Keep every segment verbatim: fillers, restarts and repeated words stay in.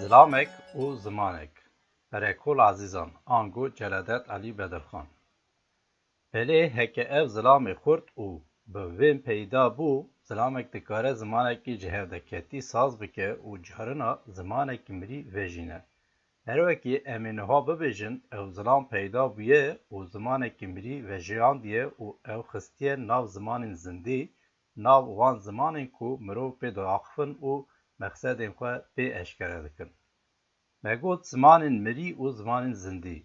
Zilamek û zimanek. Berekol ezîzan, ango Celadet Elî Bedirxan. Belê heke ev zilamê xurt û bi vên peyda bû, zilamek dikare zimanekî ji hevdeketî saz bike û carina zimanekî mirî vejîne. Her wekî em ê niha bibêjin, ew zilam peyda bûye û zimanekî mirî vejiyandiye û ew xistiye nav zimanên zindî, nav wan zimanên ku mirov pê diaxifin û mexsedên xwe pê eşkere dikin. Me got zimanên mirî û zimanên zindî.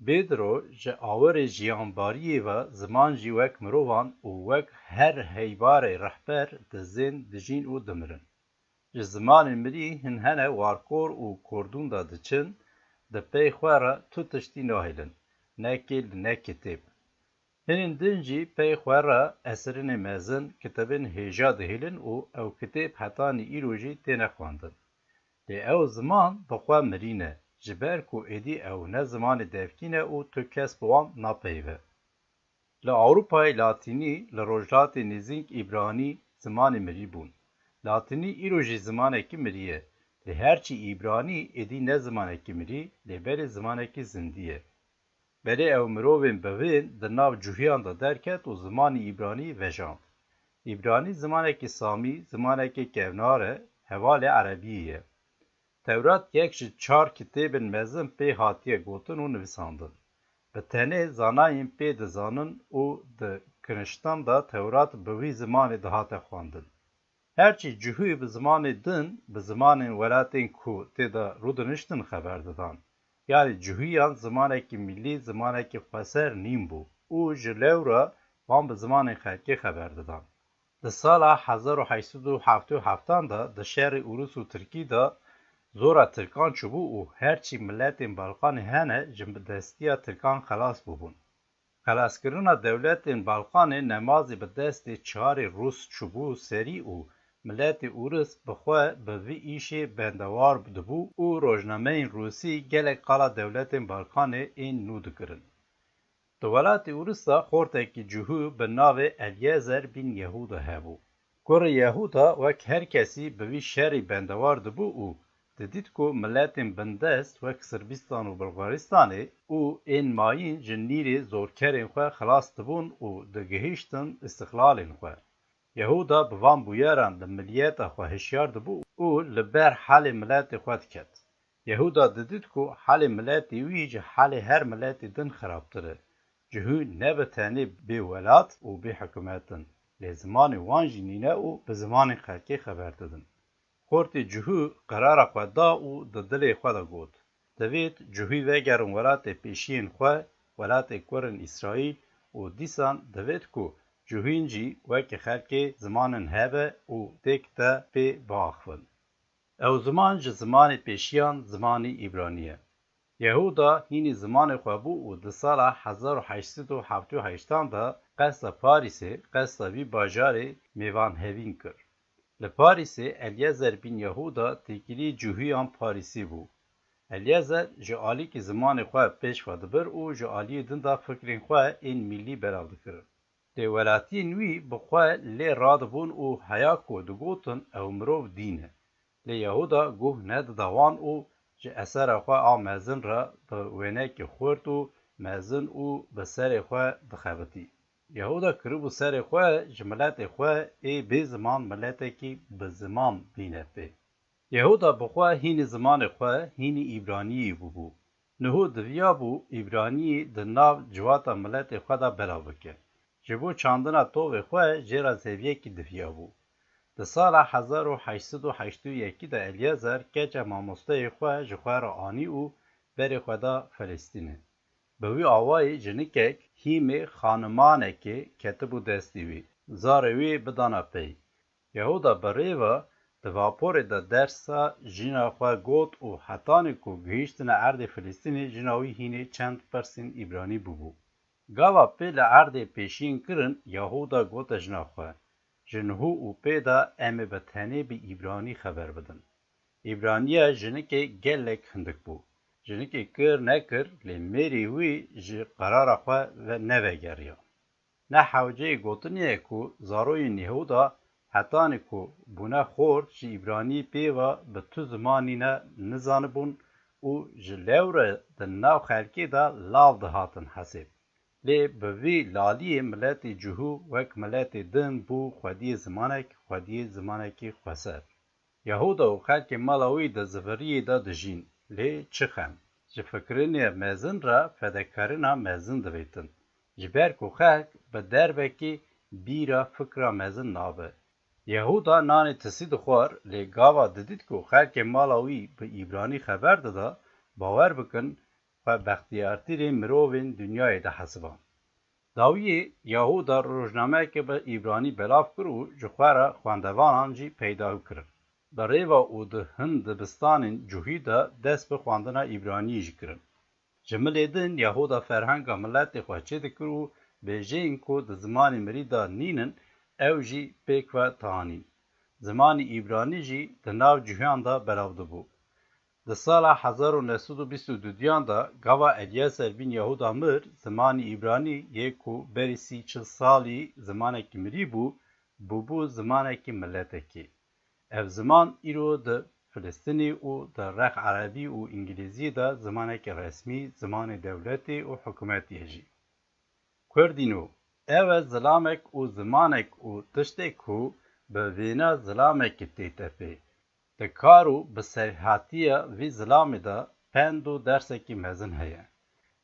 Bêdiro ji awirê jiyanbariyê ve ziman jî wek mirovan û wek her heybarê rehber dizên, dijîn û dimirin. Ji zimanên mirî hin hene warkor û kordûn de diçin, di pey xwe re tu tiştî nahêlin, ne kêl ne kitêb. Hinên din jî pey xwe re esirinê mezin, kitêbên hêja dihêlin û ew kitêb hetanî îro jî têne xwendin. Lê ew ziman bi xwe mirî ne, ji ber ku êdî ew ne zimanê devkî ne û tu kes bi wan napeyive. Li Ewropayê latînî, li rojhilatê nêzîk îbranî zimanê mirî bûn. Latînî îro jî zimanekî mirî ye. Lê herçî îbranî êdî ne zimanekî mirî, lê belê zimanekî zindî ye. Belê ew mirovên bivên di nav cuhiyan de derket û zimanî îbranî vejand. Îbranî zimanekî samî, zimanekî kevnar e, hevalê erebiyê ye. Tewrat yek ji çar kitêbên mezin pê hatiye gotin û nivisandin. Bi tenê zanayên pê dizanin û di kiniştan de Tewrat bi wî zimanê dihate xwendin. Herçî cihû bi zimanê din, bi zimanên welatên ku tê de rûdiniştin xeber didan. Yanî cihûyan zimanekî milî, zimanekî xweser nîn bû û ji lewra wan bi zimanên xelkê xeber didan. Di sala hezar û heşt sed û heftê û heftan de di şerê Ûrûs û Tirkî de zora Tirkan çûbû û herçî miletên Balkanê hene ji destiya Tirkan xelas bûbûn. Xelaskirina dewletên Balkanê nemazî bi destê çarê Rûs çûbû serî û miletê Ûris bi xwe bi vî îşê bendewar dibû û rojnameyên Rûsî gelek qala dewletên Balkanê ên nû dikirin. Di welatê Ûris de xortekî cihû bi navê Elyezer bîn Yehûda hebû. Kurê Yehûda wek her kesî bi vî şerî bendewar dibû û didît ku miletên bindest wek Sirbîstan û Bulgaristanê û ên mayîn ji nîrê zorkerên xwe xilas dibûn û digihîştin îstixlalên xwe. Yehûda bi van bûyeran li miliyeta xwe hişyar dibû û li ber halê miletê xwe diket. Yehûda didît ku halê miletê wî ji halê her miletê din xirabtir e. Cihû ne bi tenê bê welat û bê hikûmet in, lê zimanê wan jî nîne û bi zimanên xelkê xeber didin. Xortê cihû qerara xwe da û di dilê xwe de got, divêt cihû vegerin welatê pêşiyên xwe, welatê kurên Îsraîl û dîsan divêt ku cihûn jî wekî xelkê zimanin hebe û têk de pê biaxivin. Ew ziman ji zimanê pêşiyan zimanî îbranî ye. Yehûda hînî zimanê xwe bû û di sala hezar û heşt sed û heftê û heştan de qesta Parîsê, qesta vî bajarê mêvanhevîn kir. Li Parîsê Elyezer bîn Yehûda têkilî cihûyan Parîsî bû. Elyezer ji alîkî zimanê xwe pêş xwe dibir û ji aliyê din de fikrên xwe ên mîllî belav dikirin. Lê welatiyên wî bi xwe lê radibûn û heya ku digotin ew mirov dîn e. Lê Yehûda guh nedida wan û ji esera xwe a mezin re bi wênekê xurt û mezin û bi serê xwe dixebitî. Yehûda kiribû serê xwe ji miletê xwe ê bê ziman miletekî bi ziman bîne pê. Yehûda bi xwe hînî zimanê xwe, hînî îbraniyî bûbû. Niho diviyabû îbraniyî di nav civata miletê xwe de belav bike. Ji bo çandina tovê xwe jê re zeviyekî diviyabû. Di sala hezar û heşt sed û heştê û yekî de Elyezer keça mamosteyê xwe ji xwe re anî û berê xwe da Filistînê. Bi wî awayî jinikek hîmê xanimanekê ketibû destî wî. Zarê wî bidana pey. Yehûda bi rê ve di vaporê de dersa jîna xwe got û hetanî ku gihîştine erdê Filistînê, jîna wî hînê çend pirsên îbranî bûbû. Gava pê li erdê pêşiyên kirin, Yehûda gote jina xwe, ji niho û pê de em ê bi tenê bi îbranî xeber bidin. Îbraniya jinikê gelek hindik bû. Jinikê kir nekir, lê mêrê wî ji qerara xwe ve nevegeriya. Ne hewceyê gotinê ye ku zaroyên Yehûda Hetanî ku bûne xort, ji îbranî pê ve bi tu zimanî ne nizanibûn û ji lewre di nav xelkê de lav dihatin hesê. Lê bi vî laliyê miletê cihû wek miletê din bû xwediyê zimanek, xwediyê zimanekî xweser. Yehuda û xelkê mala wî di ziviriyê de dijîn, lê çi xem, ji fikirînê mezin re fedekarîna mezin divêtin. Ji ber ku xelk bi dervekî bîra fikra mezin nabe. Yehuda nanê tisî dixwar, lê gava didît ku xelkê mala wî bi îbranî xeber dida, bawer bikin, xwe bextiyartirê mirovên dinyayê dihesiba. Dawiyê Yehuda rojnameyeke bi îbranî belav kir û ji xwe re xwendevanan jî peyda kirin. Bi rêva û di hin dibistanên cihûyî de dest bi xwendina îbraniyê jî kirin. Ji milê din Yehuda ferhenga miletê xwe çêdikir û bêjeyên ku di zimanê mirî de nînin, ew jî pêk ve tanîn. Zimanê îbranî jî di nav cihûyan de belav dibû. Di sala hezar û neh sed û bîst û duyan de gava Elyeser bîn Yehuda mir, zimanê îbranî yê ku berî sî çil salî zimanekî mirî bû, bûbû zimanekî miletekî. Ev ziman îro di Filistînê û di rex erebî û îngilîzî de zimanekî resmî, zimanê dewletê û hikûmetê ye jî. Kurdîno, ew e zilamek û zimanek û tiştê ku bi vêna zilamekî tête pê. Di kar û bi serhatiya vî zilamê de pend û dersekî mezin heye.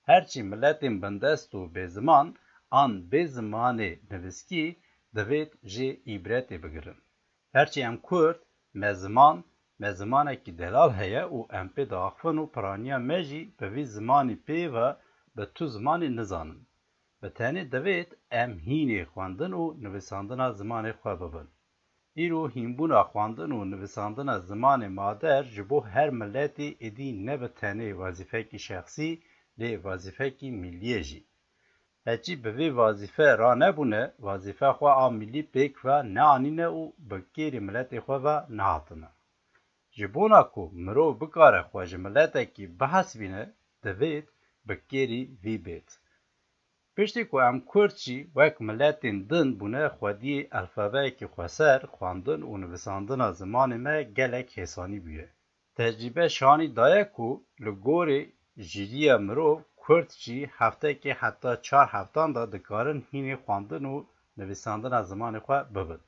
Herçî miletên bindest û bêziman an bê zimanê nivîskî divêt jê îbretê bigirin. Herçî em Kurd, me ziman, me zimanekî delal heye û em pê diaxivin û piraniya me jî bi vî zimanî pê ve bi tu zimanê nizanin. Bi tenê divêt em hînê xwendin û nivîsandina zimanê xwe bibin. Îro hînbûna xwendin û nivîsandina zimanê mader ji bo her miletê êdî ne bi tenê wezîfekî şexsî, lê wezîfekî mîllî ye jî. Heçî bi vê wezîfe ranebûne, wezîfe xwe a mîllî pêk ve neanîne û bi kêrî miletê xwe ve nehatine. Ji bona ku mirov bikare xwe ji miletekî bihesibîne, divêt bi kêrî vî bêt. Piştî ku em Kurd jî wek miletên din bûne xwediyê elfabeyekî xweser, xwendin û nivîsandina zimanê me gelek hêsanî bûye. Tecrîbe şanî daye ku li gorî jîriya mirov Kurd jî heftekê heta çar heftan de dikarin hînê xwendin û nivîsandina zimanê xwe bibin.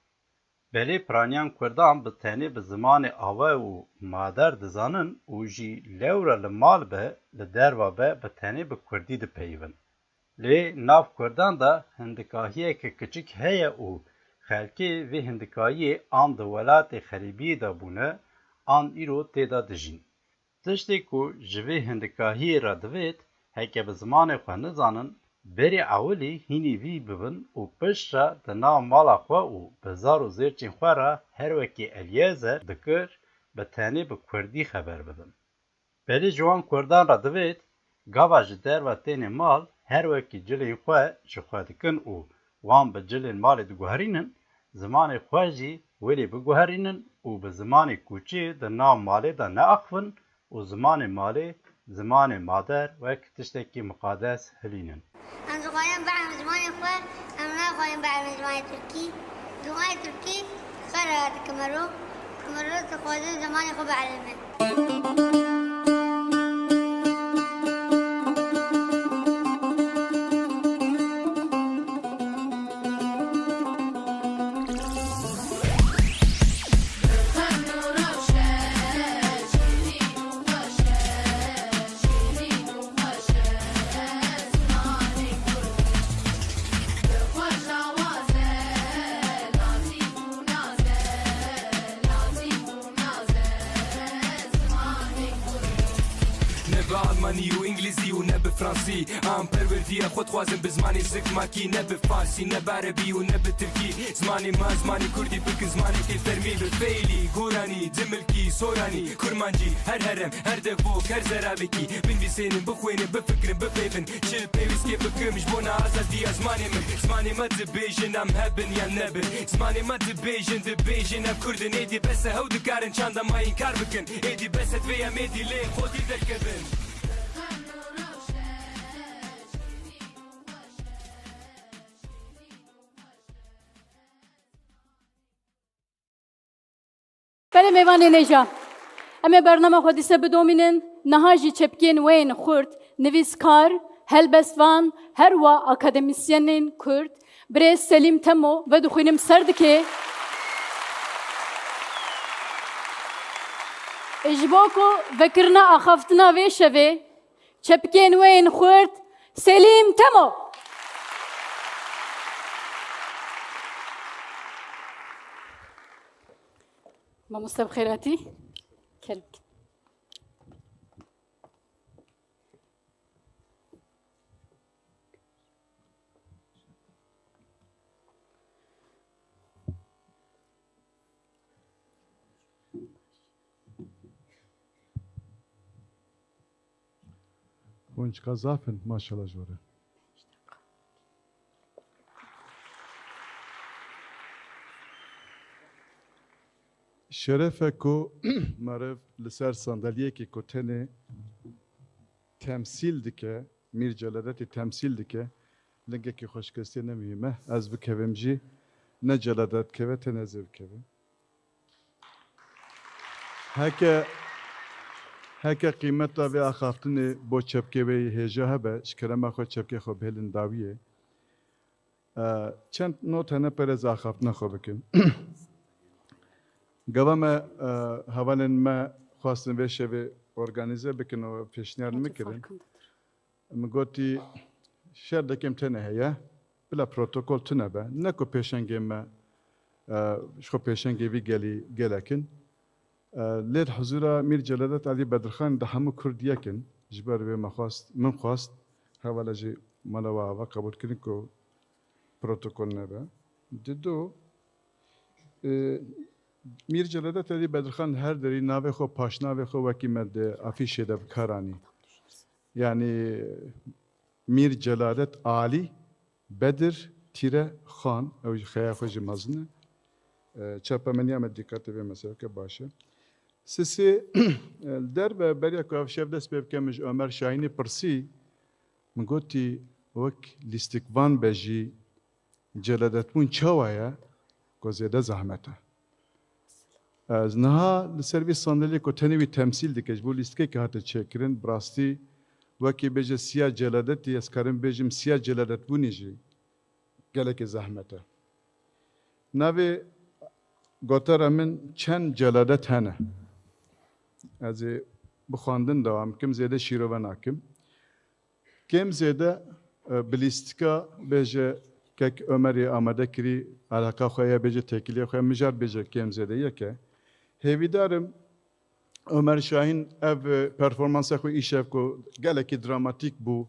Belê piraniyan Kurdan bi tenê bi zimanê ava û mader dizanin û jî lewra li mal be, li derva be, bi tenê bi Kurdî dipeyivin. Lê nav Kurdan de hindikahiyeke kiçik heye û xelkê vê hindikahiyê an di welatê xerîbiyê de bûne, an îro tê de dijîn. Tiştê ku ji vê hindikahiyê re divêt, heke bi zimanê xwe nizanin, berî ewilî hînî vî bibin û piştre di nav mala xwe û bi zar û zêrçên xwe re her wekî Elyezer dikir, bi tenê bi Kurdî xeber bidin. Belê ji wan Kurdan re divêt, gava ji derve têne mal, her wekî cilên xwe ji xwe dikin û wan bi cilên malê diguherînin, zimanê xwe jî welê biguherînin û bi zimanê koçê di nav malê de neaxivin û zimanê malê, zimanê mader wek tiştekî miqades hilînin. Em dixwazin bielîmin zimanê xwe, em naxwazin bielîmin zimanê tirkî. Zimanê tirkî xera dike mero, mero dixwazin zimanê xwe bielîme. Ne bi almanî û îngilîzî û ne bi fransî. Em perwerdiya xwe dixwazin bi zimanê zikmakî, ne bi farsî, ne bi erebî û ne bi tirkî. Zimanê me, zimanê kurdî bikin zimanekê fermî, bi feylî, goranî, dimilkî, soranî, kurmancî, her herem, her devok, her zerabekî binivîsênin, bixwênin, bifikirin, bipeyvin. Çi pêwîstê bikim ji bona azadiya zimanê min? Zimanê me dibêjin, em hebin yan nebin. Zimanê me dibêjin, dibêjin, em Kurd in. Êdî bes e, hew dikarin çanda me înkar bikin. Êdî bes e, divê em êdî lê xwedî derkevin. Mêvanên hêja, em ê bernama xwe dîse bidomînin. Niha jî çepkên wê yên xurt, nivîskar, helbestvan, herwa akademîsyenên Kurd, birêz Selîm Temo vedixwînim ser dikê. Ji bo ku vekirina axaftina vê şevê, çepkên wê yên xurt, Selîm Temo. Mamoste bi xêr hatî. Kerem. Hûn çiqas zaf in, maşallah ji we re. Şeref e ku meriv li ser sandalyekê ku tenê temsîl dike, Mîr Celadetî temsîl dike, lingekî xweşikestiyê ne muhîm e. Ez bikevim jî, ne Celadet dikeve, tenê ez ê bikevim. Heke, heke qîmeta vê axaftinê bo çepkê wê yê hêja hebe, ji kerema xwe çepkê xwe bihêlin dawiyê. E, çend not hene pere ez axaftina xwe bikim. Gava me, e, hevalên me xwestin vê şevê organîze bikin û pêşniyar min kirin. Min gotî, şer dekem tenê heye, bila protokol tune be. Ne ku pêşengê me, e, ji xwe pêşengê vî gelî gelek in. E, lê di huzura Mîr Celadet Elî Bedirxan de hemû Kurd yek in. Ji ber wê me xwest, min xwest, hevala jî mala we ava qebûl kirin ku protokol nebe. Dido, e, Mîr Celadet Elî Bedirxan her derî navê xwe, paşnavê xwe wekî me di afîşê de bi kar anî. Yanî Mîr Celadet Alî Bedir Tîre Xan, ew jî xeya xwe jî mezin e. E, çapemeniya me dîqetê vê meseleke baş e. Sisê, e, li derve beriya ku ev şev dest pê bike, min ji Omer Şahînî pirsî, min gotî, wek lîstikvan be jî, celadetbûn çawa ye? Ku zêde zehmet e. Ez niha li ser vî sandalyê ku tenê wî temsîl dike, ji bo lîstikekê hate çêkirin, bi rastî wekî bêje siya celadetî, ez karim bêjim siya celadetbûnê jî gelekî zehmet e. Navê gotara min çend celadet hene. Ez ê bi xwendin dewam bikim, zêde şîrove nakim. Kêm zêde, e, bi lîstika bêje kek Omerê amade kirî, eleqa xwe ye bêje têkiliyê xwe, mijar bêje kêm zêde yek e. Hêvîdar im Omer Şahîn ev, e, performansa xwe îşev ku gelekî dramatîk bû,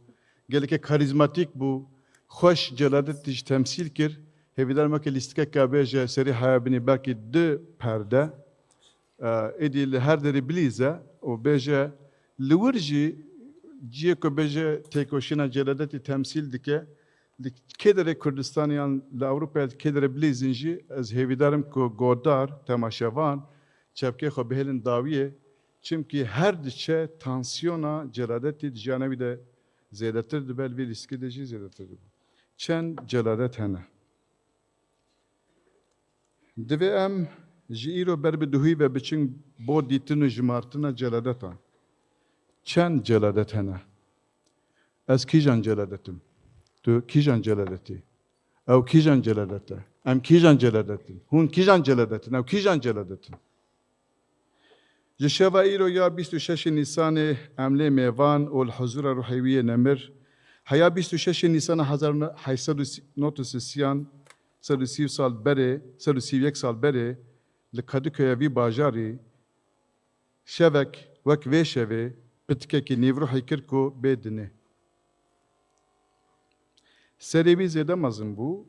gelekî karîzmatîk bû, xweş celadetî jî temsîl kir. Hêvîdar me ke lîstikeke bêje serî heya binî belkî du perde, e, êdî li her derî bilîze û bêje li wir jî cihê ku bêje têkoşîna celadetî temsîl dike, li kê derê Kurdistanê yan li Ewropayê li kê derê bilîzin jî, ez hêvîdar im ku godar, temaşevan, çepkê xwe bihêlin dawiyê, çimkî her diçe tansiyona celadetî di jiyana wî de zêdetir dibe, li vê lîstikê de jî zêdetir dibe. Çend celadet hene. Divê em ji îro ber bi duhî ve biçin bo dîtin û jimartina celadetan. Çend celadet hene? Ez kîjan celadet im? Tu kîjan celadet î? Ew kîjan celadet e? Em kîjan celadet in? Hûn kîjan celadet in? Ew kîjan celadet in? Ji şeva îro ya bîst û şeşê Nîsanê em lê mêvan û li huzura ruhê wî yê nemir, heya bîst û şeşê Nîsana hezar heşt sed û nod û sisiyan, sed û sî sal berê, sed û sî û yek sal berê, li Kadıköy'e vî bajarî, şevek wek vê şevê pitikekî nîvruhî kir ku bê dinê. Serê wî zêde mezin bû,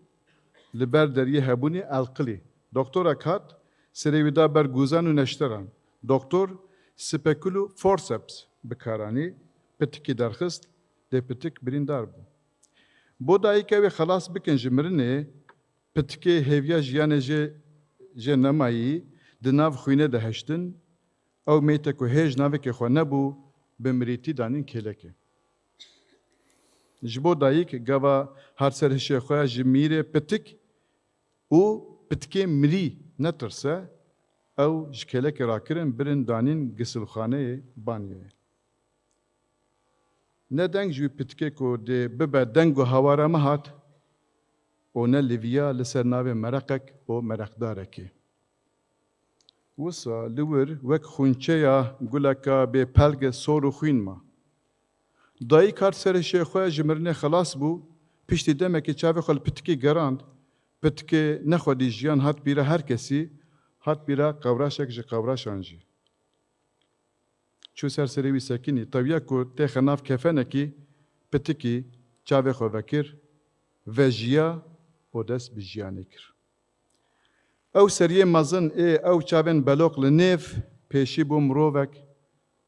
li ber deriyê hebûnê elqilî. Doktorek hat, serê wî da ber gûzan û neşteran. Doktor spekul û forseps bi kar anî, pitikî derxist, lê pitik birîndar bû. Bo dayika wê xelas bikin ji mirinê, pitikê hêviya jiyanê jê, jê nemayî, di nav xwînê de heştin, ew mête ku hêj navekê xwe nebû, bi mirîtî danîn kêlekê. Ji bo dayik gava hat ser hişê xwe ji mîrê pitik û pitikê mirî netirse, Ew ji kêlekê rakirin birin danîn gisilxaneyê banyoyê. Ne deng ji wî pitikê ku dê bibe deng û hawara me hat û ne liviya li ser navê mereqek û mereqdarekê. Wisa li wir wek xûnçeya guleka bê pelge sor û xwîn ma. Dayîk hat serê şêxwe ji mirinê xelas bû, piştî demekê çavê xwe li pitikî gerand. Pitikê nexwedî jiyan hat bîra her kesî, hat bîra qewraşek ji qewraşan jî. Çû ser serê wî sekinî, tewiya ku têxe nav kefenekî, pitikî çavê xwe vekir, vejiya û dest bi jiyanê kir. Ew seriyê mezin ê ew çavên beloq li nêv pêşî bû mirovek,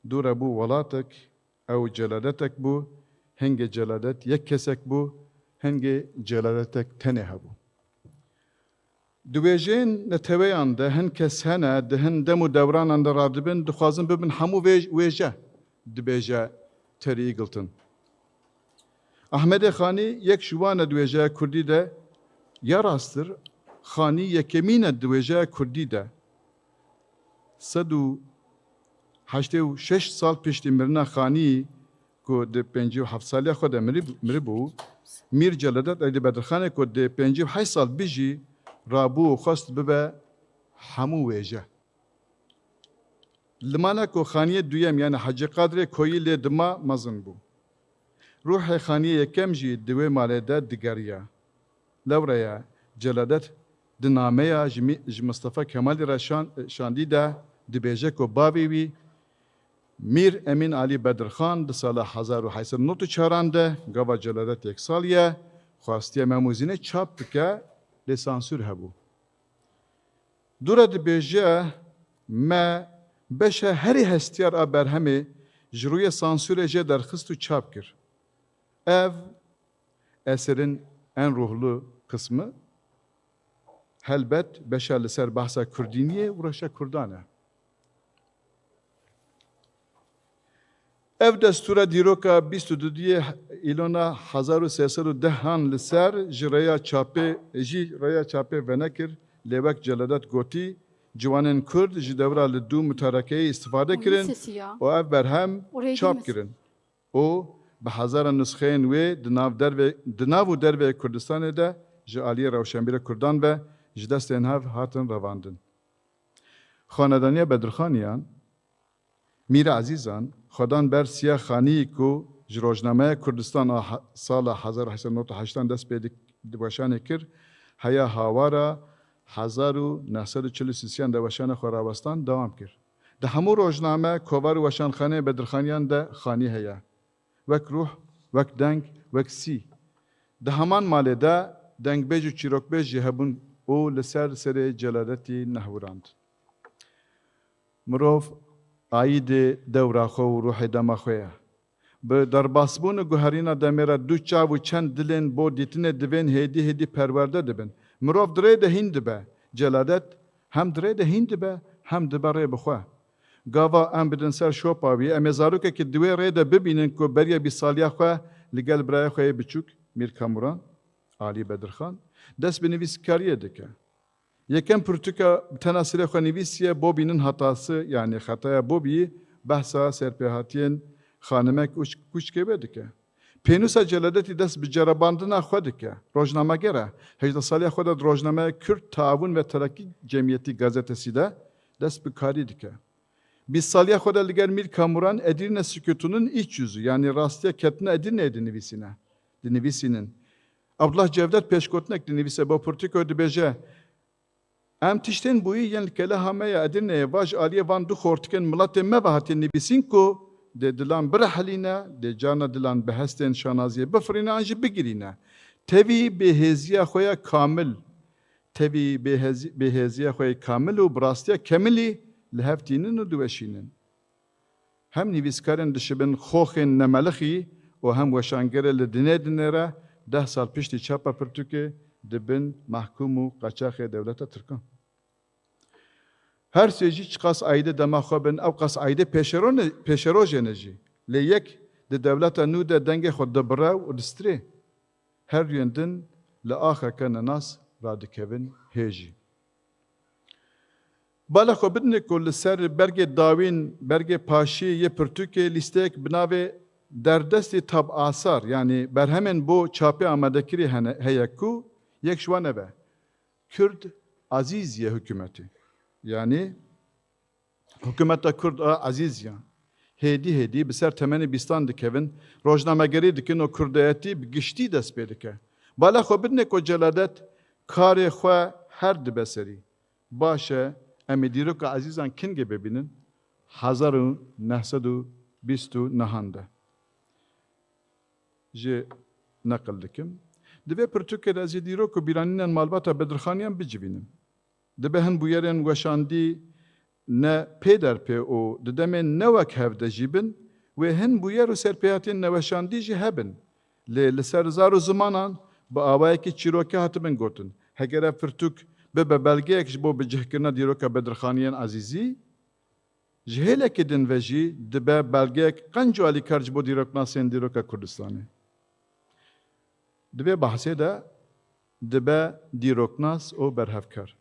dûre bû welatek, ew celadetek bû, hingê celadet yek kesek bû, hingê celadetek tenê hebû. Di wêjeyên neteweyan de hin kes hene, di hin dem û dewranan de radibin, dixwazin bibin hemû vê-, wêje, dibêje Terry Eagleton. Ahmedê Xanî yek ji wan e di wêjeya kurdî de, ya rasttir, Xanî yekemîn e di wêjeya kurdî de. Sed û heştê û şeş sal piştî mirina Xanî ku di pêncî û heft saliya xwe de mirî-, miribû, Mîr Celadet Eydî Bedirxanê ku di pêncî û heşt sal bijî, rabû û xwest bibe hemû wêje. Limana ku Xaniyê duyem, yani Hecî Qadirê Koyî lê dima mezin bû. Ruhê Xaniyê yekem jî di wê malê de digeriya. Lewre ye, Celadet di nameya ji mî-, ji Mistefa Kemalî re şan-, şandî de dibêje ku bavê wî Mîr Emîn Alî Bedirxan di sala hezar û heyt sed û nod û çaran de, gava Celadet yek sal ye, xwestiye Mem û Zînê çap bike, lê sansûr hebû. Dûre dibêje, me beşa herî hestiyar a berhemê ji rûyê sansûrê jê derxist û çap kir. Ev eserên en ruhlu qismi, helbet beşa li ser behsa kurdîniyê û reşa kurdan e. Ev destûra dîroka bîst û duduyê îlona hezar û sê sed û dehan li ser ji rêya çapê, jî rêya çapê venekir, lê wek Celadet gotî, ciwanên Kurd ji dewra li dû mutarekeyê îstifade kirin û ev berhem çap kirin û bi hezaran nusxeyên wê di nav dervê, di nav û dervê Kurdistanê de ji aliyê rewşenbîra Kurdan ve ji destên hev hatin revandin. Xanedaniya Bedirxaniyan, Mîr Ezîzan, xwedan ber Siya Xanî ku ji rojnameya Kurdistan a he-, sala hezar û heşt sed û nod û heştan dest pê dik-, di weşanê kir, heya hawara hezar û neh sed û çil û sisiyan de weşana xwe rawestan dewam kir. Di hemû rojname, kovar û weşanxaneyê Bedirxaniyan de Xanî heye. Wek ruh, wek deng, wek sî. Di heman malê de dengbêj û çîrokbêj jî hebûn û li ser serê Celadetî nehwirand. Mirov ayîdê dewra xwe û ruhê dema xwe ye. Bi derbasbûn û guherîna demê re du çav û çend dilên bo dîtinê divên hêdî hêdî perwerde dibin. Mirov di rê de hîn dibe. Celadet hem di rê de hîn dibe, hem dibe rê bi xwe. Gava em bidin ser şopa wî, em ê zarokekî di wê rê de bibînin ku beriya bîst saliya xwe li gel birayê xwe yê biçûk, Mîr Kamuran, Alî Bedirxan, dest bi nivîskariyê dike. Yekem pirtûka bi tena serê xwe nivîsiye Bobînin hatası, yanî xetaya Bobî, behsa serpêhatiyên xanimek û kûçkê wê dike. Pênûsa Celadetî dest bi ceribandina xwe dike. Rojnameger e. Hejdeh saliya xwe de di rojnameya Kürt Taavun ve Terakki Cemiyeti gazetesî de dest bi karî dike. Bîst saliya xwe de li gel Mîr Kamuran Edirne Sükutu'nun iç yüzü, yanî rastiya ketina Edirneyê dinivîsîne, dinivîsînin. Abdullah Cevdet pêşgotinek dinivîse bo pirtûko dibêje, Em tiştên bûyî yên li keleha me ya Edirneyê va ji aliyê van du xortikên miletê me ve hatiye nivîsîn ku dê dilan birehilîne, dê carna dilan bi hestên şanaziyê bifirîne an jî bigirîne. Tevî bêhêziya xwe ya kamil, tevî bêhêzi-, bêhêziya xwe ya kamil û bi rastiya kemilî li hev tînin û diweşînin. Hem nivîskarên dişibin xoxên nemelixî û hem weşangerê li dinê dinê re deh sal piştî çapa pirtûkê dibin mehkûm û qaçaxê dewleta Tirkan. Her sê jî çiqas aîdê dema xwe bin, ew qas aîdê pêşero ne-, pêşerojê ne jî. Lê yek di dewleta nû de dengê xwe dibire û distirê. Her duyên din li axeke nenas radikevin hê jî. Bala xwe bidinê ku li ser bergê dawîn, bergê paşî yê pirtûkê lîsteyek bi navê Derdestî Tab Asar, yanî berhemên bo çapê amadekirî hene, heye ku yek ji wan ev e. Kurd azîz ye hikûmetê. Yanî hikûmeta Kurd a ezîz ya. Hêdî hêdî bi ser temenê bîstan dikevin, rojnamegerî dikin û kurdayetî bi giştî dest pê dike. Bala xwe bidinê ku Celadet karê xwe her dibe serî. Baş e, em ê dîroka ezîzan kingê bibînin? Hezar û neh sed û bîst û nehan de. Jê neqil dikim. Di vê pirtûkê de ez ê dîrok û bîranînên malbata Bedirxaniyan bicivînim. Dibe hin bûyerên weşandî ne pê derpê û di demên ne wek hev de jî bin, wê hin bûyer û serpêhatiyên neweşandî jî hebin. Lê li ser zar û zimanan bi awayekî çîrokî hatibin gotin. Heger ev pirtûk bibe belgeyek ji bo bicihkirina dîroka Bedirxaniyên Ezîzî, ji hêlekê din ve jî dibe belgeyek qenc û alîkar ji bo dîroknasên dîroka Kurdistanê. Di vê behsê de dibe dîroknas û berhevkar.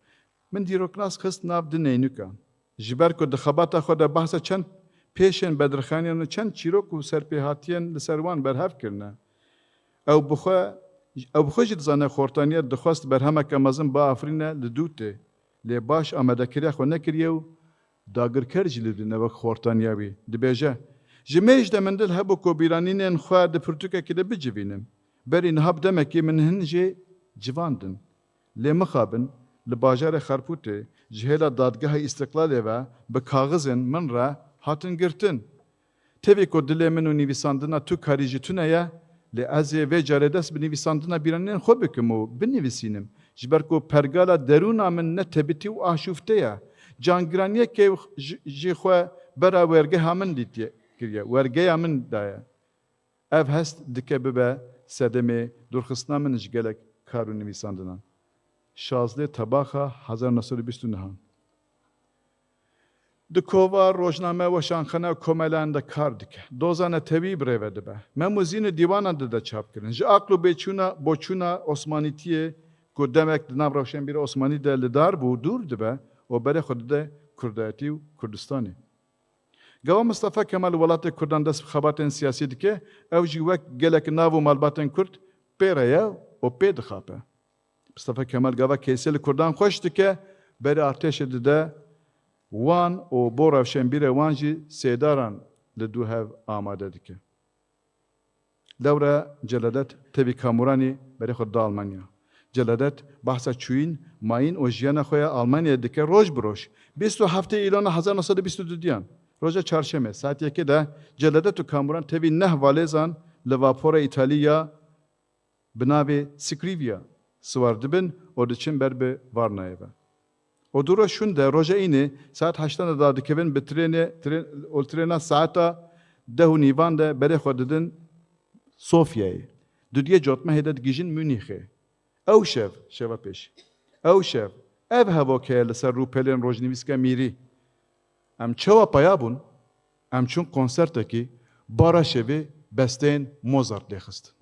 Min dîroknas xist nav du neynukan. Ji ber ku di xebata xwe de behsa çend pêşên Bedirxaniyan û çend çîrok û serpêhatiyên li ser wan berhev kirine. Ew bi xwe, ew bi xwe jî dizane xortaniyê dixwest berhemeke mezin biafirîne li dû tê. Lê baş amadekiriya xwe nekiriye û dagirker jî li dîne wek xortaniya wî. Dibêje, ji mêj de min dil hebû ku bîranînên xwe di pirtûkekê de bicivînim. Berî niha bi demekî min hin jê civandin. Lê mixabin, li bajarê Xerpûtê ji hêla Dadgeha Îstiqlalê ve bi kaxizên min re hatin girtin. Tevî ku dilê min û nivîsandina tu karî ji tune ye, lê ez ê vê carê dest bi nivîsandina bîranînên xwe bikim û binivîsînim, ji ber ku pergala derûna min ne tebitî û aşûfte ye. Cangiraniyeke ji, jî xwe bera wergeha min dîtiye kiriye, wergeya min daye. Ev hest dike bibe sedemê dûrxistina min ji gelek kar û nivîsandinan. Şazdeh Tebaxa hezar neh sed û bîst û neh. Di kova, rojname, weşanxane û komeleyan de kar dike. Doza netewî bi rê ve dibe. Mem û zîn û dîwanan dide çapkirin. Ji aql û bêçûna, boçûna Osmanîtiyê ku demek di nav rewşenbîra Osmanî de li dar bû, dûr dibe û berê xwe dide kurdayetî û Kurdistanê. Gava Mistefa Kemal li welatê Kurdan dest bi xebatên siyasî dike, ew jî wek gelek nav û malbatên Kurd pê re ye û pê dixape. Mistefa Kemal gava keysê li Kurdan xweş dike, berê artêşê dide wan û bo rewşenbîrê wan jî sêdaran li dû hev amade dike. Lewre Celadet tevî Kamuranî berê xwe dida Almanya. Celadet behsa çûyîn, mayîn û jiyana xwe ya Almanyayê dike roj bi roj. Bîst û heftê Îlona hezar neh sed û bîst û dudiyan, roja çarşemê, saet yekê de Celadet û Kamuran tevî neh valêzan li vapora Îtalî ya bi navê Scrivia siwar dibin û diçin ber bi Varnayê ve. Û du roj şûn de, roja înê saet heştan de dadikevin bi trênê, trên, û trêna saeta deh û nîvan de berê xwe didin Sofyayê. Dudiyê cotmehê de digihîjin Munîxê. Ew şev, şeva pêşî. Ew şev, ev hevok heye li ser rûpelên rojnivîska mîrî. Em çawa peya bûn? Em çûn konsertekî, bara şevê besteyên Mozart lê xist.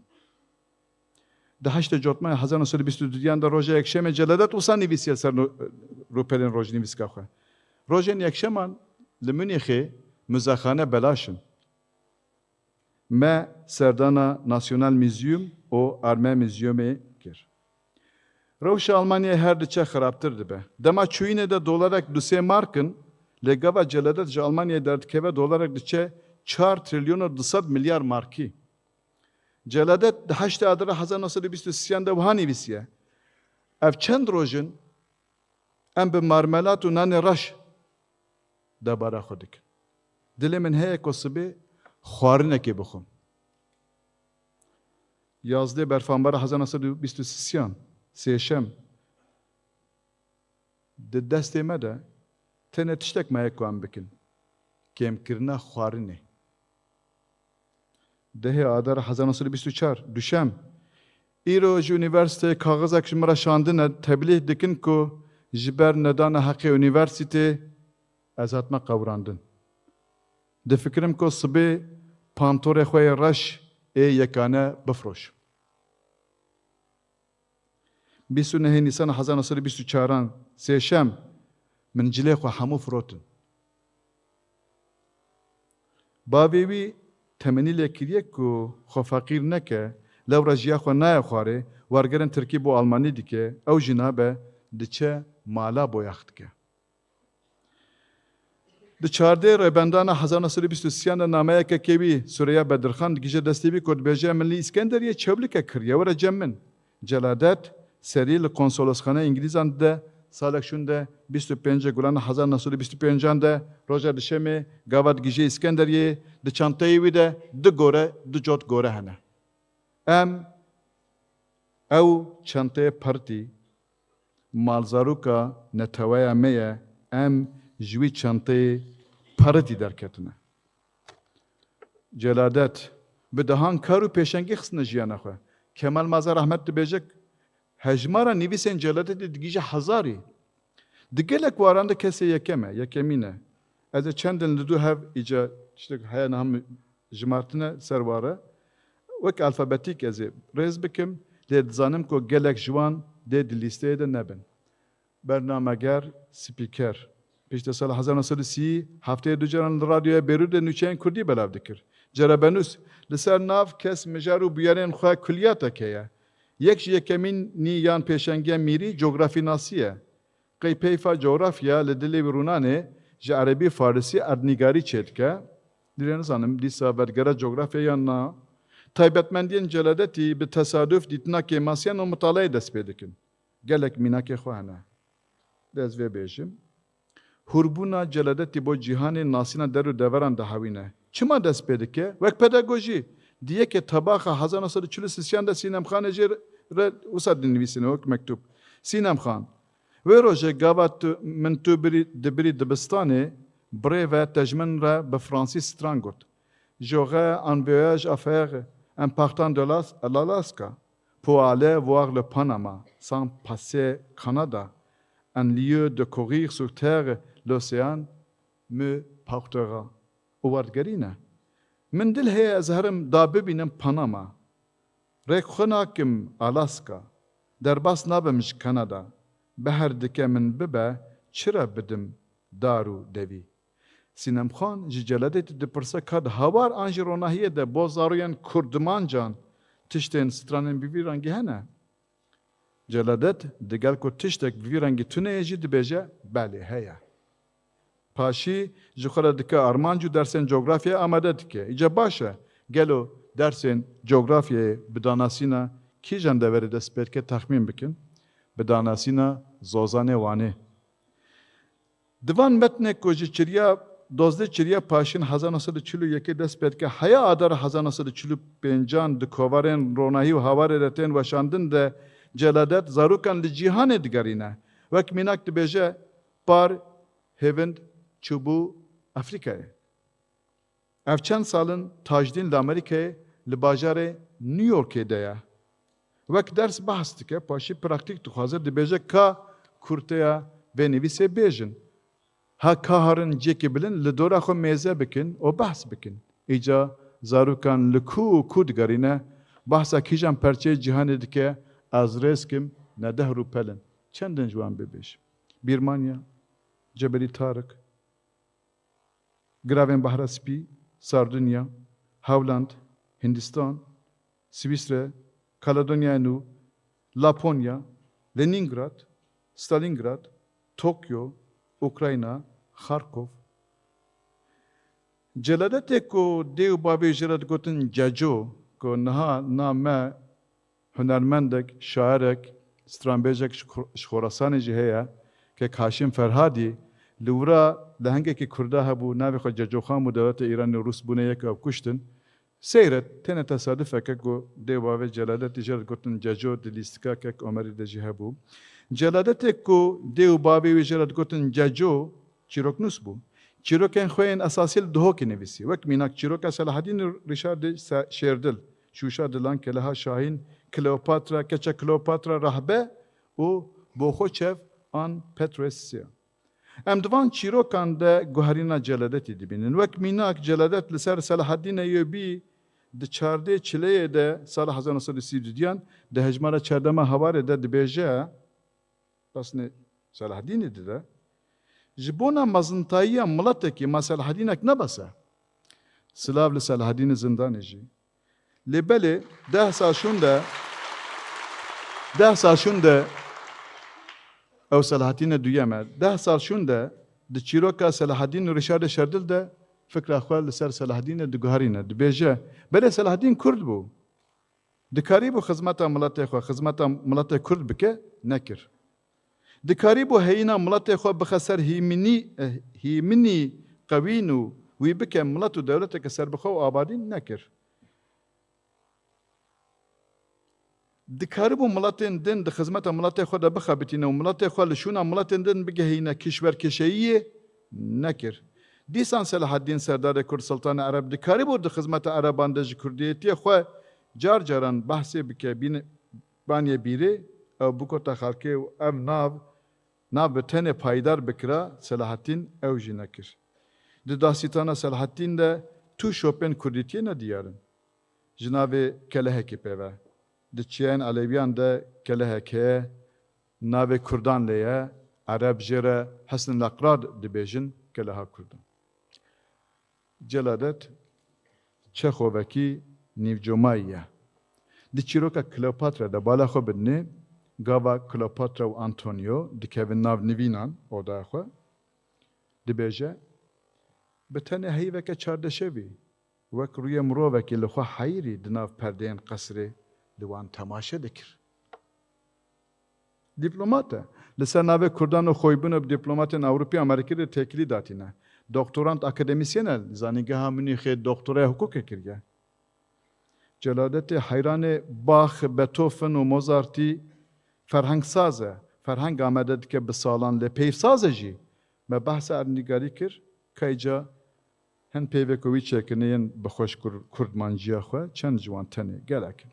Di heştê Cotmehê hezar neh sed û bîst û dudiyan de roja yekşemê Celadet wisa nivîsiye ser no-, rûpelên rojnivîska xwe. Rojên yekşeman li Munîxê muzexane belaş in. Me serdana National Museum û Arme Museumê kir. Rewşa Almanyayê her diçe xirabtir dibe. Dema çûyînê de dolarek du sê mark in, lê gava Celadet ji Almanyayê derdikeve dolarek diçe çar trilyon û du sed milyar markî. Celadet di heştê Adara hezar neh sed û bîst û sêyan de wiha nivîsiye, ev çend roj in em bi marmelat û nanê reş debara xwe dikin. Dilê min heye ku sibê xwarinekê bixwim. Yazdê Berfanbara hezar neh sed û bîst û sêyan, sêşem, Di destê me de tenê tiştek maye ku em bikin, kêmkirina xwarinê. Dehê Adara hezar neh sed û bîst û çar, duşem, îro ji unîversîteyê kaxizek ji min re şandine, teblîh dikin ku ji ber nedana heqê unîversîtê ez hatime qewirandin. Difikirim ku sibê pantorê xwe yê reş ê yekane bifroşim. Bîst û nehê Nîsana hezar neh sed û bîst û çaran, sêşem, Min cilê xwe hemû firotin. Bavê wî temenî lê kiriye ku xwe feqîr neke, lewra jiya xwe naye xwarê, wergerên tirkî bo almanî dike, ew jî nabe, diçe mala boyax dike. Di çardê Rêbendana hezar neh sed û bîst û sêyan de nameyeke kê wî, Sureya Bedirxan, digihîje destê wî ku dibêje, min li Îskenderiyê çewlike kiriye, were cem min. Celadet serî li konsolosxaneya Îngilîzan dide, salek şûnde bîst û pêncê Gulana hezar neh sed û bîst û pêncan de, roja dişemê gava digihîje Îskenderiyê, di çanteyê wî de du gore, du cot gore hene. Em, ew çanteyê pertî, malzaroka neteweya me ye, em ji wî çanteyê peritî derketine. Celadet, bi dehan kar û pêşengî xistine jiyana xwe. Kemal Maza rehmet dibêje, hejmara nivîsên Celadetê digihîje hezarî. Di gelek waran de kesê yekem e, yekemîn e. Ez ê çendin li dû hev îca tiştek heye niha min jimartine ser ware. Wek alfabetîk ez ê rêz bikim, lê dizanim ku gelek ji wan dê di lîsteyê de nebin. Bernameger, spîker. Piştî sala hezar neh sed û sî heftê du caran li radyoya Bêrûdê nûçeyên kurdî belav dikir. Cerebenûs, li ser nav, kes, mijar û bûyerên xwe kulliyatek heye. Yek ji yekemînî yan pêşengiya mîrî cografînasî ye. Qey peyva cografya li dilê wî rûnanê ji erebî farisî erdnîgarî çêdike. Dilê nizanim dîsa vedgera cografya yan na. Taybetmendiyên Celadetî bi tesaduf dîtina kêmasiyan û mitalayê dest pê dikin. Gelek mînakê xwe hene. Lê ez vê bêjim. Hûrbûna Celadetî bo cîhanê nasîna der û deveran dihewîne. Çima dest pê dike? Wek pedagojî. Di yekê Tebaxa hezar neh sed û çil û sêyan de Sînem Xanê jê re wisa dinivîsîne wek mektûb. Sînem Xan, wê rojê gava tu, min tu birî, dibirî dibistanê, birêve te ji min re bi fransî stran got. J'aurais un voyage à faire en partant de l'As-, l'Alaska, pour aller voir le Panama, sans passer Canada, un lieu de courir sur terre, l'océan me portera. Û werdigerîne. Min dil heye ez herim da bibînim Panama. Rêk xwe nakim Alaska. Derbas nabim ji Kanada. Beher dike min bibe, çira bidim dar û devî. Sînemxan ji Celadetî dipirse ka di hawar an jî ronahiyê de bo zaroyên kurdimancan tiştên stranên bi vî rengî hene? Celadet digel ku tiştek bi vî rengî tune ye jî dibêje, belê heye. Paşî ji xwe re dike armanc û dersên cografyayê amade dike. Îca baş e, gelo dersên cografyayê bi danasîna kîjan deverê dest pê dike texmîn bikin? Bi danasîna Zozanê Wanê. Di van metnê ku ji çiriya dozdeh çiriya paşîn hezar neh sed û çil û yekê dest pê dike, heya adara hezar neh sed û çil û pêncan di kovarên ronahî û hawarê de tên weşandin de Celadet zarokan li cîhanê digerîne. Wek mînak dibêje, par hêvind çûbû Afrîkayê. Ev çend sal in Tajdîn li Amerîkayê li bajarê New Yorkê de ye. Wek ders behs dike, paşî praktîk dixwaze, dibêje ka kurteya vê nivîsê bêjin. Ha ka herin cihekî bilind li dora xwe mêze bikin û behs bikin. Îca zarokan li ku û ku digerîne, behsa kîjan perçeyê cîhanê dike, ez rêz kim, ne dehr û pel in. Çendin ji wan bibêjim. Bîrmanya, Cebelî Tarik, Giravên Behra Spî, Sardunya, Hewland, Hindistan, Swîsre, Kaledonyaya Nû, Laponya, Lenîngrad, Stalîngrad, Tokyo, Ukrayna, Xarkov. Celadetê ku dê û bavê jê re digotin Ceco, ku niha na me hunermendek, şairek, stranbêjek ji Xo-, ji Xorasanê jî heye, kek Haşim Ferhadî, li wira lehengekî Kurda hebû, navê xwe Cecoxan bû, dewletê Îranê û Rûs bûne yek ew kuştin. Seyret, têne tesadufeke ku dê û bavê Celadetî jê re digotin Ceco, di lîstika kek Omerî de jî hebû. Celadetê ku dê û bavê wî jê re digotin Ceco, çîroknûs bû. Çîrokên xwe yên esasî li Duhokê nivîsî. Wek mînak çîroka Selahedîn Rîşardê Se-, Şêrdil, Şûşa Dilan, Keleha Şahîn, Kleopatra, Keça Kleopatra, Rahbe û Boxoçev an Petroesya. Em di van çîrokan de guherîna Celadetî dibînin. Wek mînak, Celadet li ser Selahedîn Eyûbî di çardê Çileyê de sala hezar neh sed û sî û duyan di hejmara çardema Hawarê de dibêje, pesnê Selahedînê dide, Ji bona mezintayiya miletekî ma Selahedînek ne bes e. Silav li Selahedînê Zindanê jî. Lê belê deh sal şûnde, deh sal şûnde ew Selahedîne duyem e. Deh sal şûnde di çîroka Selahedîn û Rîşardê Şerdil de fikra xwe li ser Selahedînê diguherîne. Dibêje, belê Selahedîn Kurd bû. Dikarîbû xizmeta miletê xwe, xizmeta miletê Kurd bike, nekir. Dikarîbû heyîna miletê xwe bixe ser hîminî, eh, hîminî qewîn û wî bike milet û dewleteke serbixwe û abadî, nekir. Dikaribû miletên din di xizmeta miletê xwe de bixebitîne û miletê xwe li şûna miletên din bigehîne kişwerkêşeyiyê, nekir. Dîsan Selahaddîn Serdarê Kurd Sultanê Ereb dikaribû di xizmeta Ereban de ji kurdiyetiyê xwe car caran behsê bike bîne, baniye bîrê, ew bikota xelkê û ev nav, nav bi tenê payîdar bikira, Selahaddîn ew jî nekir. Di dastîtana Selahaddîn de tu şopên kurdîtiyê ne diyar in. Ji navê kelehekî pê ve. Di çiyayên Elewiyan de kelehek heye, navê Kurdan lê ye, Ereb jê re Hisn el-Eqrad dibêjin, keleha Kurdan. Celadet Çexovekî nîvcomayî ye. Di çîroka Kleopatra de bala xwe bidinê, gava Kleopatra û Antonio dikevin nav nivînan, odaya xwe, dibêje, bi tenê heyveke çardeşevî, wek rûyê mirovekî li xwe heyirî di nav perdeyên qesrê li wan temaşe dikir. Dîplomat e. Li ser navê Kurdan û xwebûnê bi dîplomatên Ewropî û Amerîkî re têkilî datîne. Doktorant, akademîsyen e, li Zanîngeha Munîxê doktoraya hiqûqê kiriye. Celadetê heyranê Bach, Beethoven û Mozartî ferhengsaz e. Ferheng amade dike bi salan, lê peyvsaz e jî. Me behsa erdnîgarî kir, kayca hin peyvê ku wî çêkirinê yên bi xweş kur-, kurdmanciya xwe, çend ji wan tenê, gelek in.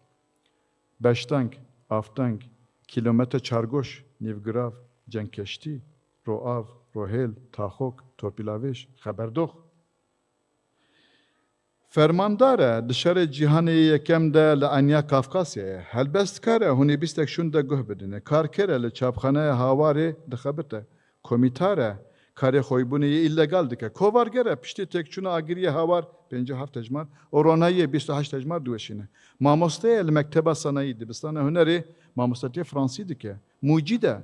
Beşdeng, Afdeng, Kîlometre Çargoş, Nîvgirav, Cengkeştî, Roav, Rohêl, Taxok, Topîlavêj, Xeberdox. Fermandar e, di şerê cîhanê yê yekem de li Enya Kafkasyayê. Helbestkar e, hûn ê bîstek şûn de guh bidinê. Karker e, li çapxaneya Hawarê dixebite. Komîtar e, karê xwebûnê yê îlegal dike. Kovarger e, piştî têkçûna agiriyê Hawar pêncî û heft hejmar û ronahiyê bîst û heşt hejmar diweşîne. Mamoste ye, li Mekteba Sanayî, Dibistana Hunerê mamostetiyê fransî dike. Mucîd e,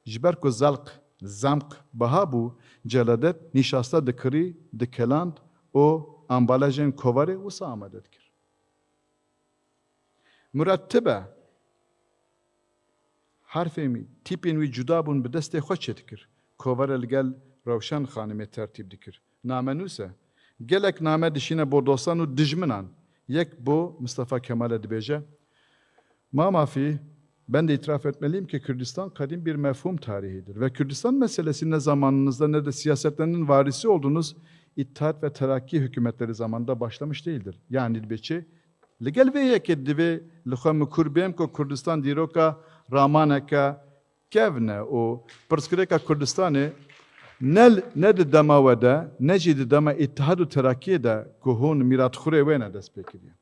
ji ber ku zelq, zemq, biha bû, Celadet nîşasta dikirî, dikeland û ambalajên kovarê wisa amade dikir. Murettib e. Herfên wî, tîpên wî cuda bûn, bi destê xwe çêdikir. Kovare li gel Rewşen Xanimê tertîb dikir. Namenûs e. Gelek name dişîne bo dostan û dijminan. Yek bo Mistefa Kemal e, dibêje, Ma Mafî, ben de itiraf etmeliyim ki Kürdistan kadim bir mefhum tarihidir ve Kürdistan meselesi ne zamanınızda ne de siyasetlerinin varisi olduğunuz İttihat ve Terakki hükümetleri zamanında başlamış değildir. Yani dibê çi? Li gel vê yekê divê li xwe mikur bêm ku Kurdistan dîroka ramaneke kevn e û pirsgirêka Kurdistanê ne, ne di dema we de, ne jî di dema Îtihad û Terakkiyê de ku hûn mîratxurê wê ne dest pê kiriye.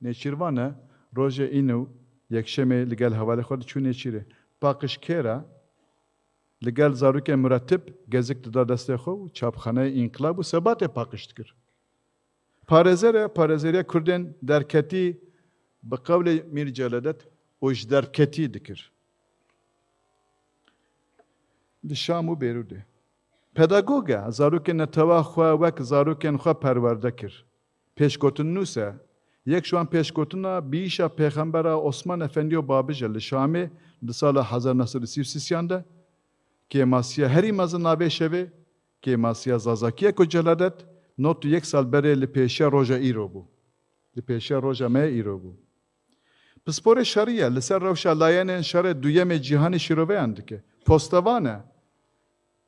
Nêçîrvan e, rojê În û Yekşemê li gel hevalê xwe diçû nêçîrê. Paqij kêr e, li gel zarokên muretib gezik dida destê xwe û çapxaneyê Înqilab û Sebatê paqij dikir. Parêzer e, parêzeriya Kurdên derketî bi qewlê Mîr Celadet û ji derketî dikir. Li Şam û Beyrûdê. Pedagog e, zarokên netewa xwe wek zarokên xwe perwerde kir. Pêşgotinnûs e. Yek ji wan pêşgotina biyişa Pêxembera Osman Efendî û Babij e li Şamê di sala hezar neh sed û sî û sî yan de. Kêmasiya herî mezin a vê şevê, kêmasiya Zazakî ye ku Celadet nod û yek sal berê li pêşiya roja îro bû. Li pêşiya roja me îro bû. Pisporê şerî ye, li ser rewşa layenên şerê duyemê cîhanê şîroveyan dike. Postevan e.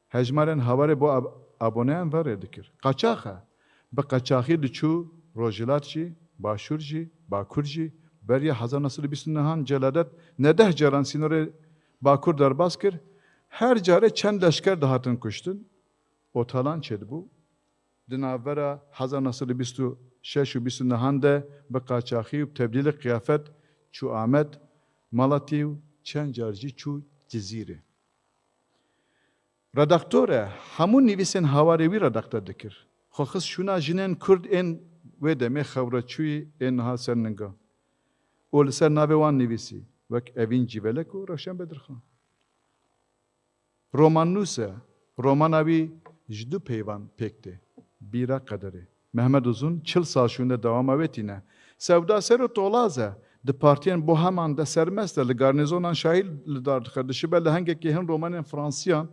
Hejmarên Hawarê bo ab-, aboneyan ve rê dikir. Qaçax e. Bi qaçaxî diçû Rojhilat jî, Başûr jî, Bakur jî. Beriya hezar neh sed û bîst û nehan Celadet ne deh caran sînorê Bakur derbas kir. Her carê çend leşker dihatin kuştin. Otalan çêdibû. Di navbera hezar neh sed û bîst û şeş û bîst û nehan de bi qaçaxî û bi tebdîlê qiyafet çû Amed, Malatî û çend car jî çû Cizîrê. Redaktor e, hemû nivîsên hawarê wî redakte dikir. Xwe xist şûna jinên Kurd ên wê demê xewreçûyî ên niha ser ninga û li ser navê wan nivîsî, wek Evîn Cîvelek û Rewşen Bedirxan. Romannûs e, romana wî ji du peyvan pêk tê, Bîra Qederê. Mehmed Uzun çil sal şûnde dewama wê tîne. Sewda ser û tolaz e, di partiyên boheman de sermest e, li garnîzonan şahî li dar dixe, dişibe lehengekî hin romanên fransiyan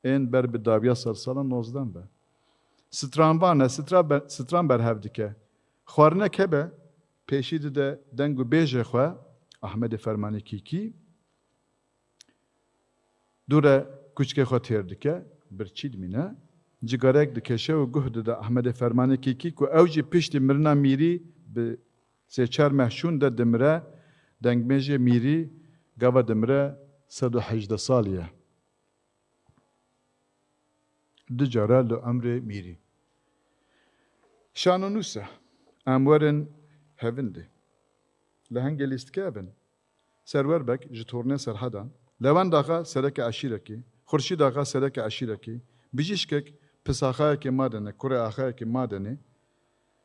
ên ber bi dawiya sedsala nozdeh be. Stranvan e, stra be-, stran berhev dike. Xwarinek hebe, pêşî dide deng û bêjê xwe, Ahmedê Fermanê Kîkî, dû re kuçkê xwe têr dike, birçî dimîne, cigareyek dikeşe û guh dide Ahmedê Fermanê Kîkî ku ew jî piştî mirina Mîrî bi sê çar meh şûn de dimire, dengbêjê Mîrî gava dimire sed û hejdeh salî ye. Du cara li emrê Mîrî. Şanonûs e, em werin Hevindê. Lehengê lîstikê ev in. Serwer Beg ji tornê Serhedan, Lewend Axa sereke eşîrekî, Xurşîd Axa sereke eşîrekî, Bijîşkek pisaxayekê Madenê, kurê axayekê Madenê,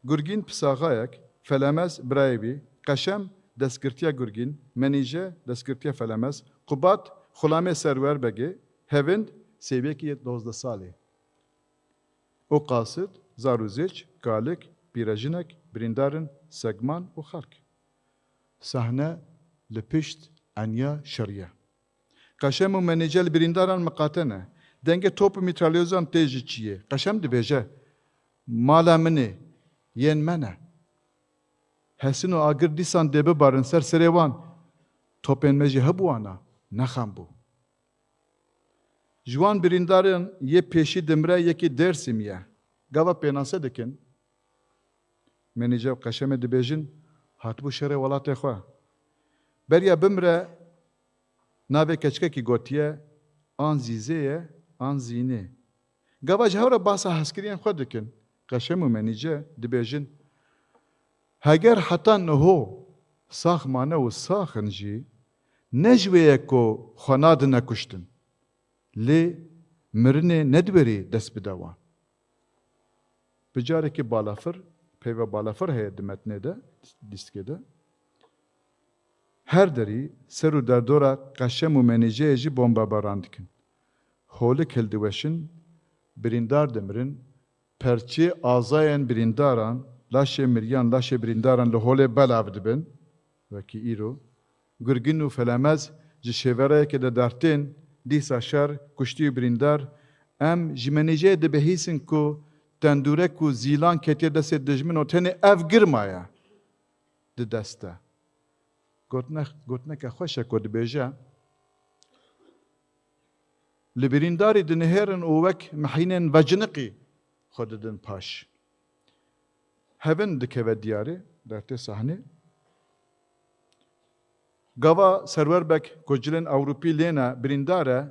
Gurgîn pisaxayek, Felemez birayê wî, Qeşem destgirtiya Gurgîn, Menîje destgirtiya Felemez, Qubat xulamê Serwer Begê, Hevind sêwiyekî yê dozdeh salî. Û qasid, zar û zêç, kalik, pîrejinek, birîndar in, segman û xelk. Sahne li pişt enya şerî ye. Qeşem û Menîce li birîndaran miqate ne. Dengê top û mîtralyozan tê ji çiyê. Qeşem dibêje, mala min ê, yên me ne. Hesin û agir dîsan dê bibarin ser serê wan. Topên me jî hebûwana, nexam bû. Ji wan birîndaran yê pêşî dimire yekî Dêrsimî ye. Gava pênase dikin. Menîce û Qeşemê dibêjin, hatibû şerê welatê xwe. Beriya bimire navê keçikekî gotiye, an Zîzê ye, an Zînê. Gava ji hev re basa hezkiriyên xwe dikin. Qeşem û Menîce dibêjin, heger heta niho sax mane û sax in jî, ne ji wê ye ku xwe nadine kuştin. Lê mirinê ne di wêrî dest bide wan. Bi carekî balafir, peyva balafir heye di metnê de, lîstikê de. Her derî ser û derdora Qeşem û Menîceyê jî bombebaran dikin. Holik hildiweşin, birîndar dimirin, perçê azayên birîndaran, laşê miriyan, laşê birîndaran li holê belav dibin, wekî îro. Gurgin û Felemez ji şêverayekê de dertên, dîsa şer, kuştî û birîndar. Em ji Menîceyê dibihîsin ku tendûrek û zîlan ketiye destê dijmin û tenê ev girma ye di dest de. Gotine-, gotineke xweş e ku dibêje, li birîndarî dinihêrin û wek mehînên veciniqî xwe didin paş. Hevin dikeve diyarê, dertê sahnê. Gava Serwer Beg ku cilên Ewropî lê ne birîndar e,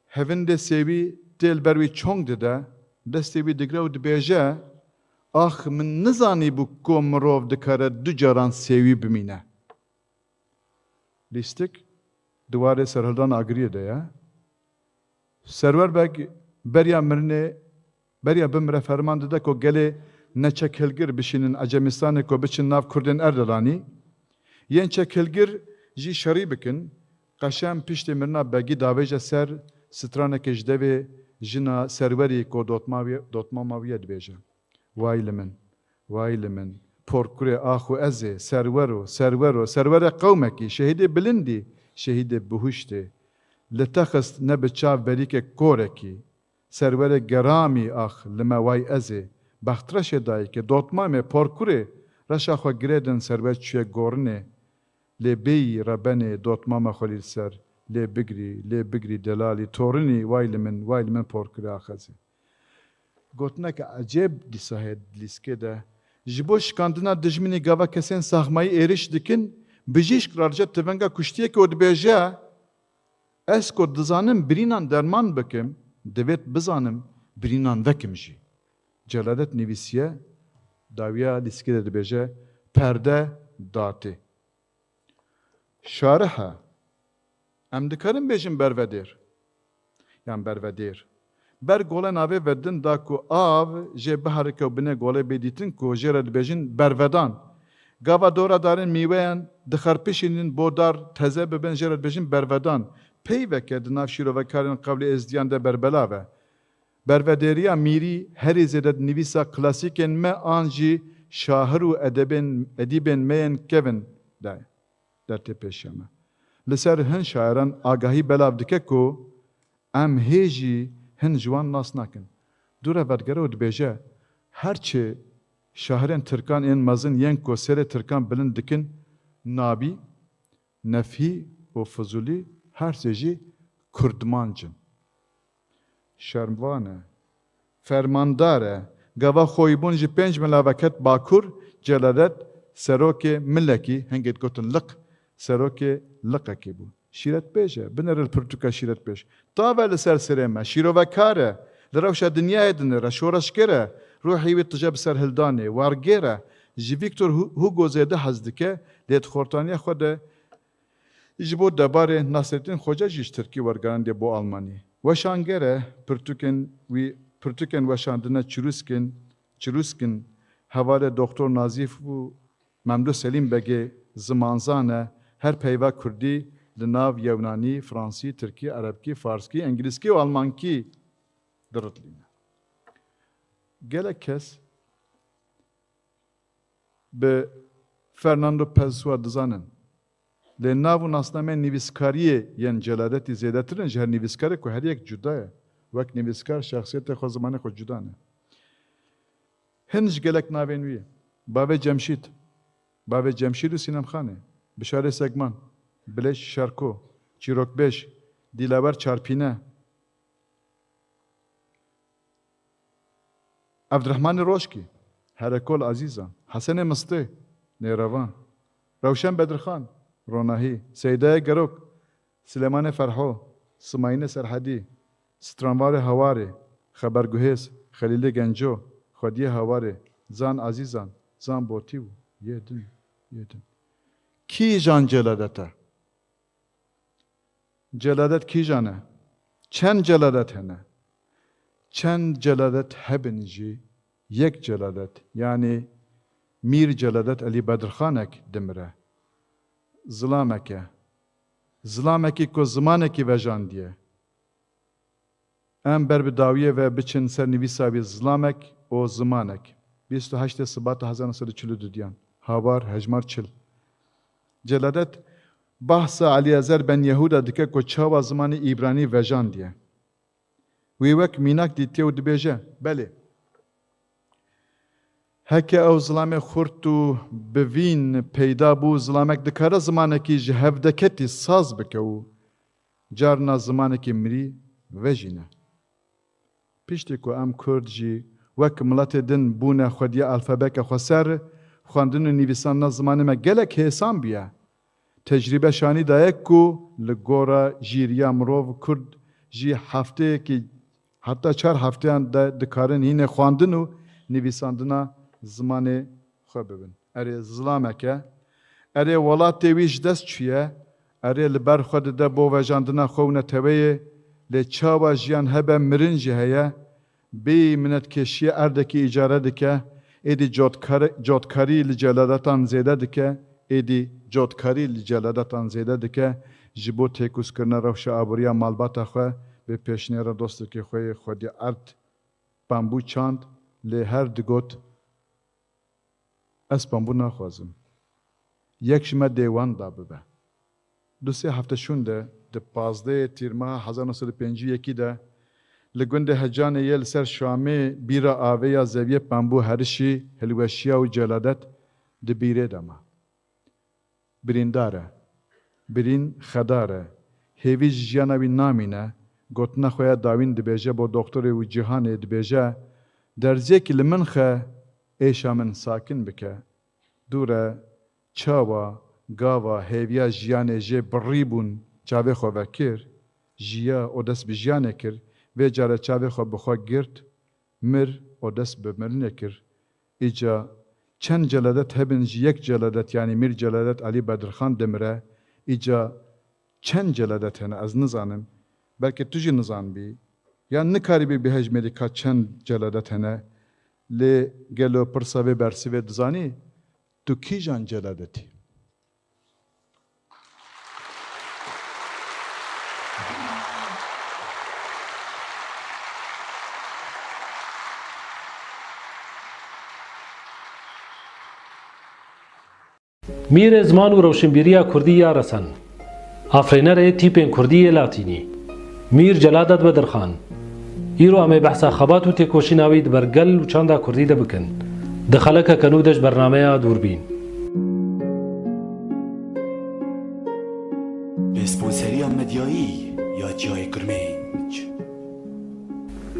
hevindê sêwî tê li ber wî çong dide, destê wî digre û dibêje, ax min nizanîbû ku mirov dikare du caran sêwî bimîne. Lîstik di warê serhildana Agiriyê de ye. Serwer Beg beriya mirinê, beriya bimire ferman dide ku gelê neçekhilgir bişînin Ecemistanê ku biçin nav Kurdên Erdelanî. Yên çekhilgir jî şerî bikin. Qeşem piştî mirina Begî davêje ser stranekê ji devê jina Serwerî ku dotma wî-, dotmama wî ye dibêje. Way li min, way li min, porkurê ax û ez ê, serwer o, serwer o, serwerê qewmekî, şehîdê bilindî, şehîdê bihuştê. Li te xist ne bi çav berîkek korekî, serwerê geramî ax li me way ez ê, bextreşê dayikê, dotmamê, porkurê, reşa xwe girêdin serwer çûye gorinê. Lê bêyî rebenê dotmama xwe lî li ser, lê bigirî, lê bigirî delalî, torinî, way li min, way li min porkurê ax ez ê. Gotineke ecêb dîsa heye di lîstikê de. Ji bo şikandina dijminî gava kesên saxmayî êrîş dikin, bijîşk radiçe tivenga kuştiyekê û dibêje, ez ku dizanim birînan derman bikim, divêt bizanim birînan vekim jî. Celadet nivîsiye, dawiya lîstikê de dibêje, perde datê. Şarih e. Em dikarin bêjin bervedêr. yan bervedêr. Ber gole navê ve din da ku av jê biherike û binê golê bê dîtin ku jê re dibêjin bervedan. Gava dora darên mîweyan dixerpişînin bo dar teze bibin, jê re dibêjin bervedan. Peyveke di nav şîrovekarên qewlê êzdiyan de berbelav e. Bervedêriya mîrî herî zêde di nivîsa klasîkên me an jî şahir û edebên, edîbên me yên kevin de ye. Der tê pêşiya me. Li ser hin şairan agahî belav dike ku em hê jî hin ji wan nas nakin. Dû re vedgere û dibêje, her çi şahirên tirkan ên mezin yên ku serê tirkan bilind dikin, Nabî, Nefhî û Fizûlî her sê jî kurdmanc in. Şervan e. Fermandar e. Gava xweyîbûn ji pênc mila veket Bakur, Celadet, serokê milekî, hingê digotin liq, serokê liqekê bû. Şîretbêj e. Binêre li pirtûka şîretbêj. Tav e li ser serê me. Şîrovekar e. Li rewşa dinyayê dinêre. Şoreşger e. Ruhê wî tije bi serhildanê. Wargêr e. Ji Victor Hu-, Hugo zêde hez dike, lê di xortaniya xwe de ji bo debarê Nasrettin Xoca jî ji tirkî wergerandiye bo almanî. Weşanger e, pirtûkên wî, pirtûkên weşandine çirûskên, çirûsk in, hevalê Doktor Nazîf û Memdûh Selîm Begê zimanzan e, her peyva kurdî li nav yewnanî, fransî, tirkî, erebkî, farskî, îngilîzkî û almankî diritlîne. Gelek kes bi Fernando Pessoa dizanin. Lê nav û nasnameyên nivîskariyê yên Celadetî zêdetir in ji her nivîskarê ku her yek cuda ye. Wek nivîskar şexsiyetê xwe, zimanê xwe cuda ne. Hin ji gelek navên wî ye. Bavê Cemşîd, Bavê Cemşîd û Sînemxanê, Bişarê Segman, Bilêj Şerko, çîrokbêj, Dîlawer Çarpîne, Evdirehmanê Roşkî, Herekol Azîzan, Hesenê Mistê, Nêrevan, Rewşen Bedirxan, Ronahî, Seydayê Gerok, Silêmanê Ferho, Simayînê Serhedî, Stranvarê Hawarê, Xeberguhêz, Xelîlê Genco, Xwediyê Hawarê, Zan Azîzan, Zan Botî û yê din, yê din. Kîjan celadet e? Celadet kîjan e? Çend celadet hene? Çend celadet hebin jî, yek celadet, yanî Mîr Celadet Elî Bedirxanek dimire. Zilamek e. Zilamekî ku zimanekî vejandiye. Em ber bi dawiyê ve biçin ser nivîsa wî Zilamek û Zimanek. Bîst û heştê Sibata hezar neh sed û çil û dudiyan. Hawar, hejmar çil. Celadet bahsa Elîezer ben Yehûda dike ku çawa zimanê îbranî vejandiye. Wî wek mînak dîtiye û dibêje, belê. Heke ew zilamê xurt û bivîn peyda bû, zilamek dikare zimanekî ji hevdeketî saz bike û carna zimanekî mirî vejîne. Piştî ku em Kurd jî wek miletê din bûne xwediyê alfabeke xweser, xwendin û nivîsandina zimanê me gelek hêsan bûye. Tecrîbe şanî daye ku li gora jîriya mirov Kurd jî hefteyekî heta çar hefteyan de dikarin hînê xwendin û nivîsandina zimanê xwe bibin. Erê, zilamek e. Erê, welatê wî ji dest çûye. Erê, li ber xwe dide bo vejandina xwe û neteweyê. Lê çawa jiyan hebe, mirin jî heye. Bêyî minetkêşiyê erdekî îcare dike, êdî cotkar-, cotkarî li celadetan zêde dike, êdî cotkarî li celadetan zêde dike, ji bo têkûzkirina rewşa aboriya malbata xwe bi pêşniyara dostekî xwe yê xwedî erd bambû çand, lê her digot, Ez bambû naxwazim. Yek ji me dê wan da bibe. Du sê hefte şûnde, di pazdehê Tîrmeha hezar neh sed û pêncî û yekî de, li gundê Hecanê yê li ser Şamê bîra avê ya zeviyê Pembû herişî, hilweşiya û celadet di bîrê de ma. Birîndar e. Birîn xedar e. Hêvî ji jiyana wî namîne. Gotina xwe ya dawîn dibêje bo doktorê û cîhanê, dibêje, Derziyekî li min xe, êşa min sakin bike. Dû re çawa, gava, hêviya jiyanê jê birî bûn, çavê xwe vekir, jiya û dest bi jiyanê kir, vê care çavê xwe bi xwe girt, mir û dest bi mirinê kir. Îca çend celadet hebin jî yek celadet, yanî Mîr Celadet Elî Bedirxan dimire. Îca çend celadet hene ez nizanim. Belkî tu jî nizanbî, yan nikaribî bihejmêrî ka çend celadet hene, lê gelo pirsa vê bersivê dizanî, tu kîjan celadet î? Mîrê ziman û rewşenbîriya kurdî ya resen, afirênerê tîpên kurdî yê latînî, Mîr Celadet Bedirxan. Îro em ê behsa xebat û têkoşîna wî di ber gel û çanda kurdî de bikin, di xelekeke nû de ji bernameya Dûrbîn. Bi sponseriya medyayî ya Çiyayê Kurmênc.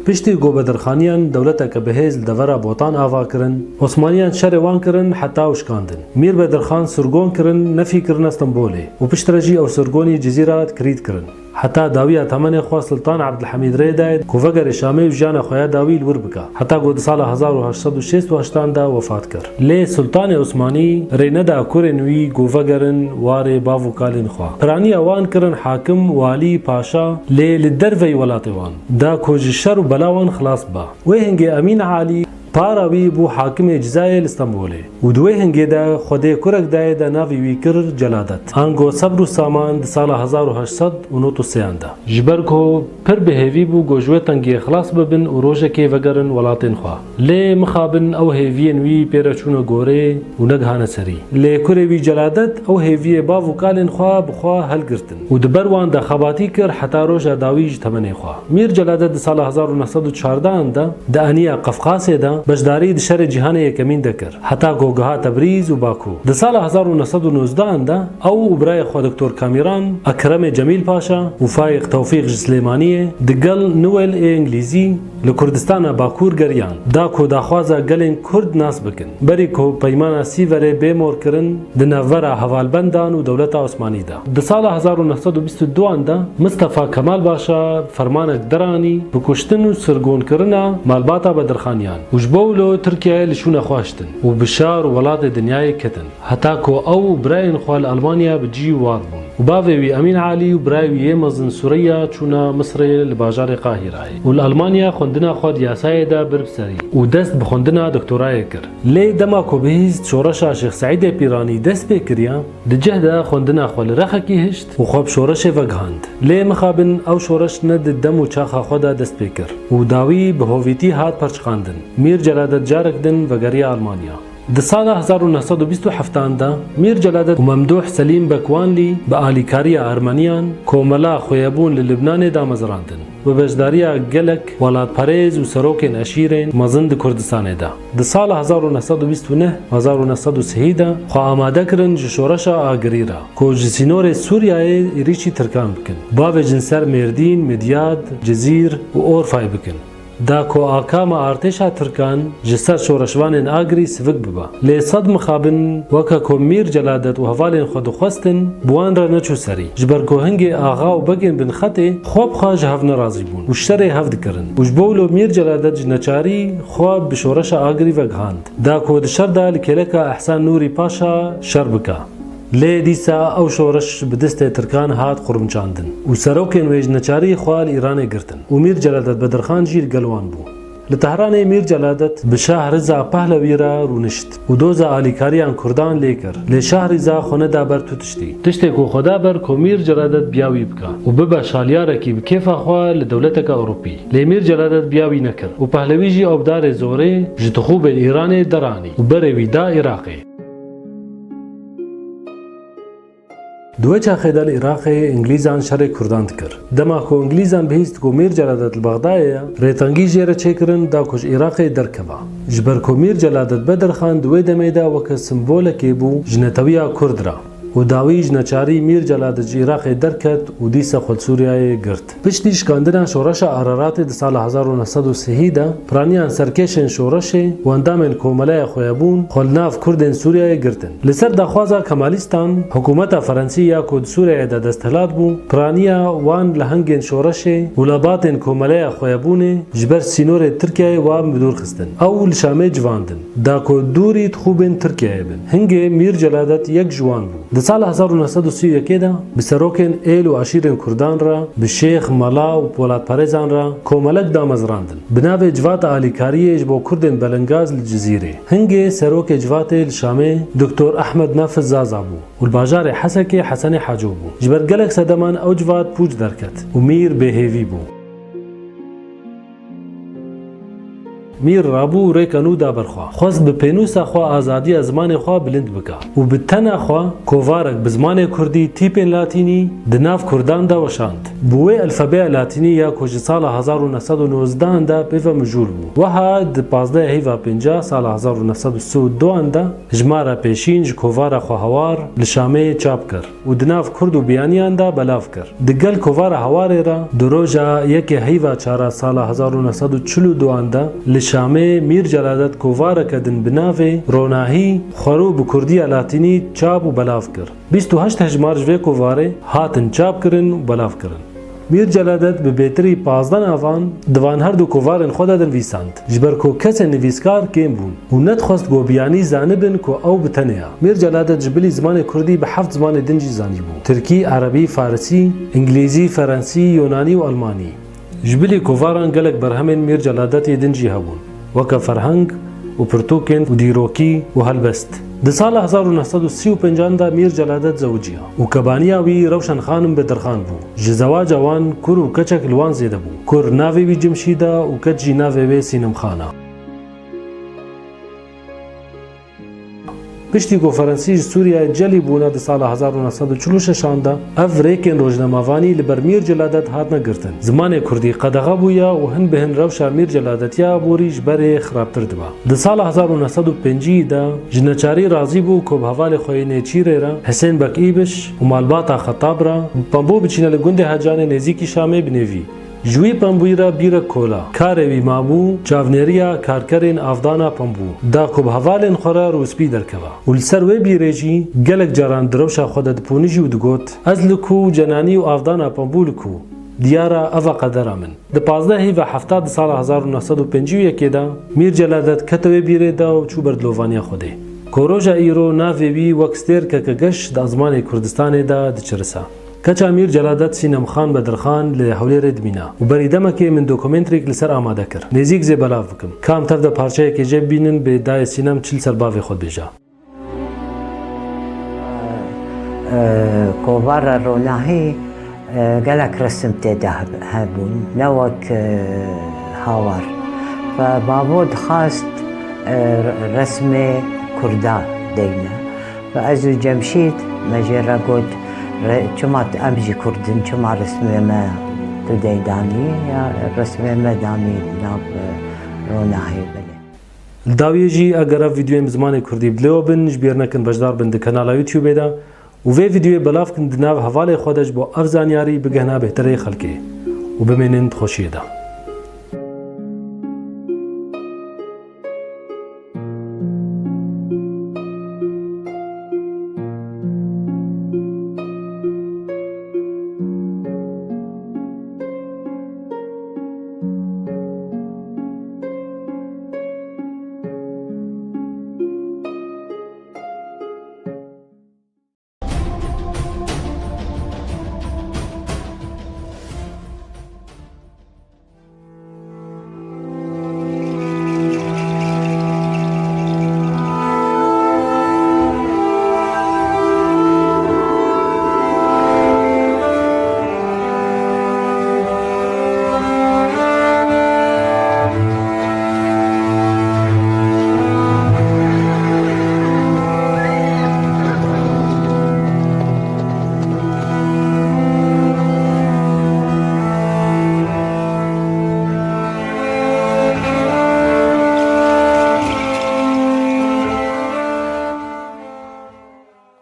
Piştî ku bedirxaniyan dewleteke bihêz li devera Botan ava kirin, Osmaniyan şerê wan kirin heta û şikandin. Mîr Bedirxan sirgon kirin, nefî kirine Stenbolê û piştre jî ew sirgonî Cizîra kirît kirin. Heta dawiya temenê xwe Sultan Ebdilhemîd rê daye ku vegerê Şamê û jiyana xwe ya dawî li wir bike, heta ku di sala hezar û heşt sed û şêst û heştan de wefat kir. Lê Sultanê Osmanî rê neda kurên wî ku vegerin warê bav û kalên xwe. Piraniya wan kirin hakim, walî, paşa, lê li derveyî welatê wan, da ku ji şer û bela wan xilas biba. Wê hingê Emîn Alî para wî bû hakimê Cizayê li Stenbolê û di wê hingê de Xwedê kurek dayê de navê wî kir Celadet. Ango sebr û saman di sala hezar û heşt sed û nod û sêyan de. Ji ber ku pir bi hêvî bû ku ji wê tengiyê xilas bibin û rojekê vegerin welatên xwe. Lê mixabin ew hêviyên wî pê re çûne gorê û negihane serî. Lê kurê wî Celadet ew hêviyê bav û kalên xwe bi xwe helgirtin û di ber wan de xebatî kir heta roja dawî ji temenê xwe. Mîr Celadet di sala hezar û neh sed û çardehan de di aniya Qefqasê de beşdarî di şerê cîhanê yekemîn de kir, heta ku gihate Tebrîz û Bakû. Di sala hezar û neh sed û nozdehan de ew û birayê xwe Doktor Kamîran, Ekremê Cemîl Paşa û Fayîq Tewfîq ji Silêmaniyê di gel Newel ê Îngilîzî li Kurdistana Bakûr geriyan, da ku daxwaza gelên Kurd nas bikin. Berî ku Peymana Sîverê bê mor kirin, di navbera hevalbendan û dewleta Osmanî de. Di sala hezar û neh sed û bîst û duan de Mistefa Kemal Paşa fermanek deranî bi kuştin û sirgonkirina malbata Bedirxaniyan û ji bo wilo Tirkiyeyê li şûna xwe hiştin û bi şar û welatê dinyayê ketin. Heta ku ew û birayên xwe li Almanya bi cî û war bûn û bavê wî Emîn Alî û birayê wî yê mezin Sureyya çûne Misirê li bajarê Qahîrayê û li Almanya xwendina xwe di yasayê de bir bi serî û dest bi xwendina doktorayê kir. Lê dema ku bihîst şoreşa Şêx Seîdê Pîranî dest pê kiriye, di cih de xwendina xwe li rexekî hişt û xwe bi şoreşê vegihand. Lê mixabin ew şoreş ne di dem û çaxa xwe de dest pê kir û dawî bi hovîtî hat perçiqandin. Mîr Celadet carek din vegeriya Almanya. Di sala hezar û neh sed û bîst û heftan de Mîr Celadet û Memdûh Selîm Bekwanlî bi alîkariya Ermeniyan komela xweyebûn li Libnanê damezrandin, bi beşdariya gelek welatperêz û serokên eşîrên mezin di Kurdistanê de. Di sala hezar û neh sed û bîst û neh hezar û neh sed û sihî de xwe amade kirin ji şoreşa Agirî re, ku ji sînorê Sûriyeyê êrîşî Tirkan bikin, bavêjin ser Mêrdîn, Midyad, Cizîr û Orfayê bikin. Da ku akama artêşa Tirkan ji ser şoreşvanên Agirî sivik bibe. Lê sed mixabin weke ku Mîr Celadet û hevalên xwe dixwestin, bi wan re neçû serî. Ji ber ku hingê axa û begên binxetê xwe bi xwe ji hev nerazî bûn û şerê hev dikirin û ji bo wilo Mîr Celadet ji neçarî xwe bi şoreşa Agirî vegihand. Da ku di şer de li kêleka Ehsen Nûrî Paşa şer bike. Lê dîsa ew şoreş bi destê Tirkan hat qurmçandin û serokên wê ji neçarî xwe li Îranê girtin û Mîr Celadet Bedirxan jî li gel wan bû. Li Tehranê Mîr Celadet bi Şah Riza Pehlewî re rûnişt û doza alîkariyan Kurdan lê kir. Lê Şah Riza xwe neda ber tu tiştî. Tiştê ku xwe da ber ku Mîr Celadet biya wî bike û bibe şalyarekî bi kêfa xwe li dewleteke Ewropî. Lê Mîr Celadet biya wî nekir û Pehlewî jî ew bi darê zorê ji tixûbên Îranê deranî û berê wî da Iraqê. Di wê çaxê de li Iraqê Îngilîzan şerê Kurdan dikir. Dema ku Îngilîzan bihîst ku Mîr Celadet li Bexdayê ye, rêtengî jê re çêkirin da ku ji Iraqê derkeve. Ji ber ku Mîr Celadet Bedirxan di wê demê de weke simbolekê bû ji netewiya Kurd re û dawî ji neçarî Mîr Celadet ji Iraqê derket û dîsa xwe li Sûriyeyê girt. Piştî şikandina şoreşa Araratê di sala hezar û neh sed û sihî de, piraniyan serkêşên şoreşê û endamên komeleya xwe ya bûn xwe li nav Kurdên Sûriyeyê girtin. Li ser daxwaza Kemalîstan, hikûmeta Ferensî ya ku di Sûriyeyê de desthilat bû, piraniya wan lehengên şoreşê û lebatên komeleya xwe ya bûnê ji ber sînorê Tirkiyeyê wan bi dûr xistin. Ew li Şamê civandin, da ku dûrî tixûbên Tirkiyeyê bin. Hingê Mîr Celadet yek ji wan bû. Di sala hezar û neh sed û sî û yekê de bi serokên êl û eşîrên kurdan re, bi şêx, mela û polatperêzan re komelek damezrandin. Bi navê Civata Alîkariyê ji bo kurdên belengaz li Cizîrê. Hingê serokê civatê li Şamê Doktor Ehmed Nafiz Zaza bû û li bajarê Hesekê Hesenê Haco bû. Ji ber gelek sedeman ew civat pûç derket û Mîr bêhêvî bû. Mîr rabû û rêka nû da ber xwe. Xwest bi pênûsa xwe azadiya zimanê xwe bilind bike û bi tena xwe kovarek bi zimanê kurdî, tîpên latînî di nav kurdan de weşand. Bi wê elfebeya latînî ya ku ji sala hezar û neh sed û nozdehan de pê ve mijûl bû. Weha di pazdeh heyva pêncah sala hezar û neh sed û sî û duan de ji me re pêşîn ji kovara xwe Hawar li Şamê çap kir û di nav kurd û biyaniyan de belav kir. Di gel kovara Hawarê re di roja yekê heyva çara sala hezar û neh sed û çil û duan de li Şamê Mîr Celadet kovareke din bi navê Ronahî Xwerû bi kurdiya latînî çap û belav kir. Bîst û heşt hejmar ji vê kovarê hatin çap kirin û belav kirin. Mîr Celadet bi bêtirî pazdeh navan di van her du kovarên xwe de dinivîsand, ji ber ku kesên nivîskar kêm bûn û nedixwest ku biyanî zanibin ku ew bi tenê ye. Mîr Celadet ji bilî zimanê kurdî bi heft zimanê din jî zanîbû: tirkî, erebî, farisî, îngilîzî, ferensî, yonanî û elmanî. Ji bilî kovaran gelek berhemên Mîr Celadetê din jî hebûn, weke ferheng û pirtûkên û dîrokî û helbest. Di sala hezar û neh sed û sî û pêncan de Mîr Celadet zewiciya û kebaniya wî Rewşen Xanim Bedirxan bû. Ji zewaca wan kur û keçek li wan zêde bû. Kur navê wî Cemşîd e û keç jî navê wê Sînem Xan e. Piştî ku Ferensî ji Sûriyeyê celî bûne di sala hezar û neh sed û çil û şeşan de, ev rêkên rojnamevanî li ber Mîr Celadet hatine girtin. Zimanê kurdî qedexe bûye û hin bi hin rewşa Mîr Celadetî ya aborî ji berê xirabtir dibe. Di sala hezar û neh sed û pêncî de ji neçarî razî bû ku bi hevalê xwe yê nêçîrê re, Hisên Bek Îbiş û malbata Xetab re, bi pembû biçîne li gundê Hecanê nêzîkî Şamê binêvî. Ji wî pembûyî re bîrek kola. Karê wî mabû çavnêriya karkerên avdana pembû da ku bi hevalên xwe re rûspî derkeve. Û li ser wê bîrê jî gelek caran di rewşa xwe de diponijî û digot, Ez li ku cenanî û avdana pembû li ku? Diyar e, ev e qedera min. Di pazdeh heyva hefta di sala hezar û neh sed û pêncî û yekê de Mîr Celadet kete wê bîrê de û çû ber dilovaniya Xwedê. Ku roja îro navê wî wek stêrkeke geş di ezmanê Kurdistanê de diçirise. Keça Mîr Celadet Sînem Xan Bedirxan li Hewlêrê dimîne û berî demekê min dokumenterîk li ser amade kir. Nêzîk zê belav bikim. Ka em tev de parçeyekê jê bibînin, bê dayê Sînem çi li ser bavê xwe dibêje. Kovara Ronahî, e, gelek resim tê de heb-, hebûn, ne wek, e, Hawar. Ve bavo dixwest, e, resmê Kurda deyne. Ve ez û Cemşîd me jê re got, re-, çima t-, em jî Kurd in, çima resmê me tu deydanî, ya resmê me danî nav, e, Ronahî belê. Li dawiyê jî eger ev vîdeoyên bi zimanê Kurdî bi lê we bin, ji bîr nekin beşdar bin di kanala YouTubeê de û vê vîdeoyê belav kin di nav hevalê xwe de ji bo ev zanyarî bigihna bêhtirê xelkê û bimênin di xweşiyê de.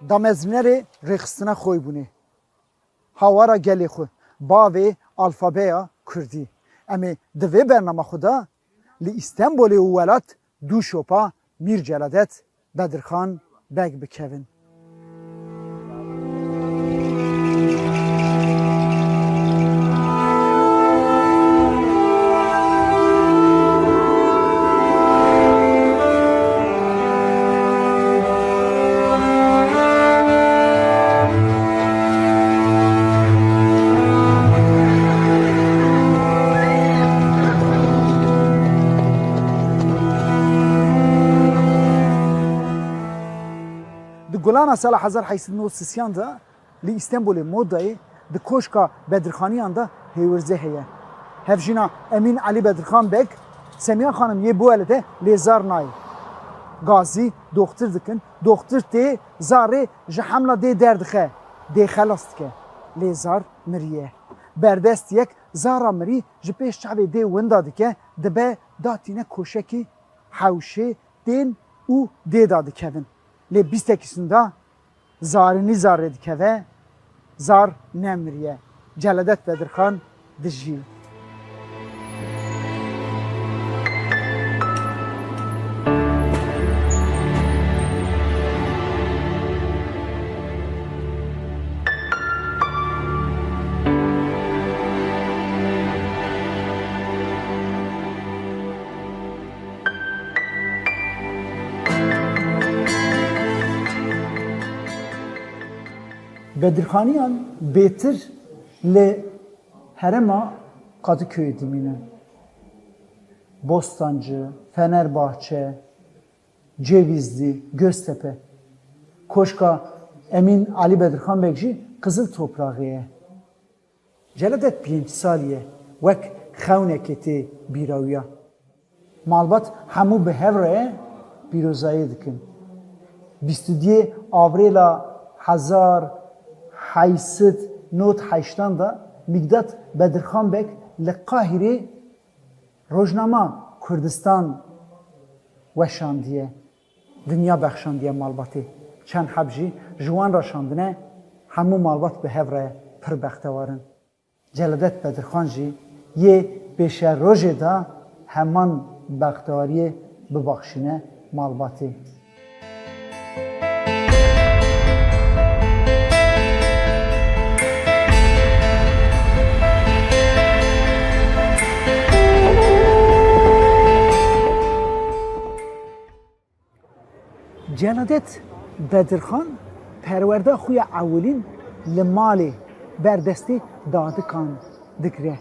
Damezrînerê rêxistina xweyîbûnê, hawara gelê xwe, bavê alfabeya kurdî. Em ê di vê bernama xwe de li Îstenbolê û welat dû şopa Mîr Celadet Bedirxan Beg bikevin. Ana sala hezar heyşt sed û nod sisiyan de li Îstenbulê Modayê di Koşka Bedirxaniyan de hêwirzê heye. Hevjîna Emîn Elî Bedirxan Beg, Semiya Xanim yê biwelide lê zar nayê. Gazî doxtir dikin, doxtir tê zarê ji hemla dê derdixe, dê xelas dike. Lê zar miriye. Berdestiyek zara mirî ji pêş çavê dê winda dike, dibe datîne koşekî hewşê tên û dê da dikevin. Lê bîstekî sunda zarinî zarê dikeve, zar nemiriye. Celadet Bedirxan dijî. Bedirxaniyan bêtir li herêma Kadıköyê dimînin. Bostancı, Fenerbahçe, Cevizli, Göztepe. Koşka Emîn Elî Bedirxan Beg jî Qizil Topraxê ye. Celadet pênc salî ye, wek xewnekê tê bîra wî ya. Malbat hemû bi hev re ye, pîrozayê dikin. Bîst û duyê Avrêla hezar heyşt sed nod heştan de Mîkdat Bedirxan Beg li Qahîrê rojnama Kurdistan weşandiye, dinya bexşandiye malbatê. Çend heb jî ji wan re şandine, hemû malbat bi hev re pir bextewar in. Celadet Bedirxan jî yê pêşerojê de heman bextewariyê bibaxşîne malbatê. Celadet Bedirxan perwerda xwe ya ewilîn li malê ber destê dadikan digire.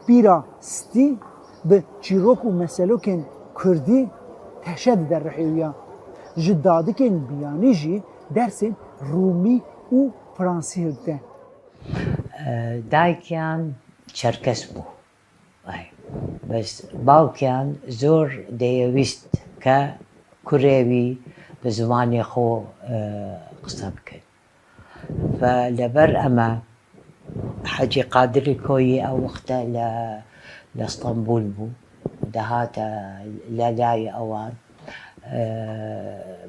Pîra Stî bi çîrok û meselokên kurdî teşe dide rihê wî ya. Ji dadikên biyanî jî dersên rûmî û fransî hildide. Daykiyan çerkes bû. Ay, bes bawkiyan zor dêyewîst ke kurê wî bi zimanê xwe, e, qise bikin. Ve leber eme Hecî Qadirî Koyî ew wexte le, le Stenbul bû. Dehate lelayê ewan, e,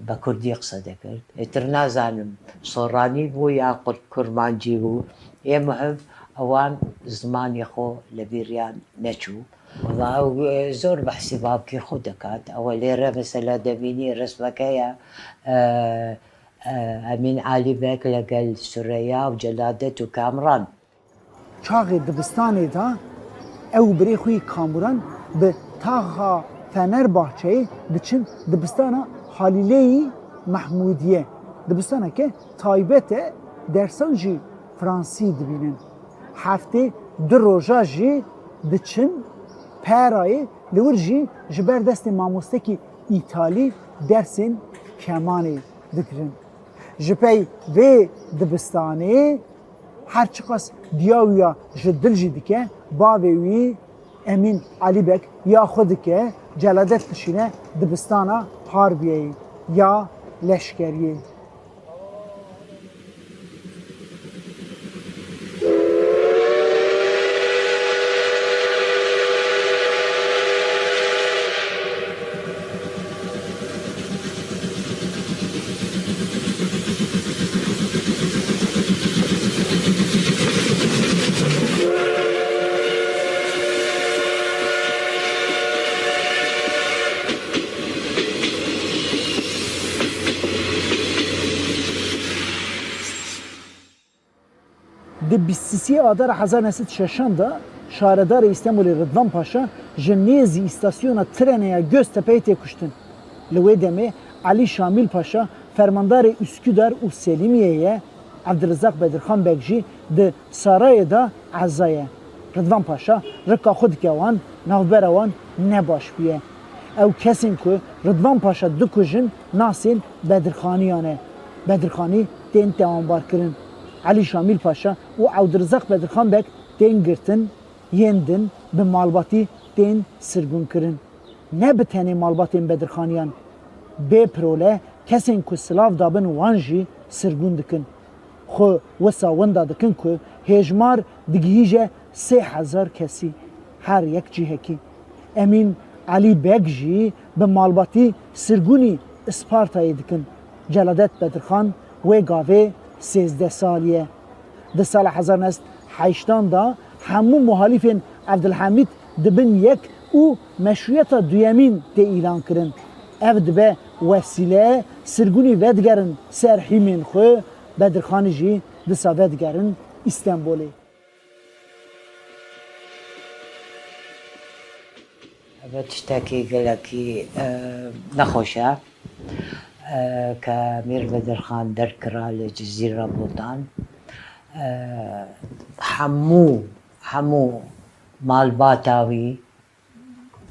be kurdî qise dikir. Êtir nazanim soranî bû ya kur-, kurmancî bû. Ê muhim ewan zimanê xwe li bîriyan neçû. Wela ew, e, zor behsî bavkê xwe dikat. Ew lêre mesela demînî resmeke ye, e, e, Emîn Alî Beg legel Sureya û Celadet û Kamran. Çaxê dibistanê de ew û birê xwe yî Kamuran bi taxa Fenerbahçeyê diçin dibistana Halîleyî Mehmûdiyê. Dibistaneke taybet e, dersan jî fransî dibînin. Heftê du roja jî diçin Perayê, li wir jî ji ber destê mamostekî îtalî dersên kemanê digirin. Ji pey vê dibistanê her çiqas diya wî ya ji dil jî dike, bavê wî Emîn Alîbek ya xwe dike, Celadet dişîne dibistana harbiyeyê ya leşkeriyê. Di bîst û sisê Adara hezar neh sed şeşan de şaredarê Îstenbulê Ridvan Paşa ji nêzî îstasyona trene ya Göztepeyê tê kuştin. Li wê demê Elî Şamîl Paşa fermandarê Üsküdar û Selimiye ye, Evdirizaq Bedirxan Beg jî di sarayê de eza ye. Ridvan Paşa rika xwe dike wan, navbera wan ne baş bûye. Ew kesên ku Ridvan Paşa dikujin nasên Bedirxaniyan e. Bedirxanî tên tewanbarkirin. Elî Şamîl Paşa û Ewdirizaq Bedirxan Beg tên girtin, yên din bi malbatî tên sirgûnkirin. Ne bi tenê malbatên Bedirxaniyan, bê pirole kesên ku silav dabin wan jî sirgûn dikin. Xwe wisa winda dikin ku hêjmar digihîje sê hezar kesî, her yek cihekî. Emîn Elî Beg jî bi malbatî sirgûnî Ispartayê dikin. Celadet Bedirxan wê gavê sêzdeh salî ye. Di sala hezar neh sed heştan de hemû muhalîfên Evdilhemîd dibin yek û meşrûyeta duyemîn tê îlan kirin. Ev dibe wesîle sirgûnî vedigerin ser hîmên xwe, Bedirxanî jî disa vedigerin Îstenbolê. Ev tiştekî gelekî, e, nexweş e, e, ke Mîr Bedirxan derkira li Cizîra Botan. E, hemû, hemû malbata wî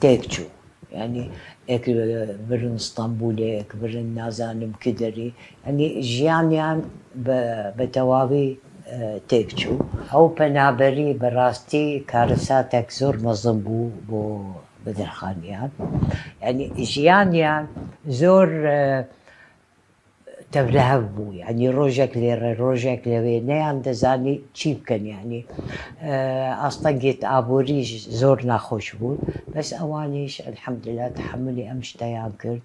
têk çû. Yanî ek birin Stenbolê, ek birin nazanim ki derî. Yanî jiyaniyan bi, bi tewavî, e, têk çû. Ew penaberî bi rastî karisatek zor mezin bû bo Bedirxaniyan. Yanî jiyaniyan zor, e, tevlihev bû. Yanî rojek lê re, rojek lê wê, neyan dizanî çî bikin yanî. E, astengê aborî jî zor nexweş bû. Bes ewanîş, elhemdulillah, tehemulî em ji te yan kir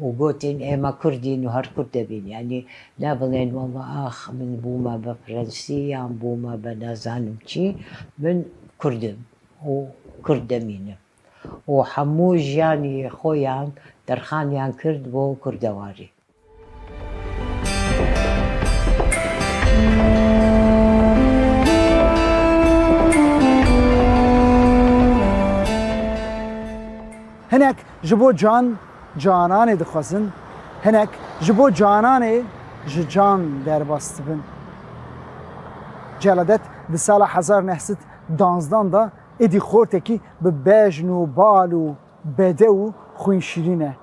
û gotin, "Ê me Kurd in û her Kurd dibin." Yanî ne bilên, "Wela ax, min bûme be Frensî yan bûme be nazanim çî, min Kurd im û Kurd demînim." Û hemû jiyanî xwe yan derxaniyan kirt bo kurdewarî. Hinek ji bo can, cananê dixwazin, hinek ji bo cananê ji can derbas dibin. Celadet di sala hezar neh sed danzdan de êdî xortekî bi bejn û bal û bedew û xwînşîrîn e.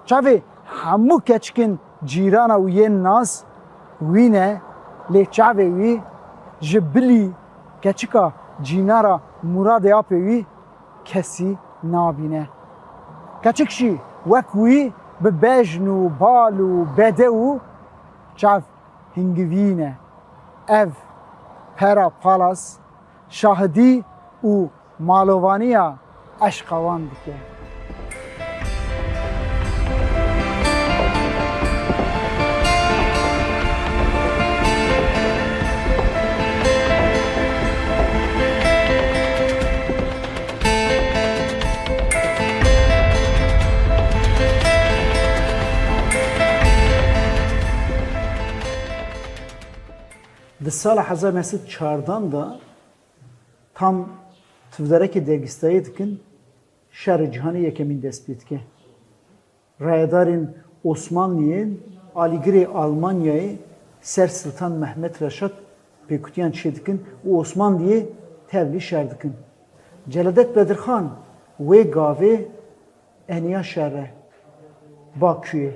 Çavê hemû keçikên cîrana wî yên nas wî ne, lê çavê wî ji bilî keçika cînara Muradê apê wî kesî nabîne. Keçik jî wek wî bi bejn û bal û bedew û çav hingivîn e. Ev pera palas şahidî û malovaniya eşqa wan dike. Di sala hezar neh sed çardan de tam tivderekê dergîstayê dikin, Şerê Cîhanê Yekemîn dest pê dike. Rayedarên Osmanliyê, alîgirê Almanyayê ser Siltan Mehmet Reşat pêkutiyan çêdikin û Osmanliyê tevlî şer dikin. Celadet Bedirxan wê gavê eniya şer e Bakuyê.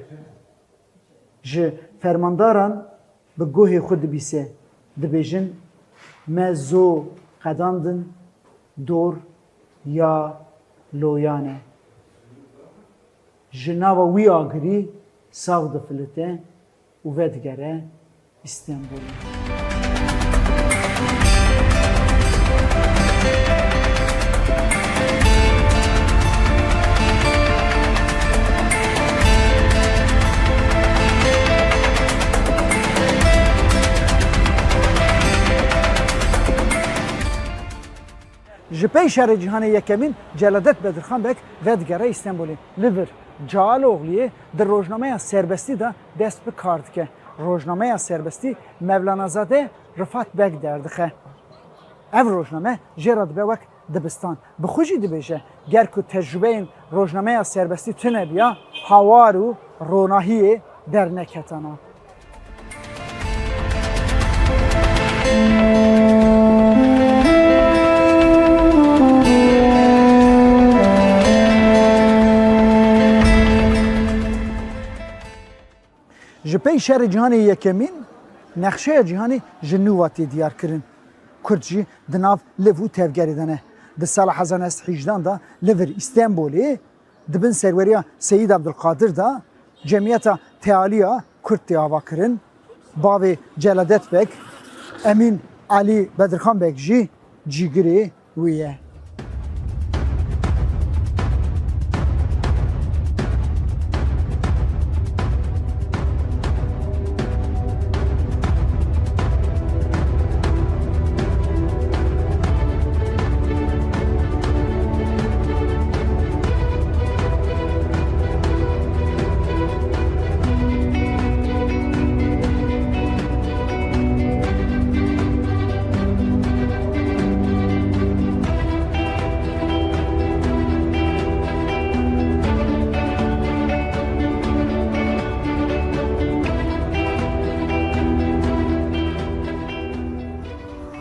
Ji fermandaran bi guhê xwe dibîse, dibêjin, "Me zo qedandin dor ya loyan e." Ji nava wî agirî sax difilite û vedigere Îstenbulê. Ji pey Şerê Cîhanê Yekemîn Celadet Bedirxan Beg vedigere Îstenbulê. Li vir Calogliyê di rojnameya Serbestî de dest bi kar dike. Rojnameya Serbestî Mevlanazade Rifat Beg derdixe. Ev rojname jê re dibe wek dibistan. Bi xwe jî dibêje, ger ku tecrûbeyên rojnameya Serbestî tune biya, hawar û ronahiyê derneketana. Pey Şerê Cîhanê Yekemîn, nexşeya cîhanê ji nû ve tê diyar kirin. Kurd jî di nav liv û tevgerê de ne. Di sala hezar neh sed hejdan de li vir Îstenbolê di bin serweriya Seyîd Ebdulqadir de Cemiyeta Tealiya Kurd tê avakirin. Bavê Celadet Beg, Emîn Elî Bedirxan Beg jî cîgirê wî ye.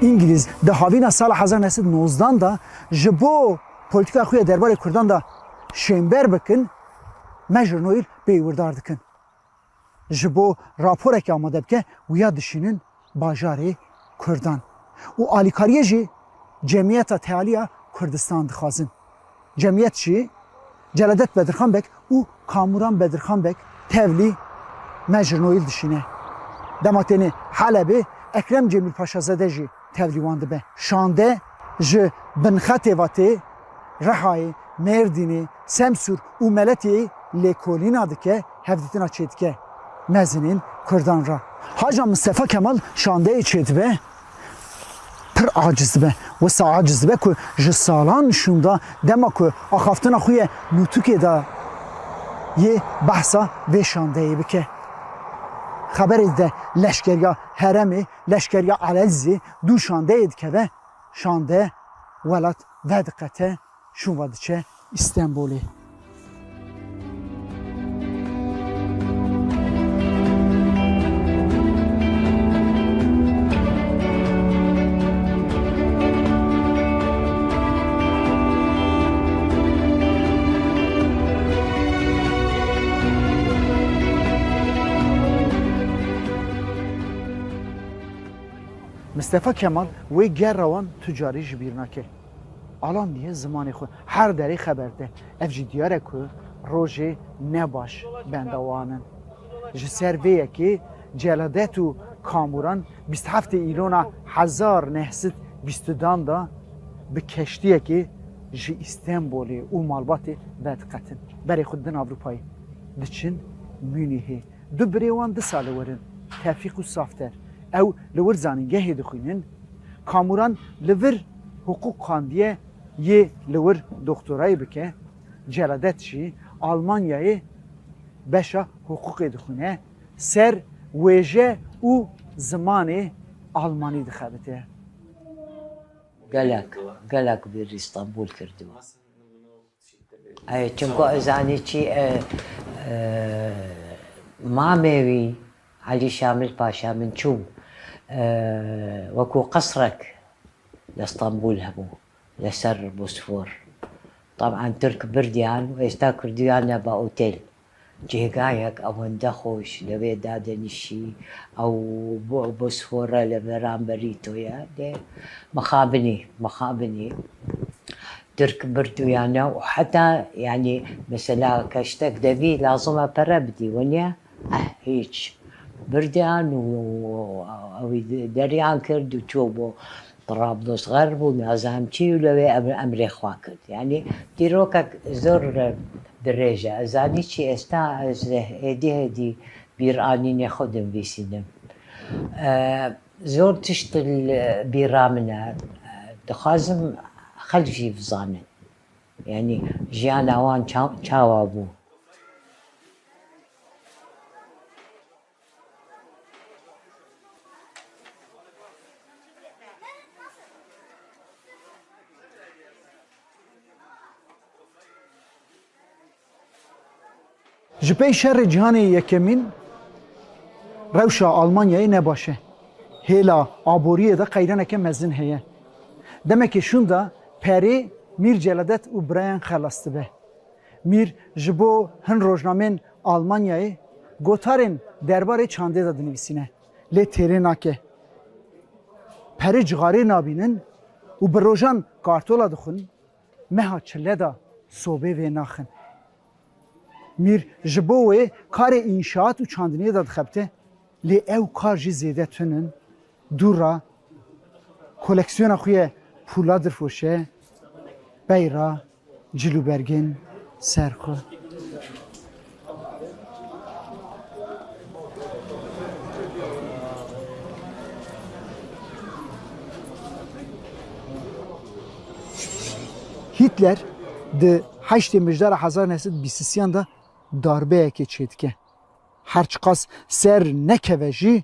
Îngilîz di havîna sala hezar neh sed nozdan de ji bo polîtîka xwe ya derbarê Kurdan de şênber bikin, Major Noel pê wî wirdar dikin. Ji bo raporeke amade bike, wiya dişînin bajarê Kurdan. Û alîkariyê jî Cemiyeta Tealiya Kurdistan dixwazin. Cemiyet jî Celadet Bedirxan Beg û Kamuran Bedirxan Beg tevlî Major Noel dişîne. Dema têne Helebê, Ekrem Cemîl Paşazade jî tevlî wan dibe. Şande ji Binxetê ve tê Rihayê, Mêrdînê, Semsûr û Meletiyê lêkolîna dike, hevdîtina çêdike mezinên Kurdan re. Haca Mistefa Kemal şandeyê çêdibe, pir aciz dibe. Wisa aciz dibe ku ji salan şûnda dema ku axaftina xwe yê nûtûkê de yê behsa vê şandeyê bike. Xeberê dide leşkeriya herêmê, leşkeriya Elezîzê dû şandeyê dikeve, şande welat vediqete, şûn ve diçe Îstenbolê. Mistefa Kemal wê gera wan tu carî ji bîr nake. Alan diye zimanê xwe her derê xeber de. Ev jî diyar e ku rojê ne baş benda wan in. Ji ser vê yekê Celadet û Kamuran bîst heftê Îlona hezar neh sed bîst dan de bi keştiyekê ji Îstenbolê û malbatê vediqetin. Berê xwe didin Ewropayê. Diçin Münihê. Du birê wan du sal li wir in, Tevfîq û Safter. Ew li wir zanîngehê dixwînin. Kamuran li vir hiqûq xwendiye, yê li wir doktorayê bike. Celadet jî Almanyayê beşa hiqûqê dixwîne. Ser wêje û zimanê almanî dixebite. Gelek, gelek bêrî Stenbol kirdiwe. Ey, çimku ez zanî çi, e, e, mamê wî, Elî Şamil Paşa, min çû, e, wekû qesrek li Stenbol hebû, li ser Bosfor. Teban Tirk birdiyan û êsta kirdiyan nebe otel. Cêgayek ewende xweş, li wê dadenişî, ew bo-, Bosfora li beramberî to ye, lê mixabinî, mixabinî. Tirk birdiyan û heta, yanî, mesela, keştek devî lazim e pere bidî, weniye? Eh, hîç. Birdiyan û ew ê deriyan kir û çû bo Trablusgarp û nazam çi û lewê em-, emrê xwe kir. Yanî dîrokek zor dirêj e. Ez zanî çi êsta ez êdî hêdî bîranînê xwe dinivîsînim. E, zor tişt li bîra min e. Dixwazim xelk jî bizanin. Yanî jiyana wan ça-, çawa bû? Ji pey şerê cîhanê yekemîn rewşa Almanyayê ne baş e. Hêla aboriyê de qeyraneke mezin heye. Demekê şûnda perê Mîr Celadet û birayan xelas dibe. Mîr ji bo hin rojnameyên Almanyayê Gotarên derbarê çandê de dinivîsîne, lê têrê nake. Perê cixarê nabînin û bi rojan kartola dixwin, meha çile de sobê vê naxin. Mîr ji bo wê karê înşaat û çandiniyê de dixebite, lê ew kar jî zêde tun in. Dû re koleksiyona xwe ye pûla dirfoşe, beyra, cilûbergên ser xwe. Hitler di heştê Mijdara hezar neh sed bîst û sêyan de darbeyekê çêdike. Her çiqas ser nekeve jî,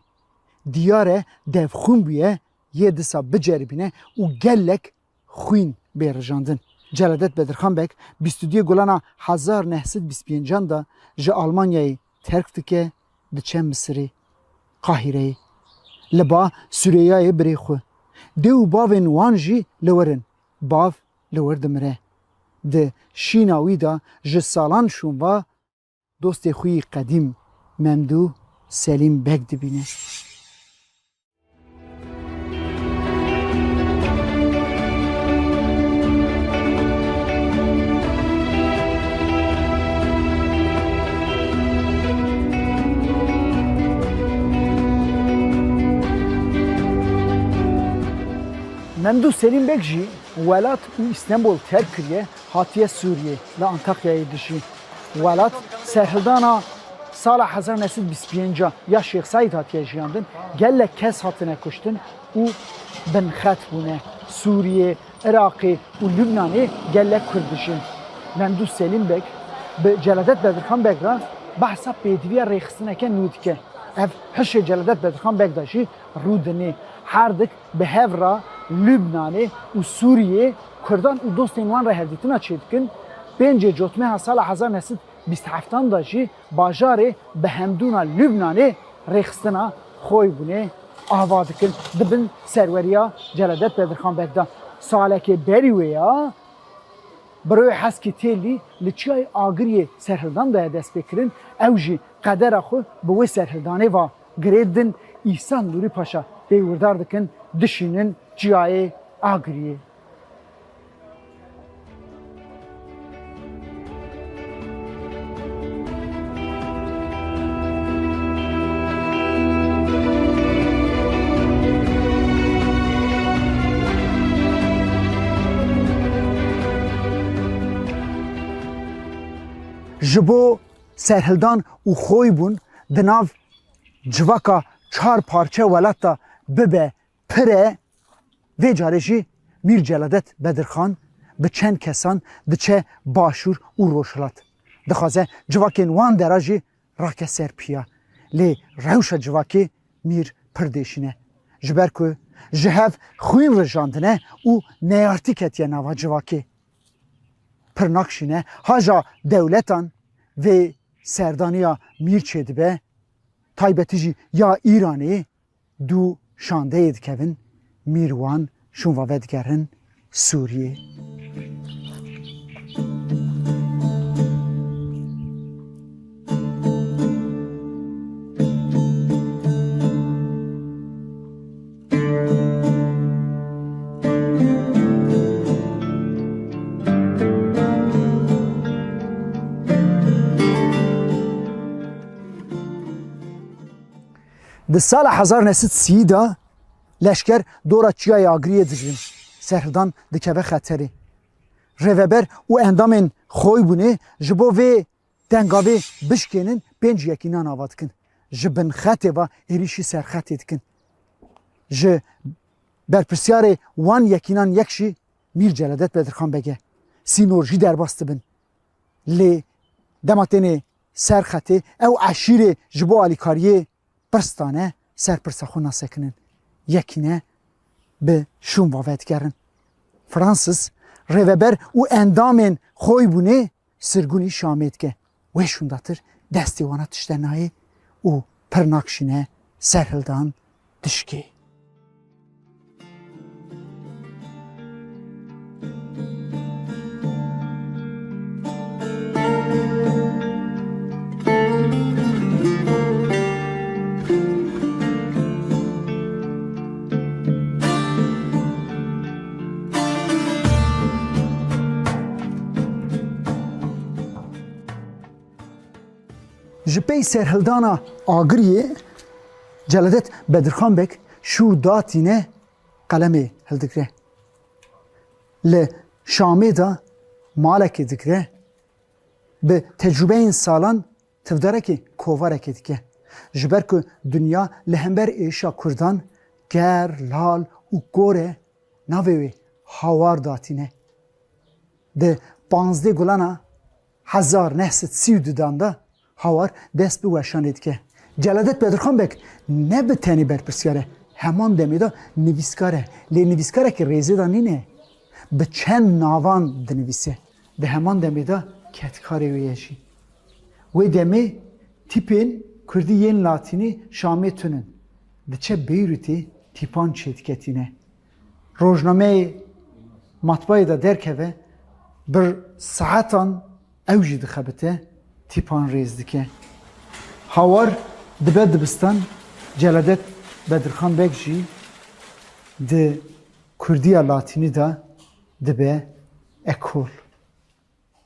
diyar e dev xwîn bûye, yê disa biceribîne û gelek xwîn bê rijandin. Celadet Bedirxan Beg bîst û duyê Gulana hezar neh sed bîst û pêncan de ji Almanyayê terk dike, diçe Misirê, Qahîreyê. Li ba Süreyayê birê xwe. Dê û bavên wan jî li wir in. Bav li wir dimire. Di şîna wî de ji salan şûnva dostê xwe yî qedîm Memdû Selîm Beg dibîne. Memdû Selîm Beg jî welat û Îstenbol terk kiriye, hatiye Sûriyê, li Antakyayê dijî. Welat serhildana sala hezar neh sed bîst û pênc ya Şêx Seîd hatiye jiyandin, gelek kes hatine kuştin û binxet bûne. Sûriyê, Iraqê û Lubnanê gelek Kurd dijîn. Memdû Selîm Beg bi Celadet Bedirxan Beg re behsa pêdiviya rêxistineke nû dike. Ev hişê Celadet Bedirxan Beg de jî rû dinê. Her dik bi hev re Lubnanê û Sûriyê Kurdan û dostên wan re hevdîtina çêdikin. Pêncê Cotmeha sala hezar neh sed bîst û heftan de jî bajarê bi hemdûna Lubnanê rêxistina Xoybûnê ava dikin. Di bin serweriya Celadet Bedirxan Beg de. Salekê berî wê ya, Biroyê Heskî Têlî li Çiyayê Agiriyê serhildan daye destpêkirin, ew jî qedera xwe bi wê serhildanê ve girê din, Îhsan Nûrî Paşa pê wirdar dikin, dişînin Çiyayê Agiriyê. Ji bo serhildan û Xoybûn di nav civaka çar parçe welat de bibe pir e, vê carê jî Mîr Celadet Bedirxan bi çend kesan diçe Başûr û Rojhilat. Dixwaze civakên wan dera jî rake ser piya. Lê rewşa civakê Mîr pir dêşîn e. Ji ber ku ji hev xwîn rijandine û neyartî ketiye nava civakê. Pir nakşîne, haja dewletan vê serdaniya Mîr çêdibe, taybetî jî ya Îranê, du şandeyê dikevin, Mîr wan şûnva vedigerin Sûriyê. Di sala hezar neh sed sî de leşker dora Çiyayê Agiriyê digrin. Serhildan dikeve xeterê. Rêveber û endamên Xoybûnê ji bo vê dengavê bişkênin, pênc yekînan ava dikin. Ji bin xetê ve êrîşî ser xetê dikin. Ji berpirsiyarê wan yekînan yek jî Mîr Celadet Bedirxan Beg e. Sînor jî derbas dibin. Lê dema têne ser xetê, ew eşîrê ji bo alîkariyê pirs dane, ser pirsa xwe nasekinin. Yekîne bi şûnva vedigerin. Francis, rêveber û endamên Xoybûnê sirgûnî Şamê dike. Wê şûndatir destê wana tişte nayê û pir nakşîne serhildan dişkê. Ji pey serhildana Agiriyê Celadet Bedirxan Beg şûr datîne, qelemê hildigre. Li Şamê de malekê digre, bi tecrûbeyên salan tivdarekê kovarekê dike. Ji ber ku dinya li hember êşa Kurdan ger, lal û kor e, navê wê Hawar datîne. Di panzdeh Gulana hezar neh sed sî û dudan de Hawar dest bi weşanê dike. Celadet Bedirxan Beg ne bi tenê berpirsyar e, heman demê de nivîskar e. Lê nivîskarekî rêzê de nîne. Bi çend navan dinivîse. Di heman demê de kedkarê wê ye jî. Wê demê tîpên kurdî yên latînî Şamê tune. Diçe Beyrûtê tîpan çêdike tîne. Rojnameyê matbayê de derkeve, bi saetan ew jî dixebite, tîpan rêz dike. Hawar dibe dibistan, Celadet Bedirxan Beg jî di kurdiya latînî de dibe ekol.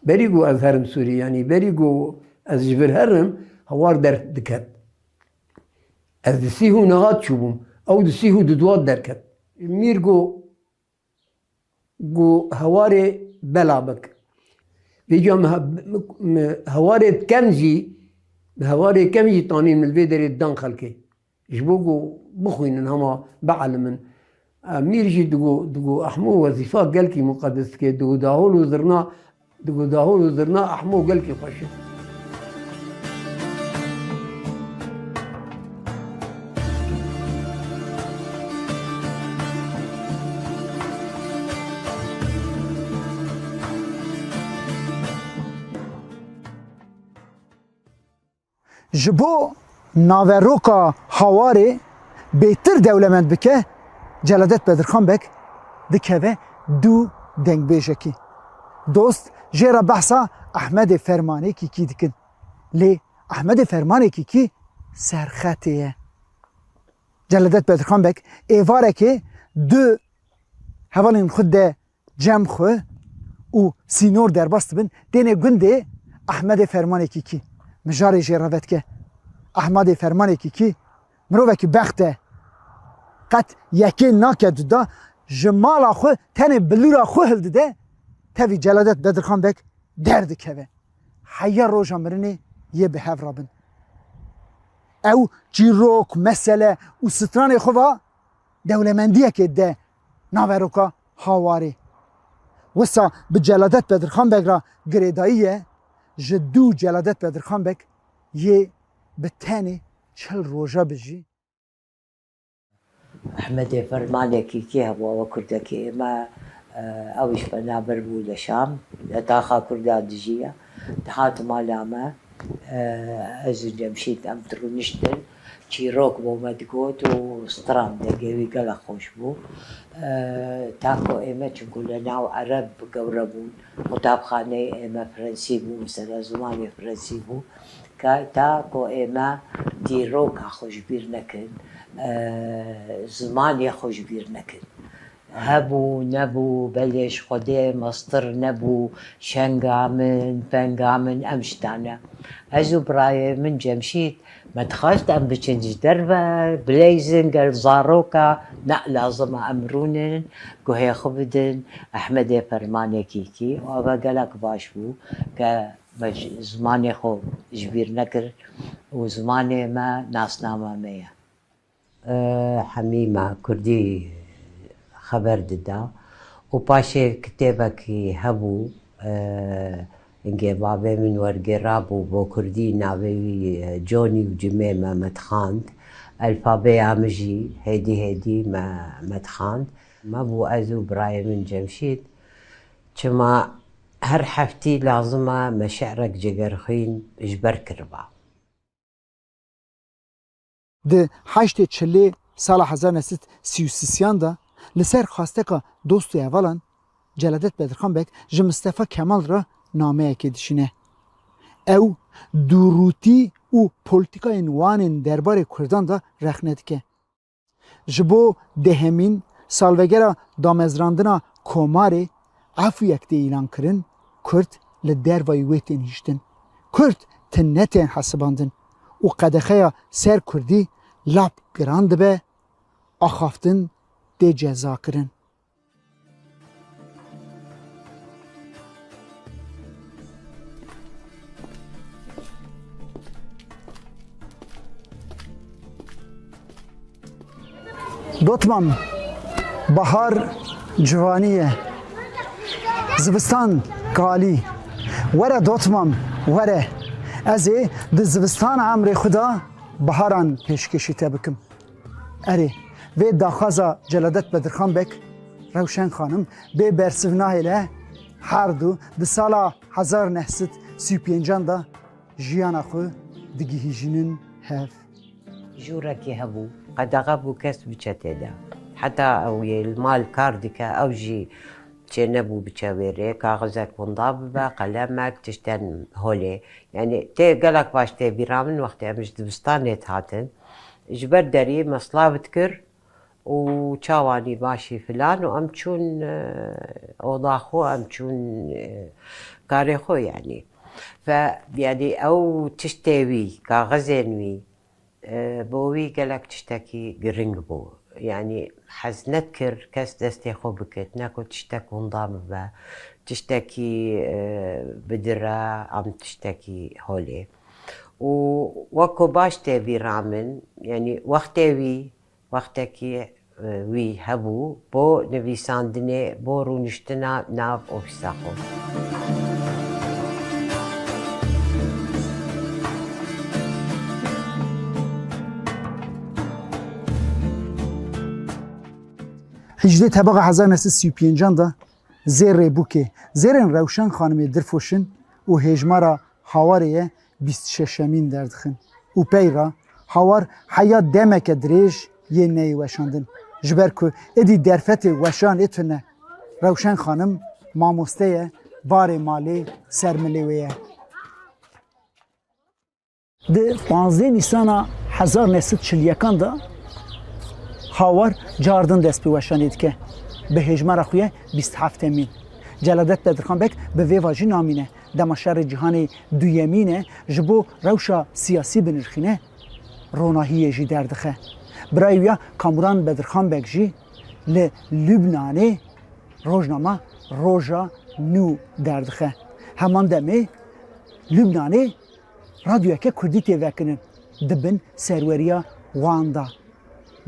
Berî ku ez herim Sûrî, yanî berî ku ez ji vir herim, Hawar derdiket. Ez di sîh û nehat çûbûm, ew di sîh û duduat derket. Mîr got, got, Hewarê bela bik. Vêca min he-, min, min Hewarê dikem jî, Hewarê kem jî tanîn min li vê derê didan xelkê. Ji bo ku bixwînin hema bielimin. E, Mîr jî digo, digo Ehmo wezîfa gelkî muqedes dike, digo dahol û zirna, digo dahol û zirna Ehmo gelkî xweş e. Ji bo naveroka Hawarê bêtir dewlemend bike, Celadet Bedirxan Beg dikeve dû dengbêjekî. Dost jê re behsa Ehmedê Fermanê Kîkî dikin. Lê Ehmedê Fermanê Kîkî serxetê ye. Celadet Bedirxan Beg êvarekê du hevalên xwe de cem xwe û sînor derbas dibin, têne gundê Ehmedê Fermanê Kîkî. Mijarê jê re vedike. Ehmedê Fermanê Kîkî mirovekî bext e. Qet yekê nake duda, ji mala xwe tenê bilûra xwe hildide, tevî Celadet Bedirxan Beg derdikeve. Heya roja mirinê yê bi hev re bin. Ew çîrok, mesele û stranê xwe va dewlemendiyekê de naveroka Hawarê. Wisa bi Celadet Bedirxan Beg re girêdayî ye, ji dû Celadet Bedirxan Beg yê bi tenê çil roja bijî. Ehmedê Fermanê Kîkî hebû, ew kurdekî ême, e, ew jî penaber bû li Şam, li taxa Kurdan dijiya. Dihat mala me, e, ez û Cemşîd em dirûniştin. Çîrok bo me digot û stran dengê wî gelek xweş bû. E, ta ku ême, çunku li nav Ereb gewre bûn, qutabxaneyê ême Frensî bû, mesela zimanê Frensî bû. Ka ta ku ême dîroka xwe ji bîr nekin, e, zimanê xwe ji bîr nekin. Hebû, nebû, belê ji Xwedê mestir nebû, şenga min, penga min, em ji tane. Ez û birayê min Cemşîd, me dixwest em biçin ji derve, bileyzin gel zaroka, ne lazim e em rûnin, guhê xwe bidin Ehmedê Fermanê Kîkî. Û ev gelek baş bû ke me ji, zimanê xwe ji bîr nekir û zimanê me nasnama me ye. Hemî me kurdî xeber dida û paşê kitêbekî hebû, hingê bavê min wergêrabû bo kurdî, navê wî, e, Conî û Cimê me, me dixwend. Elfabeya min jî hêdî hêdî me, me dixwend. Me bû ez û birayê min Cemşîd, çima her heftî lazim e me şi'rek Cegerxwîn ji ber kiriba. Di heştê çilê sala hezar neh sed sî û sisiyan de li ser xwasteka dost û hevalan Celadet Bedirxan Beg ji Mistefa Kemal re nameyekê dişîne. Ew dûrûtî û polîtîkayên wan ên derbarê Kurdan de rexne dike. Ji bo dehemîn salvegera damezrandina Komarê efûyek tê îlankirin, Kurd li dervayî wê tên hiştin. Kurd ti netên hesibandin û qedexeya ser kurdî lap giran dibe, axaftin tê cezakirin. Dotmam, bahar civanî ye. Zivistan kalî. Were dotmam, were. Ez ê di zivistana emrê xwe de baharan pêşkêşî te bikim. Erê, vê daxwaza Celadet Bedirxan Beg, Rewşen Xanim, bê bersiv nahêle, her du di sala hezar neh sed sî û pêncan de jiyana xwe digihîjînin hev. Jûrekî hebû, qedexe bû kes biçe tê de. Heta ew yê li mal kar dike, ew jî çênebû biçe wê rê, kaxizek winda bibe, qelemek, tiştên holê. Yanî tê gelek baş tê bîra min wextê em ji dibistanê dihatin. Ji ber derî me silav dikir û çawanî başî filan û em çûn, e, oda xwe, em çûn, e, karê xwe yanî. Fe, yanî ew tiştê wî, kaxizên wî, e, bo wî gelek tiştekî giring bû. Yanî hez nedikir kes destê xwe bikit, ne ku tiştek winda bibe, tiştekî, e, bidire, am tiştekî holê. Û wek ku baş tê bîra min, yanî wextê wî, wextekî, e, wî hebû bo nivîsandinê, bo rûniştina nav ofîsa xwe. Hejdê Tebaxa hezar neh sed sî û pêncan de zêrê bûkê, zêrên Rewşen Xanimê Dirfoşin û hêjmara Hawarê ye bîst şeşemîn derdixin û pey re Hawar heya demeke dirêj yê neyê weşandin. Ji ber ku êdî derfetê weşanê tune, Rewşen Xanim mamoste ye, barê malê ser milê wê ye. Di panzdeh Nîsana hezar neh sed çil yekan de Hawar cardin dest bi weşanê dike. Bi hêjmara xwe ye bîst heft emîn. Celadet Bedirxan Beg bi vê vajî namîne. Dema şerê cîhanê duyemîn e, ji bo rewşa siyasî binirxîne, ronahiyê jî derdixe. Birayê wî ya Kamuran Bedirxan Beg jî li Lubnanê rojnama Roja Nû derdixe. Heman demê Lubnanê radyoyeke kurdî tê vekirin di bin serweriya wan de.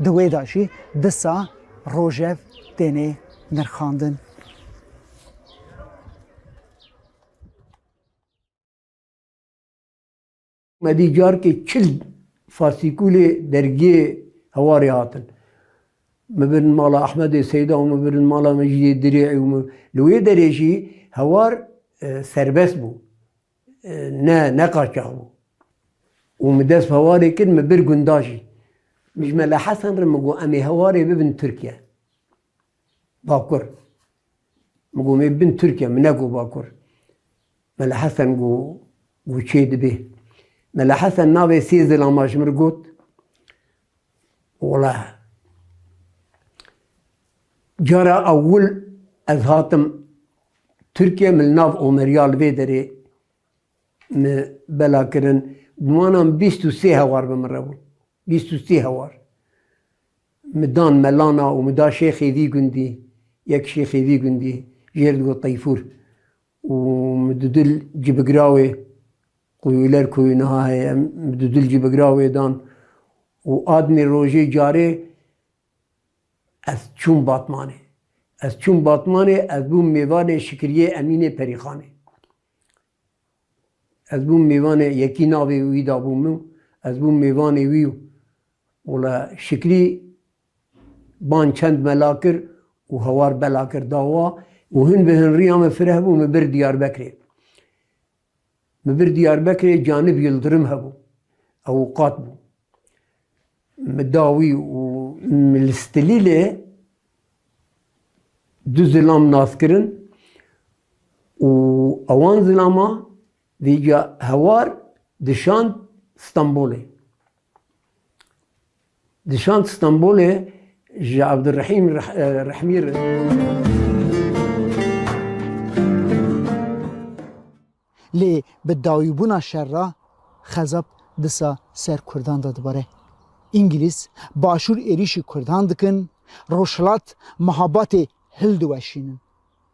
Di wê de jî disa rojev têne nirxandin. Me dî carkê çil fasîkûlê dergiyê Hewarê hatin. Min birin mala Ehmedê Seyda û min birin mala Mecîdê Dirê'î û min, li wê derê jî Hewar, e, serbest bû. E, ne, ne qaçax bû. Û min dest bi Hewarê kir, min bir gunda jî. Min ji Mele Hesen re min got, "Em ê Hewarê bibin Tirkiye." Bakur. Min got, "Em ê bibin Tirkiye." Min negot Bakur. Mele Hesen got, got, "Çê dibe." Mele Hesen navê sê zilama ji min re got. Wela, cara ewil ez hatim Tirkiye, min li nav Omeriya li vê derê min bela kirin. Bi wan an bîst û sê hewar bi min re bûn. Bîst û sê hewar. Min dan melana û min da şêxê vî gundî, yek şêxê vî gundî, jê re digot Teyfûr. Û min dudil Cibigrawê, Kuyuler kuyu niha heye, min dudil Cibigrawê dan. Û admê rojê carê ez çûm Batmanê. Ez çûm Batmanê, ez bûm mêvanê Şikriyê Emînê Perîxanê. Ez bûm mêvanê yekî navê wî dabû min, ez bûm mêvanê wî û wela Şikrî ban çend mela kir û Hewar bela kir dawa û hin bi hin riya min fireh bû, min bir Diyarbekirê. Min bir Diyarbekirê Canib Yildirim hebû. Ewqat bû. Min da wî û min li Stilîlê du zilam nas kirin û ewan zilama vêca Hewar dişand Stenbolê. Dişand Stenbolê ji Abdurrahîm Reh-, e, Rehmî re. Lê bi dawîbûna şer re xezab disa ser Kurdan de dibare. Îngilîz başûr êrîşî Kurdan dikin, Rojhilat mehabatê hildiweşînin.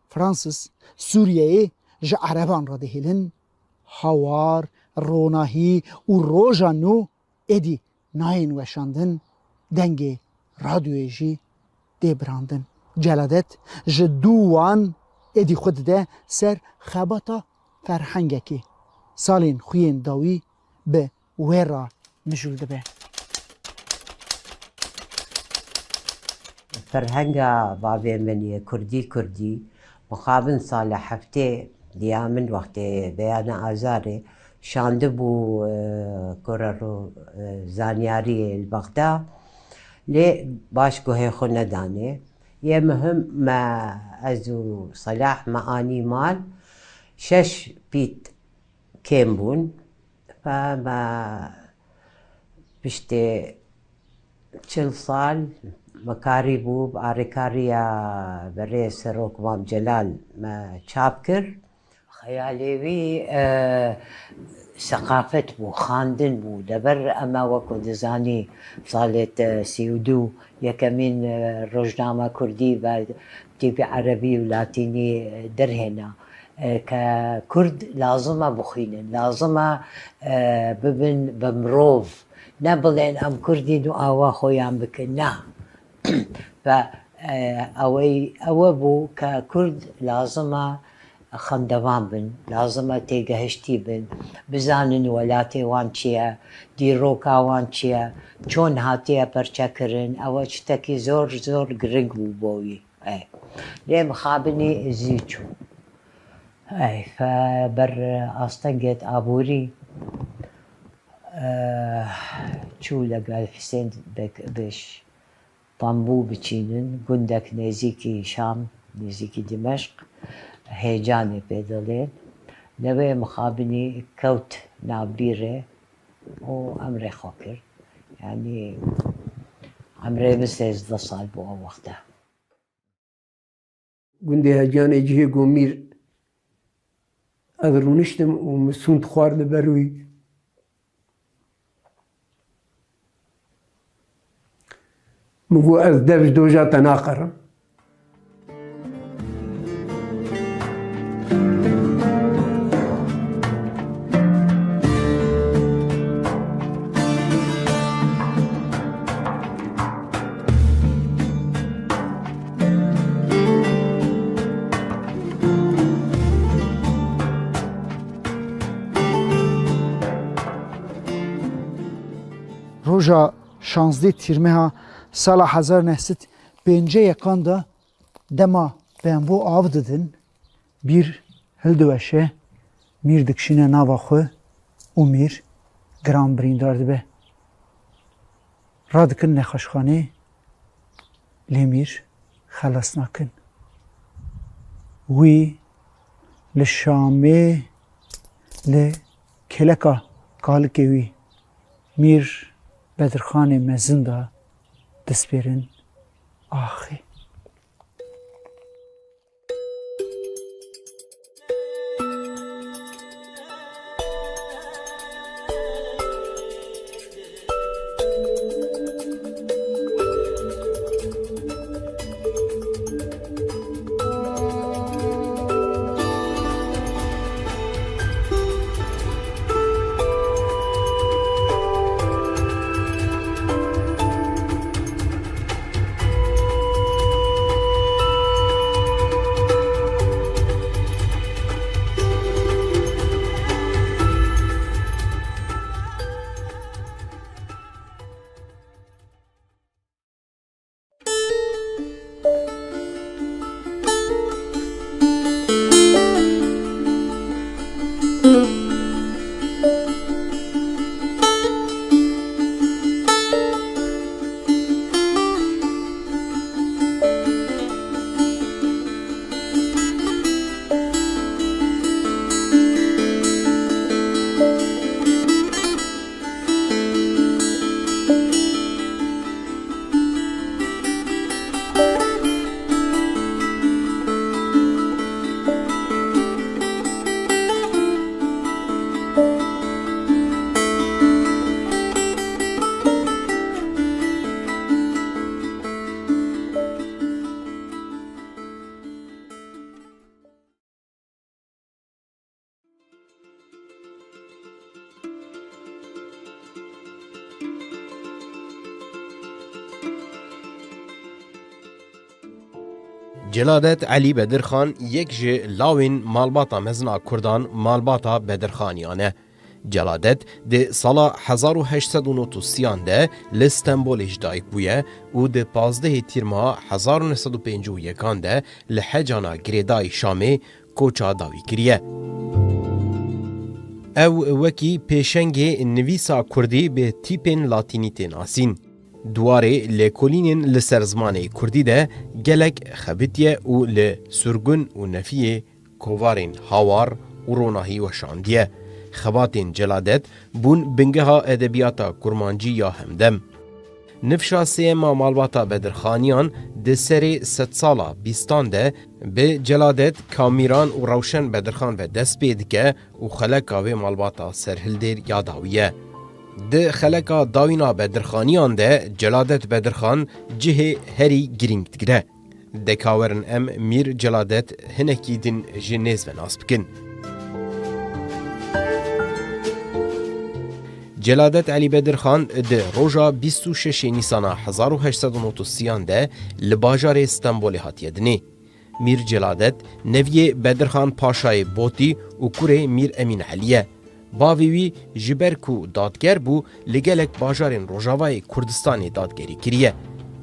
Fransis Sûriyeyê ji Ereban re dihêlin. Hawar, ronahî û roja nû êdî nayên weşandin, dengê radyoyê jî tê birandin. Celadet ji dû wan êdî xwe dide ser xebata ferhengekê. Salên xwe yên dawî bi wê re mijûl dibe. Ferhenga bavê min yê kurdî kurdî, mixabin sala heftê diya min wextê beyana azarê şandibû, e, kore ro, e, zanyariyê li Bexda. Lê baş guhê xwe nedanê. Yê muhim me, ez û Selah me anî mal. Şeş pît kêm bûn. Fe me piştê çil sal me karîbû bi arêkariya berê Serok Mam Celal me çap kir. Xeyalê wî, e, seqafet bû, xandin bû. Leber ema wekû dizanî salê te sî û du yekemîn, e, rojname kurdî ve tîpî erebî û latînî, e, derhêna. E, ke kurd lazim e bixwînin, lazim e, e, bibin bi mirov. Ne bilên em kurd in û awa xwe yan bikin. Na. Ve, e, ewey, ewe bû ke kurd lazim e xwendevan bin, lazim e têgehiştî bin, bizanin welatê wan çi ye, dîroka wan çi ye, çon hatiye perçekirin, ewe tiştekî zor, zor giring bû bo wî. Ey. Lê mixabinî zî çû. Ey, fe ber astengêt aborî, e, çû legel Hisên Bek-, Beş Tembû biçînin, gundek nêzîkî Şam, nêzîkî Dimeşq, hêcanê pê dilên. Lewê mixabinî kewt navbîrê û emrê xwe kir. Yanî emrê min sêzdeh sal bû ew wexte. Gundê Hecanê cihê ku mîr ez rûniştim û min sûnd xwar li ber wî. Min got, ez dev ji doja te naqerim. Roja şazdeh Tîrmeha sala hezar neh sed pêncî yekan de dema bembo av didin, bîr hildiweşe, mîr dikişîne nava xwe û mîr giran birîndar dibe. Radikin nexweşxanê, lê mîr xelas nakin. Wî li Şamê li kêleka kalikê wî Mîr Bedirxanê Mezin de dispêrin axê. Celadet Elî Bedirxan yek ji lawên malbata mezin a Kurdan, malbata Bedirxaniyan e. Celadet di sala hezar û heşt sed û nod û sê de li Stenbolê ji dayik bûye û di pazdehê Tîrmeha hezar û neh sed û pêncî û yekan de li hecana girêdayî Şamê koça dawî kiriye. Ew wekî pêşengê nivîsa kurdî bi tîpên latînî tê nasîn. Di warê lêkolînên li ser zimanê kurdî de gelek xebitiye û li Surgun û Nefiyê kovarên Hawar û Ronahî weşandiye. Xebatên Celadet bûn bingeha edebiyata kurmancî ya hemdem. Nifşa sêyema malbata Bedirxaniyan di serê sedsala bîstan de bi Celadet, Kamîran û Rewşen Bedirxan ve dest pê dike û xeleka vê malbata serhildêr ya dawî ye. Di xeleka dawîna Bedirxaniyan de Celadet Bedirxan cihê herî girîng digire. Deka werin em Mîr Celadet hinekî din ji nêz ve nas bikin. Celadet Elî Bedirxan di roja bîst û şeşê Nîsana hezar û heşt sed û nod û sê de li bajarê Stenbolê hatiye dinê. Mîr Celadet, neviyê Bedirxan Paşayê Botî û kurê Mîr Emîn Elî ye. Bavê wî ji ber ku dadger bû, li gelek bajarên Rojavayê Kurdistanê dadgerî kiriye.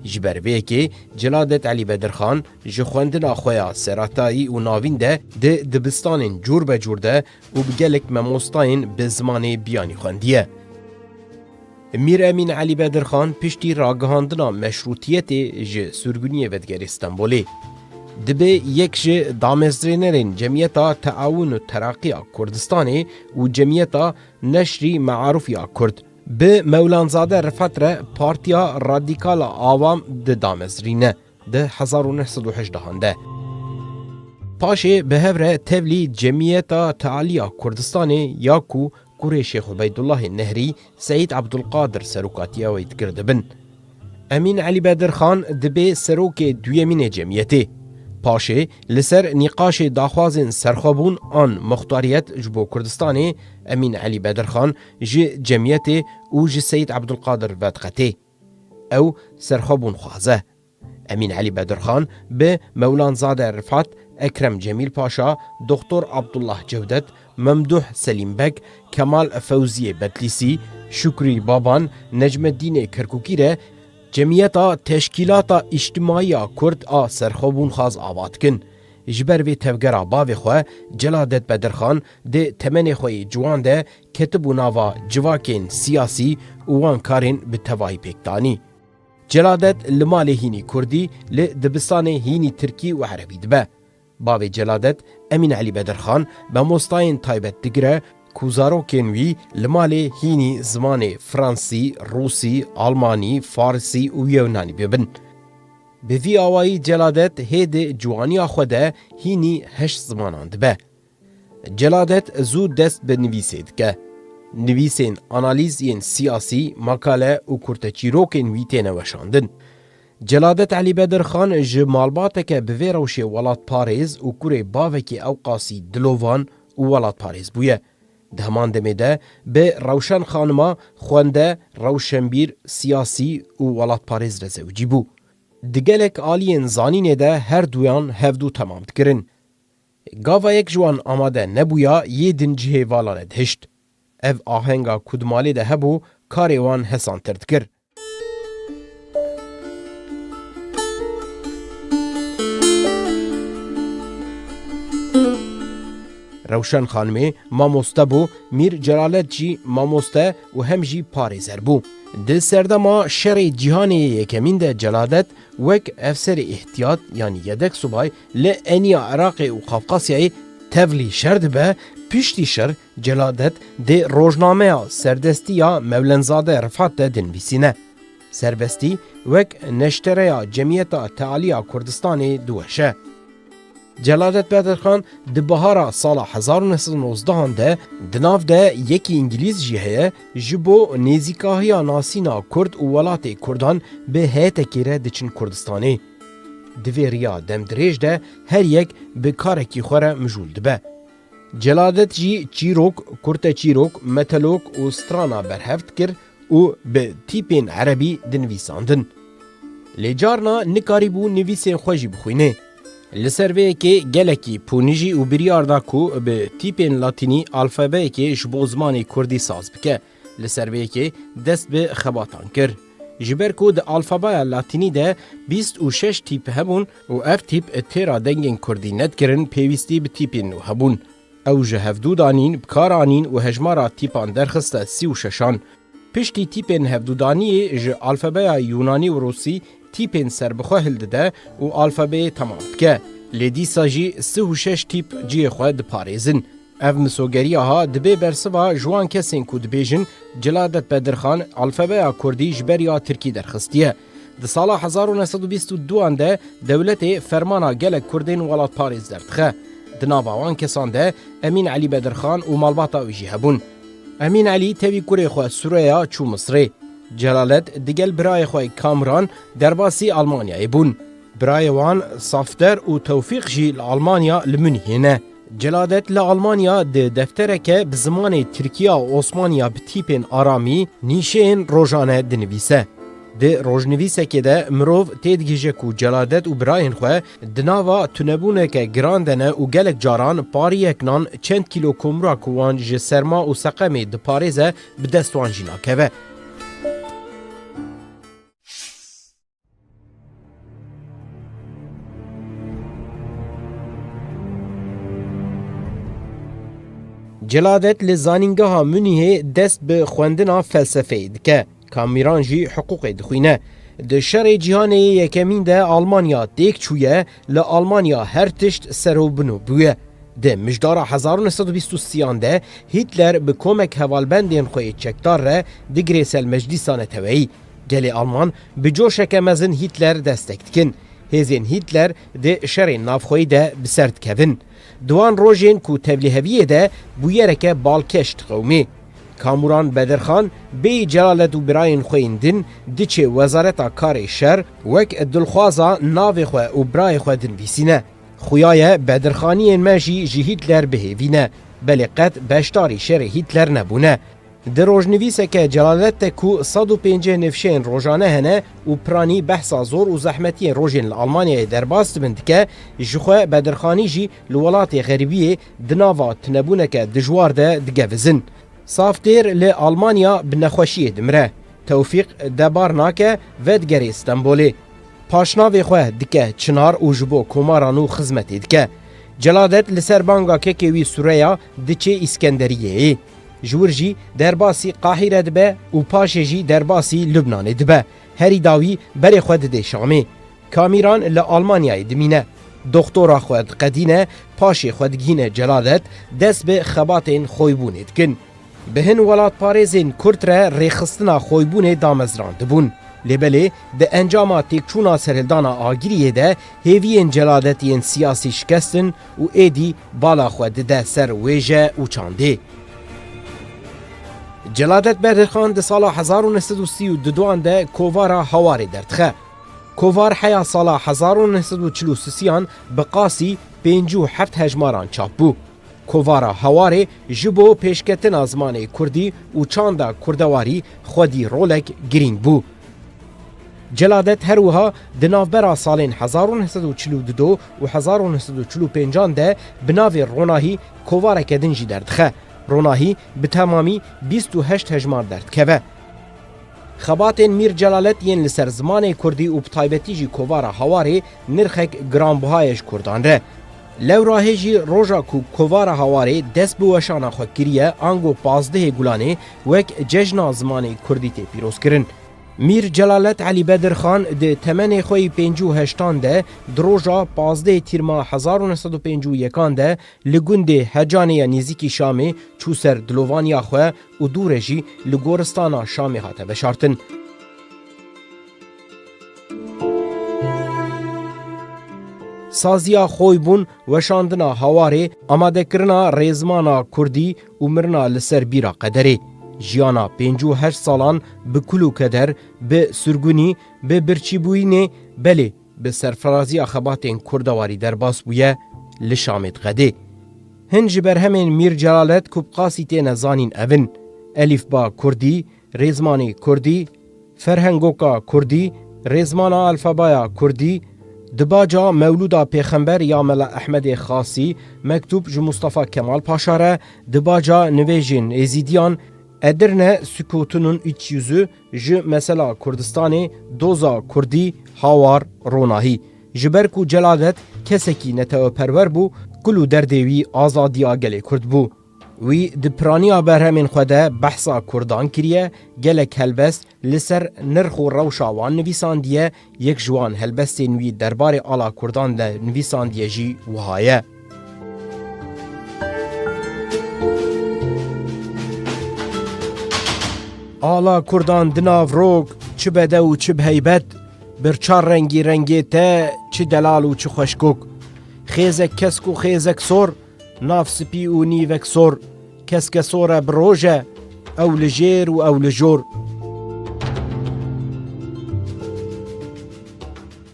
Ji ber vê yekê Celadet Elî Bedirxan ji xwendina xwe ya seretayî û navîn de di dibistanên cûr be cûr de û bi gelek memostayên bi zimanê biyanî xwendiye. Mîr Emîn Elî Bedirxan piştî ragihandina meşrûtiyetê ji sürgûniyê vedigerê Stenbolê. Dibe yek ji damezrênerên Cemiyeta Teawun û Teraqî ya Kurdistanê û Cemiyeta Neşrî Mearûf ya Kurd. Bi Mewlanzade Rifat re Partiya Radîkal a Awam di damezrîne di hezar û neh sed û hejdehan de. Paşê bi hev re tevlî Cemiyeta Tealî ya Kurdistanê ya ku kurê Şêx Ubeydullahê Nehrî, Seîd Ebdulqadir serokatiya wê dikir dibin. Emîn Elî Bedirxan dibe serokê duyemîn ê cemiyetê. Paşê li ser nîqaşê daxwazên serxwebûn an muxtariyet ji bo Kurdistanê Emîn Elî Bedirxan ji cemiyetê û ji Seîd Ebdulqadir vediqetê. Ew serxwebûn xwaze. Emîn Elî Bedirxan bi Mewlanzade Rifat, Ekrem Cemîl Paşa, Doktor Abdullah Cewdet, Memduh Selîm Beg, Kemal Fewziyê Betlîsî, Şukrî Baban, Necmeddînê Kerkûkî re Cemiyeta Teşkîlata Îctimaî ya Kurd a Serxwebûnxwaz ava dikin. Ji ber vê tevgera bavê xwe Celadet Bedirxan di temenê xwe yê ciwan de ketibû nava civakên siyasî û wan karên bi tevahî pêk danî. Celadet li malê hînî kurdî, li dibistanê hînî tirkî û erebî dibe. Bavê Celadet, Emîn Elî Bedirxan, memostayên taybet digire ku zarokên wî li malê hînî zimanê fransî, rûsî, almanî, farsî û yewnanî bibin. Bi vî awayî Celadet hê di ciwaniya xwe de hînî heşt zimanan dibe. Celadet zû dest bi nivîsê dike. Nivîsên analîz yên siyasî, makale û kurteçîrokên wî têne weşandin. Celadet Elî Bedirxan ji malbateke bi vê rewşê welatparêz û kurê bavekî ewqasî dilovan û welatparêz bûye. Di heman demê de bi Rewşen Xanima xwende, rewşenbîr, siyasî û welatparêz re zewicî bû. Di gelek aliyên zanînê de her duyan hevdû temam dikirin. Gava yek ji wan amade nebûya, yê din cihê vala re dihişt. Ev ahenga ku di malê de hebû, karê wan hesantir dikir. Rewşen Xanimê mamoste bû, Mîr Celalet jî mamoste û hem jî parêzer bû. Di serdema şerê cîhanê yê yekemîn de Celadet wek efserê îhtiyat, yanî yedek subay, li eniya Iraqê û Qafqasyayê tevlî şer dibe, piştî şer Celadet di rojnameya Serdestî ya Mewlenzade Rifat de dinivîsîne. Serbestî wek neştereya Cemiyeta Tealî ya Kurdistanê diweşe. Celadet Bedirxan di bihara sala hezar û neh sed û nozdehan de di nav de yekî îngilîz jî heye, ji bo nêzîkahiya nasîna Kurd û welatê Kurdan bi heyetekê re diçin Kurdistanê. Di vê riya demdirêj de her yek bi karekî xwe re mijûl dibe. Celadet jî çîrok, kurteçîrok, metelok û strana berhev dikir û bi tîpên erebî dinivîsandin. Lê carna nikarîbû nivîsên xwe jî bixwîne. Li ser vê yekê gelekî pûnijî û biryar da ku bi tîpên latînî alfabeyekê ji bo zimanê kurdî saz bike. Li ser vê yekê dest bi xebatan kir. Ji ber ku di alfabeya latînî de bîst û şeş tîp hebûn û ev tîp têra dengên kurdî nedikirin, pêwîstî bi tîpên nû hebûn. Ew ji hevdû danîn, bi kar anîn û hejmara tîpan derxiste sî û şeşan. Piştî tîpên hevdûdaniyê ji alfabeya Yûnanî û Rûsî tîpên serbixwe hildide û alfabeyê temam dike. Lê dîsa jî sih û şeş tîp cihê xwe diparêzin. Ev misogeriya ha dibe bersiva ji wan kesên ku dibêjin Celadet Bedirxan alfabeya kurdî ji ber ya tirkî derxistiye. Di sala hezar û neh sed û bîst û duan de dewletê fermana gelek kurdên welatparêz derdixe. Di nava wan kesan de Emîn Elî Bedirxan û malbata wî jî hebûn. Emîn Elî tevî kurê xwe Sureya çû Misrê. Celadet digel birayê xwe Kamuran derbasî Almanyayê bûn. Birayê wan Safder û Tewfîq jî li Almanya li Munîhê ne. Celadet li Almanya di deftereke bi zimanê Tirkiya û Osmaniya bi tîpên aramî nîşeyên rojane dinivîse. Di rojnivîsekê de mirov têdigihîje ku Celadet û birayên xwe di nava tunebûneke giran de ne û gelek caran pariyek nan, çend kîlo komra ku wan ji serma û seqemê diparêze bi dest wan jî nakeve. Celadet li Zanîngeha Munîhê dest bi xwendina felsefeyê dike. Kamîran jî hiqûqê dixwîne. Di Şerê Cîhanê yê Yekemîn de Almanya têk çûye, li Almanya her tişt ser û bin û bûye. Di mijdara hezar û neh sed û bîst û sêyan de Hîtler bi komek hevalbendên xwe yê çekdar re digirê ser meclîsa neteweyî. Gelê Alman bi coşeke mezin Hîtler destek dikin. Hêzên Hîtler di şerên navxweyî de bi ser dikevin. Di wan rojên ku tevliheviyê de bûyereke balkêş diqewimê. Kamuran Bedirxan bêyî Celadet û birayên xwe yên din diçê Wezareta Karê Şer, wek dilxwaza navê xwe û birayê xwe dinivîsîne. Xuya ye Bedirxaniyên me jî ji Hîtler bi hêvî ne, belê qet beşdarî şerê Hîtler nebûne. Di rojnivîseke Celadet de ku sed û pêncî nifşeyên rojane hene û piranî behsa zor û zehmetiyên rojên li Almanyayê derbas dibin dike, ji xwe Bedirxanî jî li welatê xerîbiyê di nava tunebûneke dijwar de digevizin. Safdêr li Almanya bi nexweşiyê dimire. Tewfîq debar nake, vedigere Stenbolê. Paşnavê xwe dike Çinar û ji bo komara nû xizmetê dike. Celadet li ser banga kekê wî Sureya diçe Îskenderiyeyê. Ji wir jî derbasî Qahîre dibe û paşê jî derbasî Lubnanê dibe. Herî dawî berê xwe dide Şamê. Kamîran li Almanyayê dimîne. Doxtora xwe diqedîne, paşê xwe digihîne Celadet, dest bi xebatên xoybûnê dikin. Bi hin welatparêzên Kurd re rêxistina xoybûnê damezrandibûn. Lê belê di encama têkçûna serhildana Agiriyê de hêviyên Celadetiyên siyasî şikestin û êdî bala xwe dide ser wêje û çandê. Celadet Bedirxan di sala hezar û neh sed û sî û duan de kovara Hawarê derdixe. Kovar heya sala hezar û neh sed û çil û sisiyan bi qasî pêncî û heft hejmaran çap bû. Kovara Hawarê ji bo pêşketina zimanê kurdî û çanda kurdewarî xwedî rolek girîng bû. Celadet her wiha di navbera salên hezar û neh sed û çil û du û hezar û neh sed û çil û pêncan de bi navê Ronahî kovareke din jî derdixe. Ronahî bi temamî bîst û heşt hejmar derdikeve. Xebatên Mîr Celalet yên li ser zimanê kurdî û bi taybetî jî kovara Hawarê nirxek giranbuha ye ji kurdan re. Lewra hê jî roja ku kovara Hawarê dest bi weşana xwe kiriye, ango pazdehê Gulanê wek cejna zimanê kurdî tê pîrozkirin. Mîr Celalet Elî Bedirxan di temenê xwe yî pêncî û heştan de, di roja pazdehê Tîrma hezar û neh sed û pêncî û yekan de li gundê Hecanê ya nêzîkî Şamê çû ser dilovaniya xwe û dû re jî li goristana Şamê hate veşartin. Saziya Xoybûn, weşandina Hawarê, amadekirina rêzimana kurdî û mirina li ser bîra qederê. Jiyana pêncî û heşt salan bi kul û keder, bi surgunî, bi birçîbûyînê, belê bi serfiraziya xebatên kurdewarî derbas bûye, li Şamê diqedê. Hin ji berhemên Mîr Celalet ku bi qasî têne zanîn ev in: Elîfba Kurdî, Rêzmanê Kurdî, Ferhengoka Kurdî, Rêzmana Alfabaya Kurdî, Di baca mewlûda Pêxember ya Mela Ehmedê Xasî, mektûb ji Mustafa Kemal Paşa re, di baca nivêjên Êzîdiyan, Edirne, Sikotunun Üç Yüzü, ji mesela Kurdistanê, doza Kurdî, Hawar, Ronahî. Ji ber ku Celadet kesekî neteweperwer bû, kul û derdê wî azadiya gelê Kurd bû. Wî di piraniya berhemên xwe de behsa Kurdan kiriye, gelek helbest li ser nirx û rewşa wan nivîsandiye, yek ji wan helbestên wî derbarê ala Kurdan de nivîsandiye jî wiha ye. Ala Kurdan di nav rok, çi bedew û çi bi heybet, bir çar rengî rengê te, çi delal û çi xweşkok. Xêzek kesk û xêzek sor, nav spî û nîvek sor, keske sor e bi roj e, ew li jêr û ew li jor.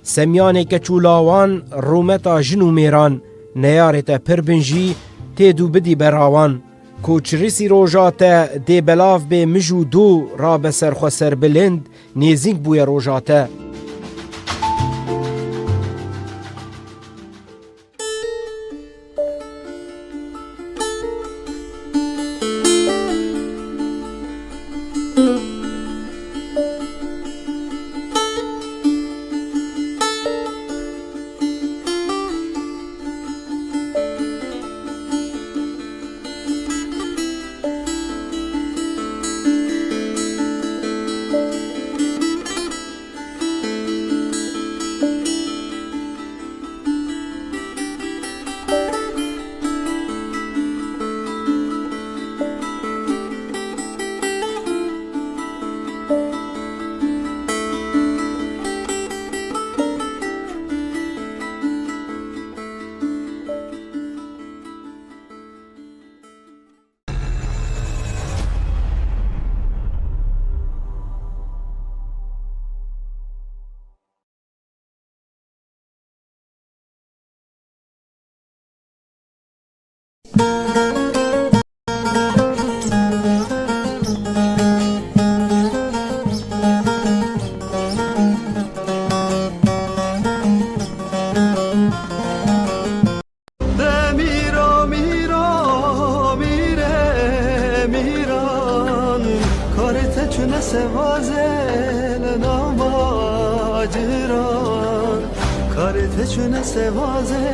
Semyanê keç û lawan, rûmeta jin û mêran, neyarê te pir bin jî, tê dû bidî berawan. Koçrisî roja te dê belav bê mij û dû, rabe ser xwe serbilind, nêzîk bûye roja te. De mîra, mîra, mîrê mîran, karê te çune sevazê li nav maciran, karê te çune sevazê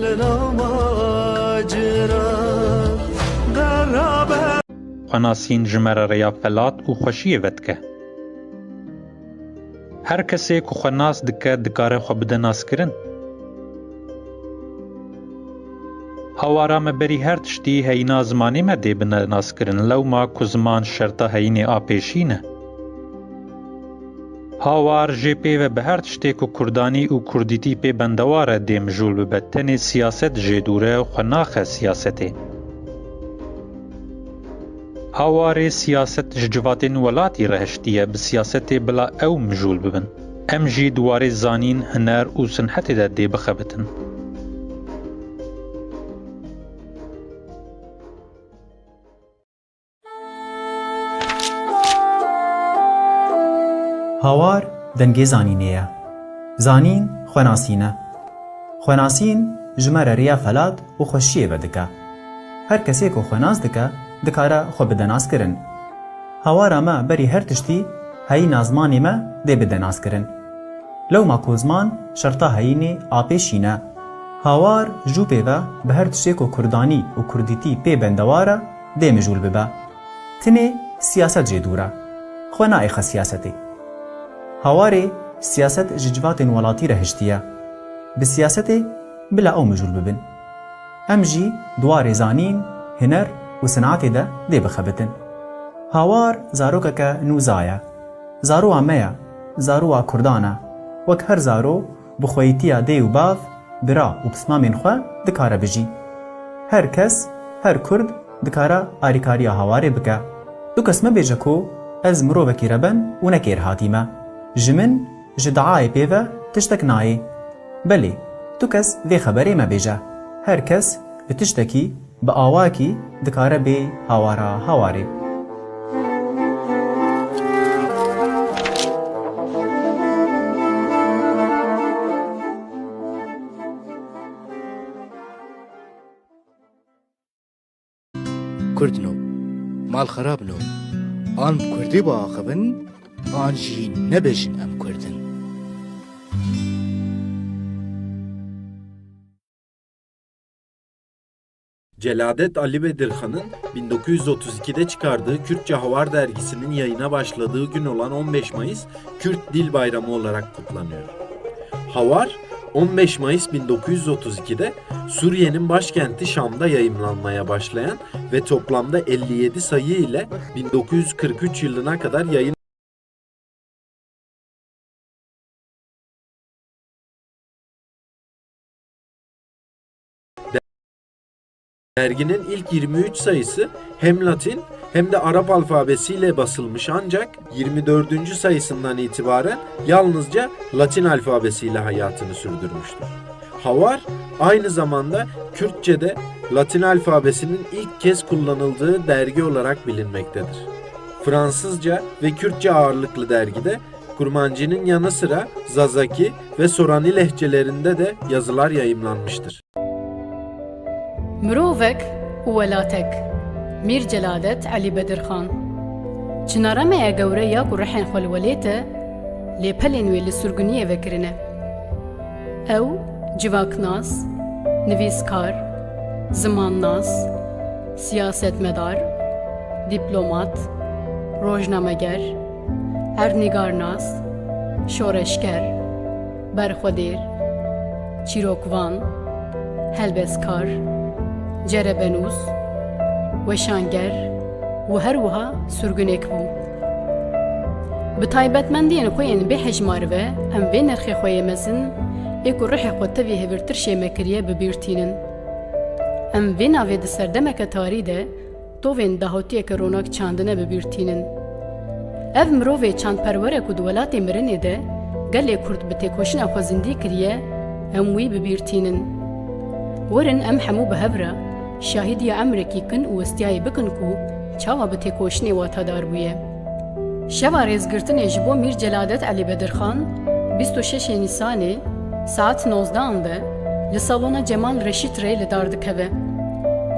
li nav maciran. Qerabe. Xwenasîn ji me re rêya felat û xweşiyê vedike. Her kesê ku xwe nas dike, dikare xwe bide naskirin. Hawara me berî her tiştî heyîna zimanê me dê bine naskirin, lewma ku ziman şerta heyînê a pêşîn e. Hawar jê pê ve bi her tiştê ku kurdanî û kurdîtî pê bendewar e dê mijûl bibe, tenê siyaset jê dûr e û xwe naxe siyasetê. Hawarê siyaset ji civatên welatî re hiştiye, bi siyasetê bila ew mijûl bibin. Em jî di warê zanîn, huner û sinhetê de dê bixebitin. Hawar dengê zanînê ye. Zanîn xwenasîn e. Xwenasîn ji me re rêya felat û xweşiyê vedike. Her kesê ku xwe nas dike, dikare xwe bide naskirin. Hawara me berî her tiştî heyîna zimanê me dê bide naskirin. Lewma ku ziman şerta heyînê a pêşîn e. Hawar jû pê ve bi her tiştê ku kurdanî û kurdîtî pê bendewar e, dê mijûl bibe. Tinê siyaset jê dûr e. Xwe naêxe siyasetê. Hawarê siyaset ji civatên welatî re hiştiye. Bi siyasetê bila ew mijûl bibin. Em jî di warê zanîn, huner û sinetê de dê bixebitin. Hawar zarokeke nûza ye. Zarowa me ye, zarowa kurdan e. Wek her zaro bi xweyîtiya dê û bav, bira û pismamên xwe dikare bijî. Her kes, her kurd dikare alîkariya hawarê bike. Tu kes mebêje ku ez mirovekî reben û ne kêrhatî me. Ji min, ji diayê pê ve tiştek nayê. Belê, tu kes vê xeberê mebêje. Her kes bi tiştekî, bi awakî dikare bê hawara hawarê. Kurdno, mal xerabno, an bi Kurdî biaxivin, an jî nebêjin em Kurd in. Celadet Ali Bedirhan'ın bin dokuz yüz otuz ikide çıkardığı Kürtçe Havar dergisinin yayına başladığı gün olan on beş Mayıs Kürt Dil Bayramı olarak kutlanıyor. Havar, on beş Mayıs bin dokuz yüz otuz ikide Suriye'nin başkenti Şam'da yayımlanmaya başlayan ve toplamda elli yedi sayı ile bin dokuz yüz kırk üç yılına kadar yayın Derginin ilk yirmi üç sayısı hem Latin hem de Arap alfabesiyle basılmış, ancak yirmi dördüncü sayısından itibaren yalnızca Latin alfabesiyle hayatını sürdürmüştür. Havar aynı zamanda Kürtçe'de Latin alfabesinin ilk kez kullanıldığı dergi olarak bilinmektedir. Fransızca ve Kürtçe ağırlıklı dergide Kurmancı'nın yanı sıra Zazaki ve Sorani lehçelerinde de yazılar yayımlanmıştır. Mirovek û welatek. Mîr Celadet Elî Bedirxan. Çi naremeya gewre ya ku rihên xwe li welêt e, lê pelên wê li surguniyê vekirine. Ew civaknas, nivîskar, zimannas, siyasetmedar, dîplomat, rojnameger, erdnîgarnas, şoreşger, berxwedêr, çîrokvan, helbestkar, cerebenûs, weşanger û her wiha surgunek bû. Bi taybetmendiyên xwe yên bê hejmar ve em vê nirxê xwe yê mezin, ê ku rihê xwe tevî hêvirtir şême kiriye, bi bîr tînin. Em vê navê di serdemeke tarî de tovên dahotiyeke ronak çandine, bi bîr tînin. Ev mirovê çandperwer e ku di welatê mirinê de gelê Kurd bi têkoşîna xwe zindî kiriye, em wî bi bîr tînin. Werin em hemû bi hev re şahîdiya emrekî kin û westiyayê bikin ku çawa bi têkoşînê watadar bûye. Şeva rêzgirtinê ji bo Mîr Celadet Elî Bedirxan, bîst û şeşê Nîsanê, saet nozdehan de li salona Cemal Reşît Rey li dar dikeve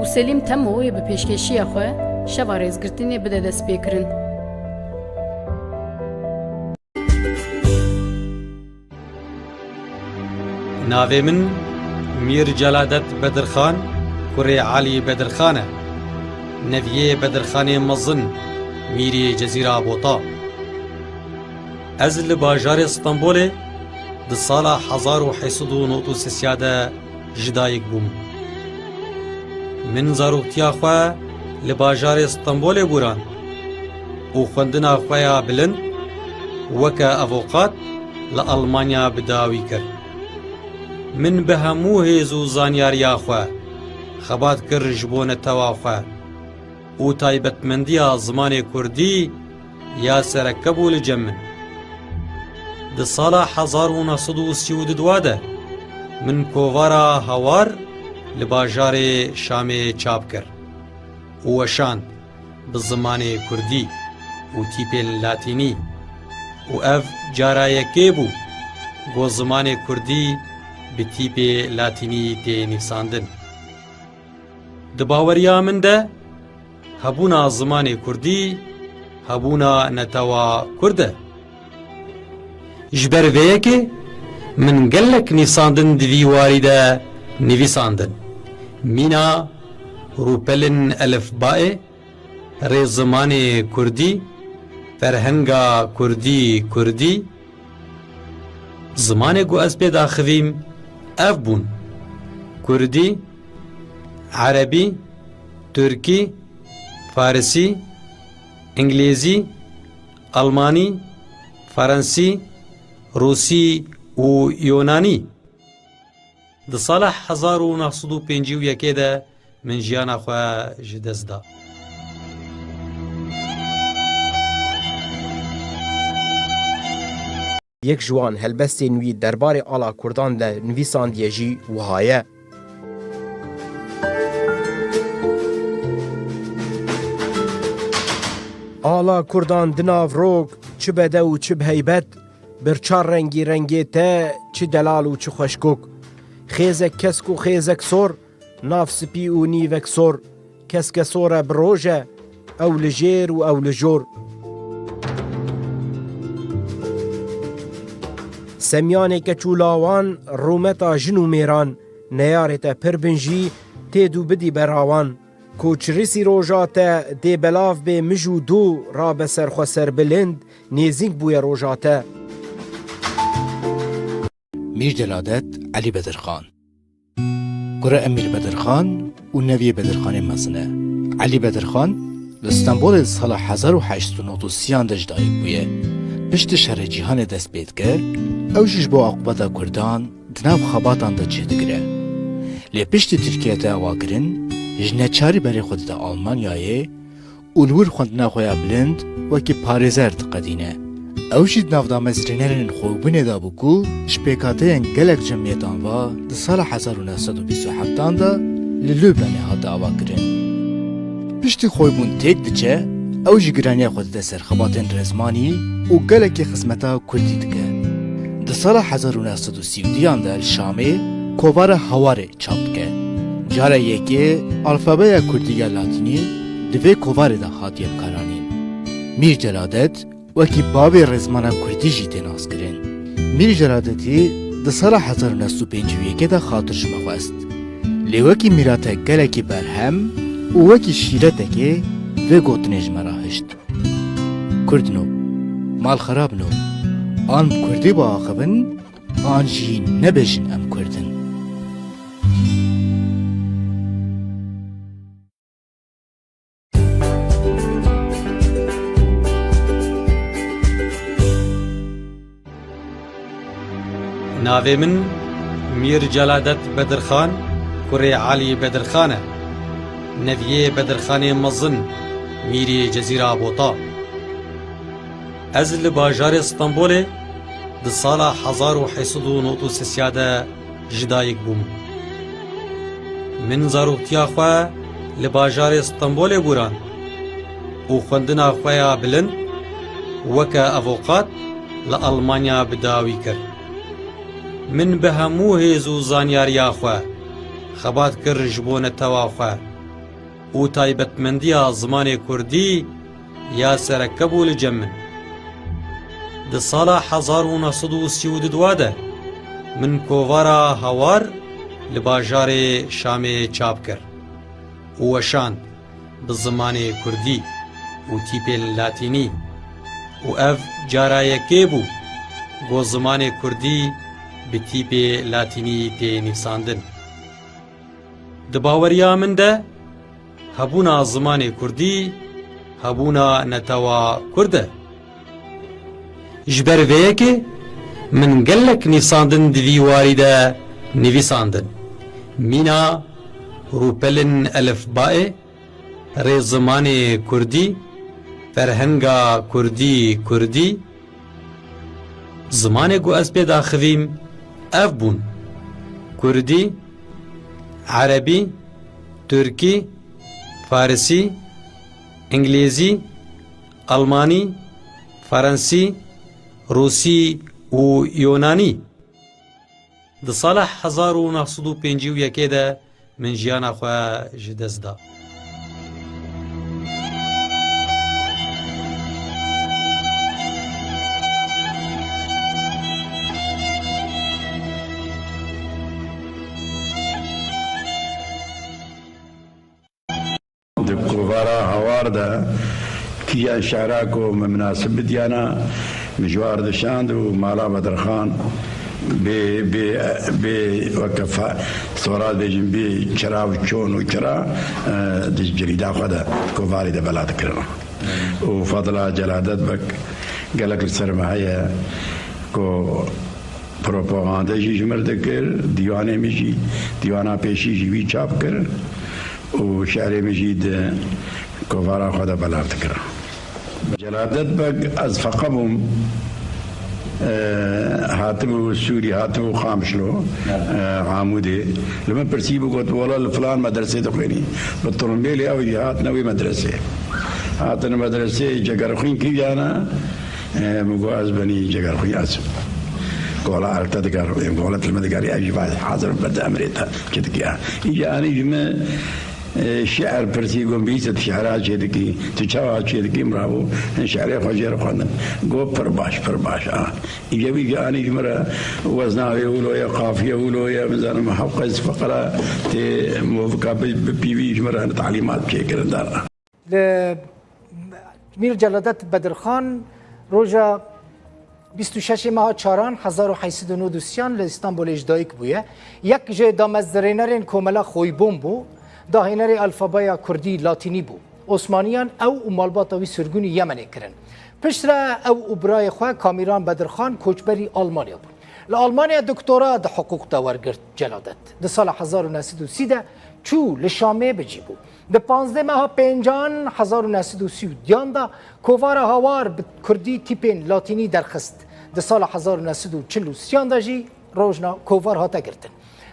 û Selîm Temo yê bi pêşkêşiya xwe şeva rêzgirtinê bide destpêkirin. Navê min Mîr Celadet Bedirxan, kurê Elî Bedirxan e. Neviyê Bedirxanê mezin, Mîrê Cezîra Bota. Ez li bajarê Stenbolê di sala hezar û heyt sed û nod û sê de ji dayik bûm. Min zaroktiya xwe li bajarê Stenbolê bûran û xwendina xwe ya bilind weke avokat li Almanya bi dawî kir. Min bi hemû hêz û zanyariya xwe xebat kir ji bo netewa xwe û taybetmendiya zimanê kurdî ya sereke bû li cem min. Di sala hezar û neh sed û sî û du de min kovara Hawar li bajarê Şamê çap kir û weşand bi zimanê kurdî û tîpên latînî û ev cara yekê bû ku zimanê kurdî bi tîpê latînî tê nivîsandin. Di baweriya min de hebûna zimanê kurdî, hebûna netewa kurd e. Ji ber vê yekê min gelek nivîsandin di vî warî de nivîsandin. Mîna rûpelên elifbayê, rêzimanê kurdî, ferhenga kurdî, kurdî, Zimanê ku ez pê daxivîm ev bûn: kurdî, erebî, tirkî, farisî, îngilîzî, almanî, ferensî, rûsî û yonanî. Di sala hezar û neh sed û pêncî û yekê de min jiyana xwe ji dest da. Yek ji wan helbestên wî derbarê ala kurdan de nivîsandiye jî wiha ye: Ala kurdan di nav rok, çi bedew û çi bi heybet, bir çar rengî rengê te, çi delal û çi xweşkok. Xêzek kesk û xêzek sor, nav spî û nîvek sor, Keskesor e bi roj e, ew li jêr û ew li jor. Semyanê keç û lawan, rûmeta jin û mêran, neyarê te pir bin jî, tê dû bidî berawan. Koçrisî roja te dê belav bê mij û dû, rabe ser xwe serbilind, nêzîk bûye roja te. Mîr Celadet Elî Bedirxan. Kure Emîr Bedirxan û neviyê Bedirxanê mezin e. Elî Bedirxan li Stenbolê di sala hezar û heşt sed û nod û sî yan de ji dayik bûye. Piştî şerê cîhanê dest pê dike, ew jî ji bo aqibeta Kurdan di nav xebatan de cih digire. Lê piştî Tirkiye te ava kirin, ji neçarî berê xwe dide Almanyayê û li wir xwendina xwe ya bilind wekî parêzer diqedîne. Ew jî di nav damezrênerên xwebûnê de bû ku ji pêkhateyên gelek cemiyetan ve di sala hezar û neh sed û bîst û heftan de li Lubnanê hate avakirin. Piştî xwebûn têk diçe, ew jî giraniya xwe dide ser xebatên rezmanî û gelekî xizmeta kurdî dike. Di sala hezar û neh sed û sî û duyan de li Şamê kovara Hawarê çap dike. Cara yekê alfabeya kurdî ya latînî di vê kovarê de hatiye bikaranîn. Mîr Celadet wekî bavê rêzmana kurdî jî tê naskirin. Mîr Celadetî di sala hezar û neh sed û pêncî û yekê de xatir ji me xwest. Lê wekî mîrate gelekî berhem û wekî şîretekê vê gotinê ji me re hişt. Kurdno, mal xerabno, an bi kurdî biaxivin, an jî nebêjin em kurd in. Navê min Mîr Celadet Bedirxan, kurê Elî Bedirxan e. Neviyê Bedirxanê mezin, mîrê Cezîra Bota. Ez li bajarê Stenbolê di sala hezar û heşt sed û nod û sê de ji dayik bûm. Min zaroktiya xwe li bajarê Stenbolê guran û xwendina xwe ya bilind weke avoqat li Almanya bi dawî kir. Min bi hemû hêz û zanyariya xwe xebat kir ji bo netewa xwe û taybetmendiya zimanê kurdî ya sereke bû li cem min. Di sala hezar û neh sed û sî û du de min kovara Hawar li bajarê Şamê çap kir û weşand bi zimanê kurdî û tîpên latînî û ev cara yekê bû ku zimanê kurdî bi tîpê latînî tê nivîsandin. Di baweriya min de hebûna zimanê kurdî hebûna netewa kurd e. Ji ber vê yekê min gelek nivîsandin di vî warî de nivîsandin. Mîna rûpelên elifbayê, rêzimanê kurdî, ferhenga kurdî, kurdî, Zimanê ku ez pê daxivîm ev bûn: kurdî, erebî, tirkî, farisî, îngilîzî, almanî, ferensî, rûsî û yunanî. Di sala hezar û neh sed û pêncî û yekê de min jiyana xwe ji dest da. Di kovara Hawar de kîjan şehra ku min minasib bidiyana, min ji war dişand û mala Bedirxan bê, bê, bê weke fa-, sora dibêjin bê çira û çon û çira, e, di cerîda xwe de, kovarê de bela dikirina. Û Fadila Celadet Beg gelek li ser me heye ku propagande jî ji mir dikir, dîwanê min jî, dîwana pêşî jî wî çap kir û şerê min jî di kovara xwe de belav dikir. Celadet Beg, ez feqe bûm, e, hatibû Sûrî, hatibû Qamişlo, e, Amûdê. Li min pirsîbû, got, wela li filan medresê dixwênî. Bi tirimbêlê ew jî hatine wê medresê. Hatine medresê, Cegerxwîn kîjan e? E, min got, ez benî Cegerxwîn ez im. Gola el te diger, gola tu li min digerî, ez jî vay hazir im ber di emrê te, çi dike. Îca anî ji min Şi'er pirsî, got, bîst şi'ra çêdikî, tu çawa çêdikî, min rabû, şi'rê xwe jê re xwendin. Got, pir baş, pir baş, a. Îca wî ki anî ji min re wezna wê wilo ye, qafiye wilo ye, min zanim hewqes fiqra tê movika bi, bi pîvî ji min re talîmat çêkirin dar. Li Mîr Celadet Bedirxan roja bîst û şeş meha çaran hezar û heyt sed û nod û sî li Îstanbulê ji dayik bûye. Yek ji damezrênerên Komela Xoybûn bû, dahênerê alfabeya kurdî latînî bû. Osmaniyan ew û malbata wî sirgûnî Yemenê kirin. Piştre ew û birayê xwe Kamîran Bedirxan koçberî Almanya bûn. Li Almanya doktora di hiqûq de wergirt Celadet. Di sala hezar û neh sed û sî de çû li Şamê bi cî bû. Di panzdeh meha pêncan hezar û neh sed û sî û diyan de kovara Hawar bi kurdî tîpên latînî derxist. Di sala hezar û neh sed û çil û sî yan de jî rojna kovar hate girtin.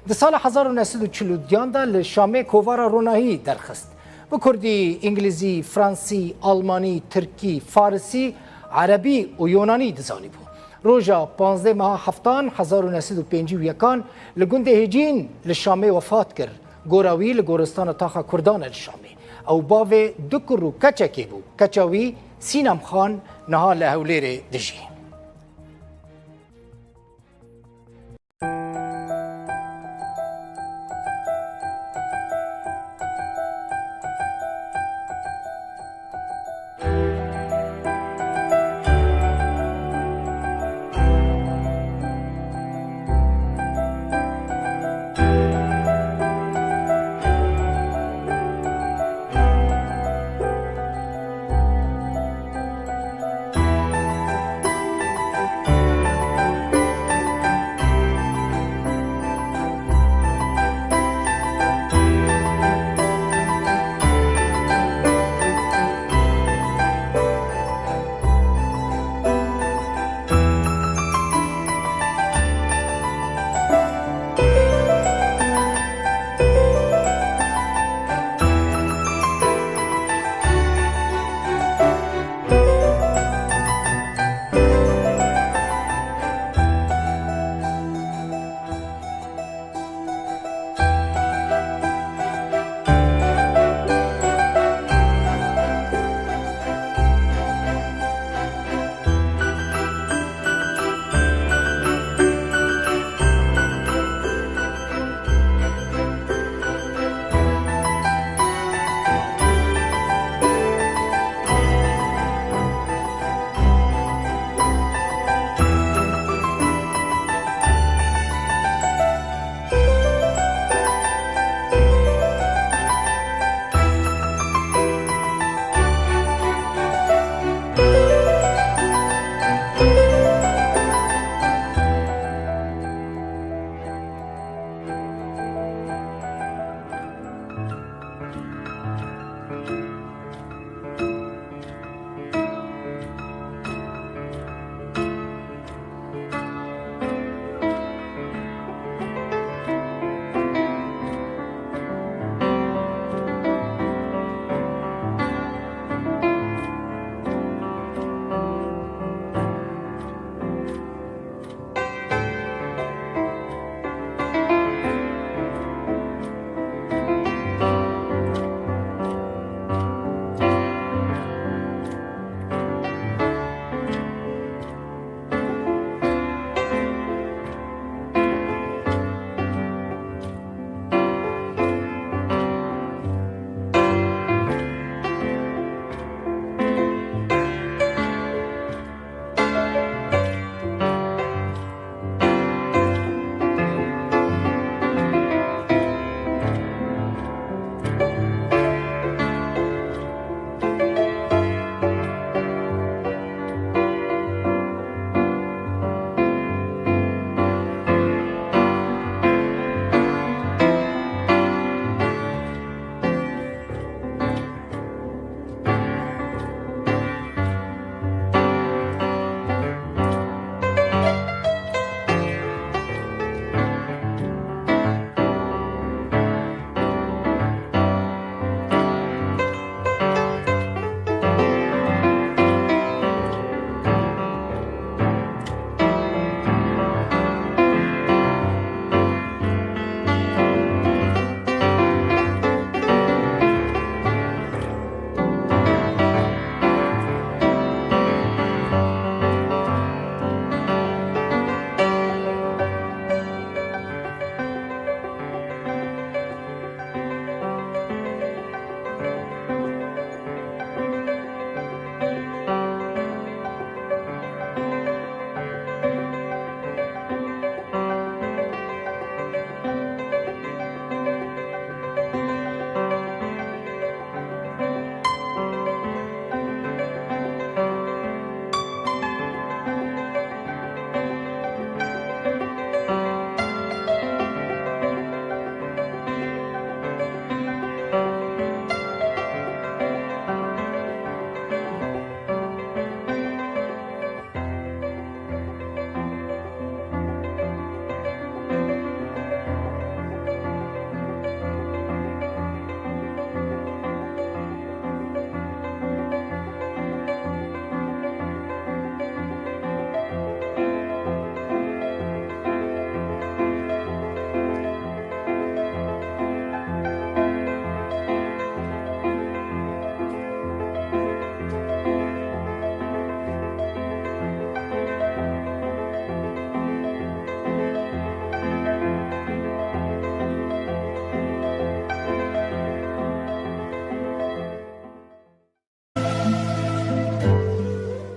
Di sala hezar û neh sed û çil û diyan de li Şamê kovara Ronahî derxist. Bi kurdî, îngilîzî, fransî, almanî, tirkî, farisî, erebî û yonanî dizanîbû. Roja panzdeh meha heftan hezar û neh sed û pêncî û yekan li gundê Hêcîn li Şamê wefat kir. Gora wî li goristana taxa Kurdan e li Şamê. Ew bavê du kur û keçekê bû. Keça wî Sînem Xan niha li Hewlêrê dijî.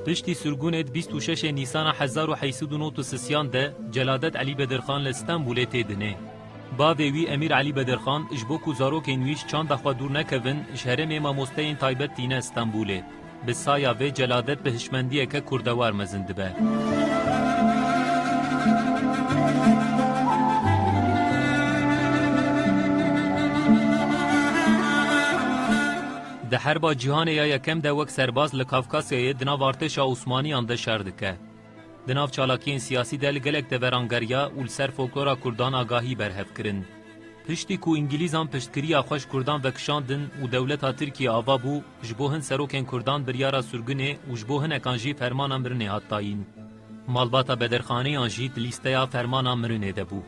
Piştî sirgûnê di bîst û şeşê Nîsana hezar û heyt sed û nod û sisyan de Celadet Elî Bedirxan li Stenbolê tê dinê. Bavê wî Emîr Elî Bedirxan ji bo ku zarokên wî ji çanda xwe dûr nekevin, ji herêmê mamosteyên taybet tîne Stenbolê. Bi saya vê Celadet bi hişmendiyeke kurdewar mezin dibe. Di Herba Cîhanê ya Yekem de wek serbaz li Kafkasyayê di nav artêşa Osmaniyan de şer dike. Di nav çalakiyên siyasî de li gelek deveran geriya û li ser folklora Kurdan agahî berhev kirin. Piştî ku Îngilîzan piştgiriya xwe ji Kurdan vekişandin û dewleta Tirkiyê ava bû, ji bo hin serokên Kurdan biryara sirgûnê û ji bo hinekan jî fermana mirinê hat dayîn. Malbata Bedirxaniyan jî di lîsteya fermana mirinê de bû.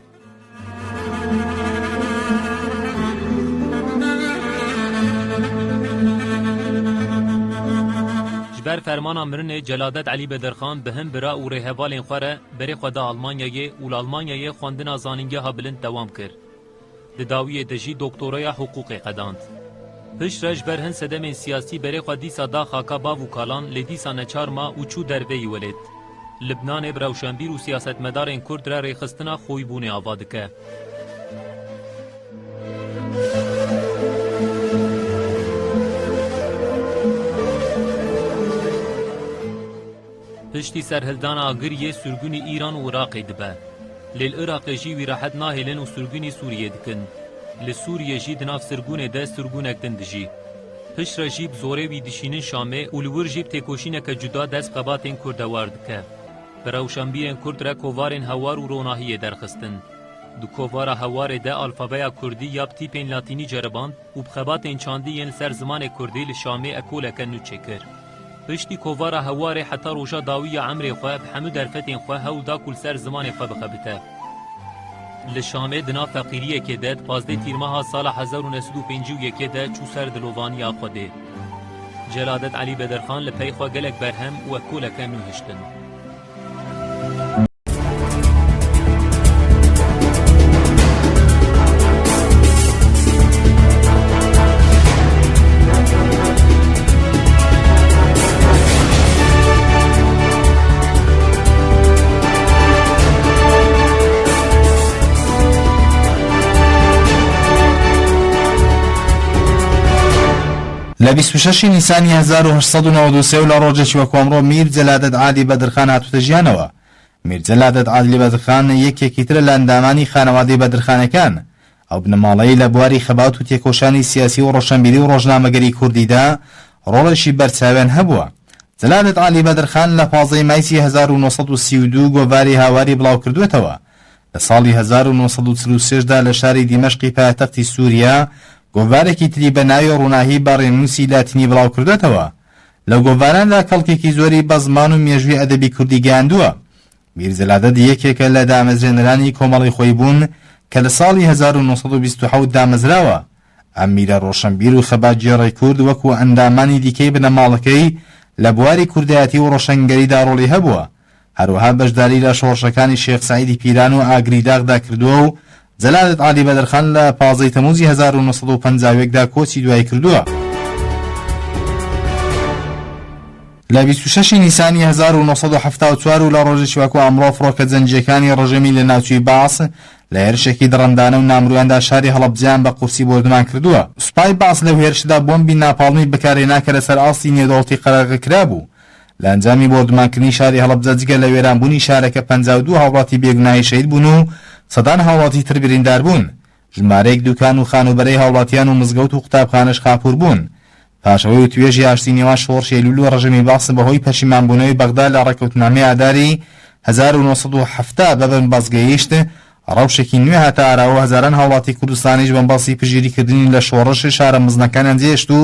Ji ber fermana mirinê Celadet Elî Bedirxan bi hin bira û rêhevalên xwe re berê xwe da Almanyayê û li Almanyayê xwendina zanîngeha bilind dewam kir. Di dawiyê de jî doktoraya hiqûqê qedand. Piştre ji ber hin sedemên siyasî berê xwe dîsa da xaka bav û kalan, lê dîsa neçar ma û çû derveyî welêt. Libnanê bi rewşenbîr û siyasetmedarên Kurd re rêxistina xoyîbûnê ava dike. Piştî serhildana Agiriyê sirgûnî Îran û Iraqê dibe. Lê li Iraqê jî wî rehet nahêlin û sirgûnî Sûriyê dikin. Li Sûriyê jî di nav sirgûnê de sirgûnek din dijî. Piştre jî bi zorê wî dişînin Şamê û li wir jî bi têkoşîneke cuda dest bi xebatên kurdewar dike. Bi rewşenbîrên Kurd re kovarên Hewar û Ronahiyê derxistin. Di kovara Hewarê de alfabeya Kurdî ya bi tîpên Latînî ceriband û bi xebatên çandî yên li ser zimanê Kurdî li Şamê ekoleke nû çêkir. Piştî kovara Hewarê heta roja dawî ya emrê xwe bi hemû derfetên xwe hewl da ku li ser zimanê xwe bixebite. Li Şamê di nav feqîriyekê de di pazdeh Tîrmeha sala hezar û neh sed û pêncî û yekê de çû ser dilovaniya Xwedê. Celadet Elî Bedirxan li pey xwe gelek berhem û ekoleke nû hiştin. لە بیست و شەشی نیسانی هەزار و هەشت سەد و نەوەد و سێ و لە ڕۆژێکی وەکو ئەمڕۆ میر جەلادەت عادی بەدرخان هاتووتە ژیانەوە. میر جەلادەت عادلی بەدرخان یەکێکی ترە لە ئەندامانی خانەوادەی بەدرخانەکان. ئەو بنەماڵەی لە بواری خەبات و تێکۆشانی سیاسی و ڕۆشنبیری و ڕۆژنامەگەری کوردیدا ڕۆڵێکی بەرچاویان هەبووە. جەلادەت عادلی بەدرخان لە پازدەی مایسی هەزار و نۆ سەد و سی و دوو گۆڤاری هاواری بڵاو کردوێتەوە. لە ساڵی هەزار و نۆ سەد و چل و سێ دا لە شاری دیمەشقی پایتەختی سووریا گۆڤارێکی تری بە ناوی ڕووناهی بە ڕێنووسی لاتینی بڵاو کردوێتەوە. لە گۆڤاراندا کەڵکێکی زۆری بە زمان و مێژووی ئەدەبی کوردی گەیاندووە. میر جەلادەت یەکێکە لە دامەزرێنەرانی کۆمەڵی خۆی بوون کە لە ساڵی هەزار و نۆ سەد و بیست و حەوت دامەزراوە. ئەم میرە ڕۆشنبیر و خەباتگێڕی کورد وەکو ئەندامانی دیکەی بنەماڵەکەی لە بواری کوردایەتی و ڕۆشنگەریدا ڕۆڵی هەبووە. هەروەها بەشداری لە شۆڕشەکانی شێخ سەعیدی پیران و ئاگری داغدا کردووە و جەلادەت عالی بەدرخان لە پازدەی تەموزی هەزار و نۆ سەد و پەنجا و یەک دا کۆچی دوای کردووە. لە بیست و شەشی نیسانی هەزار و نۆ سەد و حەفتا و چوار و لە ڕۆژێکی وەکو ئەمڕۆ فڕۆکە جەنگیەکانی ڕژێمی لە ناوچوی باس لە هێرشێکی دڕندانە و نامرویاندا شاری هەڵەبجەیان بە قورسی بۆردومان کردووە. سوپای باس لەو هێرشدا بۆمبی ناپاڵمی بەکارهێنا کە لەسەر ئاستی نێودەوڵەتی قەرەغە کرابوو. لە ئەنجامی بۆردومانکردنی شاری هەڵەبجە جگە لە وێرانبوونی شارەکە پەنجا و دوو هاوڵاتی بێگوناهی شەهید بوون و سەدان هاوڵاتی تر بریندار بوون. ژمارەیەک دوکان و خانوبەرەی هاوڵاتیان و مزگەوت و قوتابخانەش خاپوور بوون. پاشەوەی و توێژی ئاشتی نێوان شۆڕشی ئەیلول و ڕژێمی باس بەهۆی پەشیمانبوونەوەی بەغدا لە ڕێککەوتنامەی ئاداری هەزار و نۆ سەد و حەفتا بە بنبەست گەیشت، ڕەوشێکی نوێ هاتە ئاراوە و هەزاران هاوڵاتی کوردستانیش بنبەستی پژیریکردنی لە شۆڕش شارە مزنەکانیان جێشت و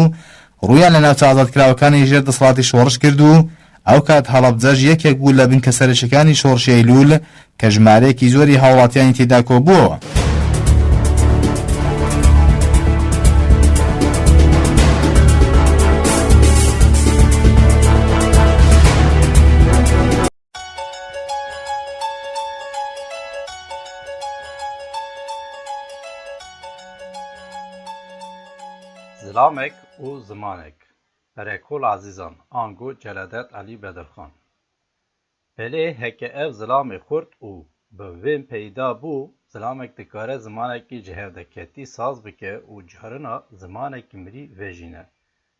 ڕوویان لە ناوچە ئازادکراوەکانی ژێر دەسەڵاتی شۆڕش کرد و ئەو کات هەڵەبجەش یەکێک بوو لە بنکە سەرەکیەکانی شۆڕشی ئەیلول کە ژمارەیەکی زۆری هاوڵاتیانی تێدا کۆبووەوە. Zilamek û zimanek. Berekol Ezîzan, ango Celadet Elî Bedirxan. Belê heke ev zilamê xurt û bi vên peyda bû, zilamek dikare zimanekî ji hevdeketî saz bike û carina zimanekî mirî vejîne.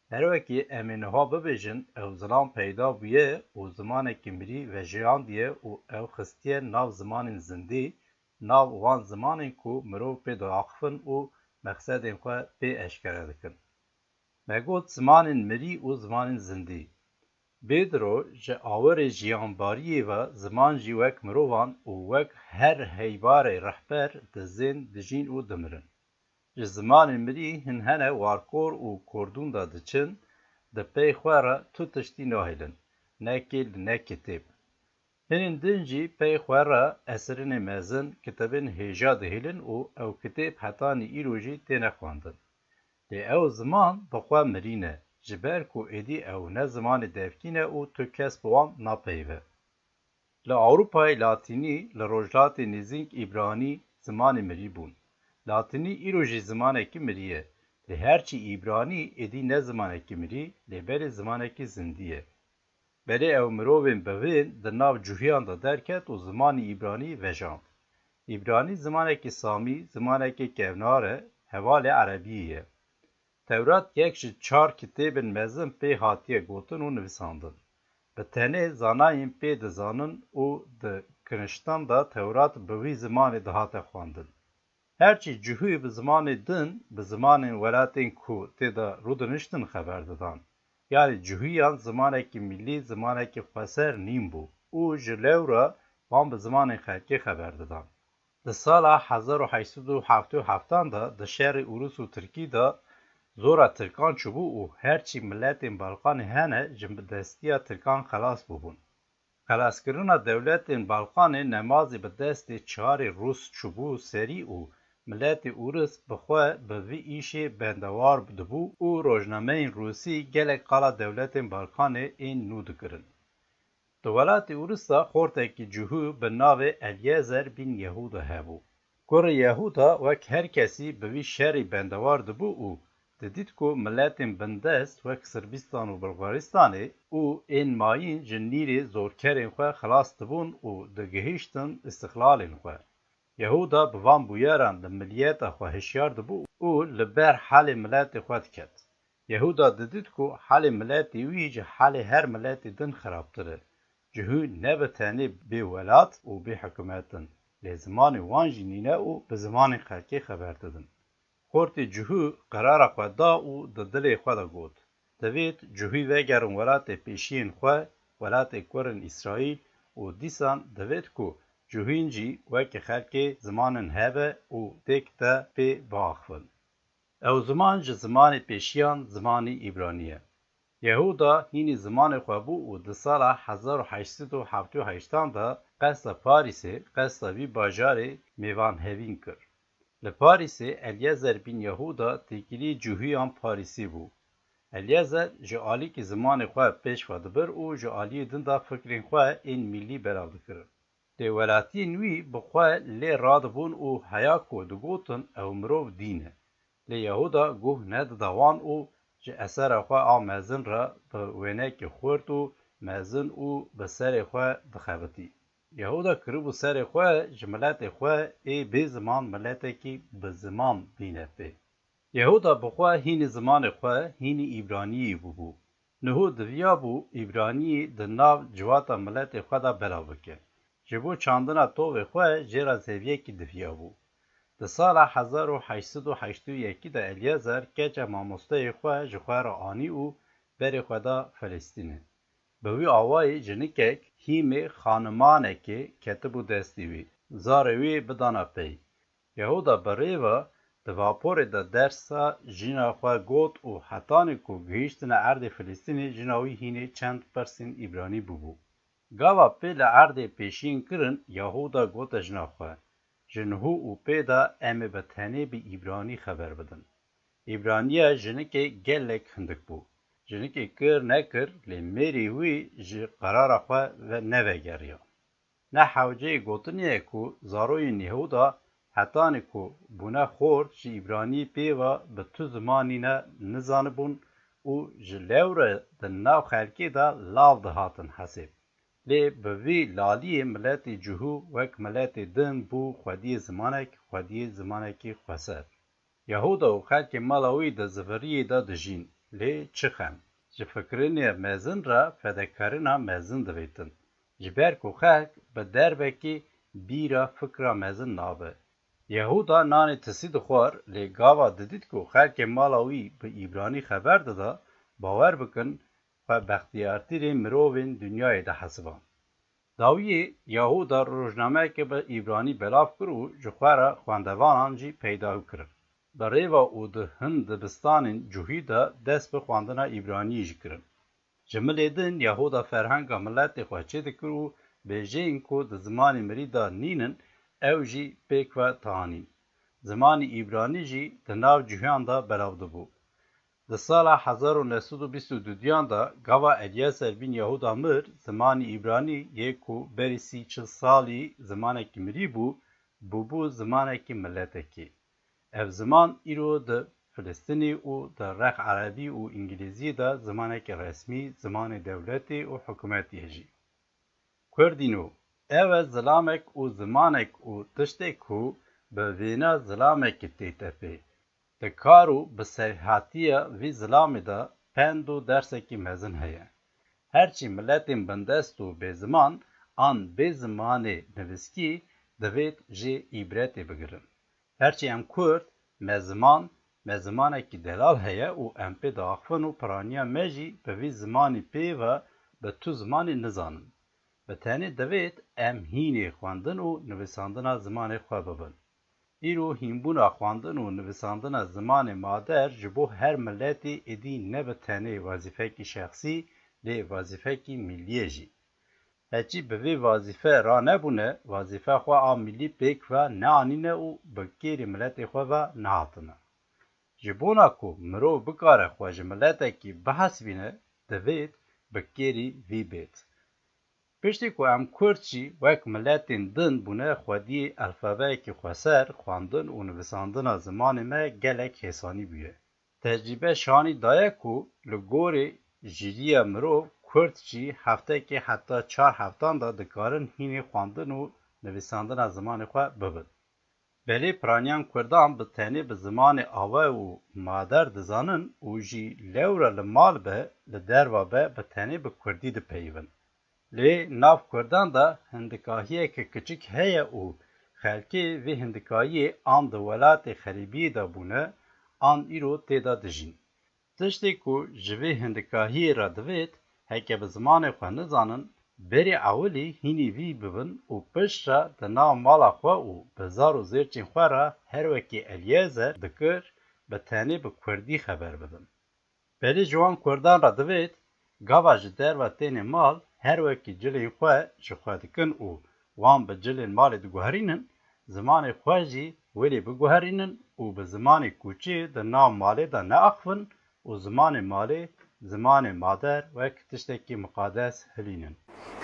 Her wekî em ê niha bibêjin, ew zilam peyda bûye û zimanekî mirî vejiyandiye û ew xistiye nav zimanên zindî, nav wan zimanên ku mirov pê diaxifin û mexsedên xwe pê eşkere dikin. Me got zimanên mirî û zimanên zindî. Bêdiro ji awirê jiyanbariyê ve ziman jî wek mirovan û wek her heybarê rehber dizên, dijîn û dimirin. Ji zimanên mirî hin hene warkor û kordûn de diçin, di pey xwe re tu tiştî nahêlin, ne kêl ne kitêb. Hinên din jî pey xwe re esirînê mezin, kitêbên hêja dihêlin û ew kitêb hetanî îro jî têne xwendin. Lê ew ziman bi xwe mirî ne, ji ber ku êdî ew ne zimanê devkî ne û tu kes bi wan napeyive. Li Ewropayê latînî, li Rojhilatê Nêzîk îbranî zimanê mirî bûn. Latînî îro jî zimanekî mirî ye, lê her çî îbranî êdî ne zimanekî mirî, lê belê zimanekî zindî ye. Belê ew mirovên bivên di nav cuhiyan de derket û zimanî îbranî vejand. Îbranî zimanekî samî, zimanekî kevnar e, hevalê erebiyê ye. Tewrat yek ji çar kitêbên mezin pê hatiye gotin û nivisandin. Bi tenê zanayên pê dizanin û di kiniştan de Tewrat bi wî zimanê dihate xwendin. Her çî cuhî bi zimanê din, bi zimanên welatên ku tê de rûdiniştin xeber didan. Yanî cuhiyan zimanekî milî, zimanekî xweser nîn bû û ji lewra wan bi zimanên xelkê xeber didan. Di sala hezar û heşt sed û heftê û heft de di şerê Ûrûs û Tirkî de zora Tirkan çûbû û her çî miletên Balkanê hene ji destiya Tirkan xelas bûbûn. Xelaskirina dewletên Balkanê nemazî bi destê çarê Rûs çûbû serî û miletê Ûris bi xwe bi vî îşê bendewar dibû û rojnameyên Rûsî gelek qala dewletên Balkanê ên nû dikirin. Di welatê Ûris de xortekî cuhû bi navê Elyezer bin Yehûda hebû. Kurê Yehûda wek her kesî bi vî şerî bendewar dibû û didît ku miletên bindest wek Sirbîstan û Bulgaristanê û ên mayîn ji nîrê zorkerên xwe xilas dibûn û digihîştin îstixlalên xwe. Yehûda bi van bûyeran li miliyeta xwe hişyar dibû û li ber halê miletê xwe diket. Yehûda didît ku halê miletê wî ji halê her miletê din xirabtir e. Cuhû ne bi tenê bê welat û bê hikûmet in, lê zimanê wan jî nîne û bi zimanên xelkê xeber didin. Xortê cuhû qerara xwe da û di dilê xwe de got, divêt cuhî vegerin welatê pêşiyên xwe, welatê kurên Îsraîl û dîsan divêt ku cuhîn jî wekî xelkê zimanin hebe û têk de pê biaxivin. Ew ziman ji zimanê pêşiyan zimanî îbranî ye. Yehûda hînî zimanê xwe bû û di sala hezar û heşt sed û heftê û heşt de qesta Parîsê, qesta vî bajarê mêvanhevîn kir. Li Parîsê Elyezer bin Yehûda têkilî cuhîyan Parîsî bû. Elyezer ji alîkî zimanê xwe pêş xwe dibir û ji aliyê din de fikrên xwe ên mîlî belav dikirin. Lê welatiyên wî bi xwe lê radibûn û heya ku digotin ew mirov dîn e. Lê Yehûda guh nedida wan û ji esera xwe a mezin re bi wênekê xurt û mezin û bi serê xwe dixebitî. Yehûda kiribû serê xwe ji miletê xwe ê bê ziman miletekî bi ziman bîne pê. Yehûda bi xwe hînî zimanê xwe, hînî îbraniyî bûbû. Niho diviyabû îbraniyî di nav civata miletê xwe de belav bike. Ji bo çandina tovê xwe jê re zeviyekî diviyabû. Di sala hezar û heşt sed û heştê û yekê de Elyezer keça mamosteyê xwe ji xwe re anî û berê xwe da Filistînê. Bi wî awayî jinikek hîmê xanimanekê ketibû destê wî, zarê wî bidana pey. Yehûda bi rê ve di vaporê de dersa jina xwe got û hetanî ku gihîştine erdê Filistînê, jina wî hînê çend pirsên îbranî bûbû. Gava pê li erdê pêşiyên kirin, Yehûda gote jina xwe, ji niho û pê de em ê bi tenê bi îbranî xeber bidin. Îbraniya jinikê gelek hindik bû. Jinikê kir nekir, lê mêrê wî ji qerara xwe ve nevegeriya. Ne hewceyê gotinê ye ku zaroyên Yehûda hetanî ku bûne xort ji îbraniyê pê ve bi tu zimanî ne nizanibûn û ji lewre di nav xelkê de lav dihatin hesêb. Lê bi vî laliyê miletê cihû wek miletê din bû xwediyê zimanek, xwediyê zimanekî xweser. Yehuda û xelkê mala wî di ziviriyê de dijîn, lê çi xem. Ji fikirinê mezin re fedekarina mezin divêtin. Ji ber ku xelk bi derbekî bîra fikra mezin nabe. Yehuda nanê tisî dixwar, lê gava didît ku xelkê mala wî bi îbranî xeber dida, bawer bikin, xwe bextiyartirê mirovên dinyayê dihesiba. Dawiyê Yehuda rojnameyeke bi îbranî belav kir û ji xwe re xwendevanan jî peyda kirin. Bi rêva û di hin dibistanên cuhî de dest bi xwendina îbraniyê jî kirin. Ji milê din Yehuda ferhenga miletê xwe çêdikir û bêjeyên ku di zimanê mirî de nînin, ew jî pêk ve tanîn. Zimanê îbranî jî di nav cuhiyan de belav dibû. Di sala hezar û neh sed û bîst û dudiyan de gava Elyeser bîn Yehuda mir, zimanê îbranî yê ku berî sî çil salî zimanekî mirî bû, bûbû zimanekî miletekî. Ev ziman îro di Filistînî û di rex erebî û îngilîzî de zimanekî resmî, zimanê dewletê û hikûmetê ye jî. Kurdîno, ew e zilamek û zimanek û tiştê ku bi vêna zilamekî tête pê. Di kar û bi serhatiya vî zilamê de pend û dersekî mezin heye. Herçî miletên bindest û bêziman an bê zimanê nivîskî divêt jê îbretê bigirin. Herçî em Kurd, me ziman, me zimanekî delal heye û em pê diaxivin û piraniya me jî bi vî zimanî pê ve bi tu zimanê nizanin. Bi tenê divêt em hînê xwendin û nivîsandina zimanê xwe bibin. Îro hînbûna xwendin û nivîsandina zimanê mader ji bo her miletê êdî ne bi tenê wezîfekî şexsî, lê wezîfekî mîllî ye jî. Heçî bi vê wezîfe ranebûne, wezîfe xwe a mîllî pêk ve neanîne û bi kêrî miletê xwe ve nehatine. Ji bona ku mirov bikare xwe ji miletekî bihesibîne, divêt bi kêrî vî bêt. Piştî ku em Kurd jî wek miletên din bûne, xwediyê elfabeyekî xweser, xwendin û nivîsandina zimanê me gelek hêsanî bûye. Tecrîbe şanî daye ku li gorî jîriya mirov, Kurd jî heftekê heta çar heftan de dikarin hînê xwendin û nivîsandina zimanê xwe bibin. Belê piraniyan Kurdan bi tenê bi zimanê ava û mader dizanin û jî lewra li mal be, li derva be, bi tenê bi Kurdî dipeyivin. Lê nav Kurdan de hindikahiyeke kiçik heye û xelkê vê hindikahiyê an di welatê xerîbiyê de bûne, an îro tê de dijîn. Tiştê ku ji vê hindikahiyê re divêt, heke bi zimanê xwe nizanin, berê ewilî hînî vî bibin û piştre di nav mala xwe û bi zar û zêrçên xwe re her wekî Elyezer dikir, bi tenê bi Kurdî xeber bidin. Belê ji wan Kurdan re divêt, gava ji derve têne mal, her wekî cilên xwe ji xwe dikin û wan bi cilên malê diguherînin, zimanê xwe jî welê biguherînin û bi zimanê koçî di nav malê de neaxivin û zimanê malê, zimanê mader wek tiştekî miqades hilînin.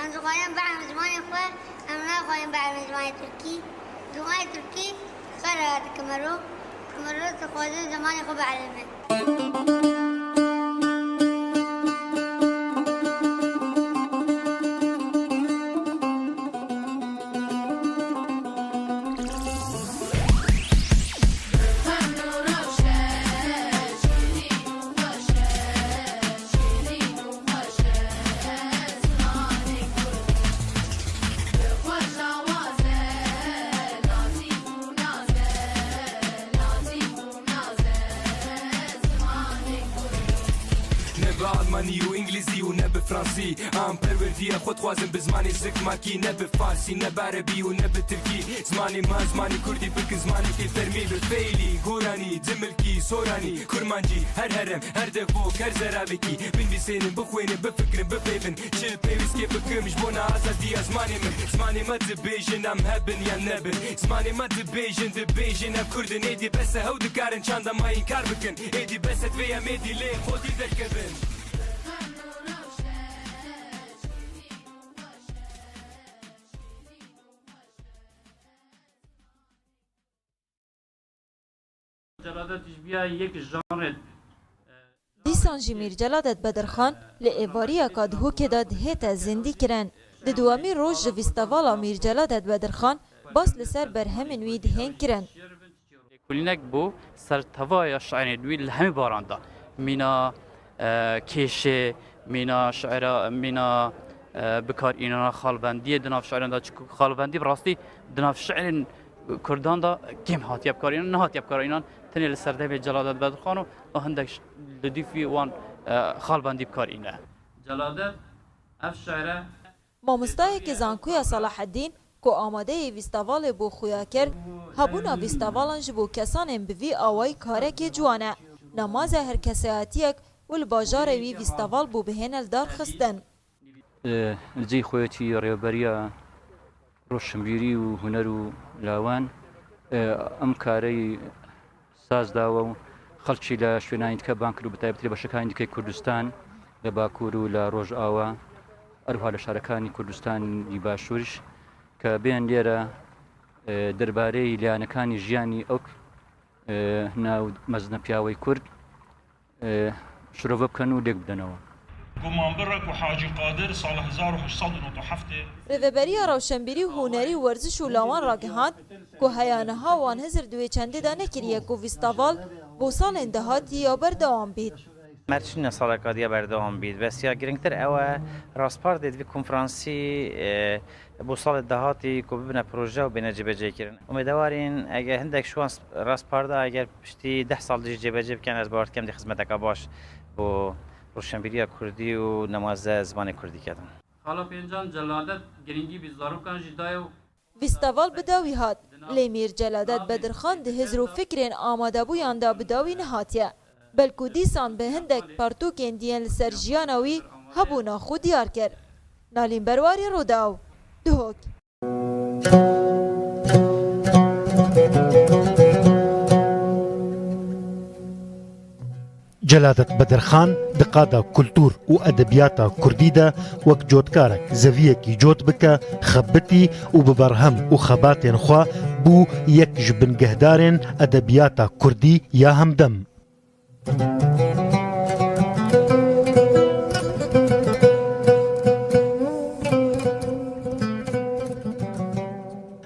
Em dixwazin bielin zimanê xwe, em naxwazin bielin zimanê tirkî. Zimanê tirkî xera dike mero, ku mero dixwaze zimanê xwe bielime. Ne bi almanî û îngilîzî û ne bi fransî. Em perwerdiya xwe dixwazin bi zimanê zikmakî, ne bi farsî, ne bi erebî û ne bi tirkî. Zimanê me, zimanê kurdî bikin zimanekê fermî, bi feylî, goranî, dimilkî, soranî, kurmancî, her herem, her devok, her zeravekî, binivîsênin, bixwênin, bifikirin, bipeyvin. Çi pêwîstiyê bikim ji bona azadiya zimanê min? Zimanê me dibêjin, em hebin yan nebin. Zimanê me dibêjin, dibêjin, em kurd in, êdî bes e, hew dikarin çanda me înkar bikin. Êdî bes e, divê em êdî lê xwedî derkevin. Celadet ji biya yek janrê, e, Dîs Dîsan jî Mîr Celadet Bedirxan li êvariyeka Dihokê de dihête zindîkirin. Di duyemîn roj ji fîstevala Mîr Celadet Bedirxan bas li ser berhemên wî dihên kirin. Lêkolînek bû ser tevaya şiirên wî li hemî baran de. Mîna, e, kêşê, mîna şiira, mîna, e, bikarînana xalbendiyê di nav şiiran de, çiku xalbendî bi rastî di nav şiirên Kurdan de kêm hatiye bikarînan, nehatiye bikarînan, tenê li serdemê Celadet Bedirxan û hindek ş-, li dîfî wan, e, xalbendî bikarîne. Celadet ev şiire Mamostayeke zankoya Salaheddîn ku amadeyê fîstevalê bû xuya kir, hebûna fîstevalan ji bo kesanên bi vî awayî karekê ciwan e. Nemaze her kesayetiyek û li bajarê wî fîsteval bû bihêne li dar xistin. Li cihê xwe yê rêveberiya roşnbîrî û huner û lawan, em kareyî saz dawe û xelkî لە شوێنانی دیکە بانگ کرد و بەتایبەتی لە بەشەکانی دیکەی کوردستان، لە باکوور و لە ڕۆژئاوا، هەروەها لە شارەکانی کوردستانی باشووریش، کە بێن لێرە دەربارەی لایەنەکانی ژیانی ئەو ناو مەزنە پیاوەی کورد شرۆڤە بکەن و لێک بدەنەوە. گومانبڕە ku Hacî Qadir sala hezar û heşt sed û nod û heftê. Rêveberiya Rewşenbîrî û Hunerî û Werziş û Lawan ragihand ku heya niha wan hizir di wê çendê de nekiriye ku fîsteval bo salên dahatî ya berdewam bît. Merçîne saleka diya berdewam bît. Bes ya girîngtir ew e, raspardê di vî konferansî, e, bo salê dahatî ku bibine proje û bêne cîbecêkirin. Umêdewarîn eger hindek ji wan rasparda eger piştî deh sal dijî cêbecê bikin, ez bawer dikim dê xizmeteka baş bo rewşenbîriya kurdî û nemaze zimanê kurdî kedin. Xala Pêncan Celadet girîngî bi zarokan jî daye û Fîsteval bi dawî hat, lê Mîr Celadet Bedirxan di hizr û fikrên amadebûyan de bi dawî nehatiye. Belkû dîsan bi hindek pertûkên diyên li ser jiyana wî hebûna xwe diyar kir. Nalîn Berwarî, Rûdaw, Duhok. Celadet Bedirxan di qada kultûr û edebiyata kurdî de wek cotkarek zeviyekî cot bike, xebitî û bi berhem û xebatên xwe bû yek ji bingehdarên edebiyata kurdî ya hemdem.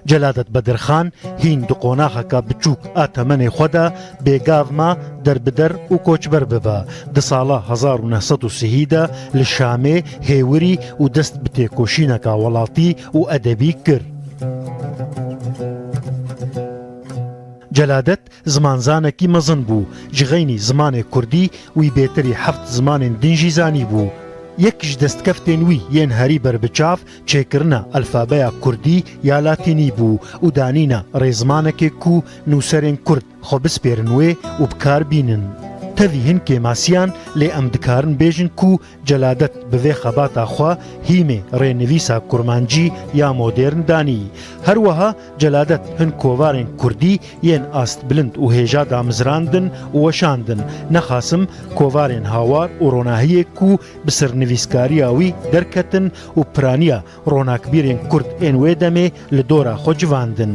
Celadet Bedirxan hîn di qonaxeka biçûk a temenê xwe de bêgav ma derbider û koçber bibe. Di sala hezar û neh sed û sihî de li Şamê hêwirî û dest bi têkoşîneka welatî û edebî kir. Celadet zimanzanekî mezin bû. Ji xeynî zimanê kurdî wî bêtirî heft zimanên din jî zanîbû. Yek ji destkeftên wî yên herî berbiçav çêkirina alfabeya kurdî ya latînî bû û danîna rêzimanekê ku nûserên kurd xwe bispêrin wê û bi kar bînin. Tevî hin kêmasiyan, lê em dikarin bêjin ku Celadet bi vê xebata xwe hîmê rênivîsa kurmancî ya modern danî. Her wiha Celadet hin kovarên kurdî yên astbilind û hêja damizrandin û weşandin. Nexasim kovarên hawar û ronahiyê ku bi sernivîskariya wî derketin û piraniya ronakbîrên kurd ên wê demê li dora xwe civandin.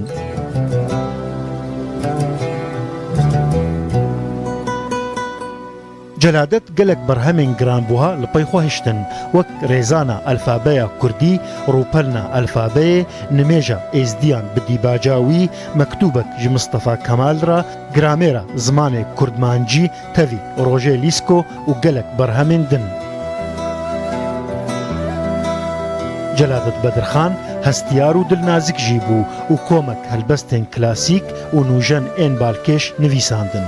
Celadet gelek berhemên giranbuha li pey xwe hiştin, wek Rêzana Alfabeya Kurdî, Rûpelna Alfabeyê, Nimêja Êzdiyan bi dîbaca wî, Mektûbek ji Mistefa Kemal re, Gramêra Zimanê Kurdmancî, Tevî Rojê Lîsko û gelek berhemên din. Celadet Bedirxan hestiyar û dilnazik jî bû û komek helbestên klasîk û nûjen ên balkêş nivîsandin.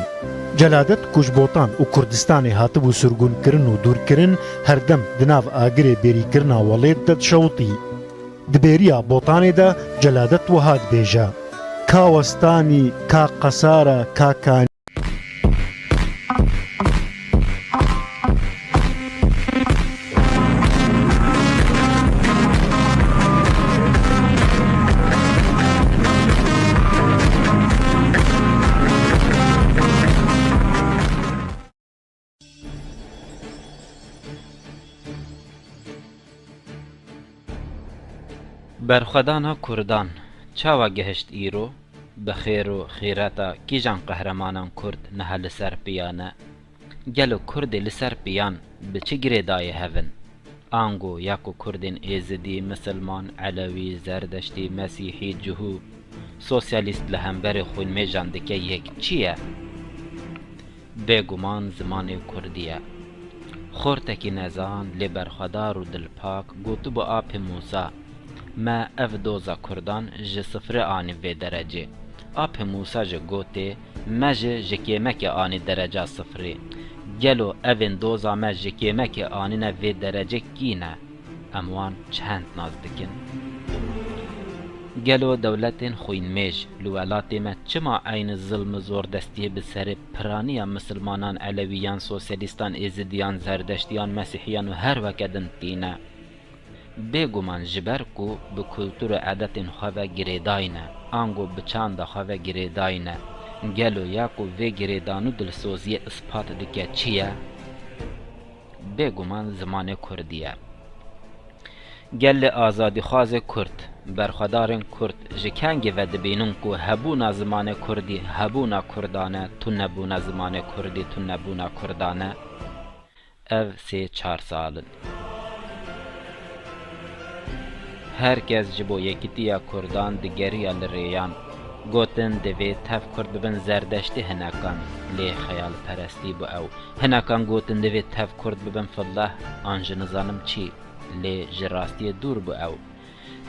Celadet ku ji Botan û Kurdistanê hatibû sirgûnkirin û dûrkirin, herdem di nav agirê bêrîkirina welêt de dişewitî. Di bêriya Botanê de Celadet wiha dibêje, Ka westanî, ka qesara, ka kanî. Berxwedana Kurdan çawa gihişt îro? Bi xêr û xîreta kîjan qehremanan Kurd niha li ser piya ne? Gelo Kurdê li ser piyan bi çi girêdayî hev in? Ango ya ku Kurdên Êzidî, Misilman, Elewî, Zerdeştî, Mesîhî, Cihû, sosyalîst li hemberê xwînmêjan dike yek çi ye? Bêguman zimanê Kurdî ye. Xortekî nezan, lê berxwedar û dilpak gotibû: Apê Mûsa, me ev doza Kurdan ji sifrê anî vê derecê. Apê Mûsa jî gotê: Me jî ji kêmekê anî dereca sifrê. Gelo evên doza me ji kêmekê anîne vê derecê kî ne? Em wan çend nas dikin? Gelo dewletên xwînmêj li welatê me çima eynî zilm û zordestiyê bi serê piraniya misilmanan, elewiyan, sosyalîstan, êzidiyan, zerdeştiyan, mesîhiyan û her weke din tîne? Bêguman ji ber ku bi kultur û edetên xwe ve girêdayî ne, ango bi çanda xwe ve girêdayî ne. Gelo ya ku vê girêdan û dilsoziyê ispat dike çi ye? Bêguman zimanê Kurdî ye. Gelê azadîxwazê Kurd, berxwedarên Kurd ji kengê ve dibînin ku hebûna zimanê Kurdî hebûna Kurdan e, tunebûna zimanê Kurdî tunebûna Kurdan e? Ev sê çar sal in. Her kes ji bo yekîtiya Kurdan digeriya li rêyan. Gotin divê tev Kurd bibin Zerdeştî hinekan, lê xeyalperestî bû ew. Hinekan gotin divê tev Kurd bibin fillah an ji nizanim çî, lê ji rastiyê dûr bû ew.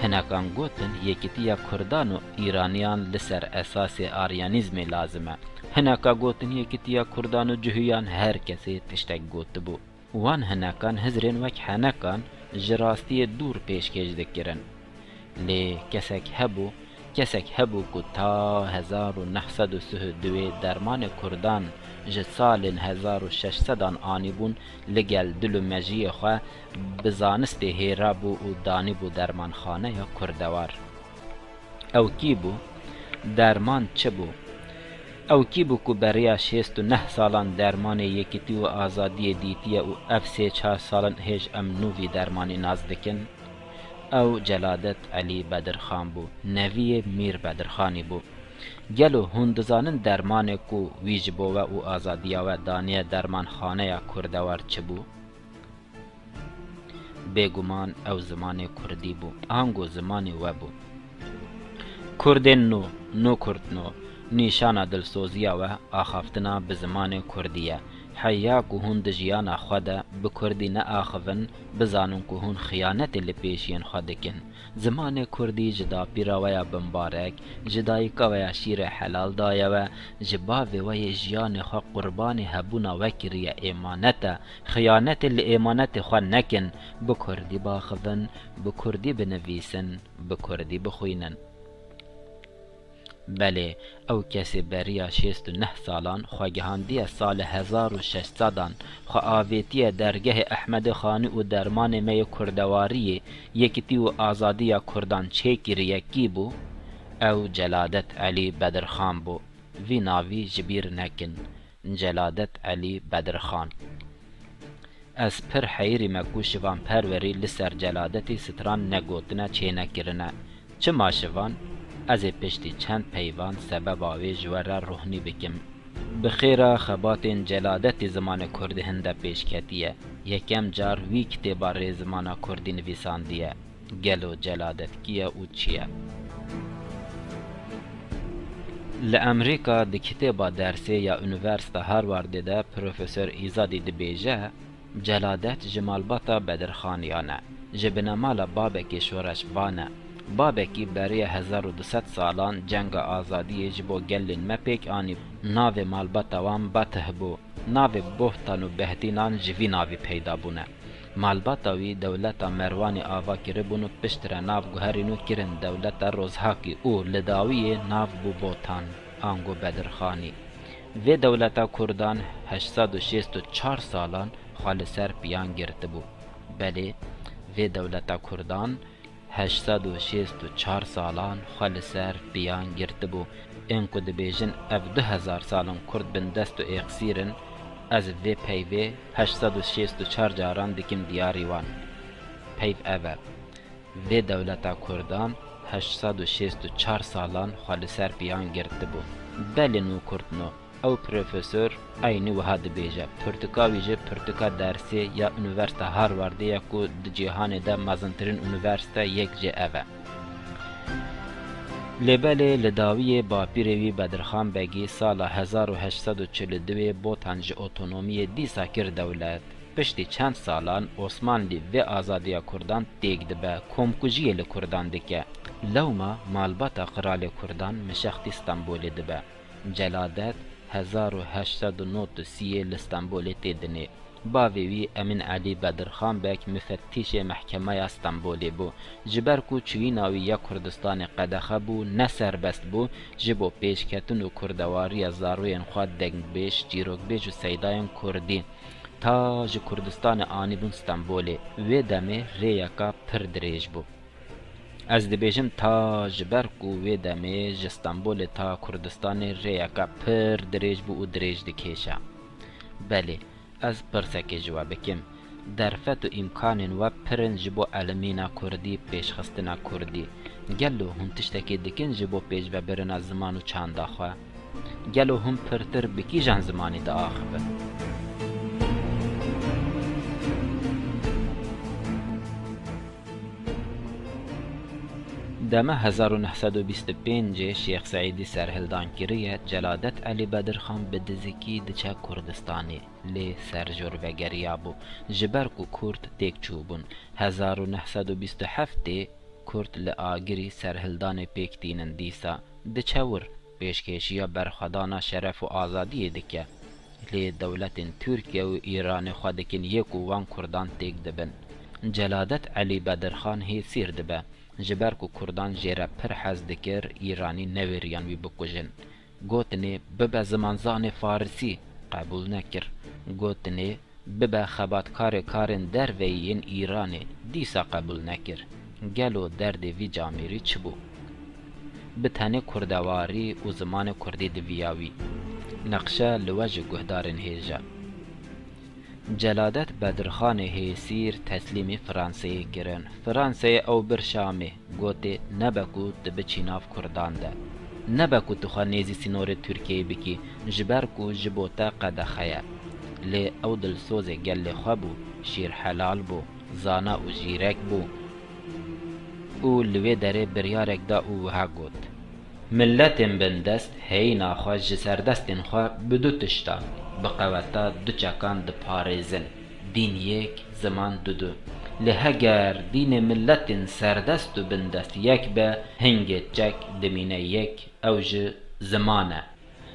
Hinekan gotin yekîtiya Kurdan û Îraniyan li ser esasê aryanîzmê lazim e. Hineka gotin yekîtiya Kurdan û Cihûyan, her kesê tiştek gotibû. Wan hinekan hizrên wek henekan ji rastiyê dûr pêşkêş dikirin. Lê kesek hebû, kesek hebû ku ta hezar û neh sed û sih û duwê dermanê Kurdan ji salên hezar û şeş sedan anîbûn, li gel dil û mejiyê xwe bi zanistê hêra bû û danîbû dermanxaneya Kurdewar. Ew kî bû? Derman çi bû? Ew kî bû ku beriya şêst û neh salan dermanê yekîtî û azadiyê dîtiye û ev sê çar sal in hêj em nû vî dermanî nas dikin? Ew Celadet Elî Bedirxan bû, neviyê Mîr Bedirxanî bû. Gelo hûn dizanin dermanê ku wî ji bo we û azadiya we daniye dermanxaneya Kurdewar çi bû? Bêguman ew zimanê kurdî bû, ango zimanê we bû. Kurdên nû, nû kurdno, nîşana dilsoziya we axaftina bi zimanê kurdî ye. Heya ku hûn di jiyana xwe de bi kurdî neaxivin, bizanin ku hûn xiyanetê li pêşiyên xwe dikin. Zimanê kurdî ji dapîra we ya bimbarek, ji dayika we ya şîrê helal daye we, ji bavê we yê jiyanê xwe qurbanê hebûna we kiriye, êmanet e. Xiyanetê li êmanetê xwe nekin, bi kurdî biaxivin, bi kurdî binivîsin, bi kurdî bixwînin. Belê, ew kesê beriya şêst û neh salan xwe gihandiye salê hezar û şeş sedan, xwe avêtiye dergehê Ehmedê Xanî û dermanê me yê kurdewariyê, yekitî û azadiya kurdan çêkiriye kî bû? Ew Celadet Elî Bedirxan bû. Vî navî ji bîr nekin. Celadet Elî Bedirxan. Ez pir heyirî me ku Şivan Perwerî li ser Celadetî stran negotine, çênekirine. Çima Şivan? Ez ê piştî çend peyvan sebeba wê ji we re rohnî bikim. Bi xêra xebatên Celadetî zimanê kurdî hinde pêş ketiye. Yekem car wî kitêba rêzimana kurdî nivîsandiye. Gelo Celadet kî ye û çi ye? Li Amerîka di kitêba dersê ya Unîversîta Harvardê de Profesor Îzadî dibêje, Celadet ji malbata Bedirxaniyan e, ji binemala babekê şoreşvan e. Babekî beriya hezar û du sed salan cenga azadiyê ji bo gelên me pêk anî. Navê malbata wan Batih bû. Navê Bohtan û Behdînan ji vî navî peyda bûne. Malbata wî dewleta Merwanê ava kiribûn û piştre nav guherîn û kirin dewleta Rozhakî û li dawiyê nav bû Botan, ango Bedirxanî. Vê dewleta kurdan heşt sed û şêst û çar salan xwe li ser piyan girtibû. Belê, vê dewleta kurdan heşt sed û şêst û çar salan xwe li ser piyan girtibû. Ên ku dibêjin ev du hezar sal in kurd bindest û êxsîr in, ez vê peyvê heşt sed û şêst û çar caran dikim diyarî wan. Peyv ev e. Vê dewleta kurdan heşt sed û şêst û çar salan xwe li ser piyan girtibû. Belê nû kurdno. Ew profesor eynî wiha dibêje, pirtûka wî jî pirtûka dersê ya Unîversîteya Harvardê ye ku di cîhanê de mezintirîn unîversîte yek jê ev e. Lê belê li dawiyê bapîrê wî Bedirxan Begî sala hezar û heşt sed û çil û duwê Botan ji otonomiyê dîsa kir dewlet. Piştî çend salan Osmanlî vê azadiya Kurdan têk dibe, komkujiyê li Kurdan dike. Lewma malbata qiralê Kurdan Mişextî Stenbolê dibe. Celadet hezar û heşt sed û nod û siyê li Stenbolê tê dinê. Bavê wî Emîn Elî Bedirxan Beg mifettîşê mehkemeya Stenbolê bû. Ji ber ku çûyîna wî ya Kurdistanê qedexe bû, ne serbest bû, ji bo pêşketin û kurdewariya zaroyên xwe dengbêj, çîrokbêj û seydayên kurdî ta ji Kurdistanê anîbûn Stenbolê. Wê demê rêyeka pir dirêj bû. Ez dibêjim ta ji ber ku wê demê ji Stenbolê ta Kurdistanê rêyeka pir dirêj bû û dirêj dikêşe. Belê, ez pirsekê ji we bikim. Derfet û îmkanên we pir in ji bo elimîna kurdî, pêşxistina kurdî. Gelo hûn tiştekê dikin ji bo pêşvebirina ziman û çanda xwe? Gelo hûn pirtir bi kîjan zimanî diaxivin? Dema hezar û neh sed û bîst û pêncê Şêx Seîdî serhildan kiriye, Celadet Elî Bedirxan bi dizikî diçe Kurdistanê, lê serjor vegeriyabû, ji ber ku Kurd têk çûbûn. Hezar û neh sed û bîst û heftê Kurd li Agirî serhildanê pêk tînin dîsa. Diçe wir, pêşkêşiya berxwedana şeref û azadiyê dike. Lê dewletên Tirkiye û Îranê xwe dikin yê ku wan Kurdan têk dibin. Celadet Elî Bedirxan hêsîr dibe. Ji ber ku Kurdan jê re pir hez dikir, Îranî newêriyan wî bikujin. Gotinê, bibe zimanzanê farisî, qebûl nekir. Gotinê, bibe xebatkarê karên derveyî yên Îranê, dîsa qebûl nekir. Gelo derdê vî camêrî çi bû? Bi tenê kurdewarî û zimanê kurdî diviya wî. Neqşe li we ji guhdarên hêja. Celadet Bedirxanê hêsîr teslîmî Franseyê kirin. Franseyê ew bir Şamê, gotê, nebe ku tu biçî nav Kurdan de. Nebe ku tu xwe nêzî sînorê Tirkiyeyê bikî, ji ber ku ji bo te qedexe ye. Lê ew dilsozê gelê xwe bû, şîrhelal bû, zana û jîrek bû û li wê derê biryarek da û wiha got, Miletên bindest heyîna xwe ji serdestên xwe bi du tiştan, bi qeweta du çekan diparêzin, dîn yek, ziman dudu. Lê heger dînê miletên serdest û bindest yek be, hingê çek dimîne yek, ew ji ziman e.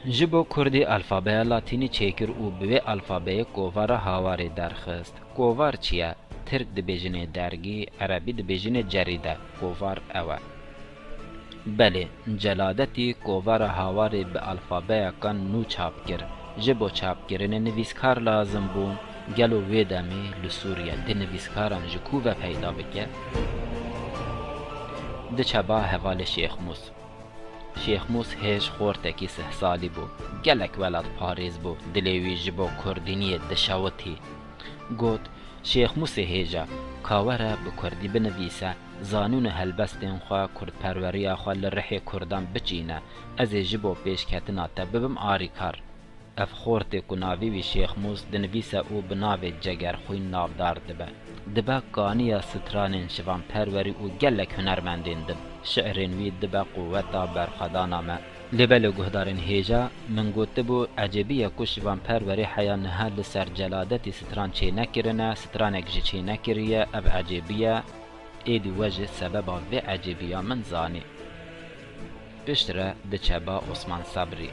Ji bo kurdî alfabeya latînî çêkir û bi wê alfabeyê kovara Hawarê derxist. Kovar çi ye? Tirk dibêjinê dergî, erebî dibêjinê cerîde. Kovar ew e. Belê, Celadetî kovara Hawarê bi alfabeyeka nû çap kir. Ji bo çapkirinê nivîskar lazim bûn. Gelo wê demê li Sûriye tu nivîskaran ji ku ve peyda bike? Diçe ba hevalê Şêx Mûs. Şêx Mûs hêj xortekî sih salî bû. Gelek welatparêz bû. Dilê wî ji bo kurdîniyê dişewitî. Got, Şêx Mûsê hêja, ka were bi kurdî binivîse, zanîn û helbestên xwe kurdperweriya xwe li rihê kurdan biçîne, ez ê ji bo pêşketina te bibim arîkar. Ev xortê ku navê wî Şêx Mûs dinivîse û bi navê Cegerxwîn navdar dibe. Dibe kaniya stranên şivanperwerî û gelek hunermendên din. Şi'rên wî dibe quweta berxwedana me. Lê belê guhdarên hêja, min gotibû, ecêbî ye ku şivanperwerê heya niha li ser Celadetî stran çênekirine, stranek jî çênekiriye, ev ecêbî ye. Êdî we jî sebeba vê ecêbiya min zanî. Piştre diçe ba Osman Sabrî.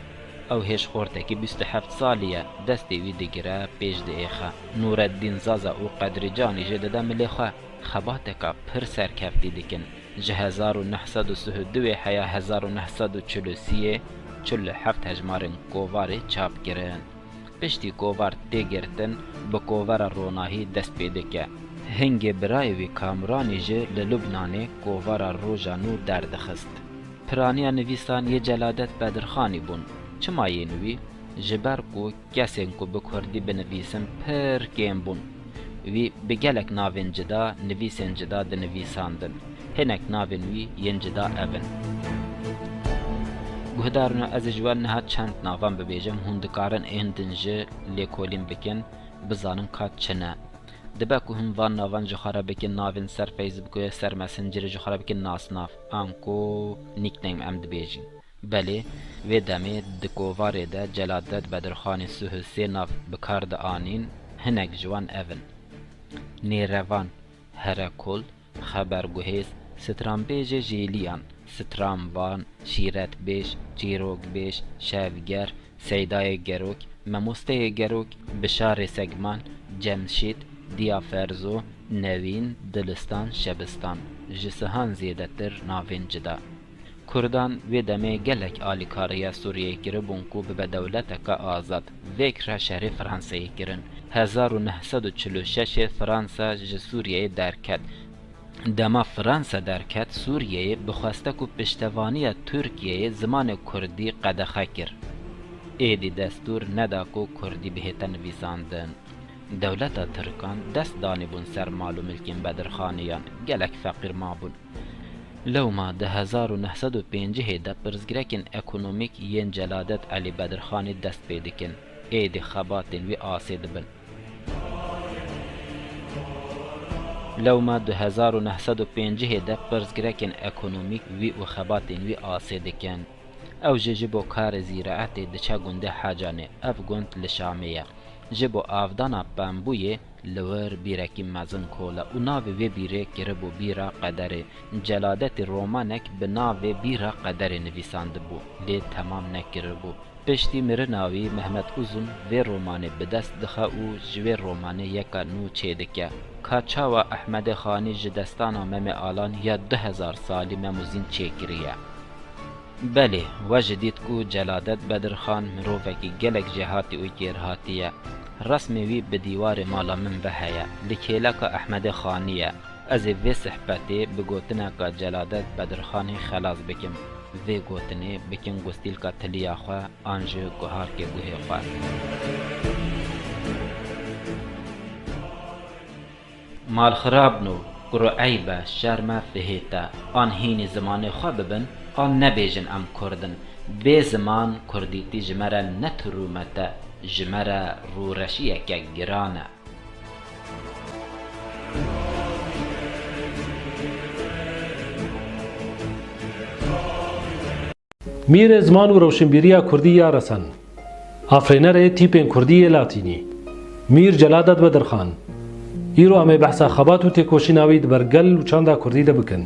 Ew hêj xortekî bîst û heft salî ye, destê wî digire, pêş diêxe. Nûreddîn Zaza û Qedrî Canî jî dide milê xwe. Xebateka pir serkeftî dikin. Ji hezar û neh sed û sih û duwê heya hezar û neh sed û çil û siyê, çil û heft hejmarên kovarê çap kirin. Piştî kovar tê girtin, bi kovara Ronahî dest pê dike. Hingê birayê wî Kamuranî jî li Lubnanê kovara Roja Nû derdixist. Piraniya nivîsan yê Celadet Bedirxanî bûn. Çima yên wî? Ji ber ku kesên ku bi kurdî binivîsin pir kêm bûn. Wî bi gelek navên cida, nivîsên cida dinivîsandin. Hinek navên wî yên cida ev in. Guhdarino, ez ê ji we niha çend navan bibêjim, hûn dikarin êndin jî lêkolîn bikin, bizanin ka çi ne. Dibe ku hûn van navan ji xwe re bikin navên ser Facebookê, ser Messengerê, ji xwe re bikin nasnav, anku nickname em dibêjin. Belê, vê demê di kovarê de Celadet Bedirxanê Suhil sê nav bi kar dianîn, hinek ji wan ev in: nêrevan, herekol, xeberguhêz, stranbêjê jêliyan, stranvan, şîretbêj, çîrokbêj, şevger, Seydayê Gerok, Memosteyê Gerok, Bişarê Segman, Cemşîd, Diya Ferzo, Newîn, Dilistan, Şebistan, ji sihan zêdetir navên cida. Kurdan wê demê gelek alîkariya Sûriyeyê kiribûn ku bibe dewleteke azad. Vêk re şerê Franseyê kirin. Hezar û neh sed û çil û şeşê Fransa ji Sûriyeyê derket. Dema Fransa derket Sûriyeyê, bi xweste ku piştevaniya Tirkiyeyê zimanê kurdî qedexe kir. Êdî destûr neda ku kurdî bihête nivîsandin. Dewleta Tirkan dest danîbûn ser mal û milkên Bedirxaniyan, gelek feqîr mabûn. Lewma di hezar û neh sed û pêncihê de pirsgirêkên ekonomîk yên Celadet Elî Bedirxanî dest pê dikin. Êdî xebatên wî asê dibin. Lewma du hezar û neh sed û pêncihê de pirsgirêkên ekonomîk wî û xebatên wî asê dikin. Ew jî ji bo karê zîraetê diçe gundê Hecanê. Ev gund li Şamê ye. Ji bo avdana pembûyê li wir bîrekî mezin kole û navê wê bîrê kiribû Bîra Qederê. Celadetî romanek bi navê Bîra Qederê nivîsandibû, lê temam nekiribû. Piştî mirina wî Mehmet Uzun vê romanê bi dest dixe û ji wê romanê yeka nû çêdike. Ka çawa Ehmedê Xanî ji destana Memê Alan ya du hezar salî Mem û Zîn çêkiriye? Belê, we jî dît ku Celadet Bedirxan mirovekî gelek jêhatî û kêrhatî ye. Resmê wî bi dîwarê mala min ve heye, li kêleka Ehmedê Xanî ye. Ez ê vê sihbetê bi gotineka Celadet Bedirxanî xelas bikim. Vê gotinê bikin gustîlka tiliya xwe an jî guharkê guhê xwe. Malxirabno, kuro eyb e, şerm e, fihêt e. An hînî zimanê xwe bibin, an nebêjin em kurd in. Bê ziman kurdîtî ji me re ne tirûmet e, ji me re rûreşiyeke giran e. Mîrê ziman û rewşenbîriya kurdî ya resen, afirênerê tîpên kurdî yê latînî, Mîr Celadet Bedirxan. Îro em ê behsa xebat û têkoşîna wî di ber gel û çanda kurdî de bikin,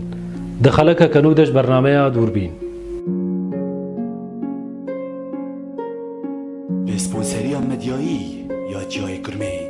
di xelekeke nû de ji bernameya Dûrbîn. Bi sponseriya medyayî ya Çiyayê Kurmênc.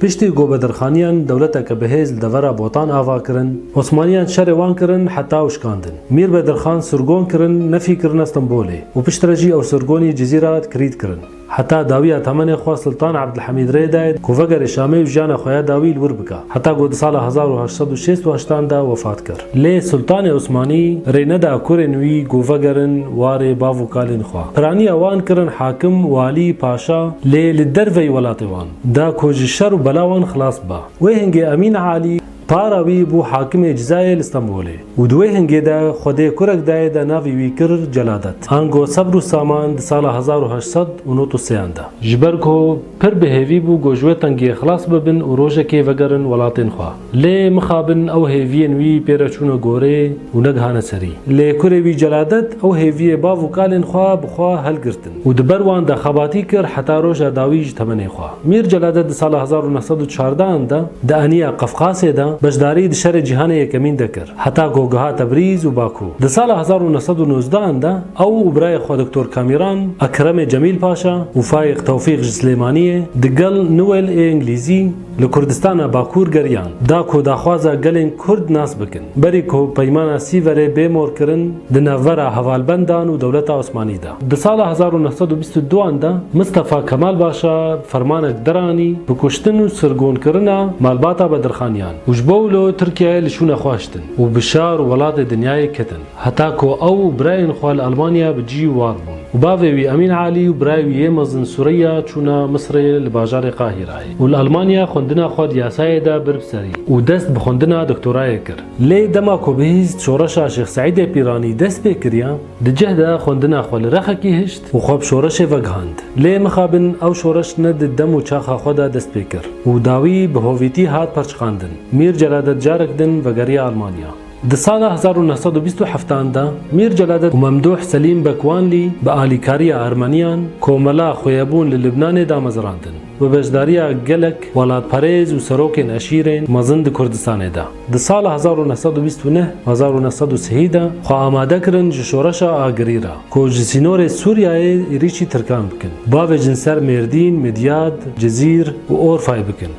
Piştî ku Bedirxaniyan dewleteke bihêz li devera Botan ava kirin, Osmaniyan şerê wan kirin heta û şikandin. Mîr Bedirxan sirgon kirin, nefî kirine Stenbolê û piştre jî ew sirgonî Cizîra kirît kirin. Heta dawiya temenê xwe Sultan Ebdilhemîd rê daye ku vegerê Şamê û jiyana xwe ya dawî li wir bike. Heta ku di sala hezar û heşt sed û şêst û heştan de wefat kir. Lê Sultanê Osmanî rê neda kurên wî ku vegerin warê bav û kalên xwe. Piraniya wan kirin hakim, walî, paşa, lê li derveyî welatê wan da ku ji şer û bela wan xilas biba. Wê hingê Emîn Alî para wî bû hakimê Cizayê li Stenbolê û di wê hingê de Xwedê kurek dayê de navê wî kir Celadet. Ango sebr û saman di sala hezar û heşt sed û nod û sêyan de. Ji ber ku pir bi hêvî bû ku ji wê tengiyê xilas bibin û rojekê vegerin welatên xwe. Lê mixabin ew hêviyên wî pê re çûne gorê û negihane serî. Lê kurê wî Celadet ew hêviyê bav û kalên xwe bi xwe helgirtin û di ber wan de xebatî kir heta roja dawî ji temenê xwe. Mîr Celadet di sala hezar û neh sed û çardehan de di aniya Qefqasê de beşdarî di Şerê Cîhanê Yekemîn de kir, heta ku giha Tebrîz û Bakû. Di sala hezar û neh sed û nozdehan de ew û birayê xwe Doktor Kamîran, Ekremê Cemîl Paşa û Fayîq Tewfîq ji Silêmaniyê digel Newel ê Îngilîzî li Kurdistana Bakûr geriyan, da ku daxwaza gelên Kurd nas bikin. Berî ku Peymana Sîverê bê mor kirin, di navbera hevalbendan û dewleta Osmanî de. Di sala hezar û neh sed û bîst û duan de Mistefa Kemal Paşa fermanek deranî bi kuştin û sirgonkirina malbata Bedirxaniyan û ji bo wilo Tirkiyeyê li şûna xwe hiştin û bi şar û welatê dinyayê ketin. Heta ku ew û birayên xwe li Elmanya bi cî war bûn. Û bavê wî Emîn Alî û birayê wî yê mezin Sureyya çûna Misirê li bajarê Qahîrayê û li Almanya xwendina xwe di yasayê de bir bi serî û dest bi xwendina doktorayê kir. Lê dema ku bihîst şoreşa Şêx Seîdê Pîranî dest pê kiriya, di cih de xwendina xwe li rexekî hişt û xwe bi şoreşê vegihand. Lê mixabin ew şoreş ne di dem û çaxa xwe de dest pê kir û dawî bi hovîtî hat perçiqandin. Mîr Celadet carek din vegeriya Almanya. Di sala hezar û neh sed û bîst û heft de Mîr Celadet û Memdûh Selîm Bekwanlî bi alîkariya Ermeniyan komela xweyebûn li Libnanê damezrandin, bi beşdariya gelek welatperêz û serokên eşîrên mezin di Kurdistanê de. Di sala hezar û neh sed û bîst û neh, hezar û neh sed û sî de xwe amade kirin ji şoreşa Agirî re, ku ji sînorê Sûriyeyê êrîşî Tirkan bikin. Bavêjin ser Mêrdîn, Midyad, Cizîr û Orfayê bikin.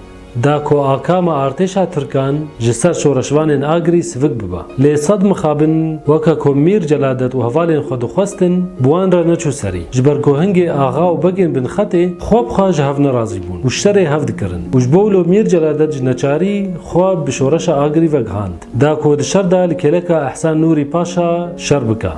Da ku akama artêşa Tirkan ji ser şoreşvanên Agirî sivik bibe. Lê sed mixabin weke ku Mîr Celadet û hevalên xwe dixwestin, bi wan re neçû serî. Ji ber ku hingê axa û begên binxetê xwe bi xwe ji hev nerazî bûn û şerê hev dikirin. Û ji bo wilo Mîr Celadet ji neçarî xwe bi şoreşa Agirî vegihand. Da ku di şer de li kêleka Ehsen Nûrî Paşa şer bike.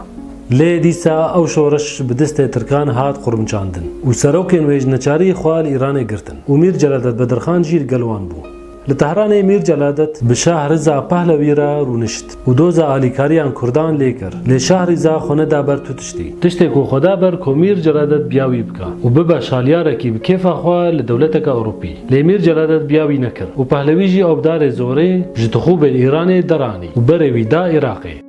Lê dîsa ew şoreş bi destê Tirkan hat qurmçandin û serokên wê ji neçarî xwe li Îranê girtin û Mîr Celadet Bedirxan jî li gel wan bû. Li Tehranê Mîr Celadet bi Şah Riza Pahlewî re rûnişt û doza alîkariyan Kurdan lê kir. Lê Şah Riza xwe neda ber tu tiştî. Tiştê ku xwe da ber ku Mîr Celadet biya wî bike û bibe şalyarekî bi kêfa xwe li dewleteke Ewropî. Lê Mîr Celadet biya wî nekir û Pahlewî jî ew bi darê zorê ji tixûbên Îranê deranî û berê wî da Iraqê.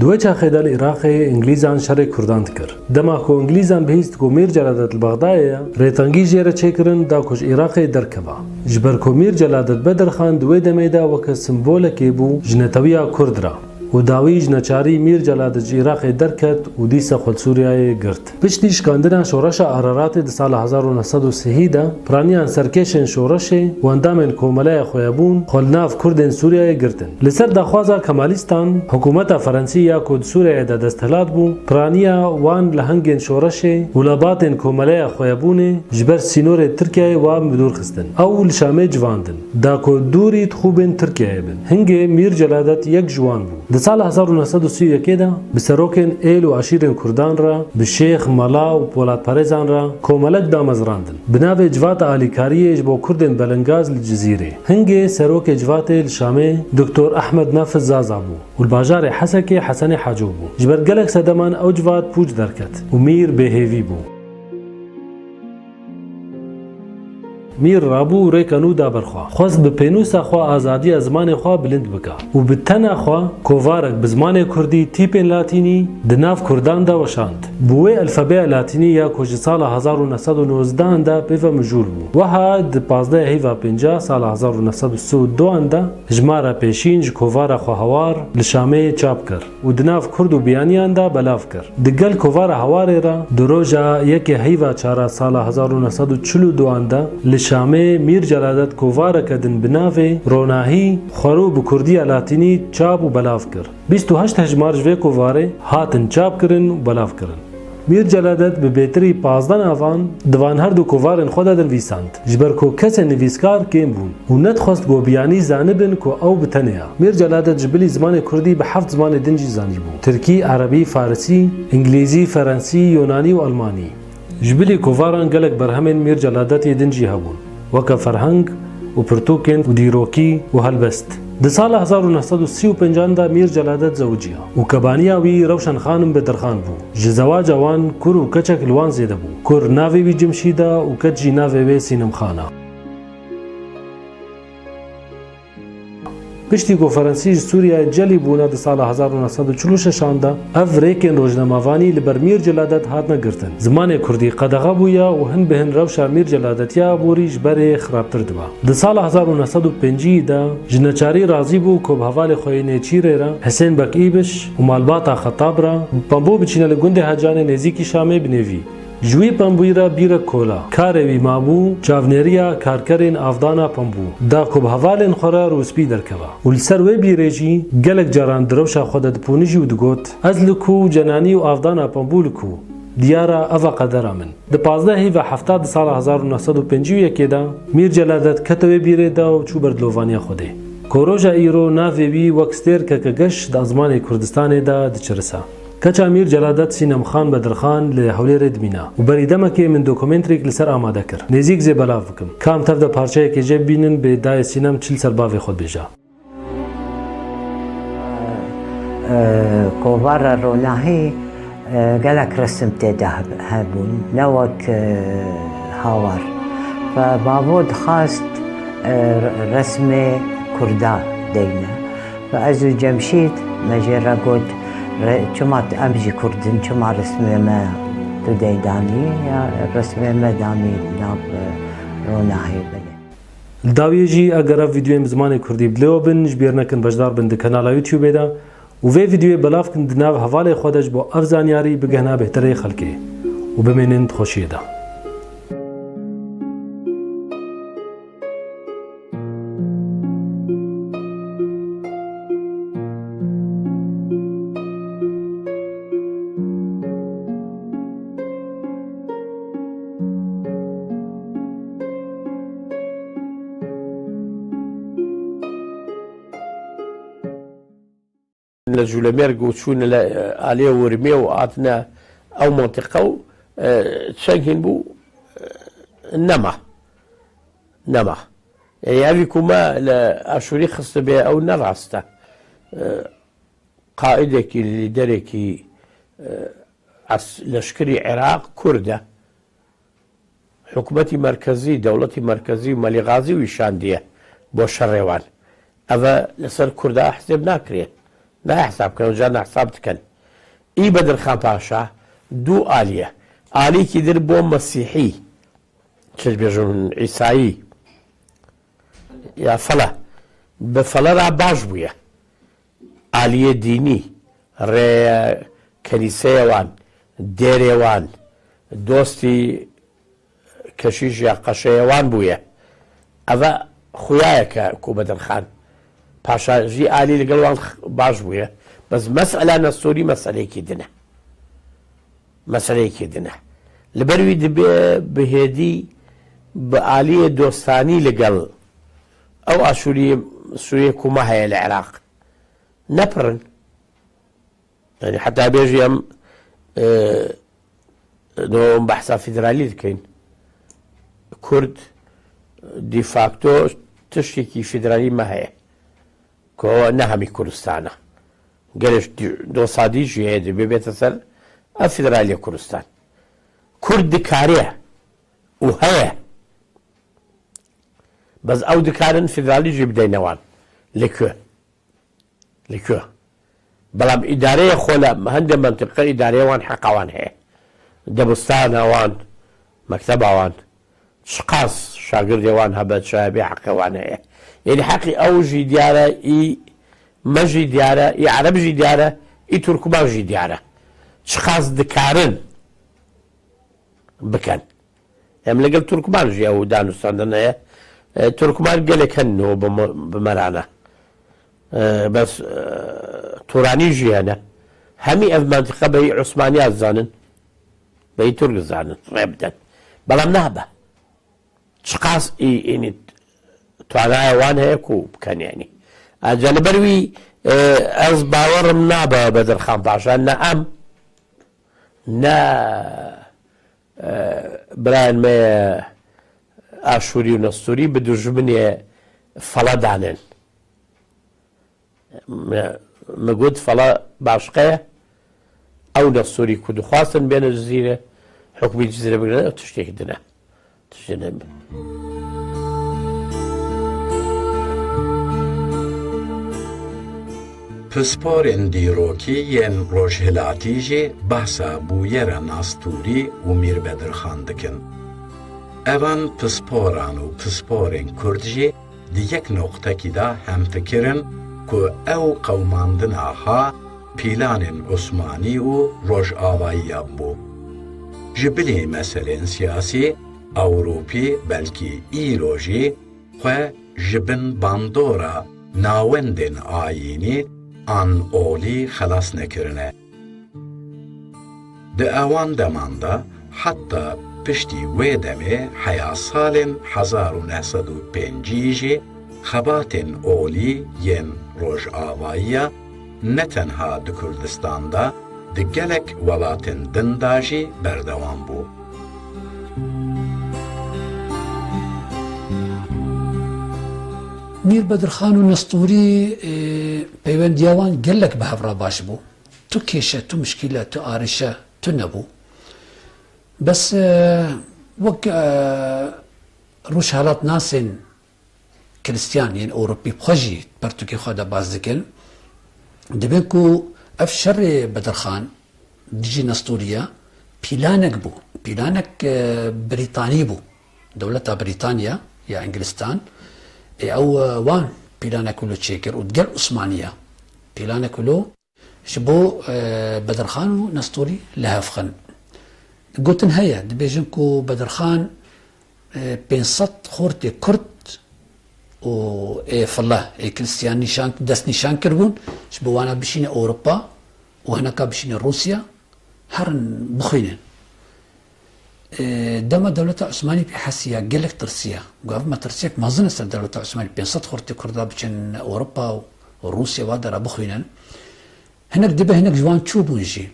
Di wê çaxê de li Iraqê Îngilîzan şerê Kurdan dikir. Dema ku Îngilîzan bihîst ku Mîr Celadet li Bexdayê ye, rêtengî jê re çêkirin da ku ji Iraqê derkeva. Ji ber ku Mîr Celadet Bedirxan di wê demê de weke simbolekê bû ji netewiya Kurd re û dawî ji neçarî Mîr Celadet ji Iraqê derket û dîsa xwe li Sûriyeyê girt. Piştî şikandina şoreşa Araratê di sala hezar û neh sed û sî de, piraniyan serkêşên şoreşê û endamên komeleya xweyebûn xwe li nav Kurdên Sûriyeyê girtin. Li ser daxwaza Kemalîstan, hikûmeta Ferensî ya ku di Sûriyeyê de desthilat bû, piraniya wan li hingên şoreşê û lebatên komeleya xweyebûnê ji ber sînorê Tirkiyeyê wan bi dûr xistin. Ew li Şamê civandin, da ku dûrî tixûbên Tirkiyeyê bin. Hingê Mîr Celadet yek ji wan bû. Di sala hezar û neh sed û sî û yekê de bi serokên êl û eşîrên Kurdan re, bi şêx, mela û welatperêzan re komelek damezrandin. Bi navê Civata Alîkariyê ji bo Kurdên Belingaz li Cizîrê. Hingê serokê civatê li Şamê Doktor Ehmed Nafiz Zaza bû û li bajarê Hesekê Hesenê Haco bû. Ji ber gelek sedeman ew civat pûç derket û Mîr bêhêvî bû. Mîr rabû û rêka nû da ber xwe. Xwest bi pênûsa xwe azadiya zimanê xwe bilind bike û bi tena xwe kovarek bi zimanê kurdî, tîpên latînî, di nav kurdan de weşand. Bi wê elfebeya latînî ya ku ji sala hezar û neh sed û nozdehan de pê ve mijûl bû. Weha di pazdeh heyva pênca sala hezar û neh sed û sî û duan de ji me re pêşîn ji kovara xwe hawar li Şamê çap kir û di nav kurd û biyaniyan de belav kir. Di gel kovara Hawarê re di roja yekê heyva çara sala hezar û neh sed û çil û duan de li Şamê Mîr Celadet kovareke din bi navê Ronahî Xwerû bi kurdiya latînî çap û belav kir. Bîst û heşt hejmar ji vê kovarê hatin çap kirin û belav kirin. Mîr Celadet bi bêtirî pazdeh navan di van her du kovarên xwe de dinivîsand. Ji ber ku kesên nivîskar kêm bûn û nedixwest ku biyanî zanibin ku ew bi tenê ye. Mîr Celadet ji bilî zimanê kurdî bi heft zimanê din jî zanîbû. Tirkî, erebî, farisî, îngilîzî, ferensî, yonanî û almanî. Ji bilî kovaran gelek berhemên Mîr Celadet yê din jî hebûn, weke ferheng û pirtûkên û dîrokî û helbest. Di sala hezar û neh sed û sî û pêncan de Mîr Celadet zewiciya û kebaniya wî Rewşen Xanim Bedirxan bû. Ji zewaca wan kur û keçek li wan zêde bû. Kur navê wî Cimşîd e û keç jî navê wê Sînim Xan e. Piştî ku Ferensî ji Sûriyeyê celî bûne di sala hezar û neh sed û çil û şeşan de, ev rêkên rojnamevanî li ber Mîr Celadet hatine girtin. Zimanê kurdî qedexe bûye û hin bi hin rewşa Mîr Celadetî ya aborî ji berê xirabtir dibe. Di sala hezar û neh sed û pêncî de ji neçarî razî bû ku bi hevalê xwe yê nêçîrê re Hisên Beg Îbiş û malbata Xetab re bi pembû biçîne li gundê Hecanê nêzîkî Şamê binêvî. Ji wî pembûyî re bîrek kola, karê wî mabû çavnêriya karkerên avdana pembû, da ku bi hevalên xwe re rûspî derkeve. Û li ser wê bîrê jî gelek caran di rewşa xwe de dipûnijî û digot, Ez li ku cenanî û avdana pembû li ku? Diyar e, ev e qedera min. Di pazdeh heyva hefta di sala hezar û neh sed û pêncî û yekê de Mîr Celadet kete wê bîrê de û çû ber dilovaniya Xwedê. Ku roja îro navê wî wek stêrkeke geş di ezmanê Kurdistanê de diçirisa. Keça Mîr Celadet Sînem Xan Bedirxan li Hewlêrê dimîna û berî demekê min dokumenterêk li ser amade kir. Nêzîk zê belav bikim. Ka em tev de parçeyekê jê bibînin, bê dayê Sînem çi li ser bavê xwe dibêje. Kovara Ronahî, e, gelek resim tê de heb-, hebûn, ne wek, e, Hawar. Ve bavo dixwast, e, resmê Kurda deyne. Ve ez û Cemşîd me jê re got, re-, çima t-, em jî Kurd in, çima resmê me tu deydanî, ya resmê me danî nav, e, Ronahî belê. Li dawiyê jî eger ev vîdeoyên bi zimanê Kurdî bi lê we bin, ji bîr nekin beşdar bin di kanala YouTube-ê de û vê vîdeoyê belav kin di nav hevalê xwe de ji bo ev zanyarî bigihna bêhtirê xelkê û bimênin di xweşiyê de. Li Jûlemêrg û çûne li, e, aliyê Urmiyê û hatine ew mentiqe û, e, çend hîn bû, e, nema. Nema. Yanî evî ku me li Aşûrî xistibê ew ne rast e. E, qaîdekî, lîderekî, e, es-, leşkerî Iraq Kurd e. Hikûmetî merkezî, dewletî merkezî û Melî Gazî wî şandiye bo şerê wan. Ev e li ser Kurda hesêb nakiriye. Ne hesab kin, ca ne hesab dikin. Î Bedirxan Paşa du alî ye. Alîkî dir bo Mesîhî, çi dibêjin, Îsayî. Ya fele. Bi fele re baş bûye. Aliyê dînî, rê kenîseyê wan, dêrê wan, dostî keşîş ya qeşeyê wan bûye. Eve xuyayeke ku Bedirxan Paşa jî alî li gel wan baş bûye. Bes mesela Nestorî meseleyekî din e. Meseleyekî din e. Li ber wî dibe bi hêdî, bi aliyê dostanî li gel ew Aşûriyê, Sûriyê ku me heye li Iraq. Ne pir in. Yanî heta bêjî em, e, no em behsa federalî dikeyn. Kurd de facto tiştekî federalî me heye. Ku ne hemî Kurdistan e. Gelê di-, dosadî jî heye, dibê bête ser ev federaliya Kurdistan. Kurd dikare û heye. Bes ew dikarin federalî jî bideyne wan. Li ku? Li ku? Belam îdareyê xwe li hindê mentiqe îdareyê wan heqa wan heye. Dibistana wan, mekteba wan, çiqas şagirdê wan hebe çaye bê heqê wan heye. Yanî heqî ew jî diyar e, î me jî diyar e, î ereb jî diyar e, î turkman jî diyar e. Çiqas dikarin bikin. Em li gel Turkman jî ew danûstandin heye. E, Turkman gelek henin û bi me-, bi me re ne. E, bes, e, Turanî jî hene. Hemî ev mentiqe beyî Osmaniya zanin. Beyî Turk zanin. Rê bidin. Belam nabe. Çiqas î-, înî twanaya wan heye ku bikin yanî. Ancak li ber wî, e, ez bawerim nabe Bedirxan Paşa, ne em, ne, e, birayên me Aşûrî û Nestorî bi dijminê fele danin. Me, me got fele başqe ye. Ew Nestorî ku dixwastin bêne Cizîre, hukmî Cizîre bigrin, ew tiştekî din e. Tiştê ne. Pisporên dîrokî yên rojhilatî jî behsa bûyera Nastûrî û Mîr Bedirxan dikin. Evan pisporan û pisporên Kurd jî di yek noqtekî de hemfikir in ku ew qewimandina ha pîlanên Osmanî û Rojavayiya bû. Ji bilî meselên siyasî, Ewropî belkî îro jî xwe ji bin bandora nawendên ayînî an olî xelas nekirine. Di ewan deman de heta piştî wê demê heya salên hezar û neh sed û pêncî jî Xebatên olî yên Rojavayiya ne tenha di Kurdistan de, di gelek welatên din de jî berdewam bû. Mîr Bedirxan û Nestorî, e, peywendiya wan gelek bi hev re baş bû. Tu kêşe, tu mişkîle, tu arîşe, tu nebû. Bes, e, wek, e, rojhelatnasên Kristiyan yên Ewropî bi xwe jî pertûkê xwe de baz dikin, dibên ku ev şerê Bedirxan dijî Nestoriya pîlanek bû. Pîlanek, e, Brîtanî bû. Dewleta Brîtanya ya Îngilîstan, ê ew, e, wan pîlanek wilo çêkir û digel Osmaniya pîlanek wilo ji bo, e, Bedirxan û Nestorî li hev xin. Gotin heye, dibêjin ku Bedirxan, e, pênc sed xortê Kurd û ê file, ê Kristiyan nîşan, dest nîşan kiribûn, ji bo wana bişîne Ewropa û hineka bişîne Rûsya, herin bixwînin. E, dema dewleta Osmanî pê hesiya, gelek tirsiya. Got, ev metirsiyek mezin e ser dewleta Osmanî, pênc sed xortê Kurda biçin Ewropa û Rûsya wa dera bixwînin. Hinek dibe hinek ji wan çûbûn jî.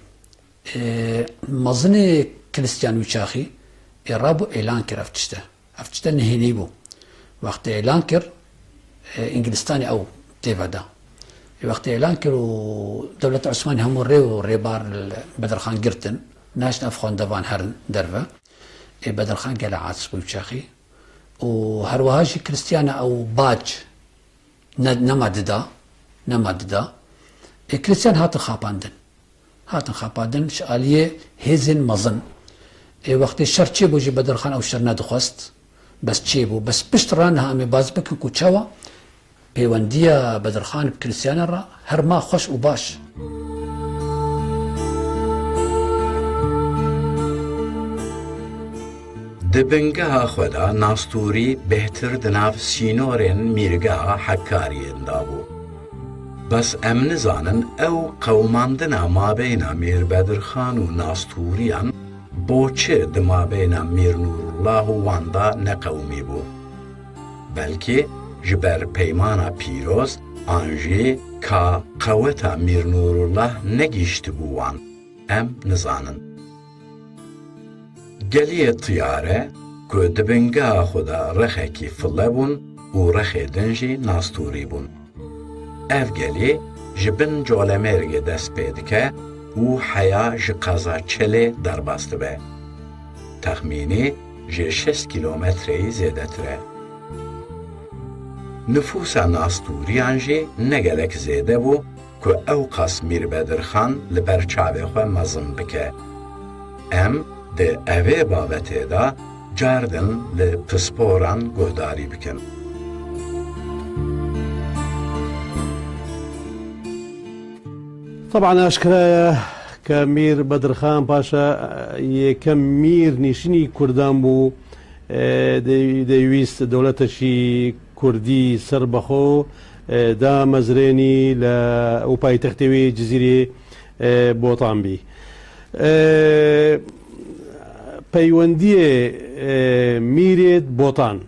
E, mezinê Kristiyan wî çaxî, ê rabû êlan kir ev tişte. Ev tişte nehênî bû. Wextê êlan kir, e, Îngilistanê ew têve da. Ê wextê êlan kir û dewleta Osmanî hemû rê û rêbar li Bedirxan girtin, nehaştin ev xwendevan herin derve. Ê Bedirxan gele aciz bû çaxî. Û herweha jî Kristiyana ew bac ne, nema dida, nema dida. Ê Kristiyan hatin xapandin. Hatin xapandin ji aliyê hêzên mezin. Ê wextê şer çêbû jî Bedirxan ew şer nedixwest. Bes çêbû. Bes pişt re niha em ê baz bikin ku çawa pêwendiya Bedirxan bi Kristiyana re her ma xweş û baş. Di bingeha xwe de Nastûrî bêhtir di nav sînorên mîrgeha Hekkariyên de bû. Bes em nizanin ew qewimandina mabeyna Mîr Bedirxan û Nastûriyan bo çi di mabeyna Mîr Nûrullah û wan de neqewimî bû. Belkî ji ber peymana pîroz an jî ka qeweta Mîr Nûrullah negihîştibû wan, em nizanin. Geliyê Tiyare ku di bingeha xwe de rexekî file bûn û rexê din jî Nastûrî bûn. Ev gelî ji bin Colemêrgê dest pê dike û heya ji qeza Çelê derbas dibe. Texmînî ji şêst kîlometreyî zêdetir e. Nifûsa Nastûriyan jî ne gelek zêde bû ku ewqas Mîr Bedirxan li ber çavê xwe mezin bike. Em di evê babetê de cardin li pisporan guhdarî bikin. Teban aşkera ye ke Mîr Bedirxan Paşa, e, yekem mîr nîşinî Kurdan bû, e, dey-, deywîst dewletekî Kurdî serbexwe, e, damezrênî le û paytextê wê Cizîrê, e, Botan bî. E, peywendiyê, e, mîrê Botan,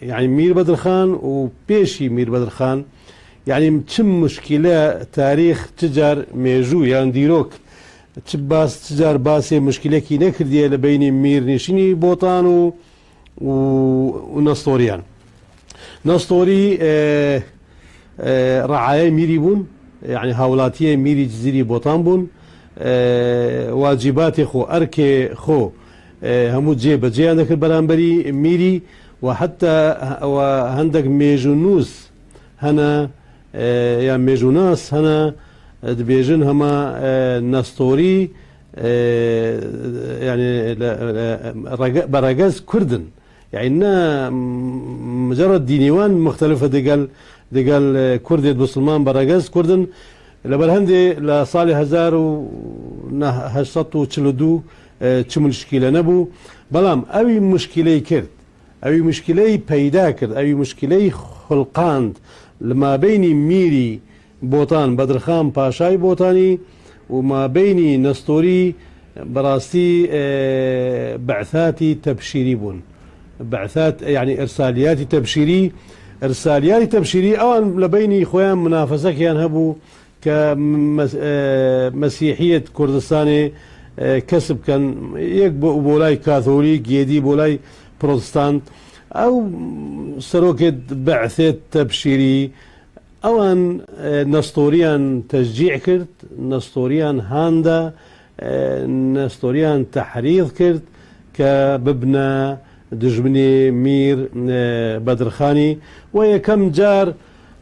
yanî Mîr Bedirxan û pêşî Mîr Bedirxan, yanî çi muşkîle tarîx, çi car mêjû yan dîrok, çi bas, çi car basê muşkîlekî nekirdiye li beynî mîr nîşinî Botan û, û, û Nestoriyan. Nestorî, e, e, reayê mîrî bûn, yanî hawlatiyê mîrî Cizîrî Botan bûn. E, wacîbatê xwe, erkê xwe, e, hemû cê bi cêyan dikir beramberî mîrî û heta, û hendek mêjûnûs hene, e, ya mêjûnas hene, e, dibêjin hema, e, Nestorî, e, yanî le, le, rege-, bi regez Kurd in. Yanî ne, m-, mucerred dînê wan muxtelif e digel, digel, e, Kurdê Musulman bi regez Kurd in. Li ber hindê li salê hezar û heşt sed û çil û du, e, çi muşkîle nebû. Belam ewî muşkîleyî kir. Ewî muşkîleyî peyda kir. Ewî muşkîleyî xulqand li mabeynî mîrî Botan, Bedirxan Paşayê Botanî û mabeynî Nestorî bi rastî, e, be'satî tebşîrî bûn. Be'sat, yanî îrsaliyatî tebşîrî Îrsaliyarî Tebşîrî, ewan li beynî xweyan minafesekiyan hebû ke mes-, e, Mesîhiyet Kurdistanê, e, kesb ken. Yek bo-, bolay Katholîk, yêdî bolay Protestant. Ew serokê Be'sê Tebşîrî, ewan, e, nestoriyan teşcî kir, nestoriyan handa, e, nestoriyan tehrîz kir ke bibne dijminê Mîr, e, Bedirxanî. We yekem car,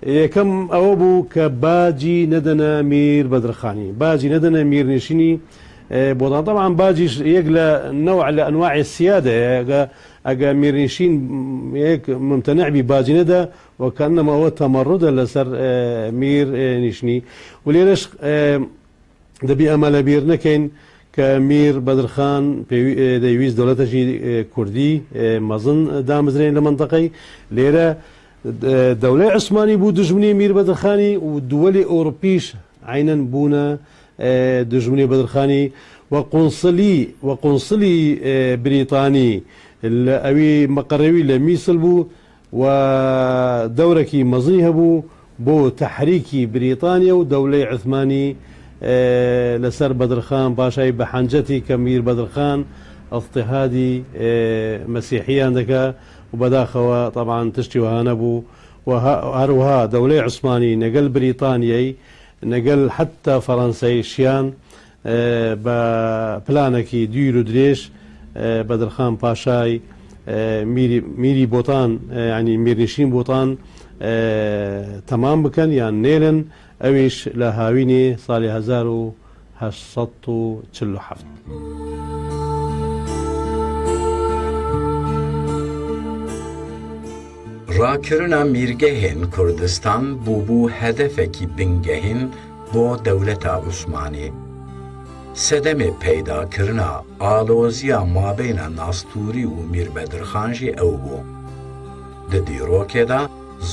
yekem ewe bû ke bacî nedene Mîr Bedirxanî. Bacî nedene Mîrnişînî, e, Botan. Teban bacî ş-, yek le new' le enwaê siyade ye. Ege, ege Mîrnişîn yek mumtene' bî, bacî nede, we kennema we temerrud e li ser, e, Mîr, e, nişînî. Û lêre ş-, e, Dibî em e li bîr nekeyn ke Mîr Bedirxan pêwî-, e, dewîst dewletê jî, e, kurdî, e, mezin damizrên li mintiqeyê. Lêre, e, dewleyê Osmanî bû dijminê Mîr Bedirxanî û duwelê Ewropî jî eynen bûne, e, dijminê Bedirxanî. We qunsilî, we qunsilî, e, Brîtanî li ewî meqerê wî li Mîsil bû. و دەورێکی مەزنی هەبوو بۆ تەحریکی بریتانیا و دەولەی عوسمانی، ئێ، لەسەر بەدرخان پاشای بە حەنجەتی کە میر بەدرخان ئەضتیهادی، ئێ، مەسیحیان دەکا و بەداخەوە طبعاً تشتی وەها نەبوو و هە-، هەروەها دەولەی عوسمانی نەگەل بریتانیای نەگەل حتا فەرەنسای شیان، ئێ، بە پلانێکی دویر و درێژ، ئێ، بەدرخان پاشای، ئێ، میری، میری بۆتان، ئێ، یعنی میرنشین بۆتان، ئێ، تەمام بکەن یان نێلن، ئەویش لە هاوینی ساڵی هەزار و هەشت سەد و چل و حەفت. Rakirina mîrgehên Kurdistan bûbû hedefekî bingehîn bo dewleta Osmanî. Sedemê peydakirina aloziya mabeyna Nastûrî û Mîr Bedirxan jî ew bû. Di dîrokê de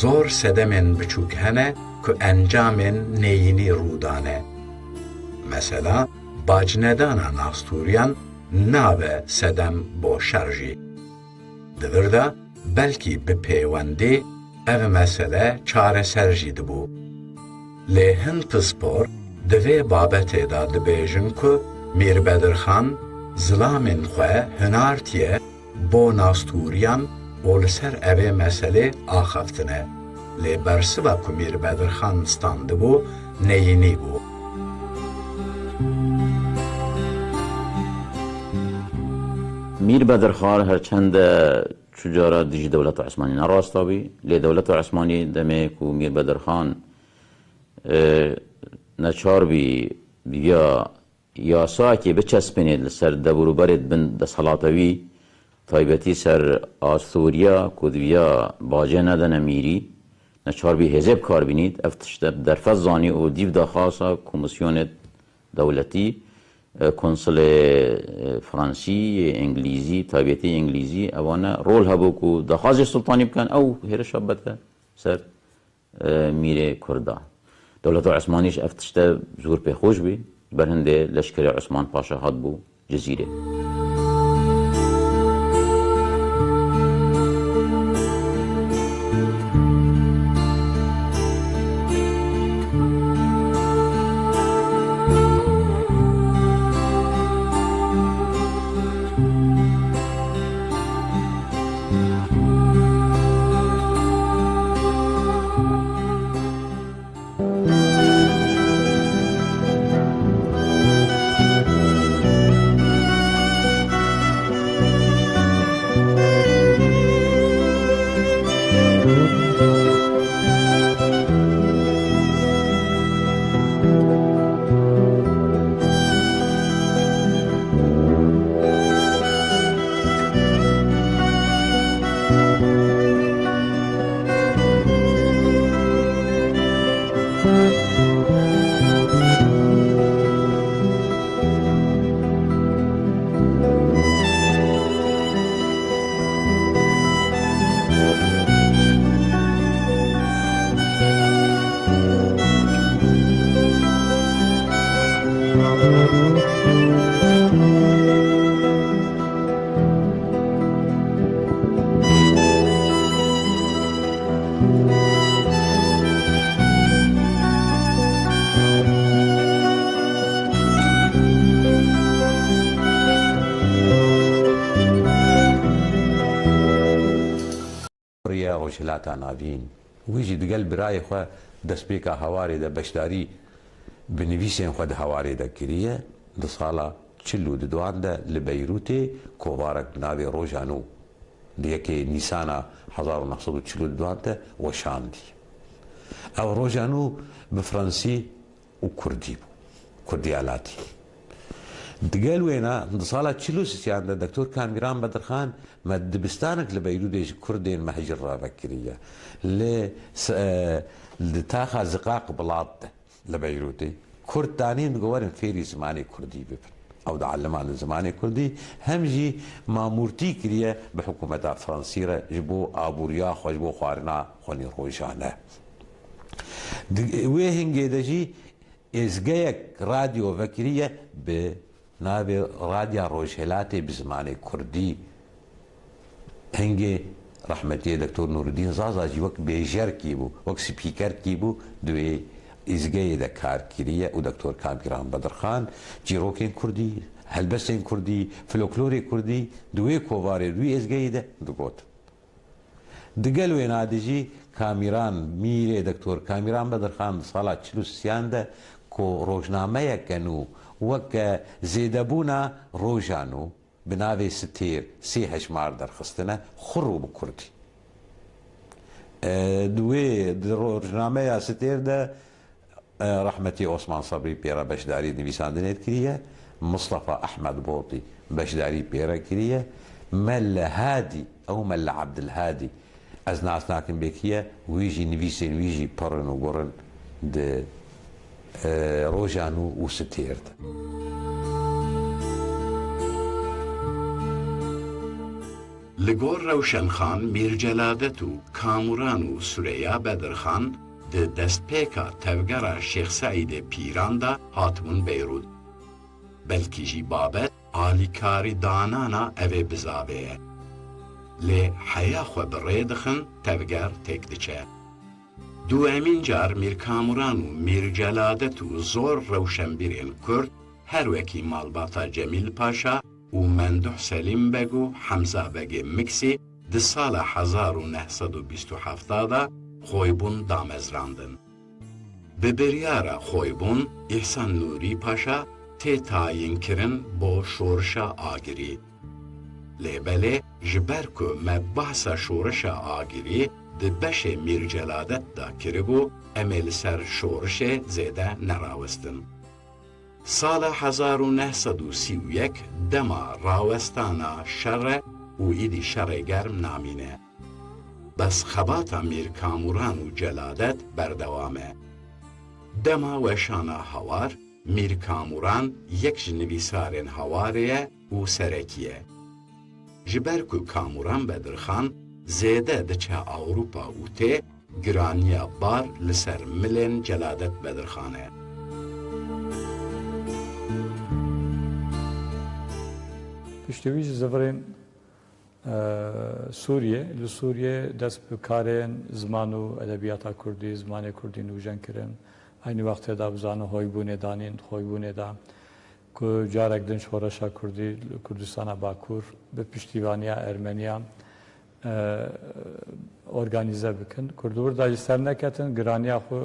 zor sedemên biçûk hene ku encamên neyînî rû dane. Mesela, bacnedana Nastûriyan nabe sedem bo şer jî. Di vir de belkî bi pêwendî ev mesele çareser jî dibû. Lê hin pispor di vê babetê de dibêjin ku Mîr Bedirxan zilamên xwe hinartiye bo Nastûriyan û li ser evê meselê axeftine. Lê bersiva ku Mîr Bedirxan standibû neyînî bû. Mîr Bedirxan her çende çu cara dijî dewleta Osmanî nerasta bî, lê dewleta Osmanî demê ku Mîr Bedirxan, e, neçar bî, ya yasayekê biçespênê li ser debûrûberê bin desthelata wî, taybetî ser Astûriya ku diviya bacê nedene mîrî, neçar bî hêzê bi kar bînît, ev tişt bi derfet zanî û dîv daxwasa komîsyonê dewletî, e, konsulê, e, fransî, yê îngilîzî, taybetî îngilîzî, evane rol hebû ku daxwazê sultanî bikin, ew hêrişa bete ser, e, mîrê Kurda. Dewleta Osmanî ji ev tişte zor pê xweş bî, ji ber hindê leşkerê Osman Paşa hatbû Cizîrê. riya Rojhilata Navîn. Wî jî digel birayê xwe destpêka Hawarê de beşdarî bi nivîsên xwe di Hawarê de kiriye. Di sala çil û duan de li Beyrûtê kovarek bi navê Roja Nû di yekê Nîsana hezar û neh sed û çil û duan de weşandî. Ev Roja Nû bi fransî û kurdî bû. Kurdî alatî. Digel wêna, di sala çil û sisiyan de Doktor Kamîran Bedirxan me dibistanek li Beyrûdê ji kurdên me hicir re vekiriye. Li s-, e, di taxa Ziqaq Bilat de li Beyrûdê kurd danîn digo werin fêrî zimanê kurdî bibin. Ew dialiman li zimanê kurdî hem jî mamûrtî kiriye bi hikûmeta fransî re ji bo abûriya xwe, ji bo xwarina xwe nîrojane. Di wê hingê de jî êzgeyek radyo vekiriye bi navê Radya Rojhelatê bi zimanê kurdî. Hingê rehmetiyê Doktor Nûrudîn Zaza jî wek bêjerkî bû, wek spîkerkî bû, di wê êzgeyê de kar kiriye û Doktor Kamîran Bedirxan çîrokên kurdî, helbestên kurdî, folklorê kurdî di wê kovarê, di wî êzgeyê de digot. Digel wêna de jî Kamîran Mîrê, Doktor Kamîran Bedirxan di sala çil û sisiyan de ku rojnameyeke nû weke Zêdebûna Roja Nû bi navê Stêr sê hejmar derxistine, xwe rû bi kurdî. E, di wê, di rojnameya Stêr de E, rehmetî Osman Sebrî pê re beşdarî nivîsandinê dikiriye, Mistefa Ehmed Botî beşdarî pê re kiriye, Melle Hadî, ew Melle Ebdilhadî, ez nas nakim bê kî ye, wî jî nivîsên wî jî pir in û gur in di, e, Roja Nû û Stêr de. Li gor Rewşenxan Mîr Celadet û Kamuran û Sureya Bedirxan di destpêka tevgera Şêx Seîdê Pîran de hatibûn Beyrûd. Belkî jî babet alîkarîdanana evê bizavê ye. Lê heya xwe bi rê dixin, tevger têk diçe. Duyemîn car Mîr Kamuran û Mîr Celadet û zor rewşenbîrên Kurd, her wekî malbata Cemîl Paşa û Menduh Selîm Beg û Hemza Begê Miksî di sala hezar û neh sed û bîst û heft de Xoybûn damezrandin. Bi biryara Xoybûn, Îhsan Nûrî Paşa tê tayînkirin bo şorişa Agirî. Lê belê, ji ber ku me behsa şorişa Agirî di beşê Mîr Celadet de kiribû, em ê li ser şorişê zêde nerawestin. Sala hezar û neh sed û sî û yek dema rawestana şer e û îdî şerê germ namîne. Bes xebata Mîr Kamuran û Celadet berdewam e. Dema weşana Hawar, Mîr Kamuran yek ji nivîsarên Hawarê ye û serekî ye. Ji ber ku Kamuran Bedirxan zêde diçe Ewropa û tê, giraniya bar li ser milên Celadet Bedirxan e. Piştî wî ji zivirên, e, Sûriyê, li Sûriyê dest bi karên ziman û edebiyata kurdî, zimanê kurdî nûjen kirin. Eynî wextê de bi zana Hoybûnê danîn, Hoybûnê de ku carek din şoreşa kurdî li Kurdistana Bakur bi piştîvaniya Ermeniya, e, organîze bikin. Ku di wir de jî ser neketin, giraniya xwe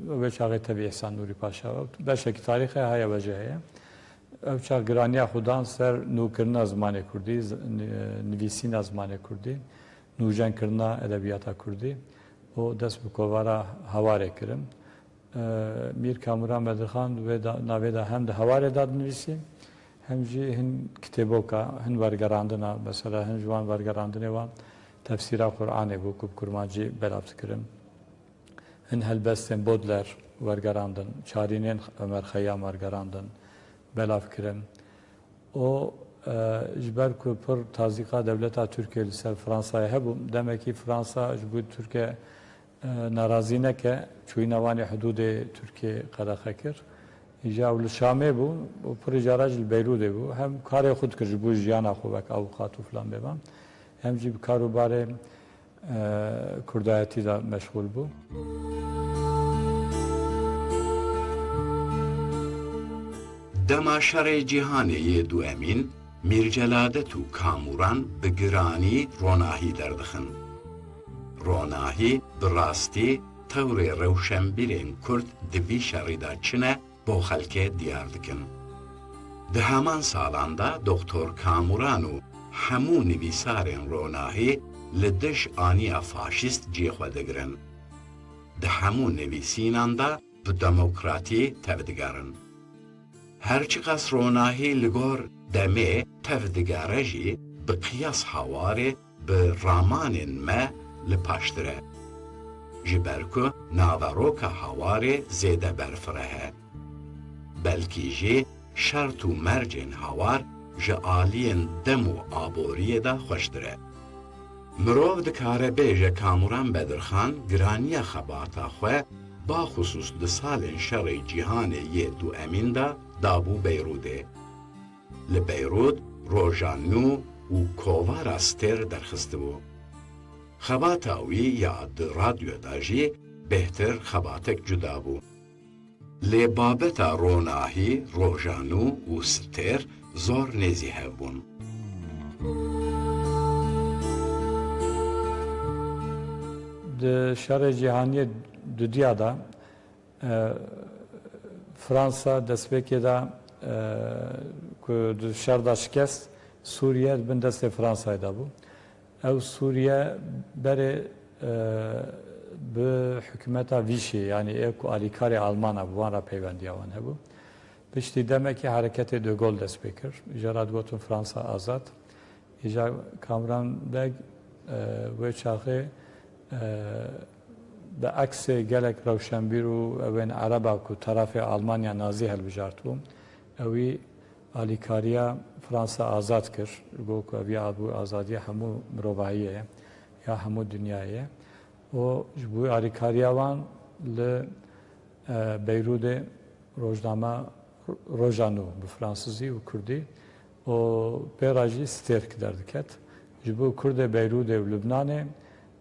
wê çaxê tevî Îhsan Nûrî Paşa, beşekî tarîxê heye wece heye. Ew çax giraniya xwe dan ser nûkirina zimanê kurdî, z-, ni-, nivîsîna zimanê kurdî, nûjenkirina edebiyata kurdî û dest bi kovara Hawarê kirin. E, Mîr Kamuran Bedirxan di wê da, navê de hem di Hawarê de dinivîsî, hem jî hin kitêboka, hin wergerandina, mesela hin ji wan wergerandinê wan tefsîra Qur'anê bû ku bi kurmancî belav dikirin. Hin helbestên Baudelaire wergerandin, çarînên Ömer Xeyyam wergerandin, belav kirin. Û, e, ji ber ku pir tazîqa dewleta Tirkiyê li ser Fransayê hebû, demekî Fransa ji bo Tirkiye, e, nerazî neke, çûyîna wan ê hidûdê Tirkiyê qedexe kir. Îja ew li Şamê bû û pirî cara jî li Beyrûdê bû. Hem karê xwe dikir ji bo jiyana xwe wek avûkat û filan bêvan, hem jî bi kar û barê e, kurdayetî de meşxûl bû. Dema Şerê Cîhanê yê Duemîn, Mîr Celadet û Kamuran bi giranî ronahî derdixin. Ronahî bi rastî tewrê rewşenbîrên Kurd di vî şerî de çi ne bo xelkê diyar dikin. Di heman salan de Doktor Kamuran û hemû nivîsarên ronahî li dij aniya faşîst cihê xwe digirin. Di hemû nivîsînan de bi demokratî tevdigerin. Her çiqas ronahî li gor demê tevdigere jî bi qiyas hawarê bi ramanên me li paştir e. Ji ber ku naveroka hawarê zêde berfireh e. Belkî jî şert û mercên hawar ji aliyên dem û aboriyê de xweştir e. Mirov dikare bêje Kamuran Bedirxan giraniya xebata xwe baxusûs di salên şerê cîhanê yê duemîn de dabû Beyrûdê. Li Beyrûd roja nû û kovara stêr derxistibû. Xebata wî ya di radyo de jî bêhtir xebatek cuda bû. Lê babeta ronahî, roja nû û stêr zor nêzî hev bûn. Di şerê cîhaniyê dudiya de, e, Fransa destpêkê de, e, ku di şer de şikest, Sûriye di bin destê Fransayê de bû. Ew Sûriye berê, e, bi hikûmeta Vîşê, yanî ê ku alîkarê Alman a, bi wan re peywendiya wan hebû. Piştî demekî hereketê De Gaulle dest pê kir. Îja re digotin Fransa Azad. Îja Kamran Beg, e, wê çaxê, e, bi eksê gelek rewşenbîr û ewên Ereba ku terafê Almanya Nazî hilbijartibûn, ewî alîkariya Fransa Azad kir. Got ku ev ya bû azadiya hemû mirovahiyê ye, ya hemû dinyayê ye. Û ji bo alîkariya wan li, e, Beyrûdê rojname Roja Nû bi fransizî û kurdî û pê re jî Stêrk derdiket. Ji bo Kurdê Beyrûdê û Lubnanê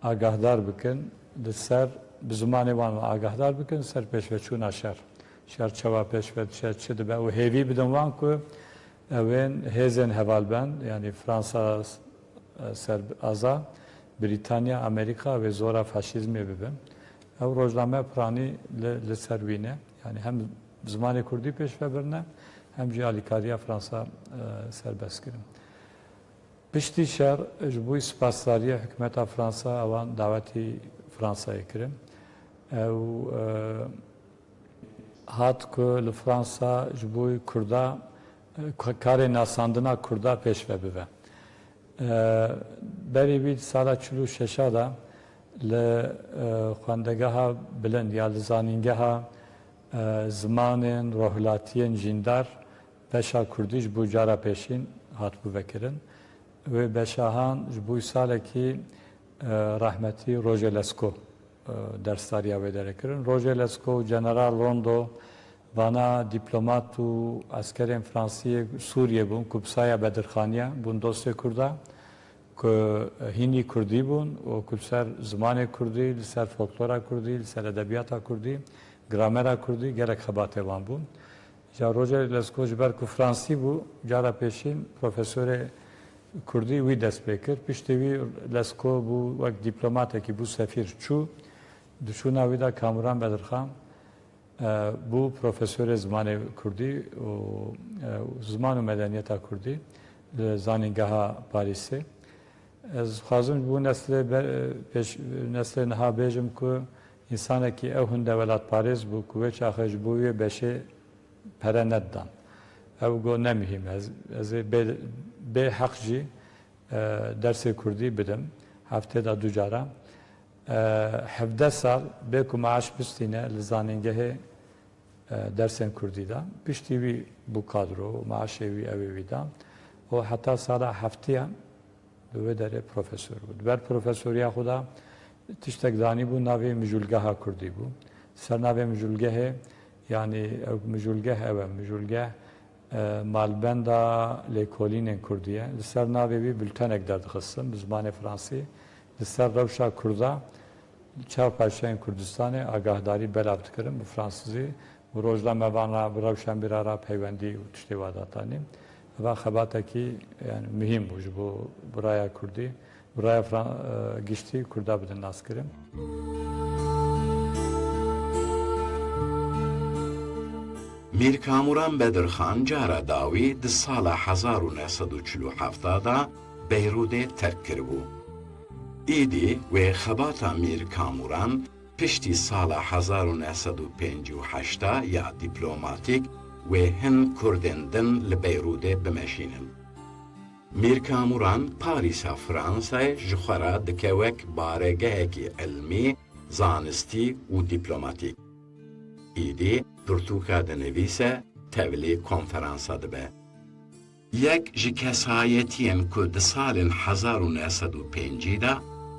agahdar bikin, li ser, bi zimanê wan agahdar bikin, li ser pêşveçûna şer. Şer çawa pêşve diçe, çi dibe û hêvî bidin wan ku ewên hêzên hevalbend, yanî Fransa, e, ser aza, Brîtanya, Amerîka wê zora faşîzmê bibin. Ew rojname piranî li, li ser wî ne. Yanî hem zimanê kurdî pêşve birine, hem jî alîkariya Fransa, e, serbest kirin. Piştî şer ji bo spasdariyê hikûmeta Fransa ewan dawetî Fransayê kirin. Ew, e, hat ku li Fransa ji bo Kurda, e, ka-, karê nasandina Kurda pêşve bibe. E, berî wî di sala çil û şeş de li, e, xwendegeha bilind ya li zanîngeha, e, zimanên rohilatiyên jîndar beşa kurdî ji bo cara pêşîn hatibû vekirin. Wê beşa han ji bo salekî, e, rehmetî Roger Lescot, e, dersdariya wê derê kirin. Roger Lescot û General Rondeau, vana dîplomat û eskerên Fransiyê Sûriyê bûn ku bi saya Bedirxaniya bûn dostê Kurda, ku hînî Kurdî bûn û ku li ser zimanê Kurdî, li ser folklora Kurdî, li ser edebiyata Kurdî, gramera Kurdî gelek xebatê wan bûn. Îja Roger Lescot ji ber ku Fransî bû, cara pêşîn profesorê Kurdî wî dest pê kir. Piştî wî Lescot bû wek dîplomatekî, bû sefîr, çû. Di çûna wî de Kamuran Bedirxan, e, bû profesorê zimanê Kurdî û, e, ziman û medeniyeta Kurdî li Zanîngeha Parîsê. Ez dixwazim ji bo neslê be-, pêş, neslê niha bêjim ku însanekî ew hinde welatparêz bû ku wê çaxê ji bo wê beşê pere nedidan. Ew got, ne mihîm, ez, ez ê bê, bê heq jî, e, dersê kurdî bidim, heftê de du cara. E, hevdeh sal bê ku maaş bistîne li zanîngehê, e, dersên kurdî da. Piştî wî bû kadro û maaşê wî ew ê wî da. Û heta sala heftiyan Li wê derê profesor bû. Di ber profesoriya xwe de tiştek danîbû, navê mijûlgeha kurdî bû. Ser navê mijûlgehê, yanî ew mijûlgeh ew e, mijûlgeh, e, malbenda lêkolînên kurdî ye. Li ser navê wî bultenek derdixistin bi zimanê fransî. Li ser rewşa kurda çar parçeyên Kurdistanê agahdarî belav dikirin bi fransizî. Bi rojnamevan re, bi rewşenbîra re peywendî û tiştê wa datanî. Eva xebatekî, yani, muhîm bû ji bo biraya Kurdî, biraya Fran-, e, giştî Kurda bidin naskirin. Mîr Kamûran Bedirxan cara dawî di sala hezar û neh sed û çil û heft de Beyrûdê terk kiribû. Îdî wê xebata Mîr Kamûran piştî sala hezar û neh sed û pêncî û heşt ya dîplomatîk wê hin Kurdên din li Beyrûdê bimeşînin. Mîr Kamûran Parîsa Fransayê ji xwe re dike wek baregehekî ilmî, zanistî û dîplomatîk. Îdî pirtûka dinivîse, tevlî konferansa dibe. Yek ji kesayetiyên ku di salên hezar û neh sed û pêncî de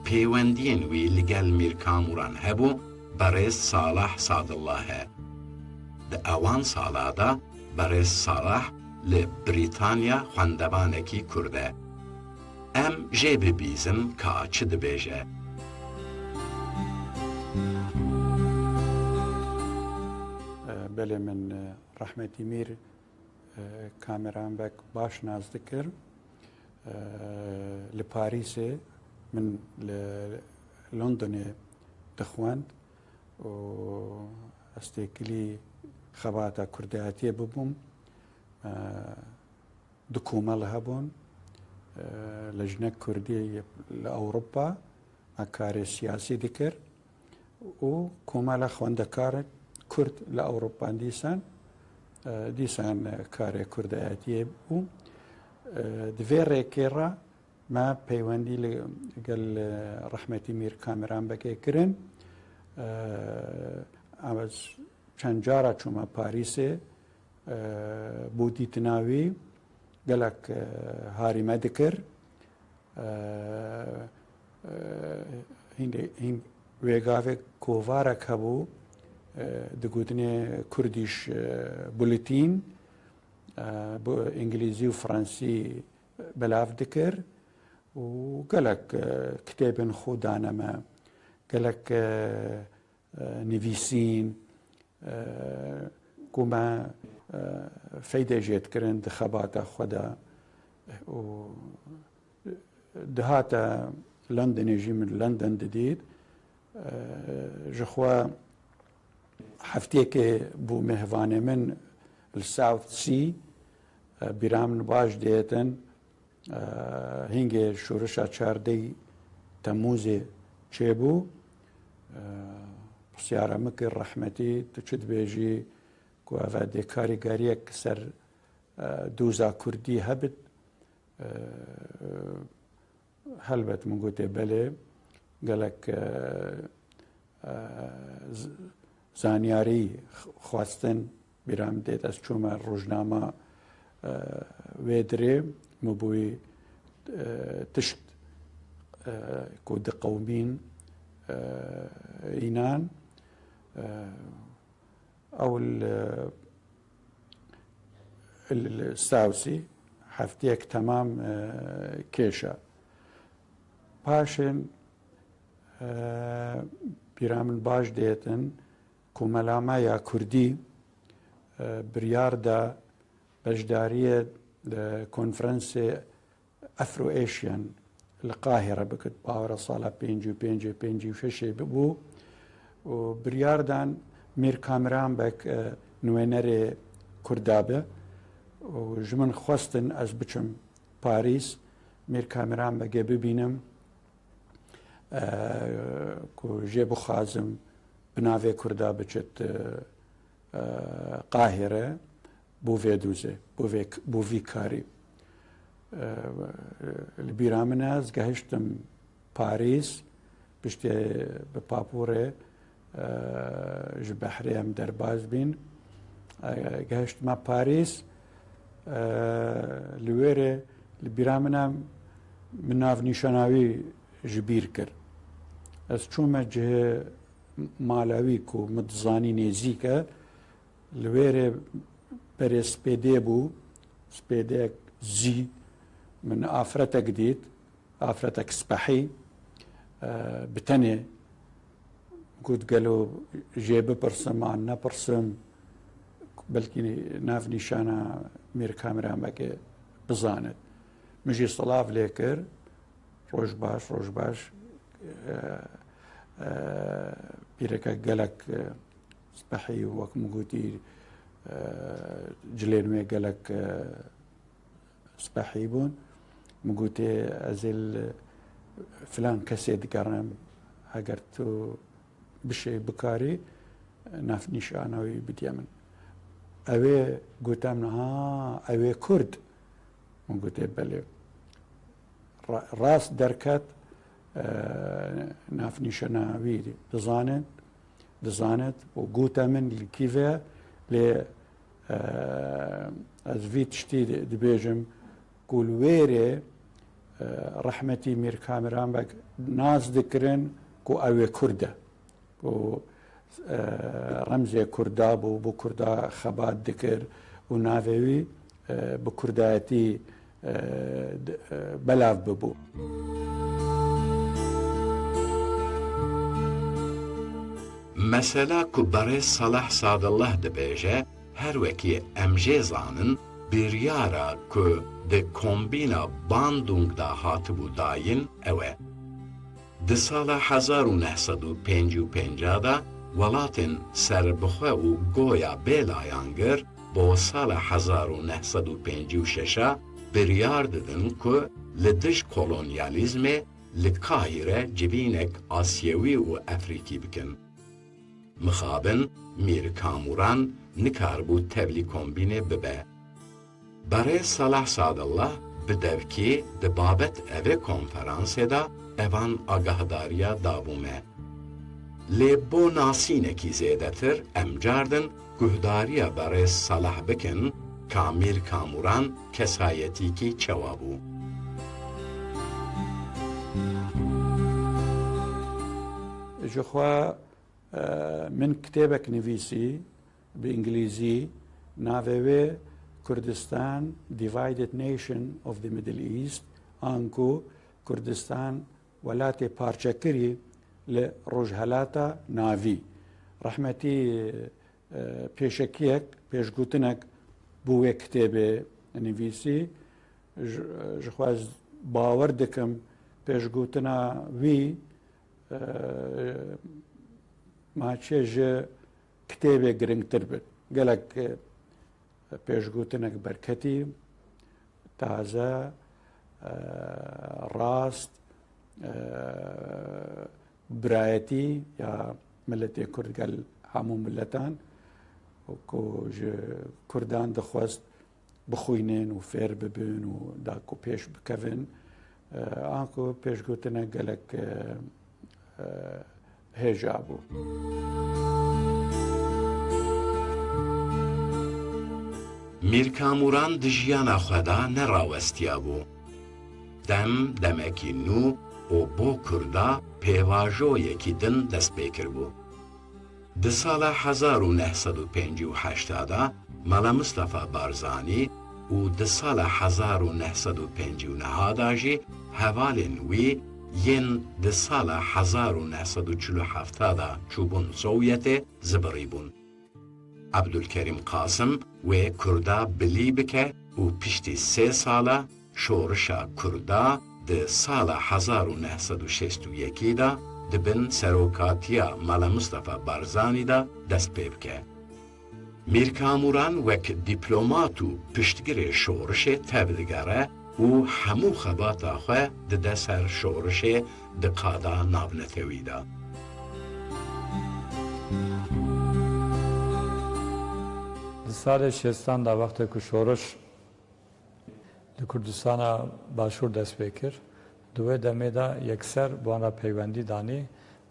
pêwendiyên wî li gel Mîr Kamûran hebû, berêz Salah Sadullah e. Di ewan sala de berêz Salah li Brîtanya xwendevanekî Kurd e. Em jê bibîzin ka çi dibêje. Belê, min, e, rehmetî Mîr, e, Kamûran Beg baş nas dikir. E, li Parîsê, min li Londonê dixwend û ez têkilî xebata kurdayetiyê bibûm. E, du komel hebûn, e, Lejnek Kurdî li Ewropa me karê siyasî dikir û komela xwendekar Kurd li Ewropa dîsan, e, dîsan karê kurdayetiyê bû. E, di vê rêkê re me peywendî li gel, e, rehmetî Mîr Kamûran Begê kirin. E, ez çend cara çûme Parîsê, e, bo dîtina wî gelek, e, harî me dikir. E, e, hîn, hîn wê gavê kovarek hebû, e, digotinê Kurdish, e, Bulletin, e, bi îngilîzî û fransî belav dikir û gelek, e, kitêbên xwe dane me, gelek, e, e, nivîsîn, e, ku me, e, feydê jê dikirin di xebata xwe de û dihate Londonê jî min London didît. E, ji xwe heftiyekê bû mêhvanê min li Southsea, e, bîra min baş dihêtin. E, hingê şorişa çardeh Temmûzê çêbû. E, pirsyara min kir, rehmetî, tu çi dibêjî ku ev dê karîgeriyek ser, e, doza kurdî hebit? E, helbet min gotê belê, gelek, e, e, z-, zanyarî x-, xwestin. Bîra min têt ez çûme rojnama, e, wê dirê, min bûyî, e, tişt, e, ku diqewimîn, e, înan, e, ew li, li Southsea heftiyek temam, e, kêşa. Paşên, e, bîra min baş dihêtin, Komela me ya Kurdî, e, biryar da beşdariyê li konferansê Afro-Asian li Qahire bikit, bawera sala pêncî û pêncê, pêncî û şeşê bibû û biryar dan Mîr Kamûran Beg, e, nûnerê Kurda be û ji min xwestin ez biçim Parîs, Mîr Kamûran Begê bibînim, e, ku jê bixwazim bi navê Kurda biçit, e, e, Qahire, bo vê dûzê, bo vê, bo vî karî. E, li bîra min e, ez gehiştim Parîs, piştê bi papûrê, e, ji behrê em derbaz bîn. E, gehiştime Parîs, e, li wê rê li bîra min e, min navnîşana wî ji bîr kir. Ez çûme cihê mala wî ku min dizanî nêzîk e, li wê rê berê spêdê bû, spêdeyek zî, min afretek dît, afretek spehî, e, bi tenê. Got, gelo jê bipirsim an nepirsim, belkî navnîşana Mîr Kamûran Begê bizanit. Min jî silav lê kir, roj baş, roj baş. E, e, pîreke gelek, e, spehî, wek min gotî, e, cilên wê gelek, e, spehî bûn. Min gotê, ez ê li filan kesê digerim, eger tu bişê, bikarî, navnîşana wî bidî min. Ew ê gote min, ha, ew ê Kurd. Min gotê, belê. Ra-, rast derket, e, navnîşana wî dizanin, dizanet û gote min li kî ve, lê, e, ez vî tiştî di-, dibêjim ku li wêrê, e, rehmetî Mîr Kamiran Beg nas dikirin ku ew ê Kurd e. Ku, e, remzê Kurda bû, bo Kurda xebat dikir û navê wî, e, bi Kurdayetî, e, d-, e, belav bibû. Mesela ku berêz Salah Sadullah dibêje, her wekî em jê zanin, biryara ku di kombîna Bandung de hatibû dayîn ew e. Di sala hezar û neh sed û pêncî û pênc de welatên serbixwe û goya bêlayangir bo sala hezar û neh sed û pêncî û şeş biryar didin ku li dij kolonyalîzmê li Kahîre civînek Asyewî û Efrîkî bikin. Mixabin Mîr Kamûran nikaribû tevlî kombînê bibe. Berêz Salah Sadullah bi devkî di babet evê konferansê de evan agahdariya dabû me. Lê bo nasînekî zêdetir em cardin guhdariya berêz Salah bikin ka Mîr Kamûran kesayetîkî çawa bû. Ji xwe, e, min kitêbek nivîsî bi îngilîzî, navê wê Kurdistan, Divided Nation of the Middle East, anku Kurdistan, welatê parçekirî li Rojhelata Navî. Rehmetî, e, pêşekiyek, pêşgotinek bo wê kitêbê nivîsî. Ji, ji xwe ez bawer dikim pêşgotina wî, e, maçê ji kitêbê girîngtir bin. Gelek, e, pêşgotinek berketî, taze, e, rast, e, birayetî ya miletê Kurd gel hemû miletan, ku ji Kurdan dixwest bixwînin û fêr bibin û da ku pêş bikevin, e, anku pêşgotinek gelek, e, e, hêja bû. Mîr Kamûran di jiyana xwe de ne rawestiyabû. Dem demekî nû û bo Kurda pêvajoyekî din dest pê kiribû. Di sala hezar û neh sed û pêncî û heşt de Mela Mistefa Barzanî û di sala hezar û neh sed û pêncî û neh de jî hevalên wî yên di sala hezar û neh sed û çil û heft de çûbûn Sovyetê zibirîbûn. Ebdulkerîm Qasim wê Kurda bilî bike û piştî sê sala şorişa Kurda di sala hezar û neh sed û şêst û yekî de di bin serokatiya Mela Mistefa Barzanî de dest pê bike. Mîr Kamûran wek dîplomat û piştgirê şorişê tevdigere û hemû xebata xwe dide ser şorişê di qada navnetewî de. Di salê şêstan de wextê ku şoriş li Kurdistana Başûr dest pê kir, di wê demê de yekser bi wan re peywendî danî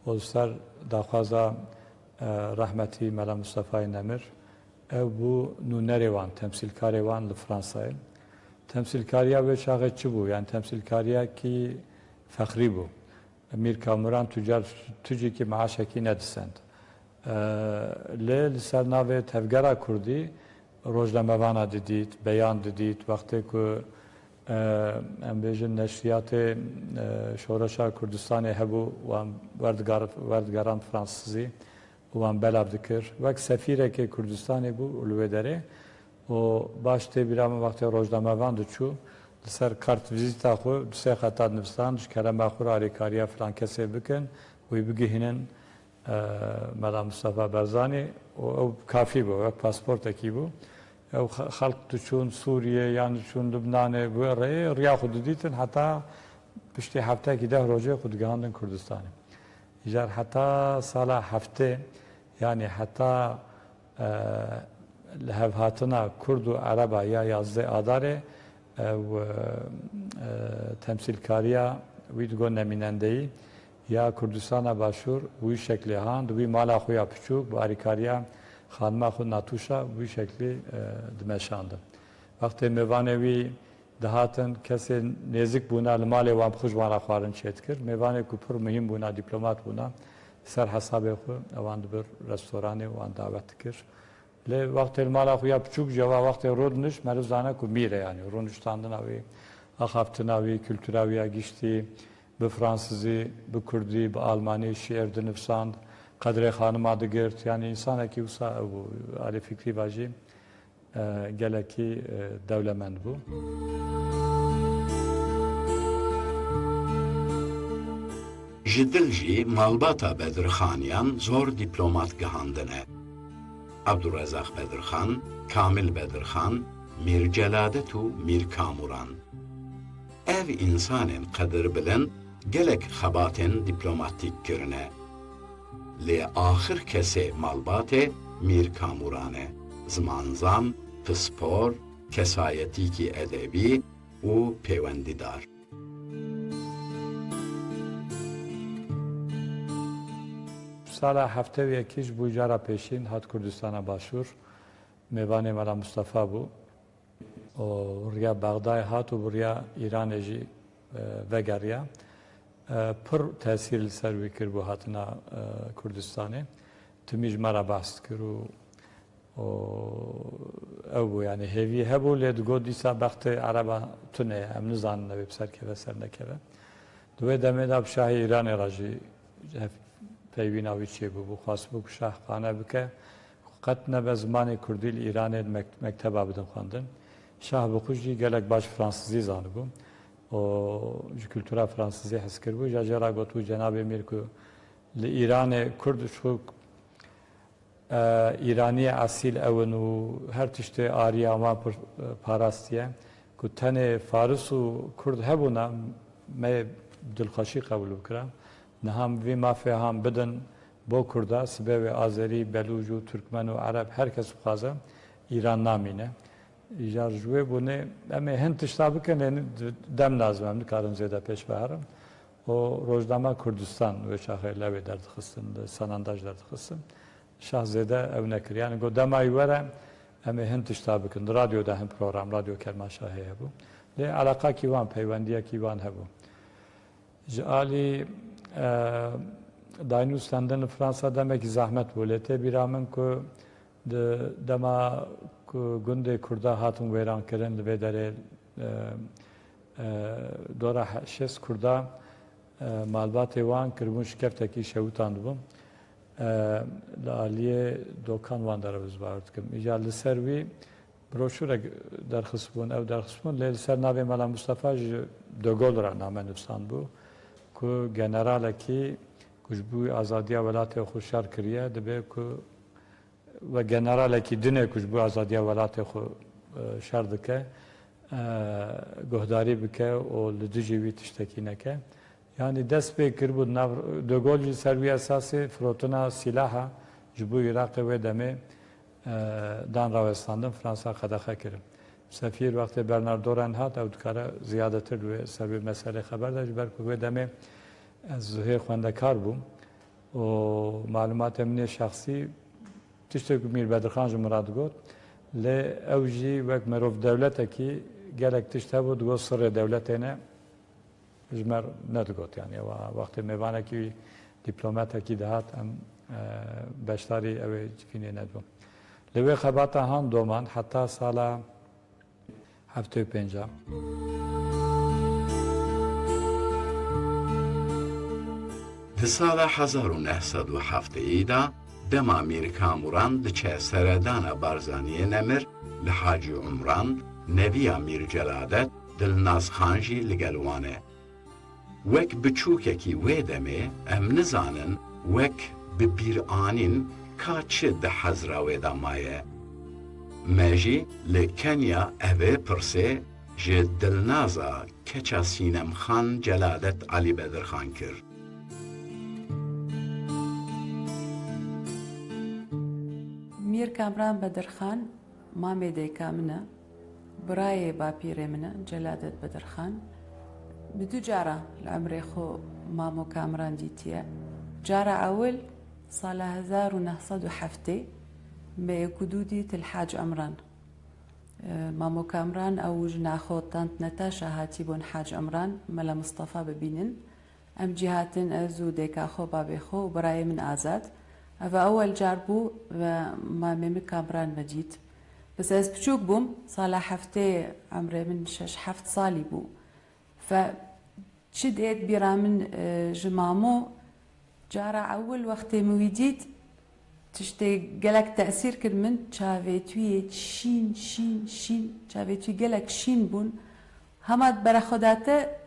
û li ser daxwaza, e, rehmetî Mela Mustefayê Nemir, ew bû nûnerê wan, temsîlkarê wan li Fransayê. Temsîlkariya wê çaxê çi bû? Yani temsîlkariyekî fexrî bû. Mîr Kamûran tu car tu cîkî meaşekî nedisend. E, lê li ser navê Tevgera Kurdî rojnamevana didît, beyan didît, wextê ku, e, em bêjin neşriyatê, e, Şoreşa Kurdistanê hebû, wan werdigar-, werdigeran Fransizî û wan belav dikir. Wek sefîrekê Kurdistanê bû û li wê derê û baş tê bîra min wextê rojnamevan diçû, li ser kart vizîta xwe du sê xeta dinivisan, ji kerema xwe re alîkariya filan kesê bikin, wî bigihînin, e, Mela Mustafa Barzanî û ew kafî bû, wek pasportekî bû. Ew xe-, xelk diçûn Sûriyê yan diçûn Lubnanê, bi wê rêyê riya xwe didîtin heta piştî heftekî deh rojê xwe digihandin Kurdistanê. Îcar heta sala heftê, yanî heta, e, li hevhatina Kurd û Ereba ya yazdeh Adarê, ew, e, temsîlkariya wî digot nemînendeyî ya Kurdistana Başûr wî şeklê han, di wî mala xwe ya piçûk, bi alîkariya xanima xwe Natûşa wî şeklî, e, dimeşandin. Wextê mêvanê wî dihatin, kesê nêzik bûna li malê wan bi xwe ji wan re xwarin çêdikir. Mêvanê ku pir muhîm bûna, dîplomat bûna, li ser hesabê xwe ewan dibir restoranê û wan dawet dikir. Lê wextê li mala xwe ya piçûk ji eva wextê rûdinişt, meriv zane ku mîr e, yanî rûniştandina wî, axaftina wî, kultura wî ya giştî, bi fransizî, bi kurdî, bi almanî şiir dinivsand, qedrê xanima digirt. Yanî însanekî wisa ew bû, alî fikrî ve jî, e, gelekî, e, dewlemend bû. Ji dil jî malbata Bedirxaniyan zor dîplomat gihandine. Abdurrezaq Bedirxan, Kamil Bedirxan, Mîr Celadet û Mîr Kamuran. Ev însanên qedirbilind gelek xebatên dîplomatîk kirine. Lê axir kesê malbatê Mîr Kamuran e, zimanzan, pispor, kesayetîkî edebî û pêwendîdar. Sala heftê û yekî ji bo cara pêşîn hat Kurdistana Başûr, mêvanê Mela Mustafa bû. û riya Bexdayê hat û bi riya Îranê jî, e, vegeriya. E, pir tesîr li ser wî kiribû hatina, e, Kurdistanê. Timî ji me re behs dikir û, û ew bû, yanî hêvî hebû, lê digot dîsa bextê Ereba tune ye, em nizanin ew ê bi ser keve ser nekeve. Di wê demê de bi şahê Îranê re jî hev-, peyvîna wî çêbûbû, xwestibû ku şah qane bike, qet nebe zimanê kurdî li Îranê di mek-, mekteba bidin xwendin. Şah bi xwe jî gelek baş fransizî zanibû û ji kultura fransizî hez kiribû. Îja jê re gotibû, cenabê mîr, ku li Îranê kurd ji xwe, e, Îraniyê esîl ew in û her tiştê ariya wan pir, e, parastiye, ku tenê faris û kurd hebûna, me yê dilxweşî qebûl bikira. Niha em vî mafê han bidin bo kurda, sibê wê azerî, belûc û turkmen û ereb her kes bixwaze, Îran namîne. Îcar ji wê bûnê em ê hin tişta bikin, lê dem nazim, em nikarin zêde pêş biherin. Û rojnama Kurdistan wê çaxê lewê derdixistin, li Sanandaj derdixistin. Şah zêde ew nekir. Yanî got, dema wî were, em ê hin tişta bikin. Di radyo de hin program, Radyo Kermanşahê hebû. Lê eleqakî wan, peywendiyekî wan hebû. Ji alî, e, daynûstendin li Fransa demekî zehmet bû. Lê tê bîra min ku di dema ku gundê Kurda hatin wêrankirin li vê derê, e, e, dora he-, şêst Kurda, e, malbatê wan kiribûn şikeftekî şewitandibûn. E, li aliyê dokan wan de re ez bawer dikim. Îcar li ser wî broşûrek derxistbûn, ew derxistbûn, lê li ser navê Mela Mustafa ji De Gaulle re name nivîsandibû ku generalekî ku ji bo azadiya welatê xwe şer kiriye, dibe ku we generalekî din e ku ji bo azadiya welatê xwe, e, şer dike, e, guhdarî bike û li dijî wî tiştekî neke. Yanî dest pê kiribû, nav De Gaulle jî ser wî esasê firotina sîlaha ji bo Iraqê wê demê, e, dan rawestandin, Fransa qedexe kirin. Sefîr wextê Bernardo Reinhardt, ew dikare ziyadetir li wê ser wê meselê xeber de, ji ber ku wê demê ez zihê xwendekar bûm û malumatê min ê şexsî, tiştê ku Mîr Bedirxan ji min re digot, lê ew jî wek mirov dewletekî gelek tişt hebû, digot sirrê dewletê ne, ji me re nedigot. Yanî ewa wextê mêvanekî dîplomatekî dihat, em, e, beşdarî ew ê civînê nedibûn. Li wê xebata han doman heta sala heftê û pênc a. Di sala hezar û neh sed û heftê de Dema Mîr Kamuran diçe seredana Barzaniyê nemir, li Hacî Umran, neviya Mîr Celadet, Dilnaz Xan jî li gel wan e. Wek biçûkekî wê demê em nizanin wek bi bîranîn ka çi di hezra wê de maye. Me jî li Kenya evê pirsê ji Dilnaza keça Sînem Xan Celadet Alî Bedirxan kir. Mîr Kamran Bedirxan mamê dayika min e, birayê bapîrê min e, Celadet Bedirxan. Bi du cara li emrê xwe Mamo Kamran dîtiye. Cara ewil sala hezar û neh sed û heftê me yek û du dît li Hac Emran. E, Mamo Kamran ew û jina xwe Tant Netaşa hatîbûn Hac Emran, Mela Mistefa bibînin. Em cî hatin, ez û dayika xwe, babê xwe û birayê min Azad. Ev ewel car bû ve mamê min Kamran me dît. Bes ez piçûk bûm, sala heftê, emrê min şeş heft salî bû. Fe çi dêt bîra min, e, ji Mamo, cara ewil wextê min wî dît, tiştê gelek tesîr kir min, çavê wî yê şîn, şîn, şîn, çavê wî gelek şîn bûn. Hema di bere xwe de te,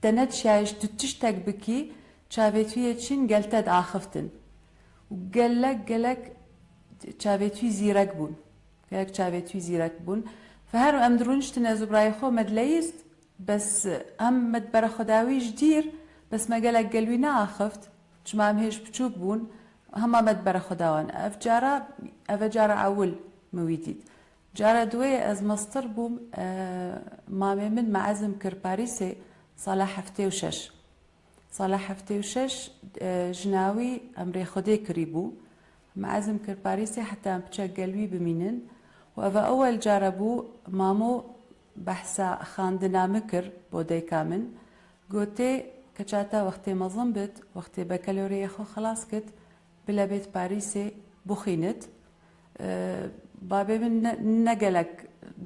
te neçiyaye ji tu tiştek bikî, çavê wî yê şîn gel te diaxiftin. Û gelek, gelek çavê wî zîrek bûn. Gelek çavê wî zîrek bûn. Fe her em dirûniştin, ez û birayê xwe me dileyîst, bes em me di bere xwe de wî ji dîr, bes me gelek gel wî neaxift, çima em hêj piçûk bûn, hema me di bere xwe de wan. Ev cara, ev e cara ewil min wî dît. Cara duwê ez mestir bûm, e, mamê min me ezm kir Parîsê sala heftê û şeş. Sala heftê û şeş, e, jina wî emrê Xwedê kirîbû. Me ezm kir Parîsê heta em piçek gel wî bimînin. Û ev ewel cara bû Mamo behsa xandina min kir bo dayika min. Gotê, keça te wextê mezin bit, wextê bekeloriyê xwe xilas kit, bile bêt Parîsê bixwînit. E, babê min ne, ne gelek,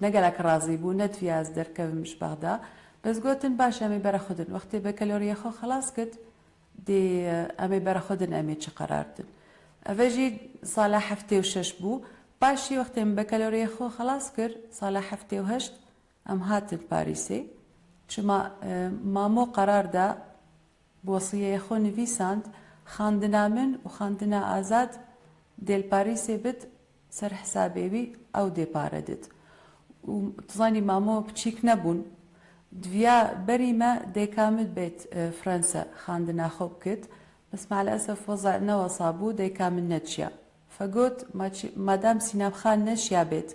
ne gelek razî bû, nediviya ez derkevim ji Bexda. Bes gotin, baş, em ê bere xwe din. Wextê bekeloriyê xwe xilas kit, dê, e, em ê bere xwe din, em ê çi qerar din. Eve jî sala heftê û şeş bû. Paşî wextê min bekeloriyê xwe xilas kir, sala heftê û heşt, em hatin Parîsê. Çima, e, Mamo qerar da, bi wesiyeyê xwe nivîsand, xandina min û xandina Azad dê li Parîsê bit, ser hesabê wî ew dê pare dit. Û tu zanî, Mamo piçîk nebûn. Diviya berî me dayika min bêt, e, Fransa xandina xwe bikit. Bes meelesef weza ne wesa bû, dayika min neçiya. Fe got, ma çi-, madam Sînem Xan neşiya bêt,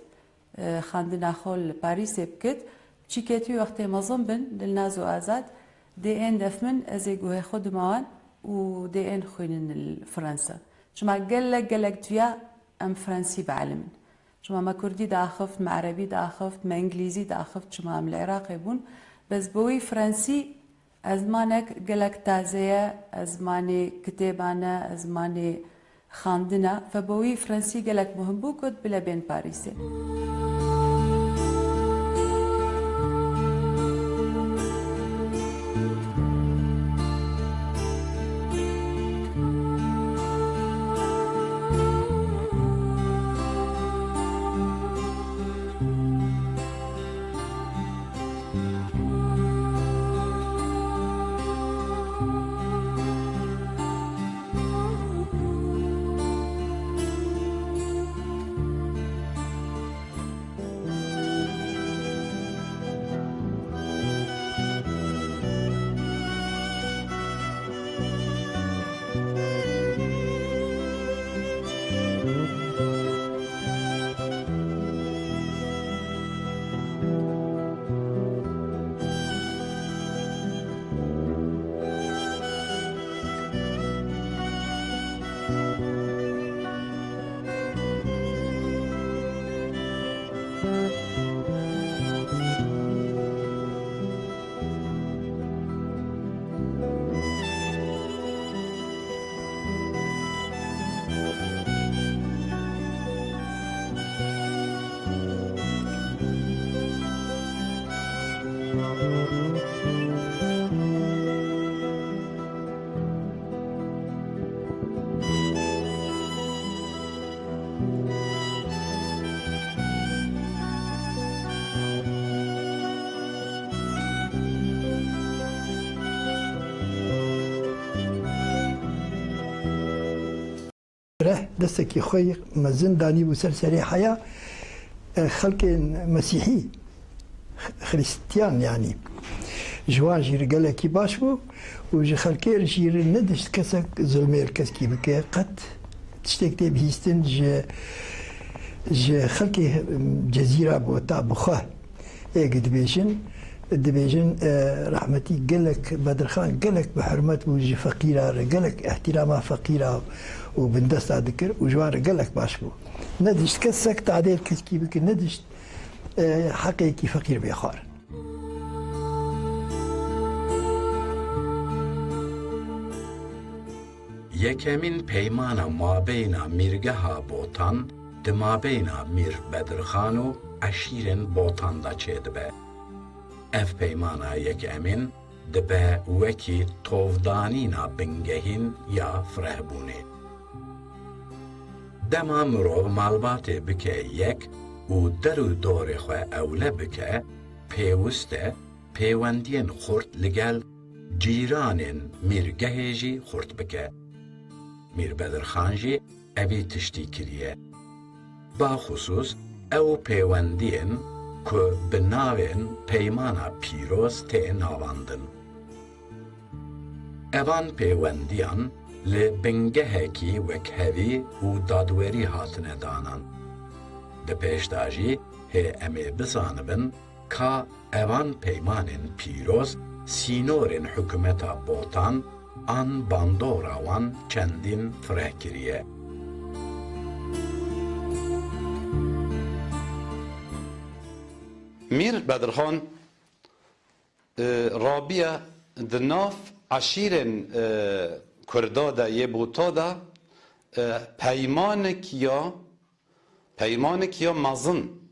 e, xandina xwe li Parîsê bikit, çîkê wî wextê mezin bin, Dilnaz û Azad, dê ên def min, ez ê guhê xwe dima wan û dê ên xwînin li Fransa. Çima gelek, gelek diviya em fransî bielimin. Çima me kurdî diaxift, me erebî diaxift, me îngilîzî diaxift, çima em li Iraqê bûn. Bes bo wî fransî, e, zimanek gelek taze ye, e, zimanê kitêban e, e, zimanê xandin e. Fe bo wî fransî gelek muhim bû, got, bile bên Parîsê. Reh destekî xwe yê mezin danîbû ser serê heya, e, xelkên Mesîhî, Xristiyan yanî. Ji wan jî re gelekî baş bû û ji xelkê re jî re nedişt kesek zulmê li keskî bike. Qet tiştek tê bihîstin ji, ji xelkê Cezîra Bota bi xwe. Êk dibêjin, dibêjin, e, rehmetî gelek Bedirxan gelek bi hurmet bû ji feqîra re, gelek îhtîrama feqîra û bindesta dikir û ji wan re gelek baş bû. Nedişt kesek tadê li keskî bike, nedişt, e, heqekî feqîr bê xwarin. Yekemîn peymana mabeyna mîrgeha Botan di mabeyna Mîr Bedirxan û eşîrên Botan de çêdibe. Ev peymana yekemîn dibe wekî tovdanîna bingehîn ya firehbûnê. Dema mirov malbatê bike yek û der û dorê xwe ewle bike, pêwist e pêwendiyên xurt li gel cîranên mîrgehê jî xurt bike. Mîr Bedirxan jî evî tiştî kiriye. Baxusûs ew pêwendiyên ku bi navên Peymana Pîroz tê navandin. Evan pêwendiyan li bingehekî wekhevî û dadwerî hatine danan. Di pêş de jî hê em ê bizanibin ka evan peymanên pîroz sînorên hikûmeta Botan an bandora wan çendîn fireh kiriye. Mîr Bedirxan, e, rabiye di nav eşîrên, e, Kurda de yê Bota de, e, peymanek ya Peymanek ya mezin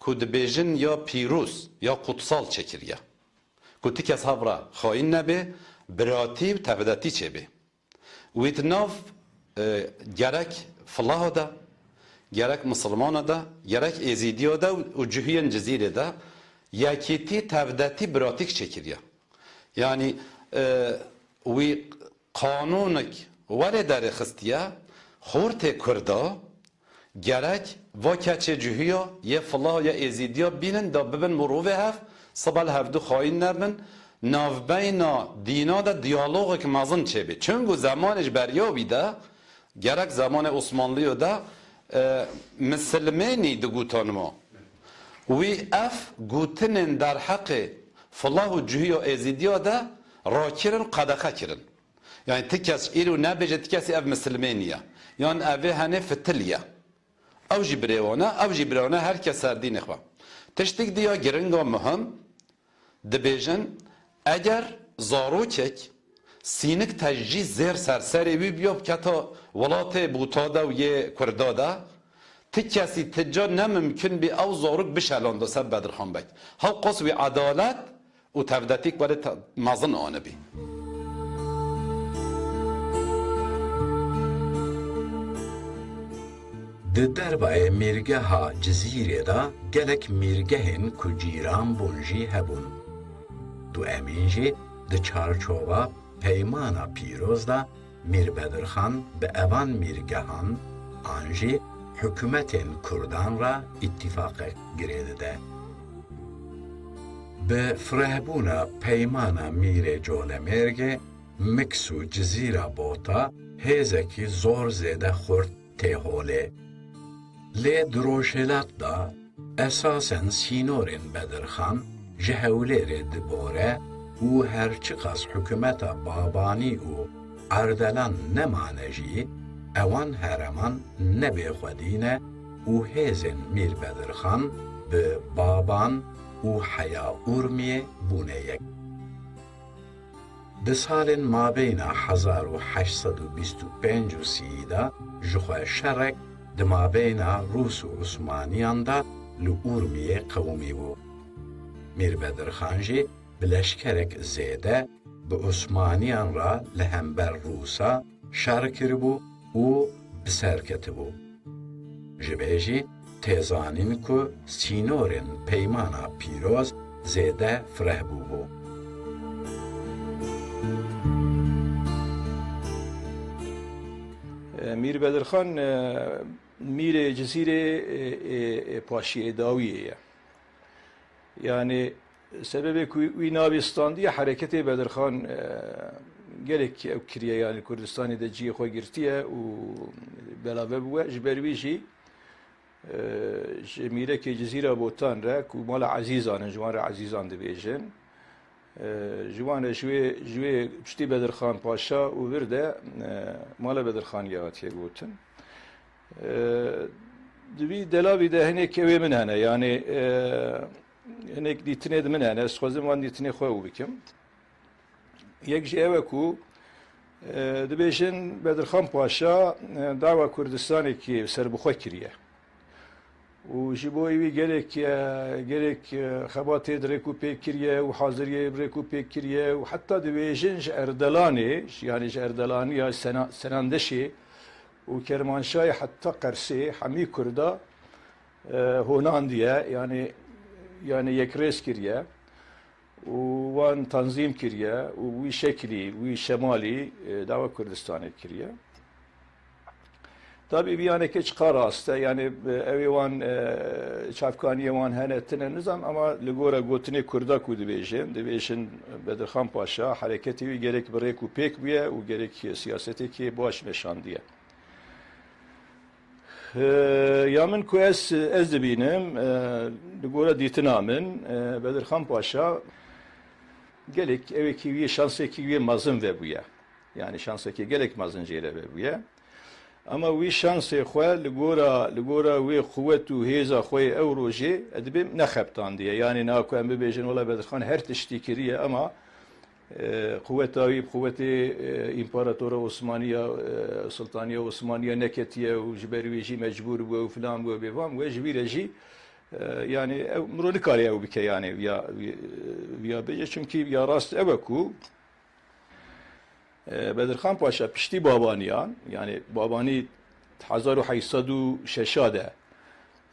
ku dibêjin ya pîroz ya qutsal çêkiriye. Ku ti kes hev re xayîn nebe, biratî û tevdetî çêbe. Wî di nav, e, gerek filaha de, gerek misilmana de, gerek êzîdiya de û, û cihiyên Cizîrê de yekîtî, tevdetî, biratîk çêkiriye. Yanî, e, wî qanûnek werê derêxistiye, xortê Kurda gerek va keçê cuhiya yê fila ya êzîdiya bînin da bibin mirovê hev, sibe li hevdu xayîn nebin, navbeyna dîna de diyalogek mezin çêbe. Çunku zemanê ji beriya wî de, gerek zemanê Osmanlîyo de, e, misilmênî digotan ma. Wî ev gotinên derheqê fila û cuhiya êzîdiya de rakirin, qedexe kirin. Yani ti kes îro nebêje ti kesî ev misilmê niye. Yan evê henê fitil ye. Ew jî birê wan e, ew jî birê wan e, her kes ser dînê xwe. Tiştik diya giringa muhim, dibêjin, eger zarokek sînik tecrî zêr ser serê wî biya biketa welatê Bûta de û yê Kurda de, ti kesî ti ca ne mimkun bî ew zarok bişelando ser Bedirxan Beg. Hewqas wî edalet û tevdetîk were te-, mezin anibî. Di dervayê mîrgeha Cizîrê de gelek mîrgehên ku cîran bûn jî hebûn. Du Emîn jî di çarçova Peymana Pîroz de Mîr Bedirxan bi evan mîrgehan an jî hikûmetên kurdan re îtîfaqek girê dide. Bi firehbûna peymana Mîrê Colemêrgê, Miks û Cizîra Bota hêzekî zor zêde xurt tê holê. Lê di rojhilat de esasen sînorên Bedirxan ji Hewlêrê dibore û her çiqas hikûmeta Babanî û Erdelan nemane jî, ewan hereman ne bêxwedî ne û hêzên Mîr Bedirxan bi Baban û heya Urmiyê bûne yek. Di salên mabeyna hezar û heşt sed û bîst û pênc û sî de jixwe şerek di mabeyna Rûs û Osmaniyan de li Urmiyê qewimîbû. Mîr Bedirxan jî bi leşkerek zêde bi Osmaniyan re li hember Rûsa şer kiribû û bi ser ketibû. Ji vê jî tê zanîn ku sînorên Peymana Pîroz zêde fireh bûbû. E, Mîr Bedirxan, e, mîrê Cizîrê, e, e, e, paşiyê dawiyê ye. Yani sebebê ku wî navê standiye hereketê Bedirxan, e, gelek ew kiriye, yani Kurdistanê de cihê xwe girtiye û belave bûye. Ji ber wî jî, e, ji mîrekê Cizîra Botan re ku mala Ezîzan in, ji wan re Ezîzan dibêjin. E, ji wan re ji wê, ji wê piştî Bedirxan Paşa û vir de, e, mala Bedirxaniya hatiye gotin. E, di vî delavî de hinek ewê min hene, yani, e, hinek dîtinê di min hene, ez dixwazim wan dîtinê xwe û bikim. Yek jî ew e ku, e, dibêjin Bedirxan Paşa, e, dawa Kurdistanekî serbixwe kiriye. Û ji bo wî gelek, e, gelek, e, xebatê di rêk û pêk kiriye û haziriyê bi rêk û pêk kiriye û heta dibêjin ji Erdelanê, yani ji Erdalaniya Sena-, Senandeşê û Kermanşahê heta Qersê hemî Kurda, e, honandiye, yani, yani yekrêz kiriye. û wan tanzîm kiriye û wî şekilî, wî şemalî, e, dawa Kurdistanê kiriye. Tabî vî yanekê çiqa rast e, yani, e, ew ê wan, e, çavkaniyê wan hene tine nizam, ama li gora gotinê Kurda ku dibêjin, dibêjin Bedirxan Paşa hereketê wî gerek bi rêk û pêk bûye û gerek siyasetekê baş meşandiye. E, ya min ku ez, ez dibînim, e, li gora dîtina min, e, Bedirxan Paşa gelek ewekî wî şansekî wî mezin vebûye. Yani şansekî gelek mezin jê re vebûye. Ama wî şansê xwe li gora, li gora wê quwet û hêza xwe yê ew rojê, e, dibê nexebtandiye. Yani niha ku em bibêjin, wela Bedirxan her tiştî kiriye, ama E, quweta wî bi quwetê, e, împaratora Osmaniya, e, Sultaniya Osmaniya neketiye û ji ber wî jî mecbûr bûye û filan bûye bêvan bûye, ji vî re jî, e, yani ew, mirov nikare ew bike, yani viya, vi-, viya bêje, çunkî ya rast ew e ku, e, Bedirxan Paşa piştî Babaniyan, yani Babanî hezar û heyt sed û şeş de,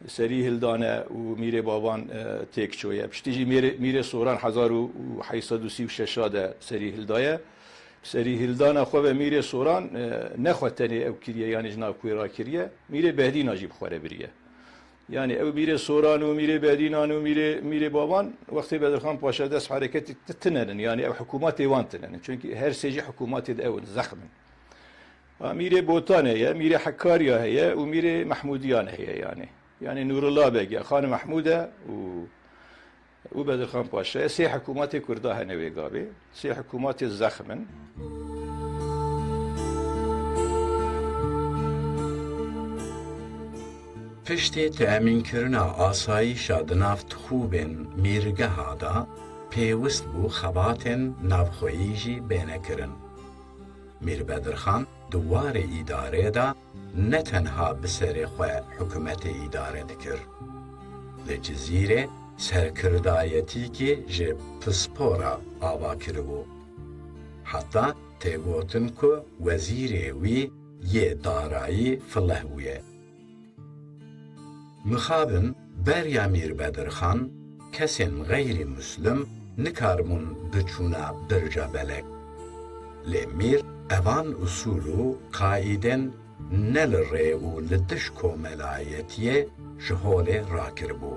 serî hildane û Mîrê Baban, e, têk çoye. Piştî jî Mîrê, Mîrê Soran hezar û heyt sed û sî û şeş de serî hildaye. Serî hildana xwe ve Mîrê Soran, e, ne xwe tenê ew kiriye, yanî ji nav ku wê rakiriye, Mîrê Behdîna jî bi xwe re biriye. Yanî ew Mîrê Soran û Mîrê Behdînan û Mîrê, Mîrê Baban wextê Bedirxan Paşa dest hereketê te tinenin, yanî ew hikûmatê wan tinenin. Çunkî her sê jî hikûmatê de ew in, zexm in. Ha, Mîrê Botan heye, Mîrê Hekarya heye û Mîrê Mehmûdiyan heye yani. Yani Nûrullah Beg e, Xan Mehmûd e û, û Bedirxan Paşa ye. Sê hikûmatê Kurda hene wê gavê. Sê hikûmatê zexm in. Piştî temînkirina asayîşa di nav tixûbên mîrgeha de, pêwist bû xebatên navxweyî jî bêne kirin. Mîr Bedirxan di warê îdarê de ne tenha bi serê xwe hikûmetê îdare dikir. Li Cizîrê serkirdayetîkê ji pispora ava kiribû. Heta tê gotin ku wezîrê wî yê darayî fileh bûye. Mixabin beriya Mîr Bedirxan kesên xeyrî muslim nikaribûn biçûna birca belek. Lê Mîr evan usûl û qaîdên ne li rê û li dij komelayetiyê ji holê rakiribû.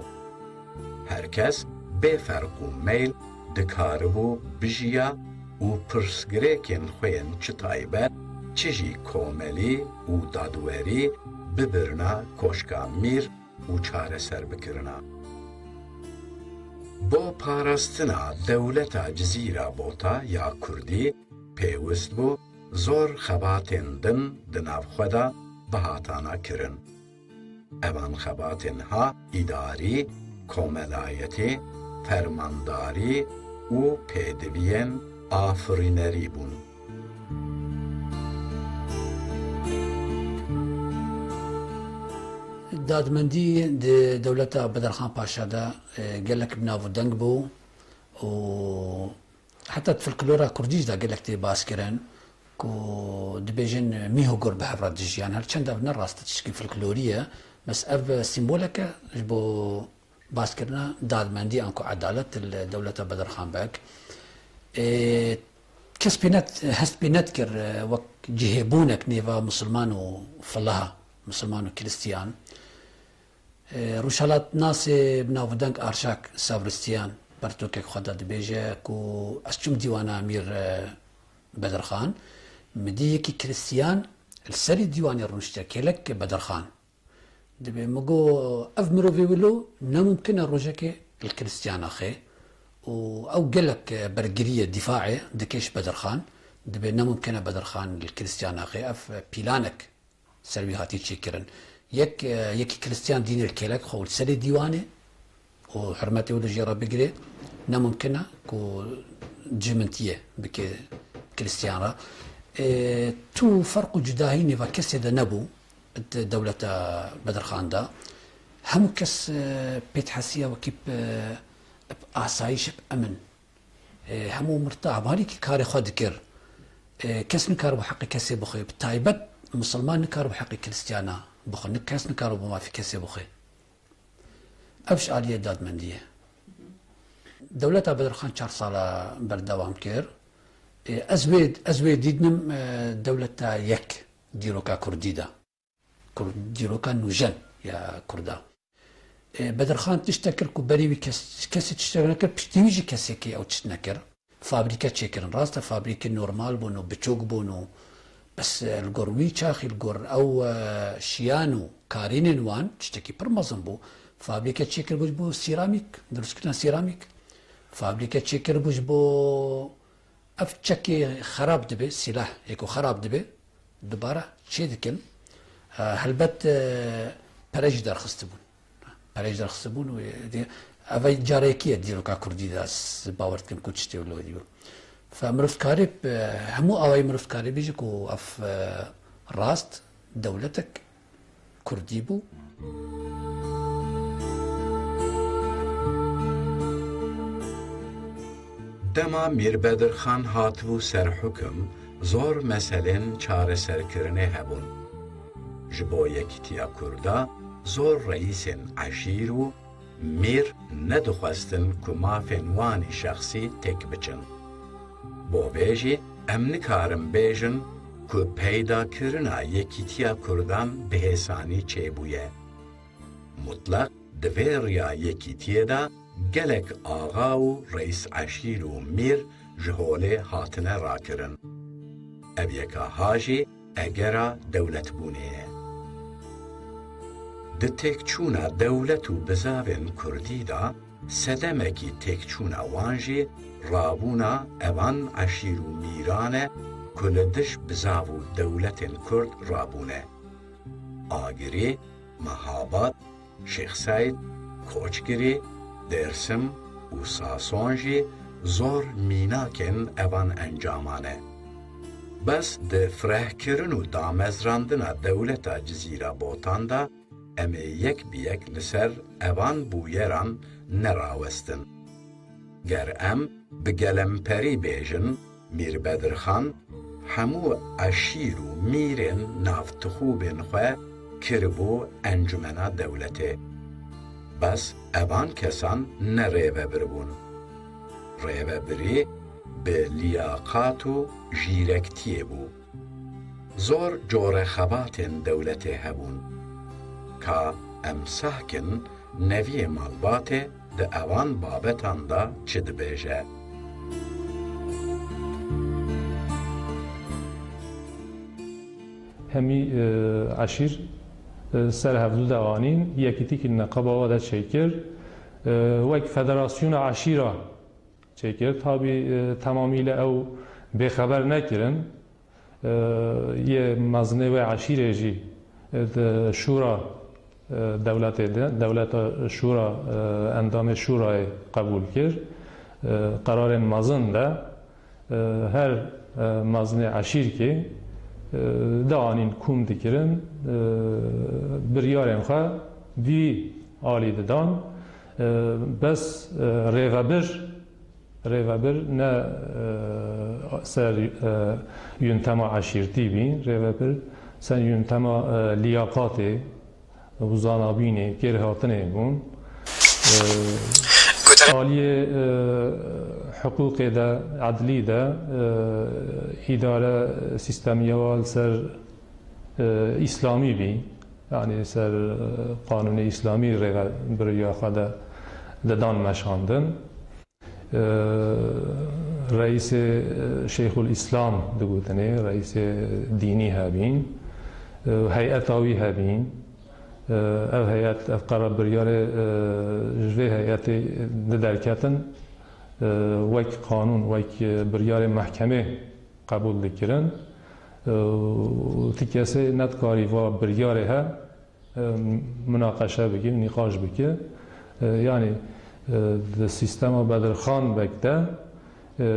Her kes bê ferq û meyl dikaribû bijiya û pirsgirêkên xwe yên çi taybet, çi jî komelî û dadwerî bibirina koşka Mîr û çareser bikirina. Bo parastina dewleta Cizîra Bota ya Kurdî pêwist bû zor xebatên din di nav xwe de bihatana kirin. Evan xebatên ha îdarî, komelayetî, fermandarî û pêdiviyên afirînerî bûn. Dadmendî di dewleta Bedirxan Paşa de, e, gelek bi nav û deng bû û heta di folklora kurdî jî de gelek tê baskirin ku dibêjin mîh û gur bi hev re dijiyan. Her çend ev ne rast e, tiştekî folklorî ye, bes ev sîmbolek e ji bo baskirina dadmendî anku edalet li dewleta Bedirxan Beg. Ê, Kes pê net-, hest pê nedikir, e, wek cihêbûnek nêva misilman û felaha, misilman û kiristiyan. E, rojhelatnasê bi navûdeng Arşak Savristiyan pertokek xwe de dibêje ku ez çûm dîwana Mîr, e, Bedirxan, min dî yekî kiristiyan li serê dîwanê rûniştiye, kêlek Bedirxan. Dibê min got, ev mirovê wilo ne mumkin e rojekê li kiristiyan naxê û ew gelek bergiriyê, dîfaê dike ji Bedirxan. Dibê ne mumkin e Bedirxan li kiristiyan naxê. Ev pîlanek ser wî hatî çêkirin. Yek, e, yekî kiristiyan dînê li kêlek xwe û li serê dîwanê û hurmetê wilo jê re bigirê, ne mumkin e ku dijmintiyê bike kiristiyan re. E, tu ferq û cudahî nêva kesê de nebû, di dewleta Bedirxan de. Hemû kes, e, pê dihesiya wekî bi, bi asayîş, bi emin. E, hemû mirtah, herî kî karê xwe dikir. E, kes nikaribû heqê kesê bixwe. Bi taybet misilman nikaribû heqê kiristiyana bixwe. Ni-, kes nikaribû mafê kesê bixwe. Ev ji aliyê dadmendiyê. Dewleta Bedirxan çar sala berdewam kir. E, ez wê, ez wê dîtinim, e, dewleta yek dîroka kurdî de. Kur-, dîroka nûjen ya kurda. E, Bedirxan tiştek kir ku berî wî kes, kesê tiştek nekir, piştî wî jî kesekî ew tişt nekir. Fabrîke çêkirin. Rast e, fabrîke normal bûn û biçûk bûn û bes, e, li gor wî çaxî, li gor ew, e, şiyan û karînên wan tiştekî pir mezin bû. Fabrîke çêkiribû ji bo sîramîk, dirustkirina sîramîk. Fabrîke çêkiribû ji bo Ev çekê xerab dibe, sîlah ê ku xerab dibe, dubare çê dikin. E, helbet, e, pere jî derxistibûn. Pere jî derxistibûn û, e, dê, ev ê carekî ye dîroka kurdî de, ez bawer dikim ku tiştê wilo dî. Fe mirov karê, e, hemû awayî mirov karê bêje ku ev, e, rast dewletek kurdî bû. Dema Mîr Bedirxan hatibû ser hukim, zor meselên çareserkirinê hebûn. Ji bo yekîtiya Kurda, zor reîsên eşîr û mîr nedixwestin ku mafên wan î şexsî têk biçin. Bo vê jî em nikarin bêjin ku peydakirina yekîtiya Kurdan bi hêsanî çêbûye. Mutleq di vê riya yekîtiyê de gelek axa û reîs eşîr û mîr ji holê hatine rakirin. Ev yeka ha jî egera dewletbûnê ye. Di têkçûna dewlet û bizavên kurdî de sedemekî têkçûna wan jî rabûna evan eşîr û mîran e ku li dij bizav û dewletên kurd rabûne. Agirî, Mehabad, Şêx Seîd, Koçgirî, Dêrsim û Sason jî zor mînakên evan encaman e. Bes di firehkirin û damezrandina dewleta Cizîra Botan de em ê yek bi yek li ser evan bûyeran nerawestin. Ger em bi gelemperî bêjin, Mîr Bedirxan hemû eşîr û mîrên navtixûbên xwe kiribû encumena dewletê. Bes evan kesan ne rêvebir bûn. Rêvebirî bi liyaqat û jîrektiyê bû. Zor corê xebatên dewletê hebûn. Ka em seh kin, neviyê malbatê di evan babetan de çi dibêje? Hemî, e, eşîr, e, ser hevdû de anîn, yekîtîkî neqeba we de çêkir, e, wek federasyona eşîra çêkir. Tabî, e, temamîle ew bêxeber nekirin. E, yê mezinê wê eşîrê jî, e, di şûra, e, dewletê de, dewleta şûra, e, endamê şûrayê qebûl kir. E, qerarên mezin de, e, her, e, mezinê eşîrkê, e, dianîn kûm dikirin, e, biryarên xwe vî alî didan. E, bes, e, rêvebir Rêvebir ne, e, ser, e, yuntema eşîrtî bî, rêvebir ser yuntema, e, liyaqatê û zanabînê, kêrhatinê bûn. E, aliyê, e, Hiqûqê de, edlî de, e, îdare sîstemiya wa li ser, e, îslamî bî. Yanî li ser, e, qanûnê îslamî rêvebiriya xwe de didan meşandin. E, reîsê, e, Şeyxul Îslam digotinê, reîsê dînî hebîn, e, heyeta wî hebîn. E, ev heyet, ev qerar biryarê, e, ji vê heyetê di derketin, e, wek qanûn, wek, e, biryarê mehkemê qebûl dikirin. E, û ti kesê nedikarî va biryarê he, e, munaqeşe bike, nîqaş bike. E, yanî, e, di sîstema Bedirxan Beg de, e,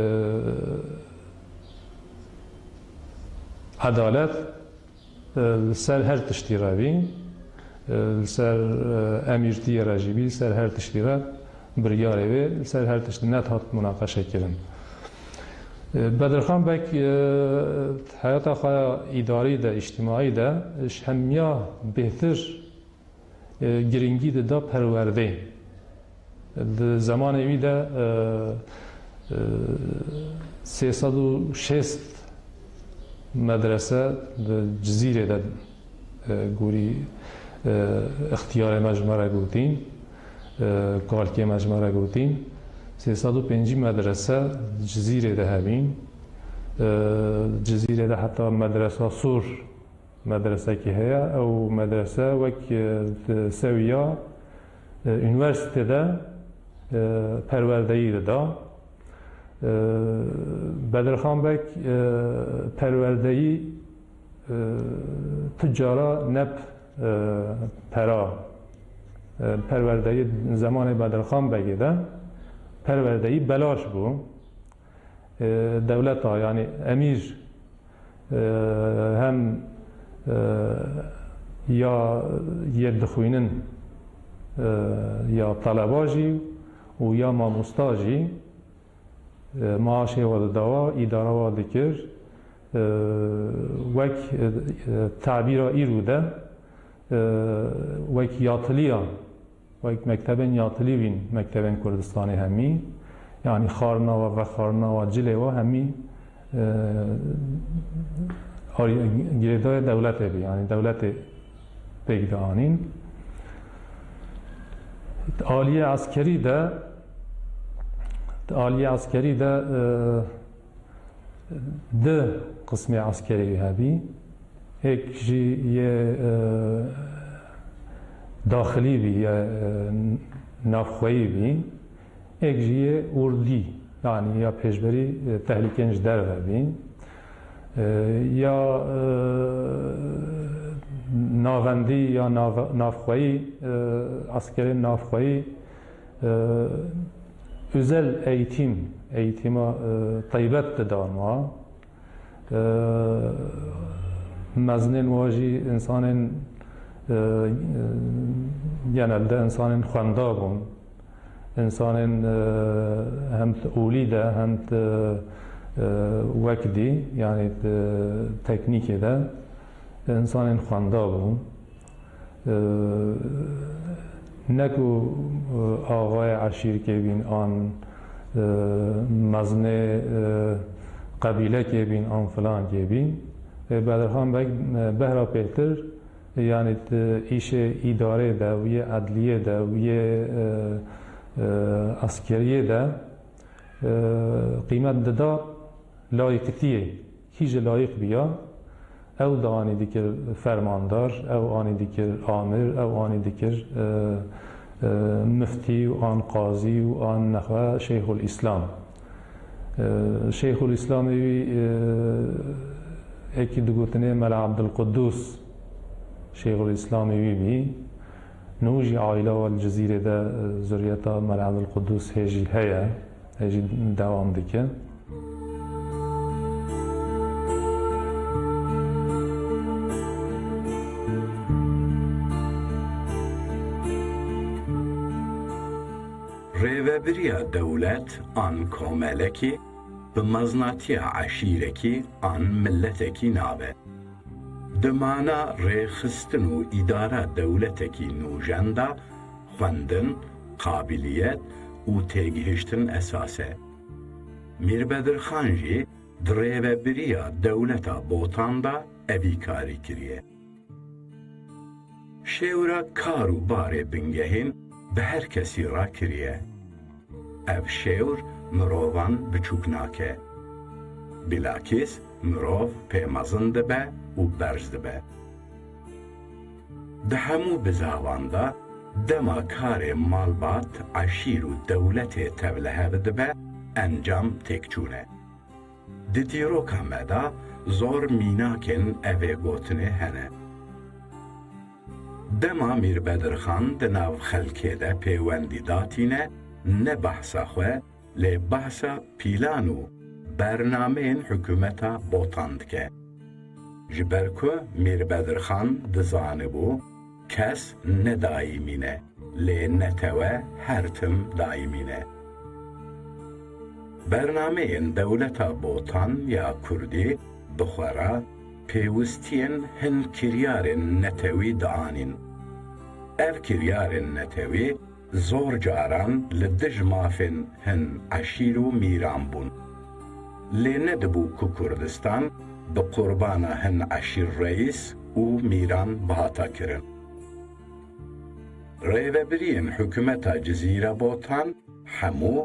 edalet, e, li ser her tiştî re bî, e, li ser, e, emîrtiyê re jî bî, li ser her tiştî re biryarê wê, li ser her tiştî nedihat munaqeşe kirin. E, Bedirxan Beg, e, heyata xwe ya îdarî de, îctimaî de ji hemiya bêhtir, e, girîngî dida perwerdê. Di zemanê wî de, e, e, sê sed û şêst medrese di Cizîrê de, e, gorî, e, ixtiyarê me ji me re gotîn, e, kalkê me ji me re gotîn. Sê sed û pêncî medrese di Cizîrê de hebîn. E, Cizîrê de heta medresa Sûr medresekî heye. Ew medrese wek, e, di sewiya, e, unîversîte de, e, perwerdeyî dida. E, Bedirxan Beg, e, perwerdeyî, e, tu cara neb, e, pera. E, perwerdeyî zemanê Bedirxan Begê de perwerdeyî belaş bû. E, dewleta, yanî emîr, e, hem, e, ya yê dixwînin, e, ya teleba jî û ya mamosta jî, e, maaşê wa dida wa, îdara wa dikir. E, wek, e, e, tabîra îro de, e, wek yatiliya Wek mektebên yatilî bîn, mektebên Kurdistanê hemî, yanî xwarina we, vexwarina we, cilê we hemî, e, arî-, girêdayê dewletê bî, yanî dewletê pêk dianîn. Aliyê eskerî de, aliyê eskerî de, e, Di qismê eskerî hebî, êk jî yê, e, daxilî bî, yê, e, navxweyî bî, êk jî yê urdî, yanî ya pêşberî, e, tehlîkên ji derve bî. E, ya, e, navendî ya nav-, navxweyî, e, eskerên navxweyî, e, özel eğitim, eğitîma, e, taybet didan wa. E, mezinên wa jî însanên, e, e, genelde însanên xwenda bûn. Însanên, e, hem di olî de, hem di, e, wek dî, yanî di teknîkê de însanên xwenda bûn. E, ne ku, e, axayê eşîrkê bîn an, e, mezinê, e, qebîlekê bîn an filankê bîn. E, Bedirxan Beg, e, behra pêtir, yanî di îşê îdarê de û yê edliyê de û yê, e, e, eskeriyê de, e, qîmet dida layîqitiyê. Kî ji layîq biya, ew dianî dikir fermandar, ew anî dikir amir, ew anî dikir, e, e, miftî û an qazî û an nexwe Şeyxul Îslam. E, Şeyxul Îslamê wî, e, êkî digotinê Mela Abdulqudus Şeyxul Îslamê wî bî. Nû jî aîla wa li Cizîrê de, e, zuriyeta Mela Abdulqudus hê jî heye. Hê jî dewam dike. Rêvebiriya dewlet an komelekî bi meznatiya eşîrekî an miletekî nabe. Di mana rêxistin û îdara dewletekî nûjen de xwendin, qabiliyet û têgihiştin esas e. Mîr Bedirxan jî di rêvebiriya dewleta Botan de evî karî kiriye. Şêwra kar û barê bingehîn bi her kesî re kiriye. Ev şêwr mirovan biçûk nake. Bilakîs mirov pê mezin dibe û berz dibe. Di hemû bizavan de dema karê malbat, eşîr û dewletê tevlihev dibe, encam têkçûn e. Di dîroka me de zor mînakên evê gotinê hene. Dema Mîr Bedirxan di nav xelkê de pêwendî datîne, ne behsa xwe, lê behsa pîlan û bernameyên hikûmeta Botan dike. Ji ber ku Mîr Bedirxan dizanibû kes ne daîmî ne, lê netewe her tim daîmî ne. Bernameyên dewleta Botan ya Kurdî bi xwe re pêwistiyên hin kiryarên netewî dianîn. Ev kiryarên netewî zor caran li dij mafên hin eşîr û mîran bûn. Lê nedibû ku Kurdistan bi qurbana hin eşîr reîs û mîran bihata kirin. Rêvebiriyên hikûmeta Cizîre Botan hemû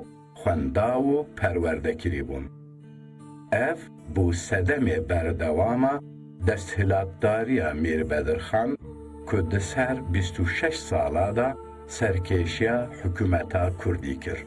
xwenda û perwerdekirî bûn. Ev bû sedemê berdewama desthilatdariya Mîr Bedirxan ku di ser bîst û şeş sala de serkêşiya hikûmeta Kurdî kir.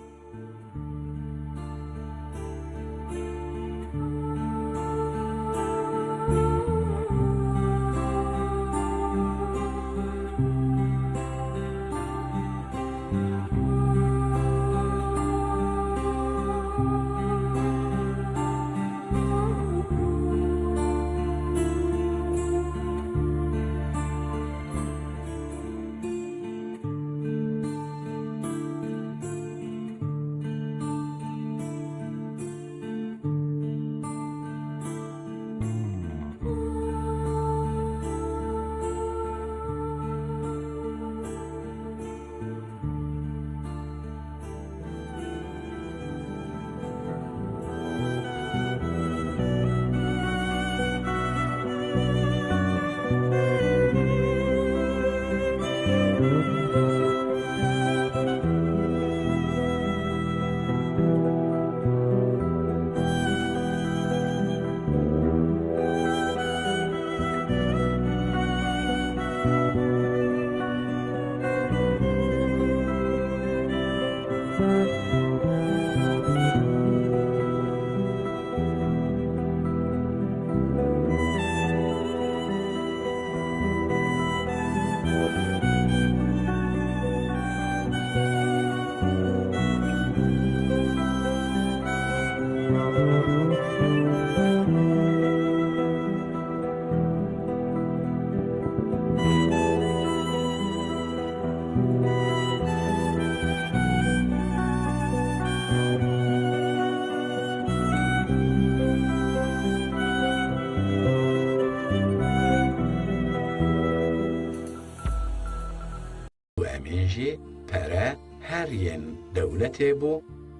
Û emîn jî pere her yên dewletê bû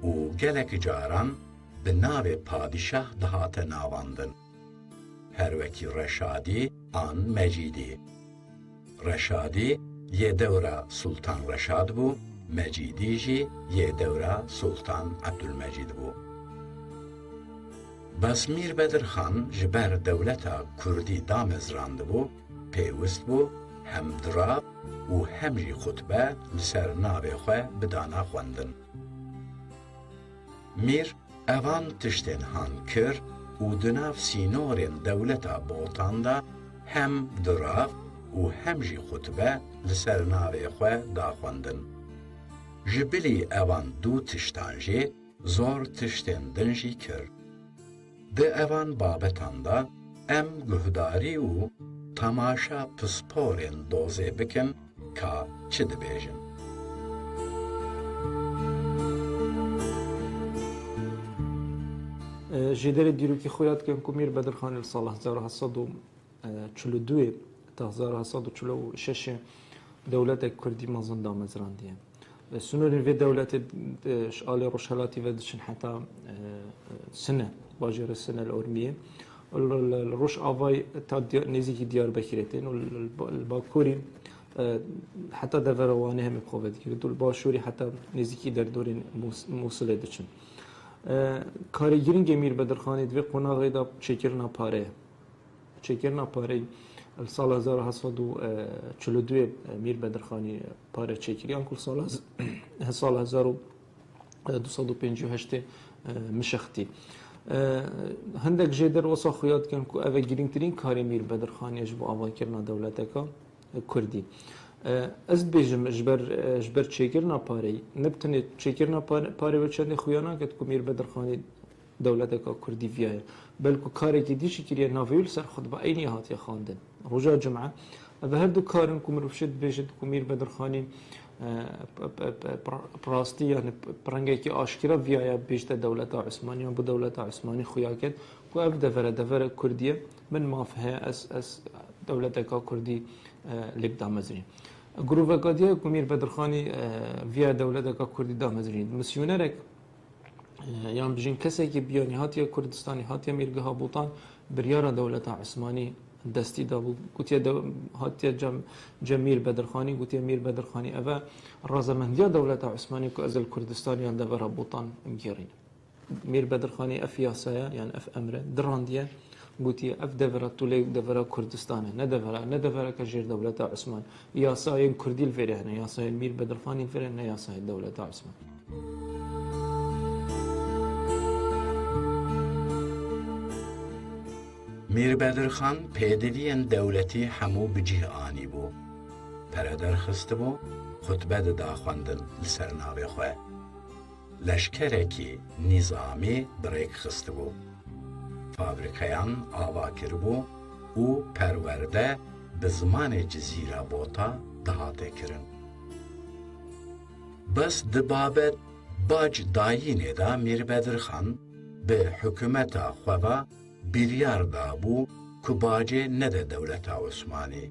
û gelek caran bi navê padîşah dihate navandin. Her wekî Reşadî an Mecîdî. Reşadî yê dewra Sultan Reşad bû, Mecîdî jî yê dewra Sultan Ebdulmecîd bû. Bes Mîr Bedirxan ji ber dewleta Kurdî damezrandibû, pêwist bû hem dirav û hem jî xutbe li ser navê xwe bidana xwendin. Mîr evan tiştên han kir û di nav sînorên dewleta Botan de hem dirav û hem jî xutbe li ser navê xwe da xwendin. Ji bilî evan du tiştan jî zor tiştên din jî kir. Di evan babetan de em guhdarî û temaşa pisporên dozê bikin ka çi dibêjin. Ji derê dîrokî xwe yad dikin ku Mîr Bedirxanê li sala hezar û heft sed û çil û duyê ta hezar û heft sed û çil û şeşê dewletek kurdî mezin damezrandiye. Sînorên vê dewletê, e, ji alê rojhelatî ve diçin heta, e, Sine, bajêrê Sine li Urmiyê. Li, li, li rojavayê ta Diya-, nêzîkî Diyarbekirê tên û li, li ba-, li bakurî, e, heta devera Wanê hemî bi xwe ve digirin û li başûrî heta nêzîkî derdorên Mûs-, Mûsilê diçin. E, karê girîngê Mîr Bedirxanî di vê qonaxê de çêkirina pare ye. Çêkirina pareyê li sala hezar û heft sed û çil û duyê Mîr Bedirxanî pare çêkiriye, anku li sala, sala hezar û du sed û pêncî û heştê mişextî. Hindek jê der wisa xuya dikin ku ev e girîngtirîn karê Mîr Bedirxanî ye ji bo avakirina dewleteka kurdî. Ez dibêjim ji ber, ji ber çêkirina pareyê, ne bi tenê çêkirina pare, parê wê çendê xuya naket ku Mîr Bedirxanî dewleteka kurdî viyaye. Belku karekî dî jî kiriye, navê wî li ser xutba eynî hatiye xwendin. Roja cum'e, ev her du karin ku mirov şit dibêjit ku Mîr Bedirxanî, e, p-, p-, p-, p-, rastî, yani p-, p-, rengekî aşkira viyaye bêjte dewleta Osmanî, yan bi dewleta Osmanî xuya ket ku ev devere, devere kurdî ye, min maf heye ez, ez dewleteka kurdî, e, lê bidamezirîn. Grûveka diye ku Mîr Bedirxanî, e, viya dewleteka kurdî damezirîn. Misyonerek, e, yan bijîn kesekî biyanî hatiye Kurdistanê, hatiye Mîrgeha Botan, biryara dewleta Osmanî destî dabû. Gotiye dew-, hatiye cem, cem Mîr Bedirxanî, gotiye Mîr Bedirxanî, ev e razemendiya dewleta Osmanî ku ez li Kurdistanê yan devera Botan bigêrînim. Mîr Bedirxanî ev yasaya, yan ev emre dirandiye, gotiye, ev devera tu lê devera Kurdistan e, ne devera, ne devereke jêr dewleta Osman. Yasayên Kurdî li vêrê hene, yasayên Mîr Bedirxanî li vêrê, ne yasayên dewleta Osman. Mîr Bedirxan pêdiviyên dewletî hemû bi cih anîbû. Pere derxistibû, xutbe dida xwendin li ser navê xwe. Leşkerekî nîzamî bi rêk xistibû. Fabrîkeyan ava kiribû û perwerde bi zimanê Cizîra Bota dihate kirin. Bes di babet bac dayînê de Mîr Bedirxan bi hikûmeta xwe ve biryar dabû ku bacê nede dewleta Osmanî.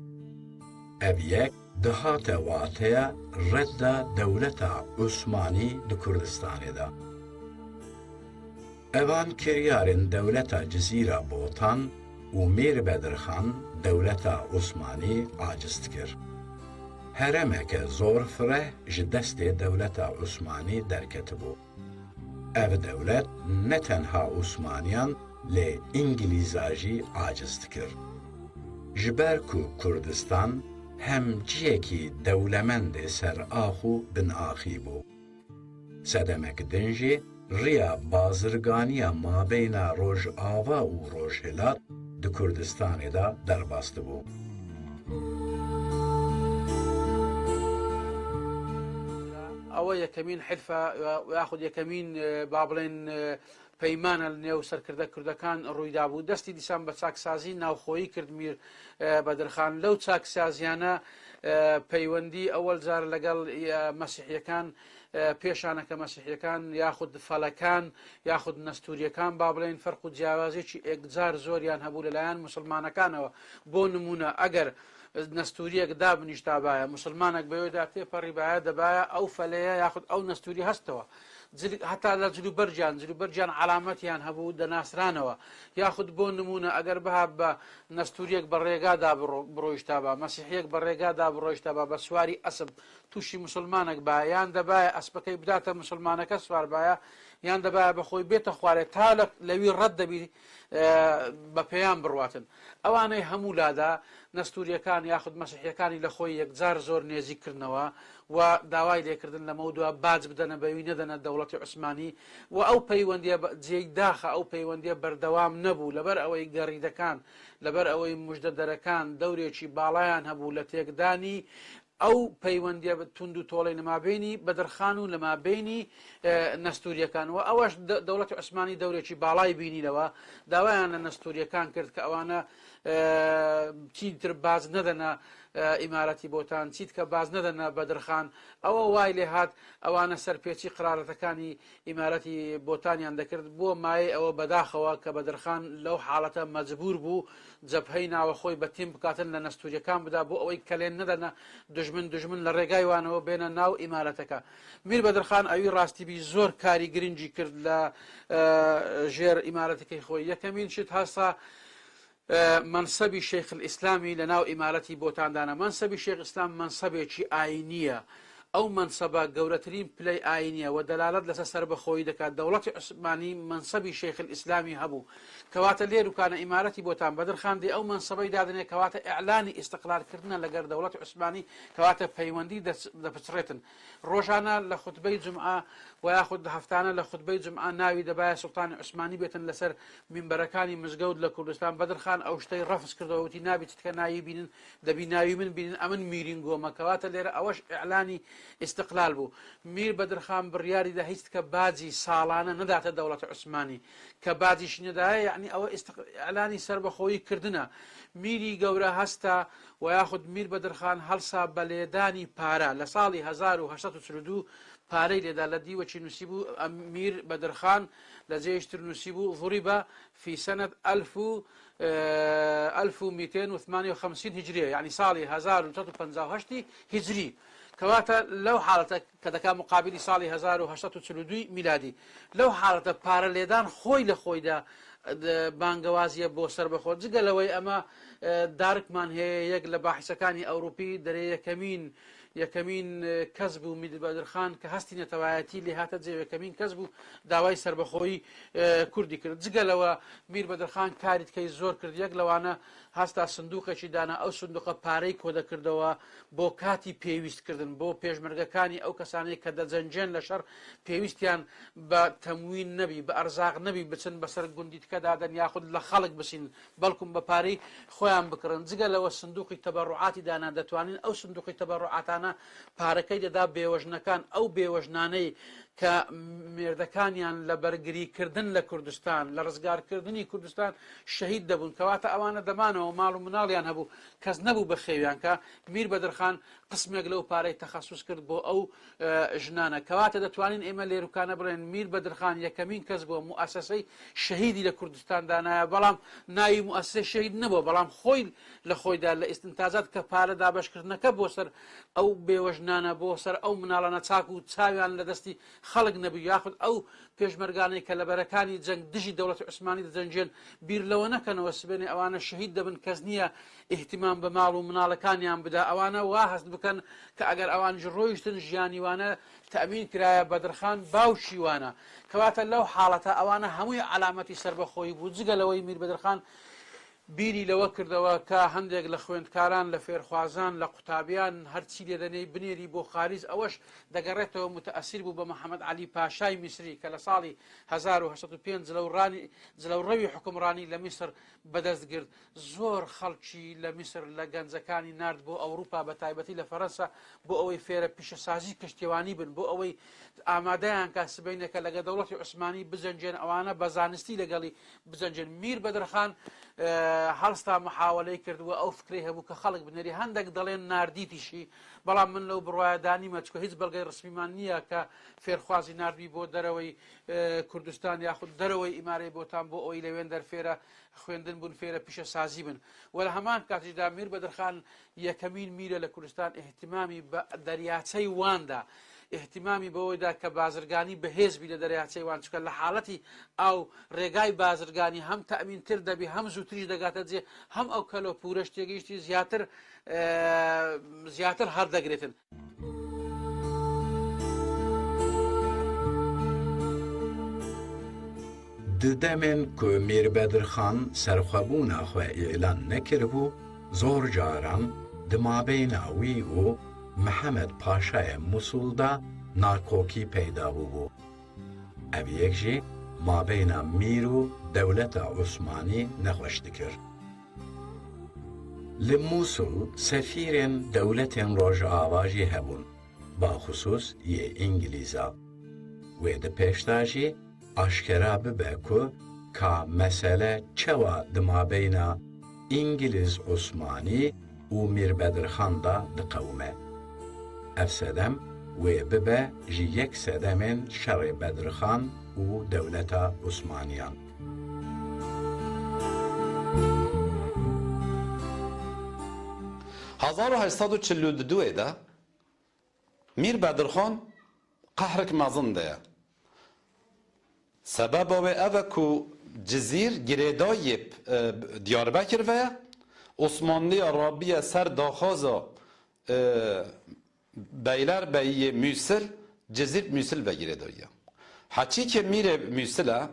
Ev yek dihate wateya redda dewleta Osmanî di Kurdistanê de. Evan kiryarên dewleta Cizîra Botan û Mîr Bedirxan dewleta Osmanî aciz dikir. Herêmeke zor fireh ji destê dewleta Osmanî derketibû. Ev dewlet ne tenha Osmaniyan lê Îngilîza jî aciz dikir. Ji ber ku Kurdistan hem ciyekî dewlemendê serax û binaxî bû. Sedemek din jî riya bazirganiya mabeyna Rojava û Rojhilat di Kurdistanê de derbas dibû. ئەوە یەکەمین حیلفە، یاخود یەکەمین، ئە، با بڵێن، ئە، پەیمانە لە نێو سەرکردە کوردەکان ڕوویدا بوو. دەستی دیسان بە چاکسازی ناوخۆیی کرد میر، ئە، بەدرخان. لەو چاکسازیانە، ئە، پەیوەندی ئەوەل جار لەگەڵ، ئە، مەسیحیەکان، ئە، پێشانەکە مەسیحیەکان یاخود فەلەکان یاخود نەستوریەکان، با بڵێن، فەرق و جیاوازیەکی ئێکجار زۆریان هەبوو لەلایەن موسڵمانەکانەوە. بۆ نمونە، ئەگەر نەستوریەک دابنیشتابایە، موسڵمانێک بەوێدا تێپەڕیبایە، دەبایە ئەو فەلەیە یاخود ئەو نەستوری هەستەوە. جل-، هەتا لە جلوبەرجیان، جلوبەرجیان عەلامەتیان هەبوو، دەناسرانەوە. یاخود بۆ نمونە، ئەگەر بها بە نەستوریەک بە ڕێگادا بڕۆ-، بڕۆیشتابا، مەسیحیەک بە ڕێگادا بڕۆیشتابا، بە سواری ئەسپ تووشی موسڵمانێک با، یان دەبایە ئەسپەکەی بداتە موسڵمانەکە سوار بایە، یان دەبایە بە خۆی بێتە خوارێ، تا لە، لەوی ڕەت دەبی، ئە، بە پێیان بڕواتن. ئەوانەی هەموو لادا نەستوریەکان یاخود مەسیحیەکانی لە خۆی یەکجار زۆر نێزیک کردنەوە و داوای لێکردن لەمەو دوا باج بدەنە بەوی نەدەنە دەوڵەتی عوسمانی و ئەو پەیوەندیە بە-، جێی داخە، ئەو پەیوەندیە بەردەوام نەبوو، لەبەر ئەوەی گەڕیدەکان، لەبەر ئەوەی مژدەدەرەکان دەورێکی باڵایان هەبوو لە تێکدانی ئەو پەیوەندیە بە توند و تۆڵەی نەمابینی بەدرخان و لەمابینی، ئە، نەستوریەکان. و ئەوەش دە-، دەوڵەتی عوسمانی دەورێکی باڵای بینی لەوە، داوایان لە نەستوریەکان کرد کە ئەوانە ئە، چیتر باز نەدەنە، ئە، ئیمارەتی بۆتان، چیتکە باز نەدەنە بەدرخان. ئەوە وای لێ هات، ئەوانە سەرپێچی قرارەتەکانی ئیمارەتی بۆتانیان دەکرد. بۆ مایەی ئەوە بەداخەوە کە بەدرخان لەو حاڵەتە مەجبوور بوو جەبهەی ناوەخۆی بە تیم بکاتن، لە نەستووریەکان بدا، بۆ ئەوەی کەلێن نەدەنە دژمن، دژمن لە ڕێگای وانەوە بێنە ناو ئیمارەتەکە. میر بەدرخان ئەوی ڕاستی بی زۆر کاری گرنگی کرد لە، ئە، ژێر ئیمارەتەکەی خۆی. یەکەمین شت هەستا ئە، مەنسەبی شێخ ئیسلامی لە ناو ئیمارەتی بۆتاندانە. مەنسەبی شێخ ئیسلام مەنسەبێکی ئاینیە. ئەو مەنسەبە گەورەترین پلەی ئاینیە و دەلالەت لەسەر سەربەخۆیی دەکات. دەوڵەتی عوسمانی مەنسەبی شێخ ئیسلامی هەبوو. کەواتە لێروکانە ئیمارەتی بۆتان بەدرخان دێ ئەو مەنسەبەی دادنێ، کەواتە ئیعلانی ئیستقلال کردنە لەگەر دەوڵەتی عوسمانی، کەواتە پەیوەندی دەچ-، دەپچڕێتن. ڕۆژانە لە خوتبەی جمعە و یاخود هەفتانە لە خوتبەی جمعە ناوی دەبایە سوڵتانی عوسمانی بێتن لەسەر مینبەرەکانی مزگەوت لە کوردستان. بەدرخان ئەو شتەی ڕەفز کردەوە، وتی نابی چتکە ناوی بینن، دەبی ناوی من بینن، ئەمن میرین گۆمە. کەواتە لێرە ئەوەش ئیعلانی ئیستقلال بوو. میر بەدرخان بڕیاری دا هیچ تکە باجی ساڵانە نەداتە دەوڵەتی عوسمانی، کە باجیشی نەدایە، یعنی ئەوە ئیستق-، ئیعلانی سەربەخۆیی کردنە. میری گەورە هەستا و یاخود میر بەدرخان هەڵسا بە لێدانی پارە. لە ساڵی هەزار و هەشت سەد و چل و دوو پارەی لێدا، لە دیوەکی نووسیبوو، ئەمیر بەدرخان لە جێیشتر نووسیبوو، ضرب في سنة ألف و، ئە، ألف ومئتين وثمانية وخمسين هجرية، یعنی ساڵی هەزار و نۆ سەد و پەنجا و هەشت هجری. کەواتە لەو حاڵەتە کە دەکا مقابلی ساڵی هەزار و هەشت سەد و چل و دوو میلادی، لەو حاڵەتە پارە لێدان خۆی لە خۆیدا، ئە، بانگەوازیە بۆ سەربەخۆ. جگە لەوەی ئەمە، ئە، دارکمان هەیە، یەک لە باحیسەکانی ئەوروپی دەرێ یەکەمین یەکەمین، ئە، کەس بوو، میر بەدرخان، کە هەستی نەتەوایەتی لێ هاتە جێ، یەکەمین کەس بوو داوای سەربەخۆیی، ئە، کوردی کرد. جگە لەوە میر بەدرخان کاری تکەی زۆر کرد. یەک لەوانە هەستا سندوقێکی دانا، ئەو سندوقە پارەی کۆ دەکردەوە بۆ کاتی پێویست کردن، بۆ پێشمەرگەکانی ئەو کەسانەی کە دەجەنجێن لە شەڕ پێویستیان بە تەموین نەبی، بە ئەرزاق نەبی، بچن بەسەر گوندی تکەدا دەن یاخود لە خەڵک بسین. بەڵکم بە پارەی خۆیان بکڕن. جگە لەوە سندوقی تەبەڕوعاتی دانا، دەتوانین ئەو سندوقی تەبەڕوعاتانە پارەکەی دەدا بێوەژنەکان، ئەو بێوەژنانەی کە مێردەکانیان لە بەرگریکردن لە کوردستان، لە ڕزگارکردنی کوردستان شەهید دەبوون. کەواتە ئەوانە دەمانەوە، ماڵ و مناڵیان هەبوو، کەس نەبوو بە خێویان کە میر بەدرخان قسمێک لەو پارەی تەخەسوس کرد بۆ ئەو، ئە، ژنانە. کەواتە دەتوانین ئێمە لێروکانە بڵێن میر بەدرخان یەکەمین کەس بووە موئەسەسەی شەهیدی لە کوردستان دانایە، بەڵام ناوی موئەسەسەی شەهید نەبووە، بەڵام خۆی لە خۆیدا لە ئیستنتاجات کە پارە دابەشکردنەکە بۆ سەر ئەو بێوەژنانە، بۆ سەر ئەو مناڵانە چاک و چاویان لە دەستی خەڵک نەبوو، یاخود ئەو پێشمەرگانەی کە لە بەرەکانی جەنگ دژی دەوڵەتی عوسمانی دەجەنجێن، بیر لەوە نەکەنەوە سبێنێ ئەوانە شەهید دەبن، کەس نییە ئیهتیمام بە ماڵ و مناڵەکانیان بدا. ئەوانە وا هەست بکەن کە ئەگەر ئەوانیش ڕۆیشتن، ژیانی وانە تەمین کرایە، بەدرخان باوکی وانە. کەواتە لەو حاڵەتە ئەوانە هەمووی عەلامەتی سەربەخۆیی بوو، جگە لەوەی میر بەدرخان بیری لەوە کردەوە کە هەندێک لە خوێندکاران، لە فێرخوازان، لە قوتابیان، هەرچی لێدەنێی بنێری بۆ خارج. ئەوەش دەگەڕێتەوە، متەئەسیر بوو بە محەممەد عەلی پاشای میسری کە لە ساڵی هەزار و هەشت سەد و پێنج جلەوڕانی، جلەوڕەوی حکومڕانی لە میسر بەدەست گرت. زۆر خەڵکی لە میسر لە گەنجەکانی نارد بۆ ئەوروپا، بە تایبەتی لە فەرەنسا، بۆ ئەوەی فێرە پیشەسازی کشتیوانی بن، بۆ ئەوەی ئامادەیان کا سبەینێکە لەگە دەوڵەتی عوسمانی بجەنجێن، ئەوانە بە زانستی لەگەڵی بجەنجێن. میر بەدرخان، ئە، هەڵستا محاوەلەی کردووە، ئەو فکرەی هەبوو کە خەڵک بنێری. هەندێک دەڵێن ناردیتیشی، بەڵام من لەو بڕواایەدا نیمە، چکە هیچ بەڵگەی ڕسمیمان نییە کە فێرخوازی ناردبی بۆ دەرەوەی، ئە، کوردستان یاخود دەرەوەی ئیمارەی بۆتان بۆ ئەوەی لەوێن دەرفێرە خوێندن بون، فێرە پیشەسازی بن. وە لە هەمان کاتیشدا میر بەدرخان یەکەمین میرە لە کوردستان ئیهتیمامی بە دەریاچەی واندا، ئیهتیمامی بەوەیدا کە بازرگانی بەهێز بی لە دەریاچەی وان، چونکە لە حاڵەتی ئاو ڕێگای بازرگانی هەم تەمینتر دەبی، هەم زووتریش دەگاتە جێ، هەم ئەو کەلۆ پورەش تێگەیشتی زیاتر، ئە، زیاتر هەر دەگرێتن. Di demên ku Mîr Bedirxan serxwebûna xwe îlan nekiribû, zor caran di mabeyna wî û Mihemed Paşayê Mûsul de nakokî peyda bûbû. Ev yek jî mabeyna mîr û dewleta Osmanî nexweş dikir. Li Mûsul sefîrên dewletên Rojava jî hebûn, baxusûs yê Îngilîza. Wê di pêş de jî aşkera bibe ku ka mesele çawa di mabeyna Îngiliz Osmanî û Mîr Bedirxan de diqewime. Ev sedem wê bibe ji yek sedemên şerê Bedirxan û dewleta Osmaniyan. Hezar û heşt sed û çil û du de Mîr Bedirxan qehrik mezin de ye. Sebeba wê ev e ku Cizîr girêdayî yê, e, Diyarbekir ve ye. Osmanliya rabiye ser daxwaza, e, Beylerbeyiyê Mûsil, Cizîr Mûsil ve girêdayî ye. Heçîkê Mîrê Mûsil e,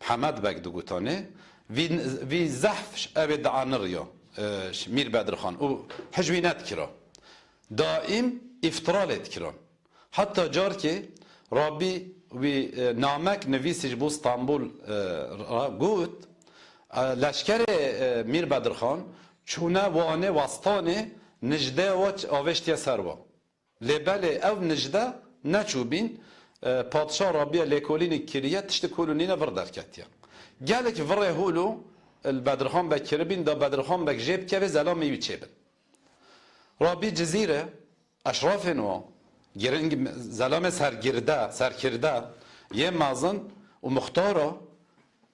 Mihemed Beg digotanê, vî, vî zehf ew ê dianiriya, e, Mîr Bedirxan û hij wî nedikira. Daîm îftira lê dikirin. Heta carkê Rabî wî, e, namek nivîsî ji bo Stenbol, e, re got, e, leşkerê, e, Mîr Bedirxan çûne Wanê Westanê, nijdeya we avêştiye ser we. Lê belê ew nijde neçûbîn, e, padşa Rabî lêkolînê kiriye, tiştê kol û nîne vir derketiye. Gelek virê hûl û li Bedirxan Beg kiribîn, da Bedirxan Beg jê bikeve, zelamê wî çêbin. Rabî Cizîrê, eşrafên wan, giring, zelamê sergirde, serkirde, yê mezin û muxtara,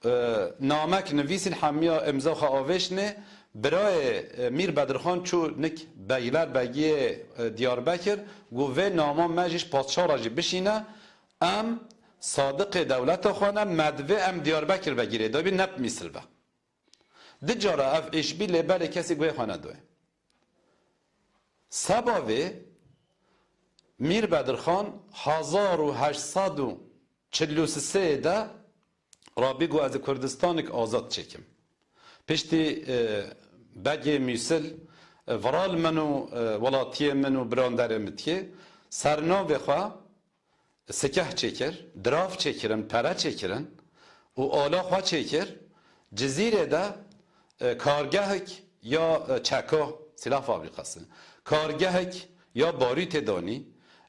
e, namek nivîsîn, hemiya imza xwe avêştinê, birayê, e, Mîr Bedirxan çû nik Beylerbegiyê, e, Diyarbekir, got, vê nama me jî ji padşa re jî bişîne, em sadiqê dewleta xwe ne, me divê em Diyarbekir ve girêdayî bin, ne bi Mûsil ve. Du cara ev îş bî, lê belê kesî guhê xwe nedoye. Seba vê Mîr Bedirxan hezar û heşt sed û çil û sê de Rabî got, ez ê Kurdistanek azad çêkim. Piştî, e, Begê Mûsil, e, viral min û, e, welatiyê min û biranderê min dikê, ser navê xwe sikeh çêkir, dirav çêkirin, pere çêkirin û ala xwe çêkir. Cizîrê de, e, kargehek ya, e, çeka, sîlah fabrîkası, kargehek ya barûtê danî,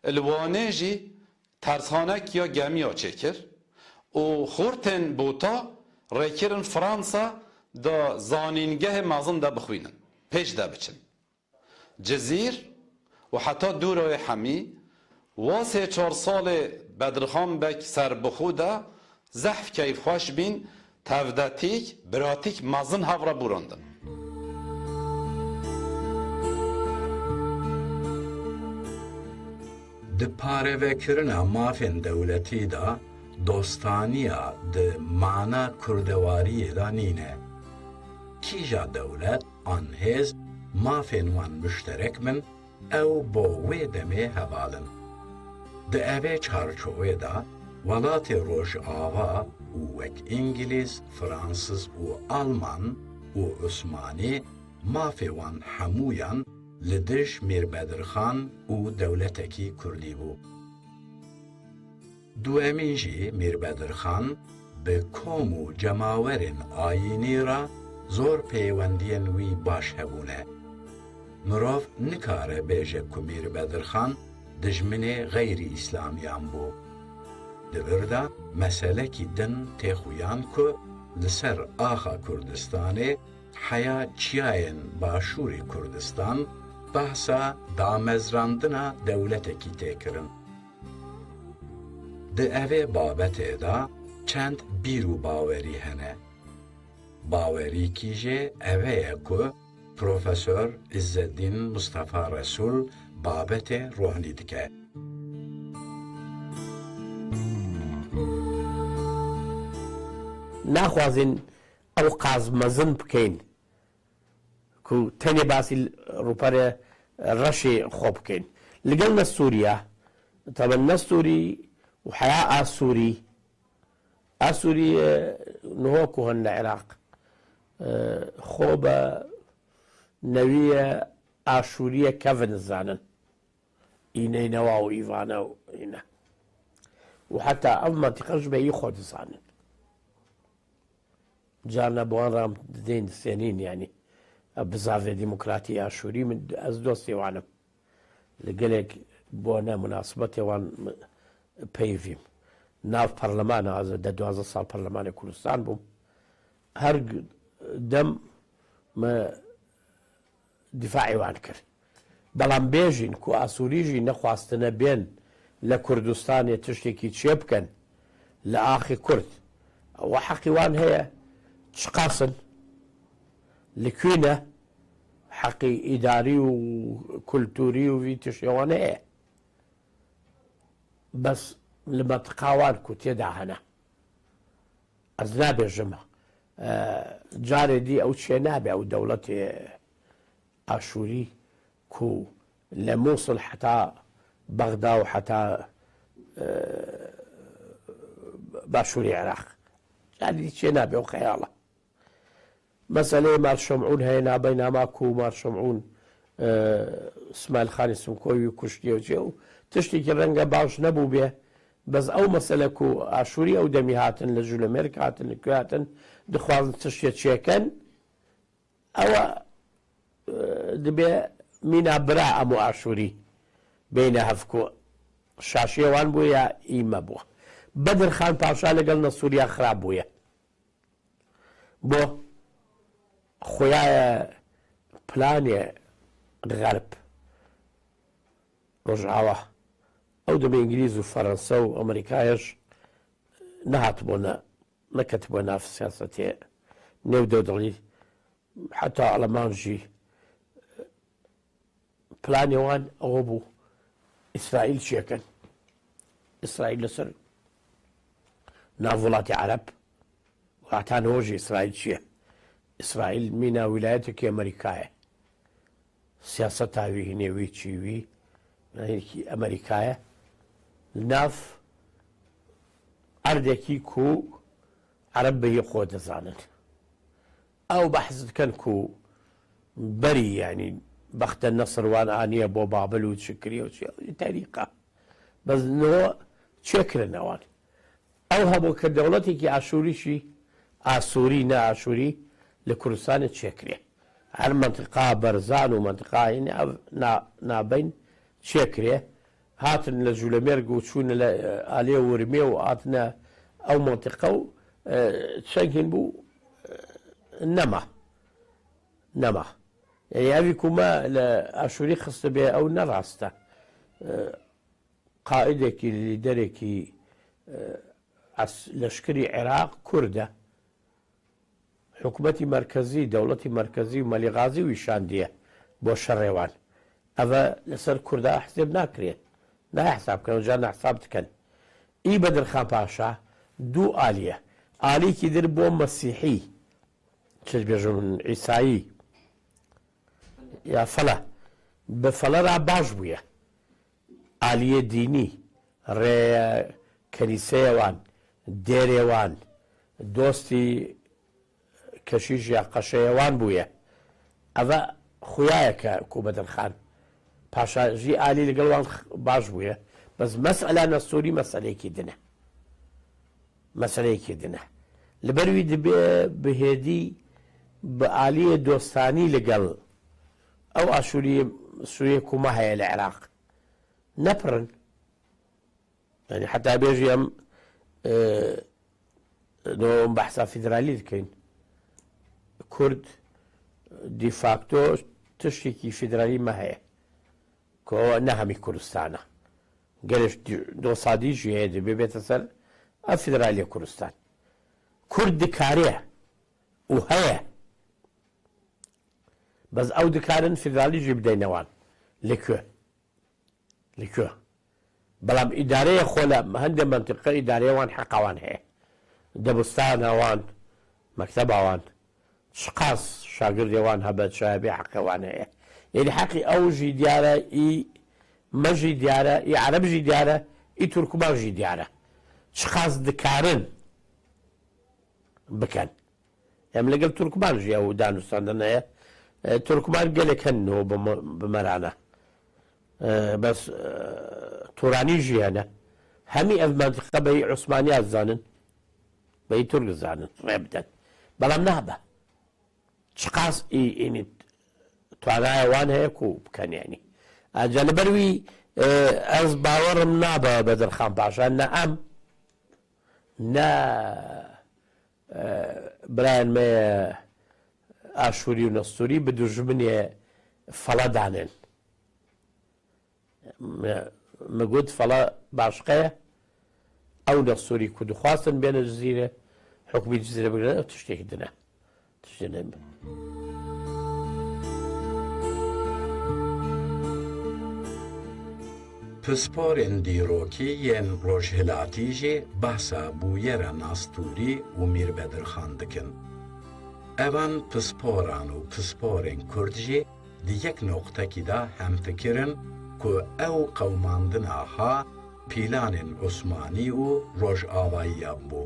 li Wanê jî tersxanek ya gemiya çêkir û xortên bota rêkirin Fransa da zanîngehê mezin de bixwînin, pêş de biçin. Cizîr û heta dûrayê hemî, wa sê çar salê Bedirxan Beg serbixwe de zehf keyfxweş bîn, tevdetîk, biratîk mezin hev re bûrandin. Di parevekirina mafên dewletî de dostaniya di mana kurdewariyê de nîne. Kîja dewlet an hêz mafên wan muşterek bin, ew bo wê demê heval in. Di evê çarçovê de welatê Rojava û wek Îngilîz, Fransiz û Alman û Osmanî mafê wan hemûyan li dij Mîr Bedirxan û dewletekî Kurdî bû. Duemîn jî Mîr Bedirxan bi kom û cemawerên ayînî re zor peywendiyên wî baş hebûne. Mirov nikare bêje ku Mîr Bedirxan dijminê xeyrî îslamiyan bû. Di vir de meselekî din tê xuyan ku li ser axa Kurdistanê heya çiyayên Başûrê Kurdistan behsa damezrandina dewletekî tê kirin. Di evê babetê de çend bîr û bawerî hene. Bawerîkî jê eve ye ku Profesor Îzzeddîn Mustafa Resûl babetê rohnî dike. Naxwazin ew qaz mezin bikeyn ku tenê basî rûperê reşê xwe bikeyn. Li gel Nestûriya, teben Nestûrî û heya Asûrî, Asûrî, e, niho ku hene Iraq, e, xwe be newiye Aşûriye kevin zanin. Îneynewa û Îvane û îne. Û heta ev mentiqe ji beyî xwe dizanin. Carna bi wan re em didên disenîn, yanî. Ev bizavê demokratî ya Şûrî min, ez dostê wan im. Li gelek bone munasibetê wan peyivîm. Nav parlemana, ez de duwazdeh sal parlemanê Kurdistan bûm. Her g-, dem me dîfaê wan kir. Belam bêjîn ku Asûrî jî nexwastine bên li Kurdistanê tiştekî çêbikin li axê Kurd. Ew heqî wan heye. Çiqas in? Li kû ne? Heqî îdarî û kulturî û vî tiştê wan heye. Bes li mentiqa wan ku tê de hene. Ez nabêjim, e, carê dî ew çê nabe, ew dewletê Aşûrî ku li Mûsil heta Bexda û heta, e, başûrê Iraq. Carê dî çê nabe, ew xeyal e. Meseleyê Mar Şemûn heye, nabeyna ma ku Mar Şemûn, e, Îsmaîl Xanê Simkoyî wî kuştiye û çi û tiştekî renge baş nebûbê. Bes ew mesele ku Aşûrî ew demî hatin li Jûlemêrg hatin, li ku hatin, dixwazin tiştê çêkin, ew, e, dibe mîna bira em û Aşûrî beyne hev ku şaşiyê wan bûye ya î me bû. Bedirxan Paşa li gel Nesûriya xirab bûye. Bo xuyaye planê Xerb, Rojava. Ew demê Îngilîz û Ferense û Amerîkayê ji nehatibûne, neketibûne nav siyasetê nêvdewdilî. Heta Aleman jî planê wan ew bû, Îsraîl çêkin. Îsraîl li ser nav welatê Ereb, û heta niho jî Îsraîl çi ye? Îsraîl mîna wîlayetekî Amerîka ye. Siyaseta wî, hinê wî, çî wî, hinekî Amerîka ye. Li nav erdekî ku Ereb bi yê xwe dizanin. Ew behs dikin ku berî, yanî, bexte Nesir wan aniye bo Babil û çi kiriye û çi, terîqa. Bes niho çêkirine wan. Ew hebû ke dewletekî Aşûrî jî, Asûrî, ne Aşûrî, li Kurdistanê çêkiriye. Her mentiqa Berzan û mentiqa hîn ev na-, nabeyn çêkiriye. Hatin li Jûlemêrg û çûne li, e, aliyê Urmiyê û hatine ew mentiqa û, e, çengên bû, e, nema. Nema. Yanî evî ku me li Aşûrî xistibê ew ne rast e. E, qaîdekî, lîderekî, e, es-, leşkerî Iraq Kurd e. Hikûmetî merkezî, dewletî merkezî û Melî Gazî wî şandiye bo şerê wan. Ev e li ser Kurda hesêb nakiriye. Nayê hesab kirin, ca ne hesab dikin. Î Bedirxan Paşa du alî ye. Alîkî dir bo Mesîhî, çi dibêjin, Îsayî. Ya fele. Bi fele re baş bûye. Aliyê dînî, rê kenîseyê wan, dêrê wan, dostî keşîş ya qeşeyê wan bûye. Eve xuyayeke ku Bedirxan Paşa jî alî li gel wan x-, baş bûye. Bes mesela Nesûrî meseleyekî din e. Meseleyekî din e. Li ber wî dibe bi hêdî bi aliyê dostanî li gel ew Aşûriyê, Sûriyê ku me heye li Iraq. Ne pir in. Yanî heta bêjî em, e, no em behsa federalî dikin. Kurd de facto tiştekî federalî me heye. Ku ne hemî Kurdistan e. Gelek di-, dosadî jî heye, dibê bête ser ev federalî Kurdistan. Kurd dikare û heye. Bes ew dikarin federalî jî bideyne wan. Li ku? Li ku? Belam îdareyê xwe li hindê mentiqe îdareyê wan heqa wan heye. Dibistana wan, mekteba wan, çiqas şagirdê wan hebe, çaye bê heqê wan heye. Yanî heqî ew jî diyar e, î me jî diyar e, î Ereb jî diyar e, î Turkman jî diyar e. Çiqas dikarin bikin. Em li gel Turkman jî ew danûstandin heye. E, Turkman gelek hene niho bi me-, bi me re ne. E, bes, e, Turanî jî hene. Hemî ev mentiqe beyî Osmaniya dizanin. Beyî Turk dizanin. Rê bidin. Belam nabe. Çiqas î-, înî twanaya wan heye ku bikin yanî. Ancak li ber wî, e, ez bawerim nabe Bedirxan Paşa, ne em, ne, e, birayên me, e, Aşûrî û Nestûrî bi dijminê fele danên. Me, me got fele başqe ye. Ew Nestûrî ku dixwastin bêne Cizîrê, hukmî Cizîrê bigrin, ew tiştekî din e. Tiştê ne. Pisporên dîrokî yên rojhilatî jî behsa bûyera Nastûrî û Mîr Bedirxan dikin. Evan pisporan û pisporên kurd jî di yek noqtekî de hemfikir in ku ew qewimandina ha pîlanên Osmanî û Rojavayiya bû.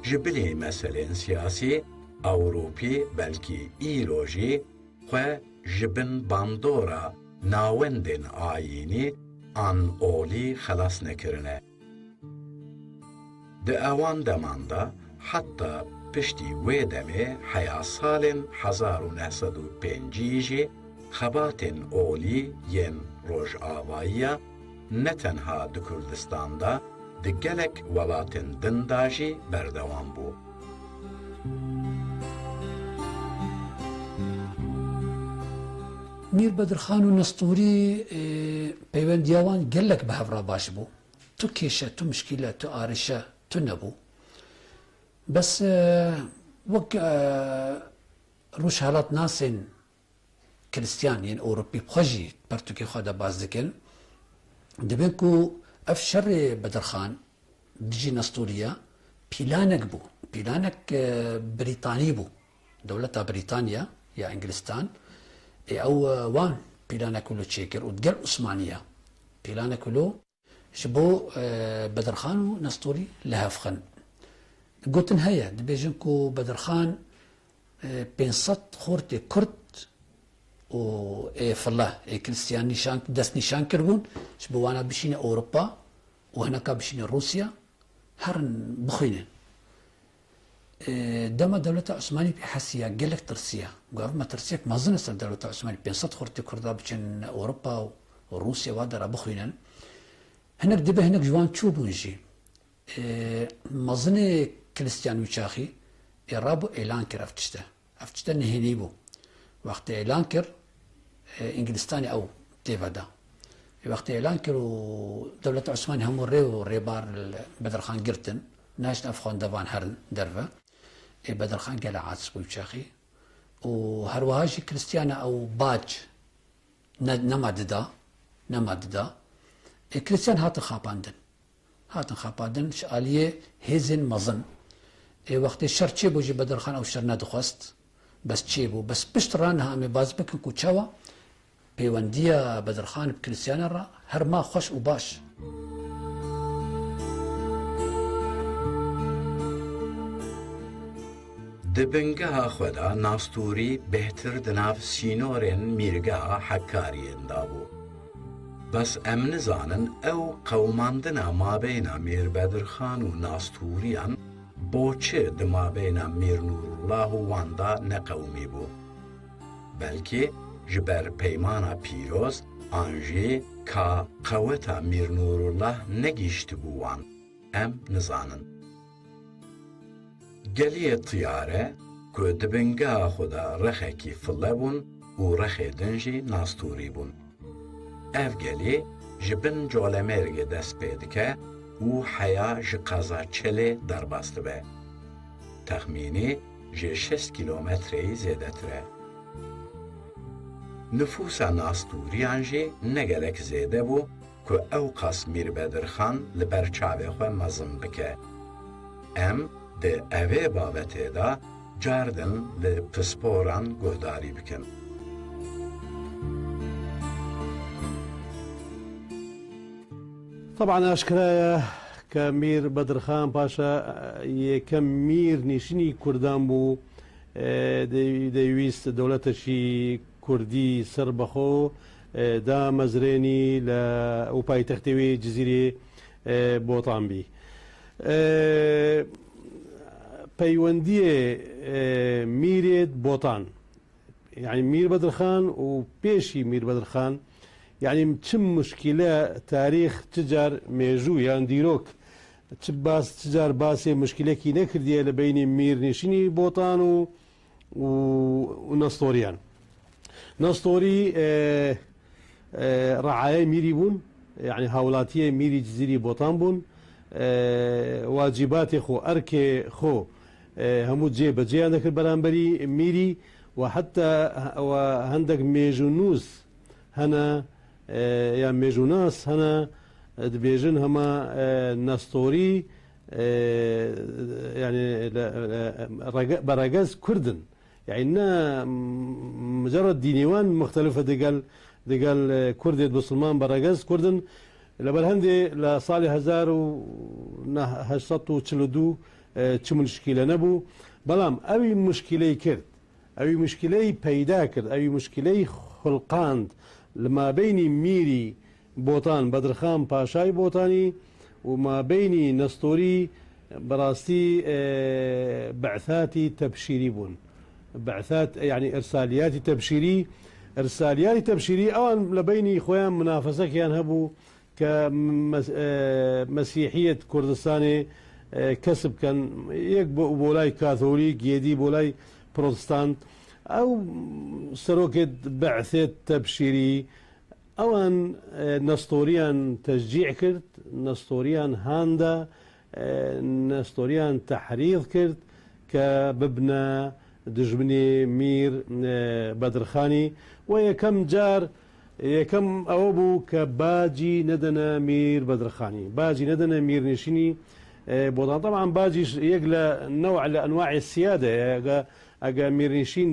Ji bilî meselên siyasî, Ewropî belkî îro jî xwe ji bin bandora nawendên ayînî an olî xelas nekirine. Di ewan deman de heta piştî wê demê heya salên hezar û neh sed û pêncî jî xebatên olî yên Rojavayiya ne tenha di Kurdistan de, di gelek welatên din de jî berdewam bû. Mîr Bedirxan û Nestûrî, e, peywendiya wan gelek bi hev re baş bû. Tu kêşe, tu mişkîle, tu arêşe, tu nebû. Bes, e, wek, e, rojhelatnasên Krîstiyan yên Ewropî bi xwe jî pertûkê xwe de bas dikin, dibên ku ev şerê Bedirxan dijî Nestûriya pîlanek bû. Pîlanek, e, Brîtanî bû. Dewleta Brîtanya ya Îngilîstan, ê ew, e, wan pîlanek wilo çêkir û digel Osmaniya pîlanek wilo ji bo, e, Bedirxan û Nestûrî li hev xin. Gotin heye, dibêjin ku Bedirxan, e, pênc sed xortê Kurd û ê file, ê Kristiyan nîşan, dest nîşan kiribûn, ji bo wana bişîne Ewropa û hineka bişîne Rûsya, herin bixwînin. E, dema dewleta Osmanî pê hesiya, gelek tirsiya. Got, ev metirsiyek mezin e ser dewleta Osmanî, pênc sed xortê Kurda biçin Ewropa û Rûsya, wa dera bixwînin. Hinek dibe hinek ji wan çûbûn jî. E, mezinê Kristiyan wî çaxî ê rabû êlan kir ev tişte. Ev tişte nehênî bû. Wextê êlan kir, e, Îngilîstanê ew têve da. Ê wextê êlan kir û dewleta Osmanî hemû rê û rêbar li Bedirxan girtin. Nehaştin ev xwendevan herin derve. Ê Bedirxan gele aciz bû çaxî. Û her wiha jî Kristiyana ew bac ne, nema dida, nema dida. Ê Kristiyan hatin xapandin. Hatin xapandin ji aliyê hêzên mezin. Ê wextê şer çêbû jî Bedirxan ew şer nedixwest. Bes çêbû. Bes pişt re niha em ê baz bikin ku çawa pêwendiya Bedirxan bi Kristiyana re her ma xweş û baş. Di bingeha xwe de Nastûrî bêhtir di nav sînorên mîrgeha Hekkariyên de bû. Bes em nizanin ew qewimandina mabeyna Mîr Bedirxan û Nastûriyan bo çi di mabeyna Mîr Nûrullah û wan de neqewimî bû. Belkî ji ber peymana pîroz an jî ka qeweta Mîr Nûrullah negihîştibû wan. Em nizanin. Geliyê Tiyare ku di bingeha xwe de rexekî file bûn û rexê din jî Nastûrî bûn. Ev gelî ji bin Colemêrgê dest pê dike û heya ji qeza Çelê derbas dibe. Texmînî ji şêst kîlometreyî zêdetir e. Nifûsa Nastûriyan jî ne gelek zêde bû ku ewqas Mîr Bedirxan li ber çavê xwe mezin bike. Em di evê babetê de cardin li pisporan guhdarî bikin. Teban aşkera ye ke Mîr Bedirxan paşa, e, yekem mîr nîşînî Kurdan bû, e, de-, dewîst dewletekî Kurdî serbexwe, e, damezrênî le û paytextê wê Cizîrê, e, Botan bî. E, peywendiyê, e, Mîrê Botan, yanî Mîr Bedirxan û pêşî Mîr Bedirxan, yanî çi muşkîle tarîx, çi car mêjû yan dîrok, çi bas, çi car basê muşkîlekî nekirdiye li beynî mîrnişînî Botan û û, û Nestoriyan. Nestorî, e, e, reayê mîrî bûn, yanî hawlatiyê mîrî Cizîrî Botan bûn. E, wacîbatê xwe, erkê xwe, e, hemû cê bi cêyan dikir beramberî mîrî û heta we hendek mêjûnûs hene, e, ya mêjûnas hene, e, dibêjin hema, e, Nestorî, e, yanî le, le, rege-, bi regez Kurd in. Yanî ne, m-, mucerred dînê wan muxtelif e digel, digel, e, Kurdê bisilman bi regez Kurd in. Li ber hindê li salê hezar û heşt sed û çil û du, e, çi muşkîle nebû. Belam ewî muşkîleyî kir. Ewî muşkîleyî peyda kir. Ewî muşkîleyî xulqand li mabeynî mîrî Botan, Bedirxan Paşayî Botanî û mabeynî Nestorî bi rastî, e, bi'satî tebşîrî bûn. Bi'sat, yanî irsaliyatî tebşîrî, irsaliyatî tebşîrî ewan li beynî xwe yan minafesekiyan hebû ke mes-, e, Mesîhiyet Kurdistanê, e, kesb ken. Yek bo-, bolay Katholîk, yêdî bolay Protestant. Ew serokê bi'sê tebşîrî, Ewan, e, Nestoriyan teşcî kir, Nestoriyan han da, e, Nestoriyan tehrîz kir ke bibne dijminê Mîr, e, Bedirxanî. We yekem car, yekem ew bû ke bacî nedene Mîr Bedirxanî. Bacî nedene mîrnişînî, e, Botan. Teban bacî ş-, yek le new' le enwaê siyade ye. Ege, ege mîrnişîn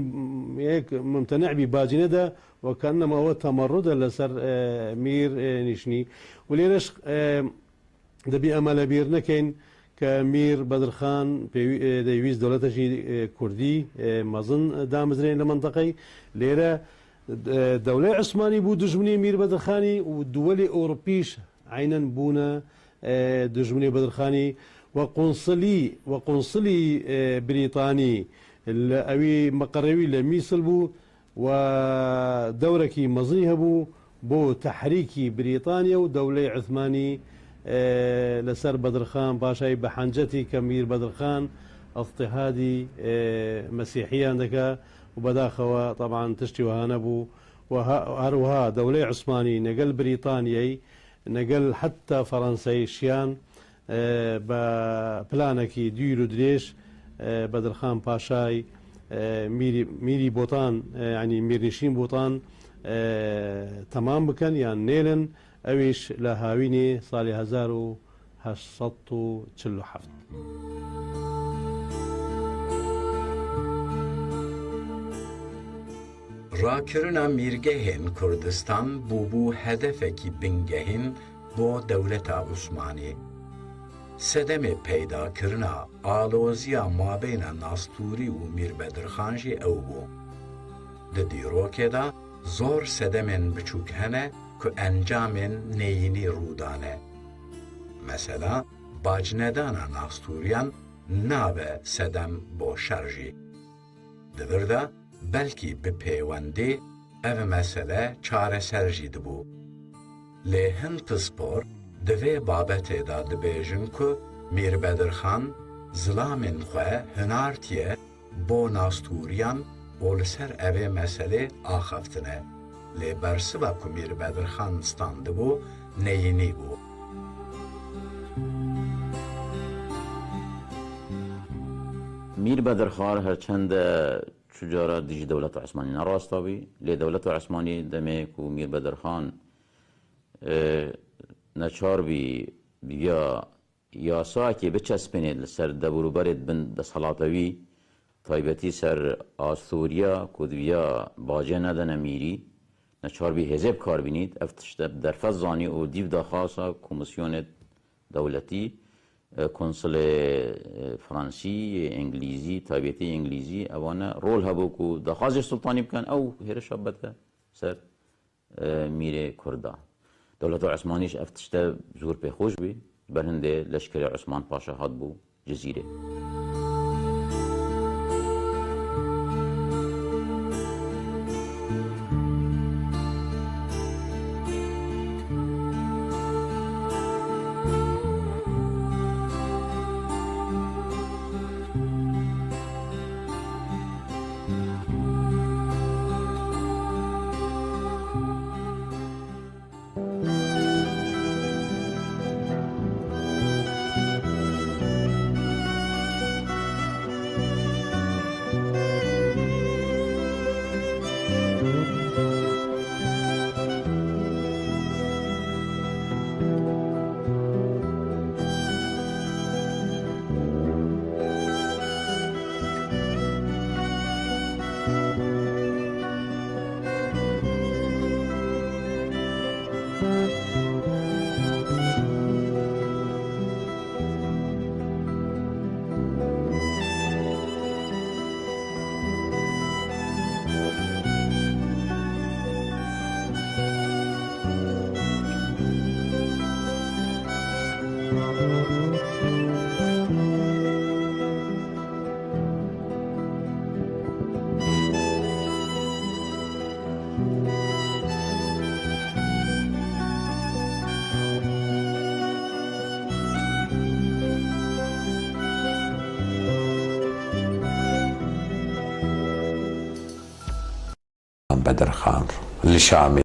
yek mumtene' bî bacî nede, Ve kennema we temerrud e li ser, e, Mîr, e, nîşnî. Û lêre ş-, e, dibî em li bîr nekeyn ke Mîr Bedirxan pêwî-, e, de wîst dewlete jî, e, Kurdî, e, mezin damizrên li mintiqey. Lêre, e, dewlê Osmanî bû dijminê Mîr Bedirxanî û duwelê Ewropî jî eynen bûne, e, dijminê Bedirxanî. We qunsilî, we qunsilî, e, Brîtanî li ewî meqerewî li Mîsil bû. Wa dewrekî mezinî hebû bo tehrîkî Brîtanya û dewleyê Osmanî, e, li ser Bedirxan Paşayî bi hencetî ke Mîr Bedirxan îtîhadî, e, Mesîhiyan dike û bedaxewa teban tiştî wiha nebû. Û ha-, her wiha dewleyê Osmanî negel Brîtanyayê, negel heta Fransayê şiyan, e, bi planekî dûr û dirêj, e, Bedirxan Paşayî, e, Mîrî, Mîrî Botan, e, yanî Mîrnişîn Botan, e, temam bikin yan nêlin, ew îş li Hawînê salê hezar û heşt sed û çil û heft. Rakirina mîrgehên Kurdistan bûbû hedefekî bingehîn bo dewleta Osmanî. Sedemê peydakirina aloziya mabeyna Nastûrî û Mîr Bedirxan jî ew bû. Di dîrokê de zor sedemên biçûk hene ku encamên neyînî rû dane. Mesela, bacnedana Nastûriyan nabe sedem bo şer jî. Di vir de belkî bi pêwendî ev mesele çareser jî dibû. Lê hin pispor di vê babetê de dibêjin ku Mîr Bedirxan zilamên xwe hinartiye bo Nastûriyan û li ser evê meselê axeftine. Lê bersiva ku Mîr Bedirxan standibû neyînî bû. Mîr Bedirxan her çende çu cara dijî dewleta Osmanî nerasta bî, lê dewleta Osmanî demê ku Mîr Bedirxan, e, neçar bî ya yasayekê biçespênê li ser debûrûberê di bin desthilata wî, taybetî ser Astûriya ku diviya bacê nedene mîrî, neçar bî hêzê bi kar bînît, ev tişte bi derfet zanî û dîv daxwasa komîsyonê dewletî, e, konsulê, e, fransî, îngilîzî, taybetî îngilîzî, evane rol hebû ku daxwazê sultanî bikin, ew hêrişa bete ser, e, mîrê Kurda. Dewleta Osmanî jî ev tişte zor pê xweş bî, ber hindê leşkerê Osman Paşa hatbû Cizîrê. Bedirxan li Şamê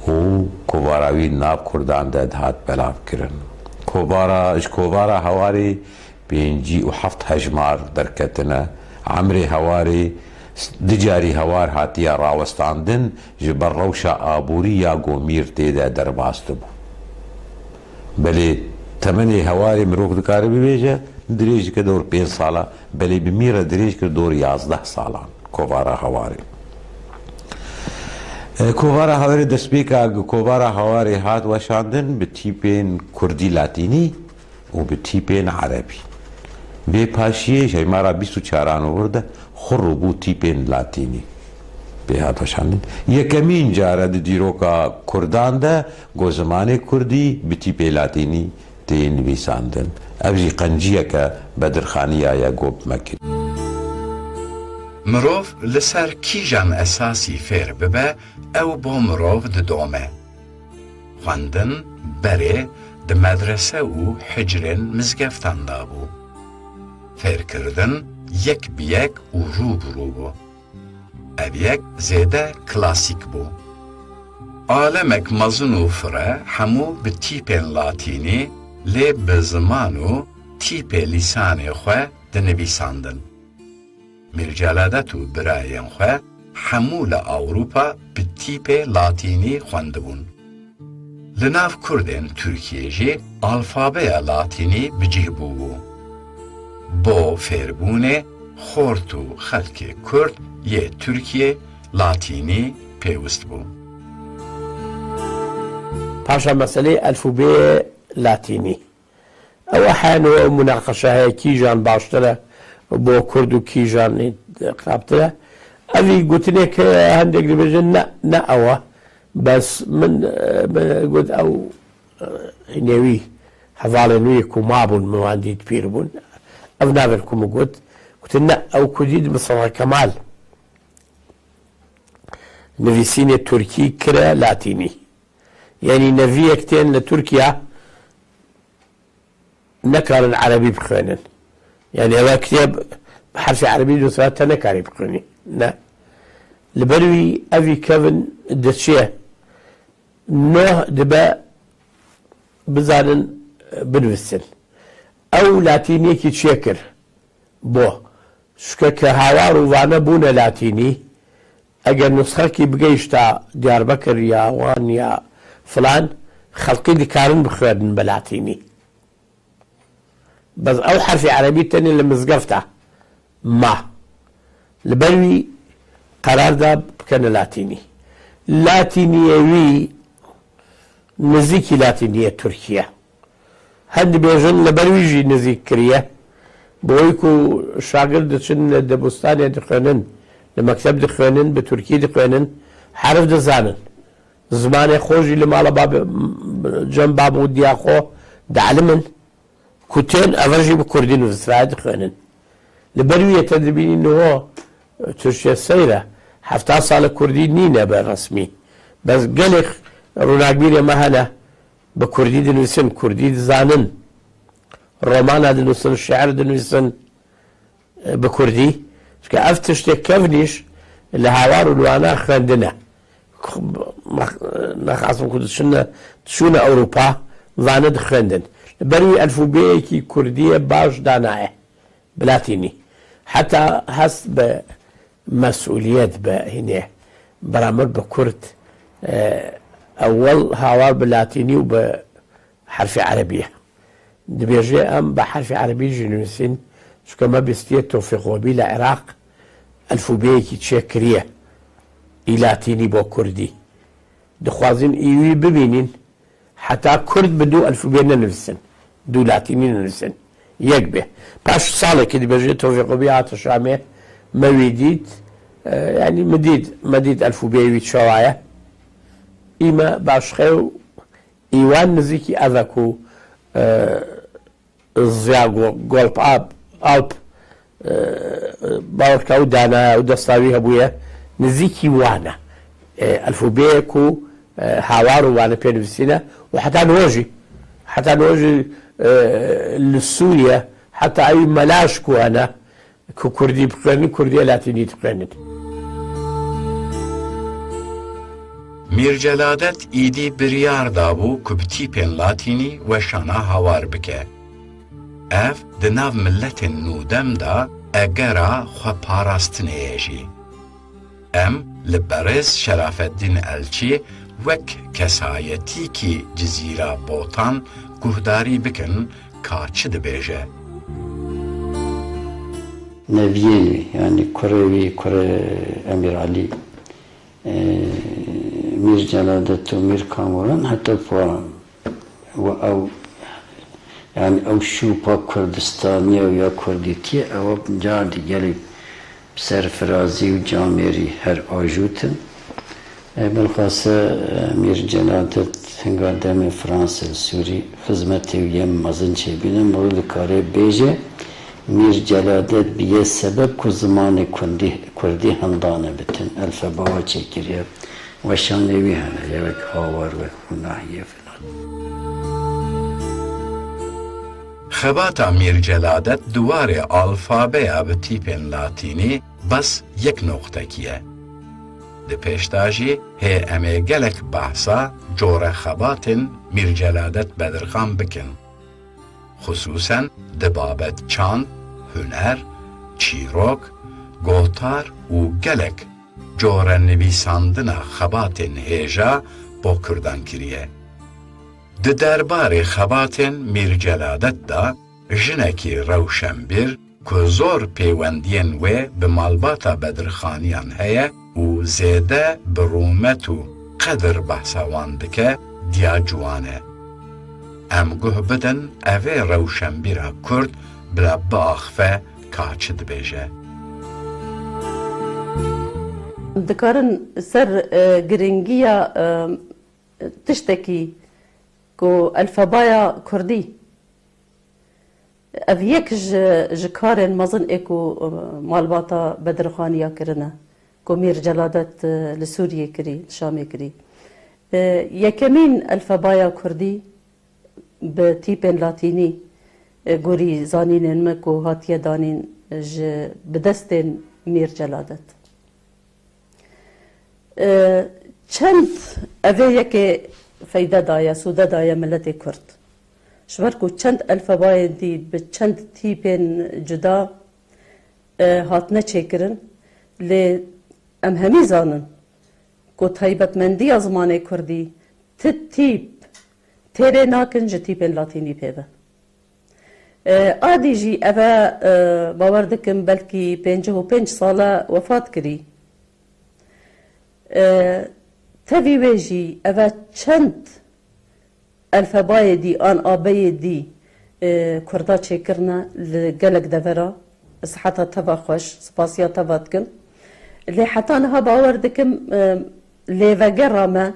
û kovara wî nav Kurdan de dihat belavkirin. Kovara, ji kovara Hewarê pêncî û heft hejmar derketine. Emrê Hewarê s-, du carî Hewar hatiye rawestandin, ji ber rewşa aborî ya ku mîr tê de derbas dibû. Belê temenê Hewarê mirov dikare bibêje, dirêj dike dor pênc sala, belê bi mîr re dirêj kir dor yazdeh salan. Kovara Hewarê. E, Kovara Hewarê destpêka ku Kovara Hewarê hat weşandin bi tîpên kurdî latînî û bi tîpên erebî. Vê paşiyê ji hejmara bîst û çaran û vir de xwe rûbû tîpên latînî pê hat weşandin. Yekemîn car e di dîroka kurdan de ku zimanê kurdî bi tîpê latînî tê nivîsandin. Ev jî qenciyeke bedirxaniya ye ku bi me kir. Mirov li ser kîjan esasî fêr bibe, ew bo mirov didome. Xwendin berê di medrese û hicrên mizgeftan de bû. Fêrkirdin yek bi yek û rû bi rû bû. Ev yek zêde klasîk bû. Alemek mezin û fire hemû bi tîpên latînî, lê bi ziman û tîpê lîsanê xwe dinivîsandin. Mîr Celadet û birayên xwe hemû li Ewropa bi tîpê latînî xwendibûn. Li nav kurdên Tirkiyê jî alfabeya latînî bi cih bûbû. Bo fêrbûnê xort û xelkê kurd yê Tirkiyê latînî pêwist bû. Paşa meseleyê elfûbeyê latînî. Ew hene ew munaqeşe heye, kîjan baştir e bo kurd û kîjan xirabtir e. Evî gotinê ke hindek dibêjin, ne, ne ew e. Bes min, e, min got ew, e, hînê wî, hevalên wî ku mabûn, min wan dît pîr bûn. Ev navên ku min got, gotin ne, ew ku dît Mustafa Kemal nivîsînê tirkî kire latînî. Yanî neviyek tên li Tirkiye nekarin erebî bixwênin. Yanî ew kitêb bi herfê erebî nûsra, te nekarî bixwînî. Ne. Li ber wî evî kevin diçe. Noh dibe bizanin, e, binivîsin. Ew latîniyekî çêkir. Bo. Çike ke Hawar û Vane bûne latînî, eger nusxekî bigeyişta Diyarbekir ya Wan ya filan, xelkî dikarin bixwênin bi latînî. Bes ew herfê erebî tenê li mizgefta ma. Li ber wî qerar da bikene latînî. Latîniyê wî nizîkî latîniyê Tirkî ye. Hin dibêjin li ber wî jî nizîk kiriye. Bi wê ku şagird diçin li dibistanê dixwênin, li mekteb dixwênin, bi tirkî dixwênin, herf dizanin. Zimanê xwe jî li mala babê, cem bab û diya xwe dielimin. Ku tên, ev jî bi kurdî nivîsraye, dixwênin. Li ber wî yê te dibînî niho Tirkiye seyr e. Hefta sal e kurdî nîne be resmî. Bes gelek rûnakbîrê me hene, bi kurdî dinivîsin, kurdî dizanin. Romana dinivîsin, şiir dinivîsin, e, bi kurdî. Çike ev tiştê kevnîş li Hawar û li Wana xwendine. Nexasim ku diçine, diçûne Ewropa, vane dixwendin. Li ber wî elfûbeyekî kurdiyê baş danaye bi latînî. Heta hest bi mesûliyet, bi hînê beramber bi kurd, e, ewel Hawar bi latînî û bi herfê erebî ye. Dibêje, em bi herfê erebî jî nivîsîn, çunke me bîstiye Tewfîq Webî li Iraq elfûbeyekî çêkiriye, î latînî bo kurdî. Dixwazin î wî bibînin, heta kurd bi du elfûbê nenivîsin, du latînî nenivîsin. Yek bê. Paş salekî dibêje Tofîq Obî hate Şamê, me wî dît, e, yanî min dît, me dît elfûbeyê wî çawa ye. Î me başqe û î wan nizîkî ev e ku, e, Ziya Go-, Golp Alp, Alp, e, bawerka û danaya û desta wî hebûye, nizîkî wan e. E, elfûbeyê ku, e, hawar û wan pê nivîsîne û heta niho jî, heta niho jî, e, li Sûriye, heta ew melaş ku hene, ku kurdî bixwênin, kurdiyê latînî dixwênin. Mîr Celadet îdî biryar dabû ku bi tîpên latînî weşana hawar bike. Ev di nav miletên nûdem de egera xweparastinê ye jî. Em li berêz Şerafeddîn Elçî wek kesayetîkî Cizîra Botan guhdarî bikin ka çi dibêje. Neviyên wî, yanî kurê wî, kurê Emîr Elî, e, Mîr Celadet û Mîr Kamuran heta Poran. Û ew, yanî ew şûpa Kurdistaniya û ya Kurdîtiyê, ew carî gelek bi serfirazî û camêrî her ajût in. E, bilxase, e, Mîr Celadet hinga demê Fransa li Sûrî xizmetê wî yê mezin çêbîne, mirov dikare bêje, Mîr Celadet biye sebeb ku zimanê kurdî, kurdî hindane bitin, elfeba we çêkiriye, weşanê wî hene, ya wek hawar, wek hûnahiyê filan. Xebata Mîr Celadet di warê alfabeya bi tîpên latînî bes yek noqtekî ye. Di pêş de jî hê em ê gelek behsa corexebatên Mîr Celadet Bedirxan bikin. Xisûsen di babet çand, huner, çîrok, gotar û gelek corenivîsandina xebatên hêja bo kurdan kiriye. Di derbarê xebatên Mîr Celadet de jinekî rewşenbîr ku zor pêwendiyên wê bi malbata Bedirxaniyan heye û zêde bi rûmet û qedir behsa wan dike, diya ciwan e. Em guh bidin evê rewşenbîra kurd bila biaxife ka çi dibêje. Dikarin ser, e, giringiya, e, tiştekî ku elfebaya kurdî, ev yek ji, ji karên mezin ê ku, e, malbata Bedirxaniya kirine, ku Mîr Celadet, e, li Sûriyê kirî, li Şamê kirî. E, yekemîn elfebaya kurdî bi tîpên latînî, e, gorî zanînên me ku hatiye danîn ji, bi destên Mîr Celadet. E, çend evê yekê feyde daye, sûde daye miletê Kurd. Ji ber ku çend elfebayên dî bi çend tîpên cuda, e, hatine çêkirin, lê em hemî zanin ku taybetmendiya zimanê Kurdî ti tîp têrê nakin ji tîpên Latînî pê ve. E, Adî jî eve, e, bawer dikim belkî pêncî û pênc sal e wefat kirî. E, tevî wê jî eve çend elfebayê dî an abeyê dî, e, Kurda çêkirine li gelek devera. Siheta teva xweş, spasiya teva dikim. Lê heta niha bawer dikim, e, lêvegera me,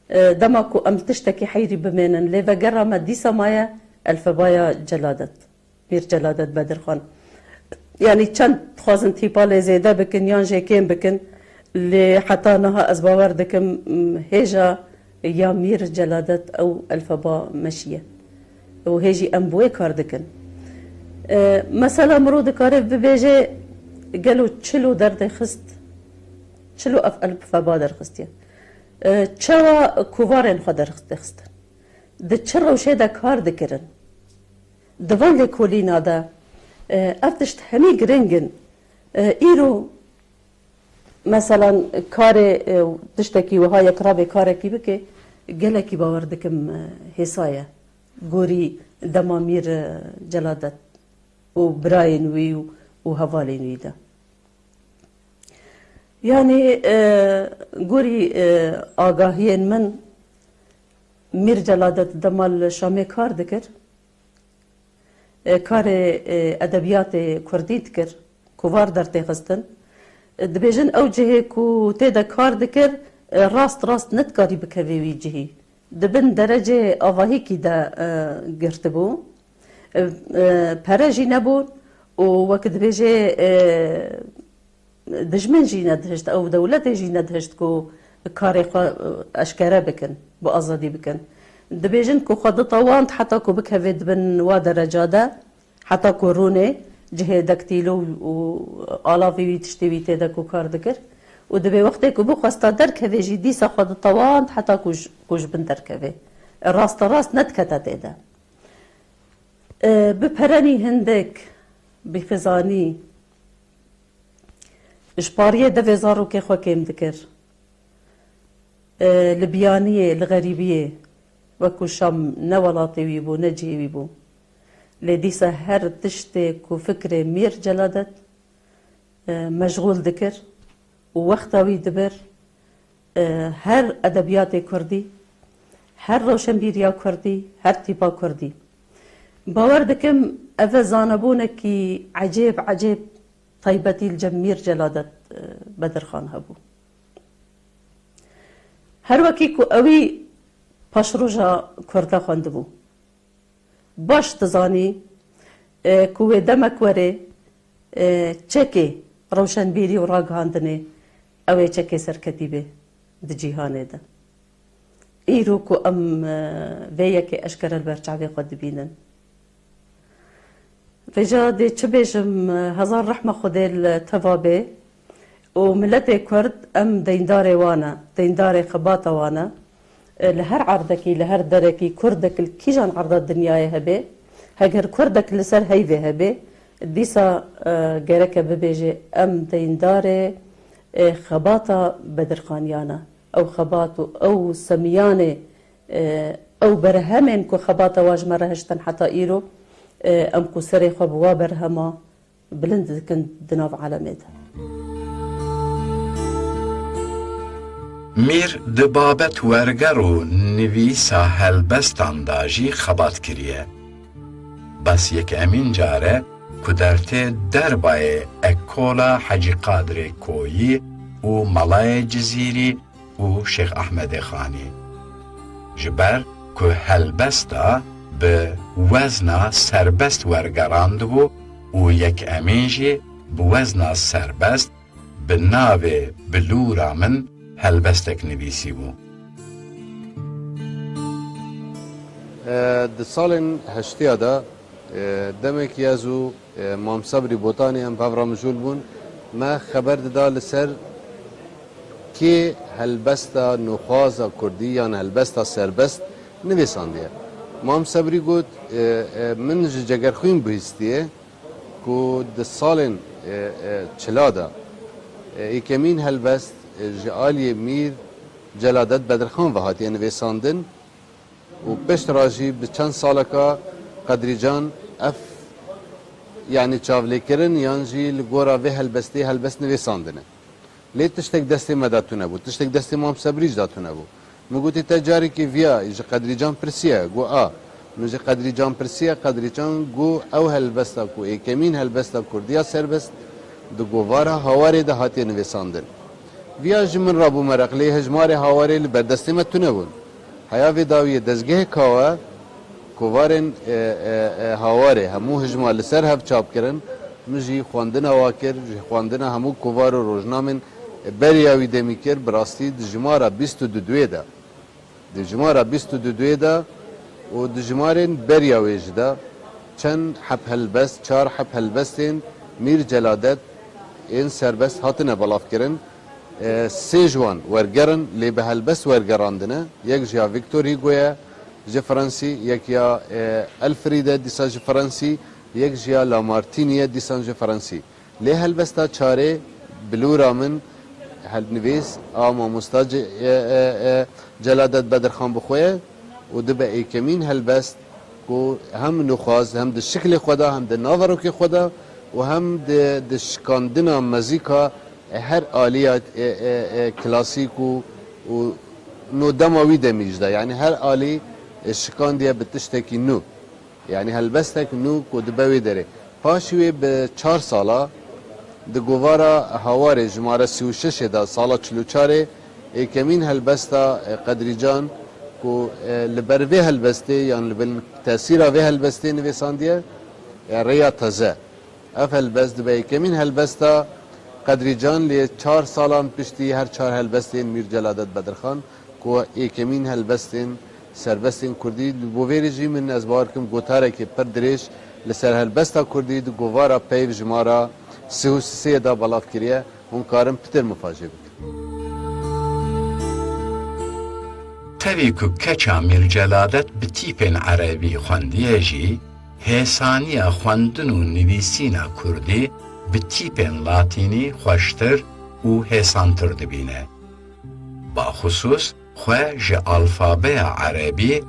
e, dema ku em tiştekî heyrî bimênin, lêvegera me dîsa maye elfebaya Celadet. Mîr Celadet Bedirxan. Yanî çend dixwazin tîpa lê zêde bikin yan jê kêm bikin, lê heta niha ez bawer dikim, m, hêja ya Mîr Celadet ew elfeba meşiye. Û hê jî em bi wê kar dikin. E, mesela mirov dikare bibêje, gelo çilo derdê xist, çilo ev elfeba derxistiye? E, çawa kovarên xwe derxistin? Di çi rewşê de kar dikirin? Di van lêkolîna de, e, ev tişt hemî giring in. E, îro, meselan, karê, e, tiştekî wiha yek rabê karekî bike, gelekî bawer dikim, e, hêsa ye. Gorî dema Mîr, e, Celadet û birayên wî û, û hevalên wî de. Yanî, e, gorî, e, agahiyên min, Mîr Celadet dema li Şamê kar dikir, e, karê, e, edebiyatê kurdî dikir, kovar dertêxistin. E, dibêjin ew cihê ku tê de kar dikir, e, rast rast nedikarî bikevê wî cihî. Di bin derecê avahîkî de, e, girtibû. E, e, pere jî nebûn û wek dibêjê, e, dijmin jî nedihişt, ew dewletê jî nedihişt ku karê xwe, e, eşkere bikin, bi azadî bikin. Dibêjin ku xwe ditewand heta ku bikeve di bin wa dereca de, heta ku rûnê cihê dektîlo û alavê wî tiştê wî tê de ku kar dikir û dibê wextê ku bixwesta derkevê jî dîsa xwe ditewand heta ku ji, ku ji bin derkevê. Rasterast nedikete tê de. E, bi perenî hindik, bi xizanî, ji pariyê devê zarokê xwe kêm dikir. E, li biyaniyê, li xerîbiyê, wekû Şam ne welatê wî bû, ne cihê wî bû. Lê dîsa her tiştê ku fikrê Mîr Celadet, e, meşxûl dikir û wexta wî dibir, e, her edebiyatê kurdî, her rewşenbîriya kurdî, her tîpa kurdî. Bawer dikim, ev e zanebûnekî ecêb, ecêb taybetî li cem Mîr Celadet, e, Bedirxan hebû. Her wekî ku ewî paşroja Kurda xwendibû. Baş dizanî, e, ku wê demek were, e, çekê rewşenbîrî û ragihandinê, ew ê çekê serketî be di cîhanê de. Îro ku em, e, vê yekê eşkere li ber çavê xwe dibînin. Vêca dê çi bêjim, hezar rehma Xwedê li teva bê û miletê Kurd em deyndarê wan e, deyndarê xebata wan e. E, li her erdekî, li her derekî Kurdek li kîjan erda dinyayê hebe, heger Kurdek li ser heyvê hebe, dîsa, e, gereke bibêje em deyndarê, e, xebata Bedirxaniyan e. Ew xebat û ew semiyanê, e, ew berhemên ku xebata wa ji me re hiştin heta îro, e, em ku serê xwe bi wa berhema bilind dikin di nav alemê de. Mîr di babet werger û nivîsa helbestan de jî xebat kiriye. Bes yek emîn car e ku dertê derbayê ekola Hecî Qadirê Koyî û Melayê Cizîrî û Şêx Ehmedê Xanî. Ji ber ku helbesta bi wezna serbest wergerandibû û yek emîn jî bi wezna serbest bi navê Bilûra Min helbestek nivîsîbû. E, di salên heştiya de, e, demekî ez û, e, Mam Sebrî Botanî em bi hev re mijûl bûn. Me xeber dida li ser kê helbesta nûxwaza kurdî yan helbesta serbest nivîsandiye. Mam Sebrî got, e, e, min ji Cegerxwîn bihîstiye ku di salên, e, e, çila de, e, êkemîn helbest, e, ji aliyê Mîr Celadet Bedirxan ve hatiye nivîsandin û pişt re jî bi çend saleka Qedrîcan ev, yanî çavlêkirin yan jî li gora vê helbestê helbest nivîsandine. Lê tiştek destê me de tune bû, tiştek destê Mam Sebrî jî de tune bû. Min gotî, te carekî viya ji Qedrîcan pirsiye? Got, a. Min ji Qedrîcan pirsiye, Qedrîcan got, ew helbesta ku êkemîn helbesta Kurdiya serbest di govara Hawarê de hatiye nivîsandin. Viya ji min re bû mereq, lê hejmarê Hawarê li ber destê me tune bûn. Heya vê dawiyê dezgehê Kawe, kovarên, e, e, e, Hawarê hemû hijma li ser hev çap kirin, min jî xwendina wa kir, ji xwendina hemû kovar û rojnamên beriya wî demî kir, bi rastî di jimara bîst û duduyê de. Di jimara bîst û duduyê de û di jimarên beriya wê jî de çend heb helbest, çar heb helbestên Mîr Celadet ên serbest hatine belavkirin. E, sê ji wan werger in, lê bi helbest wergerandine. Yek ji ya Victor Hugo ye ji Fransî, yek ya, e, Elfried e, dîsa ji Fransî, yek ji ya Lamartine ye, dîsan ji Fransî. Lê helbesta çarê Bilûra Min helnivîs a mamosta Ce-, e, e, e, Celadet Bedirxan bi xwe ye û dibe êkemîn helbest ku hem nûxwaz, hem di şiklê xwe de, hem di naverokê xwe de û hem di, di şikandina mezîka Her aliya, e, e, e, klasîk û, û no dema wî demî jî de, yanî her alî, e, şikandiye bi tiştekî nû. Yanî helbestek nû ku dibe wê derê. Paşî wê bi çar sala di govara Hawarê jimare sî û şeşê de sala çil û çarê êkemîn helbesta, e, Qedrî Can ku, e, li ber vê helbestê yan li bin tesîra vê helbestê nivîsandiye, e, Rêya Teze. Ev helbest dibe êkemîn helbesta Qedrî Can lê çar salan piştî her çar helbestên Mîr Celadet Bedirxan ku êkemîn helbestên serbestên kurdî, li bo vê re jî min ez bawer kim gotarekê pir dirêj li ser helbesta kurdî di govara peyv jimara sê û sê de belav kiriye, hûn karin pitir mifajê bikin. Tevî ku keça Mîr Celadet bi tîpên erebî xwendiye jî, hêsaniya xwendin û nivîsîna kurdî bi tîpên latînî xweştir û hêsantir dibîne. Baxusûs xwe ji alfabeya erebî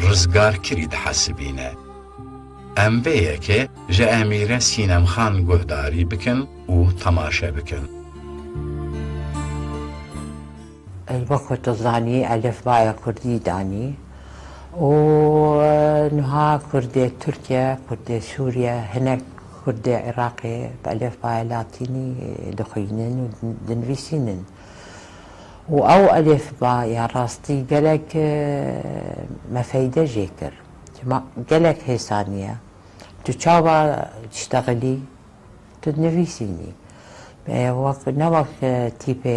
rizgarkirî dihesibîne. Em vê yekê ji Emîre Sînemxan guhdarî bikin û temaşe bikin. Wek ku tu zanî, elifbaya kurdî danî û, e, niha kurdê Tirkiye, kurdê Sûriye, hinek kurdê Iraqê bi elifbaya latînî dixwînin û dinivîsînin. Û ew elifba ya rastî gelek, e, me feyde jê kir. Çima gelek hêsanî ye. Tu çawa diştexilî? Tu dinivîsînî. E, wek, ne wek, e, tîpê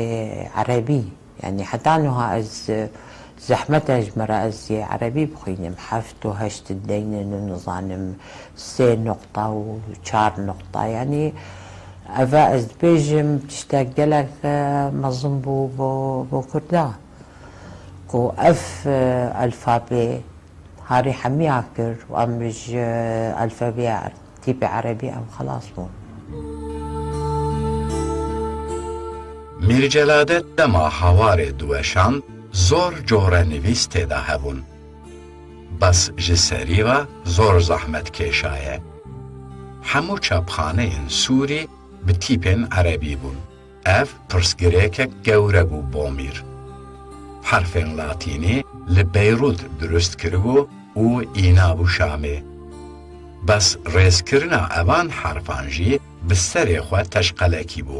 erebî. Yanî heta niha ez, e, zehmet e ji me re ez yê erebî bixwînim. Heft û heşt deynin û nizanim sê nuqta û çar nuqta. Yanî eve ez dibêjim tiştek gelek, e, mezin bû bo, bo Kurda. Ku ev, e, alfabê harî hemiya kir û em ji alfabeya tîpê erebî em xelas bûn. Mîr Celadet dema Hawarê diweşand, zor corenivîs tê de hebûn. Bes ji serî ve zor zehmet kêşaye. Hemû çapxaneyên Sûrî bi tîpên erebî bûn. Ev pirsgirêkek gewre bû bo Mîr. Herfên latînî li Beyrût dirust kiribû û îna bû Şamê. Bes rêzkirina evan herfan jî bi serê xwe teşqelekî bû.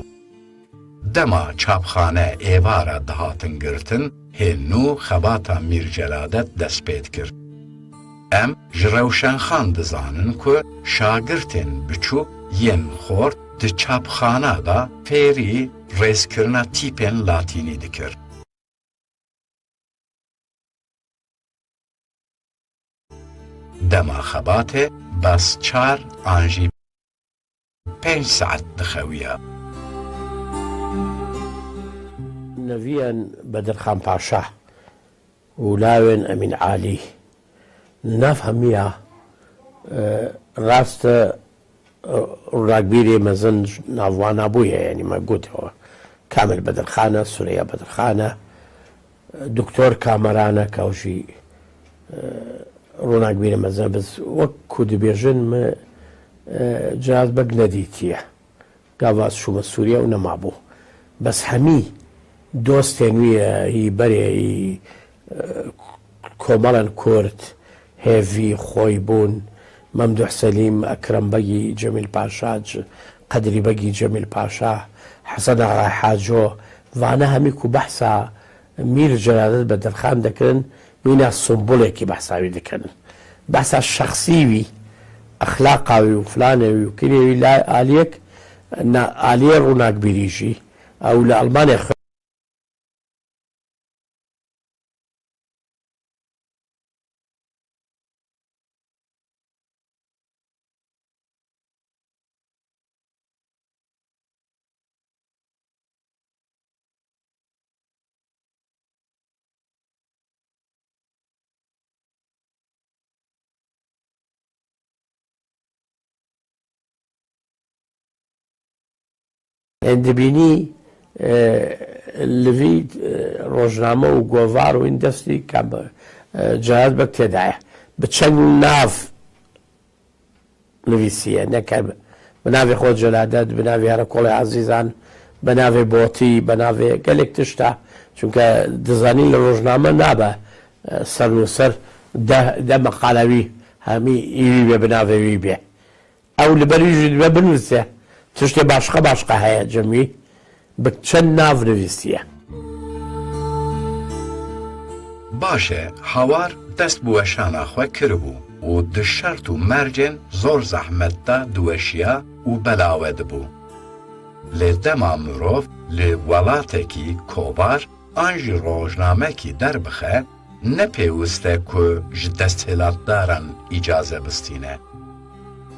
Dema çapxane êvara dihatin girtin, hê nû xebata Mîr Celadet dest pê dikir. Em ji Rewşenxan dizanin ku şagirtên biçûk yên xort di çapxana de fêrî rêzkirina tîpên latînî dikir. Dema xebatê bes çar an jî pênc saet dixewiya. Neviyên Bedirxan Paşa û lawên Emîn Alî. Nav hemiya, e, rast e, ronakbîrê mezin ji nav wana bûye, yanî me got ew Kamil Bedirxan e, Sureya Bedirxan e, Doktor Kameran e, ka ew jî, e, ronakbîrê mezin e. Biz wek ku dibêjin, me, e, Cihaz Beg nedîtiye. Gava ez çûme Sûriye û nemabû. Bes hemî dostên wî ye, hî berê, hî, e, komelên Kurd, Hêvî, Xoybûn, Memduh Selîm, Ekrem Begî Cemîl Paşa, C-, Qedrî Begî Cemîl Paşa, Hesen Axa Haco, vane hemî ku behsa Mîr Celadet Bedirxan dikirin, mîna simbolekî behsa wî dikirin. Behsa şexsî wî, exlaqa wî û filanê wî û kirê wî la aliyek, na aliyê ronakbîrî jî, ew li Almanyayê xwe Ên dibînî, e, li vî, e, rojname û govar û în destî kam, e, Celadet Beg tê de ye. Bi çend nav nivîsiye, neke bi navê xwe Celadet, bi navê Herekolê Ezîzan, Bi navê botî, bi navê gelek tişta. Çunke dizanî li rojname nabe, e, ser nûser deh, deh meqale wî hemî î wî be, bi navê wî be. Ew li ber wî jî dibe binivîse. Tiştê başqa başqa heye cem wî. Bi çend nav nivîsiye. Baş e, Hawar dest bi weşana xwe kiribû û di şert û mercên zor zehmet de diweşiya û belawe dibû. Lê dema mirov li welatekî kovar an jî rojnamekî derbixe, ne pêwist e ku ji desthilatdaran îcaze bistîne.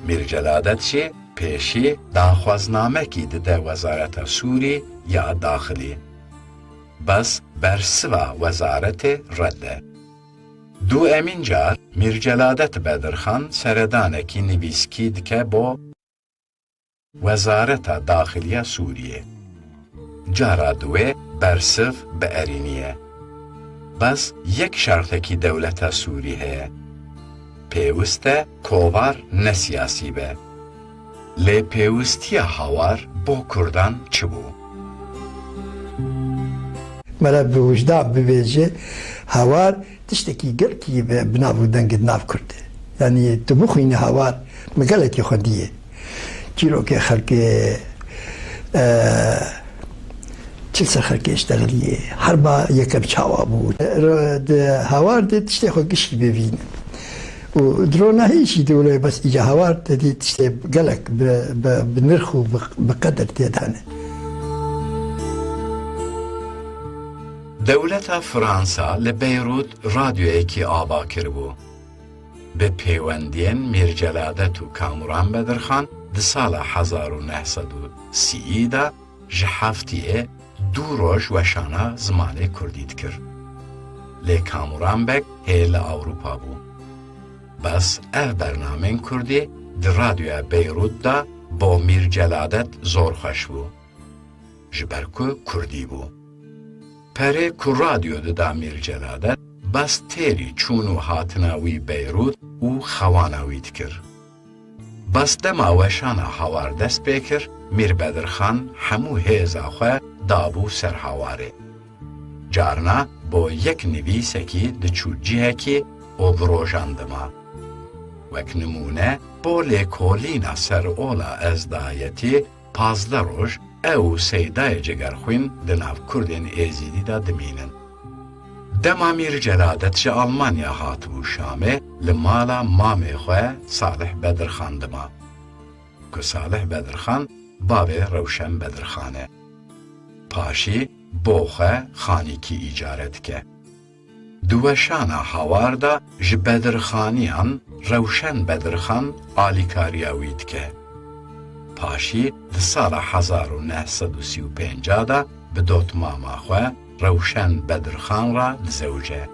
Mîr Celadet jî pêşî daxwaznamekî dide Wezareta Sûrî ya Daxilî. Bes bersiva wezaretê red e. Duemîn car Mîr Celadet Bedirxan seredanekî nivîskî dike bo Wezareta Daxiliya Sûriyê. Cara duwê bersiv bi erînî ye. Bes yek şertekî dewleta Sûrî heye. Pêwist e kovar ne siyasî be. Lê pêwistiya Hawar bo kurdan çi bû? Mere bi wijdan bibêje, Hawar tiştekî gelkî bi, bi nav û dengê di nav Kurd e. Yanî tu bixwînî Hawar, min gelekî xwendiye. Çîrokê xelkê, e, çil ser xelkê iştexiliye. Herba yekem çawa bû. Ro-, di Hawar de tiştê xwe gişkî bivîne. Û di ronahî jî dewleyê bes îca Hawar te dî tiştê gelek bi, bi, bi nirx û bi, bi qedir tê de hene. Dewleta Fransa li Beyrût radyoyekî ava kiribû. Bi pêwendiyên Mîr Celadet û Kamuran Bedirxan di sala hezar û neh sed û sî de ji heftiyê du roj weşana zimanê kurdî dikir. Lê Kamuran Beg hê li Ewropa bû. Bes ev bernamên kurdî di radyoya Beyrût de bo Mîr Celadet zor xweş bû. Ji ber ku kurdî bû. Perê ku radyo dida Mîr Celadet, bes têrî çûn û hatina wî Beyrût û xewana wî dikir. Bes dema weşana Hawar dest pê kir, Mîr Bedirxan hemû hêza xwe dabû ser Hawarê. Carna bo yek nivîsekî diçû cihekî û bi rojan dima. Wek nimûne, bo lêkolîna ser ola Ezdayetî pazdeh roj ew û Seydayê Cegerxwîn di nav Kurdên Êzîdî de dimînin. Dema Mîr Celadet ji Almanya hatibû Şamê, li mala mamê xwe Salih Bedirxan dima. Ku Salih Bedirxan bavê Rewşen Bedirxan e. Paşî bo xwe xanîkî îcare dike. Di weşana Hawar de ji Bedirxaniyan Rewşen Bedirxan alîkariya wî dike. Paşî di sala hezar û neh sed û sî û pênc de bi dotmama xwe Rewşen Bedirxan re dizewce.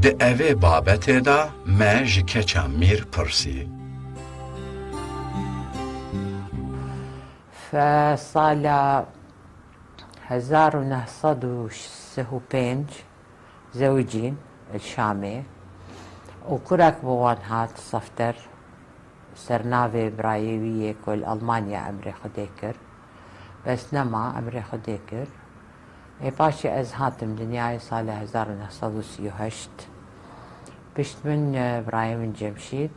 Di evê babetê de me ji keça Mîr pirsî. Fe sala hezar û neh sed û sî û pênc zewicîn li Şamê û kurek bi wan hat Sefter, sernavê birayê wî yê ku li Almanya emrê Xwedê kir. Bes nema emrê Xwedê kir. Ê paşê ez hatim dinyayê sala hezar û neh sed û sî û heşt. Pişt min, e, birayê min Cemşîd,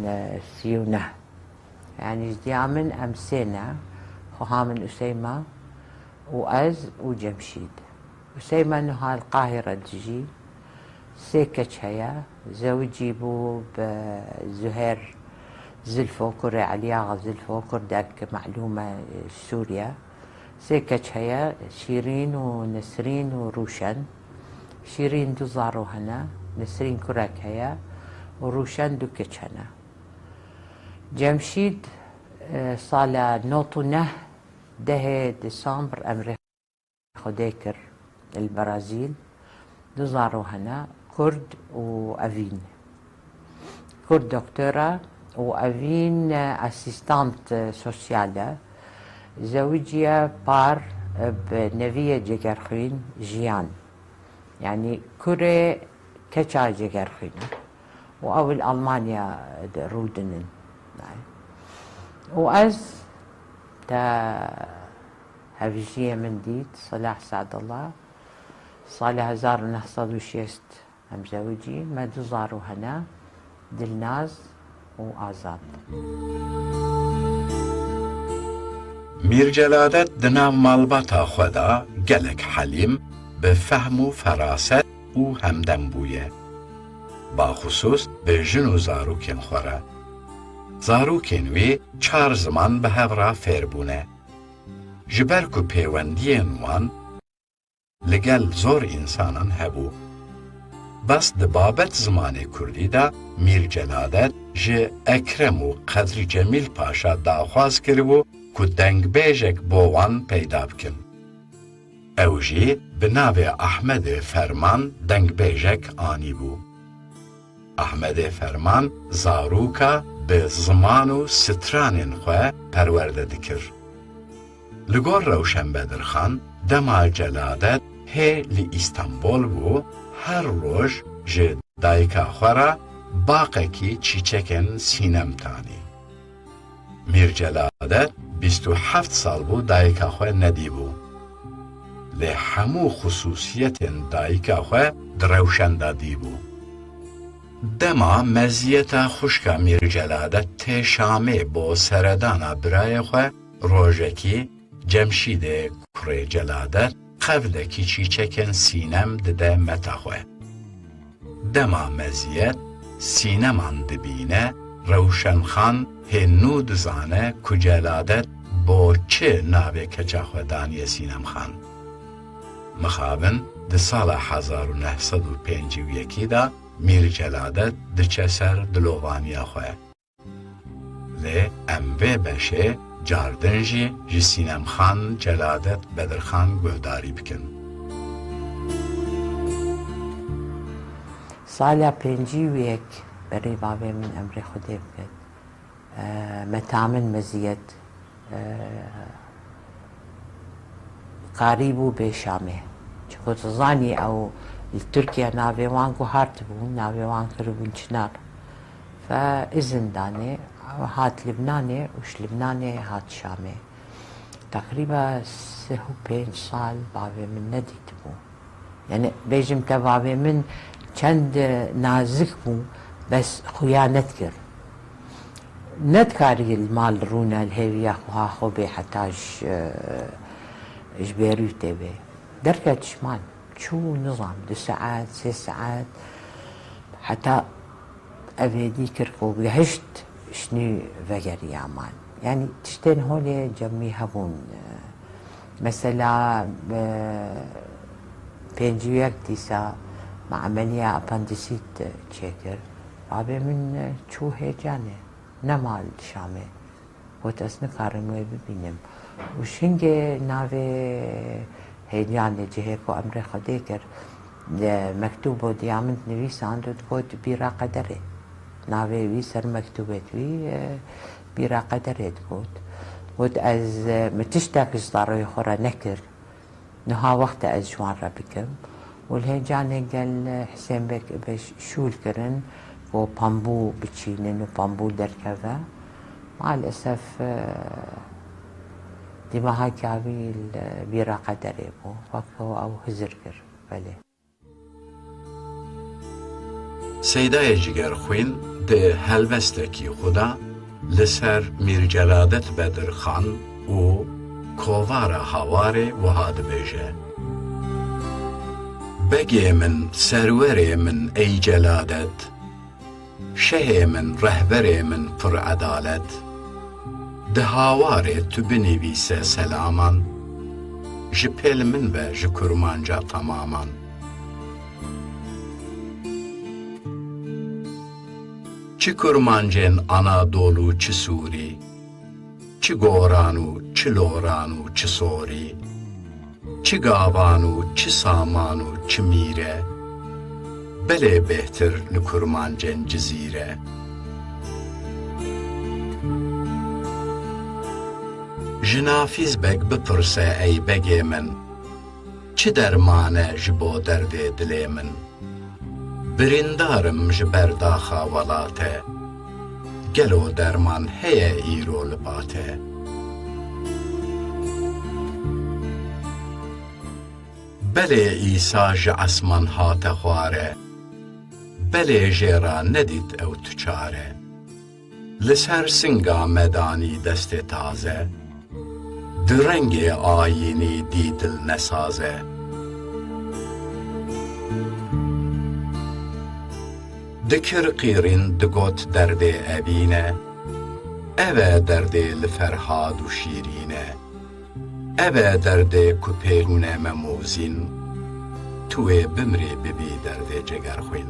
e, sî û neh. Yanî ji diya min em sê ne, xuha min Useyma û ez û Cemşîd. Useyma niha li Qahîre dijî, sê keç heye, zewicî bû bi Zuher Zilfo, kurê Elî Axa Zilfo, kurdek melûm e, Sûriye. Sê keç heye, Şîrîn û Nesrîn û Rûşen. Şîrîn du zaro hene, Nesrîn kurek heye û Rûşen du keç hene. Cemşîd, e, sala nod û neh, dehê Desembr emrê Xwedê kir li Brazîl. Du zaro hene, Kurd û Evîn. Kurd doktor e û Evîn, e, asîstant, e, sosyal e. Zewiciye par, e, bi Neviyê Cegerxwîn Jiyan. Yanî kurê keça Cegerxwîn e. Û ew li Almanya de rûdinin. Û ez te Hevjiyê min dît, Silah Se'dullah. Salê hezar û neh sed û şêst em zewicî, me du zarû hene, Dilnaz û Azad. Mîr Celadet di nav malbata xwe de gelek helîm, bi fehm û feraset û hemdem bûye. Baxusûs bi jin û zarokên xwe re. Zarokên wî çar ziman bi hev re fêr bûne. Ji ber ku pêwendiyên wan li gel zor însanan hebû. Bes di babet zimanê kurdî de Mîr Celadet ji Ekrem û Qedrî Cemîl Paşa daxwaz kiribû ku dengbêjek bo wan peyda bikin. Ew jî bi navê Ahmedê Ferman dengbêjek anîbû. Ahmedê Ferman zaroka bi ziman û stranên xwe perwerde dikir. Li gor Rewşen Bedirxan, dema Celadet hê li Îstanbol bû, her roj ji dayika xwe re baqekî çîçekên sînem tanî. Mîr Celadet bîst û heft sal bû dayika xwe nedîbû. Lê hemû xisûsiyetên dayika xwe di Rewşen de dîbû. Dema meziyeta xwişka Mîr Celadet tê Şamê bo seredana birayê xwe, rojekî Cemşîdê kurê Celadet qevlekî çîçekên sînem dide meta xwe. Dema meziyet sîneman dibîne, Rewşenxan hê nû dizane ku Celadet bo çi navê keça xwe daniye Sînemxan. Mixabin di sala hezar û neh sed û pêncî û yekî de Mîr Celadet diçe ser dilovaniya xwe. Lê em vê beşê cardin jî ji Sînemxan Celadet Bedirxan guhdarî bikin. Sala pêncî û yek berê bavê min emrê Xwedê bikin. E, meta min meziyet, e, qarî bû bê Şamê. Çiko tu zanî ew li Tirkiye navê wan guhartibûn, navê wan kiribûn Çinar. Fe izin danê, ew hat Libnanê û ji Libnanê hat Şamê. Teqrîba sih û pênc sal bavê min nedîtibû. Yani bêjim te bavê min çend nazik bû, bes xuya nedikir. Nedikarî li mal rûne li hêviya xwe ha xwe bê heta ji, ji Bêrûtê bê. Derket ji mal. Çû nizam du saet, sê saet. Heta Evêdî kir ku gehişt ji nû vegeriya mal. Yanî tiştên holê cem wî hebûn. Mesela, e, pêncî û yek dîsa me emeliya apendisît çêkir. Babê min çû hêcanê. Nema li Şamê. Got, ez nikarim wê bibînim. Û şingê navê hêliyanê cihê ku emrê Xwedê kir, li mektûbo diya min dinivîsand û digot, bîra qederê. Navê wî ser mektûbê wî, e, bîra qederê digot. Got, ez, e, min tiştek ji zarokê xwe re nekir. Niha wext e ez ji wan re bikim. Û li hêcanê gel Hisên Beg Îbeş şûl kirin ku pembû biçînin û pembû derkeve. Maalesef, e, dîmeha kavî li bîra qederê bû. Wek ku ew hizir kir. Belê. Seydayê Cigerxwîn di helbestekî xwe de li ser Mîr Celadet Bedirxan û kovara Hawarê wiha dibêje: Begê min, serwerê min ey Celadet, şehê min, rehberê min pir edalet, di Hawarê tu binivîse selaman, ji pêl min ve ji kurmanca temaman. Çi kurmancên Anadolû, çi Sûrî, çi Goran û çi Loran û çi Sorî, çi Gavan û çi Saman û çi Mîre, belê bêhtir li kurmancên Cizîre. Ji Nafîz Beg bipirse ey begê min, çi derman e ji bo derdê dilê min? Birîndar im ji ber daxa welate, gelo derman heye îro li ba te? Belê Îsa ji esman hate xware, belê jê re nedît ew tu çare. Li ser singa me danî destê taze, di rengê ayînî dî dil nesaz e. Dikir qîrîn digot derdê evîn e, ev e derdê li Ferhad û Şîrîn e. Ev e derdê ku pêrûne me mozîn, tu wê bimrî bibî derdê cegerxwîn.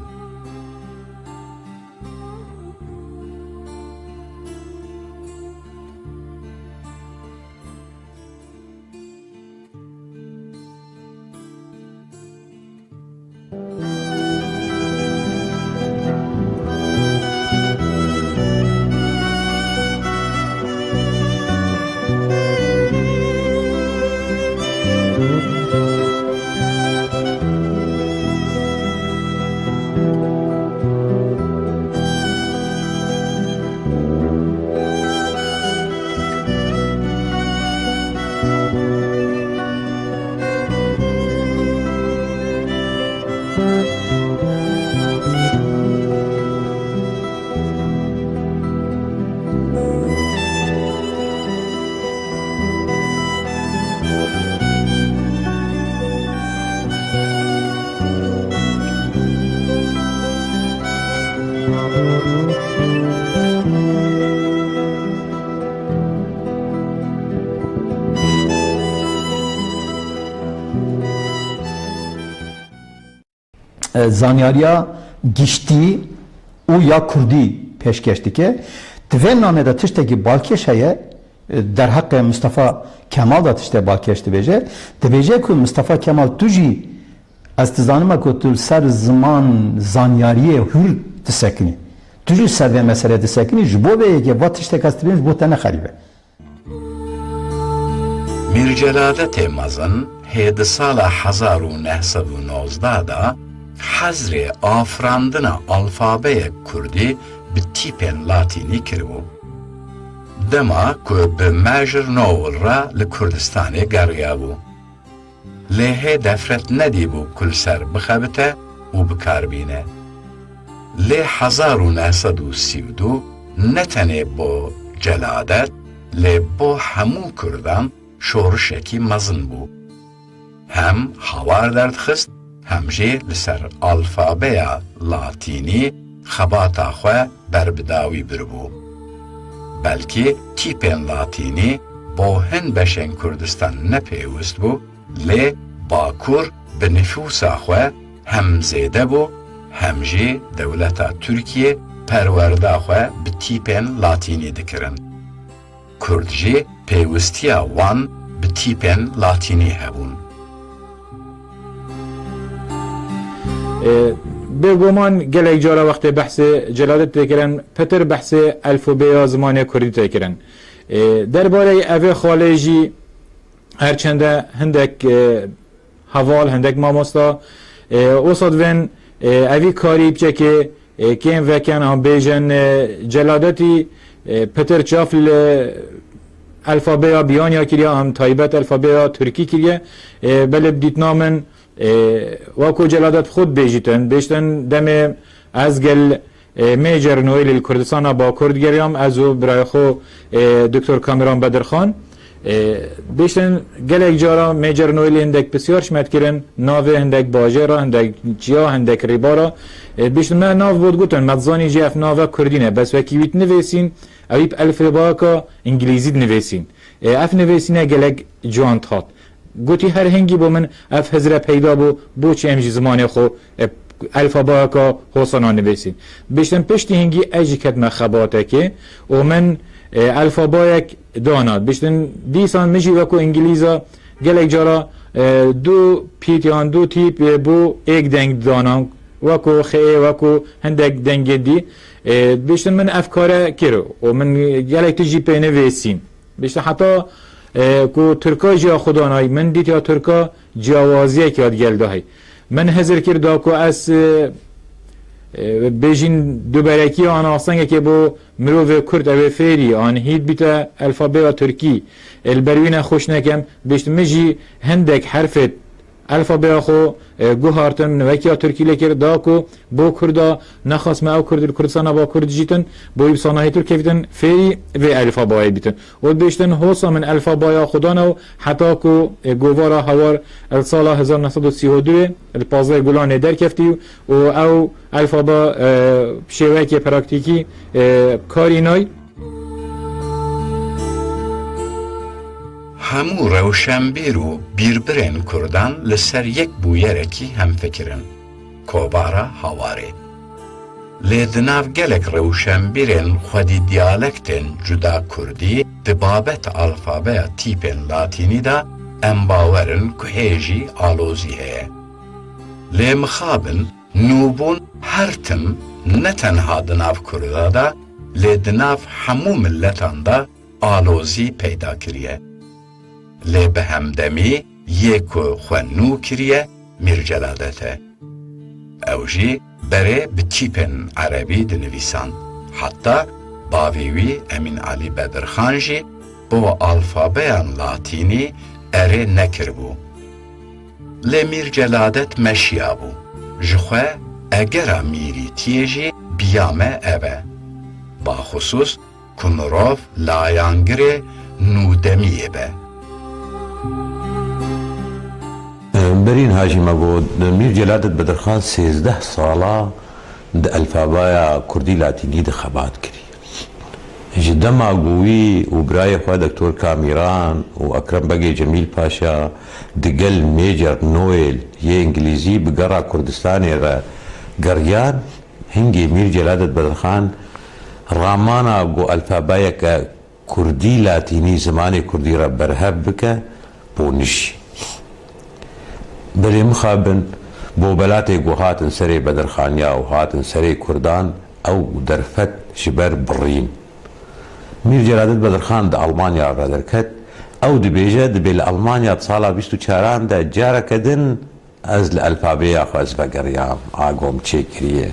E, zanyariya giştî û ya kurdî pêşkêş dike. Di vê namê de tiştekî balkêş heye, e, derheqê Mistefa Kemal de tiştê balkêş dibêje. Dibêje ku Mistefa Kemal, tu jî, ez dizanime ku tu li ser ziman, zanyariyê hûr disekinî. Tu jî li ser vê meselê disekinî, ji bo vê yekê va tiştek ez dibêm ji bo te nexerîbe. Mîr Celadetê Mezin hê di sala hezar û neh sed û nozdeh de hezrê afirandina alfabeyek kurdî bi tîpên latînî kiribû. Dema ku bi Major Noel re li Kurdistanê geriyabû. Lê hê defret nedîbû ku li ser bixebite û bi kar bîne. Lê hezar û neh sed û sî û du ne tenê bo Celadet, lê bo hemû Kurdan şorişekî mezin bû. Hem hawar derdixist, hem jî li ser alfabeya latînî xebata xwe berbidawî biribû. Belkî tîpên latînî bo hin beşên Kurdistan ne pêwist bû, lê Bakur bi nifûsa xwe hem zêde bû, hem jî dewleta Tirkiyê perwerda xwe bi tîpên latînî dikirin. Kurd jî pêwistiya wan bi tîpên latînî hebûn. E, Bêguman gelek cara wextê behsê Celadet tê kirin, pitir behsê elfûbeya zimanê kurdî tê kirin. E, derbarê evê xalê jî her çende hindek, e, heval, hindek mamosta, e, wisa divên, e, evî karî piçekê, e, kêm veken an bêjin, e, Celadetî, e, pitir çav li elfabeya biyaniya kiriye, an taybet elfabeya tirkî kiriye, e, belê bi dîtina min, e, weko Celadet xwe dibêjîtin, bêjtin demê ez gel, e, Major Noelî li Kurdistana Bakur digeriyam, ez û birayê xwe, e, Doktor Kameran Bedirxan. E, bêştin gelek cara Major Noelî hindek pisyar ji me dikirin, navê hindek bajêra, hindek ciya, hindek rêbara. E, bêştin me nav bo digotin, me dizanî jî ev nave kurdî ne, bes wekî wî dinivêsîn, ewî bi elfêbayeka îngilîzî dinivêsîn. E, ev nivêsîne gelek ciwan dihat. Gotî her hingî bo min ev hizre peyda bû, bo çi em jî zimanê xwe, e, elfabayeka hosana nivêsîn. Bêştin piştî hingî ez jî ketime xebatekê û min, e, elfabayek dana. Bêştin dîsan min jî weko îngilîza gelek cara, e, du pît yan du tîp, e, bo êk deng dana. Weko xê, weko hindek dengê dî. E, bêştin min ev kare kir û min gelek tişt jî pê nivêsîn. Bêştin heta, e, ku Tirka jî ya xwe danay, min dît ya Tirka ciyawaziyek ya digel dahê. Min hizir kir da ku ez, e, e, bêjîn duberekî an astengekê bo mirovê Kurd ew ê fêrî an hîd bîte elfabeya Tirkî, e, li ber wî ne xweş nekem, bêşt min jî hindek herfê Elfabeya xwe, e, guhartin, wek ya Tirkî lê kir, da ku bo Kurda nexasme ew Kurd li Kurdistana Bakur dijîtin, bo wî bi sanahê Tirk kevîtin, fêrî vê elfabayê bitin. Û dibêjtin, hosa min elfabaya xwe dana û heta ku, e, govara hawar li sala hezar neh sed û sî û du li pazdeh Gulanê derkeftî û ew elfaba, e, bi şêweyekê praktîkî, e, karî nay. Hemû rewşenbîr û bîrbirên Kurdan li ser yek bûyerekî hemfikir in, kovara Hawarê. Lê di nav gelek rewşenbîrên xwedî diyalektên cuda Kurdî di babet alfabeya tîpên Latînî de em bawer in ku hê jî alozî heye. Lê mixabin nûbûn her tim ne tenha di nav Kurda de, lê di nav hemû miletan de alozî peyda kiriye. Lê bi hemdemî yê ku xwe nû kiriye Mîr Celadet e. Ew jî berê bi tîpên erebî dinivîsand. Heta bavê wî Emîn Alî Bedirxan jî bo alfabeyan latînî erê nekiribû. Lê Mîr Celadet meşiyabû. Ji xwe egera mîrîtiyê jî biya me ev e. Baxusûs ku mirov layangirê nûdemiyê be. Berîn Hajî me got, Mîr Celadet Bedirxan sêzdeh sala di elfabaya kurdî latînî de xebat kiriye. Ji dema ku wî û birayê xwe Doktor Kamîran û Ekrem Begê Cemîl Paşa digel Major Noel yê Îngilîzî bi gera Kurdistanê re geriyan, hingê Mîr Celadet Bedirxan ramana ku elfabayeke kurdî latînî zimanê kurdî re berhev bike, bo nijî. Belê mixabin, bo belatê ku hatin serê Bedirxaniya û hatin serê kurdan, ew derfet ji ber birîn. Mîr Celadet Bedirxan di Almanya re derket, ew dibêje, dibê li Almanya di sala bîst û çaran de careke din ez li elfabeya xwe ez vegeriyam, a ku min çêkiriye.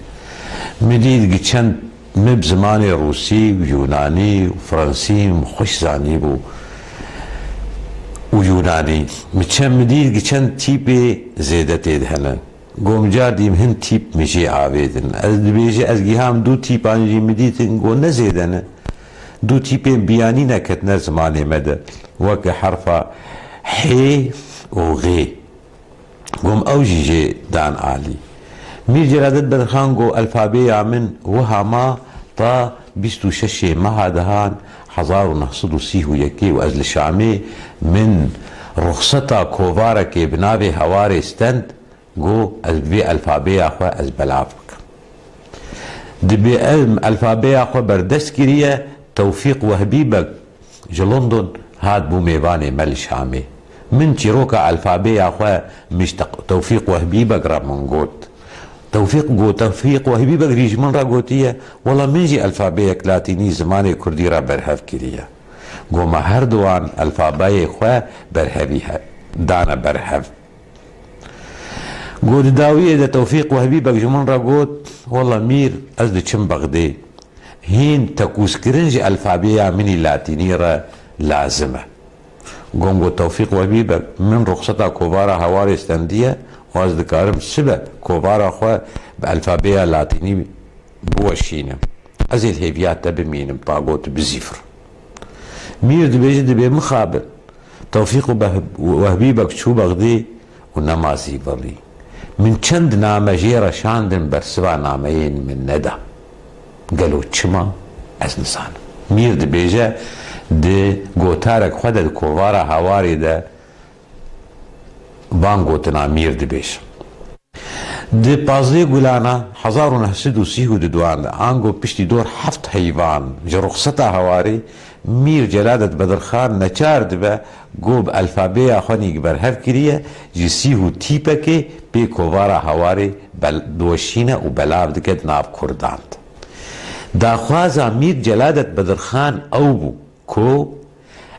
Min dît gi çend min bi zimanê rûsî û yûnanî û fransî min xweş zanîbû û yûnanî. Min çend, min dît gi çend tîpê zêde tê de hene. Got min car dîm hin tîp min jê avêtin. Ez dibêje, ez giham du tîpan jî min dîtin, got ne zêde ne. Du tîpên biyanî neketine zimanê me de. Weke herfa hê û xê. Got min ew jî jê dan alî. Mîr Celadet Bedirxan got elfabeya min wiha ma ta bîst û şeşê meha dehan hezar û neh sed û sî û yekê û ez li Şamê min ruxseta kovarekê bi navê Hewarê stend, got ez bi vê elfabeya xwe ez belav bikim. Dibê em elfabeya xwe berdest kiriye, Tewfîq Wehbî Beg ji London hat bû mêvanê me li Şamê. Min çîroka elfabeya xwe min ji Teq-, Tewfîq Wehbî Beg re min got. Tewfîq got, Tewfîq Wehbî Beg jî ji min re gotiye, wela min jî elfabeyek latînî zimanê kurdî re berhev kiriye. Got me her duwan elfabayê xwe berhevî he-, dane berhev. Got di dawiyê de Tewfîq Wehbî Beg ji min re got, wela mîr, ez diçim Bexdê. Hîn tekûzkirin ji elfabeya min î latînî re lazim e. Got min, got Tewfîq Wehbî Beg, min ruxseta kovara Hewarê stendiye û ez dikarim sibe kovara xwe bi elfabeya latînî biweşînim. Ez ê li hêviya te bimînim, ta got bizîfir. Mîr dibêje, dibê mixabin. Tewfîq û Beh-, Wehbî Beg çû Bexdê û nema zîvirî. Min çend name jê re şandin, bersiva nameyên min neda. Gelo çima? Ez nizanim. Mîr dibêje, di gotarek xwe de di kovara Hawarê de van gotina Mîr dibêje. Di pazdeh Gulana hezar û neh sed û sî û duduan de, ango piştî dor heft heyvan ji ruxseta Hawarê, Mîr Celadet Bedirxan neçar dibe, got bi elfabeya xwe nî berhev kiriye, ji sî û tîpekê pê kovara Hawarê bel-, diweşîne û belav dike di nav kurdan de. Daxwaza Mîr Celadet Bedirxan ew bû ku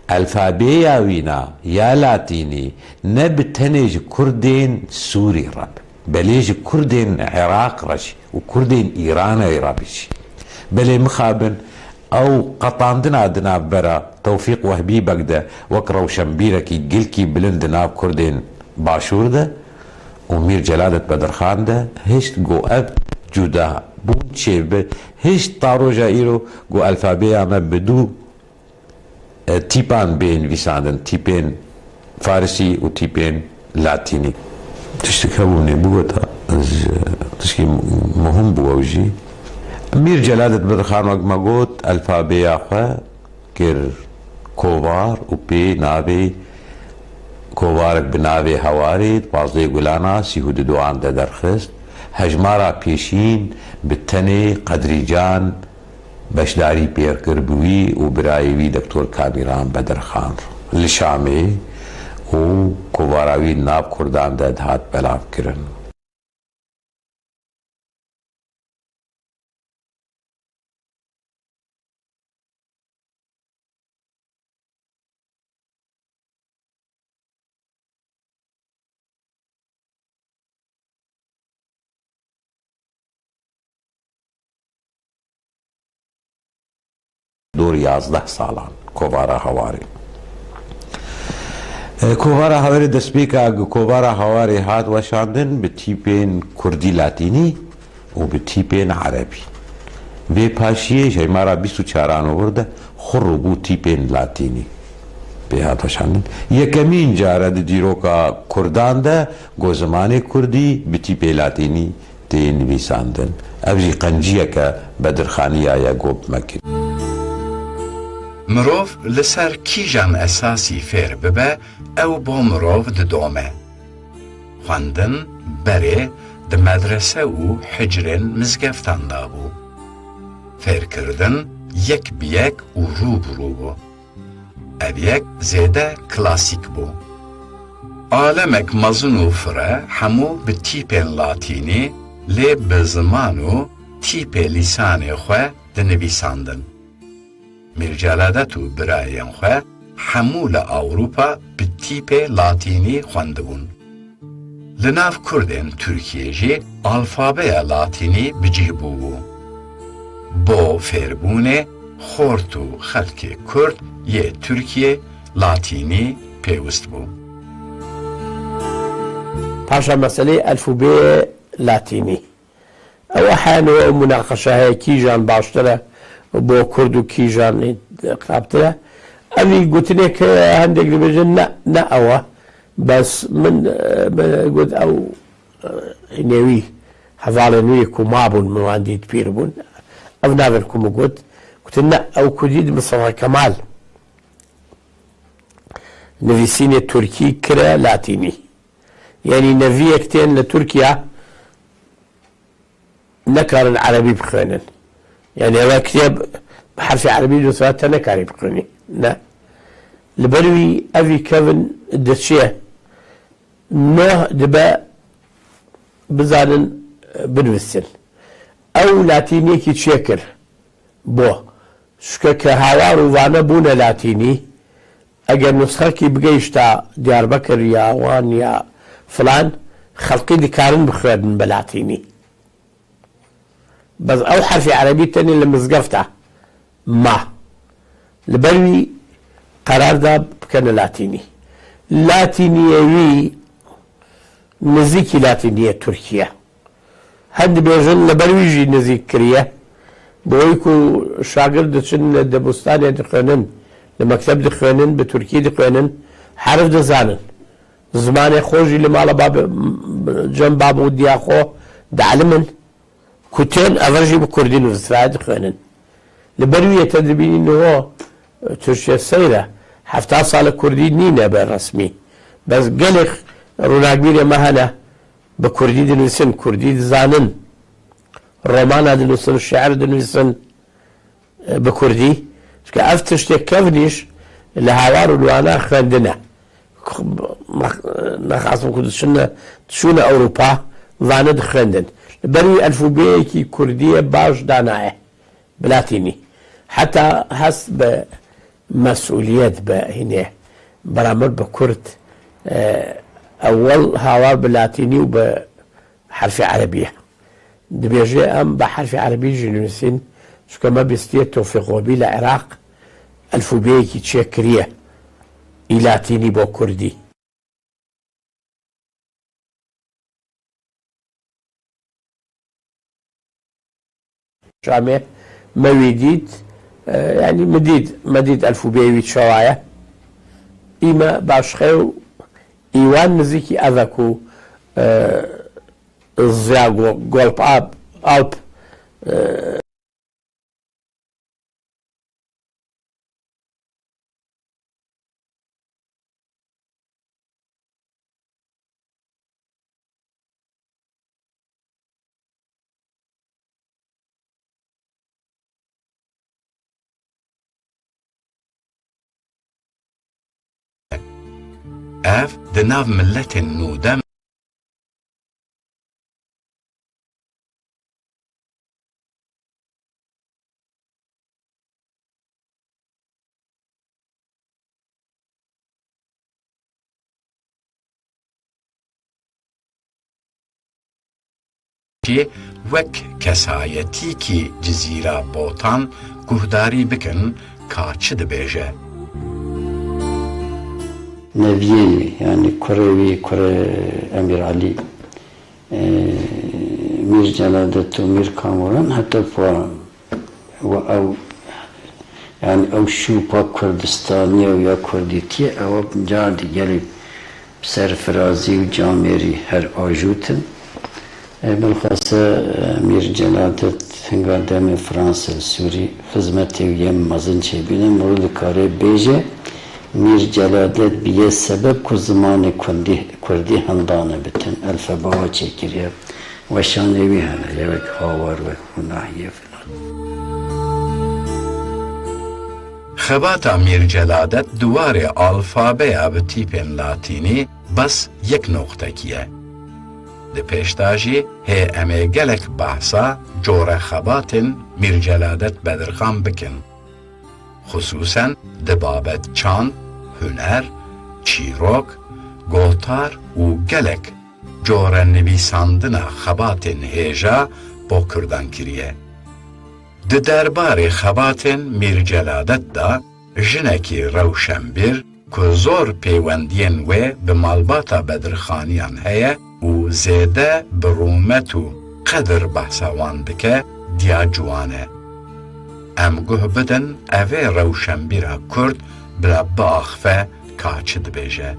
elfabeya wîna ya latînî ne bi tenê ji kurdên Sûrî re be, belê ji kurdên Iraq re jî û kurdên Îranê re be jî. Belê mixabin ew qetandina di navbera Tewfîq Wehbî Beg de wek rewşenbîrekî gilkî bilind di nav kurdên Başûr de û Mîr Celadet Bedirxan de hişt ku ev cudabûn çêbe, hişt ta roja îro ku alfabeya me bi du, e, tîpan bê nivîsandin, tîpên farisî û tîpên latînî. Tiştek hebû min ê bigota, ez, tişkî muhim bû ew jî. Mîr Celadet Bedirxan, wek me got, alfabeya xwe kir kovar û pê navê kovarek bi navê Hewarê di pazdehê Gulana sî û duan de derxist. Hejmara pêşîn bi tenê Qedrîcan beşdarî pê kir, bi wî û birayê wî Doktor Kamîran Bedirxan re li Şamê û kovara wî di nav Kurdan de dihat belavkirin. Dor yazdeh salan kovara Hawarê. E, kovara Hawarê destpêka ku kovara Hawarê hat weşandin bi tîpên kurdî latînî û bi tîpên erebî. Vê paşiyê ji hejmara bîst û çaran û vir de xur û bû tîpên latînî pê hat weşandin. Yekemîn care di dîroka kurdan de ku zimanê kurdî bi tîpê latînî tê nivîsandin. Ev jî qenciyeke bedirxaniya ye ku bi me kir. Mirov li ser kîjan esasî fêr bibe, ew bo mirov didome. Xwendin berê di medrese û hicrên mizgeftan de bû. Fêrkirdin yek bi yek û rû bi rû bû. Ev yek zêde klasîk bû. Alemek mezin û fire hemû bi tîpên latînî, lê bi ziman û tîpê lîsanê xwe dinivîsandin. Mîr Celadet û birayên xwe hemû li Ewropa bi tîpê latînî xwendibûn. Li nav kurdên Tirkiyê jî alfabeya latînî bi cih bûbû. Bo fêrbûnê xort û xelkê kurd yê Tirkiyê latînî pêwist bû. Paşa meseleyê elfûbeyê latînî. Ew hene ew munaqeşe heye, kîjan baştir e bo kurd û kîjan xirabtir e. Evî gotinê ke hindek dibêjin, ne, ne ew e. Bes min, e, min got ew, e, nêwî hevalên wî ku mabûn, min wan dît pîr bûn. Ev navên ku min got, gotin ne, ew ku dît Mistefa Kemal nivîsînê tirkî kire latînî. Yanî neviyek tên li Tirkiye nekarin erebî bixwênin. Yanî ew kitêb bi herfê erebî nûsra te nekarî bixwînî. Ne. Li ber wî evî kevin diçe noh dibe bizanin binivîsin. Ew latîniyekî çêkir. Bo. Çike ke Hawar û Vane bûne latînî, eger nusxekî bigeyişta Diyarbekir ya Wan ya filan, xelkî dikarin bixwênin bi latînî. Bes ew herfê erebî tenê li mizgefta ma. Li ber wî qerar da bikene latînî. Latîniyê wî nizîkî latîniyê Tirkî ye. Hin dibêjin li ber wî jî nizîk kiriye. Bi wê ku şagird diçin li dibistanê dixwênin, li mekteb dixwênin, bi tirkî dixwênin, herf dizanin. Zimanê xwe jî li mala bab-, cem bab û diya xwe dielimin. Ku tên ev jî bi kurdî nivîsraye dixwênin. Li ber wî yê te dibînî niho, e, Tirkçe seyr e. Hefta sal e kurdî nîne be resmî. Bes gelek rûnakbîrê me hene, bi kurdî dinivîsin, kurdî dizanin. Romana dinivîsin, şiir dinivîsin, e, bi kurdî. Çike ev tiştê kevnîş li Hawar û li Wana xwendine. Nexasim ku diçine, diçûne Ewropa, vane dixwendin. Li ber wî elfûbeyekî kurdiyê baş danaye. Bi latînî. Heta hest bi mesûliyet, bi hînê beramber bi kurd, e, ewel Hawar bi latînî û bi herfê erebî ye. Dibêje, em bi herfê erebî jî nivîsîn, çunke me bîstiye Tofîq Xobî li Iraq elfûbeyekî çêkiriye, î latînî bo kurdî. Şamê me wî dît, e, yanî min dît, me dît elfûbeyê wî çawa ye. Î me başqe û î wan nizîkî ev e ku, e, ziya go-, golp ap, alp, e, Ev di nav miletên nûdem jî wek kesayetîkî Cizîra Botan guhdarî bikin ka çi dibêje. Neviyê wî, yanî kurê wî, kurê Emîr Elî, e, Mîr Celadet û Mîr Kamuran heta pa we ew, yanî ew şûpa Kurdistanî ye û ya Kurdîtî ye, ew carî gelî serfirazî û camêrî her ajût in. E, bilxase, e, Mîr Celadet hinga demê Fransa li Sûrî xizmetê wî yên mezin çêbîne, mirov dikarê bêje, Mîr Celadet bûye sebeb ku zimanê kurdî, kurdî hindane bitin, elfeba we çêkiriye. Weşanê wî hene, ya wek Hawar, wek Hunahiyê filan. Xebata Mîr Celadet di warê alfabeya bi tîpên latînî bes yek noqtekî ye. Di pêş de jî hê em ê gelek behsa corexebatên Mîr Celadet Bedirxan bikin. Xisûsen di babet çand, huner, çîrok, gotar û gelek corenivîsandina xebatên hêja bo Kurdan kiriye. Di derbarê xebatên Mîr Celadet de jinekî rewşenbîr ku zor pêwendiyên wê bi malbata Bedirxaniyan heye û zêde bi rûmet û qedir behsa wan dike, diya ciwan e. Em guh bidin evê rewşenbîra Kurd bila biaxife ka çi dibêje.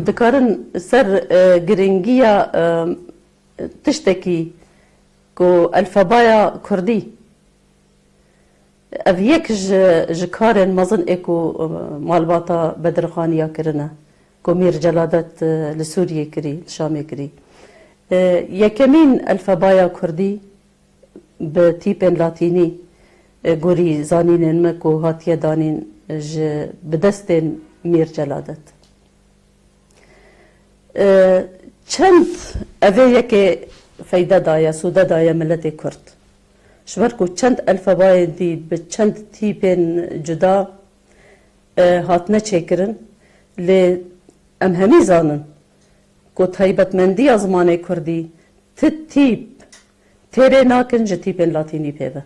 Dikarin ser, e, giringiya, e, tiştekî ku elfebaya kurdî, ev yek ji, ji karên mezin ê ku, e, malbata Bedirxaniya kirine, ku Mîr Celadet, e, li Sûriyê kirî, li Şamê kirî. E, yekemîn elfebaya kurdî bi tîpên latînî, e, gorî zanînên me ku hatiye danîn ji, bi destên Mîr Celadet. E, çend evê yekê feyde daye, sûde daye miletê Kurd. Ji ber ku çend elfebayên dî bi çend tîpên cuda, e, hatine çêkirin, lê em hemî zanin ku taybetmendiya zimanê kurdî ti tîp têrê nakin ji tîpên latînî pê ve.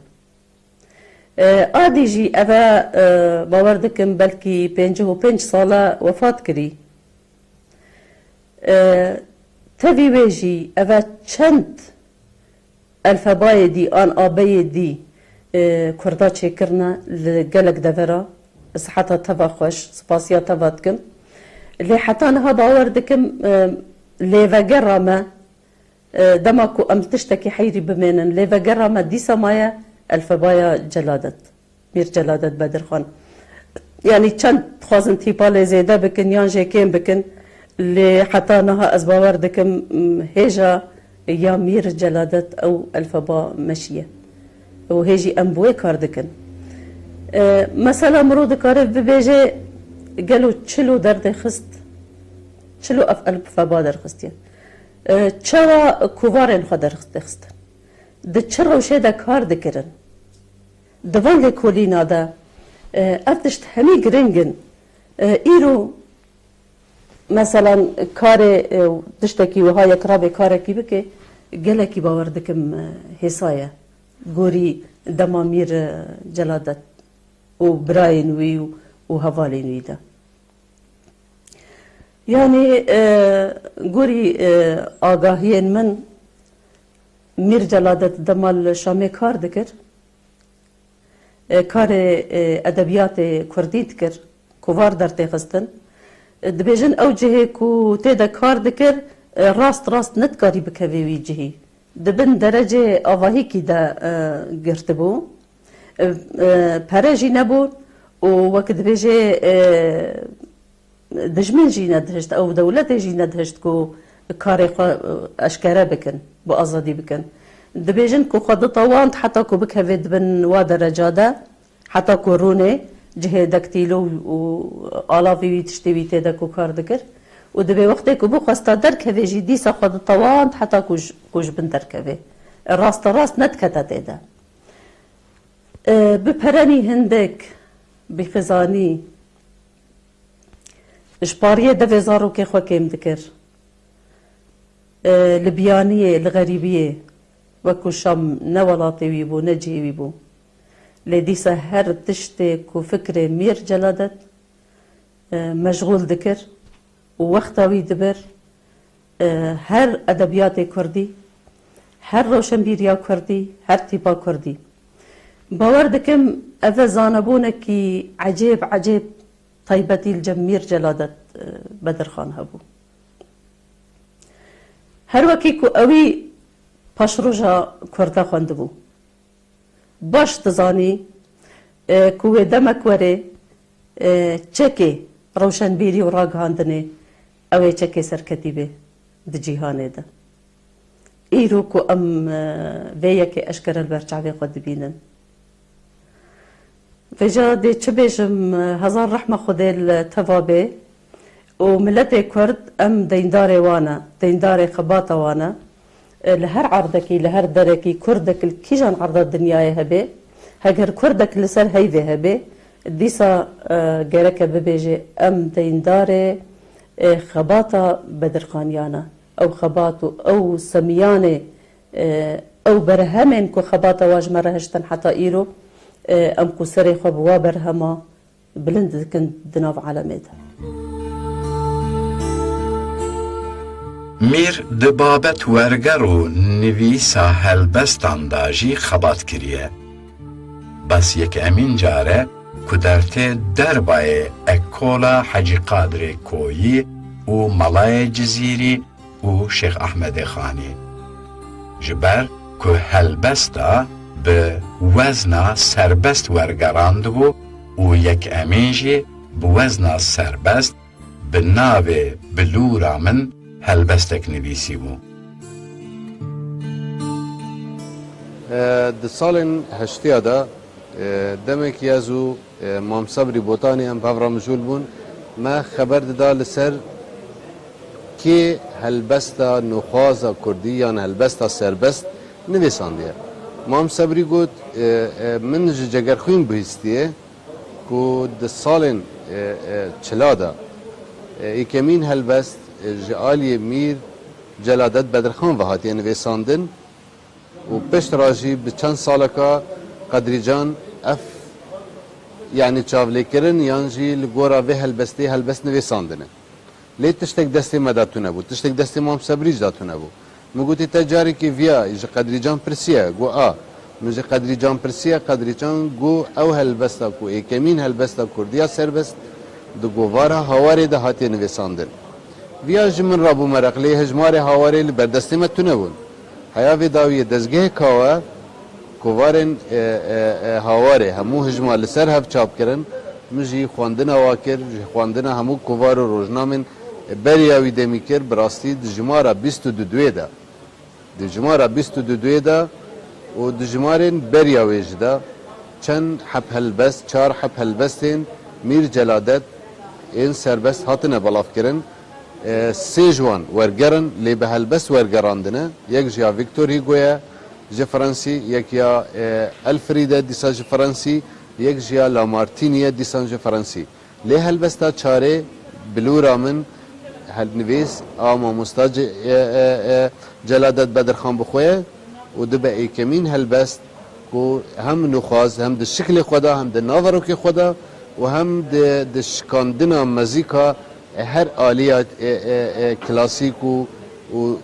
E, Adî jî ev e, e, bawer dikim belkî pêncî û pênc sal e wefat kirî. E, tevî wê jî ev e çend elfebayê dî an abeyê dî, e, kurda çêkirine li gelek devera. Siheta te ve xweş, spasiya te ve dikim. Lê heta niha bawer dikim, e, lêvegera me, e, dema ku em tiştekî heyrî bimênin, lêvegera me dîsa maye elfebaya Celadet, Mîr Celadet Bedirxan. Yanî çend dixwazin tîpa lê zêde bikin yan jê kêm bikin, lê heta niha ez bawer dikim, m, hêja ya Mîr Celadet ew elfeba meşiye. Û hê jî em bi wê kar dikin. E, mesela mirov dikare bibêje, gelo çilo derdê xist, çilo ev elfeba derxistiye. E, çawa kovarên xwe derxistin? Di çi rewşê de kar dikirin? Di van lêkolîna de, e, ev tişt hemî giring in. E, îro, meselan, karê, e, tiştekî wiha yek rabê karekî bike, gelekî bawer dikim, e, hêsa ye. Gorî dema Mîr, e, Celadet û birayên wî û, û hevalên wî de. Yanî, e, gorî, e, agahiyên min, Mîr Celadet dema li Şamê kar dikir, e, karê, e, edebiyatê kurdî dikir, kovar dertêxistin. E, dibêjin ew cihê ku tê de kar dikir, e, rast rast nedikarî bikevê wî cihî. Di bin derecê avahîkî de, e, girtibû. E, e, pere jî nebûn û wek dibêjê, e, dijmin jî nedihişt, ew dewletê jî nedihişt ku karê xwe, e, eşkere bikin, bi azadî bikin. Dibêjin ku xwe ditewand heta ku bikeve di bin wa dereca de, heta ku rûnê cihê dektîlo û alavî wî tiştê wî tê de ku kar dikir û dibê wextê ku bixwesta derkevê jî dîsa xwe ditewand heta ku ji, ku ji bin derkevê. Raste rast nedikete tê de. E, bi perenî hindek, bi xizanî, ji pariyê devê zarokê xwe kêm dikir. E, li biyaniyê, li xerîbiyê, wek ku Şam ne welatê wî bû, ne cihê wî bû. Lê dîsa her tiştê ku fikrê Mîr Celadet, e, meşxûl dikir û wexta wî dibir, e, her edebiyatê kurdî, her roşenbîriya kurdî, her tîpa kurdî. Bawer dikim, ev e zanebûnekî ecêb, ecêb taybetî li cem Mîr Celadet, e, Bedirxan hebû. Her wekî ku ewî paşroja Kurda xwendibû. Baş dizanî, e, ku wê demek were, e, çekê rewşenbîrî û ragihandinê, ew ê çekê serketî bê di cîhanê de. Îro ku em, e, vê yekê eşkere li ber çavê xwe dibînin. Vêca dê çi bêjim, e, hezar rehma Xwedê li teva bê. Û miletê Kurd, em deyndarê wan e, deyndarê xebata wan e. E, li her erdekî, li her derekî Kurdek li kîjan erda dinyayê hebe, heger Kurdek li ser heyvê hebe, dîsa, e, gereke bibêje, em deyndarê, e, xebata Bedirxaniyan e. Ew xebat û ew semiyanê, e, ew berhemên ku xebata wan ji me re hiştin heta îro, e, em ku serê xwe bi wa berhema bilind dikin di nav alemê de. Mîr di babet werger û nivîsa helbestan de jî xebat kiriye. Bes yekemîn car e ku dertê derbayê Ekola Hecî Qadirê Koyî û Melayê Cizîrî û Şêx Ehmedê Xanî. Ji ber ku helbesta bi wezna serbest wergerandibû û yekemîn jî bi wezna serbest bi navê Bilûra Min helbestek nivîsîbû. E, di salên heştiya de, e, demekî ez û E, Mam Sebrî Botanî em bi hev re mijûl bûn. Me xeber dida li ser kê helbesta nûxwaza kurdî yan helbesta serbest nivîsandiye. Mam Sebrî got, e, e, min ji Cegerxwîn bihîstiye ku di salên, e, e, çila de, e, êkemîn helbest, e, ji aliyê Mîr Celadet Bedirxan ve hatiye nivîsandin. Û pişt re jî bi çend saleka Qedrîcan ev, yanî çavlêkirin yan jî li gora vê helbestê helbest nivîsandine. Lê tiştek destê me de tune bû, tiştek destê Mam Sebrî jî de tune bû. Min gotî, te carekî viya ji Qedrîcan pirsiye? Got, a. Min ji Qedrîcan pirsiye, Qedrîcan got, ew helbesta ku êkemîn helbesta kurdiya serbest di govara Hawarê de hatiye nivîsandin. Viya ji min re bû mereq, lê hejmarê Hawarê li ber destê me tune bûn. Heya vê dawiyê dezgehê Kawe, kovarên, e, e, e, Hawarê hemû hijma li ser hev çap kirin. Min jî xwendina wa kir, ji xwendina hemû kovar û rojnamên beriya wî demî kir, bi rastî di jimara bîst û duduyê de. Di jimara bîst û duduyê de û di jimarên beriya wê jî de çend heb helbest, çar heb helbestên Mîr Celadet ên serbest hatine belavkirin. E, sê ji wan werger in, lê bi helbest wergerandine. Yek ji ya Victor Hugo ye ji Fransî, yek ya, e, Elfried e dîsa ji Fransî, yek ji ya Lamartine ye dîsan ji Fransî. Lê helbesta çarê Bilûra Min, helnivîs a mamosta Ce-, e, e, e, Celadet Bedirxan bi xwe ye û dibe êkemîn helbest ku hem nûxwaz, hem di şiklê xwe de, hem di naverokê xwe de û hem di, di şikandina mezîka her aliya, e, e, e, klasîk û, û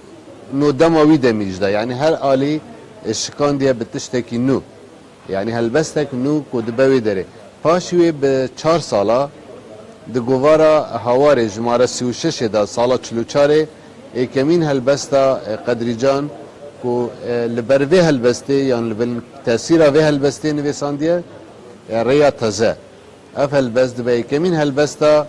No dema wî demî jî de, yanî her alî, e, şikandiye bi tiştekî nû. Yanî helbestek nû ku dibe wê derê. Paşî wê bi çar sala di govara Hawarê jimare sî û şeşê de sala çil û çarê êkemîn helbesta, e, Qedrîcan ku, e, li ber vê helbestê yan li bin tesîra vê helbestê nivîsandiye, e, Rêya Teze. Ev helbest dibe êkemîn helbesta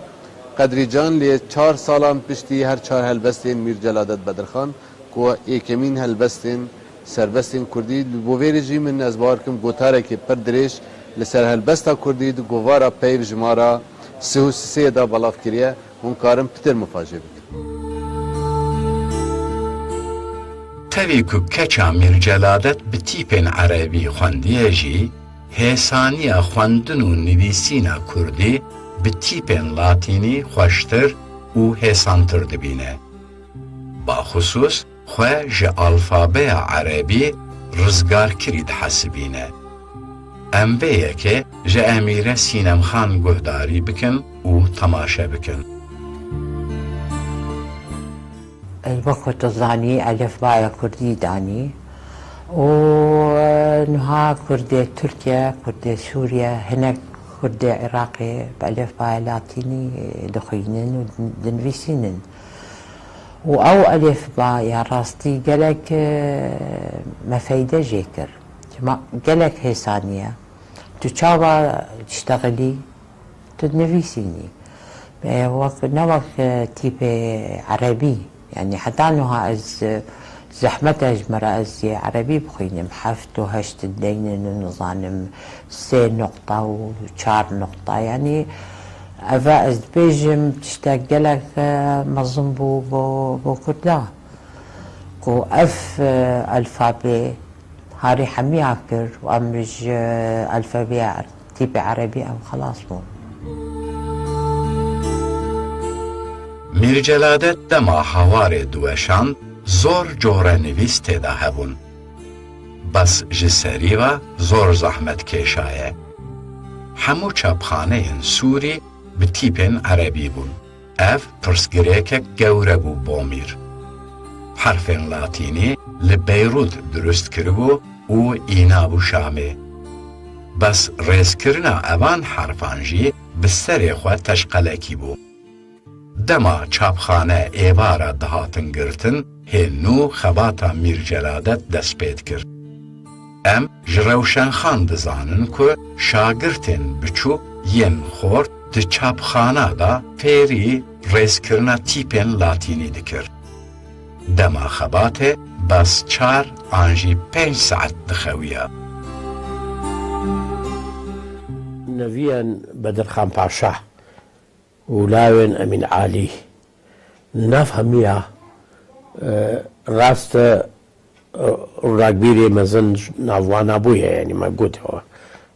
Qedrîcan lê çar salan piştî her çar helbestên Mîr Celadet Bedirxan ku êkemîn helbestên serbestên kurdî. Li bo vê re jî min ez bawer kim gotarekê pir dirêj li ser helbesta kurdî di govara peyv jimara sih û sisê de belav kiriye. Hûn karin pitir mifajê bikin. Tevî ku keça Mîr Celadet bi tîpên erebî xwendiye jî, hêsaniya xwendin û nivîsîna kurdî bi tîpên latînî xweştir û hêsantir dibîne. Baxusûs xwe ji alfabeya erebî rizgarkirî dihesibîne. Em vê yekê ji Emîre Sînemxan guhdarî bikin û temaşe bikin. Wek ku tu zanî, elifbaya kurdî danî û niha kurdê Tirkiye, kurdê Sûriye, hinek kurdê Iraqê bi elifbaya latînî dixwînin û dinivîsînin. Û ew elifba ya rastî gelek, e, me feyde jê kir. Çima gelek hêsanî ye. Tu çawa diştexilî, tu dinivîsînî. E, wek, ne wek, e, tîpê erebî. Yanî heta niha ez, e, zehmet e ji me re ez ê erebî bixwînim. Heft û heşt deynin û nizanim sê nuqta û çar nuqta. Yanî ev e ez dibêjim tiştek gelek, e, mezin bû bo, bo Kurda. Ku ev, e, alfabê harî hemiya kir û em ji alfabeya tîpê erebî em xelas bûn. Mîr Celadet dema Hawarê diweşand, zor corenivîs tê de hebûn. Bes ji serî ve zor zehmet kêşaye. Hemû çapxaneyên Sûrî bi tîpên erebî bûn. Ev pirsgirêkek gewre bû bo Mîr. Herfên latînî li Beyrût dirust kiribû û înabû Şamê. Bes rêzkirina evan herfan jî bi serê xwe teşqelekî bû. Dema çapxane êvara dihatin girtin, hê nû xebata Mîr Celadet dest pê dikir. Em ji Rewşenxan dizanin ku şagirtên biçûk yên xort di çapxana de fêrî rêzkirina tîpên latînî dikir. Dema xebatê bes çar an jî pênc saet dixewiya. Neviyên Bedirxan Paşa û lawên Emîn Alî. Nav hemiya, e, rast e, e, ronakbîrê mezin nav wana bûye, yanî me got ew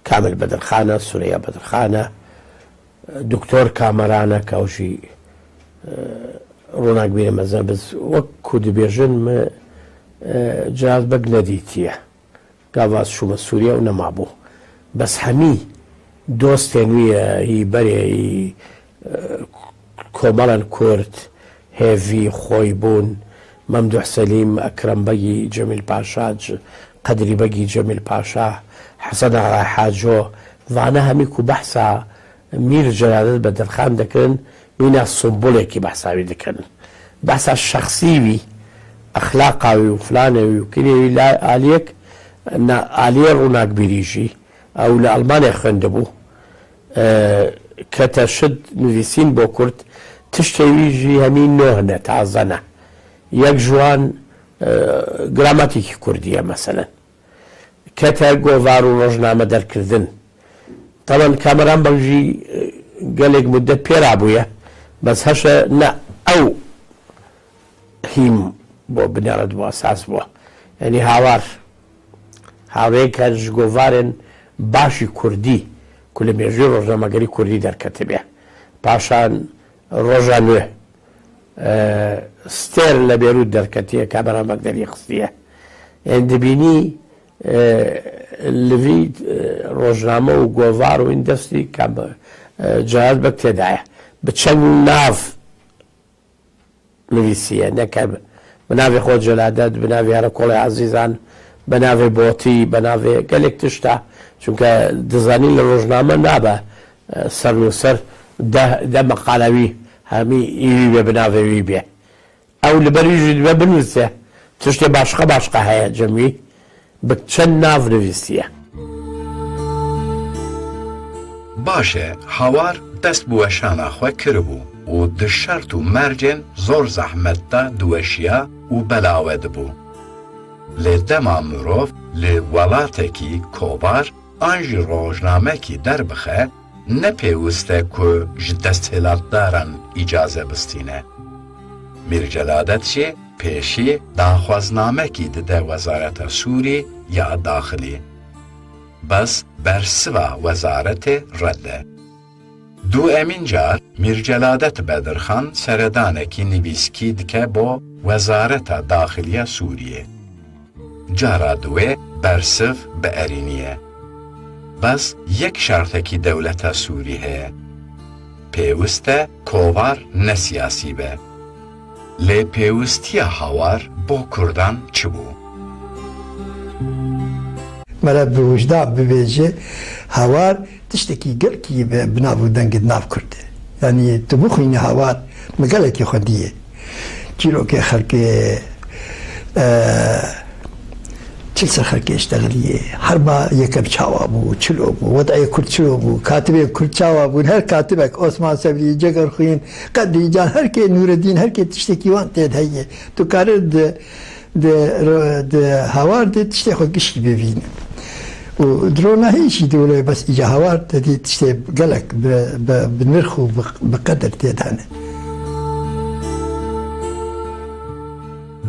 Kamil Bedirxan e, Sureya Bedirxan e, Doktor Kameran e, ke ew jî, e, ronakbîrê mezin e. Biz wek ku dibêjin, me, e, Celal Beg nedîtiye. Gava ez çûme Sûriye û nemabû. Bes hemî dostên wî ye, hî berê, hî, e, komelên Kurd, Hêvî, Xoybûn, Memduh Selîm, Ekrem Begî Cemîl Paşa, C-, Qedrî Begî Cemîl Paşa, Hesen Axa Haco, vane hemî ku behsa Mîr Celadet Bedirxan dikin, mîna simbolekî behsa wî dikin. Behsa şexsî wî, exlaqa wî û filanê wî û kinê wî la aliyek, na aliyê ronakbîrî jî, ew li Elmanyayê xwendibû. E, kete şid nivîsîn bo kurd, tiştê wî jî hemî noh ne, taze ne. Yek ji wan, e, gramatîkî kurdî ye, meselen. Kete govar û rojname derkirdin. Teban Kameran Beg jî, e, gelek mudet pê re bûye. Bes heşe ne ew hîm bo binêre bû, esas bû. Yanî hawar. Hawêk her ji govarên başî kurdî ku li mêjûyê rojnamegerî kurdî derketibe. Paşan Roja Nû, e, Stêr li Bêrût derketiye, Kameran Beg derî xistiye. Yanî dibînî, e, li vî, e, rojname û govar û wîn destî kam, e, Celal Beg tê de ye. Bi çend nav nivîsiye, neke Bi navê xwe Celadet, bi navê Herekolê Ezîzan, bi navê Botî, bi navê gelek tişta. Çunke dizanî li rojname nabe, e, ser nûser deh, deh meqale wî hemî î wî be, bi navê wî be. Ew li ber wî jî dibe binivîse. Tiştê başqa başqa heye cem wî. Bi çend nav nivîsiye. Baş e, Hawar dest bi weşana xwe kiribû û di şert û mercên zor zehmet de diweşiya û belawe dibû. Lê dema mirov li welatekî kovar an jî rojnamekî derbixe, ne pêwist e ku ji desthilatdaran îcaze bistîne. Mîr Celadet jî pêşî daxwaznamekî dide Wezareta Sûrî ya Daxilî. Bes bersiva wezaretê red e. Duemîn car Mîr Celadet Bedirxan seredanekî nivîskî dike bo Wezareta Daxiliya Sûriyê. Cara duwê bersiv bi erînî ye. Bes yek şertekî dewleta Sûrî heye. Pêwist e kovar ne siyasî be. Lê pêwistiya Hawar bo kurdan çi bû? Mere bi wijdan bibêje, Hawar tiştekî gelkî bi, bi nav û dengê di nav Kurd de. Yanî tu bixwînî Hawar, min gelekî xwendiye. Çîrokê xelkê, e, çil ser xelkê iştexiliyê. Herba yekem çawa bû, çilo bû, wed'ê Kurd çilo bû, katibên Kurd çawa bûn, her katibek, Osman Sebrî, Cegerxwîn, Qedrî Can, her kê Nûredîn, her kê tiştekî wan tê de heye. Tu karir di, di, di Hawar de tiştê xwe gişkî bibîne. Û di ronahiyê jî de wilo bes îca Hawar te dî tiştê gelek bi, bi, bi nirx û bi, bi qedir tê de hene.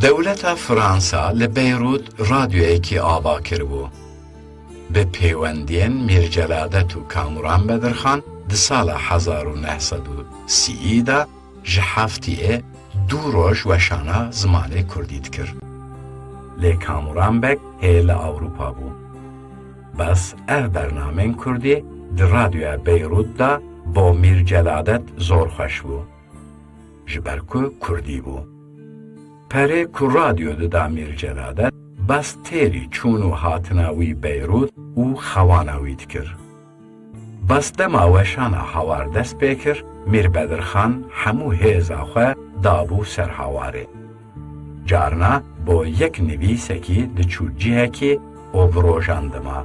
Dewleta Fransa li Beyrût radyoyekî ava kiribû. Bi pêwendiyên Mîr Celadet û Kamuran Bedirxan di sala hezar û neh sed û sî de ji heftiyê du roj weşana zimanê kurdî dikir. Lê Kamuran Beg hê li Ewropa bû. Bes ev bernamên kurdî di radyoya Beyrût de bo Mîr Celadet zor xweş bû. Ji ber ku kurdî bû. Perê ku radyo dida Mîr Celadet, bes têrî çûn û hatina wî Beyrût û xewana wî dikir. Bes dema weşana Hawar dest pê kir, Mîr Bedirxan hemû hêza xwe dabû ser Hawarê. Carna bo yek nivîsekî diçû cihekî û bi rojan dima.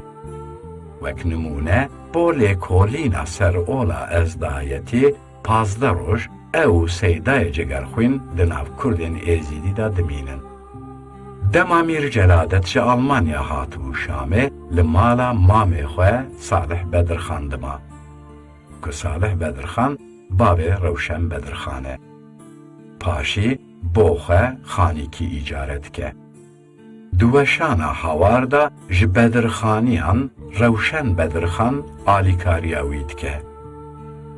Wek nimûne, bo lêkolîna ser ola Ezdayetî pazdeh roj ew û Seydayê Cegerxwîn di nav Kurdên Êzîdî de dimînin. Dema Mîr Celadet ji Almanya hatibû Şamê, li mala mamê xwe Salih Bedirxan dima. Ku Salih Bedirxan bavê Rewşen Bedirxan e. Paşî bo xwe xanîkî îcare dike. Di weşana Hawar de ji Bedirxaniyan Rewşen Bedirxan alîkariya wî dike.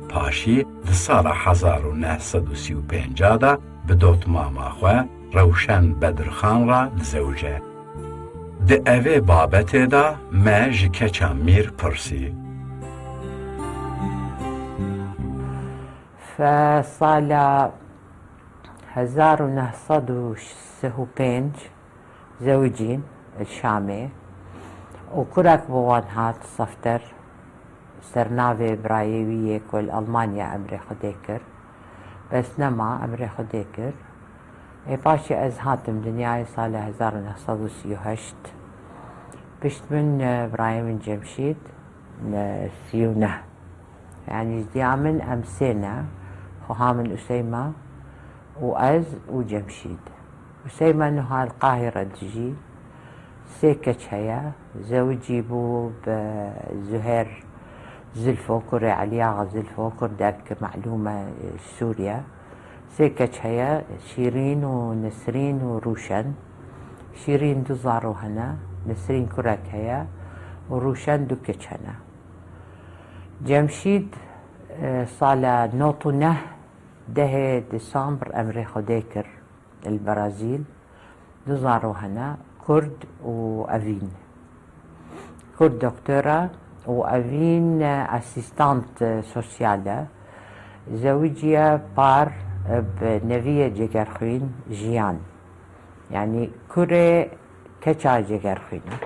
Paşî di sala hezar û neh sed û sî û pênc de bi dotmama xwe Rewşen Bedirxan re dizewije. Di evê babetê de me ji keça Mîr pirsî. Fe sala hezar û neh sed û sih û pênc zewicîn li Şamê û kurek bi wan hat Sefter, ser navê birayê wî yê ku li Almanya emrê Xwedê kir. Bes nema, emrê Xwedê kir. Ê paşê ez hatim dinyayê sala hezar û neh sed û sî û heşt. Pişt min, e, birayê min Cemşîd, e, sî û neh. Yanî ji diya min em sê ne, xuha min Useyma û ez û Cemşîd. Useyma niha li Qahîre dijî, sê keç heye, zewicî bû bi Zuher Zilfo, kurê Elî Axa Zilfo, kurdek melûm e, Sûriye. Sê keç heye, Şîrîn û Nisrîn û Rûşen. Şîrîn du zaro hene, Nisrîn kurek heye û Rûşen du keç hene. Cemşîd, e, sala nod û neh, dehê Desembr emrê Xwedê kir li Brazîl. Du zaro hene, Kurd û Evîn. Kurd doktor e û Evîn, e, asîstant, e, sosyal e. Zewiciye par, e, bi Neviyê Cegerxwîn Jiyan. Yanî kurê keça Cegerxwîn e.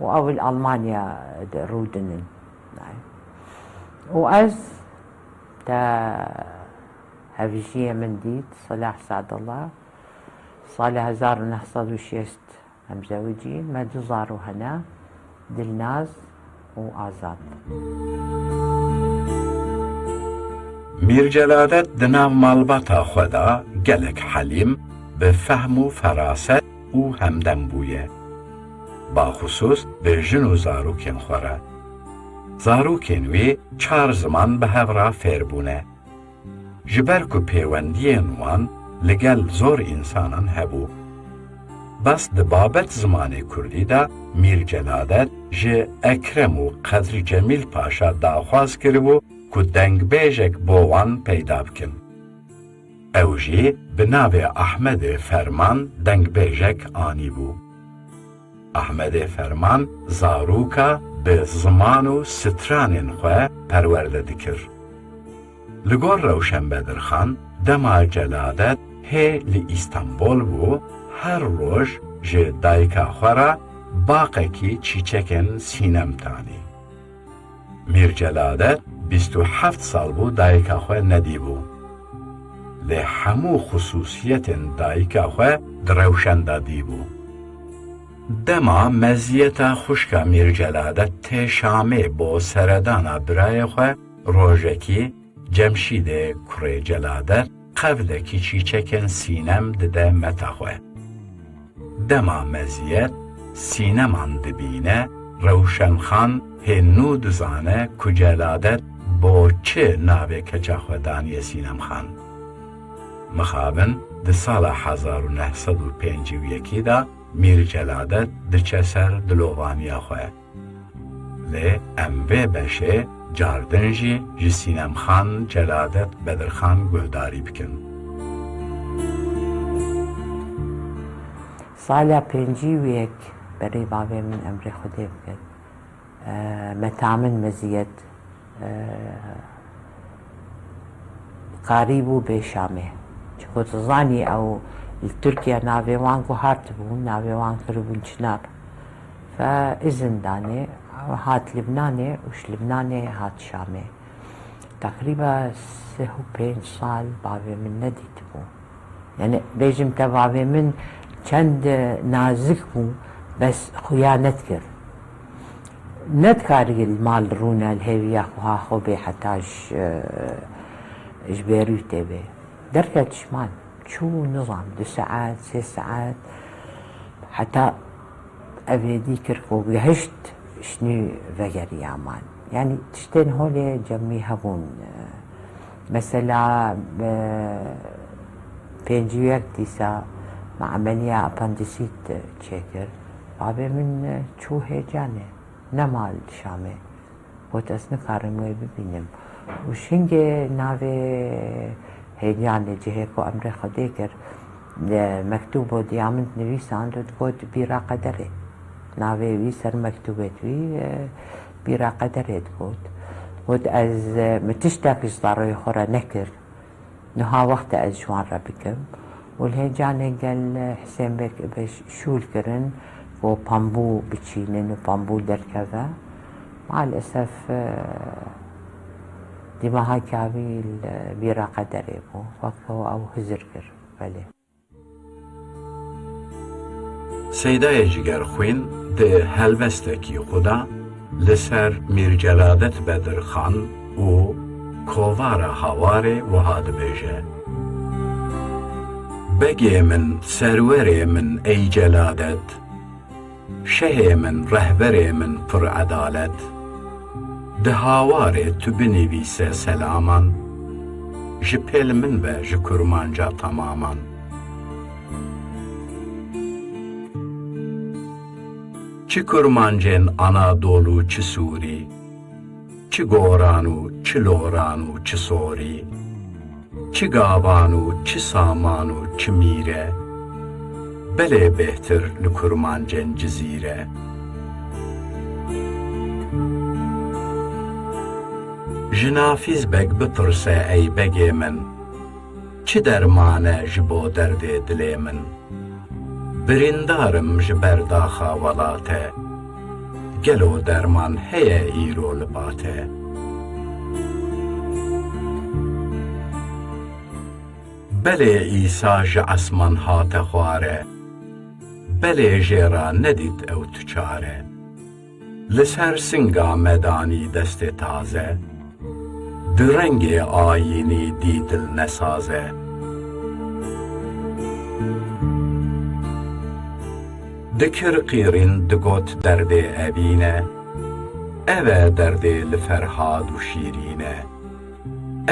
Û ew li Almanya de rûdinin. Û ez te hevjiyê min dît, Silah Sadullah. Salê hezar û neh sed û şêst em zewicîn, me du zarû hene, Dilnaz û Azad. Mîr Celadet di nav malbata xwe de gelek helîm, bi fehm û feraset û hemdem bûye. Baxusûs bi jin û zarokên xwe re. Zarokên wî çar ziman bi hev re fêr bûne. Ji ber ku pêwendiyên wan li gel zor însanan hebû. Bes di babet zimanê kurdî de Mîr Celadet ji Ekrem û Qedrî Cemîl Paşa daxwaz kiribû ku dengbêjek bo wan peyda bikin. Ew jî bi navê Ahmedê Ferman dengbêjek anîbû. Ahmedê Ferman zaroka bi ziman û stranên xwe perwerde dikir. Li gor Rewşen Bedirxan, dema Celadet hê li Îstanbol bû, her roj ji dayika xwe re baqekî çîçekên sînem tanî. Mîr Celadet bîst û heft sal bû dayika xwe nedîbû. Lê hemû xusûsiyetên dayika xwe di Rewşen de dîbû. Dema meziyeta xwişka Mîr Celadet tê Şamê bo seredana birayê xwe, rojekî Cemşîdê kurê Celadet qevlekî çîçekên sînem dide meta xwe. Dema meziyet sîneman dibîne, Rewşenxan hê nû dizane ku Celadet bo çi navê keça xwe daniye Sînemxan. Mixabin di sala hezar û neh sed û pêncî û yekî de Mîr Celadet diçe ser dilovaniya xwe. Lê em vê beşê cardin jî ji Sînemxan Celadet Bedirxan guhdarî bikin. Sala pêncî û yek berê bavê min emrê Xwedê bikin. E, meta min meziyet, e, qarî bû bê Şamê. Çiko tu zanî ew li Tirkiye navê wan guhartibûn, navê wan kiribûn Çinar. Fe izin danê, hat Libnanê û ji Libnanê hat Şamê. Teqrîba sih û pênc sal bavê min nedîtibû. Yani bêjim te bavê min çend nazik bû, bes xuya nedikir. Nedikarî li mal rûne, li hêviya xwe ha xwe bê heta ji, ji Bêrûtê bê. Derket ji mal. Çû nizam du saet, sê saet, heta evêdî kir ku gehişt ji nû vegeriya mal. Yanî tiştên holê cem wî hebûn. Mesela, e, pêncî û yek dîsa me emeliya apendisît çêkir. Bavê min çû hêcanê, nema li Şamê. Got, ez nikarim wê bibînim. Û şingê navê hêcanê cihê ku emrê Xwedê kir, e, mektûb bo diya min dinivîsand û digot, bîra qederê. Navê wî ser mektûbê wî, e, bîra qederê digot. Got, ez, e, min tiştek ji zarokê xwe re nekir. Niha wext e ez ji wan re bikim. Û li hêcanê gel Hisên Beg Ibeş şûl kirin ku pembû biçînin û pembû derkeve. Maalesef, e, dîmeha kavî li bîra qederê bû. Wek ku ew hizir kir. Belê. Seydayê Cigerxwîn di helbestekî xwe de li ser Mîr Celadet Bedirxan û kovara Hawarê wiha dibêje: Begê min, serwerê min ey Celadet, şehê min, rehberê min pir edalet, di Hawarê tu binivîse selaman, ji pêl min be ji kurmanca temaman. Çi kurmancên Anadolû, çi Sûrî, çi Goran û çi Loran û çi Sorî, çi Gavan û çi Saman û çi Mîre, belê bêhtir li kurmancên Cizîre. Ji Nafîz Beg bipirse ey begê min, çi derman e ji bo derdê dilê min? Birîndar im ji ber daxa welate, gelo derman heye îro li ba te? Belê Îsa ji esman hate xware, belê jê re nedît ew tu çare. Li ser singa me danî destê taze, di rengê ayînî dî dil nesaz e. Dikir qîrîn digot derdê evîn e, ev e derdê li Ferhad û Şîrîn e.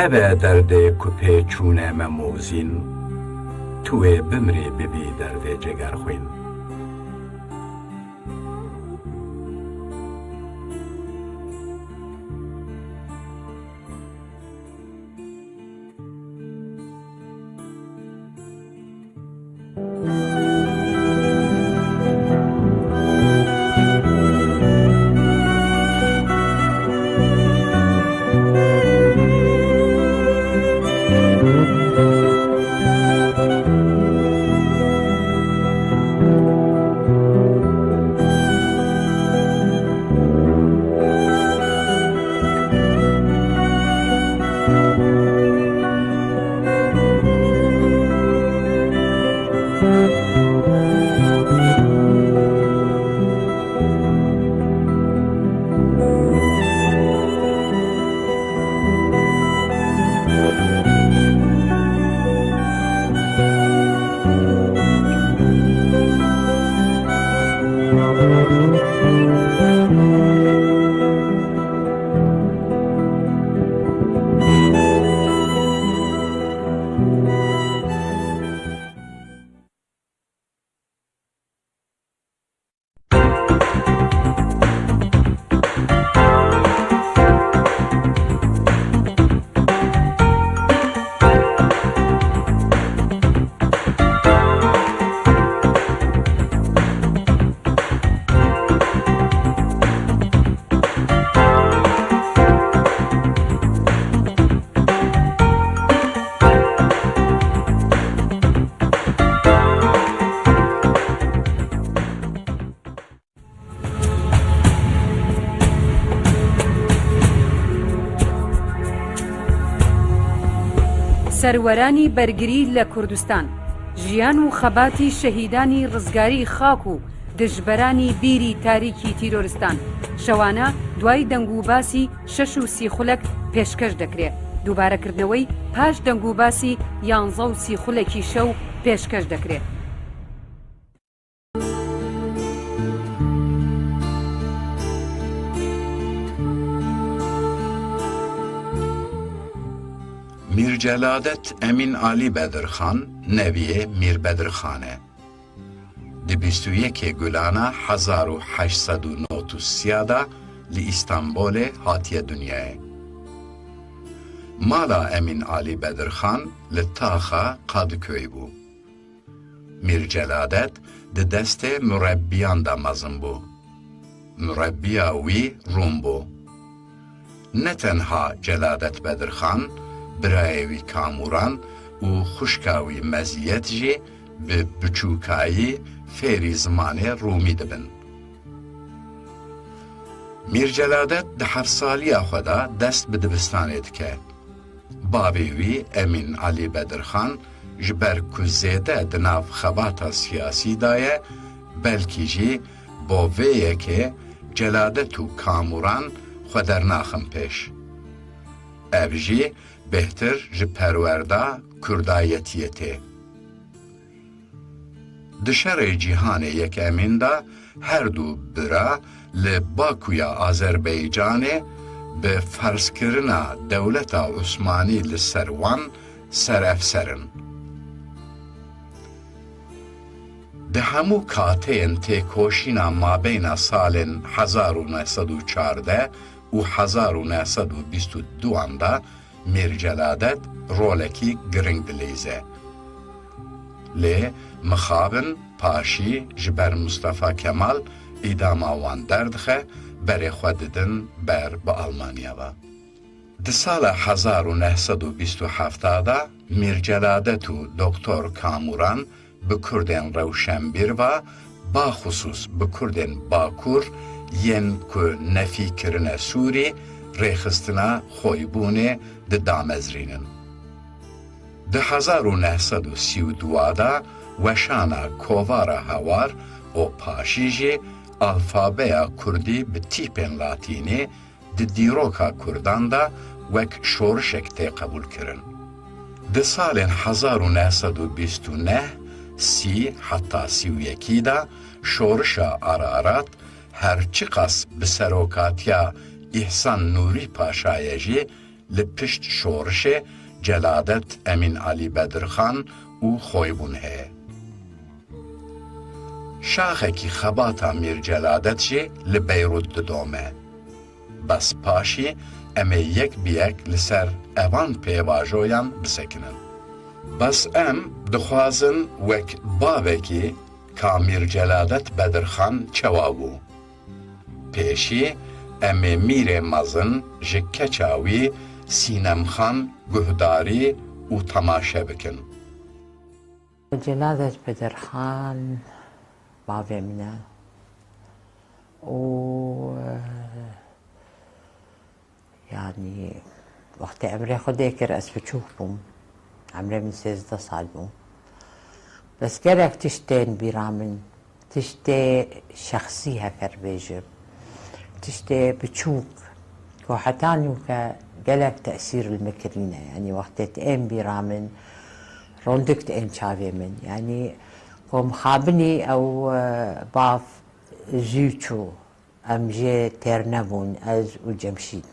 Ev e derdê ku pê çûne me mozîn, tu wê bimrî bibî derdê cegerxwîn. سەروەرانی بەرگری لە کوردستان، ژیان و خەباتی شەهیدانی ڕزگاری خاک و دژبەرانی بیری تاریکی تیرۆرستان. شەوانە دوای دەنگ و باسی شەش و سی خولەک پێشکەش دەکرێ. دووبارەکردنەوەی پاش دەنگ و باسی یانزە و سی خولەکی شەو پێشکەش دەکرێ. Mîr Celadet Emîn Alî Bedirxan, neviyê Mîr Bedirxan e. Di bîst û yekê Gulana hezar û heşt sed û nod û sê de li Îstanbolê hatiye dinyayê. Mala Emîn Alî Bedirxan li taxa Kadıköy bû. Mîr Celadet di destê murebbiyan de mezin bû. Murebbiya wî Rûm bû. Ne tenha Celadet Bedirxan, birayê wî Kamuran û xwişka wî Meziyet jî bi biçûkayî fêrî zimanê Rûmî dibin. Mîr Celadet di heft saliya xwe de dest bi dibistanê dike. Bavê wî Emîn Alî Bedirxan ji ber ku zêde di nav xebata siyasî de ye, belkî jî bo vê yekê Celadet û Kamuran xwe dernaxin pêş. Ev jî bêhtir ji perwerda kurdayetiyê tê. Di şerê cîhanê yekemîn de her du bira li Bakuya Azerbaycanê bi ferzkirina dewleta Osmanî li ser wan serefser in. Di hemû kateyên têkoşîna mabeyna salên hezar û neh sed û çardeh û hezar û neh sed û bîst û du an de Mîr Celadet rolekî giring dileyze. Lê mixabin paşî ji ber Mustafa Kemal îdama wan derdixe, berê xwe didin ber bi Almanya ve. Di sala hezar û neh sed û bîst û heft de Mîr Celadet û Doktor Kamuran bi Kurdên rewşenbîr ve, baxusûs bi Kurdên Bakur yên ku nefî kirine Sûrî, rêxistina xwebûnê didamezrînin. Di hezar û neh sed û sî û dua de weşana Kovara Hewar û paşî jî alfabeya kurdî bi tîpên latînî di dîroka kurdan de wek şorişek tê qebûlkirin. Di salên hezar û neh sed û bîst û neh, sî heta sî û yekî de şorişa Ararat, her çiqas bi serokatiya Îhsan Nûrî Paşa ye jî, li pişt şorişê Celadet Emîn Alî Bedirxan û Xoybûn heye. Şaxekî xebata Mîr Celadet jî li Beyrût didome. Bes paşî em ê yek bi yek li ser evan pêvajoyan bisekinin. Bes em dixwazin wek bavekî ka Mîr Celadet Bedirxan çawa bû. Pêşî em ê Mîrê Mezin ji keça wî Sînemxan guhdarî û temaşe bikin. Celadet Bedirxan bavê min e û, e, yanî, wextê emrê xwe dê kir, ez biçûk bûm. Emrê min sêzdeh sal bû. Bes gelek tişt tên bîra min, tiştê şexsî heker bêjim, tiştê biçûk ku heta nûke gelek tesîr li min kirîne. Yanî wextê tu ên bîra min, rondik tu ên çavê min. Yanî ku mixabinî ew, e, bav zû çû. Em jê têr nebûn, ez û Cemşîd.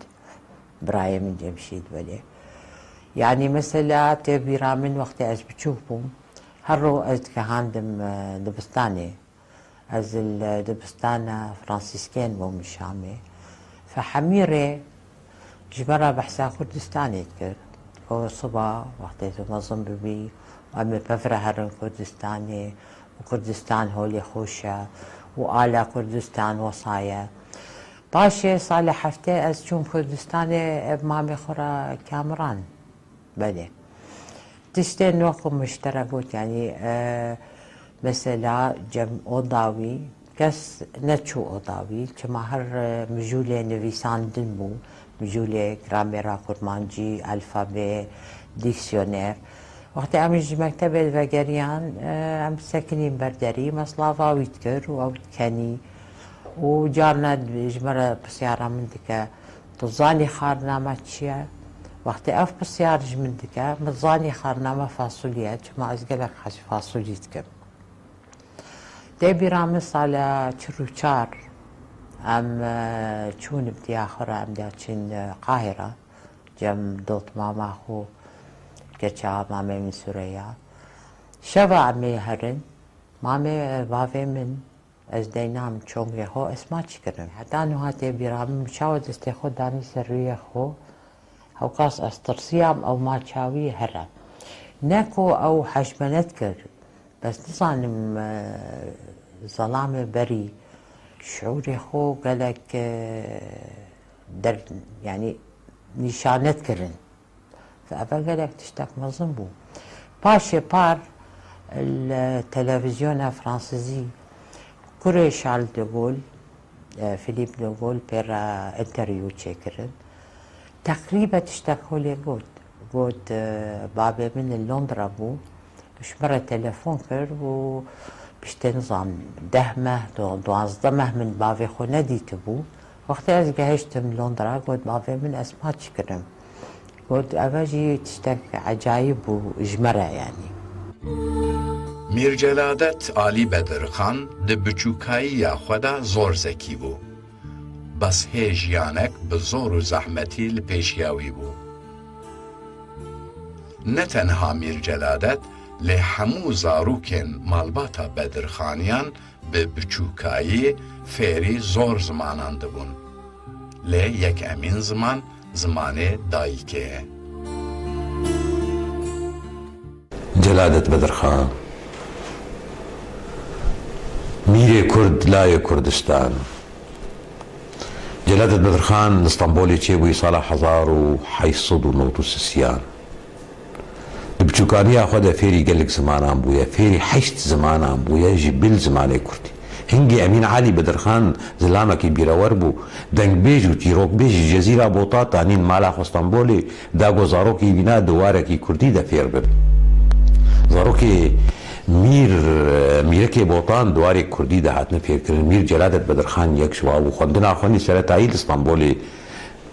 Birayê min Cemşîd, belê. Yanî mesela tê bîra min wextê ez biçûk bûm, her roj ez dikehandim, e, dibistanê. Ez li dibistana Fransîskên bûm li Şamê. Fe hemî rê ji me re behsa Kurdistanê dikir. Ku siba wextê tu mezin bibî, em ê pevre herin Kurdistanê û Kurdistan holê xweş e û ala Kurdistan wesa ye. Paşê salê heftê ez çûm Kurdistanê, ev mamê xwe re Kamiran. Belê. Tiştên wek ku min ji te re got, yanî, e, mesela cem oda wî, kes neçû oda wî, çima her, e, mijûlê nivîsandin bû, mijûlê gramêra kurmancî, alfabê, dîksyoner. Wextê em ji mektebê vegeriyan, e, em sekinîn ber derî, me silava wî dikir û ew dikenî. Û carna ji me re pirsyara min dike, Tu zanî xwarina me çi ye? Wextê ev pirsyar ji min dike, min zanî xwarina me fasulye ye, çima ez gelek hez fasulî dikim. Tê bîra min sala çil û çar em, e, çûn bi diya xwe re, em diya çin, e, Qahira, cem dotmama xwe, keça mamê min Sureya. Şeva em ê herin, mamê, e, bavê min, Ez deynam çongê xwe, ez maçî kirim. Heta niha tê bîra min, çawa destê xwe danî ser rûyê xwe, hewqas ez tirsiyam ew maça wî here. Ne ku ew hej me nedikir, bes nizanim, e, zelamê berî şiûrê xwe gelek, e, der, yanî nîşan nedikirin. Ev gelek tiştek mezin bû. Paşê par li televîzyona fransizî kurê Charles de Gaulle, e, Philippe de Gaulle pê re interview çêkirin. Teqrîbe tiştek holê got. Got, e, babê min li Londra bû. Ji min re telefon kir û piştê nizam deh meh, du-, duwazdeh meh min bavê xwe nedîtibû. Wextê ez gehiştim Londra, got bavê min ez maçî kirim. Got eve jî tiştek ecayîb bû ji me re yanî. Mîr Celadet Alî Bedirxan di biçûkayiya xwe de zor zekî bû. Bes hê jiyanek bi zor û zehmetî li pêşiya wî bû. Ne tenha Mîr Celadet, lê hemû zarokên malbata Bedirxaniyan bi biçûkayî fêrî zor zimanan dibûn. Lê yekemîn ziman, zimanê dayikê ye. Celadet Bedirxan, Mîrê Kurd, Layê Kurdistan. Celadet Bedirxan li Stenbolê çêbûyî sala hezar û heyt sed û nod û sisiyan. Di biçûkaniya xwe de fêrî gelek zimanan bûye, fêrî heşt zimanan bûye, ji bil zimanê kurdî. Hingî Emîn Alî Bedirxan zilamekî bîrewer bû, dengbêj û çîrokbêj ji Cezîra Botan anîn mala xwe Stenbolê, da ku zarokê wîna di warekî kurdî de fêr bibin. Zarokê Mîr, Mîrekê Botan di warê kurdî de hatine fêrkirin. Mîr Celadet Bedirxan yek ji wa bû. Xwendina xwe nî seretayî li Stenbolê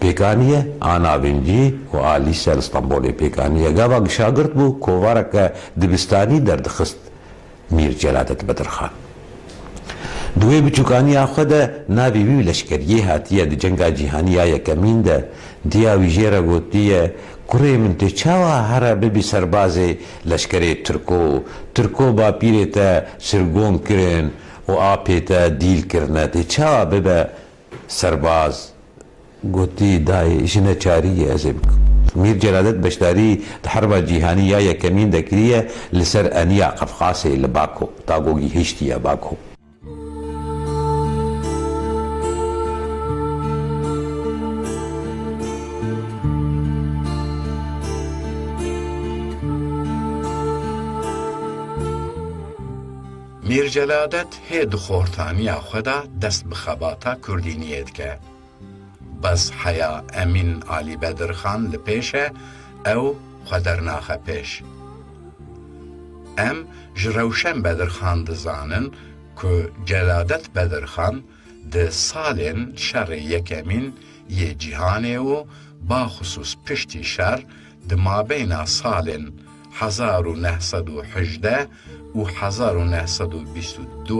pêk aniye, a navîn jî û a lîse li Stenbolê pêk aniye. Gava şagird bû, kovareke dibistanî derdixist Mîr Celadet Bedirxan. Di wê biçûkaniya xwe de navê wî leşkeriyê hatiye, di Cenga Cîhanî ya Yekemîn de diya wî jê re gotiye, Kurê min, tê çawa here bibî serbazê leşkerê Tirko? Tirko bapîrê te sirgon kirin û apê te dîl kirine. Tê çawa bibe serbaz? Gotî, dayê, ji neçarî ye, ez ê bikim. Mîr Celadet beşdarî di Herba Cîhanî ya Yekemîn de kiriye li ser eniya Qefqasê li Bako, ta ku gihîştiye Bako. Mîr Celadet hê di xortaniya xwe de dest bi xebata kurdîniyê dike. Bes heya Emîn Alî Bedirxan li pêş e, ew xwe dernaxe pêş. Em ji Rewşen Bedirxan dizanin ku Celadet Bedirxan di salên Şerê Yekemîn yê Cîhanê û baxusûs piştî şer di mabeyna salên hezar û neh sed û hejdeh û hezar û neh sed û bîst û du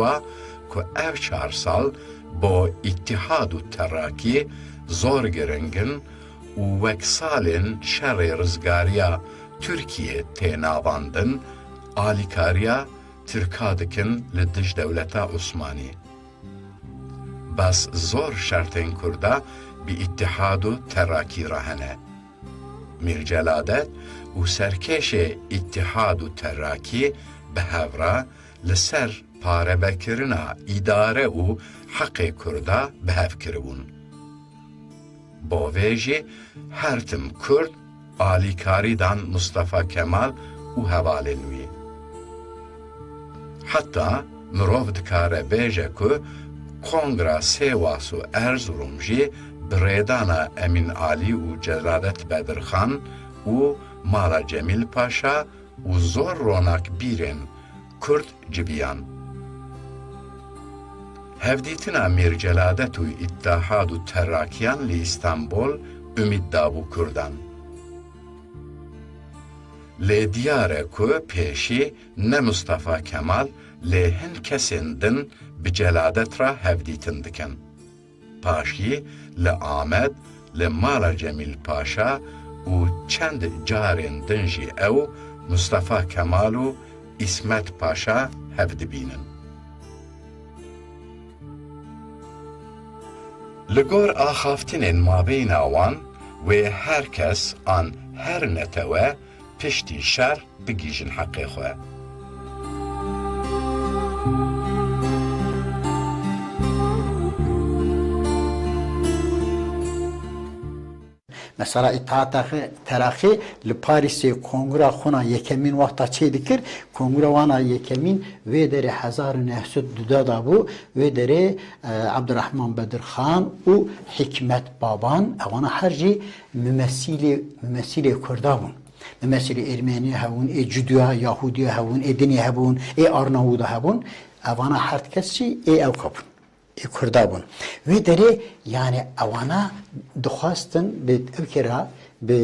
ku ev çar sal bo Îtîhad û Terakî zor giring in û wek salên şerê rizgariya Tirkiyê tê navandin, alîkariya Tirka dikin li dij dewleta Osmanî. Bes zor şertên Kurda bi Îtîhad û Terakî re hene. Mîr Celadet û serkêşê Îtîhad û Terakî bi hev re li ser parebekirina îdare û heqê Kurda bi hev kiribûn. Bo vê jî her tim Kurd alîkarî dan Mustafa Kemal û hevalên wî. Heta mirov dikare bêje ku Kongra Sêwas û Erzurum jî bi rêdana Emîn Alî û Celadet Bedirxan û Mala Cemîl Paşa û zor ronakbîrên Kurd civiyan. Hevdîtina Mîr Celadet û Îttihad û Terrakiyan li Îstanbul umîd dabû Kurdan. Lê diyar e ku pêşî ne Mustafa Kemal lê hin kesên din bi Celadet re hevdîtin dikin. Paşî li Amed, li mala Cemîl Paşa û çend carên din jî ew, Mustafa Kemal û Îsmet Paşa hev dibînin. Li gor axaftinên mabeyna wan wê her kes an her netewe piştî şer bigihîjin heqê xwe. Mesela Îttihat Teraqî li Parîsê kongra xwe na yekemîn wexta çê dikir, kongra wana yekemîn wê derê hezar û neh sed duda da bû, wê derê, e, Abdurrahman Bedirxan û Hikmet Baban, ewana her jî mimesîlê, mimesîlê Kurda bûn. Mimesîlê Ermenî hebûn, ê Cudiya, Yahudiya hebûn, ê dinê hebûn, ê Arnawuda hebûn. Evana her kes jî ê ewka bûn. Ê Kurda bûn. Wê derê, yani, ewana dixwastin bi ewkê re, bi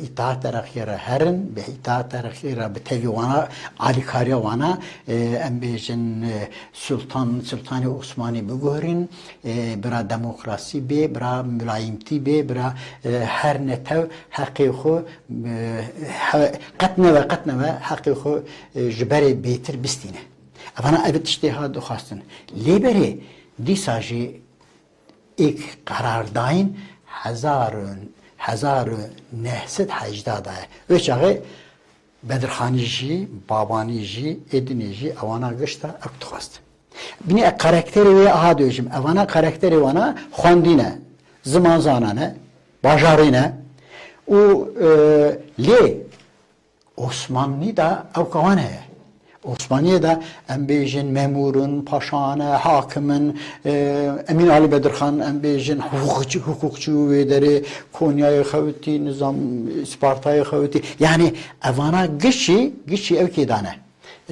Îttihat Teraqiyê re herin, bi Îttihat Teraqiyê re bi tevî wana, alîkariya wana, e, em bêjin, e, Sultan, Sultanê Osmanî biguherin, e, bira demokrasî bê, bira milayimtî bê, bira, e, her netew heqê xwe, e, he-, qet neve, qet neve heqê xwe, e, ji berê bêtir bistîne. Evana ev tiştê hat dixwastin. Lê berê dîsa jî êk qerar dayîn hezar û, hezar û neh sed hejda daye. Wê çaxê Bedirxanî jî, Babanî jî, ê dinê jî ewana gişta ew dixwest. Binê e karakterê wê aha dibêjim. Evana karakterê wana xwendî ne, zimanzana ne, bajarî ne û, e, lê Osmanlî de ew kawan heye. Osmaniyê de em bêjin memûr in, paşan e, hakim in, e, Emîn Alî Bedirxan em bêjin huqûqçî, huqûqçî û wê derê Konyayê xewitî, nizam Spartayê xewitî. Yanî evana gişî, gişî ew kê dane.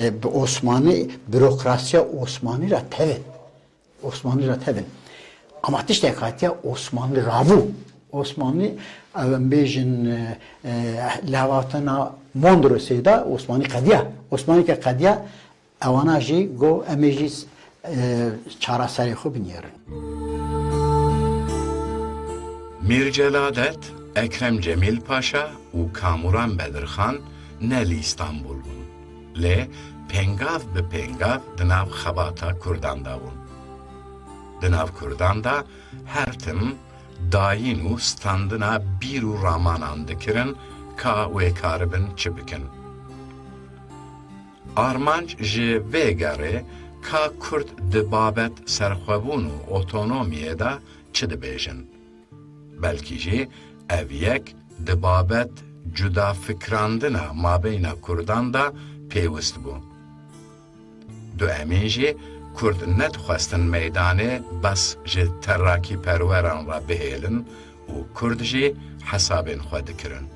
E, bi Osmanî, bürokrasiya Osmanî re tevin. Osmanî re tevin. Ama tiştek hatiye Osmanî rabû. Osmanî, ew em bêjin, e, e, lehvatina Mondrosê de Osmanî qediya. Osmanî ke qediya, ewana jî got, em ê jî, e, çareserê xwe binêrin. Mîr Celadet, Ekrem Cemîl Paşa û Kamuran Bedirxan ne li Îstanbul bûn, lê pêngav bi pêngav di nav xebata Kurdan de bûn. Di nav Kurdan de her tim dayîn û standina bîr û ramanan dikirin ka wê karibin çi bikin. Armanc ji vê gerê ka Kurd di babet serxwebûn û otonomiyê de çi dibêjin. Belkî jî ev yek di babet cudafikrandina mabeyna Kurdan de pêwist bû. Du Emîn jî Kurd nedixwestin meydanê bes ji terakîperweran re bihêlin û Kurd jî hesabên xwe dikirin.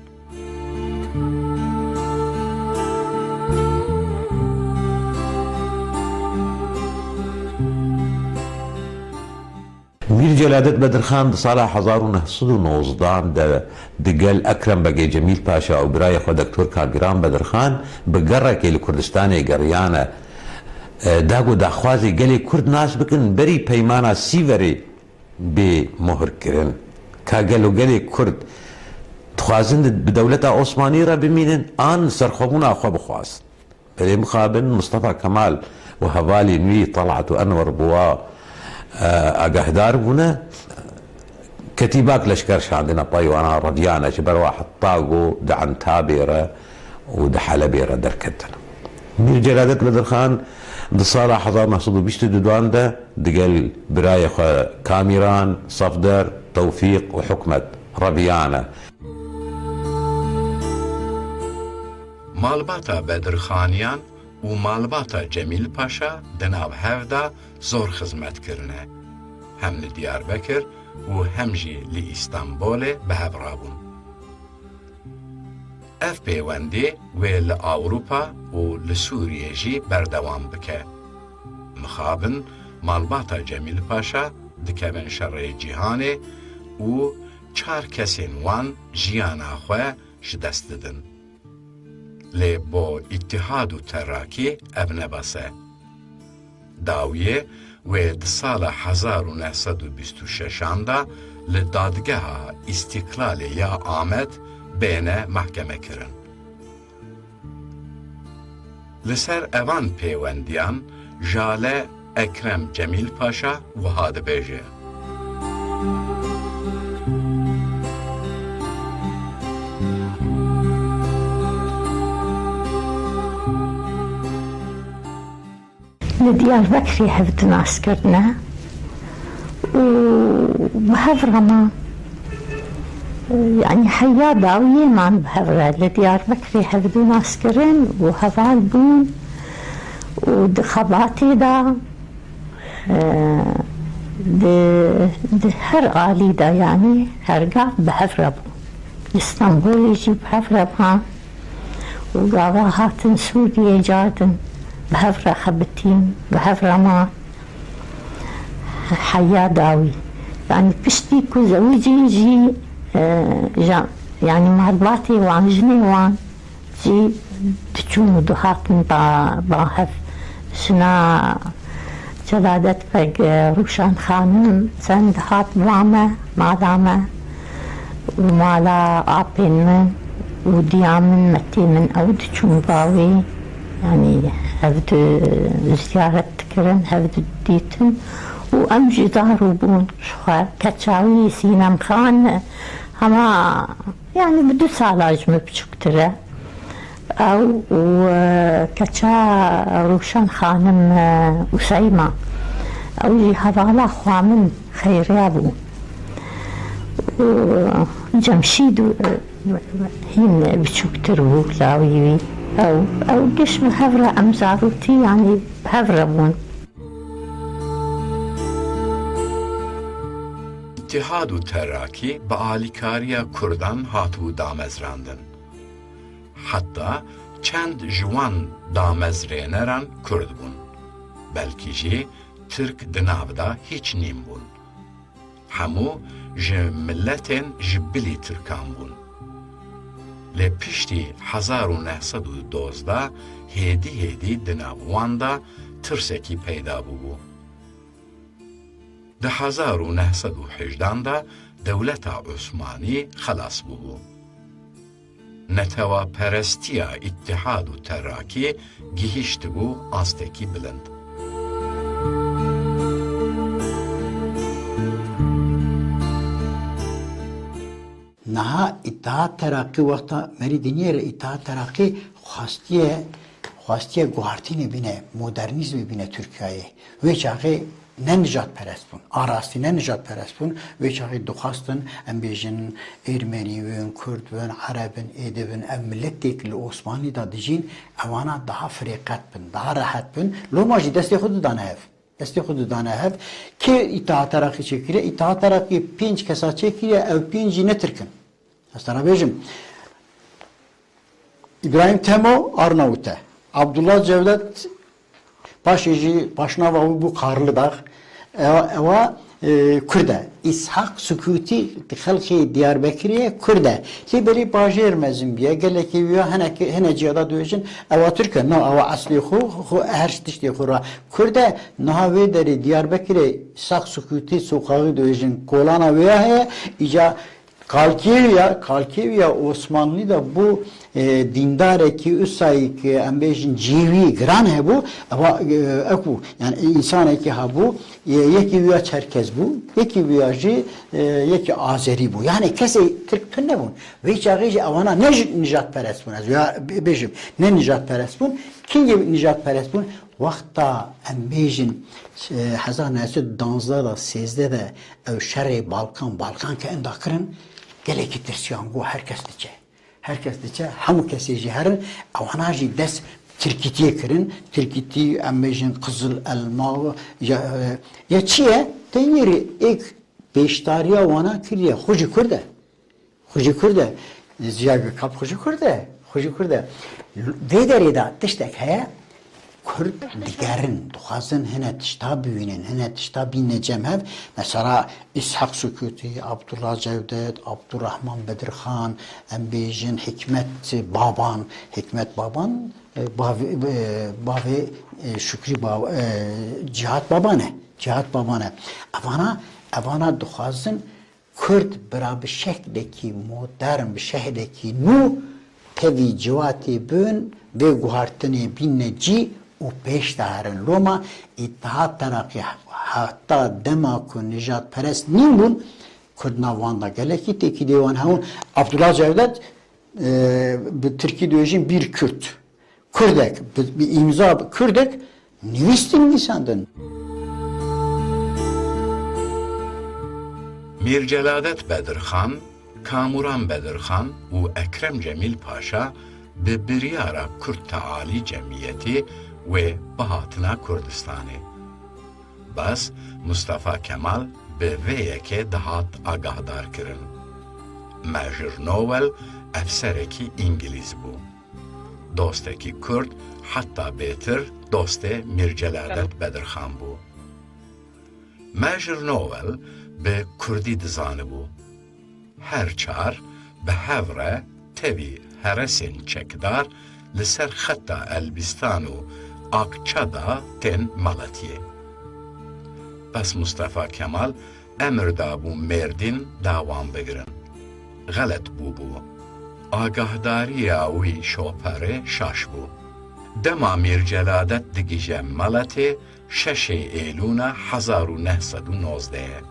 Mîr Celadet Bedirxan di sala hezar û neh sed û nozdan de digel Ekrem Begê Cemîl Paşa û birayê xwe Doktor Kamîran Bedirxan bi gerekê li Kurdistanê geriyane, e, dag û daxwazê gelê Kurd nas bikin, berî Peymana Sîverê bê muhirkirin. Ka gelo gelê Kurd dixwazin di, bi dewleta Osmanî re bimînin an serxwebûna xwe bixwazin? Belê mixabin Mustafa Kemal û hevalên wî Talat û Enwer bi wa, e, agahdar bûne. Ketîbak leşker şandine pey wana reviyane ji ber wa heta ku di Entabê re û di Helebê re derketin. Mîr Celadet Bedirxan di sala hezar neh sed û bîst û dudan de digel birayê xwe Kamîran, Sefder, Tewfîq û Hikmet reviyane. Malbata Bedirxaniyan û malbata Cemîl Paşa di nav hev de zor xizmet kirine. Hem li Diyarbekir û hem jî li Îstanbolê bi hev rabûn. Ev pêwendî wê li Ewropa û li Sûriyê jî berdewam bike. Mixabin malbata Cemîl Paşa dikevin şerê cîhanê û çar kesên wan jiyana xwe ji dest didin. Lê bo îtihad û terakî ev ne bes e. Dawiyê wê di sala hezar û neh sed û bîst û şeşan de li Dadgeha Îstîklalê ya Amed bêne mehkemekirin. Li ser evan pêwendiyan Jale Ekrem Cemîl Paşa wiha dibêje. Li Diyarbekirê hev di nas kirine û bi hev re man. Yanî heya dawiyê man bi hev re. Li Diyarbekirê hev di nas kirin û heval bûn û di xebatê de, e, di, di her alî de, yanî her gav bi hev re bûn. Li Stenbolê jî bi hev re man. Û gava hatin Sûriyê car din bi hev re xebitîn, bi hev re man heya dawî. Yanî piştî ku zewicîn jî, e, ja-, yanî malbatê wan, jinê wan jî diçûn û dihatin ba, ba hev. Jina Celadet Beg, e, Rûşan Xanim çend hat ba me, mala me û mala apên min û diya min, metê min, ew diçûn ba wê. Yanî hev di ziyaret dikirin, hev di dîtin û em jî zarû bûn ji xwe. Keça wî Sînem Xan hema, yanî bi du sala ji min biçûktir e. Ew û, e, keça Rûşen Xanim, e, Useyma, ew jî hevala xwe min xeyriya bû. Û Cemşîd û, e, Hîn biçûktir bû lawî wî. Ew, ew giş bi hev re em zarokî, yanî bi hev re bûn. Îtîhad û Terakî bi alîkariya Kurdan hatibû damezrandin. Heta çend ji wan damezrêneran Kurd bûn. Belkî jî Tirk di nav de hîç nîn bûn. Hemû ji miletên ji bilî Tirkan bûn. Lê piştî hezar û neh sed û dozdeh hêdî hêdî di nav wan de tirsekî peyda bûbû. Di hezar û neh sed û hejdan de dewleta Osmanî xelas bûbû. Netewaperestiya Îtîhad û Terakî gihîştibû astekî bilind. Niha Îtîhad Terakî wexta merî diniyê re Îtîhad Terakî xwestiye, xwestiye guhartînê bîne, modernîzmê bîne Tirkiyeyê. Wê çaxê ne nijadperest bûn. A rastî ne nijadperest bûn. Wê çaxê dixwastin, em bêjin, Êrmenî bin, Kurd bin, Ereb in, Êdî bin, ev miletêk li Osmanlî de dijîn, ewana daha firêqet bin, daha rehet bin. Loma jî destê xwe didane hev. Destê xwe didane hev. Kê Îtîhad Terakî çêkiriye? Îtîhad Terakî pênc kesa çêkiriye, ew pênc jî ne Tirk in. Ez te re bêjim, Îbrahîm Temo Arnavut e. Abdullah Cevdet, paşê jî paşnava wî bû Karlıdag. Ewa, ewa, e, Kurd e. Îshak Sukûtî xelkê Diyarbekirê ye, Kurd e. Lê berî bajêr mezin bûye. Gelekî wîya hinek, hinek ciya da dibêjin, ewa Tirk e. Na, ewa eslê xwe, xwe her tiştê xwe re Kurd e. Niha wê derê Diyarbekirê Îshak Sukûtî sokaxî dibêjin, kolana wê ya heye. Îca Kalkêviya, kalkêviya Osmanlî de bû, e, dîndarekî usayî ki em bêjin cêwî giran hebû, eva, e, eku, yani însanekî hebû, e, yekî wîya Çerkez bû, yekî wîya jî, e, yekî Azerî bû. Yani kesê Tirk tune bûn. Vê çaxê jî ewana ne ji nijadperest bûn, ez wîya bê-, bêjim, ne nijadperest bûn. Kîngê nijadperest bûn? Wexta em bêjin, e, hezar neh sed danzdeh de, sêzdeh de ew şerê Balkan, Balkan ke enda kirin, gelekî tirsiyan got her kes diçe. Her kes diçe, hemû kesê jî herin, ewana jî dest tirkîtiyê kirin. Tirkîtî, em bêjin, qizil elma, ya, e, ya çi ye? Teynî rê êk pêşdariya wana kiriye, xwe jî Kurd e. Xwe jî Kurd e. Ziya Gökalp xwe jî Kurd e. Xwe jî Kurd e. Vê derê de tiştek heye, Kurd digerin, dixwazin hine tişta bibînin, hine tişta bîne cem hev. Mesela Îshak Sukûtî, Abdullah Cewdet, Abdurrahman Bedirxan, em bêjin Hikmet Baban, Hikmet Baban, e, bavê, e, bavê, e, Şükrü Ba-, e, Cihat Baban e. Cihat Baban e. Evana, evana dixwazin Kurd bira bi şeklekî modern, bi şeklekî nû tevî civatê bin, vê guhartinê bîne cî û pêş de herin. Loma Îtîhad Terakî heta dema ku nijadperest nîn bûn, Kurd nav wan de gelekî têkîlê wan hebûn. Abdullah Cevdet, e, bi tirkî dibêjin bir Kürt. Kurdek, bi, bi îmza bi Kurdek nivîstin nivîsandin. Mîr Celadet Bedirxan, Kamuran Bedirxan û Ekrem Cemîl Paşa bi biryara Kurd Tealî Cemiyetê wê bihatina Kurdistanê. Bes Mustafa Kemal bi vê yekê dihat agahdar kirin. Major Nowell efserekî îngilîz bû. Dostekî Kurd heta bêtir dostê Mîr Celadet Bedirxan bû. Major Nowell bi Kurdî dizanibû. Her çar bi hev re tevî heresên çekdar li ser xeta Elbistan û Akça de tên Malatiyê. Bes Mustafa Kemal emir dabû Mêrdîn da wan bigirin. Xelet bûbû. Agahdariya wî şoperê şaş bû. Dema Mîr Celadet digihîje Malatê, şeşê Êlûna hezar û neh sed û nozdeh e.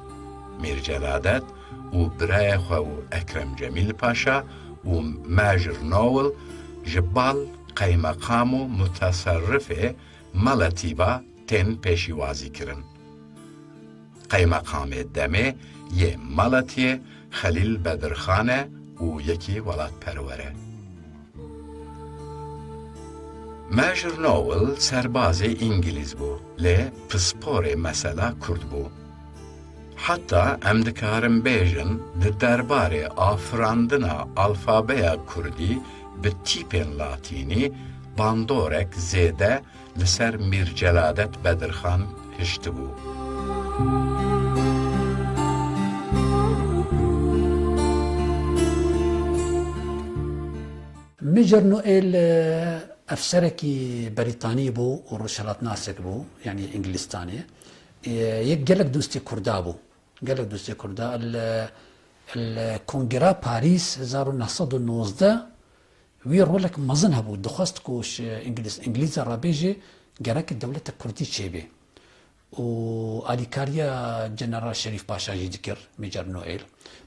Mîr Celadet û birayê xwe û Ekrem Cemîl Paşa û Major Nowell ji bal qeymeqam û muteserrifê Malatî ve tên pêşîwazî kirin. Qeymeqamê demê yê Malatiyê Xelîl Bedirxan e û yekî welatperwer e. Major Noel serbazê îngilîz bû, lê pisporê mesela kurd bû. Heta em dikarin bêjin, di derbarê afirandina alfabeya kurdî bi tîpên latînî bandorek zêde li ser Mîr Celadet Bedirxan hiştibû. Major Noel, e, efserekî Brîtanî bû û rojhilatnasek bû, yanî Îngilîstanê. E, yek gelek dostê Kurda bû. Gelek dostê Kurda. Li, li Kongra Parîs hezar û neh sed û nozdeh wî rolek mezin hebû. Dixwest ku ji Îngilîz, Îngilîza re bêjê gerek dewleta Kurdî çêbê. Û alîkariya General Şerîf Paşa jî dikir, Major Noel.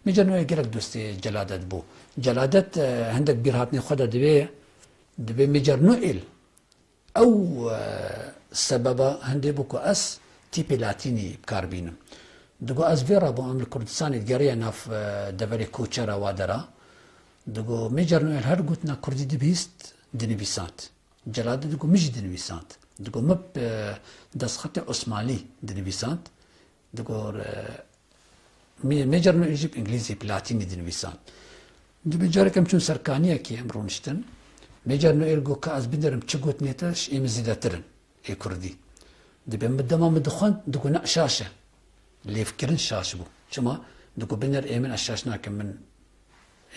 Major Noel gelek dostê Celadet bû. Celadet, e, hindek bîrhatinê xwe de dibê, dibê Major Noel ew, e, sebeba hindê bû ku ez tîpê latînî bi kar bînim. Digo ez vê re bû, em li Kurdistanê digeriye nav, e, deverê koçera wa dera. Digo Major Noel her gotina kurdî dibîst, dinivîsand. Celadet digo min jî dinivîsand. Digo min bi destxetê Osmanlî dinivîsand. Digo, e, Mê-, Major Noel jî bi îngilîzî, bi latînî dinivîsand. Dibê carek em çûn ser kaniyekê, em rûniştin. Major Noel got ka ez binerim çi gotinê te, ji ê min zêdetir in ê kurdî. Dibê min dema min dixwend, digo ne şaş e. Lêvkirin şaş bû. Çima? Digo biner ê min ez şaş nakim, min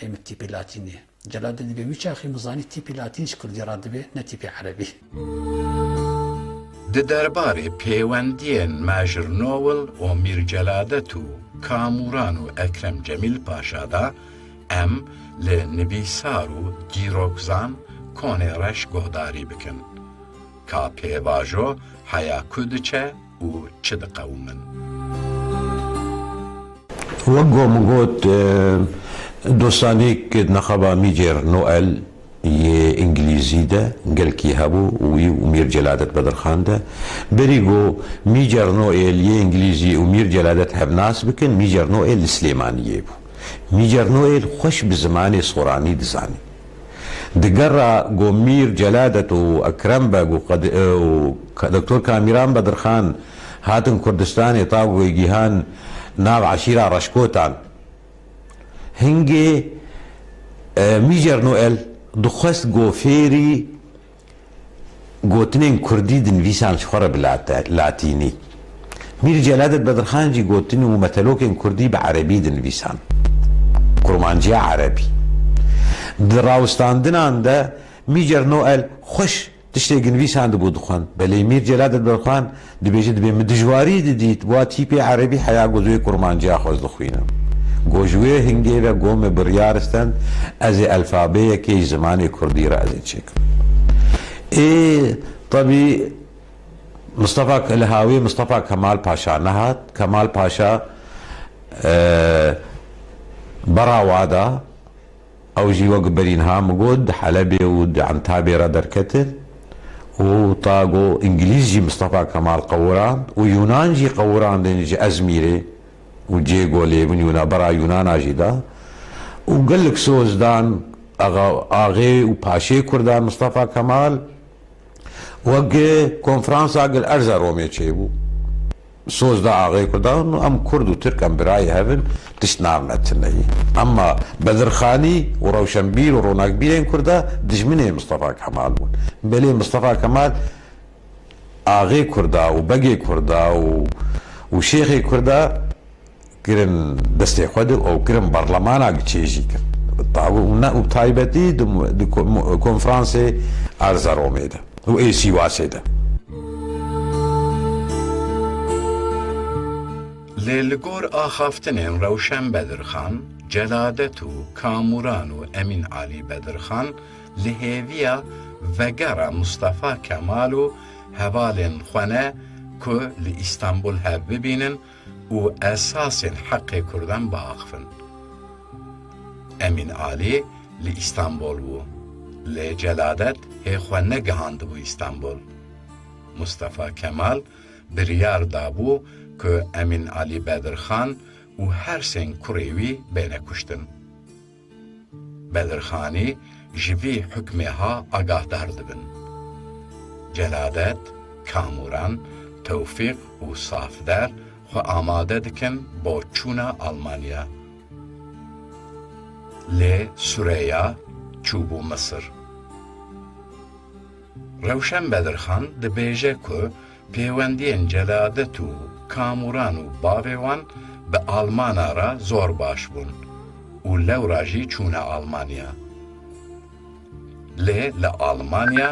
ê min tîpê latînî ye. Celadet dibê wî çaxî min zanî tîpê latîn ji kurdî re dibe, ne tîpê erebî. Di derbarê pêwendiyên Major Noel û Mîr Celadet û Kamûran û Ekrem Cemîl Paşa de em li nivîsar û dîrokzan Konê Reş guhdarî bikin. Ka pêvajo heya ku diçe û çi diqewimin? Wek ku min got, e, dostanîk di nexaba Mîcêr Noel yê Îngilîzî de gelkî hebû û wî û Mîr Celadet Bedirxan de. Berî ku Mîcêr Noel yê Îngilîzî û Mîr Celadet hev nas bikin, Mîcêr Noel li Silêmaniyê bû. Mîcêr Noel xweş bi zimanê soranî dizanî. Di gera ku Mîr Celadet û Ekrem Beg û Qed-, û Ka-, Doktor Kamîran Bedirxan hatin Kurdistanê, ta ku gihan nav eşîra Reşkotan. Hingê, e, Mîcêr Noel dixwest ku fêrî gotinên kurdî dinivîsan ji xwe re bi late-, latînî. Mîr Celadet Bedirxan jî gotin û metelokên kurdî bi erebî dinivîsan. Kurmanciya erebî. Di rawstandinan de Mîcêr Noel xweş tiştê ginivîsan dibû dixwend. Belê Mîr Celadet Bedirxan dibêje, dibê min dijwarî didît, wa tîpê erebî heya ku ez wê kurmanciya xwe ez dixwînim. Go ji wê hingê ve go min biryar stend, ez ê elfabeyekê ji zimanê kurdî re ez ê çêkim. Ê, tebî Mistefa Ke-, li hawê Mistefa Kemal Paşa nehat. Kemal Paşa, e, bera wa da, ew jî wek berî niha min got, di Helebê û di Entabê re derketin û ta got Îngilîz jî Mistefa Kemal qewirand û Yûnan jî qewirandin ji Ezmîrê û cê ku lê bin Yûna-, bera Yûnana jî da û gelek soz dan axa-, axê û paşê Kurdan Mistefa Kemal. Wek konferansa gil Erzeromê çêbû. Soz da axê Kurdan û em Kurd û Tirk em birayê hev in, tişt nav ne tune yî. Emma Bedirxanî û rewşenbîr û ronakbîrên Kurda dijminê Mistefa Kemal bûn. Belê Mistefa Kemal axê Kurda û begê Kurda û, û şêxê Kurda kirin destê xwe de û kirin berlemanak çêjî kir. Ta-, û ne, û taybetî di, di ko-, konferansê Erzeromê de û ê Sîwasê de. Lê li gor axaftinên Rewşen Bedirxan, Celadet û Kamûran û Emîn Alî Bedirxan li hêviya vegera Mustafa Kemal û hevalên xwe ne ku li Îstanbul hev bibînin û esasên heqê Kurdan biaxifin. Emîn Alî li Îstanbol bû, lê Celadet hê xwe negihandibû Îstanbol. Mustafa Kemal biryar dabû ku Emîn Alî Bedirxan û her sên kurê wî bêne kuştin. Bedirxanî ji vî hukmê ha agahdar dibin. Celadet, Kamûran, Tewfîq û Safder xwe amade dikin bo çûna Almanya. Lê Sureya çûbû Misir. Rewşen Bedirxan dibêje ku pêwendiyên Celadet û Kamûran û bavê wan bi Almana re zor baş bûn û lewra jî çûne Almanya. Lê li Almanya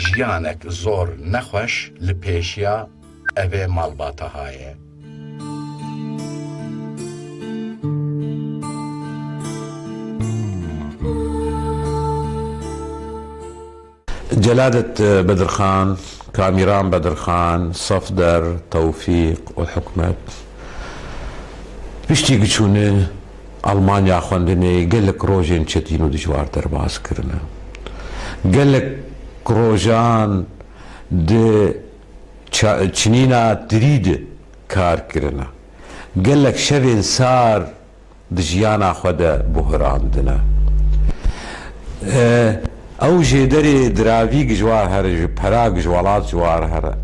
jiyanek zor nexweş li pêşiya evê malbata haye. Celadet Bedirxan, Kamîran Bedirxan, Safder, Tewfîq û Hikmet piştî ku çûne Almanya xwendinê gelek rojên çetîn û dijwar derbas kirine. Gelek rojan di ça-, çinîna tirî de kar kirine. Gelek şevên sar di jiyana xwe de buhirandine. E, ew jêderê diravî ji war here, ji pera ji welat ji war here.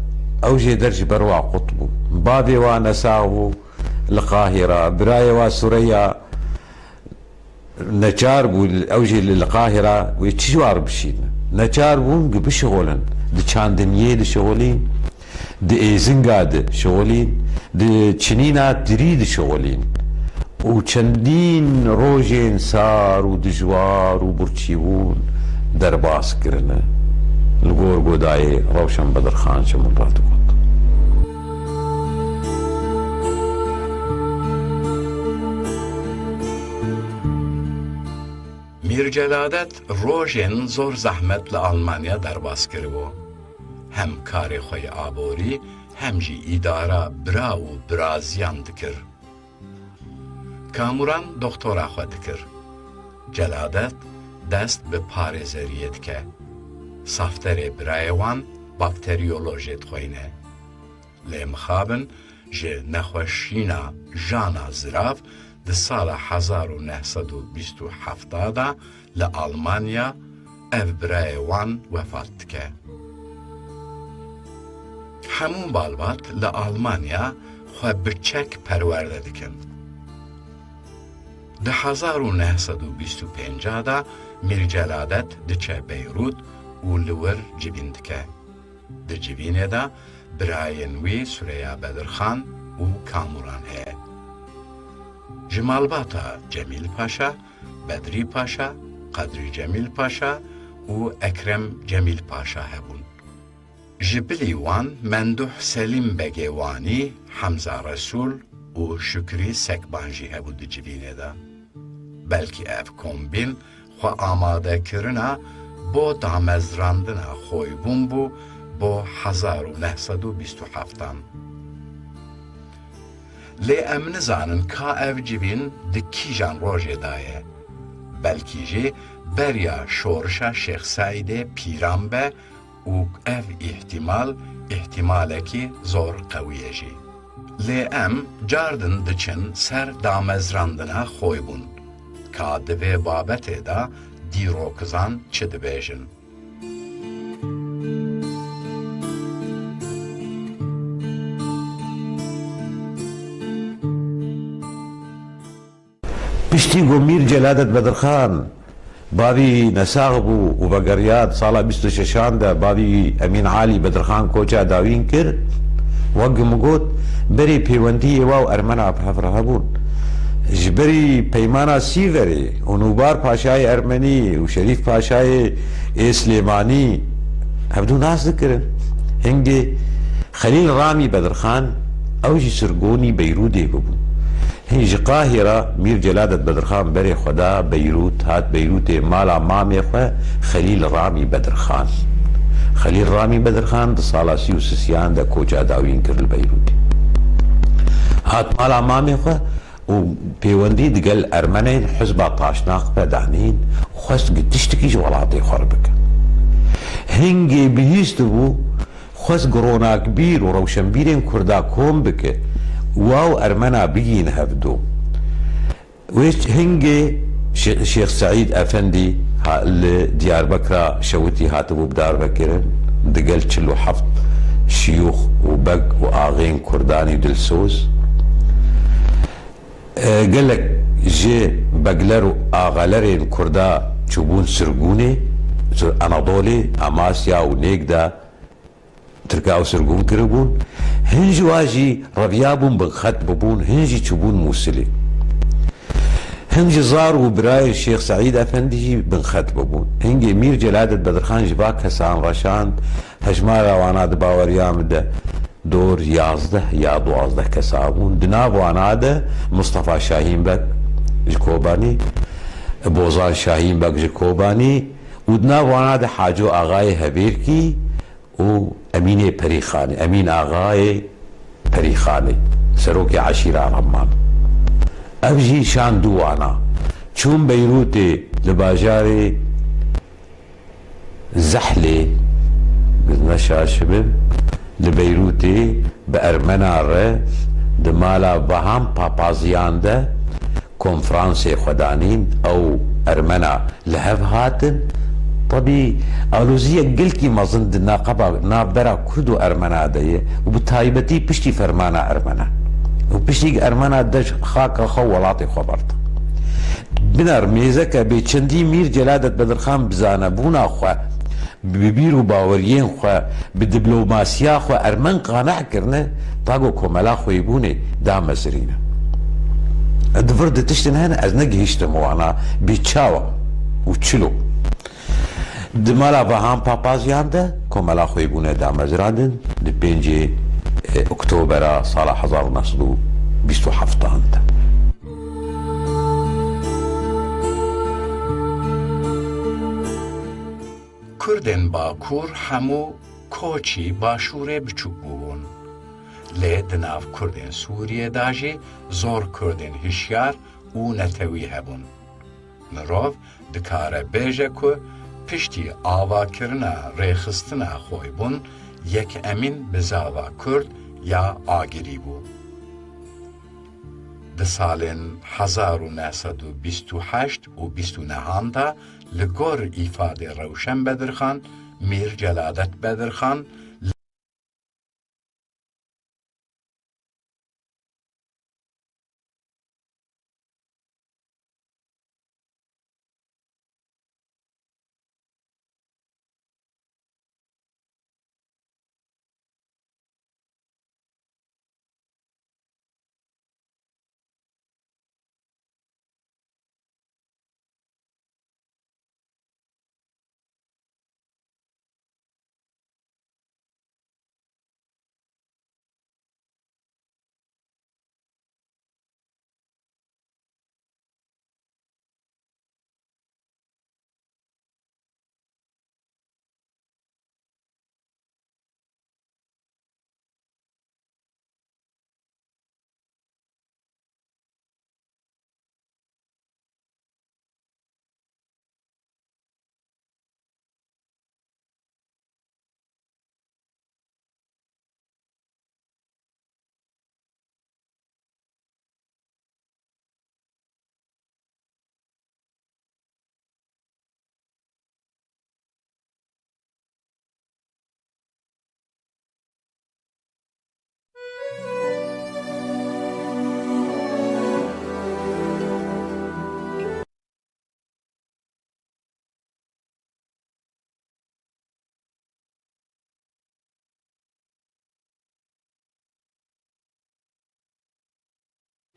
Ew jêder ji ber wa qut bû. Bavê wa nesax bû li Qahîra, birayê wa Sureya neçar bû, ew jî li, li Qahîra wê çi ji war bişîne? Neçar bûn ku bişixulin. Di çandiniyê dişixulîn, di êzinga dişixulîn, di çinîna tirî dişixulîn û çendîn rojên sar û dijwar û birçîbûn derbas kirine. Li gor godayê Rewşen Bedirxan ji min re digot. Mîr Celadet rojên zor zehmet li Almanya derbas kiribû. Hem karê xwe yê aborî, hem jî îdara bira û biraziyan dikir. Kamûran doktora xwe dikir. Celadet dest bi parêzeriyê dike. Safderê birayê wan bakteriyolojê dixweyne. Lê mixabin ji nexweşîna jana zirav di sala hezar û neh sed û bîst û heft de li Almanya ev birayê wan wefat dike. Hemû malbat li Almanya xwe bi çek perwerde dikin. Di hezar û neh sed û bîst û pênc de Mîr Celadet diçe Beyrût û li wir civîn dike. Di civînê de birayên wî Sureya Bedirxan û Kamûran heye. Ji malbata Cemîl Paşa, Bedrî Paşa, Qedrî Cemîl Paşa û Ekrem Cemîl Paşa hebûn. Ji bilî wan Menduh Selîm Begê Wanî, Hemza Resûl û Şukrî Sekban jî hebû di civînê de. Belkî ev kombîn xwe amadekirina bo damezrandina xoybûn bû bo hezar û neh sed û bîst û heftan. Lê em nizanin ka ev civîn di kîjan rojê de ye. Belkî jî beriya şorişa Şêx Seîdê Pîran be û ev îhtimal, îhtimalekî zor qewî ye jî. Lê em cardin diçin ser damezrandina xoybûn, ka di vê babetê de dîrokizan çi dibêjin. Piştî ku Mîr Celadet Bedirxan bavî wî nesax bû û vegeriya, di sala bîst û şeşan de bavî wî Emîn Alî Bedirxan koça dawîn kir, wek ku min got, berê pêwendiyê wa û Ermena bi hev re hebûn. Ji berî Peymana Sîverê û Nûbar Paşayê Ermenî û Şerîf Paşayê ê Silêmanî hevdû nas dikirin. Hingê Xelîl Ramî Bedirxan, ew jî sirgonî Beyrûdê bûbû. Hîn ji Qahîra Mîr Celadet Bedirxan berê xwe da Beyrût, hat Beyrûtê mala mamê xwe Xelîl Ramî Bedirxan. Xelîl Ramî Bedirxan di sala sî û sisiyan de koça dawîn kir li Beyrûtê. Hat mala mamê xwe û pêwendî digel Ermenên Hizba Taşnaq ve danîn, xwest ku tiştekî ji welatê xwe re bike. Hingê bihîstibû, xwest ku ronakbîr û rewşenbîrên Kurda kom bike, wa û Ermena bigihîne hevdû. Wê hingê Şê-, Şêx Seîd Efendî ha-, li Diyarbekira Şewitî hatibû bidarvekirin, digel çil û heft şiyûx û beg û axên kurdanî dilsoz. E, gelek ji begler û axelerên kurda çûbûn sirgûnê, Anadolê, Amasya û nêk de Tirka ew sirgûn kiribûn. Hin ji wa jî reviyabûn binxet bibûn, hin jî çûbûn Mûsilê. Hin ji zar û birayên Şêx Seîd Efendî jî binxet bibûn. Hingê Mîr Celadet Bedirxan ji va kesan reşand, hejmara wana di baweriya min de dor yazdeh ya duwazdeh kesa bûn. Di nav wana de Mistefa Şahîn Beg ji Kobanî, Bozan Şahîn Beg ji Kobanî û di nav wana de Haco Axayê Hevêrkî û Emînê Perîxanê, Emîn Axayê Perîxanê, serokê eşîra Remman. Ev jî şan du wana. Çûn Beyrûtê li bajarê Zehlê, ez ne şaş bim, li Beyrûtê bi Ermena re di mala Vahan Papaziyan de konferansê xwe danîn, ew Ermena li hev hatin. Tebî aloziyek gelkî mezin di naqeba, navbera Kurd û Ermena de ye û bi taybetî piştî fermana Ermena û piştî Ermena de ji xaka xwe welatê xwe berda. Biner mêzeke bêçendî Mîr Celadet Bedirxan bi zanebûna xwe, bi bîr û baweriyên xwe, bi diplomasiya xwe Ermen qaneh kirine, ta ku komela xwêbûnê damezirîne. Di vir di tiştin hene, ez negihiştim wana bê çawa û çilo. Di mala Vahan Papaziyan de komela xwêbûnê damezirandin, di pêncê, e, Oktobera sala hezar û neh sed û bîst û heftan de. Kurdên Bakur hemû koçî Başûrê biçûk bûbûn. Lê di nav Kurdên Sûriyê de jî zor Kurdên hişyar û netewî hebûn. Mirov dikare bêje ku piştî avakirina rêxistina xwêbûn yek Emîn bizava Kurd ya Agirî bû. Di salên hezar û neh sed û bîst û heşt û bîst û nehan de li gor îfadê Rewşen Bedirxan, Mîr Celadet Bedirxan,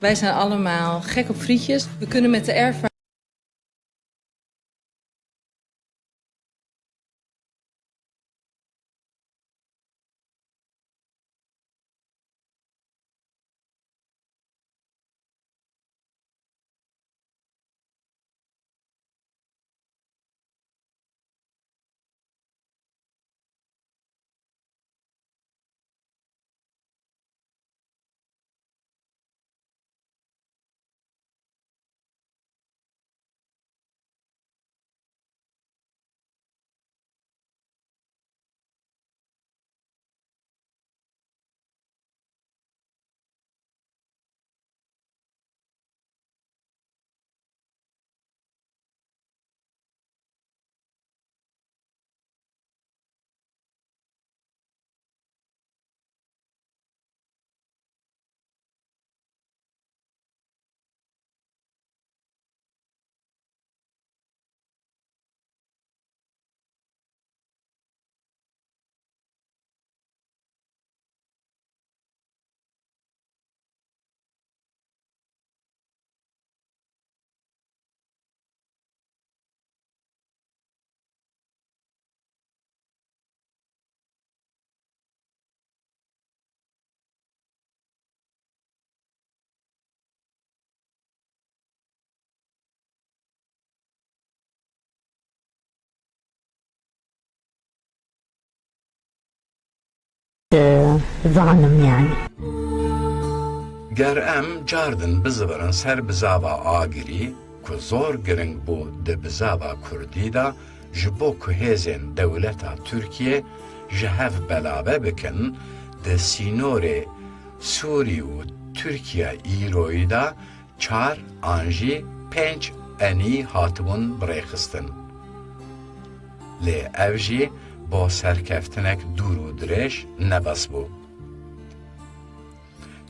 Wij zijn allemaal gek op frietjes. We kunnen met de ervaring. zanim yani. Ger em cardin bizivirin ser bizava agirî ku zor giring bû di bizava kurdî de, ji bo ku hêzên dewleta Tirkiyê ji hev belave bikin, di sînorê Sûrî û Tirkiye îroyî de çar an jî pênc enî hatibûn birêxistin. Lê ev jî bo serkeftinek dûr û dirêj nebes bû.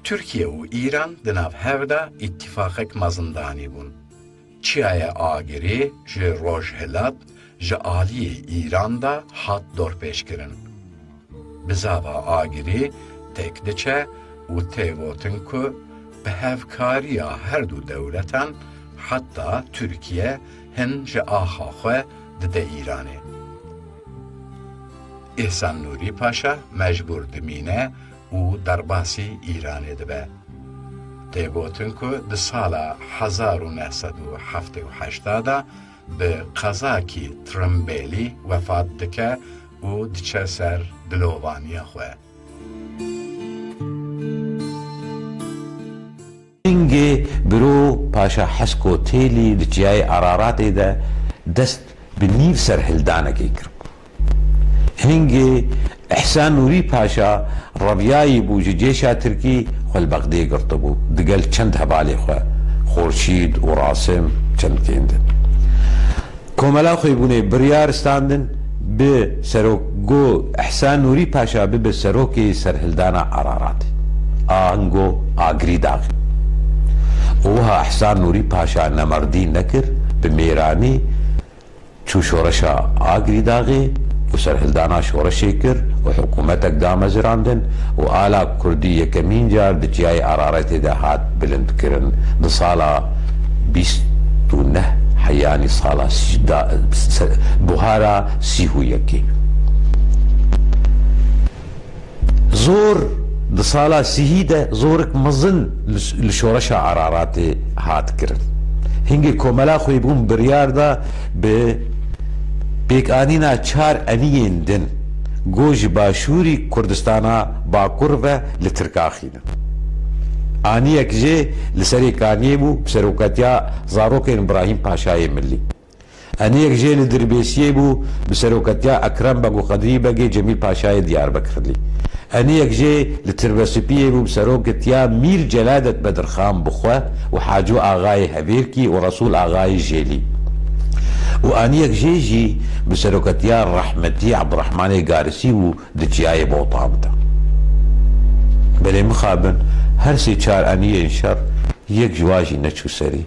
Tirkiye û Îran di nav hev de îtîfaqek mezin danîbûn. Çiyayê Agirî ji rojhilat ji aliyê Îran de hat dorpêçkirin. Bizava Agirî têk diçe û tê gotin ku bi hevkariya her du dewletan heta Tirkiye hin ji axa xwe dide Îranê. Îhsan Nûrî Paşa mecbûr dimîne û derbasî Îranê dibe. Tê gotin ku di sala hezar û neh sed û heftê û heşt de bi qezakî tirimbêlî wefat dike û diçe ser dilovaniya xwe. Hingê biro Paşa Hesko Têlî di Çiyayê Araratê de dest bi nîv serhildanekê kiribû. Hingê Îhsan Nûrî Paşa reviyayî bû ji cêşa Tirkî xwe li Bexdê girtibû, digel çend hevalê xwe, Xorşîd û Rasim, çendkên din. Komela Xwêbûnê biryar standin bi serok, got Îhsan Nûrî Paşa bibe serokê serhildana Araratê. Ango Agirî Daxî. Û wiha Îhsan Nûrî Paşa nemerdî nekir, bi mêranî çû şoreşa Agirî Daxê û serhildana şoreşê kir û hikûmetek damezirandin û ala kurdî yekemîn car di Çiyayê Araratê de hat bilindkirin di sala bîst û neh heyanî sala sî-, da-, se-, buhara sî û yekê. Zor di sala sihî de zorek mezin li, li şoreşa Araratê hat kirin. Hingê Komela Xwêbûn biryar da bi pêkanîna çar eniyên din, go ji Başûrî Kurdistana Bakur ve li Tirkaxî Aniyek jê li serê kaniyê bû, bi seroketiya zarokên Birahîm Paşayê Milî. Eniyek jê li Dirbêsiyê bû, bi seroketiya Ekrem Beg û Qedrî Begê Cemîl Paşayê Diyarbekirlî. Eniyek jê li Tirbesipiyê bû, bi seroketiya Mîr Celadet Bedirxan bi xwe û Hacû Axayê Hevêrkî û Resûl Axayê Jêlî. Û eniyek jê jî bi seroketiya rehmetî Ebdurehmanê Garisî bû, di Çiyayê Botan de. Belê mixabin, her sê çar aniyên şer yek ji wan jî neçû serî.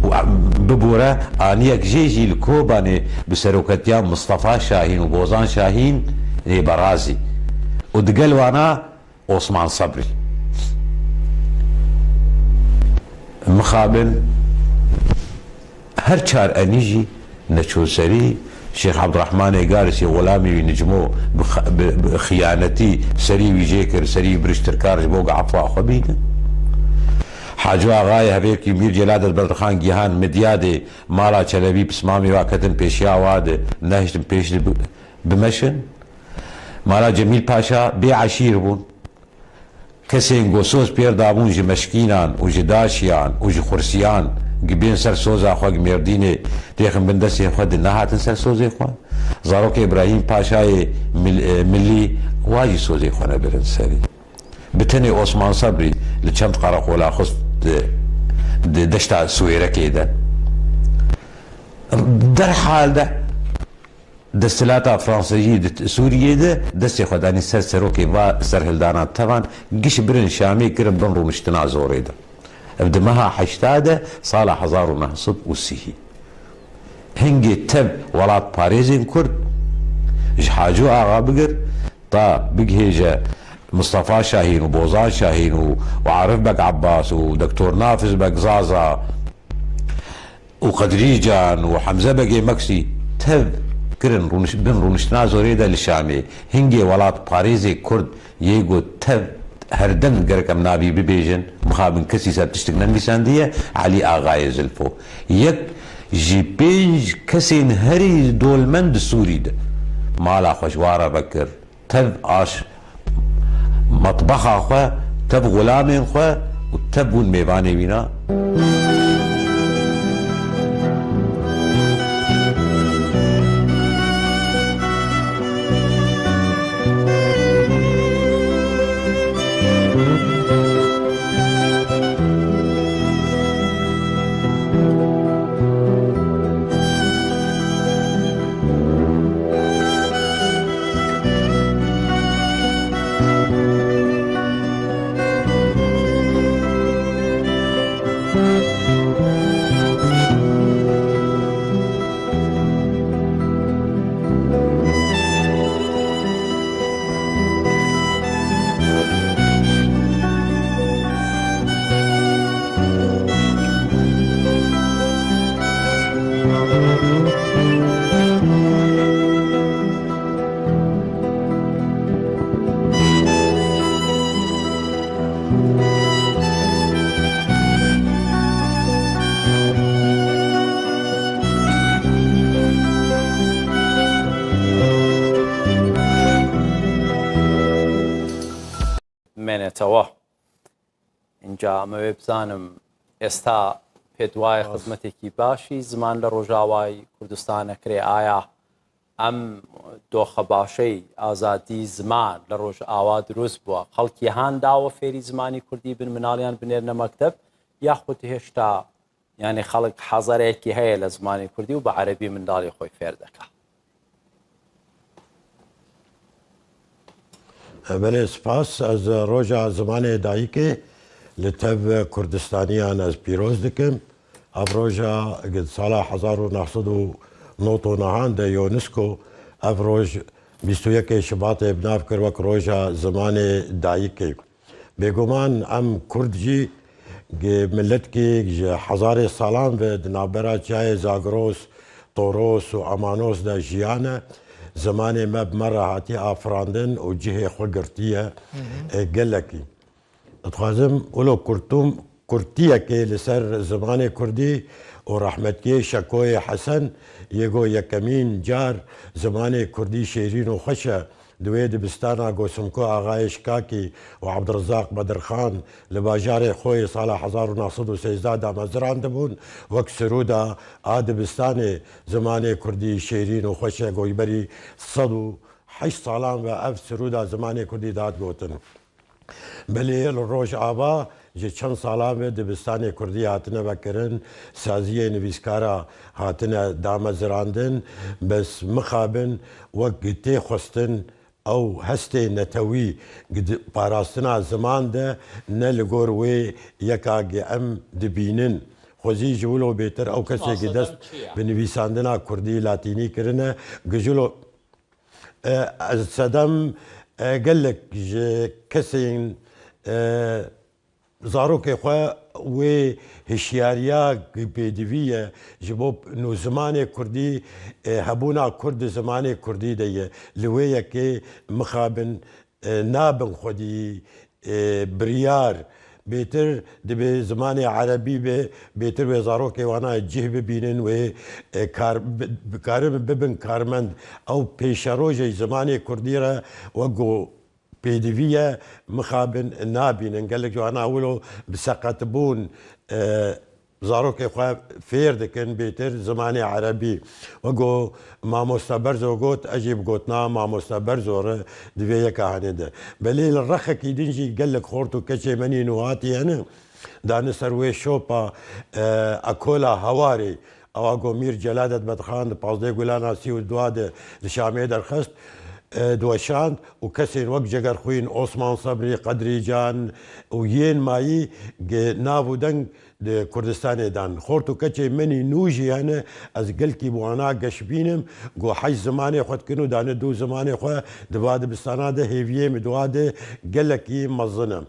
Û em bibore aniyek jê jî li Kobanê bi seroketiya Mistefa Şahîn û Bozan Şahîn ê Berazî û digel wana Osman Sebrî. Mixabin, her çar enî jî neçûn serî. Şêx Ebdurehmanê Garisî, xulamê wî Nicmo, bi x-, bi, bi xiyanetî serî wî jê kir, serî wî birîşt Tirkan ji bo ku efwa xwe bînin. Hacû Axayê Hevêrkî, Mîr Celadet Bedirxan Gihan Midyadê, mala Çelebî, pismamê wa ketin pêşiya wa de, nehiştin pêş de bi-, bimeşin. Mala Cemîl Paşa bê eşîr bûn. Kesên ku soz pêr dabûn ji meşkînan û ji daşiyan û ji xursiyan gi bên ser soza xwe gi Mêrdînê têxin bin destên xwe di nehatin ser sozê xwe. Zarokê Îbrahîm Paşayê Mil-, e, Milî wa jî sozê xwe nebirin serî. Bi tenê Osman Sebrî li çend qereqola xist di, di deşta Siwêrekê de. Derhal de Desthilata Fransêzî di Sûriyê de destê xwe danî ser serokê va serhildana tevan, giş birin Şamê kirin bin rûniştina zorê de. Ev di meha heşta de sala hezar û neh sed û sî. Hingê tev welatparêzên Kurd ji Hacû Axa bigir ta bigihêje Mistefa Şahîn û Bozan Şahîn û, û Arif Beg Ebbas û Doktor Nafiz Beg Zaza, û Qedrî Can û Hemze Begê Meksî tev kirin rûniş-, bin rûniştina zorê de li Şamê. Hingê welatparêzê Kurd yê got tev her dem gerek em navî bibêjin, mixabin kesî ser tiştik nenivîsandiye, Elî Axayê Zilfo. Yek ji pênc kesên herî dolmend di Sûrî de mala xwe ji wa re vekir. Tev aş-, Metbexa xwe tev xulamên xwe û tev bûn mêvanê wîna. Mênetewî. Înca em ê wê bizanim, ئێستا پێت وایە خزمەتێکی باشی زمان لە ڕۆژاوای کوردستان ئەکرێ؟ ئایا ئەم دۆخە باشەی ئازادی زمان لە ڕۆژاوا دروست بووە؟ خەڵکی هان داوە فێری زمانی کوردی بن، مناڵیان بنێرنە مەکتەب، یاخود هێشتا، یعنی، خەڵک حەزەرێکی هەیە لە زمانی کوردی و بە عەرەبی منداڵی خۆی فێر دەکا؟ Belê, spas. Ez roja zimanê dayikê li tev Kurdistaniyan ez pîroz dikim. Ev roja sala hezar û neh sed û nod û nehan de UNESCO ev roj bîst û yekê Şibatê bi nav kir wek roja zimanê dayikê. Bêguman em Kurd jî gi-, miletkî ji hezarê salan ve di navbera çiyayê Zagros, Toros û Amanos de jiyane. Zimanê me bi me re hatiye afirandin û cihê xwe girtiye, e, gelekî. Dixwazim wilo kurtum, kurtiyekê li ser zimanê kurdî û rehmetiyê Şekoyê Hesen yê got yekemîn car zimanê kurdî şêrîn û xweş e. Di wê dibistana go Simko Axayê Şikakî û Ebdulrizaq Bedirxan li bajarê xwe yê sala hezar û neh sed û sêzdeh damezirandibûn, wek sirûda a dibistanê zimanê kurdî şêrîn û xweş e, go ji berî sed û heşt salan ve ev sirûda zimanê kurdî dihat gotin. Belê li Rojava ji çend salan ve dibistanê kurdî hatine vekirin, saziyê nivîskara hatine damezirandin, bes mixabin wek tê xwestin ew hestê netewî gi di parastina ziman de ne li gor wê yeka gi em dibînin. Xwezî ji wilo bêtir ew kesê gi dest bi nivîsandina kurdî latînî kirine, gi ji wilo E, ez sedem, e, gelek ji kesên, e, zarokê xwe wê hişyariya pêdivî ye ji bo nû zimanê kurdî, e, hebûna kurd di zimanê kurdî de ye. Li wê yekê mixabin, e, nabin xwedî, e, biryar. Bêtir dibê zimanê erebî be, bêtir wê zarokê wana cih bibînin, wê, e, kar-, bi-, bikarin bibin karmend. Ew pêşerojê zimanê kurdî re wek ku pêdivî ye, mixabin nabînin. Gelek ji wana wilo bi seqetbûn, e, zarokê xwe fêr dikin bêtir zimanê erebî. Wek ku mamoste Berzo got, ez jî bi gotina mamoste Berzo re di vê yeka hanê de. Belê li rexekî din jî gelek xort û keçê me nî nûhatî hene. Dane ser wê şopa, e, ekola Hewarê. Ewa ku Mîr Celadet Bedxan di pazdeh Gulana sî û dua de li Şamê derxist, e, diweşand û kesên wek Cegerxwîn, Osman Sebrî, Qedrî Can û yên mayî gi nav û deng di Kurdistanê dan. Xort û keçê min î nû jî hene, ez gelkî bi wana geş bînim, ku hej zimanê xwe dikin û dane dû zimanê xwe di va dibistana de hêviyê min di wa de gelekî mezin e.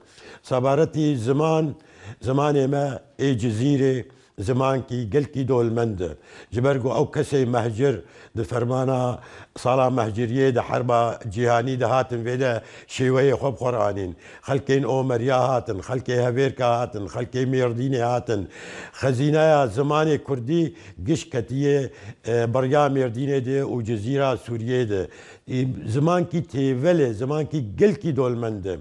Sebaretî ziman, zimanê me ê Cizîrê, zimankî gelkî dolmend e. Ji ber ku ew kesê mehcir di fermana sala mehciriyê di herba cîhanî de hatin vê de şêweyê xwe bi xwe re anîn. Xelkên Omeriya hatin, xelkê Hevêrka hatin, xelkê Mêrdînê hatin. Xezîneya zimanê kurdî giş ketiye, e, beriya Mêrdînê de û Cizîra Sûriyê de. E, zimankî têvel e, zimankî gelkî dolmend e.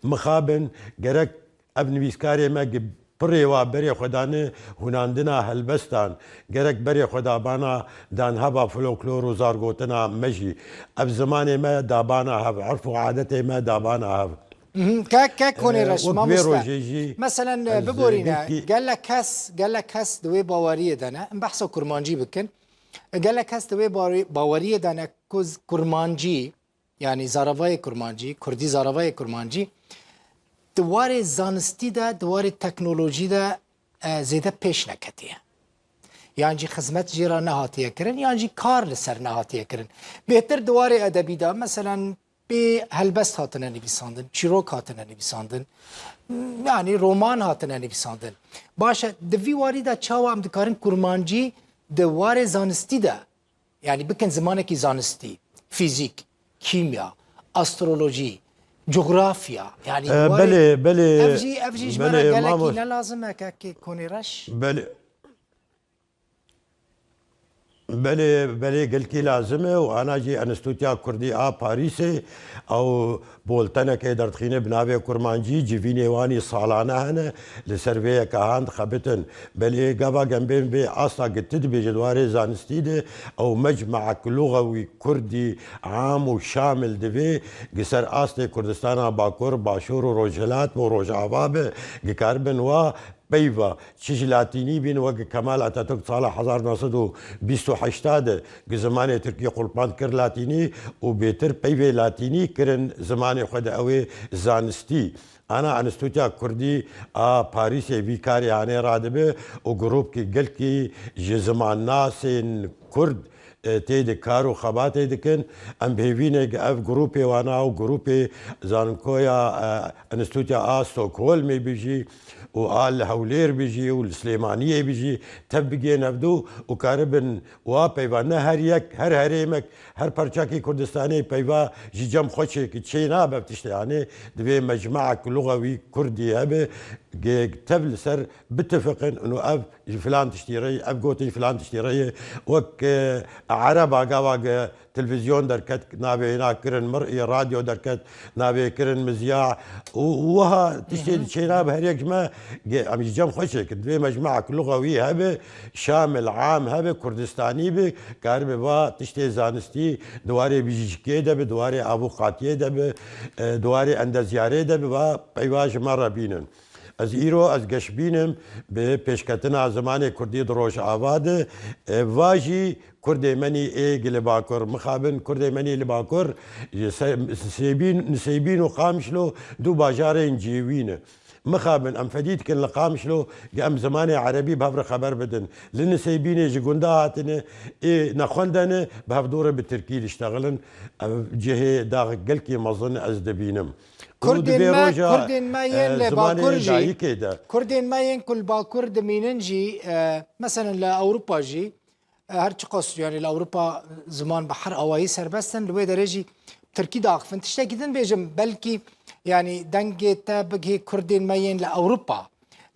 Mixabin gerek ev nivîskarê me gi pirê wa berê xwe dane hûnandina helbestan, gerek berê xwe dabana danheva folklor û zargotina me jî. Ev zimanê me dabana hev, erf û adetê me dabana hev. Mhm. Kek, kek konê Ee, reş, wek vê mamoste. Rojê jî Meselen, ez biborîne, gilkî gelek kes, gelek kes di wê baweriyê de ne. Em behsa kurmancî bikin. Gelek kes di wê bari-, baweriyê de ne ku z-, kurmancî, yanî zaravayê kurmancî, kurdî zaravayê kurmancî, di warê zanistî de, di warê teknolojî de, e, zêde pêş neketiye. Yan jî xizmet jê re nehatiye kirin, yan jî kar li ser nehatiye kirin. Bêhtir di warê edebî de, meselen, bê helbest hatine nivîsandin, çîrok hatine nivîsandin, yanî roman hatine nivîsandin. Baş e, di vî warî de çawa em dikarin kurmancî di warê zanistî de, yanî bikin zimanekî zanistî, fîzîk, kîmya, astrolojî, cografya, yanî Ee, di warê belê, belê, ev jî, ev jî ji me re belê, gelekî mamo- ne lazim e, kekê konê reş? Belê. Belê, belê, gelkî lazim e û ana jî Enstîtuya Kurdî a Parîsê ew boltenekê derdixîne bi navê kurmancî, civînê wanî salane hene, li ser vê yeka han dixebitin. Belê gava em bên vê asta gi tu dibêje di warê zanistî de ew mecmeek luxewî kurdî am û şamil divê gi ser astê Kurdistana Bakur, Başûr û Rojhilat û Rojava be, gi karibin wa peyva, çi ji latînî bîn, wek Kemal Atatürk sala hezar neh sed û bîst û heşta de gi zimanê tirkî qulpand kir latînî û bêtir peyvê latînî kirin zimanê xwe de, ew ê zanistî. Ana Enstîtuya Kurdî a Parîsê vî karê hanê radibe û grûpkî gelkî ji zimannasên Kurd e, tê de kar û xebatê dikin. Em bi hêvî ne ev grûpê wana û grûpê zankoya, e, Enstîtuya a Stockholmê bijî û a li Hewlêr bijî û li Silêmaniyê bijî tev bigihên hevdû û karibin wa peyva ne her yek, her herêmek, her parçakî Kurdistanê peyva ji cem xwe çêki çê nabe ev tiştê. Yanî divê mecmeek luxewî kurdî hebe, ge-, tev li ser bitifiqin û ev ji filan tiştî re ye, ev gotin ji filan tiştî re ye. Wek, e, Ereba gava ge televîzyon derket, navê hêna kirin mir'î, radyo derket, navê kirin mizya û wiha tiştê Hı hı. çênabe her yek ji me, ge-, em ji cem xwe çêkin. Divê mecmeek luxewî hebe, şamil, am hebe, kurdistanî be, karibe va tiştê zanistî di warê bijîşkiyê de be, di warê avûqatiyê de be, e, di warê endezyarê de be, va peyva ji me re bînin. Ez îro, ez geşbîn im bi pêşketina zimanê kurdî di Rojava de. E, va jî kurdê menî ê gi li Bakur. Mixabin kurdê menî li Bakur, ji Se-, Sêbîn, Nisêbîn û Qamişlo du bajarên cêwî ne. Mixabin em fedî dikin li Qamişlo, gi em zimanê erebî bi hev re xeber bidin. Li Nisêbînê ji gunda hatine, ê nexwendene, bi hev dû re bi tirkî diştexilin. Ev cihê daxik gelkî mezin ez dibînim. Û Kurdên divê me, roja, Kurdên me yên e, li zimanê Bakur jî, dayikê de. Kurdên me yên ku li Bakur dimînin jî, e, meselen li Ewropa jî, e, her çiqas, yanî li Ewropa ziman bi her awayî serbest in, li wê derê jî tirkî diaxifin. Tiştekî din bêjim, belkî, yanî dengê te bigihê Kurdên me yên li Ewropa.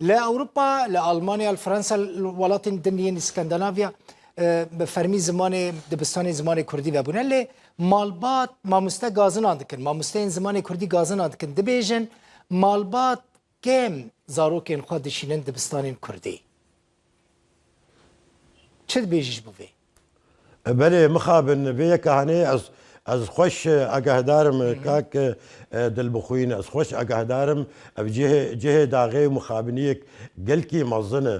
Li Ewropa, li Almanya, li Fransa, li welatên din yên Skandinavya, e, bi fermî zimanê, dibistanê zimanê kurdî vebûne. Lê malbat mamoste gazina dikin, mamosteyên zimanê kurdî gazina dikin. Dibêjin, malbat kêm zarokên xwe dişînin dibistanên kurdî. Çi dibêjî ji bo vê? E, belê, mixabin, vê yeka hanê ez, ez xweş, e, agahdarim, e, Hı hı. kak, e, Dilbixwîn, ez xweş agahdarim, ev cihê, cihê daxê û mixabiniyek gelkî mezin e.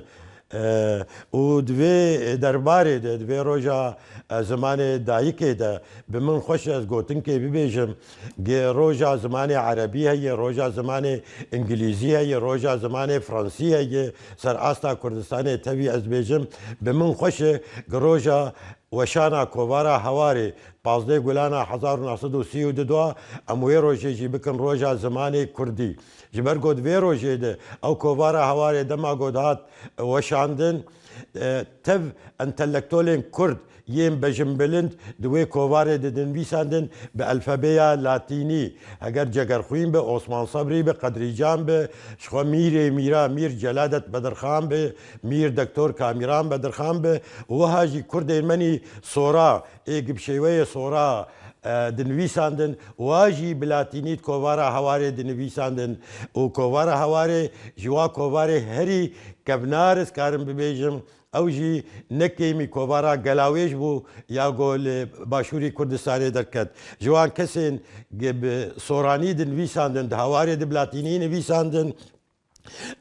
E, û di vê derbarê de, di vê roja, e, zimanê dayikê de, bi min xweş ez gotinkê bibêjim, gi roja zimanê erebî heye, roja zimanê îngilîzî heye, roja zimanê fransî heye, ser asta Kurdistanê tevî ez dibêjim, bi min xweş e, gi roja Weşana Kovara Hewarê, pazdeh Gulana hezar û neh sed û sî û du da, em wê rojê jî bikin roja zimanê kurdî. Ji ber ku di vê rojê de ew Kovara Hewarê dema ku dihat weşandin, e, tev entelektolên kurd yên bejinbilind di wê kovarê de dinivîsandin bi elfebeya latînî. Heger Cegerxwîn be, Osman Sebrî be, Qedrîcan be, ji xwe Mîrê Mîra, Mîr Celadet Bedirxan be, Mîr Doktor Kamîran Bedirxan be, wiha jî kurdên menî Sora, ê gi bi şêweyê Sora, e, dinivîsandin, wa jî bi latînî di kovara Hewarê dinivîsandin û kovara Hewarê ji wa kovarê herî kevnar, ez karim bibêjim, ew jî ne kêmî kovara Gelawêj bû ya ku li Başûrî Kurdistanê derket. Ji wan kesên gi bi soranî dinivîsandin, di Hewarê di bi latînî nivîsandin,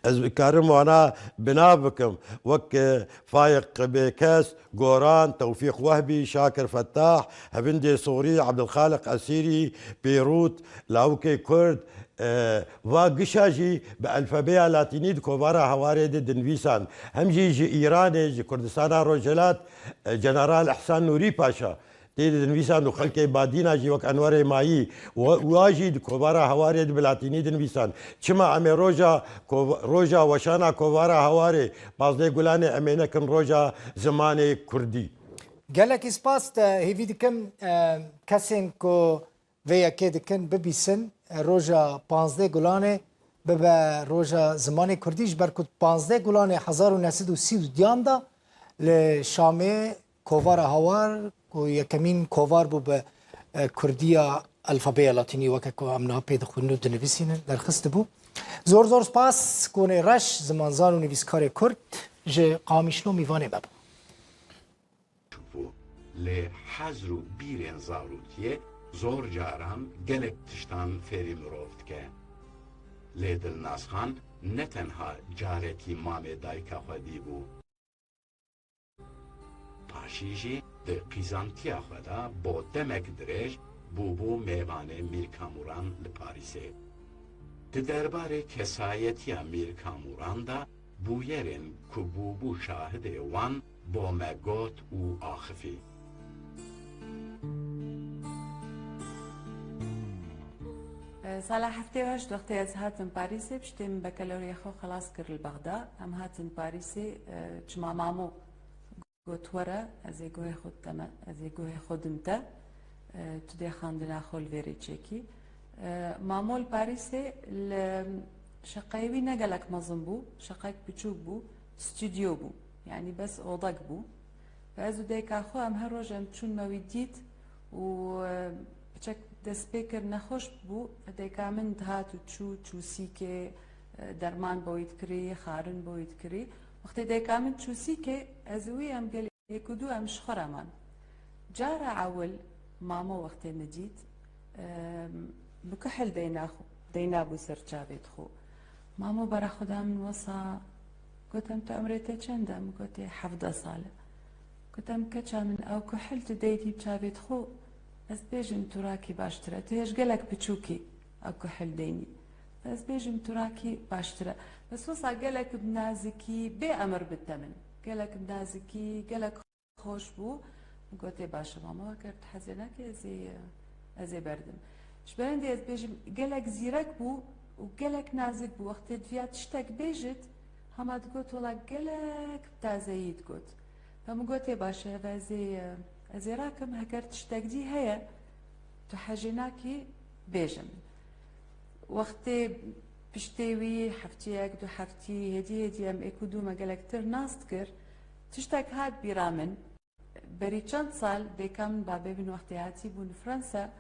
ez dikarim wana bi nav bikim, wek, e, Fayiq Bêkes, Goran, Tewfîq Wehbî, Şakir Fettah, Hevindê Sorî, Ebdulxaliq Esîrî, Pêrût, Lawikê Kurd, e, va gişa jî bi elfebeya latînî di kovara Hewarê de dinivîsan. Hem jî ji Îranê, ji Kurdistana Rojhilat, e, General Ihsan Nûrî Paşa. Tê de dinivîsan û xelkê Badîna jî wek Enwerê Mayî û, û a jî di kovara Hewarê de bi latînî dinivîsan. Çima em ê roja kov-, roja weşana kovara Hewarê, pazdeh Gulanê em ê nekin roja zimanê kurdî? Gelekî spas, te hêvî dikim, e, kesên ku vê yekê dikin bibîsin, e, roja panzdeh Gulanê bibe roja zimanê kurdî, ji ber ku panzdeh Gulanê hezar û neh sed û sî û duyan de li Şamê kovara Hawar, ku yekemîn kovar bû bi, e, kurdiya alfabeya latînî, weke ku em niha pê dixwînin û dinivîsînin, derxistibû. Zor zor spas, Konê Reş, zimanzan û nivîskarê kurd, ji Qamişlo mîvanê me bû. Bû. Lê hezr û bîrên zarokiyê zor caran gelek tiştan fêrî mirov dike. Lê Dilnazxan ne tenha carekî mamê dayika xwe dîbû. Paşî jî di qîzantiya xwe de bo demek dirêj bûbû mêvanê Mîr Kamûran li Parîsê. Di derbarê kesayetiya Mîr Kamûran de bûyerên ku bûbû şahidê wan bo me got û axifî. Sala heftê û heşt wextê ez hatim Parîsê, piştê min bekelorya xwe xelas kir li Bexda, em hatin Parîsê, çima mamo got were, ez ê guhê xwe dime, ez ê guhê xwe dim te, tu dê xwendina xwe li vêrê çêkî. Mamo li Parîsê li şeqeyê wî ne gelek mezin bû, şeqek piçûk bû, stûdyo bû, yanî bes odek bû. Ve ez û dayika xwe em her roj em çûn me wî dît û piçek dest pê kir nexweş bû. Dayika min dihat û çû, çûsîkê, derman bo wî dikirî, xarin bo wî dikirî. Wextê dayika min çûsîkê, ez û wî em gelê yek û du em ji xwe re man. Cara ewil mamo wextê min dît, bi kuhil deyna xwe, deyna bû ser çavê dixwe. Mamo bara xwe da min wesa, gotem tu emrê te çend e? Min gotê hevdeh sal e. Gotem keça min ew kuhil tu deydî çavê dixwe, ez bêjim tu rakî baştir e. Tu hêj gelek piçûkî ew kuhil deynî. Ez bêjim tu rakî baştir e. Bes wesa gelek bi nazikî bê emir bite min. Gelek bi nazikî, gelek xweş bû. Min gotê baş e mamo, eger tu hezê nakî ez ê, ez ê berdim. Ji berendê ez bêjim gelek zîrek bû û gelek nazik bû. Wextê diviya tiştek bêjit, hema digot wela gelek bi tazeyî digot. Ve min gotê baş e, ev ez ê, ez ê rakim, heger tiştek dî heye, tu hejê nakî bêje min. Wextê piştê wî heftiyek, du heftî, hêdî hêdî em êk û du me gelek tir nas dikir, tiştek hat bîra min. Berî çend sal dêka min babê min wextê hatî bûn Fransa,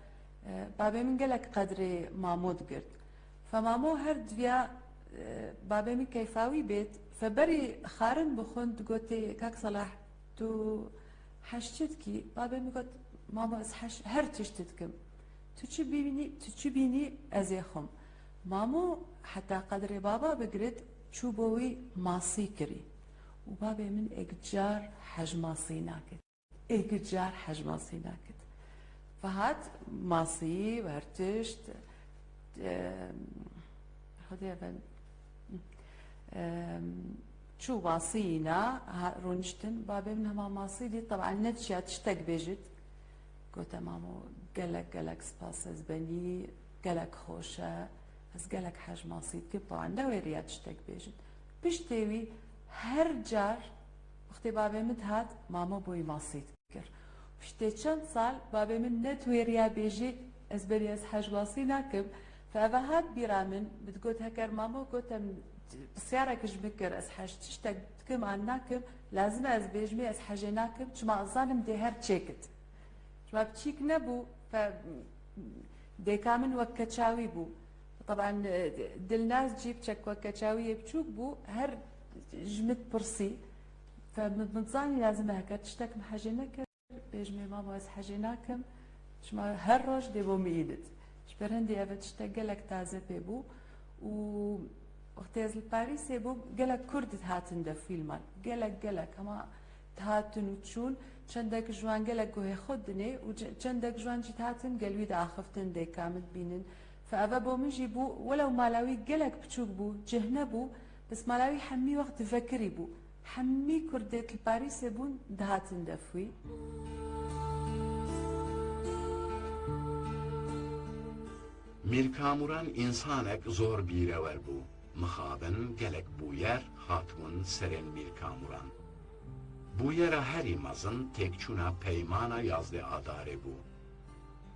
e, babê min gelek qedrê mamo digirt. Fe mamo her diviya, e, babê min keyfa wî bêt, fe berî xarin bixwin digotê, Kak Selah, tu heş çi dikî? Babê min got, Mamo, ez heş her tişt dikim. Tu çi bînî, tu çi bînî, ez ê xwim. Mamo heta qedrê baba bigirit, çû bo wî masî kirî. Û babê min êk car hej masî nakit. Êk car hej masî nakit. Ve hat masî, her tişt, e, Xwedê ben, e, çû masî îna, ha, rûniştin, babê min hema masî dît, teban ne dişiya tiştek bêjit. Gote, Mamo, gelek, gelek spas, ez benî, gelek xweş e, ez gelek hej masî dikim, teban newêriya tiştek bêjit. Piştê wî her car, wextê babê min dihat, mamo bo wî masî dikir. Piştê çend sal babê min ne diwêriya bêjî, ez berî ez hej masî nakim, fe eve hat bîra min, min digot, heger mamo gote min Pisyarek ji min kir, ez hej tiştek dikim an nakim, lazim e ez bêjim ê ez hejê nakim, çima ez zanim dê her çêkit. Çima biçîk nebû, fe, dêka min wek keçawî bû. Teban, e, Dilnaz jî biçek wek keçawiyê biçûk bû, her ji min dipirsî. Fe min, min zanî lazim e heke tiştek min hejê nekir. Bêjim ê mama ez hejê nakim, çima her roj dê bo min îdit. Ji ber hindî ev tiştek gelek taze pê bû û wextê ez li Parîsê bûm, gelek Kurd dihatin def wî li mal. Gelek, gelek, hema dihatin û çûn. Çendek ji wan gelek guhê xwe dinê û ce-, çendek ji wan jî dihatin gel wî diaxiftin dêka min dibînin. Fe eve bo min jî bû, welew mala wî gelek piçûk bû, cih nebû, bes mala wî hemî wext divekirî bû. Hemî Kurdêt li Parîsê bûn, dihatin def wî. Mîr Kamuran însanek zor bîrewer bû. Mixabin gelek bûyer hatibûn serên Mîr Kamuran. Bûyera herî mezin têkçûna Peymana yazdeh Adarê bû.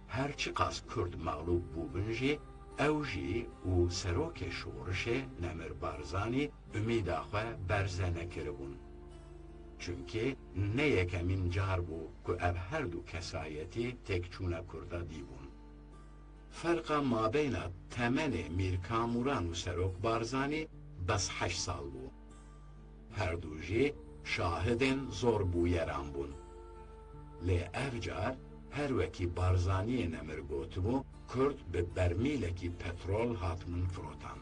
Her çiqas Kurd mexlûb bûbin jî, ew jî û serokê şorişê Nemir Barzanî umîda xwe berze nekiribûn. Çimkî ne yekemîn car bû ku ev her du kesayetî têkçûna Kurda dîbûn. Ferqa mabeyna temenê Mîr Kamuran û Serok Barzanî bes heşt sal bû. Her du jî şahidên zor bûyeran bûn. Lê ev car her wekî Barzaniyê Nemir gotibû, Kurd bi bermîlekî petrol hatibûn firotan.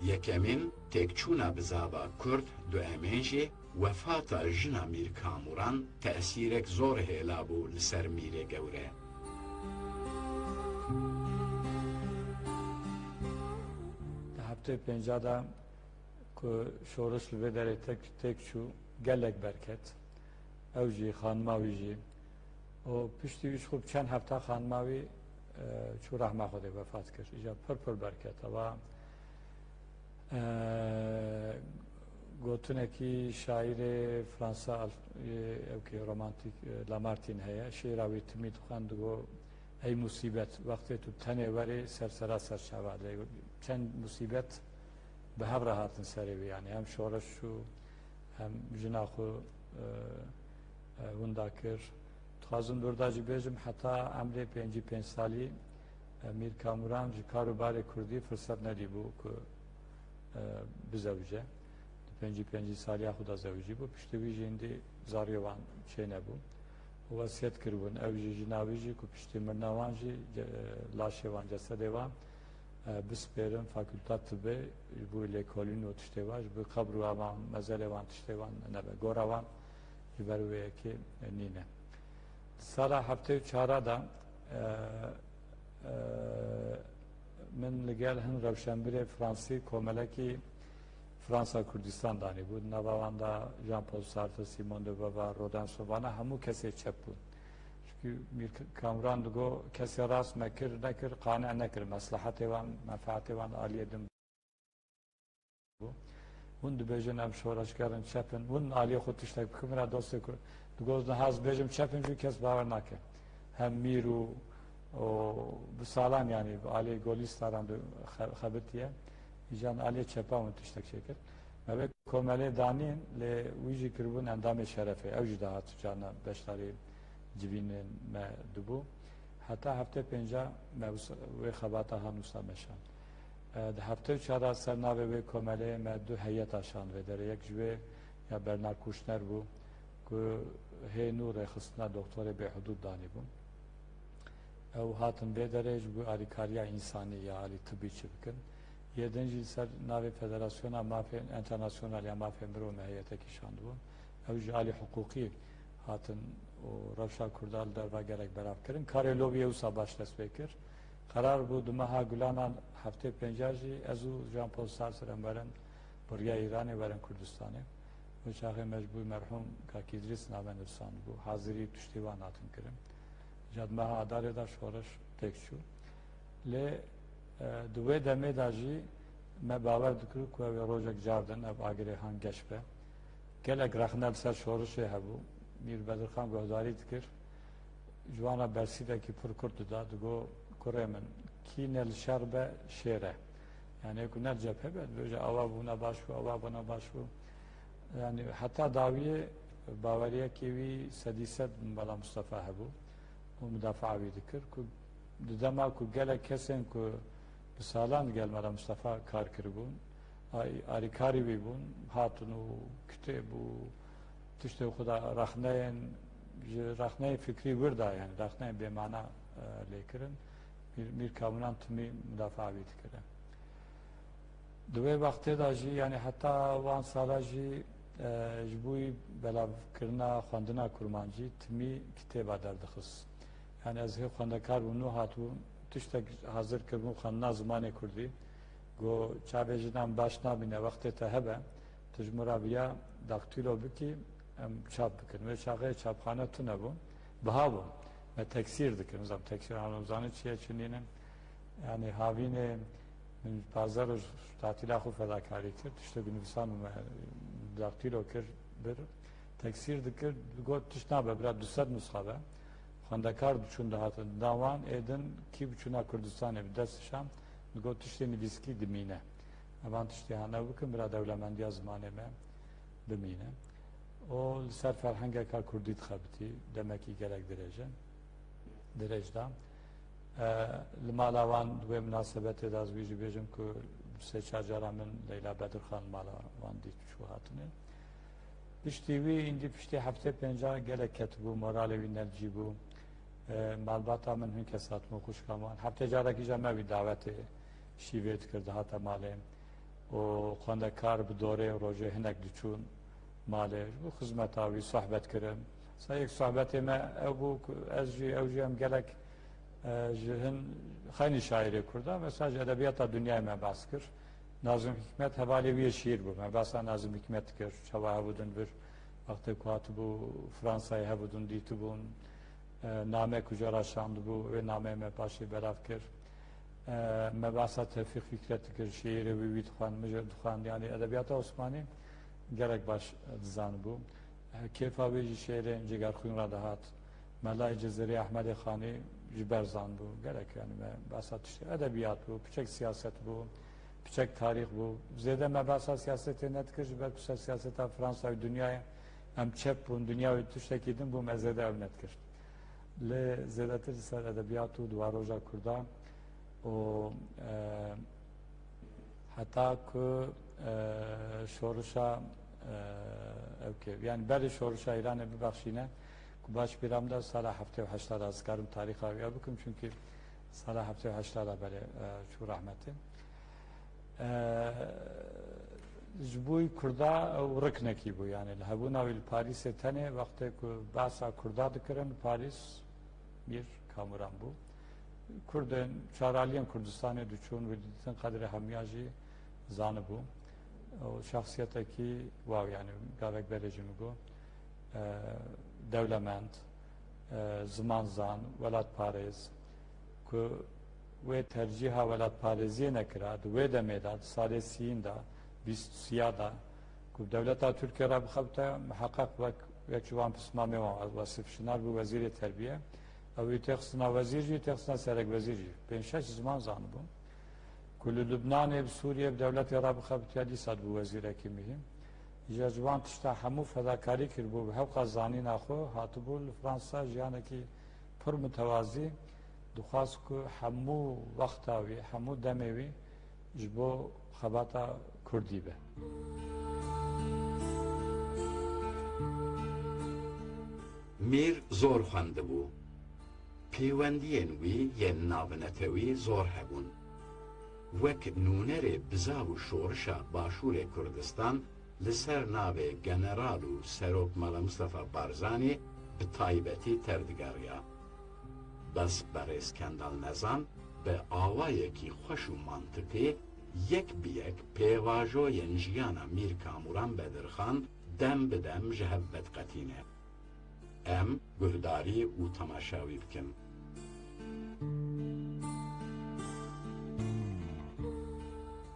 Yekemîn têkçûna bizava Kurd, duemên jî wefata jina Mîr Kamuran tesîrek zor hêla bû li ser Mîrê Gewre. Di heftê pênca de ku şoriş li vê derê tek, têk çû, gelek berket. Ew jî, xanima wî jî. Û piştî wî ji xwe bi çend hefta xanima wî, e, çû rehma Xwedê wefat kir. Îja pir pir berket. Ewa, e, gotinekî şaîrê Fransa Al-, e, ew kê romantîk, e, Lamartine heye. Şêra wî timî dixwend, digo, Ey musîbet, wextê tu tenê werê ser sera ser çava. Lê çend musîbet bi hev re hatin serê wî, yanî hem şoreş çû, hem jina xwe, e, e, winda kir. Dixwazim li wir de jî bêjim, heta emrê pêncî pênc salî, e, Mîr Kamuran ji kar û barê kurdî firset nedîbû ku, e, bizewije. Di pêncî pêncî saliya xwe de zewijî bû. Piştî wî jî hindî zariyê wan çênebû. Û wesiyet kiribûn. Ew jî, jina wî jî ku piştî mirina wan jî ce-, laşê wan, cesedê wan, e, bispêrin Fakulta Tibê, ji bo lêkolîn û tiştê wan, ji bo qebr û evan, mezelê wan, tiştê wan nebe. Gora wan ji ber wê yekê nîne. Di sala heftê û çara de, e, e, min li gel hin rewşenbîrê Fransî komelekî Fransa Kurdistan danîbû. Di nava wan de Jean-Paul Sartre, Simone de Beauvoir, Rodin, Sovana hemû kesê çep bûn. Çimkî Mîr Kamran digo, kesê rast me kir, nekir, qane nekir. Meslehetê wan, menfeetê wan aliyê din bû. Hûn dibêjin em şoreşgerin çep in. Hûn aliyê xwe tiştek bikin, min re dostê ku digot niha ez bêjim çep in, jû kes bawer nake. Hem mîr û, û bi salan, yanî bi aliyê Golîstaran de xe-, xebitiye. Îcan aliyê çepa hûn tiştek çêkir. Me vê komelê danîn, lê wî jî kiribûn endamê şerefê. Ew jî dahat carna beşdarî civînên me dibû. Heta heftê pênca me wisa, wê xebata han wisa meşand. E, di heftê û çar de ser navê wê komeleyê me du heyeta şand vê derê. Yek ji wê ya Bernard Kouchner bû ku hê nû rêxistina Doktorê Bêhudûd danîbûn. Ew hatin vê derê ji bo alîkariya însanî ya alî tibî çi bikin. Yê din jî ser navê Federasyona Mafê Enternasyonal ya Mafê Mirov me heyetekî şandibûn. Ew ji alî hiqûqî hatin û rewşa Kurda li derve gelek belav kirin. Karê lobiyê wisa baş dest pê kir. Qerar bû di meha Gulana heftê pênca jî ez û Jean Paul Sartre em werin bi riya Îranê werin Kurdistanê. Wê çaxê me ji bo merhûm Kak Îdrîs name nivîsandibû. Hazirî tiştê wan hatin kirin. Îca di meha Adarê de şoreş têk çû. Lê, e, di wê demê de jî me bawer dikir ku ew ê rojek cardin ev agirê han geş be. Gelek rexne li ser şorişê hebû. Mîr Bedirxan guhdarî dikir. Ji wan re bersîvekî pir kurt dida. Digo, kurê min, kî ne li şer be, şêr e. Yani ku ne cephe be, dibêje awa bûna baş bû, awa bûna baş bû. Yani heta dawiyê baweriyekê wî sedî sed Mela Mustafa hebû û mudafaa wî dikir ku di dema ku gelek kesên ku bi salan digel Mela Mustafa kar kiribûn, ay-, arîkarî wî bûn, hatin û kitêb û tiştê xwe da rexneyên, ji rexneyên fikrî wir da, yani rexneyên bêmana, e, lê kirin. Mîr, Mîr Kamûran timî mudafaa wî dikire. Di wê wextê de jî, yani heta wan sala jî, e, ji bo belavkirina xwendina kurmancî timî kitêba derdixist. Yani ez hê xwendekar bûm, nû hatibûm, tiştek hazir kiribûm xwendina zimanê kurdî. Got, çavê jinan baş nabîne, wextê te hebe, tu ji min re viya daktîlo bikî, em çap bikin. Wê çaxê çapxane tune bû, biha bû. Me teksîr dikin, nizam teksîr, em zanin çi ye, çi nînin. Yani havînê min pazdeh roj tatîla xwe fedakarî kir, tiştek nivîsan û me daktîlo kir, bir teksîr dikir, got tişt nabe, bira du sed nusxa be. Xwendekar diçûn dihatin, da wan ê din kî biçûna Kurdistanê bi dest şan, digot tiştê nivîskî dimîne. Evan tiştê hane bikin, bira dewlemendiya zimanê me bimîne. Û li ser ferhengeka kurdî dixebitî, demekî gelek dirêj e, dirêj da. E, li mala wan di wê minasebetê de ez wî jî bêjim ku sê çar cara min Leyla Bedirxan li mala wan dît çû hatinê. Piştî wî, îndî piştî heftê pênca gelek ketibû, moralê wî nercî bû. E, malbata min hin kes hatibûn, xwişka min. Heftê carekî jî me wî dawetê şîvê dikir, dihate malê. Û xwendekar bi dorê rojê hinek diçûn malê, ji bo xizmeta wî sohbet kirin. Sa yek sohbetê me ew bû ku ez jî, ew jî em gelek, e, ji hin xeynî şaîrê kurda, mesela ji edebiyata dinyayê me behs kir. Nazim Hikmet hevalê wî yê şîîr bû. Me behsa Nazim Hikmet dikir. Çawa hebûdin vir, wextê ku hatibû Fransayê hebûdin dîtibûn. E, name ku jê re şandibû, wê nameyê me paşê belav kir. E, me behsa Tevfîq Fikret dikir, şîîrê wî, wî dixwend, min jî dixwend. Yani edebiyata Osmanî gelek baş dizanibû. E, kêfa wê jî şêrên Cigerxwîn re dihat. Melayê Cizîrê Ehmedê Xanî ji ber zanibû. Gelek, yani me behsa tiştê edebiyat bû, piçek siyaset bû, piçek tarîx bû. Zêde me behsa siyasetê nedikir, ji ber ku ser siyaseta Fransa û dinyayê em çep bûn, dinya wê tiştekî din bû, me zêde ew nedikir. Lê zêdetir li ser edebiyat û di waroja Kurda û, e, heta ku, e, şorişa, e, ew ke, yani berê şorişa Îranê bibexşîne, ku baş bîra min de sala heftê û heşta de, ez karim tarîxa wî bikim, çunkî sala heftê û heşta de berê, e, çû rehmetê. E, ji bo Kurda ew riknekî bû, yani li hebûna wî li Parîsê tenê wextê ku behsa Kurda dikirin, Parîs Mîr Kamûran bû. Kurdên çaraliyên Kurdistanê diçûn, wî didîtin qedrê hemiya jî zanibû. Ew şexsiyetekî wow, yani gavek berê jî min got, e, dewlemend, e, zimanzan, welatparêz, ku wê tercîha welatparêziyê nekira, di wê demê de, di salê sîyin de, bîst sîya de, ku bi dewleta Tirkiyê re bixebite, miheqeq wek yek ji wan pismamê wan, Wasif Şinar bû wezîrê terbiye, ew wî têxistina wezîr jî, têxistina serek wezîr jî. Pênc şeş ziman zanibû. Ku li Lubnanê, bi Sûriyê, bi dewletê re bixebitiya, dîsa dibû wezîrekî muhîm. Ji ji wan tişta hemû fedakarî kiribû, bi hewqa zanîna xwe hatibû li Fransa jiyanekî pir mitewazî, dixwast ku hemû wexta wî, hemû demê wî ji bo xebata Kurdî be. Mîr zor xwendibû. Pêwendiyên wî yên navnetewî zor hebûn. Wek nûnerê bizav û şorişa Başûrê Kurdistan li ser navê General û Serok Mela Mustafa Barzanî bi taybetî tevdigeriya. Bes berêz Kendal Nezan bi awayekî xweş û mantiqî yek bi yek pêvajoyên jiyana Mîr Kamûran Bedirxan dem bi dem ji hev vediqetîne. Em guhdarî û temaşa wî bikin.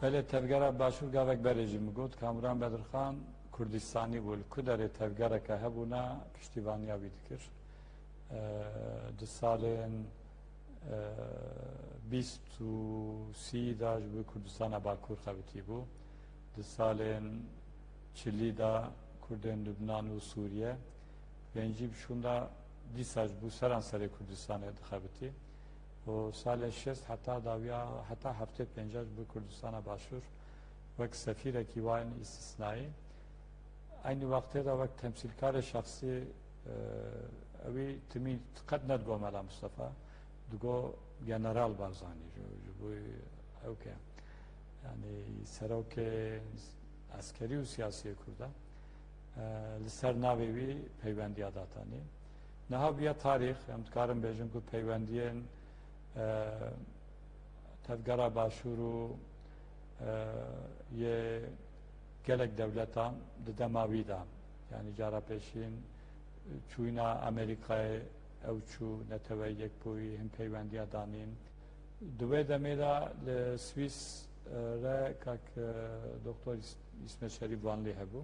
Belê, tevgera Başûr gavek berê jî min got, Kamûran Bedirxan Kurdistanî bû, li ku derê tevgereke hebûna piştîvaniya wî dikir. E, di salên Bîst û sî de ji bo Kurdistana Bakur xebitî bû. Di salên çilî de Kurdên Lubnan û Sûriye, pêncî bi şûnda dîsa ji bo seranserê Kurdistanê dixebitî. Û salên şêst heta dawiya, heta heftê pênca ji bo Kurdistana Başûr wek sefîrekî wan îstisnayî. Eynî wextê de wek temsîlkarê şexsî, e, ewî timî qet nedigo Mela Mustafa, digo General Barzanî, ji, ji bo ew ke, yanî serokê eskerî û siyasî yê Kurda, e, li ser navê wî peywendiya datanî. Niha bûye tarîx, em dikarin bêjin ku peywendiyên, e, Tevgera Başûr û, e, yê gelek dewletan di dema wî de, yanî cara pêşîn çûyîna Amerîkayê, ew çû, Neteweyê Yekbûyî, hin peywendiya danîn. Di wê demê de li Swîs, e, re kak, e, Doktor Îs-, Îsmet Şerîf Vanlî hebû.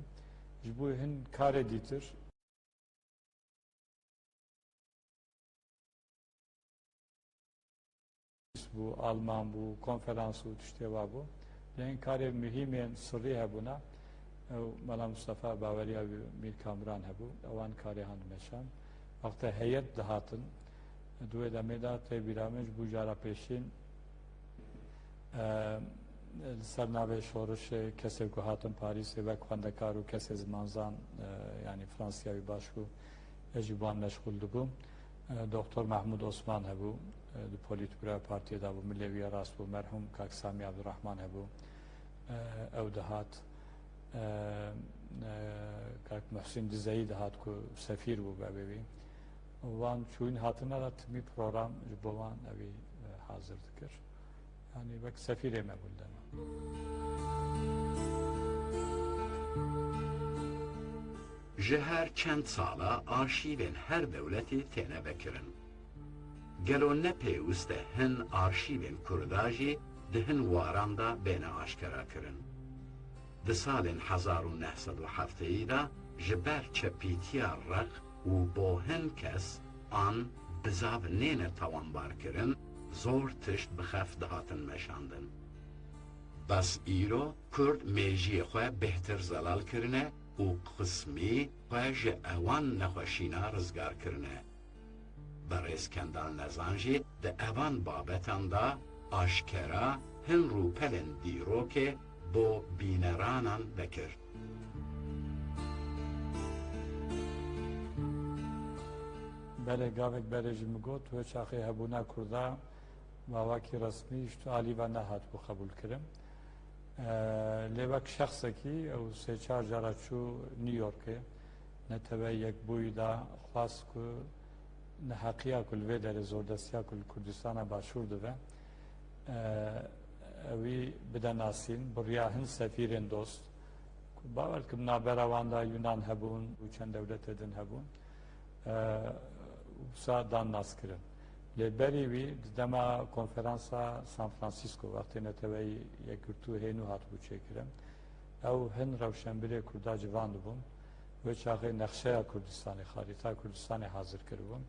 Ji bo hin karê dîtir, bû, Alman bû, konferans û tiştê wa bû. Lê hin karê muhîm yên sirrî hebûna, ew Mela Mustafa Baweriya wî Mîr Kamuran hebû. Ewan karê han dimeşan. Wextê heyet dihatin, di wê demê de tê bîra min ji bo cara pêşîn, e, li ser navê şorişê kesê ku hatin Parîsê wek xwendekar û kesê zimanzan, e, yanî Fransiya wî baş bû, ez jî bi wan meşxûl dibûm. E, Doktor Mehmûd Osman hebû, e, di Polîtbûroya partiyê de bû, milê wî ya rast bû, merhûm Kak Samî Abdurrahman hebû, e, ew dihat, e, e, Kak Muhsîn Dizeyî dihat ku sefîr bû bi evê wî. Wan çûyîn hatina de timî program ji bo wan ewî, e, hazir dikir. Yanî wek sefîrê me bûn dema. Ji her çend sala arşîvên her dewletî têne vekirin. Gelo ne pêwist e hin arşîvên Kurda jî di hin waran de bêne aşkera kirin? Di salên hezar û neh sed û hefteyî de ji ber çepîtiya rex û bo hin kes an bizav nêne tawanbar kirin, zor tişt bi xef dihatin meşandin. Bes îro Kurd mêjiyê xwe bêhtir zelal kirine û qismî xwe ji ewan nexweşîna rizgar kirine. Berêz Kendal Nezan jî di evan babetan de aşkera hin rûpelên dîrokê bo bîneranan vekir. Belê, gavek berê jî min got, wê çaxê hebûna Kurda bi awakî resmî ji tu alî ve nehatibû qebûlkirin. E, lê wek şexsekî ew sê çar cara çû New Yorkê, Neteweyê Yekbûyî de xwest ku neheqiya ku li vê derê, zordestiya ku li Kurdistana Başûr dibe, e, ewî bide nasîn, bi riya hin sefîrên dost, ku bawer dikim navbera wan de Yunan hebûn û çend dewletê din hebûn, e, wisa dan naskirin. Lê berî wî di dema konferansa San Francisco, wextê Neteweyê Yekgirtû hênû hatibû çêkirin, ew hin rewşenbîrê Kurda civandibûn. Wê çaxê nexşeya Kurdistanê, xarîta Kurdistanê hazir kiribûn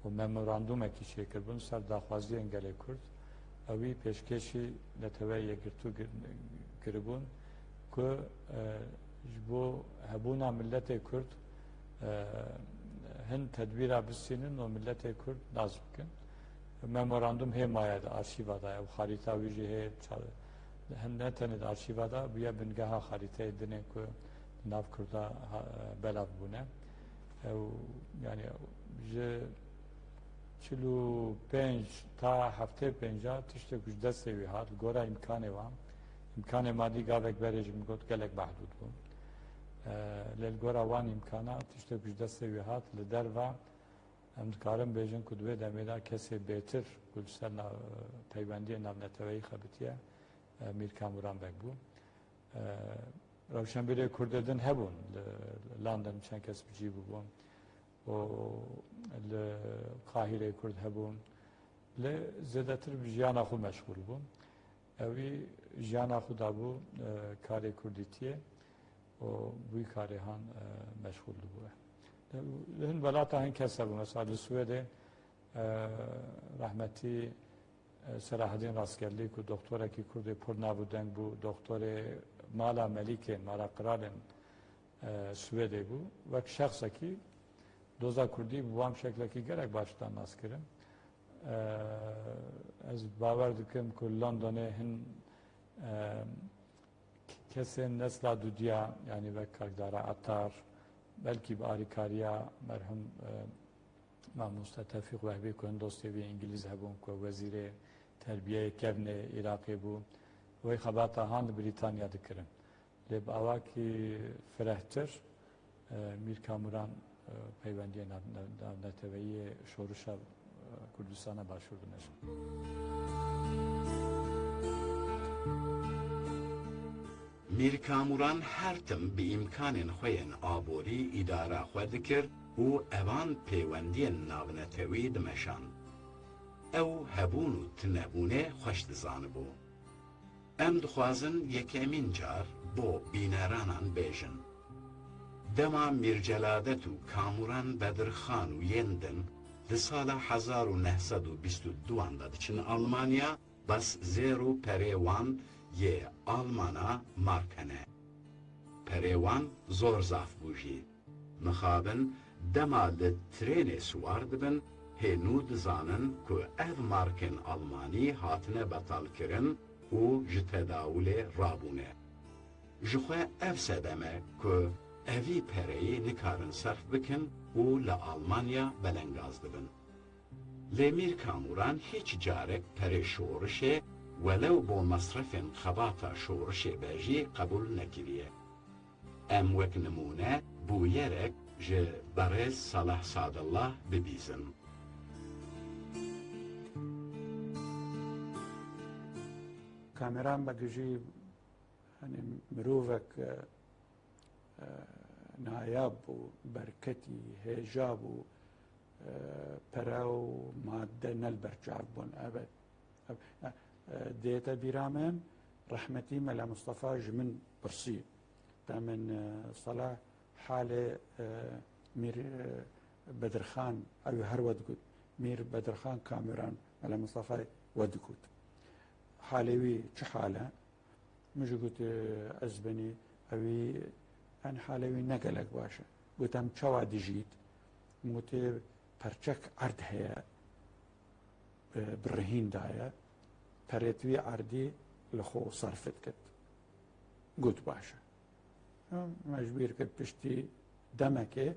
û memorandumekî çêkiribûn ser daxwaziyên gelê Kurd. Ewî pêşkêşî Neteweyê Yekgirtû kir-, kiribûn ku, e, ji bo hebûna miletê Kurd, e, hin tedbîra bistînin û miletê Kurd nas bikin. Memorandum hê maye di arşîva de, ew xarîta wî jî hê ça-, hin ne tenê di arşîva de, bûye bingeha xarîteyê dinê ku di nav Kurda ha-, belav bûne. Ew, yanî ji çil û pênc ta heftê pênca tiştek ku ji destê wî hat, li gora îmkanê wan, îmkanê madî gavek berê jî min got gelek mehdûd bû. E, lê li gora wan îmkana tiştek ku ji destê wî hat, li derva em dikarin bêjin ku di wê demê de kesê bêtir ku li ser na-, peywendiyên navneteweyî xebitiye, e, Mîr Kamuran Beg bû. E, rewşenbîrê Kurdê din hebûn, li London çend kes bi cî bûbûn û li Qahîrê Kurd hebûn. Lê zêdetir bi jiyana xwe meşxûl bû. Ewî jiyana xwe dabû, e, karê kurdîtiyê û bi wî karê han, e, meşxûl dibû. Li hin welata hin kes hebû, mesela li Swêdê E, Rehmetî, e, Selahedîn Rastgelî ku doktorekî Kurdê pir navûdeng bû, doktorê mala Melîkên, mala qiralên, e, Swêdê bû. Wek şexsekî doza Kurdî bi wan şeklekî gelek baş da naskirin. E, ez bawer dikim ku Londonê hin, e, kesên nesla dudiya, yanî wek Kak Dara Atar, belkî bi arîkariya merhûm, e, mamoste Tevfîq Wehbî ku hin dostê wî îngilîz hebûn ku wezîrê terbiyeyê kevnê Iraqê bû, wê xebata han li Brîtanya dikirin. Lê bi awakî firehtir, e, Mîr Kamuran, e, peywendiyê nav-, nav-, navneteweyî yê şorişa, e, Kurdistana Başûr dimeşin. Mîr Kamuran her tim bi îmkanên xwe yên aborî îdara xwe dikir û evan pêwendiyên navnetewî dimeşand. Ew hebûn û tunebûnê xweş dizanibû. Em dixwazin yekemîn car bo bîneranan bêjin. Dema Mîr Celadet û Kamuran Bedirxan û yên din di sala hezar û neh sed û bîst û duan de diçin Almanya, bes zêr û perê wan yê Almana mark hene. Perê wan zor zaf bû jî. Mixabin dema li trênê siwar dibin, hê nû dizanin ku ev markên Almanî hatine betalkirin û ji tedawulê rabûne. Ji xwe ev sedem e ku evî pereyê nikarin serf bikin û li Almanya belengaz dibin. Lê Mîr Kamuran hîç carek perê şorişê welew bo mesrefên xebata şorişê be jî qebûl nekiriye. Em wek nimûne bûyerek ji berêz Salah Sadillah bibîzin. Kameran Beg jî, hani, mirovek, e, e, nayab bû, berketî, hêja bû, e, pere û madde ne li ber çav bûn. Ev, ev, e, dête bîra min, rehmetî Mele Mistefa ji min pirsî. Te min, e, Salah halê, e, Mîr, e, Bedirxan, ew her we digot. Mîr Bedirxan Kamuran, Mele Mistefayê we digot. Halê wî çi hal e? Min jî got, ez benî, ewî, en halê wî ne gelek baş e. Gotem, çawa dijît? Min gotê, perçek erd heye, e, bi rihîn daye. Perêt wî erdî li xwe serf dikit. Got, baş e. Em mecbûr kir piştî demekê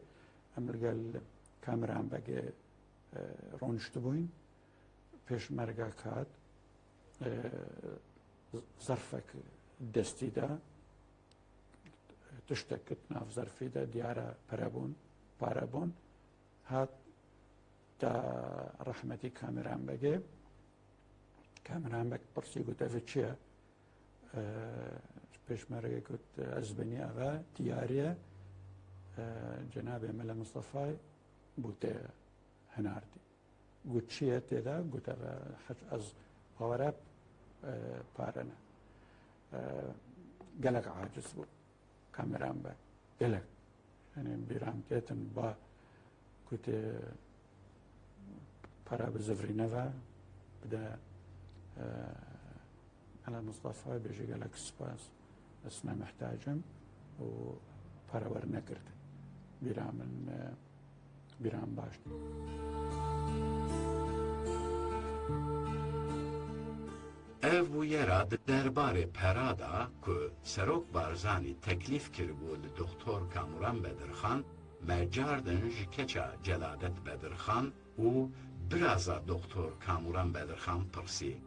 em li gel Kameran Begê, e, roniştibûyn. Pêşmergek hat, e, zerfek destî de, tiştek kit nav zerfî de, diyar e pere bûn, pare bûn. Hat da rehmetî Kameran Begê. Kameran Beg pirsî, got, ev çi ye? E, pêşmergek got, ez benî, ev e diyarî ye, e, cenabê Mele Mistefayê bo te hinardî. Got, çi ye tê de? Got, ev e, hiç, ez bawer e, e, pare ne. E, gelek aciz bû Kameran Beg. Gelek. Yanî bîra min têtin, ba, gotê, pere bi zivrîne ve bide, e, Mele Mistefa, bêje, gelek spas, ez ne mihtacim û pere wernekird. Bîra min, e, bîra min baş. Ev bûyera di derbarê pera de ku Serok Barzanî teklîf kiribû li Doktor Kamuran Bedirxan, me cardin ji keça Celadet Bedirxan û biraza Doktor Kamuran Bedirxan pirsî.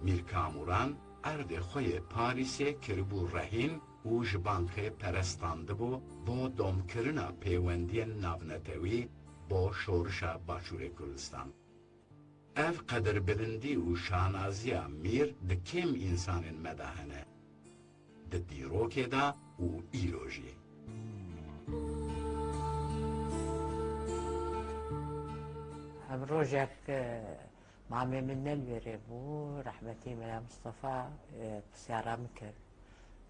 Mîr Kamuran erdê xwe yê Parîsê kiribû rehîn û ji bankê pere standibû bo domkirina pêwendiyên navnetewî bo şorişa Başûrê Kurdistan. Ev qedirbilindî û şanaziya Mîr di kêm însanên me de hene, di dîrokê de û îro jî. Em rojek, e, mamê min ne li wêrê bû, rehmetî Mela Mistefa, e, pirsyara min kir.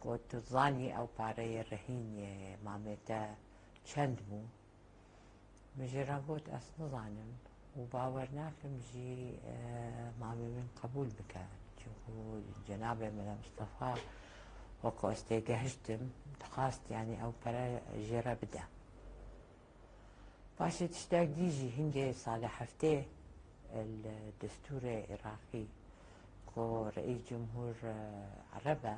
Got, tu zanî ew pareyê rehîn yê mamê te çend bû? Min jê re got, ez nizanim. û bawer nakim jî, e, mamê min qebûl bike. Çunku cenabê Mela Mistefa wekî ez têgehiştim, dixwest, yanî, ew pere jê re bide. Paşê tiştek dî jî, hingê salê heftê li destûrê Iraqî ku reîs cumhûr, e, Ereb e,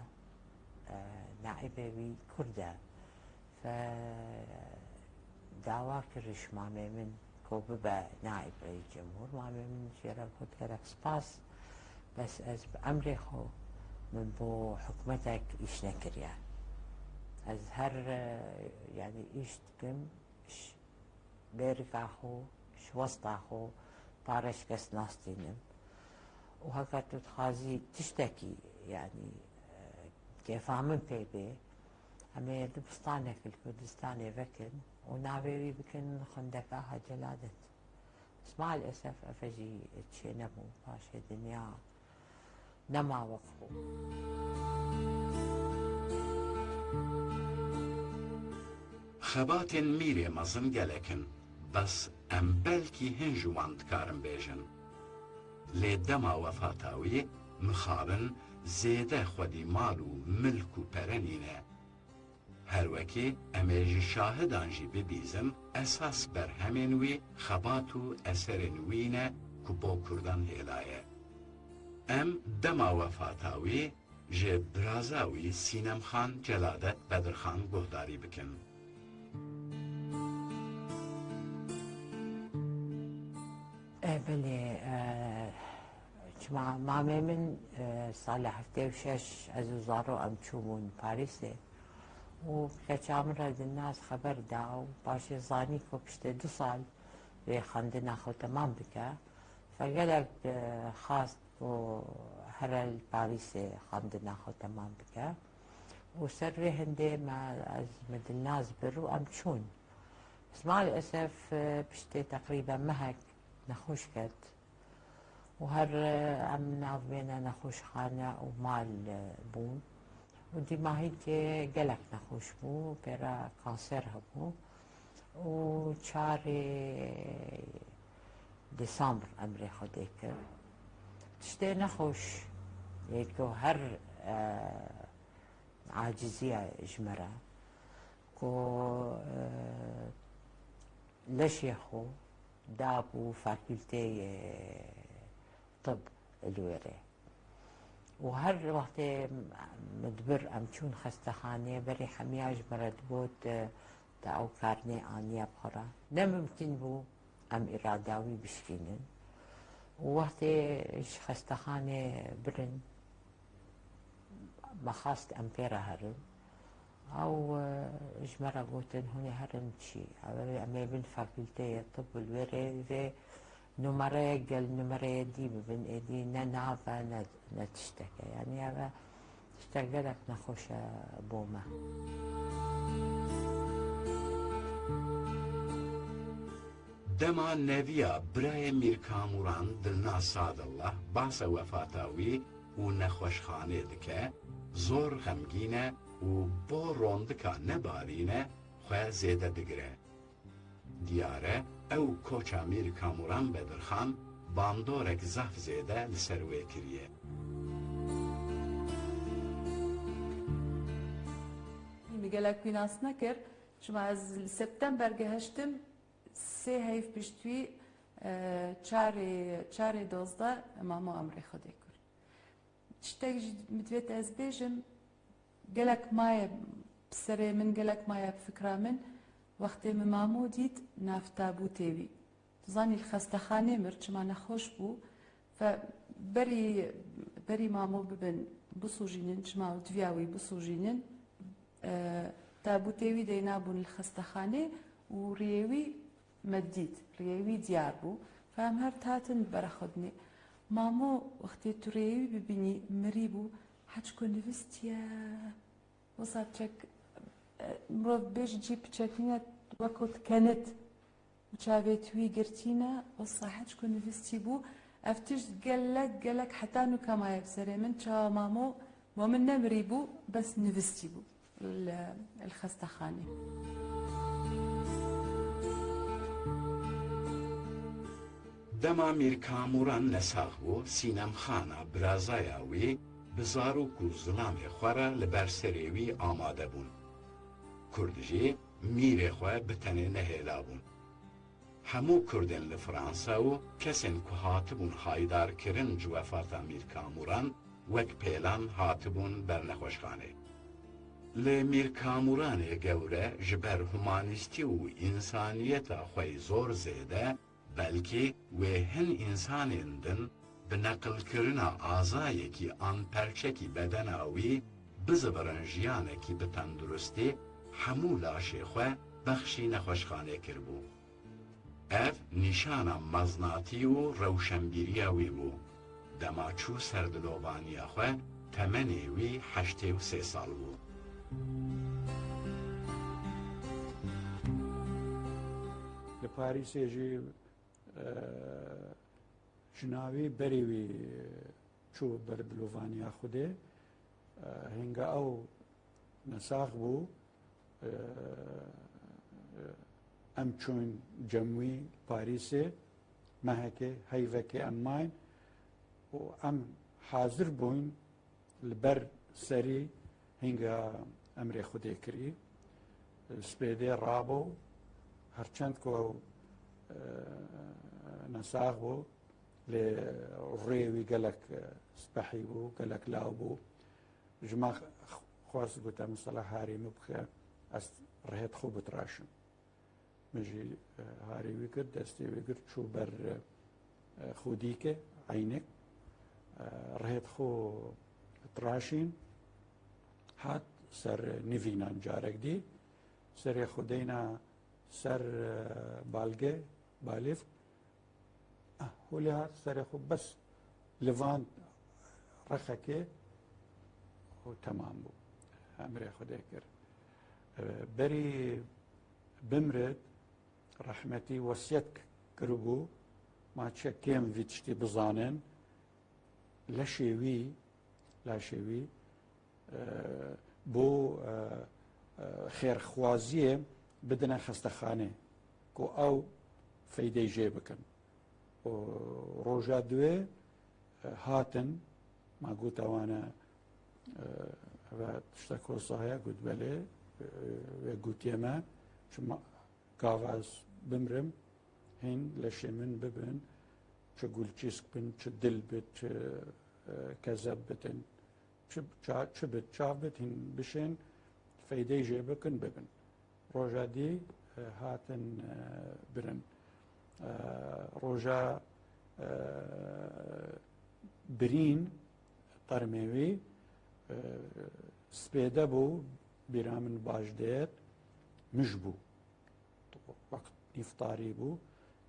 e, naîbê wî Kurd e. Fe dawa kir ji mamê min ku bibe naîb reîs cumhûr. Mamê min jê re got, gelek spas, bes ez bi emrê xwe min bo hikûmetek îş nekiriye. Ez her, e, yanî îş dikim, ji bêrika xwe, ji westa xwe, pare ji kes nastînim. Û heke tu dixwazî tiştekî, yanî, e, kêfa min pê bê, em ê dibistanek li Kurdistanê vekin û navê wî bikin Xwendekaha Celadet. Bes malesef ev jî çênebû, paşê dinya nema wek xwe. Xebatên mîrê mezin gelek in, bes em belkî hin ji wan dikarin bêjin. Lê dema wefata wî mixabin zêde xwedî mal û milk û pere nîne. Her wekî em ê ji şahidan jî bibîzin, esas berhemên wî xebat û eserên wî ne ku bo kurdan hêlaye. Em dema wefata wî ji biraza wî Sînemxan Celadet Bedirxan guhdarî bikin. E, belê, e, çima mamê min, e, salê heftê û şeş ez û Zaro em çûbûn Parîsê û keça min re di nas xeber da û paşê zanî ku piştê du sal wê xwendina xwe temam bike. Fe gelek, e, xwest ku here li Parîsê xwendina xwe temam bike. Û ser vê hindê me, ez, me dilnaz bir û em çûn. Bes malesef, e, piştê teqrîben mehek nexweş ket. Û her, e, em navbêne nexweşxane û mal, e, bûn. Û dîmahîkê gelek nexweş bû, pê re kanser hebû. Û çarê Desembr emrê xwe dê kir. Tiştê nexweş yê ku her, e, aciziya ji me re ku, e, leşê xwe dabû fakülteyê tib li wê rê. Û her wextê min dibir em çûn xestexanê, berî hemiya ji me re digot, e, te ew karnê aniye bi xwe re. Ne mimkîn bû em îrada wî bişkînin. Û wextê ji xestexanê birin, me xwest em pê re herin. Ew, e, ji me re gotin, hûn ê herin çi? Ew ê, em ê bin fakülteyê tib, li wê rê vê numereyek gel numereyê dî bibin, êdî ne nav e, ne, ne tiştek e. Yanî ev e, tiştek gelek nexweş e bo me. Dema neviya birayê Mîr Kamûran Dilna Sadillah behsa wefata wî û nexweşxanê dike, zor xemgîn e û bo rondika nebarîne xwe zêde digire. Diyar e, ew koça Mîr Kamûran Bedirxan bandorek zehf zêde li ser wê kiriye. Min gelek wî nas nekir, çima ez li September gehiştim, sê heyv pişt wî, e, çarê, çarê dozdeh mamo emrê Xwedê kir. Tiştek jî min divêt ez bêjim, gelek maye bi serê min, gelek maye bi fikra min, wextê min mamo dît nav tabûtê wî. Tu zanî li xestexanê mir, çima nexweş bû. Fe berî, berî mamo bibin, bisûjînin, çima ew diviya wî bisûjînin. E, tabûtê wî deyna bûn li xestexanê û riyê wî me dît, riyê wî diyar bû. Fe em her dihatin bere xwe dinê. Mamo, wextê tu riyê wî bibînî, mirî bû, heçku nivistiye. Wisa çek, e, mirov bêj cî piçekîne weko dikenit û çavê tu wî girtîne, wisa heçku nivistî bû. Ev tişt gelek, gelek heta nûka maye bi serê min, çawa mamo, mo min nemirî bû, bes nivistî bû li, li xestexanê. Dema Mîr Kamûran nesax bû, sînemxana birazaya wî bi zarok û zilamê xwe re li ber serê wî amade bûn. Kurd jî mîrê xwe bi tenê nehêlabûn. Hemû Kurdên li Fransa û kesên ku hatibûn haydarkirin ji wefata Mîr Kamûran wek pêlan hatibûn ber nexweşxanê. Li Mîr Kamûranê gewre ji ber humanîstî û însaniyeta xwe yî zor zêde, belkî wê hin însanên din bi neqilkirina azayekî an perçekî bedena wî bizivirin jiyanekî bi tenduristî hemû laşê xwe bexşî nexweşxanê kiribû. Ev nîşana meznatî û rewşenbîriya wî bû. Dema çû ser dilovaniya xwe, temenê wî heştê û sê sal bû. Li Parîsê jî, e, jina wî berê wî çû ber dilovaniya Xwedê. E, hênga ew nesax bû, e, em çûn cem wî Parîsê, mehekê, heyvekê em mayîn û em hazir bûyn li ber serî hînga emrê Xwedê kirî. Spêdê rabû, herçend ku ew, e, nesax bû, lê rûyê wî gelek, e, spehî bû, gelek law bû. Ji me xwest, gote, mesela harî min bike, ez rihêt xwe bitiraşim. Min jî, e, harî wî kir, destê wî girt, çû ber, e, xwedîkê, eynek, e, rihêt xwe tiraşîn, hat ser nivînan carek dî, serê xwe deyna ser, e, balge, balîv, ah, holê hat serê xwe bes li van rexekê û temam bû. Emrê Xwedê kir. E, berî bimrit, rehmetî wesiyet k-, kiribû, ma çi kêm vî tiştî bizanin, leşê wî, laşê wî, e, bo, e, e, xêrxwaziyê bidine xestexanê, ku ew feydey jê bikin. Û roja duê, e, hatin, ma gote wan e, e, ve tiştek wisa heye, got belê, e, wê gotiye me, çima gava ez bimrim, hîn leşê min bibin, çi gulçîsk bin, çi dil bit, çi, e, kezeb bitin, çi ça-, çi bit, çav bit, hîn bişên, feydey jê bikin, bibin. Roja dî, e, hatin, e, birin. E, roja, e, birîn, termê wî, e, spêde bû, bîra min baş dêt, mij bû. Wext nîftarî bû.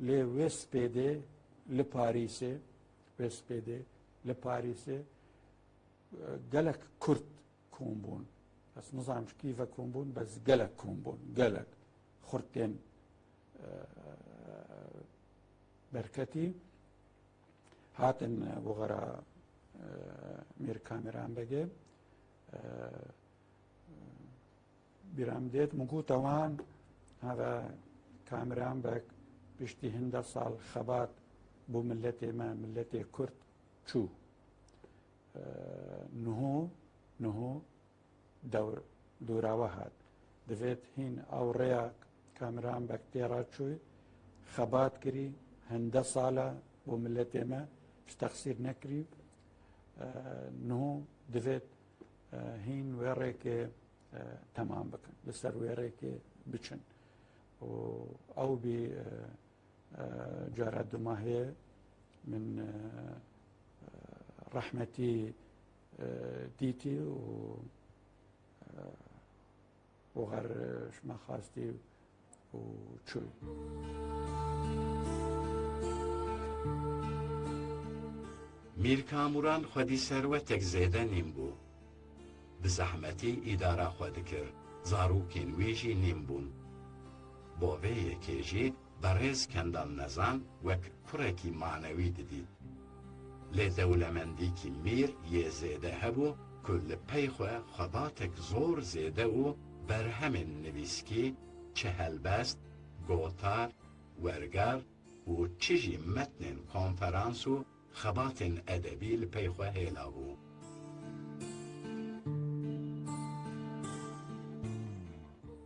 Lê wê spêdê li Parîsê, wê spêdê li Parîsê, e, gelek Kurd kom bûn. Ez nizanim ji kî ve kom bûn, bes gelek kom bûn. Gelek xurt tên, e, berketî. Hatin, e, bo xera, e, Mîr Kamîran Begê, e, Bîra min dêt, min gote wan, heve Kamîran Beg piştî hinde sal xebat bo miletê me, miletê Kurd çû. E, niho, niho dewr, dûra we hat. Divêt hîn ew rêya Kamîran Beg tê re çûy, xebat kirî, hinde sala bo miletê me ji texsîr nekirî. E, niho divêt, e, hîn wê rêkê, e, temam bikin, li ser wê rêkê biçin. Û ew bî, e, e, cara dumahê min, e, e, rehmetî, e, dîtî û, e, û xer, e, ji me xwestî û çû. Mîr Kamûran xwedî serwetek zêde nîn bû. Bi zehmetî îdara xwe dikir, zarokên wî jî nîn bûn. Bo vê yekê jî berêz Kendal Nezan wek kurekî manewî didît. Lê dewlemendîkî mîr yê zêde hebû ku li pey xwe xebatek zor zêde û berhemên nivîskî, çi helbest, gotar, werger, û çi jî metnên konferans û xebatên edebî li pey xwe hêla bû.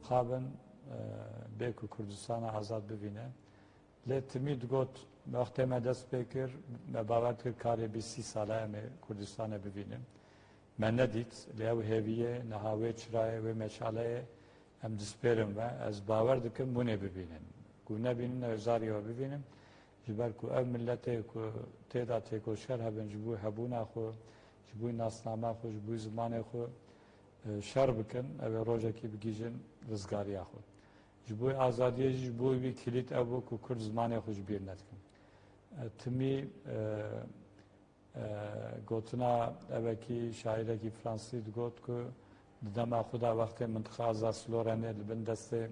Xabin, e, bê ku Kurdistana azad bivîne. Lê timî digot, wextê me dest pê kir, me bawer dikir karê bîst sî sala em ê Kurdistanê bivînin. Me nedît, lê ew hêviyê, niha wê çirayê, wê meşaleyê em dispêrin we. Ez bawer dikim hûn ê bibînin. Ku nebînin, ez carî we bibînim. Ji ber ku ev miletê ku tê de têkoşer hebin, ji bo hebûna xwe, ji bo nasnama xwe, ji bo zimanê xwe, e, şer bikin, ew ê rojekî bigihîjin rizgariya xwe. Ji bo azadiyê jî, ji bo wî kilît ew bû ku Kurd zimanê xwe ji bîr nedikin. E, timî, e, e, gotina evekî şairekî Fransî digot ku di dema xwe de wextê mintiqa Alsace-Lorraine li bin destê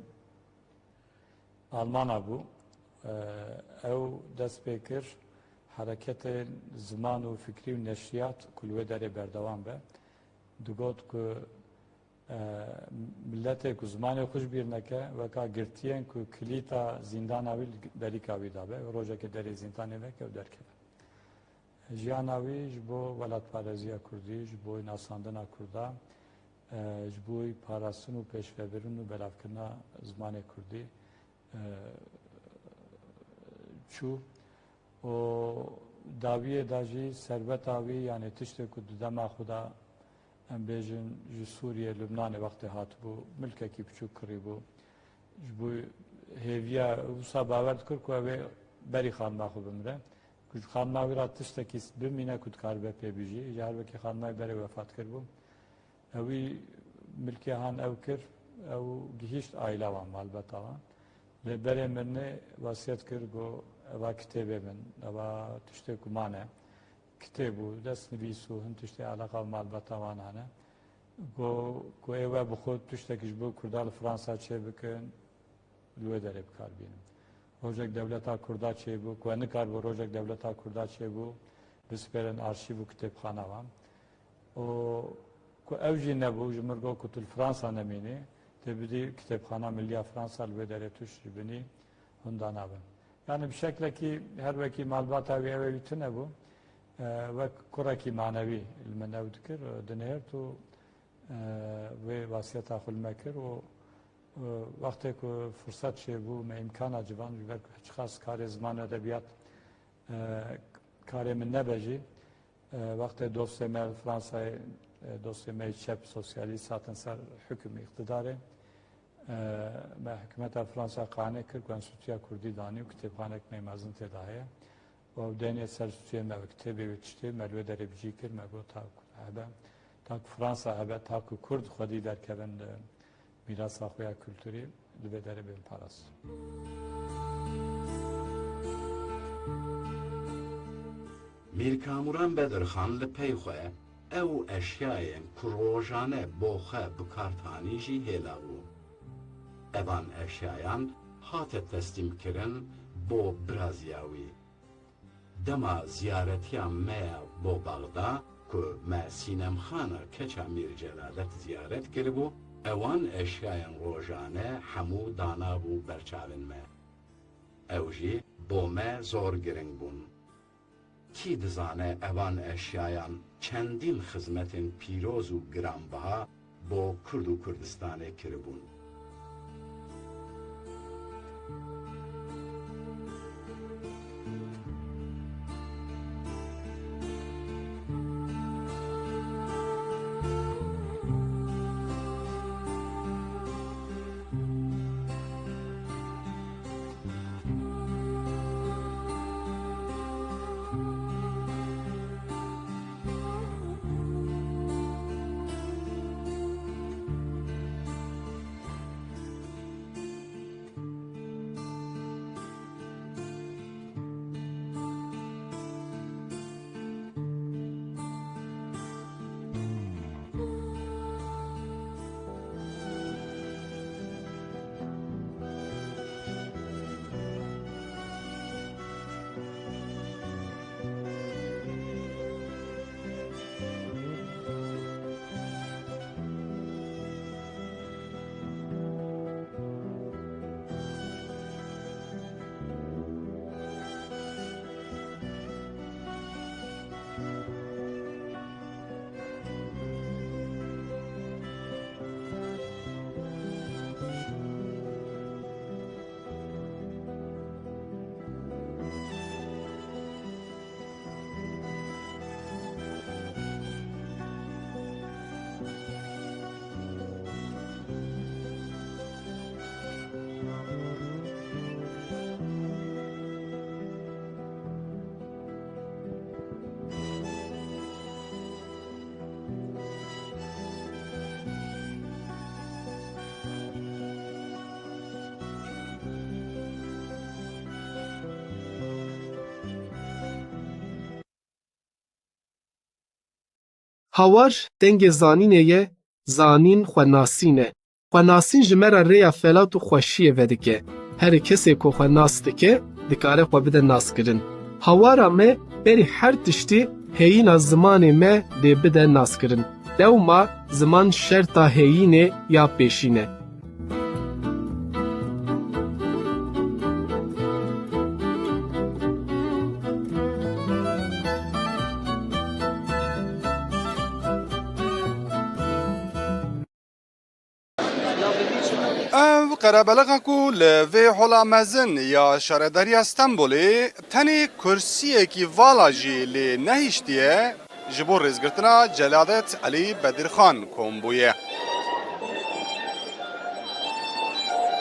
Almana bû, e, ew dest pê kir hereketên ziman û fikrî û neşriyat ku li wê derê berdewam be. Digot ku, e, miletê ku zimanê xwe ji bîr neke, weka girtiyên ku kilîta zîndana wî li derîka wî de be, rojekê derê zîndanê veke û derkeve. Jiyana wî ji bo welatpareziya kurdî, ji bo nasandina kurda, e, ji bo parastin û pêşvebirin û belavkirina zimanê kurdî, e, çû. Û dawiyê de jî serveta wî, yanî tiştê ku di dema xwe de, em bêjin, ji Sûriyê, Lubnanê wextê hatibû, milkekî biçûk kirîbû. Ji bo hêviya wisa bawer dikir ku ew ê berî xanima xwe bimire. Ku ji xanima wî re tiştekî bimîne ku dikaribe pê bijî. Ji her wekî xanima wî berê wefat kiribû. Ewî milkê han ew kir, ew gihîşt aîla wan, malbeta wan. Lê berê mirinê wesiyet kir, got, eva kitêbê min, eva tiştê ku mane. Kitêb û destnivîs û hin tiştê eleqa bi malbata wan hene. Got, ku ê we bi xwe tiştekî ji bo Kurda li Fransa çêbikin, li wê derê bi kar bînin. Rojek dewleta Kurda çêbû, ku we nikaribû rojek dewleta Kurda çêbû, bispêrin arşîv û kitêbxana wan. Û ku ew jî nebû, ji mir got ku tu li Fransa nemînî, tê bidî Kitêbxana Milliya Fransa li wê derê tişt ji binî hunda nabin. Yanî bi şeklekî her wekî malbata wî ew ê wî tune bû, e, wek kurekî manewî li min ew dikir, e, dinihêrt û, e, wê wasiyeta xwe li me kir û, e, wextê ku firset çêbû, me îmkana civan, ji ber ku çiqas karê ziman û edebiyat, e, karê min nebe jî, e, wextê dostê me li Fransayê, e, dostê me yê çep sosyalîst hatin ser hukm îqtidarê, e, me hikûmeta Fransa qane kir ku Enstîtuya Kurdî danî û kitêbxanek me mezin tê de heye. Û ew denê ser stûyê me, kitêbê wê tiştê me li wê derê bi cî kir, me got, ta ku hebe, ta ku Fransa hebe, ta ku Kurd xwedî derkevin li mîrasa xwe ya kulturî, li vê derê bên parastin. Mîr Kamuran Bedirxan li pey xwe ew eşyayên ku rojane bo xwe bi kar tanî jî hêla bû. Evan eşyayan hate teslîmkirin bo biraziya wî. Dema ziyaretiya me ya bo Bexda ku me Sînemxana Keça Mîr Celadet ziyaret kiribû, ewan eşyayên rojane hemû danabû ber çavên me. Ew jî bo me zor giring bûn. Kî dizane evan eşyayan çendîn xizmetên pîroz û giranbiha bo Kurd û Kurdistanê kiribûn. Hawar dengê zanînê ye, zanîn xwenasîn e. Xwenasîn ji me re rêya felat û xweşiyê vedike. Herî kesê ku xwe nas dike, dikare xwe bide naskirin. Hawara me berî her tiştî heyîna zimanê me dê bide naskirin. Lewma ziman şerta heyînê ya pêşîn e. Ev qerebelexa ku li vê hola mezin ya Şaredariya Stenbolê tenê kursiyekî vala jî lê nehiştiye, ji bo rêzgirtina Celadet Elî Bedirxan kom bûye.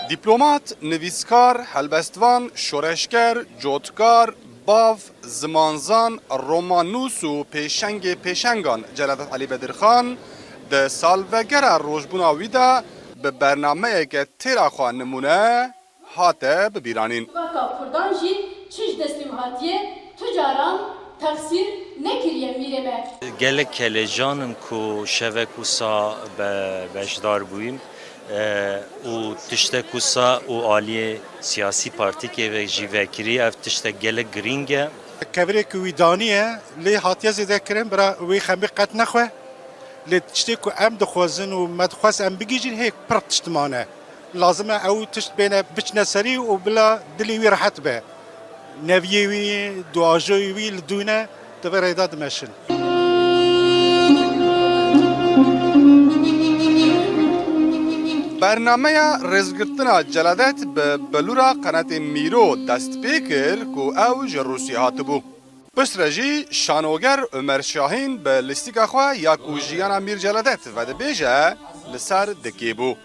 Dîplomat, nivîskar, helbestvan, şoreşger, cotkar, bav, zimanzan, romannûs û pêşengê pêşengan Celadet Elî Bedirxan di salvegera rojbûna wî de bi bernameyeke têra xwe nimûne hate bibîranîn. Civaka Kurdan jî çi ji destê wî hatiye, tu caran texsîr nekiriye mîrê me. Gelek kelecan im ku şevek wisa be-, beşdar bûyîm, e, û tiştek wisa û aliyê siyasî partîkê ve jî vekirî, ev tiştek gelek girîng e. Kevirê ku wî daniye, lê hatiye zêde kirin, bira wê xemê qet nexwe. Lê tiştê ku em dixwazin û me dixwest em bigihîjin, hê pir tişt mane. Lazim e ew tişt bêne, biçine serî û bila dilê wî rehet be. Neviyê wî, duajoyê wî li dû ne, di vê rêda dimeşin. Bernameya rêzgirtina Celadet bi bilûra qenatê Mîro dest pê kir ku ew ji Rûsya hatibû. Piştre jî şanoger Omer Şahîn bi lîstika xwe ya ku jiyana Mîr Celadet vedibêje li ser dikê bû.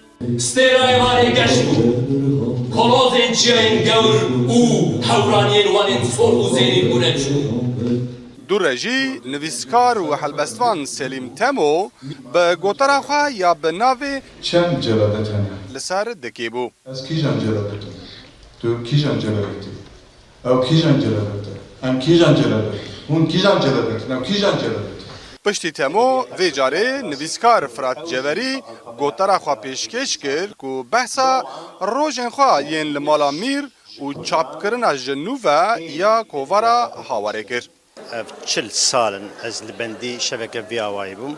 Stêra êvarê geş bû. Kolozên çiyayên gewr û hewraniyên wanên sor û zêrîn bûne çû. Dû re jî nivîskar û helbestvan Selîm Temo bi gotara xwe ya bi navê Çend Celadet hene? Li ser dikê bû. Ez kîjan Celadet im? Tu kîjan Celadet î? Ew kîjan Celadet e? Em kîjan Celadet in? Hûn kîjan Celadet in? Ew kîjan Celadet in? Piştî Temo, vê carê nivîskar Firat Ceverî gotara xwe pêşkêş kir ku behsa rojên xwe yên li mala Mîr û çapkirina ji nû ve ya kovara Hawarê kir. Ev çil sal in ez li bendî şeveke vî awayî bûm.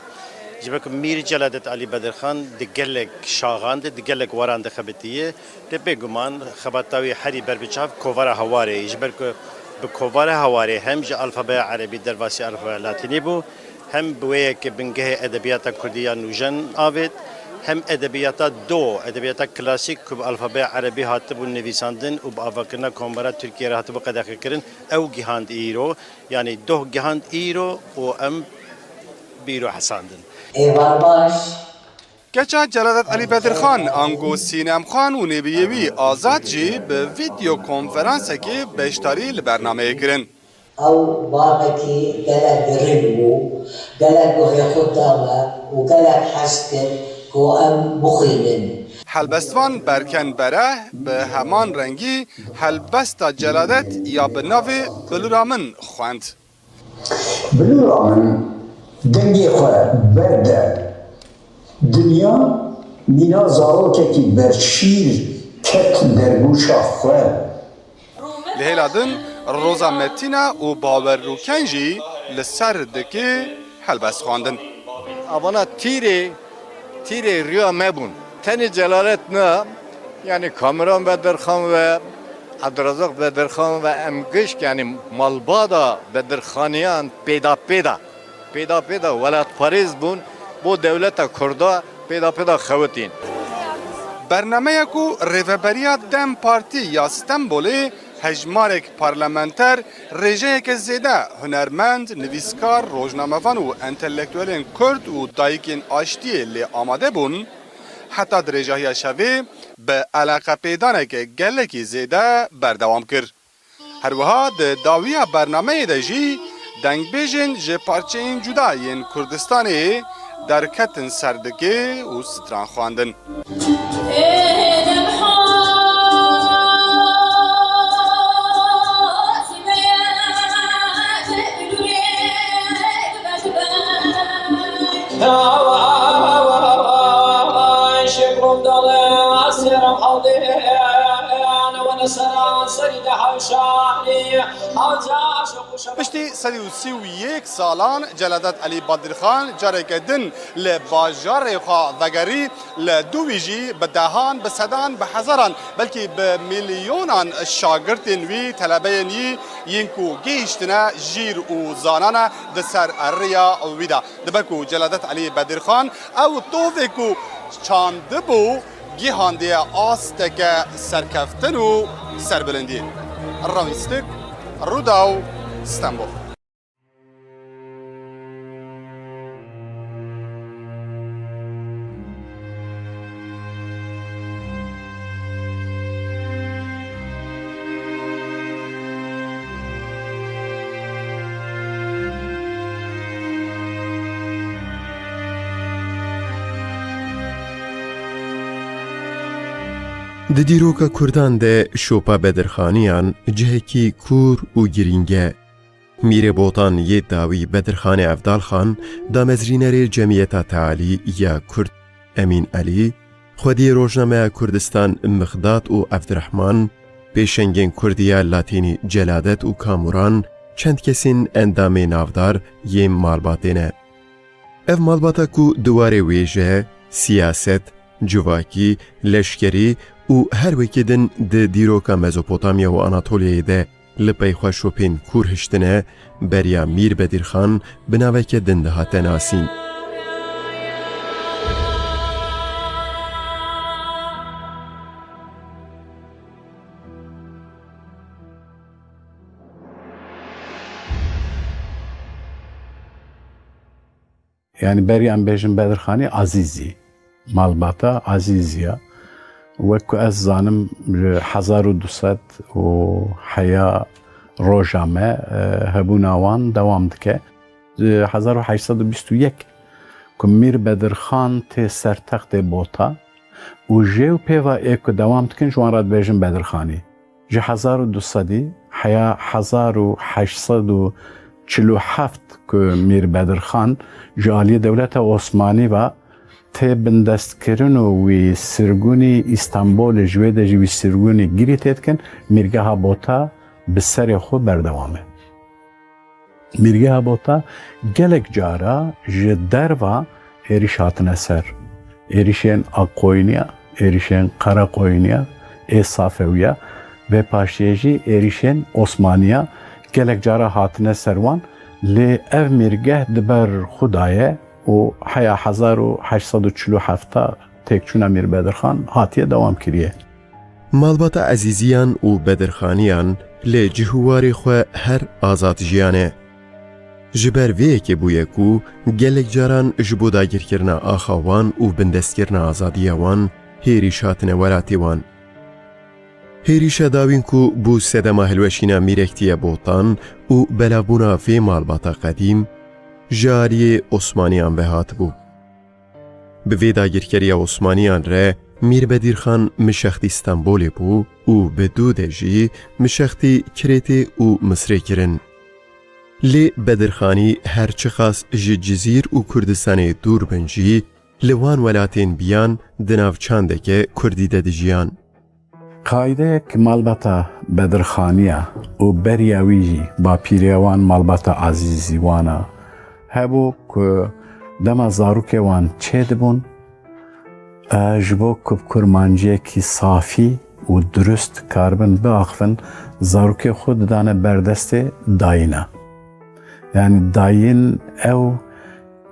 Ji ber ku Mîr Celadet Elî Bedirxan di gelek şaxan de, di gelek weran de xebitiye. Lê bêguman xebata wî herî berbiçav kovara Hawarê ye. Ji ber ku bi kovara Hawarê hem ji alfabeya erebî derbasî alfabeya latînî bû, hem bi wê yekê bingehê edebiyata kurdî ya nûjen avêt, hem edebiyata do, edebiyata klasîk ku bi alfabeya erebî hatibû nivîsandin û bi avakirina Komara Tirkiyê re hatibû qedexekirin, ew gihand îro. Yanî doh gihand îro û em bîro hesandin. Êvar baş. Keça Celadet Elî Bedirxan ango Sînem Xan û nêbiyê wî Azad jî bi vîdeo konferansekê beşdarî li bernameyê kirin. Ew bavekî gelek giring bû, gelek guhê xwe da me û gelek hez kir ku em bixwînin. Helbestvan Berken Bereh bi heman rengî helbesta Celadet ya bi navê Bilûra Min xwend. Bilûra min dengê xwe berde dinya, mîna zarokekî berşîr ket dergûşa xwe. Li hêla din Roza Metîna û Bawer Rûken jî li ser dikê helbest xwendin. Avana tîrê, tîrê riya me bûn. Tenê Celalet na, yanî Kamuran Bedirxan ve Ebdurazak Bedirxan ve em gişk, yanî malbada Bedirxaniyan pêda pêda, pêda pêda welatparêz bûn, bo dewleta Kurda pêda pêda xewitîn. Bernameya ku Rêveberiya DEM Partî ya Stenbolê hejmarek parlamenter, rêjeyeke zêde hunermend, nivîskar, rojnamevan û entelektuelên Kurd û dayikên aştiyê lê amade bûn, heta dirêjahiya şevê bi eleqepêdaneke gelekî zêde berdewam kir. Herwiha di dawiya bernameyê de jî dengbêjên ji parçeyên cuda yên Kurdistanê derketin ser dikê û stran xwendin. Piştî sedî û sî û yek salan Celadet Elî Bedirxan careke din li bajarê xwe vegerî, li dû wî jî bi dehan, bi sedan, bi hezaran, belkî bi milyonan şagirtên wî, telebeyên wî yên ku gihîştine jîr û zanane di ser riya wî de. Dibe ku Celadet Elî Bedirxan ew tovê ku çandibû, gihandiye asteke serkeftin û serbilindiyê. Rawîstik, Rûdaw, Stenbol. Di dîroka Kurdan de şopa Bedirxaniyan cihekî kûr û girîng e. Mîrê Botan yê dawî Bedirxanê Evdalxan, damezrînerê Cemiyeta Tealî ya Kurd Emîn Elî, xwediyê rojnameya Kurdistan Mixdat û Evdirehman, pêşengên Kurdî ya Latînî Celadet û Kamuran, çend kesên endamê navdar yên malbatê ne. Ev malbata ku di warê wêje, siyaset, civakî, leşkerî û her wekî din di dîroka Mezopotamya û Anatoliyayê de li pey xwe şopên kûr hiştine, beriya Mîr Bedirxan bi naveke din dihate nasîn. Yanî berî em bêjin Bedirxanî Azîzî. Malbata Azîzî ya. Wek ku ez zanim, ji hezar û du sed û heya roja me, e, hebûna wan dewam dike. Ji hezar û heşt sed û bîst û yek ku Mîr Bedirxan tê ser textê Bota û jê û pêva ê ku dewam dikin, ji wan re dibêjin Bedirxanî. Ji hezar û du sedî heya hezar û heşt sed û çil û heft ku Mîr Bedirxan ji aliyê dewleta Osmanî ve tê bindestkirin û wî sirgûnî Îstanbolê, ji wê de jî wî sirgûnî girî tê dikin, Mîrgeha Bota bi serê xwe berdewam e. Mîrgeha Bota gelek cara ji derva êrîş hatine ser. Êrîşên Aqoyniya, êrîşên Qereqoyniya, ê Safewiya, vê paşiyê jî êrîşên Osmaniya gelek cara hatine ser wan. Lê ev mîrgeh di ber xwe daye û heya hezar û heşt sed û çil û heft têkçûna Mîr Bedirxan hatiye dewam kiriye. Malbata Ezîziyan û Bedirxaniyan li cih û warê xwe her azad jiyane. Ji ber vê yekê bûye ku gelek caran ji bo dagirkirina axa wan û bindestkirina azadiya wan hêrîş hatine welatê wan. Hêrîşa dawîn ku bû sedema hilweşîna mîrektiya Botan û belavbûna vê malbata qedîm, ji aliyê Osmaniyan ve hatibû. Bi vê dagirkeriya Osmaniyan re Mîr Bedirxan mişextî Stenbolê bû û bi dû de jî mişextî Kirêtê û Misrê kirin. Lê Bedirxanî her çiqas ji Cizîr û Kurdistanê dûr bin jî, li wan welatên biyan di nav çandeke Kurdî de dijiyan. Qaydeyek malbata Bedirxaniya û beriya wî jî bapîrê wan malbata Azîzî wana hebû ku dema zarokê wan çêdibûn, e, ji bo ku bi kurmanciyekî safî û durust karibin biaxivin, zarokê xwe didane ber destê dayîna. Yanî dayîn ew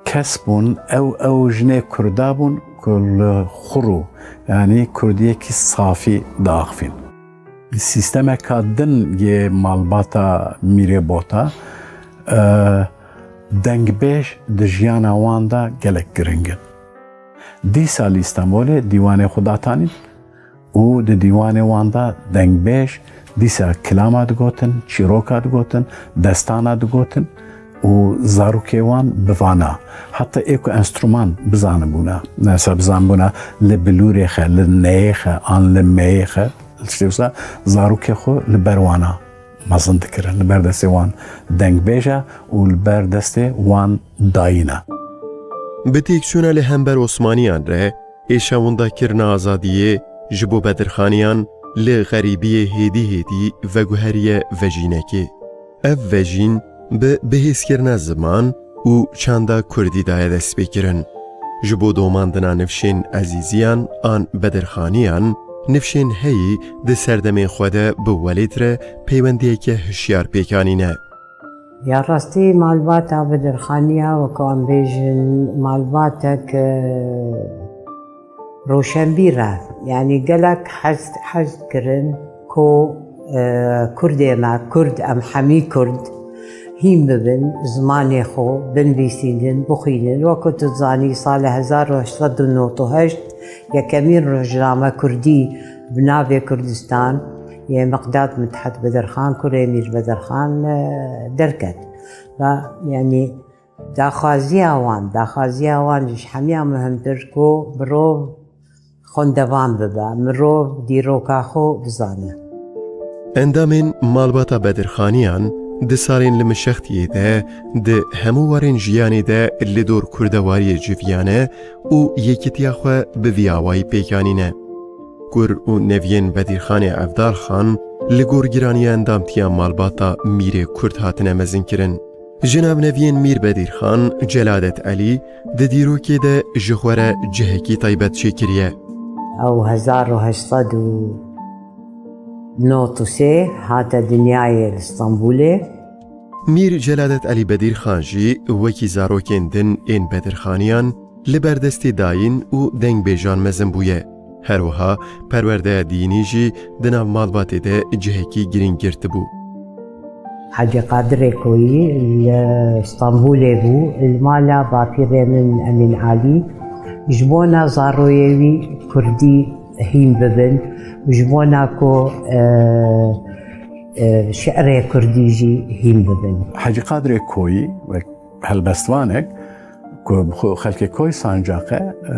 kes bûn, ew, ew jinê Kurda bûn ku li xwe rû, yanî Kurdiyekî safî diaxivîn. Sîstemeka din yê malbata Mîrê Bota, e, dengbêj di jiyana wan de gelek giring in. Dîsa li Îstanbolê dîwanê xwe datanîn û di dîwanê wan de dengbêj dîsa kilama digotin, çîroka digotin, destana digotin û zarokê wan bi vana, heta ê ku enstrûman bizanibûna, mesela bizanibûna li bilûrê xe, li neyê xe an li meyê xe, tiştê wisa, zarokê xwe li ber wana mezin dikirin, li ber destê wan dengbêja û li ber destê wan dayîna. Bi têkçûna li hember Osmaniyan re êşa windakirina azadiyê ji bo Bedirxaniyan li xerîbiyê hêdî hêdî veguheriye vejînekê. Ev vejîn bi bihêzkirina ziman û çanda kurdî daye destpêkirin. Ji bo domandina nifşên ezîziyan an bedirxaniyan, nifşên heyî di serdemên xwe de bi welêt re peywendiyeke hişyar pêk anîne. Ya rastî malbata Bedirxaniya, wek em bêjin, malbatek, e, roşenbîr e. Yanî gelek hez, hez kirin ku, e, Kurdê me, Kurd, em hemî Kurd, hîn bibin, zimanê xwe binivîsînin, bixwînin. Wek ku tu dizanî, salê hezar û heşt sed û nod û heşt yekemîn rojname Kurdî bi navê Kurdistan yê Miqdad Mithat Bedirxan, kurê Mîr Bedirxan, e, derket. Ve, yanî, daxwaziya wan, daxwaziya wan ji hemiya muhimtir ku mirov xwendevan bibe, mirov dîroka xwe bizane. Endamên malbata Bedirxaniyan di salên li Mişextiyê de di hemû warên jiyanê de li dor kurdewariyê civiyane û yekîtiya xwe bi vî awayî pêk anîne. Kur û neviyên Bedirxanê Evdalxan li gor giraniya endamtiya malbata Mîrê Kurd hatine mezinkirin. Ji navneviyên Mîr Bedirxan, Celadet Elî di dîrokê de ji xwe re cihekî taybet çêkiriye. Ew hezar û heşt sed û nod û sê hate dinyayê li Stenbolê. Mîr Celadet Elî Bedirxan jî wekî zarokên din ên Bedirxaniyan li ber destê dayîn û dengbêjan mezin bûye. Her wiha perwerdeya dînî jî di nav malbatê de cihekî girîng girtibû. Hecî Qadirê Koyî li Stenbolê bû, li mala bapîrê min Emîn Alî, ji bona zaroyê wî kurdî hîn bibin û ji bona ku, e, e, şi'rê kurdî jî hîn bibin. Hecî Qadirê Koyî wek helbestvanek ku bi xwe xelkê Koy Sancaqê, e,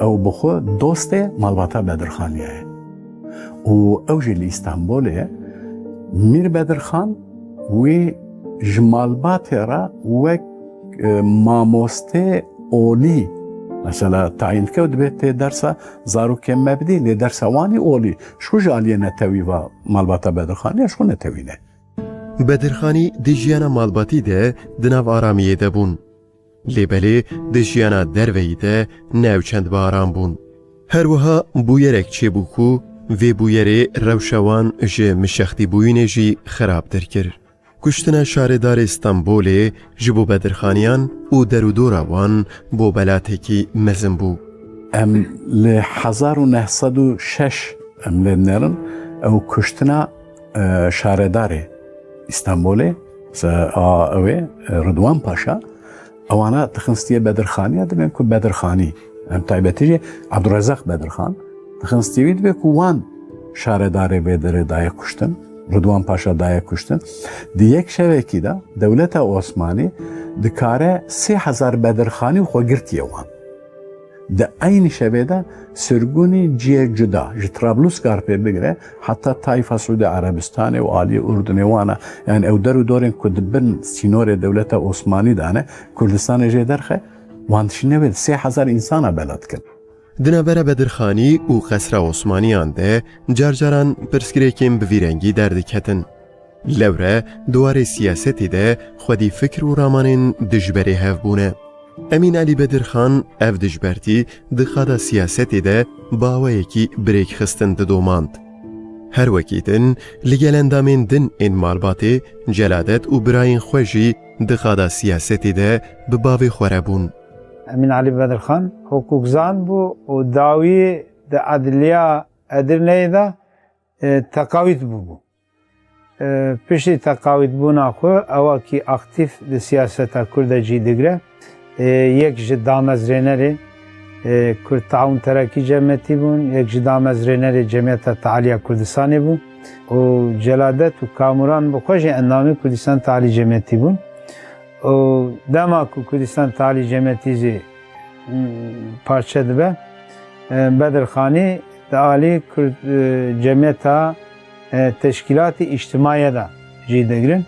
ew bi xwe dostê malbata Bedirxaniyê ye. Û ew jî li Îstanbulê ye. Mîr Bedirxan wî ji malbatê re wek, e, mamostê olî, mesela, tayîn dike û dibê tê dersa zarokê me bidî, lê dersa wan î olî, ji xwe ji aliyê netewî va malbata Bedirxaniyê, ji xwe netewî ne. Bedirxanî di jiyana malbatî de di nav aramiyê de bûn. Lê belê di jiyana derveyî de ne ew çend bi aram bûn. Her wiha bûyerek çêbû ku vê bûyerê rewşa wan ji mişextîbûyînê jî xerabtir kir. Kuştina şaredarê Stenbolê ji bo Bedirxaniyan û derûdora wan bo belatekî mezin bû. Em li hezar û neh sed û şeş em lê dinêrin, ew kuştina, e, şaredarê Îstanbolê, se-, a, ew ê, e, Ridwan Paşa, ewana dixin stiyê Bedirxaniya, dibên ku Bedirxanî, em taybetî jî Abdurezaq Bedirxan, dixin stiyê wî, dibê ku wan şaredarê vê derê daye kuştin, Ridwan Paşa daye kuştin. Di yek şevekî de dewleta Osmanî dikare sê hezar Bedirxanî û xwe girtiye wan. Di eynî şevê de sirgûnî ciyê cuda, ji Trablusgarpê bigire heta Tayfa Siûdî Erebistanê û aliyê Urdunê wana, yani ew der û dorên ku di bin sînorê dewleta Osmanî de ne, Kurdistanê jê derxe, wan dişîne wê sê hezar însana bela dikin. Di navbera Bedirxanî û Qesra Osmaniyan de car caran pirsgirêkên bi vî rengî derdiketin. Lewre di warê siyasetê de xwedî fikr û ramanên dijberê hev bûne. Emîn Elî Bedirxan ev dijbertî di qada siyasetê de bi awayekî bi rêk xistin didomand. Her wekî din, li gel endamên din ên malbatê, Celadet û birayên xwe jî di qada siyasetê de bi bavê xwe re bûn. Emîn Elî Bedirxan hukukzan bû û dawî di Edliya Edirneyê de, e, teqawît bûbû. E, piştî teqawîtbûna xwe, ewakî aktîf di siyaseta Kurd de cî digire. E, yek ji damezrênerê, e, Kurd Taûn Terakî Cemiyetî bûn, yek ji damezrênerê Cemiyeta Tealiya Kurdistanê bû û Celadet û Kamuran bi xwe jî endamê Kurdistan Tealî Cemiyetî bûn. Û dema ku Kurdistan Tealî Cemiyetî jî, m, parçe dibe, e, Bedirxanî di alî Kurd, e, Cemiyeta, e, Teşkîlatî Îctimaiyê de cî digirin.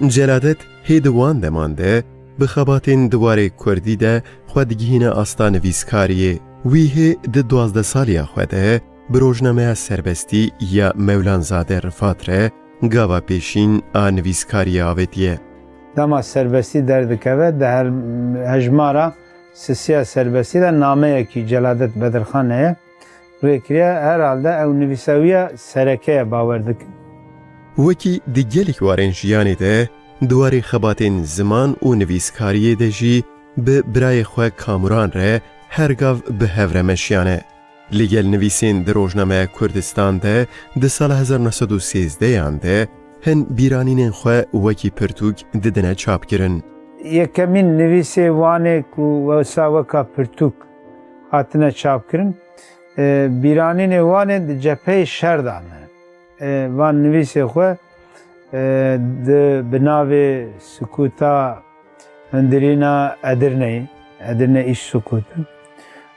Celadet hê di wan deman de bi xebatên di warê kurdî de xwe digihîne asta nivîskariyê. Wî hê di duwazdeh saliya xwe de bi rojnameya Serbestî ya Mewlanzade Rifat re gava pêşîn a nivîskariyê avêtiye. Dema Serbestî derdikeve, di her hejmara sisiya Serbestî de nameyekî Celadet Bedirxan heye. Rêkiriye, herhalde ew nivîsawiya sereke ye, bawer dikim. Wekî di gelek warên jiyanê de, di warê xebatên ziman û nivîskariyê de jî bi birayê xwe Kamuran re her gav bi hev re meşiyane. Li gel nivîsên di rojnameya Kurdistan de di sala hezar neh sed û sêzdeh yan de hin bîranînên xwe wekî pirtûk didine çapkirin. Yekemîn nivîsê Wanê ku wesa weka pirtûk hatine çapkirin, e, bîranînê Wanê di cepheyê şer de ne. E, van nivîsê xwe, e, di, bi navê Sikuta Hundirîna Edirneyê, Edirne iş sukutu.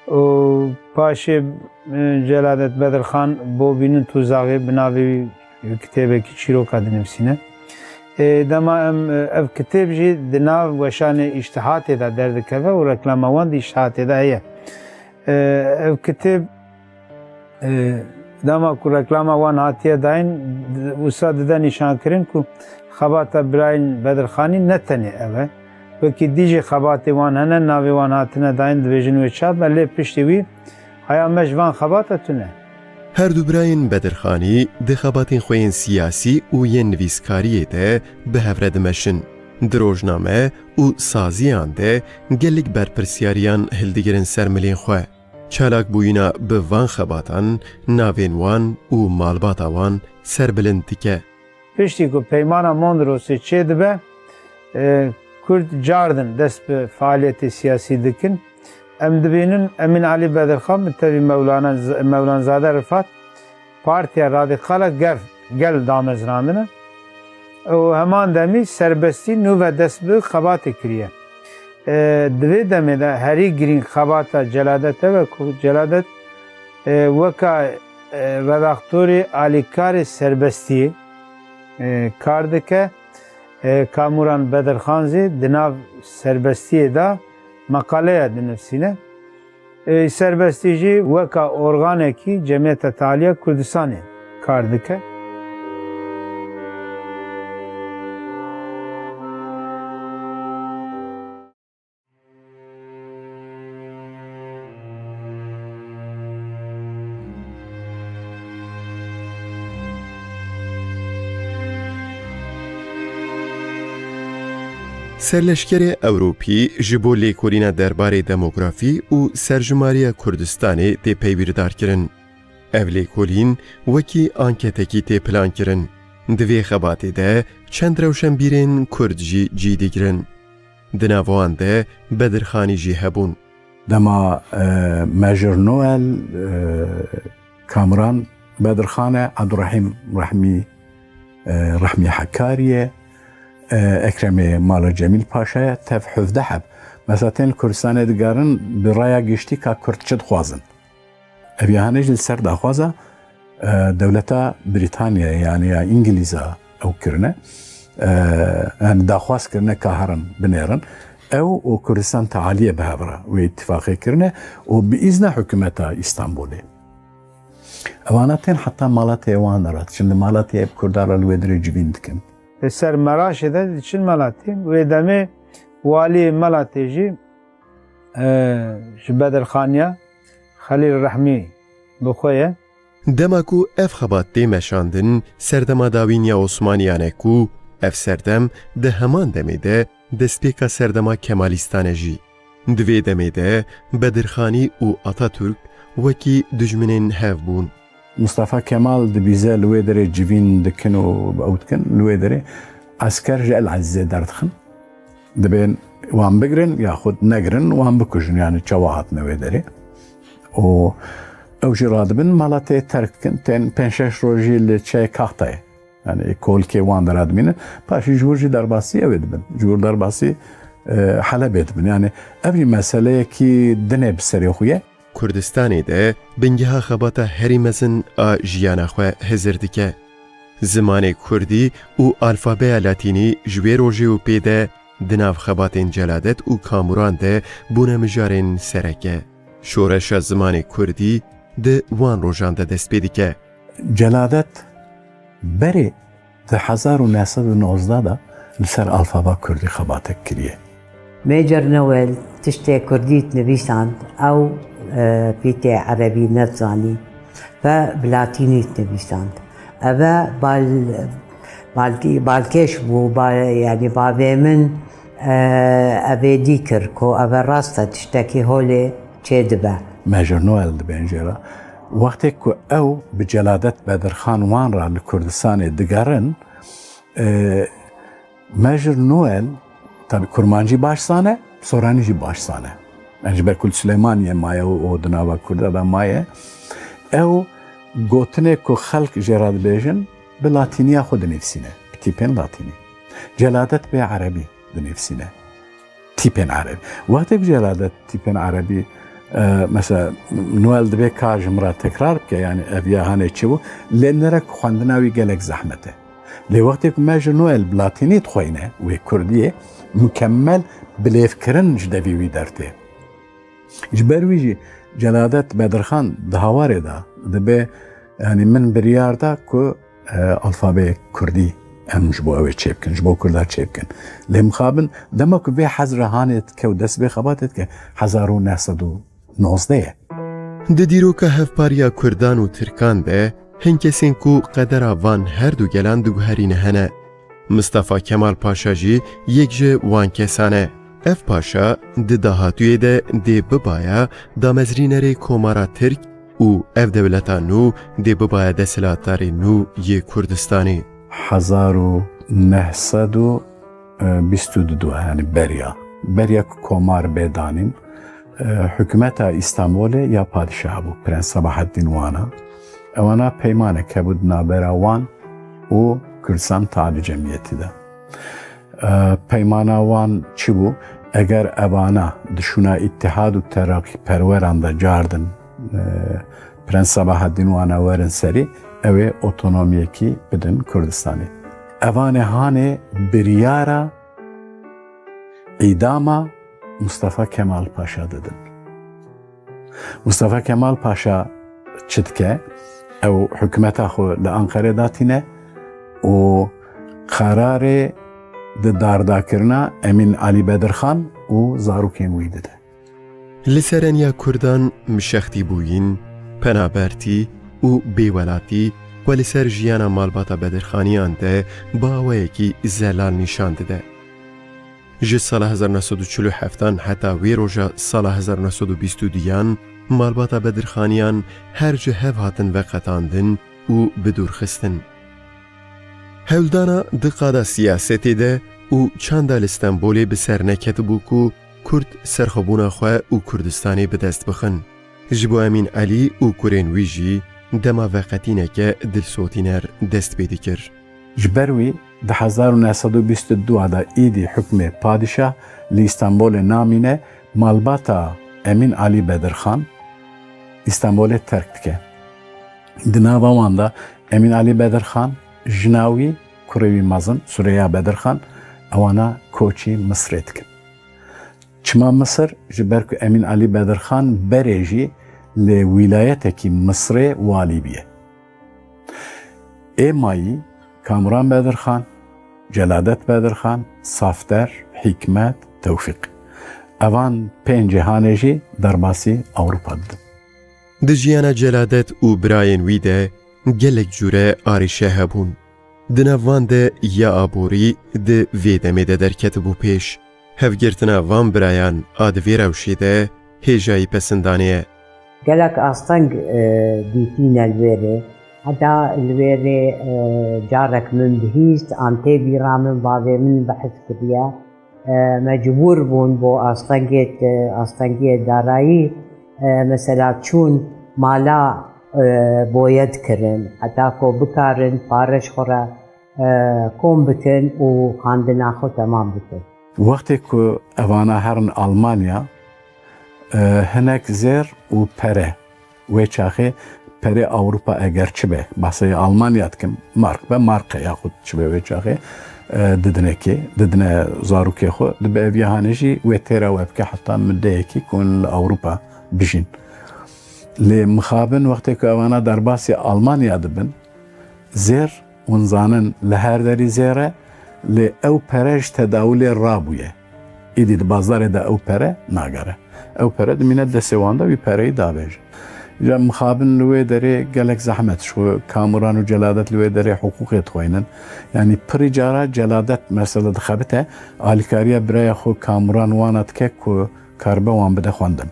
Û paşê, e, Celadet Bedirxan bo bînin tuzaxê bi navê wî kitêbekî çîroka dinivîsîne. E, dema em, e, ev kitêb jî di nav weşanê îştihatê de derdikeve û reklama wan di îştihatê de heye. E, ev kitêb, e, dema ku reklama wan hatiye dayîn, di-, wisa dide nîşankirin ku xebata birayên Bedirxanî ne tenê ev e. Wekî dî jî xebatê wan hene, navê wan hatine dayîn, dibêjin wê çap e, lê piştî wî haya me ji van xebata tune. Her du birayên Bedirxanî di xebatên xwe yên siyasî û yên nivîskariyê de bi hev re dimeşin. Di rojname û saziyan de gelek berpirsyariyan hildigirin ser milên xwe. Çalakbûyîna bi van xebatan navên wan û malbata wan serbilind dike. Piştî ku Peymana Mondrosê çêdibe, e, Kurd cardin dest bi faaliyetê siyasî dikin. Em dibînin Emîn Elî Bedirxan bi tevî Mewlana Z-, Mewlanzade Rifat Partiya Radîkal a Gel, Gel damezrandine û heman demî Serbestî nû ve dest bi xebatê kiriye. E, di vê demê de herî girîng xebata Celadet ev e ku Celadet, e, weka, e, redaktorê alîkarê Serbestiyê, e, kar dike. E, Kamuran Bedirxan zî di nav Serbestiyê de meqaleya dinivîsîne. E, Serbestî jî weka organekî Cemiyeta Tealiya Kurdistanê kar dike. Serleşkerê Ewropî ji bo lêkolîna derbarê demografî û serjimariya Kurdistanê tê peywîrdarkirin. Ev lêkolîn wekî anketekî tê plankirin. Di vê xebatê de çend rewşenbîrên Kurd jî cî digirin. Di nav wan de Bedirxanî jî hebûn. Dema, e, Major Noel, e, Kamuran Bedirxan e, Abdurrahîm Rehmî, e, Rehmî Hekarî ye, e, Ekremê Mala Cemîl Paşa ye, tev hevdeh heb. Mesela tên li Kurdistanê digerin bi raya giştî ka Kurd çi dixwazin. Ev ya hene jî li ser daxwaza, e, dewleta Brîtanyayê, yani ya Îngilîza ew kirine. E, yani daxwaz kirine ka herin binêrin. Ew û Kurdistan Tealiyê bi hev re wê îtîfaqê kirine û bi îzna hikûmeta Îstanbulê. Evana tên heta Malatya wan de re diçin. Di Malatyayê bi Kurdan re li wê derê civîn dikin. Li ser Meraşê de diçin Malatê. Wê demê waliyê Malatê jî e, ji Bedirxaniya Xelîl Rehmî bi xwe ye. Dema ku ev xebat tê meşandin, serdema dawîn ya Osmaniyan e ku ev serdem di heman demê de destpêka serdema Kemalîstan e jî. Di vê demê de Bedirxanî û Atatürk wekî dijminên hev bûn. Mustafa Kemal dibîze li wê derê civîn dikin û ew dikin, li wê derê esker ji El Ezîzê derdixin. Dibên wan bigirin yaxud negirin, wan bikujin, yani çawa hatine wê derê. Û ew jî radibin Malatê terk dikin, tên pênc şeş rojî li çiyayê Kaxtayê. Yani kolikê wan de radimînin. Paşî ji wir jî derbasî ew ê dibin. Ji wir derbasî, e, Helebê dibin. Yani ev jî meseleyekî din e bi serê xwe ye. Kurdistanê de bingeha xebata herî mezin a jiyana xwe hizir dike. Zimanê kurdî û alfabeya latînî ji wê rojê û pê de di nav xebatên Celadet û Kamuran de bûne mijarên sereke. Şoreşa zimanê kurdî di wan rojan de dest pê dike. Celadet berê di hezar û neh sed û nozdeh de li ser alfaba kurdî xebatek kiriye. Major Noel tiştê kurdî dinivîsand, ew pîtê erebî nedizanî ve bi latînî dinivîsand. Eve bal, balkêş bû, yanî bavê min evê dî kir ku eve rast e, tiştekî holê çêdibe. Major Noel dibên jê re. Wextê ku ew bi Celadet Bedirxan wan re li Kurdistanê digerin, Major Noel, tabî kurmancî baş zane, soranî jî baş zane. Yani ji ber ku li Silêmaniyê maye û di nava kurda de maye. Ew gotinê ku xelk jê re dibêjin, bi latîniya xwe dinivîsîne, bi tîpên latînî. Celadet bê erebî dinivîsîne. Tîpên erebî. Wextê ku Celadet tîpên erebî, e, mesela Noel dibê ka ji min re tekrar bike, yani ev ya hanê çi bû, lê nere ku xwendina wî gelek zehmet e. Lê wextê ku Major Noel bi latînî dixweyne wê kurdiyê, mukemmel bilêvkirin ji devî wî dertê. Ji ber wî jî Celadet Bedirxan di hawarê de dibe, yani min biryar da ku e, alfabeyê kurdî em ji bo ew ê çêbikin, ji bo kurda çêbikin. Lê mixabin dema ku vê hezra hanê dike û dest bê xebatê dike, hezar û neh sed û nozdeh ye. Di dîroka hevpariya kurdan û tirkan de hin kesên ku qedera van her du gelan diguherîne hene. Mistefa Kemal Paşa jî yek ji wan kesan e. Ev paşa di dahatûyê de dê bibaya damezrînerê Komara Tirk û ev dewleta nû dê bibaya desthilatdarê nû yê Kurdistanê. Hezar û neh sed û bîst û du, yani beriya. Beriya ku komar bê danîn, e, hikûmeta Îstanbulê ya padîşah bû, Prens Sabaheddîn wana. Ewana peymanek hebû di navbera wan û Kurdistan Tealî Cemiyetî de. E, peymana wan çi bû? Eger evana di şûna îtihad û teraqîperweran de cardin, e, Prens Sabaheddîn wana werin serî, ew ê otonomiyekî bidin Kurdistanê. Evanê hanê biryara îdama Mustafa Kemal Paşa didin. Mustafa Kemal Paşa çi dike? Ew hikûmeta xwe li Anqerê datîne û qerarê di dardakirina Emîn Alî Bedirxan û zarokên wî dide. Li sereniya Kurdan mişextîbûyîn, penabertî û bêwelatî xwe li ser jiyana malbata Bedirxaniyan de bi awayekî zelal nîşan dide. Ji sala hezar neh sed û çil û heftan heta wê roja sala hezar neh sed û bîst û duyan malbata Bedirxaniyan her ji hev hatin veqetandin û bi dûr xistin. Hewldana di qada siyasetê de û çanda li Stenbolê bi ser neketibû ku Kurd serxwebûna xwe û Kurdistanê bi dest bixin. Ji bo Emîn Elî û kurên wî jî dema veqetîneke dilsotîner dest pê dikir. Ji ber wî di hezar û neh sed û bîst û du de îdî hukmê padîşah li Îstanbolê namîne, malbata Emîn Alî Bedirxan Îstanbolê terk dike. Di nava wan de Emîn Alî Bedirxan, jina wî, kurê wî mezin Sureya Bedirxan, ewana koçî Misrê dikin. Çima Misir? Ji ber ku Emîn Alî Bedirxan berê jî li wîlayetekî Misrê walî bûye. Ê mayî Kamuran Bedirxan, Celadet Bedirxan, Safder, Hîkmet, Tewfîq. Evan pêncê hanê jî derbasî Ewropa didin. Di jiyana Celadet û birayên wî de gelek cûre arîşe hebûn. Di nav van de ya aborî di vê demê de derketibû pêş. Hevgirtina van birayan a di vê rewşê de hêjayî pesindanê ye. Gelek asteng dîtîne li wê rê. Heta li wê rê carek min bihîst, an tê bîra min bavê min behs kiriye. Mecbûr bûn bo astengê, astengiyê darayî, mesela çûn mala boyet kirin, heta ku bikarin pare ji xwe re kom bikin û xandina xwe temam bikin. Wextê ku evana herin Almanya, hinek zêr û pere, wê çaxê perê Ewropa eger çi be, behsê Almanya dikim, mark be, mark e yaxud çi be wê çaxê, didinekê, didine zarokê xwe, dibe ev ya hanê jî wê têra we bike heta mideyekî ku hûn li Ewropa bijîn. Lê mixabin wextê ku evana derbasî Almanya dibin, zêr, hûn zanin li her derî zêr e, lê ew pere ji tedawilê rabûye. Îdî di bazarê de ew pere nagere. Ew pere dimîne destê wan de, wî pereyî davêje. Îja mixabin li wê derê gelek zehmet, ji xwe Kamuran û Celadet li wê derê hiqûqê dixweynin. Yanî pirî cara Celadet mesela dixebite, alîkariya biraya xwe Kamuran wana dike ku karibe wan bide xwendin.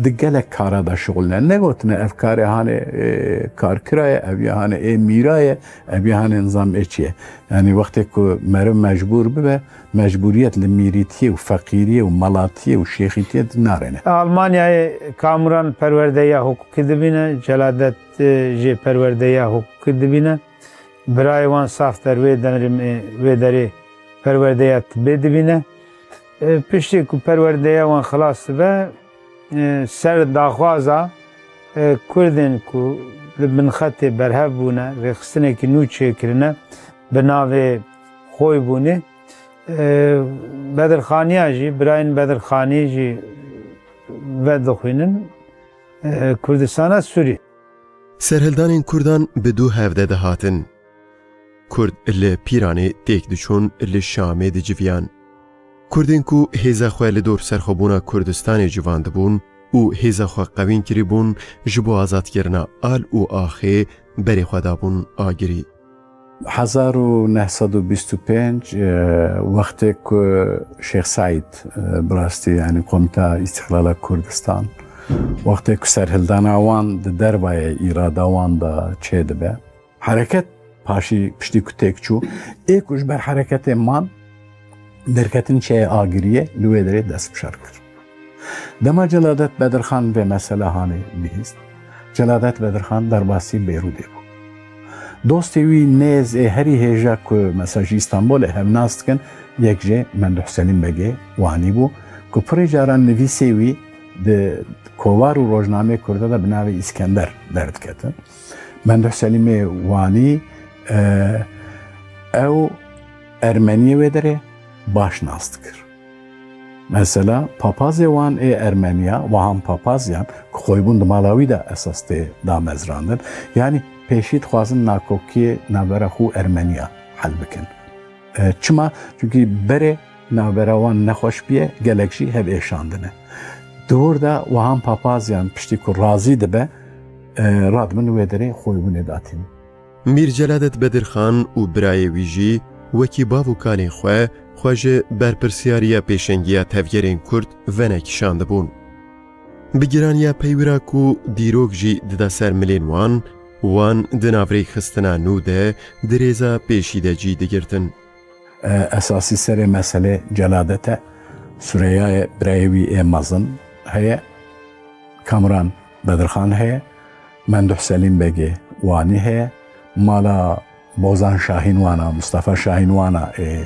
Di gelek kara de şixulne. Negotine ev karê hanê, e, karkira ye, ev ya hanê ê mîra ye, ev ya hanê nizam ê çi ye. Yanî wextê ku meriv mecbûr bibe, mecbûriyet li mîrîtiyê û feqîriyê û melatiyê û şêxîtiyê di narêne. Almanyayê Kamuran perwerdeya hukukî dibîne, Celadet, e, jê perwerdeya hukukî dibîne. Birayê wan Safter wê derê, wê derê perwerdeya tibê dibîne. E, piştî ku perwerdeya wan xilas dibe, e, ser daxwaza, e, Kurdên ku li bin xetê berhev bûne, rêxistinekî nû çêkirine, bi navê Xoybûnê, e, Bedirxaniya jî, birayên Bedirxanî jî vedixwînin, e, Kurdistana Sûrî. Serhildanên Kurdan bi du hevde dihatin. Kurd li Pîranê têk diçûn, li Şamê diciviyan. Kurdên ku hêza xwe li dor serxwebûna Kurdistanê civandibûn û hêza xwe qewîn kiribûn, ji bo azadkirina Al û Axê berê xwe dabûn agirî. Hezar û neh sed û bîst û pênc, e, wextê ku Şêx Seîd, e, bi rastî, yanî Komîta Îstîqlala Kurdistan, wextê ku serhildana wan di dervayê îrada wan de çêdibe, hereket paşî piştî ku têk çû, ê ku ji ber hereketê man, derketin çiyayê Agiriyê, li wê derê dest bi şer kir. Dema Celadet Bedirxan vê mesela hanê bihîst, Celadet Bedirxan derbasî Beyrûdê bû. Dostê wî nêz ê herî hêja ku mesela ji Îstanbulê hev nas dikin, yek jê Menduh Selîm Begê Wanî bû ku pirê caran nivîsê wî di kovar û rojnameyê Kurda de bi navê Îskender derdiketin. Menduh Selîmê Wanî, e, ew Ermeniyê wê derê baş nas dikir. Mesela papazê wan ê Ermeniya, Wahan Papazyan, ku Xoybûn di mala wî de esas tê damezrandin, yanî pêşî dixwazin nakokiyê navbera xwe û Ermeniya hel bikin. E, çima? Çunkî berê navbera wan nexweş bûye, gelek jî hev êşandine. Di wir de Wahan Papazyan piştî ku razî dibe, e, radibin wê derê Xoybûnê datînin. Mîr Celadet Bedirxan û birayê wî jî wekî bav û kalên xwe, xwe ji berpirsiyariya pêşengiya tevgerên Kurd venekişandibûn. Bi giraniya peywira ku dîrok jî dida ser milên wan, wan di nav rêkxistina nû de di rêza pêşî de cî digirtin. E, esasî serê meselê Celadet e. Sureyayê birayê wî ê mezin heye. Kamran Bedirxan heye. Menduh Selîm Begê Wanî heye. Mala Bozan Şahîn wana, Mustafa Şahîn wana, ê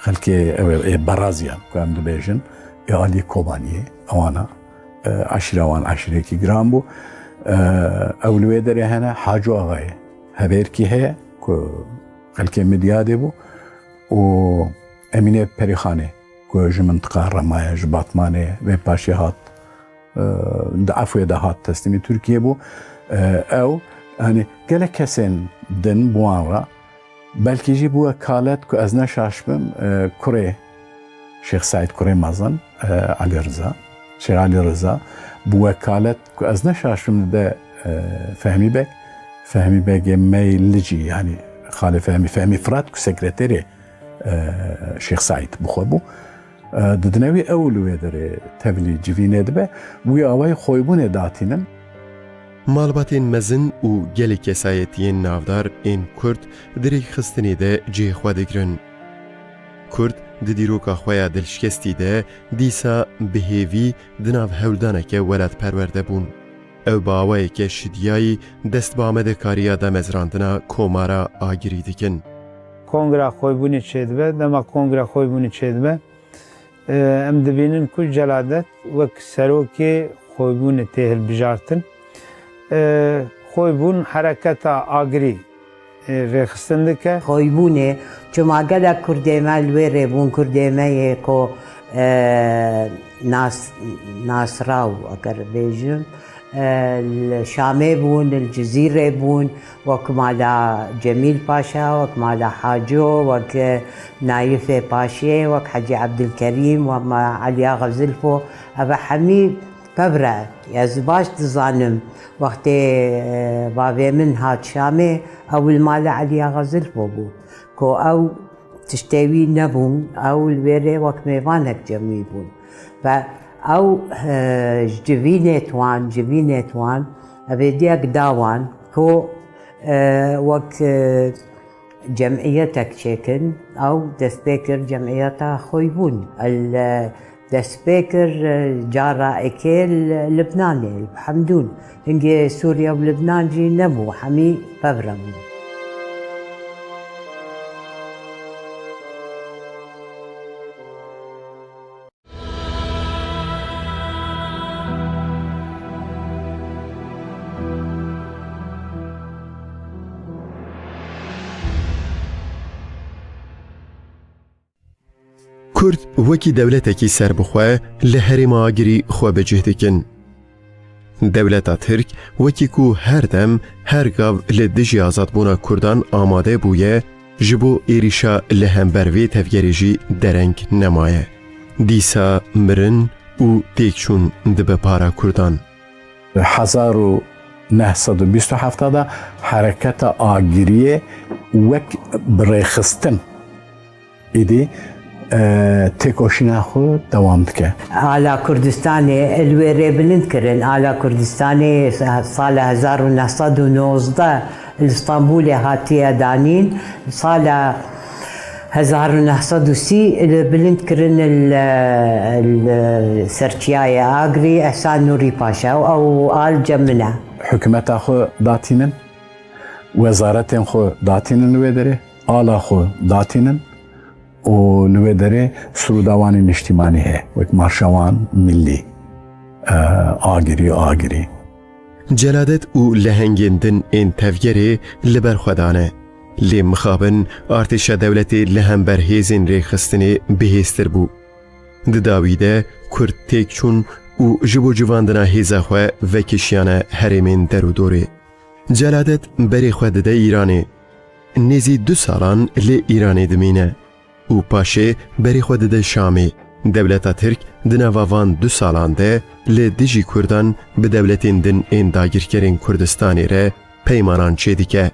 xelkê ew ê, ê Beraziyan ku em dibêjin, ê alî Kobaniyê, ewana, e, eşîra wan eşîrekî giran bû. E, ew li wê derê hene, Haco Axayê Hevêrkî heye ku xelkê Midyadê bû û Emînê Perîxanê ku ji mintiqa Rema ye, ji Batmanê ye, vê paşê hat, e, di efwê de hat teslîmî Tirkiyê bû. E, ew, yanî gelek kesên din bi wan re, belkî jî bi wekalet ku ez neşaş bim, e, kurê Şêx Seîd, kurê mezin, e, Elî Riza, Şêx Elî Riza, bi wekalet ku ez neşaş bim dide, e, Fehmî Beg, Fehmî Begê Meylicî, yanî xalê Fehmî, Fehmî Firat ku sekreterê e, Şêx Seîd bi xwe bû. E, didine wî, ew li wê derê tevlî civînê dibe, wî awayî Xoybûnê datînin. Malbatên mezin û gelek kesayetiyên navdar ên Kurd di rêkxistinê de cihê xwe digirin. Kurd di dîroka xwe ya dilşikestî de dîsa bi hêvî di nav hewldaneke welatperwer de bûn. Ew bi awayeke şidiyayî dest bi amadekariya damezrandina Komara Agirî dikin. Kongra Xoybûnê çêdibe. Dema Kongra Xoybûnê çêdibe, e, em dibînin ku Celadet wek serokê Xoybûnê tê hilbijartin. E, Xoybûn hereketa Agirî, e, rêxistin dike. Xoybûnê, çima gelek Kurdê me li wê rê bûn, Kurdê me yê ku, e, nas-, nasraw, eger bêjim, Li Şamê bûn, li Cizîrê bûn, wek mala Cemîl Paşa, wek mala Haco, wek Nayifê Paşê, wek Hecî Ebdilkerîm, wek ma Eliya Xezilfo, ev hemî pevre. Ez baş dizanim, wextê, e, bavê min hat Şamê, ew li mala Eliya Xezilfo bû. Ku ew tiştê wî nebûn, ew li wê rê wek mêvanek cem wî bûn. Ve ew, e, ji civînê wan, civînê wan, ev êdiyek da wan ku, e, wek, e, cem'iyetek çêkin, ew dest pê kir cem'iyeta xwe bûn. El, e, dest pê kir, e, cara êkê li Libnanê, li Hemdûn. Hingê Sûriye û Libnan jî nebû, hemî pevre bûn. Kurd wekî dewletekî serbixwe li herêma Agirî xwe bi cih dikin. Dewleta Tirk wekî ku her dem, her gav li dijî azadbûna Kurdan amade bûye, ji bo êrîşa li hember vê tevgerê jî dereng nemaye. Dîsa mirin û têkçûn dibe para Kurdan. Hezar û neh sed û bîst û heft de hereketa Agiriyê wek bi rêxistin êdî, e, têkoşîna xwe dewam dike. Ala Kurdistanê li wê rê bilind kirin. Ala Kurdistanê sala hezar û neh sed û nozdeh li Stenbolê hatiye danîn. Sala hezar û neh sed û sî li bilind kirin li, li ser çiyayê Agirî Ehsan Nûrî Paşa û ew al cem min e. Hikûmeta xwe datînin, wezaretên xwe datînin li wê derê, ala xwe datînin û li wê derê sûrûda wan ê niştîmanî heye, wek marşa wan millî, e, Agirî, Agirî. Celadet û lehengên din ên tevgerê li ber xwe dane. Lê mixabin artêşa dewletê li hember hêzên rêxistinê bihêztir bû. Di dawî de Kurd têk çûn û ji bo civandina hêza xwe vekişiyane herêmên derûdorê. Celadet berê xwe dide Îranê. Nêzî du salan li Îranê dimîne û paşê berê xwe dide Şamê. Dewleta Tirk di nava van du salan de li dijî Kurdan bi dewletên din ên dagirkerên Kurdistanê re peymanan çêdike.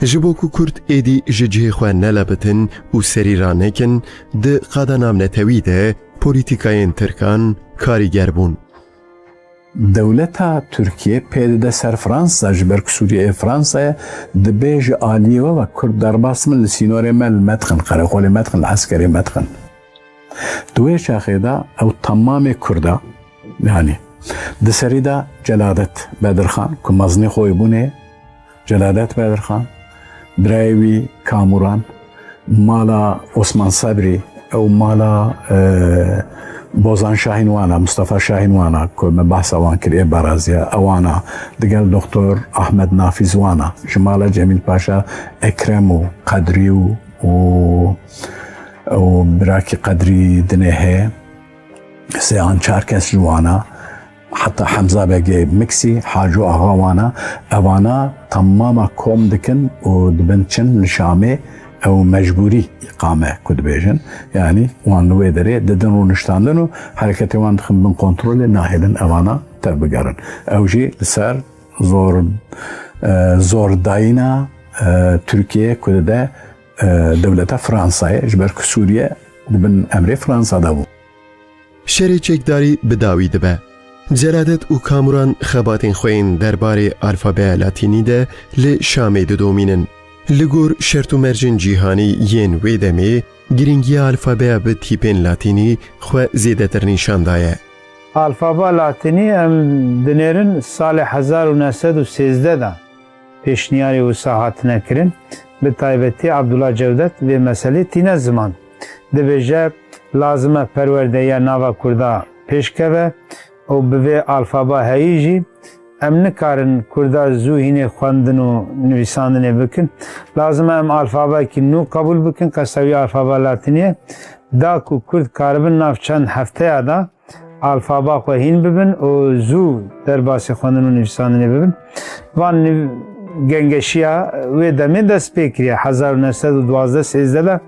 Ji bo ku Kurd êdî ji cihê xwe nelebitin û serî ranekin, di qada navnetewî de polîtîkayên Tirkan karîger bûn. Dewleta Tirkiye pê dide ser Fransa, ji ber ku Sûriye ê Fransa ye, dibê ji aliyê we ve Kurd derbas bin, li sînorê me li me dixin, qereqolê me dixin, li eskerê me dixin. Di wê çaxê de ew temamê Kurda, yanî di serî de Celadet Bedirxan ku mezinê xwe bûnê, Celadet Bedirxan, birayê wî Kamuran, mala Osman Sebrî, ew mala, e, Bozan Şahîn wana, Mustafa Şahîn wana ku me behsa wan kir ê baraziya, ewana digel Doktor Ahmed Nafîz wana, ji mala Cemîl Paşa Ekrem û Qedrî û, û, û birakî Qedrî dinê heye, sê an çar kes ji wana, heta Hemza Begê Miksî, Haco Axa wana, evana temama kom dikin û dibin çin li Şamê, ew mecbûrî îqame ku dibêjin. Yanî wan li wê derê didin rûniştandin û hereketê wan dixin bin kontrolê, nahêlin evana tev bigerin. Ew jî li ser zor, e, zordayîna, e, Tirkiye ku dide, e, dewleta Fransayê, ji ber ku Sûriye di bin emrê Fransa de bû. Şerê çekdarî bi dawî dibe. Celadet û Kamuran xebatên xwe yên derbarê alfabeya latînî de li Şamê didomînin. Li gor şert û mercên cîhanî yên wê demê, girîngiya alfabeya bi tîpên latînî xwe zêdetir nîşan daye. Alfaba latînî em dinêrin salê hezar û neh sed û sêzdeh de pêşniyarê wisa hatine kirin. Bi taybetî Abdullah Cewdet vê meselê tîne ziman. Dibêje, lazim e perwerdeya nava Kurda pêşkeve û bi vê alfaba heyî jî em nikarin Kurda zû hînê xwendin û nivîsandinê bikin. Lazim e em alfabekî nû qebûl bikin, qesta wî alfaba latînî ye. Da ku Kurd karibin nav çend hefteya de alfaba xwe hîn bibin û zû derbasî xwendin û nivîsandinê bibin. Van niv-, gengeşiya wê demê dest pê kiriye. Hezar û neh sed û duwazdeh sêzdeh de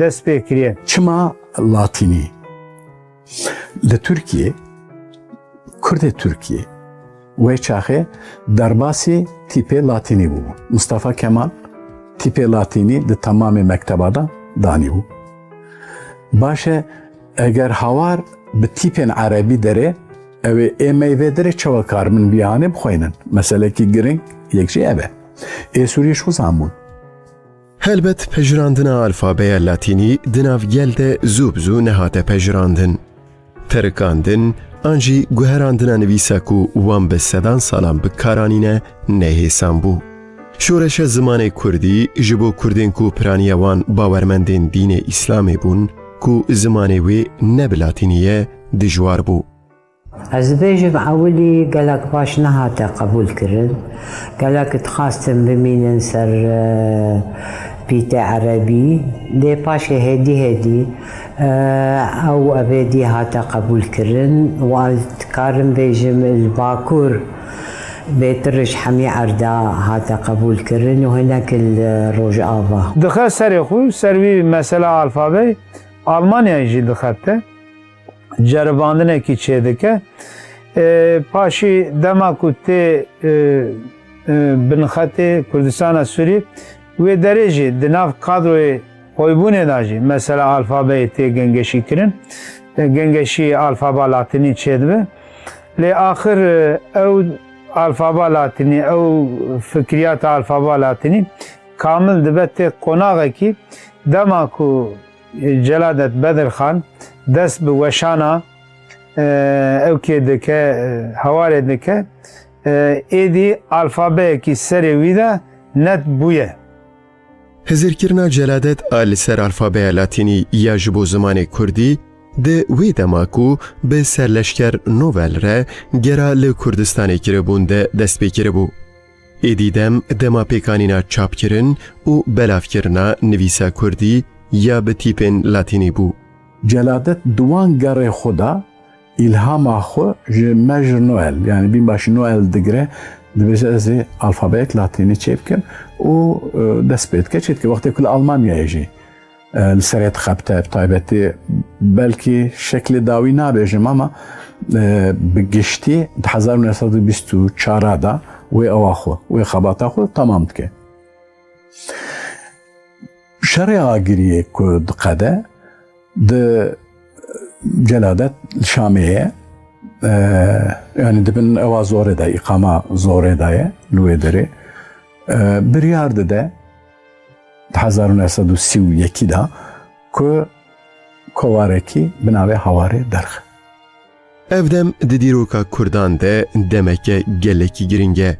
dest pê kiriye. Çima latînî? Li Tirkiyê, Kurdê Tirkiyê wê çaxê derbasî tîpê latînî bûbû. Mustafa Kemal tîpê latînî di temamê mekteba de danîbû. Baş e, eger hawar bi tîpên erebî derê, ew ê êmey vê derê çawa karibin vî anê bixweynin? Meselekî giring yek jî ev e. Ê Sûriyê ji xwe zanbûn. Helbet pejirandina alfabeya latînî di nav gel de zû bi zû nehate pejirandin. Terikandin an jî guherandina nivîsa ku wan bi sedan salan bi kar anîne nehêsan bû. Şoreşa zimanê kurdî ji bo kurdên ku piraniya wan bawermendên dînê Îslamê bûn ku zimanê wê ne bi latînî ye dijwar bû. Ez dibêjim ewilî gelek baş nehate qebûlkirin. Gelek dixwastin bimînin ser, e, pîtê erebî. Lê paşê hêdî hêdî, e, ew evêdî hate qebûlkirin. Û ez dikarim bêjim li Bakur bêtir ji hemî erda hate qebûlkirin û hinek li Rojava. Dixe serê xwe, ser vî mesela alfabeyê Almanyayê jî dixebite. Ceribandinekî çêdike. E, paşî dema ku tê, e, e, binxetê Kurdistana Sûrî, wê derê jî di nav kadroyê xwebûnê de jî mesela alfabeyê tê gengeşîkirin. E, gengeşî alfaba latînî çêdibe. Lê axir, e, ew alfaba latînî, ew fikriyata alfaba latînî kamil dibe tê qonaxekî dema ku Celadet Bedirxan dest bi weşana, e, ewkê dike, e, hewarê dike, e, êdî alfabeyekî serê wî de net bûye. Hizirkirina Celadet a li ser alfabeya latînî ya ji bo zimanê kurdî di wê dema ku bi serleşker Novel re gera li Kurdistanê kiribûn de dest pê kiribû. Êdî dem dema pêkanîna çapkirin û belavkirina nivîsa kurdî ya bi tîpên latînî bû. Celadet di wan gerê xwe de îlhama xwe ji me ji Noel, yanî bînbaşî Noel digire, dibêje, ez ê alfabeyek latînî çêbikim û, e, dest pê dike, çêdike. Wextê ku li Almanyayê jî e, li serê dixebite, bi taybetî belkî şeklê dawî nabêjim ama, e, bi giştî di hezar û neh sed û bîst û çar de wê ewa xwe, wê xebata xwe temam dike. Şerê Agiriyê ku diqede, di Celadet li Şamê ye, e, yanî di bin ewa zorê de, îqama zorê de ye, li wê derê. E, biryar dide, di hezar û neh sed û sî û yekî de ku kovarekî bi navê Hawarê derxe. Ev dem di dîroka Kurdan de demeke gelekî giring e.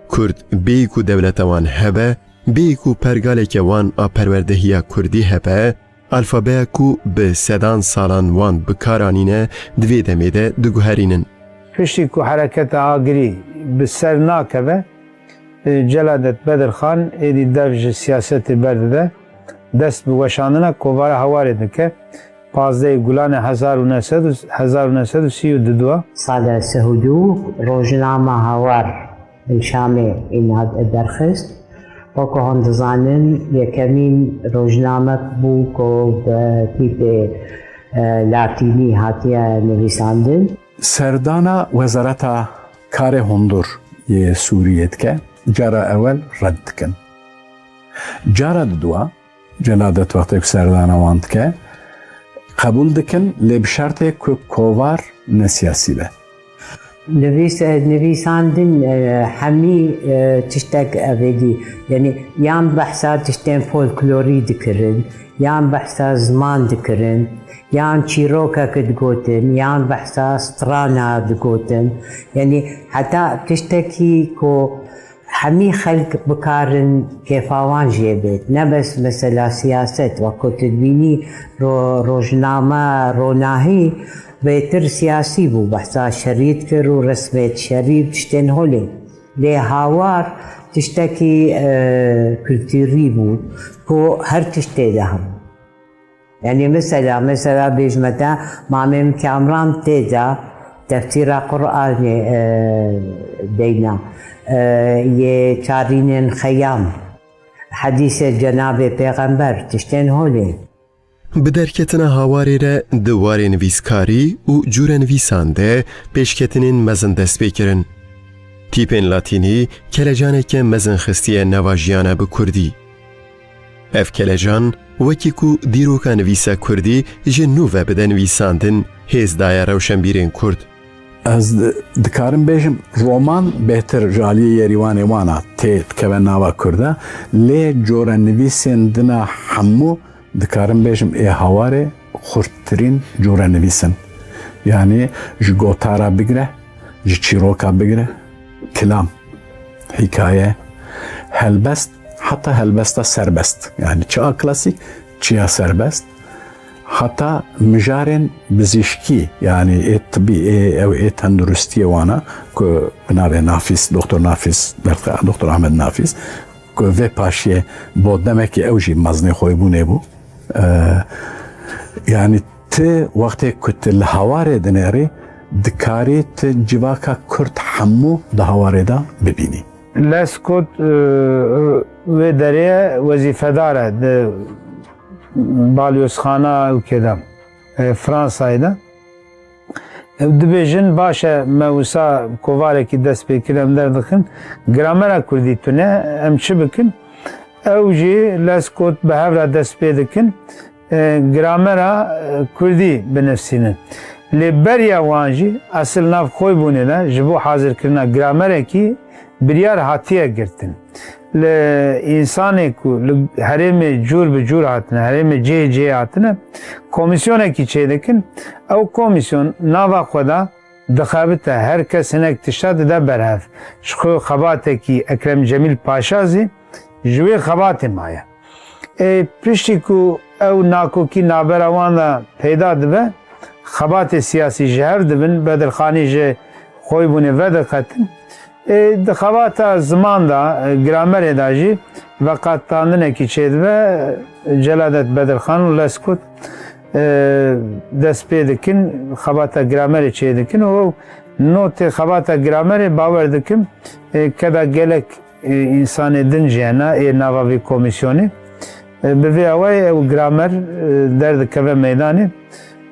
Kurd bêyî ku dewleta wan hebe, bêyî ku pergaleke wan a perwerdehiya kurdî hebe, alfabeya ku bi sedan salan wan bi kar anîne, di vê demê de diguherînin. Piştî ku hereketa Agirî bi ser nakeve, Celadet Bedirxan êdî dev ji siyasetê berdide, dest bi weşandina kovara Hawarê dike. Pazdehê Gulanê hezar û neh sed û, hezar û neh sed û sî û du de. Sala sih û du rojnama Hawar li Şamê îna derxist. Weke hûn dizanin, yekemîn rojnamek bû ku bi tîpê, e, latînî hatiye nivîsandin. Serdana Wezareta Karê Hundir yê Sûriyê dike, cara ewel red dikin. Cara didua, Celadet wextê ku serdana wan dike, qebûl dikin, lê bi şertê ku kovar ne siyasî be. Nivîs-, nivîsandin, e, hemî, e, tiştek ev êdî, yanî yan behsa tiştên folklorî dikirin, yan behsa ziman dikirin, yan çîrokek digotin, yan behsa strana digotin. Yanî heta tiştekî ku hemî xelk bikarin kêfa wan jê bêt. Ne bes mesela siyaset, wek ku tu dibînî ro-, rojname ronahî bêtir siyasî bû, behsa şerî dikir û resmêt şerî û tiştên holê. Lê Hawar tiştekî, e, kulturî bû ku her tişt tê de hebû. Yanî mesela, mesela bêjme te, Mamê Kamran tê de teftîra Qur'anê, e, deyna, e, yê Çarînên Xeyam, hedîsê Cenabê Pêxember, tiştên holê. Bi derketina Hawarê re di warê nivîskarî û cûrenivîsan de pêşketinên mezin dest pê kirin. Tîpên latînî kelecaneke mezin xistiye nava jiyana bi kurdî. Ev kelecan, wekî ku dîroka nivîsa kurdî ji nû ve bide nivîsandin, hêz daye rewşenbîrên kurd. Ez di-, dikarim bêjim, roman bêhtir ji aliyê Yerîwanê wan a tê dikeve nava kurda, lê corenivîsên din a hemû, dikarim bêjim, ê Hawarê xurttirîn corenivîs in. Yanî ji gotara bigire, ji çîroka bigire, kilam, hîkaye, helbest, heta helbesta serbest. Yanî çi a klasîk, çi ya serbest. Heta mijarên bizîşkî, yanî ê tibî, ê, ew ê tenduristiyê wana ku bi navê Nafîs, Doktor Nafîs, belka Doktor Ahmed Nafîs, ku vê paşiyê bo demekê ew jî mezinê xwebûnê bû. Ee, yanî ti wextê ku tu li Hawarê dinêrî, dikarî tu civaka kurd hemû di Hawarê de bibînî. Lescot, e, wê derê wezîfedar e di balyozxana ûkê de, e, Fransayê de. Ew dibêjin, baş e, me wisa kovarekî dest pê kir, em derdixin. Gramera kurdî tune, em çi bikin? Ew jî Lescot bi hev re dest pê dikin, e, gramera, e, kurdî binivîsînin. Lê beriya wan jî esil nav xwebûnê de ji bo hazirkirina gramerekî biryar hatiye girtin. Li însanê ku li herêmê cûr bi cûr hatine, herêmê cihê cihê hatine, komîsyonekî çêdikin. Ew komîsyon nava xwe de dixebite, her kes hinek tişta dide berhev. Ji xwe xebatekî Ekrem Cemîl Paşa zî ji wê xebatê maye. Ê, piştî ku ew nakokî navbera wan de peyda dibe, xebatê siyasî ji hev dibin, Bedirxanî ji xwebûnê vediqetin. Ê, di xebata ziman de, e, gramerê de jî veqetandinekî çêdibe, Celadet Bedirxan û Lescot, e, dest pê dikin, xebata gramerê çêdikin û notê xebata gramerê, bawer dikim, e, keda gelek, e, însanê din jî hene ê nava vî komîsyonê. E, bi vê awayê ew gramer, e, derdikeve meydanê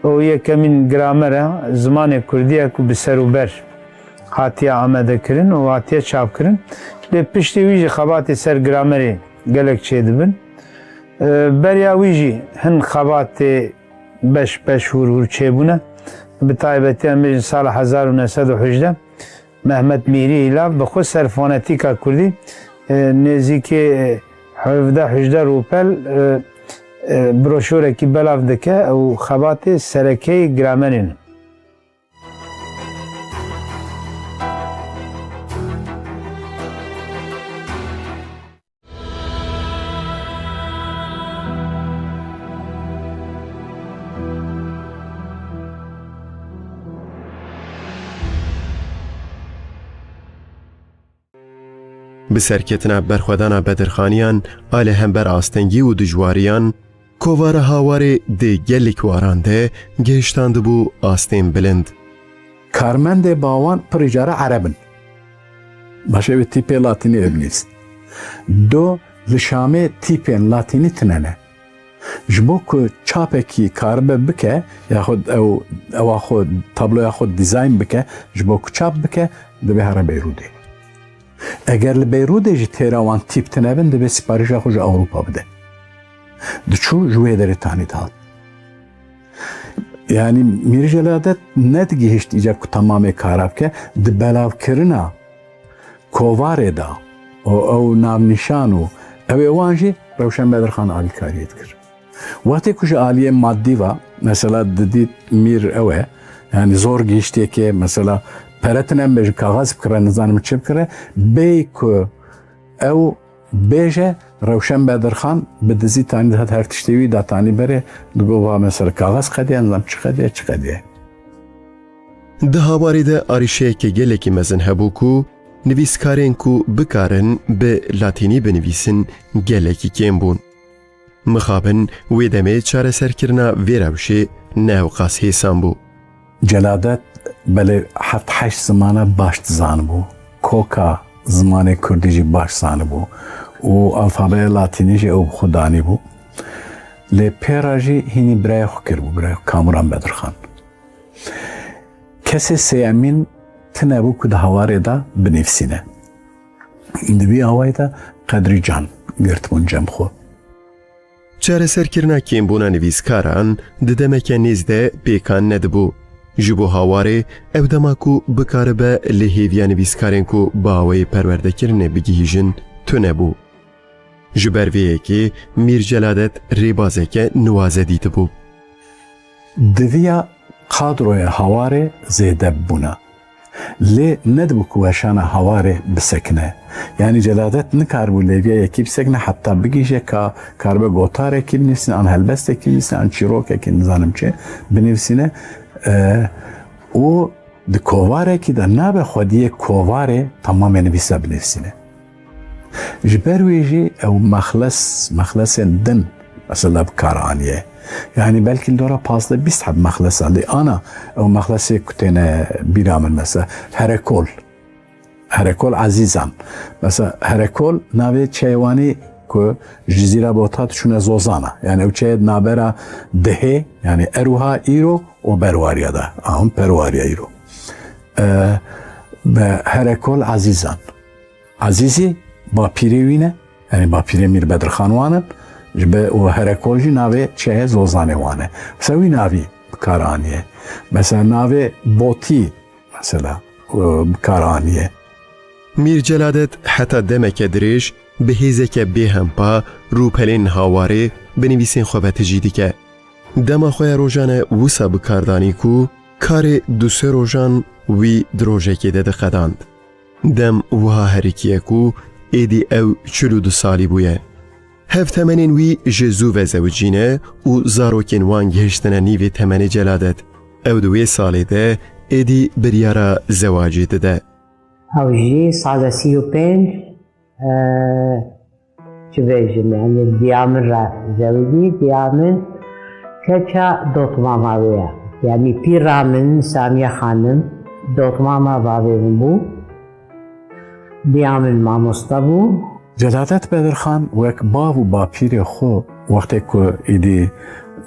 û yekemîn gramer e, zimanê kurdî ye ku bi ser û ber hatiye amadekirin û hatiye çapkirin. Lê piştî wî jî xebatê ser gramerê gelek çêdibin. E, beriya wî jî hin xebatê beş beş hûr hûr çêbûne. Bi taybetî em bêjin sala hezar û neh sed û hejdeh Mehmet Mîrî Îlav bi xwe ser fonetîka kurdî, e, nêzîkê, e, hevdeh hejdeh rûpel, e, e, broşûrekî belav dike û xebatê serekeyê gramerê ne. Bi serketina berxwedana Bedirxaniyan a li hember astengî û dijwariyan, kovara Hawarê di gelek waran de gihiştandibû astên bilind. Karmendê bawan pirî cara Ereb in. Başê wê tîpê latînî binivîsin. Do li Şamê tîpên latînî tune ne. Ji bo ku çapekî karibe bike, yaxud ew, ewa xwe, tabloya xwe dîzayn bike, ji bo ku çap bike, divê here Beyrûdê. Eger li Beyrûdê jî têra wan tîp tune bin, divê siparîşa xwe ji Ewropa bide. Diçû ji wê derê tanî dihat. Yanî Mîr Celadet nedigihişt îcar ku temamê kara bike, di belavkirina kovarê de û ew navnîşan û ew ê wan jî Rewşen Bedirxan alîkariyê dikir. Wextê ku ji aliyê madî ve, mesela didît mîr ew e, yanî zor gihiştiyekê, mesela pere tune bêje, kaxez bikire, nizanim çi bikire, bêyî ku ew bêje, Rewşen Bedirxan bi dizî tanî dihat her tiştê wî da tanî berê, digot va mesela kaxez qediye, nizam çi qediye, çi qediye. Di Hawarê de arîşeyeke gelekî mezin hebû ku nivîskarên ku bikarin bi latînî binivîsin gelekî kêm bûn. Mixabin wê demê çareserkirina vê rewşê ne ewqas hêsan bû. Celadet belê heft heşt zimana baş dizanibû, koka zimanê kurdî jî baş zanibû û alfabeya latînî jî ew bi xwe danîbû. Lê pê re jî hînî birayê xwe kiribû, birayê xwe Kamuran Bedirxan. Kesê sêyemîn tune bû ku di hawarê de binivîsîne. Di vî awayî de Qedrî Can girtibûn cem xwe. Çareserkirina kêmbûna nivîskaran di demeke nêz de pêkan nedibû. Ji bo hawarê ew dema ku bikaribe li hêviya nivîskarên ku bi awayê perwerdekirinê bigihîjin tune bû. Ji ber vê yekê Mîr Celadet rêbazeke nuwaze dîtibû. Diviya kadroya hawarê zêde bibûna. Lê nedibû ku weşana hawarê bisekine. Yanî Celadet nikaribû lêviya yekî bisekine heta bigihîje ka karibe gotarekî binivîsîne, an helbestekî binivîsîne, an çîrokekî nizanim çi binivîsîne. E, û di kovarekî de nabe xwediyê kovarê temamê nivîsa binivîsîne. Ji ber wê jî ew mexles, mexlesên din mesela bi kar aniye. Yanî belkî li dora pazdeh bîst heb mexlesa lê ana ew mexlesê ku têne bîra min mesela Herekol. Herekol Ezîzan. Mesela Herekol navê çeyê wan e ku ji Cizîra Bota diçûne Zozan e. Yanî ew çeyê di navbera dihê, yanî eroha îro û berwariya de. Ahim perwariya îro. E, bi Herekol Ezîzan. Ezîzî bapîrê wî ne, yanî bapîrê Mîr Bedirxan wan in, ji be û Herekol jî navê çeyê Zozanê wan e. Mesela wî navî bi kar aniye. Mesela navê Botî, mesela, e, bi kar aniye. Mîr Celadet heta demeke dirêj bi hêzeke bêhempa rûpelên hawarê bi nivîsên xwe ve tijî dike. Dema xwe ya rojane wisa bi kar danî ku karê du sê rojan wî di rojekê de diqedand. Dem wiha herikiye ku êdî ew çil û du salî bûye. Hev temenên wî ji zû ve zewicîne û zarokên wan gihiştine nîvê temenê Celadet. Ew di wê salê de êdî biryara zewacê dide. Ew jî sala sî û pênc, e, çi bêjim, yanî diya min re zewicî, diya min keça dotmama wê ye. Yanî pîra min Samiye Xanim dotmama bavê min bû. Diya min mamoste bû. Celadet Bedirxan wek bav û bapîrê xwe wextê ku êdî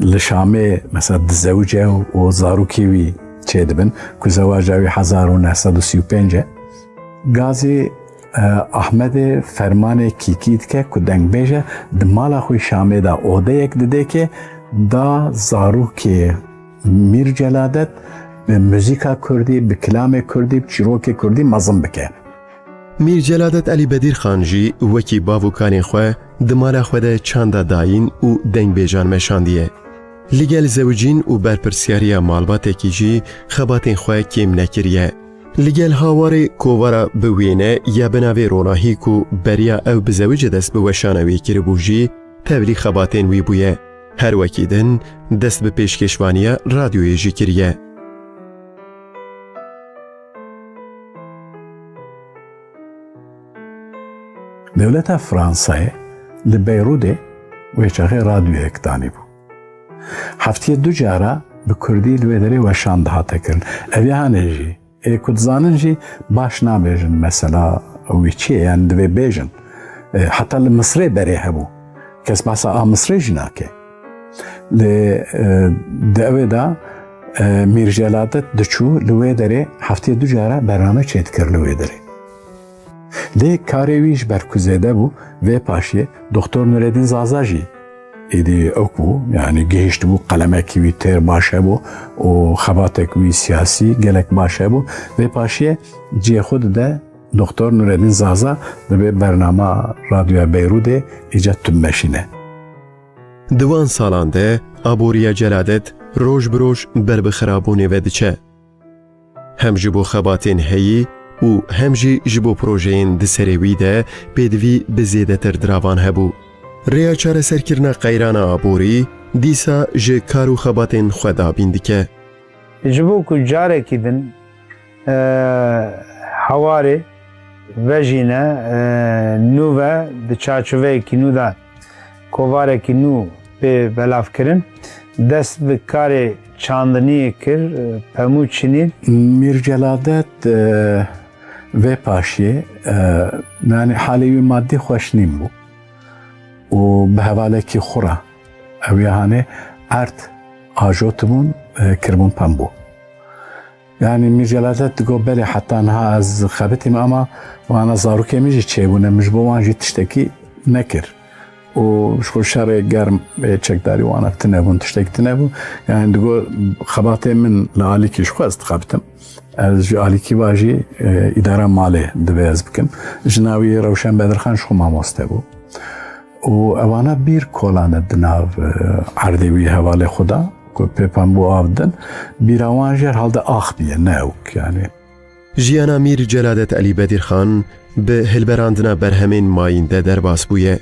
li Şamê mesela dizewice û zarokê wî çêdibin ku zewaca wî hezar û neh sed û sî û pênc e, gazî, e, Ahmedê fermanê kîkî dike ku dengbêje di mala xwe Şamê de odeyek didêke da zarokê Mîr Celadet bi muzîka kurdî, bi kilamê kurdî, bi çîrokê kurdî mezin bike. Mîr Celadet Elî Bedîrxan jî wekî bav û kalên xwe di mala xwe de çanda dayîn û dengbêjan meşandiye. Li gel zewicîn û berpirsyariya malbatekî jî xebatên xwe kêm nekiriye. Li gel hawarê kovara bi wêne ya bi navê Ronahî ku beriya ew bi zewicê dest bi weşana wê kiribû jî tevlî xebatên wî bûye. Her wekî din dest bi pêşkêşvaniya radyoyê jî kiriye. Dewleta Fransayê li Beyrûdê wê çaxê radyoyek danîbû. Heftiyê du cara bi kurdî li wê derê weşan dihate kirin. Ev ya hane jî ê ku dizanin jî baş nabêjin mesela wî çi ye, yanî divê bêjin. E, heta li Misrê berê hebû. Kes behsa a Misrê jî nake. Lê, e, di ewê de, e, Mîr Celadet diçû li wê derê heftiyê du cara bername çêdikir li wê derê. Lê karê wî ji ber ku zêde bû, vê paşiyê Doktor Nureddin Zaza jî êdî ew bû, yanî gihiştibû, qelemekî wî têr baş hebû û xebatek wî siyasî gelek baş hebû. Vê paşiyê cihê xwe dide Doktor Nureddin Zaza, dibe bernama Radyoya Beyrûdê îca tu bimeşîne. Di wan salan de aboriya Celadet roj bi roj ber bi xirabûnê ve diçe. Hem ji bo xebatên heyî û hem jî ji bo projeyên di serê wî de pêdivî bi zêdetir diravan hebû. Rêya çareserkirina qeyrana aborî dîsa ji kar û xebatên xwe dabîn dike. Ji bo ku carekî din, e, hewarê vejîne, e, nû ve di çarçoveyekî nû de Kovarekî nû pê belav kirin, dest bi karê çandiniyê kir, pemû çinîn. Mîr Celadet, e, vê paşiyê, e, yanî halê wî madî xweş nîn bû û bi hevalekî xwe re ew ya hanê erd ajotibûn, e, kiribûn pembû. Yanî Mîr Celadet digot, belê heta niha ez xebitîm, ama wana zarokê min jî çêbûne, min ji bo wan jî tiştekî nekir. Û ji xwe şerê germ ê çekdarî wana tune bûn, tiştekî tune bû. Yanî digot, xebatê min li alîkî ji xwe ez dixebitim. Ez ji alîkî va jî, e, îdara malê divê ez bikim. Jina wî Rewşen Bedirxan ji xwe mamoste bû. Û ewana bîr kolane di nav, e, erdê wî hevalê xwe de, ku pê pembû av din, bîra wan jî herhalde ax bûye, ne ewk, yanî. Jiyana Mîr Celadet Elî Bedirxan bi hilberandina berhemên mayîn de derbas bûye.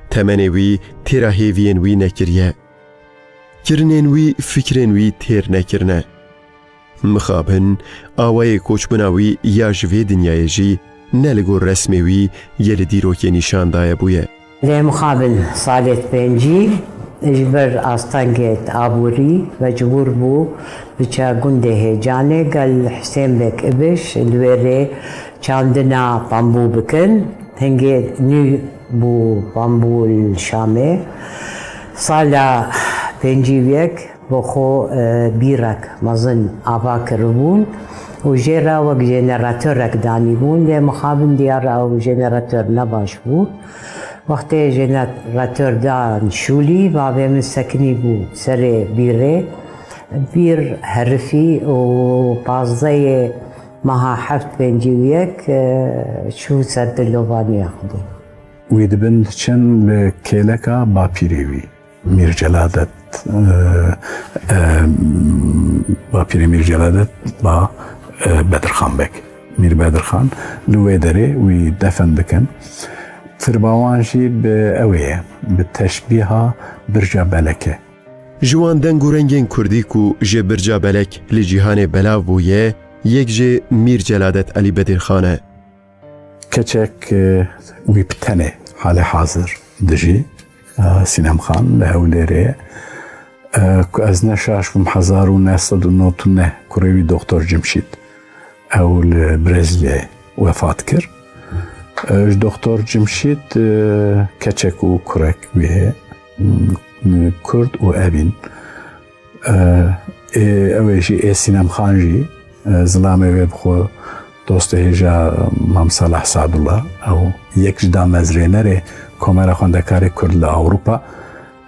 Temenê wî têra hêviyên wî nekiriye. Kirinên wî fikrên wî têr nekirine. Mixabin, awayê koçbûna wî ya ji vê dinyayê jî ne li gor resmê wî yê li dîrokê nîşan daye bûye. Lê mixabin salê pêncî ji ber astengê aborî mecbûr bû biçe gundê Hêcanê gel Hisên Beg Ibiş li wê rê çandina pambû bikin. Hingê nû bû pambû li Şamê. Sala pêncî û yek bo xwe, e, bîrek mezin ava kiribûn û jê re wek jeneratörek danîbûn. Lê mixabin diyar ew jeneratör ne baş bû. Wextê jeneratör dan şûlî, bavê min sekinî bû serê bîrê. Bîr herifî û pazdehê meha heft pêncî û yek, e, çû ser dilovanîya Xwedê. Wî dibin diçin li kêleka bapîrê wî, Mîr Celadet, e, e, bapîrê Mîr Celadet ba, e, Bedirxan Beg. Mîr Bedirxan li wê derê wî defen dikin. Tirba wan jî bi ew ê ye, bi teşbîha birca belek e. Ji wan deng û rengên kurdî ku ji birca belek li cîhanê belav bûye, yek jê Mîr Celadet Elî Bedirxan e. Keçek, e, wî bi tenê halê hazir dijî, e, Sînem Xan li Hewlêrê ye. E, ku ez ne şaş bim, hezar û neh sed û nod û neh kurê wî Doktor Cimşît, ew li Brezîlyayê wefat kir. E, ji Doktor Cimşît, e, keçek û kurek wî heye, m, kurd û evîn. E, ê, ew ê jî ê Sînem Xan jî, e, zilamê wê bi xwe dostê hêja Mam Salah Sadullah, ew yek ji damezrênerê Komera Xwendekarê Kurd li Ewropa,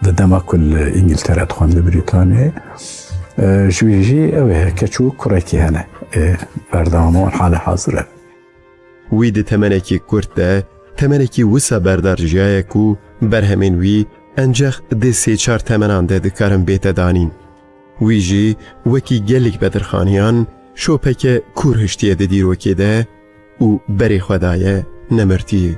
di dema ku li Îngiltere dixwend, li Brîtanyayê. E, ji wî jî ew ê keç û kurekî hene. Ê, berdewam wan halê hazir e. Wî di temenekî kurt de, temenekî wisa berdar jiyaye ku berhemên wî encex di sê çar temenan de dikarin bête danîn. Wî jî wekî gelek Bedirxaniyan şopeke kûr hiştiye di dîrokê de û berê xwe daye nemirtiyê.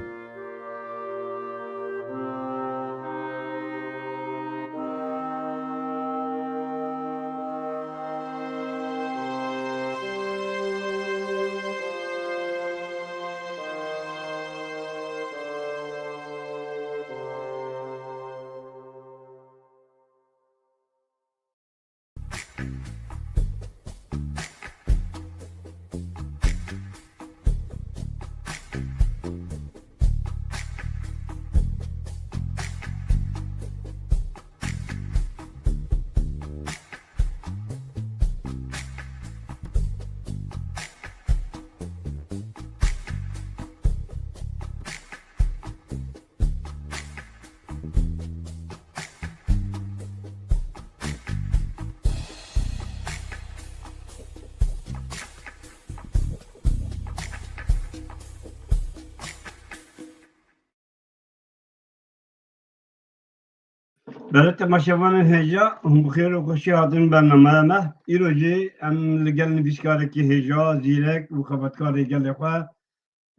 Belê temaşevanên hêja, hûn bi xêr û xweşî hatin bernameya me. Îro jî em li gel nivîskarekî hêja, zîrek û xebatkarê gelê xwe,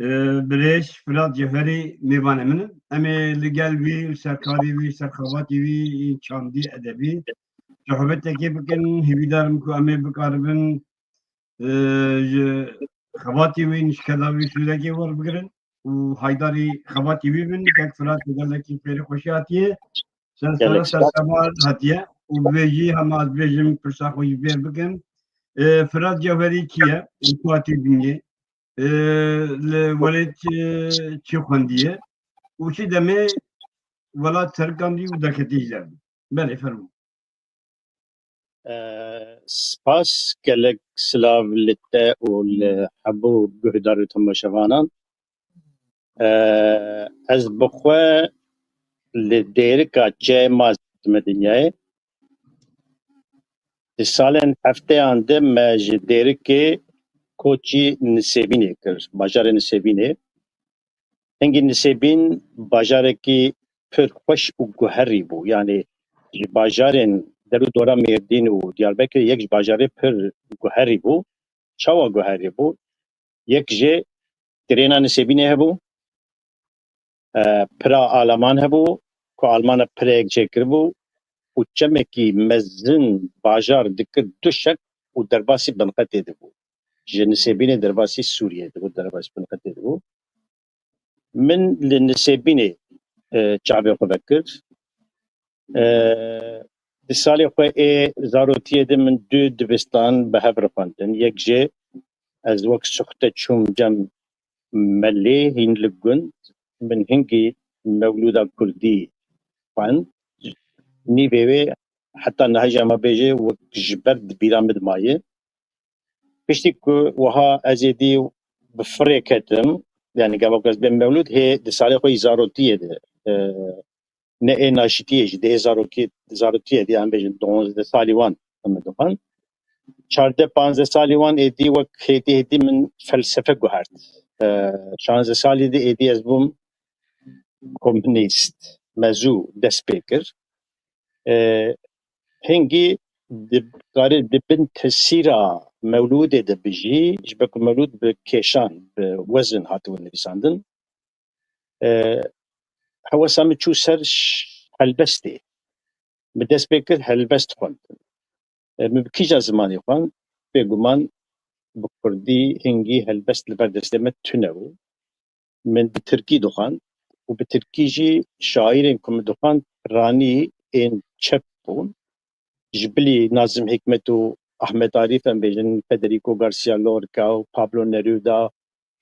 e, birêz Firat Ceferî mêvanê min in. Em ê li gel wî, li ser karê wî, li ser xebatê wî, yên çandî, edebî, sohbetekê bikin. Hêvîdar im ku em ê bikaribin, e, ji xebatê wî, nişkeda wî sûdekê werbigirin. û haydarî xebatî wî bin. Kek Firat gelekî xêrê xweşî hatiye. Sen sere ser seval hatiye û bi vê jî hema ez bêjim pirsa xwe jî bêr bikim. E, Firat Cewherî kî ye? Û ku hatiye dinyê? E, li welêt, e, çi xwendiye? Û çi demê welat serikandî û derketî ji derdî? Belê, fermo. E, spas, gelek silav li te û li hemû guhdar û temaşevanan. E, ez bi xwe li Dêrika çiyayê ma dime dinyayê. Di salên hefteyan de me ji Dêrikê koçî Nisêbînê kir, bajarê Nisêbînê. Hingî Nisêbîn bajarekî pir xweş û guherî bû. Yanî ji bajarên der û dora Mêrdîn û Diyarbekirê yek ji bajarê pir guherî bû. Çawa guherî bû? Yek jê trêna Nisêbînê hebû, e, pira Alaman hebû, ku Almana pireyek çêkiribû û çemekî mezin bajar dikir du şek û derbasî binqetê dibû. Ji Nisêbînê derbasî Sûriyê dibû, derbasî binqetê dibû. Min li Nisêbînê, e, çavê xwe vekir. E, di salê xwe ê zarotiyê de min du dibistan bi hev re xwendin. Yek jê ez wek suxte çûm cem Melê hîn li gund. Min hingî Mewlûda Kurdî xwend. Nîvê wê heta niha jî ema bêje wek ji ber di bîra min de maye. Piştî ku wiha ez êdî bi firê ketim, yani gava ku ez bêm mewlûd, hê di salê xwe yî zarotiyê de, e, ne ê naşitiyê jî, di ê zarokî-, zarotiyê de, em bêjin duwazdeh salî wan, em dixwin. Çardeh panzdeh salî wan êdî wek hêdî hêdî min felsefe guhert. E, şanzdeh salî de êdî ez bûm komunîst, mezû dest pê kir. E, hingî dikarî di bin tesîra Mewlûdê de bijî, ji ber ku Mewlûd bi kêşan, bi wezin hatibû nivîsandin. E, hewesa min çû ser ş-, helbestê. Min dest pê kir helbest xwendin. E, min bi kîjan zimanî xwend? Bêguman bi kurdî hingî helbest li ber destê me tune bû. Min bi tirkî dixwend û bi tirkî jî şaîrên ku min dixwend piranî ên çep bûn. Ji bilî Nazim Hikmet û Ahmet Arîf, em bêjin Federico Garcia Lorca û Pablo Neruda,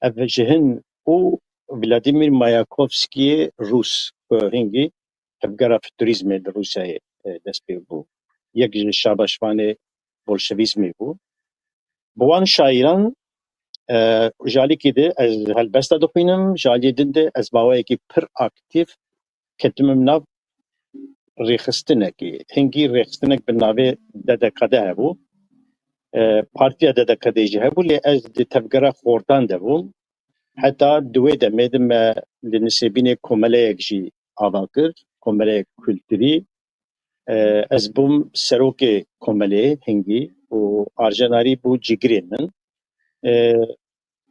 ev ji hin û Vladimir Mayakovskiyê Rûs, ku hingî tevgera futurîzmê li Rûsyayê, e, dest pê bû. Yek ji şabaşvanê bolşevîzmê bû. Bi wan şairan, e, ji alîkî de ez helbesta dixwînim, ji aliyê din de ez bi awayekî pir aktîf ketime nav rêxistinekê. Hingî rêxistinek bi navê D D K D hebû. E, Partiya D D K D jî hebû, lê ez di tevgera xortan de bûm. Heta di wê demê de me li Nisêbînê komeleyek jî ava kir, komeleyek kulturî. E, ez bûm serokê komelê hingî û Arjen Arî bû cîgirê min. E,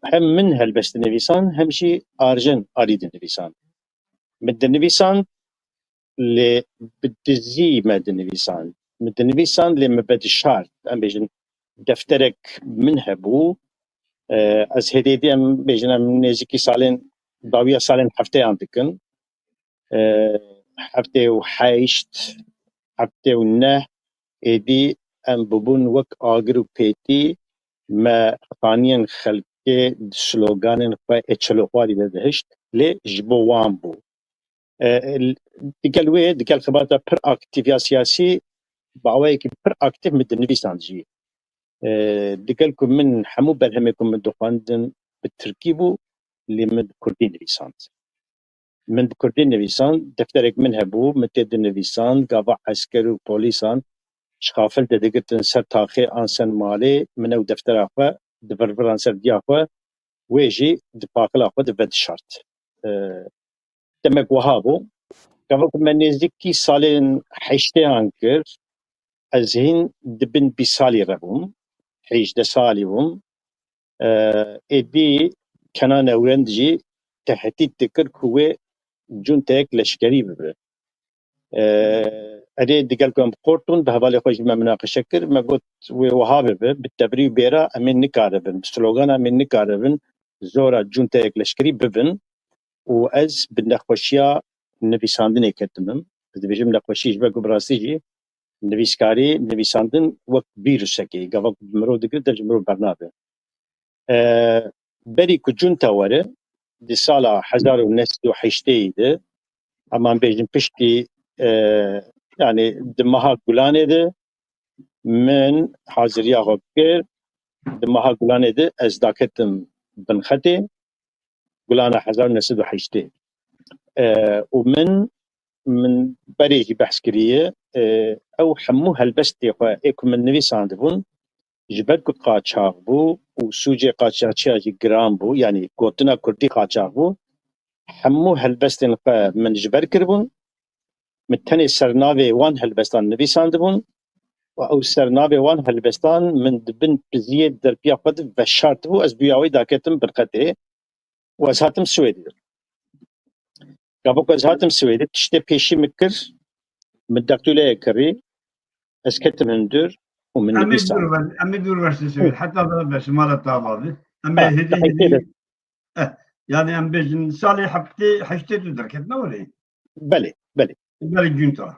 hem min helbest dinivîsan, hem jî Arjen Arî dinivîsan. Min dinivîsan, lê bi dizî me dinivîsan. Min dinivîsan, lê me vedişart. Em bêjin defterek min hebû. E, ez hêdî hêdî em bêjin em nêzîkî salên, dawiya salên hefteyan dikin. E, heftê û heşt, heftê û neh êdî em bûbûn wek agir û pêtî, me xaniyên xelkê di sloganên xwe ê çeloxwarî de dihişt, lê ji bo wan bû. E, digel wê, digel xebata pir aktîf ya siyasî, bi awayekî pir aktîf min dinivîsand jî. E, digel ku min hemû berhemê ku min dixwendin bi tirkî bû, lê min bi kurdî nivîsand. Min bi kurdî nivîsand, defterek min hebû, min tê dinivîsand, gava esker û polîsan ji xafil de digirtin ser taxê an ser malê, min ew deftera xwe divirviran ser diya xwe, wê jî di paqila xwe de vedişart. E, demek wiha bû. Gava ku me nêzîkî salên heştêyan kir, ez hîn di bin bîst salî re bûm, hejdeh salî bûm. E, êdî Kenan Ewrend jî tehdît dikir ku wê cunteyek leşkerî bibe. E, erê digel ku em bi xort bûn, bi hevalê xwe jî me minaqeşe kir, me got wê wiha bibe, bi tevrî û bêra em ê nikaribin, bi slogana em ê nikaribin, zora cunteyek leşkerî bibin. û ez bi nexweşiya nivîsandinê ketim im. Ez dibêjim nexweşî ji ber ku bi rastî jî nivîskarî, nivîsandin wek vîrusekê, gava ku bi mirov digire, dev ji mirov bernabe. E, berî ku cunta were, di sala hezar û neh sed û heştê de, heman bêjin piştî, e, yani di meha Gulanê de min haziriya xwe kir, di meha Gulanê de ez daketim binxetê, Gulana hezar û neh sed û heştê. E, û min, min berê jî behs kiriye, e, ew hemû helbestê xwe ê ku min nivîsandibûn, ji ber ku qaçax bû û sûcê qaçaxçiya jî giran bû, yanî gotina kurdî qaçax bû, hemû helbestên xwe min ji ber kiribûn. Min tenê sernavê wan helbestan nivîsandibûn û ew sernavê wan helbestan min di bin piziyê derpiya xwe de veşartibû, ez bi wî awayî daketim binxetê û ez hatim Swêdê. Gava ku ez hatim Swêdê, tiştê pêşî min kir, min deqtûleyê kirî, ez ketim hundir û min Em ê nivîsand. dûr ver, em ê dûr ver ji Swêdê. Heta vere beş, mala te ava be. Em ê Ha, hêdî, hêdî, eh, yani em bêjin salê heftê, heştê tu derket ne were? Belê, belê. Berî cunta.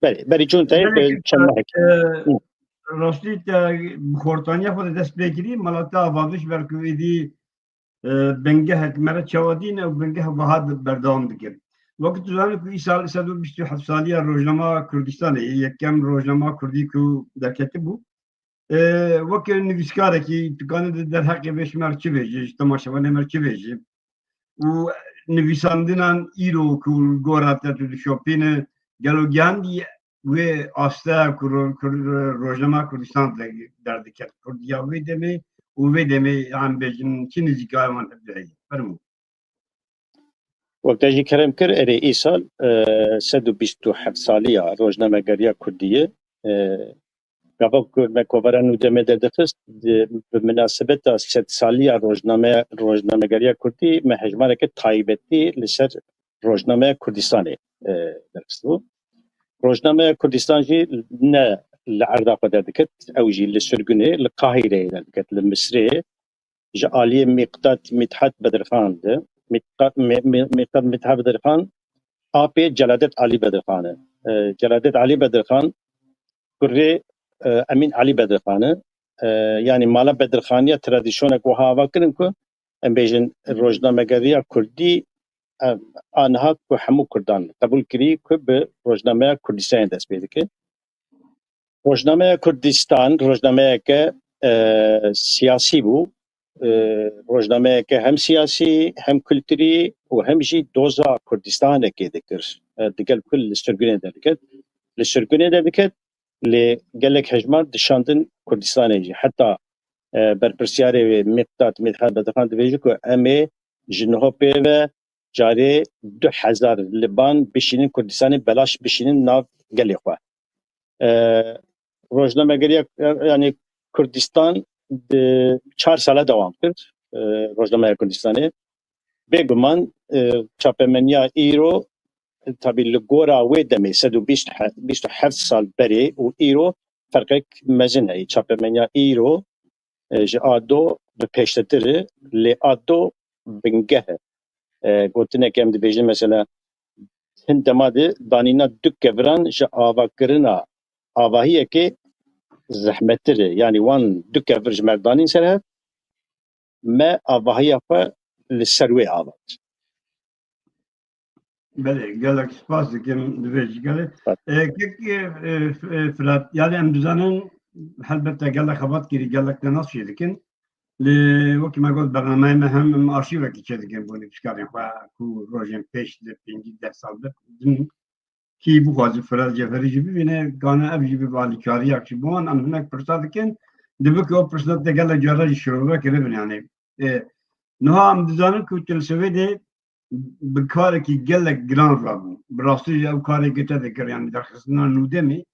Belê, berî cuntayê Belê bi ki, çend mehek. e, Hı. rastî te bi xortaniya xwe de dest pê kirî, mala te ava be ji ber ku êdî e, bingehek me re çawa dîn ew bingeh wiha di-, berdewam dike. Wekî tu zanî ku îsal sed û bîst û heft saliya rojnama Kurdistanê, yekem rojnama Kurdî ku derketibû, e, weke nivîskarekî tu kanî di derheqê vê ji me re çi bêjî, ji temaşevanê me re çi bêjî? Û nivîsandinan îro ku li gora te tu dişopîne, gelo gihandî wê asteya ku ro-, ku ro-, rojnama Kurdistan de-, derdiket, kurdiya wê demê û vê demê, em bêjin, çi nêzîkaya wan hevdu heye? Fermû. Wek te jî kerem kir, erê, îsal, e, sed û bîst û heft saliya rojnamegeriya kurdî ye. E, gava ku me kovara nû demê derdixist, di, bi minasebeta sed saliya rojname-, rojnamegeriya kurdî me hejmareke taybetî li ser rojnameya Kurdistanê, e, derxistibû. Rojnameya Kurdistan jî ne li erda xwe derdiket, ew jî li sirgunê, li Qahîreyê derdiket, li Misirê, ji aliyê Mîqdat Mîthat Bedirxan de, Mîtqa-, Mî-, Mî-, Mîqdat Mîthat Bedirxan apê Celadet Alî Bedirxan e. E, Celadet Alî Bedirxan kurê, e, Emîn Alî Bedirxan e. E, yanî mala Bedirxaniya tradisyonek wiha ava kirin ku em bêjin rojnamegeriya kurdî, e, aniha ku hemû kurdan qebûl kirî ku bi rojnameya Kurdistanê dest pê dike. Rojnameya Kurdistan rojnameyeke, e, siyasî bû. E, rojnameyeke hem siyasî, hem kulturî û hem jî doza Kurdistanekê dikir. E, digel ku li sirgunê derdiket. Li sirgunê derdiket, lê gelek hejmar dişandin Kurdistanê jî. Heta, e, berpirsiyarê wê Mîqdat Mîthat Bedirxan dibêje ku em ê ji niho pê ve carê du hezar liban bişînin Kurdistanê, belaş bişînin nav gelê xwe. E, rojnamegeriya, yanî Kurdistan di çar sala dewam kir, e, rojnameya Kurdistanê. Bêguman, e, çapemeniya îro, tabî li gora wê demê sed û bîst, bîst û heft sal berê û îro ferqek mezin heye. Çapemeniya îro, e, ji a do bi pêştetir e, lê a do bingeh e. E, gotinek em dibêjin mesela hin dema de danîna du keviran ji avakirina avahiyekê zehmettir e. Yanî wan du kevir ji me danîn ser hev, me avahiya xwe li ser wê avand. Belê, gelek spas dikim, divê ji gelê. Spas. E, kek, e, e, Firat, yani em dizanin, helbet te gelek xebat kirî, gelek te nas çê dikin. Lê wekî me got, bernameyê me hem em arşîvekî çê dikin bo nivîskarên xwe ku rojên pêş li pêncî deh sal bi din kî bixwaze Firat Ceferî jî bibîne, gane ev jî bibe alîkariya jî bo wan, em hinek pirsa dikin. Dibe ku ew pirsa te gelek cara jî şirove kiribin, yani. E, niha em dizanin ku tu li Swêdê bi karekî gelek giran rabû. Bi rastî jî ew karê ku te dikir, yani derxistina nûdemê,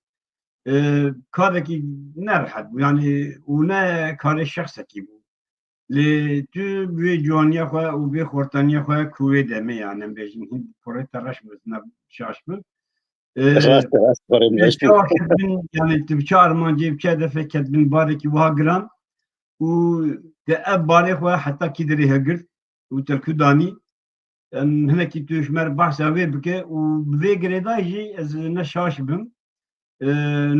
e, karekî nerehet bû. Yani û ne karê şexsekî bû. Lê tu bi wê ciwaniya xwe û bi wê xortaniya xwe ku wê demê, yani em bêjin hin kurê te reş bi, ne şaş bi. E, Rast, rast, kurê te reş bi. Çawa ketibin, yani tu bi çi armancê, bi çi hedefê ketibin barekî wiha giran û te ev barê xwe heta kî derê hilgirt û te li ku danî? Em, hinekî tu ji me re behsa wê bike û bi vê girêdayî jî ez ne şaş bim. E,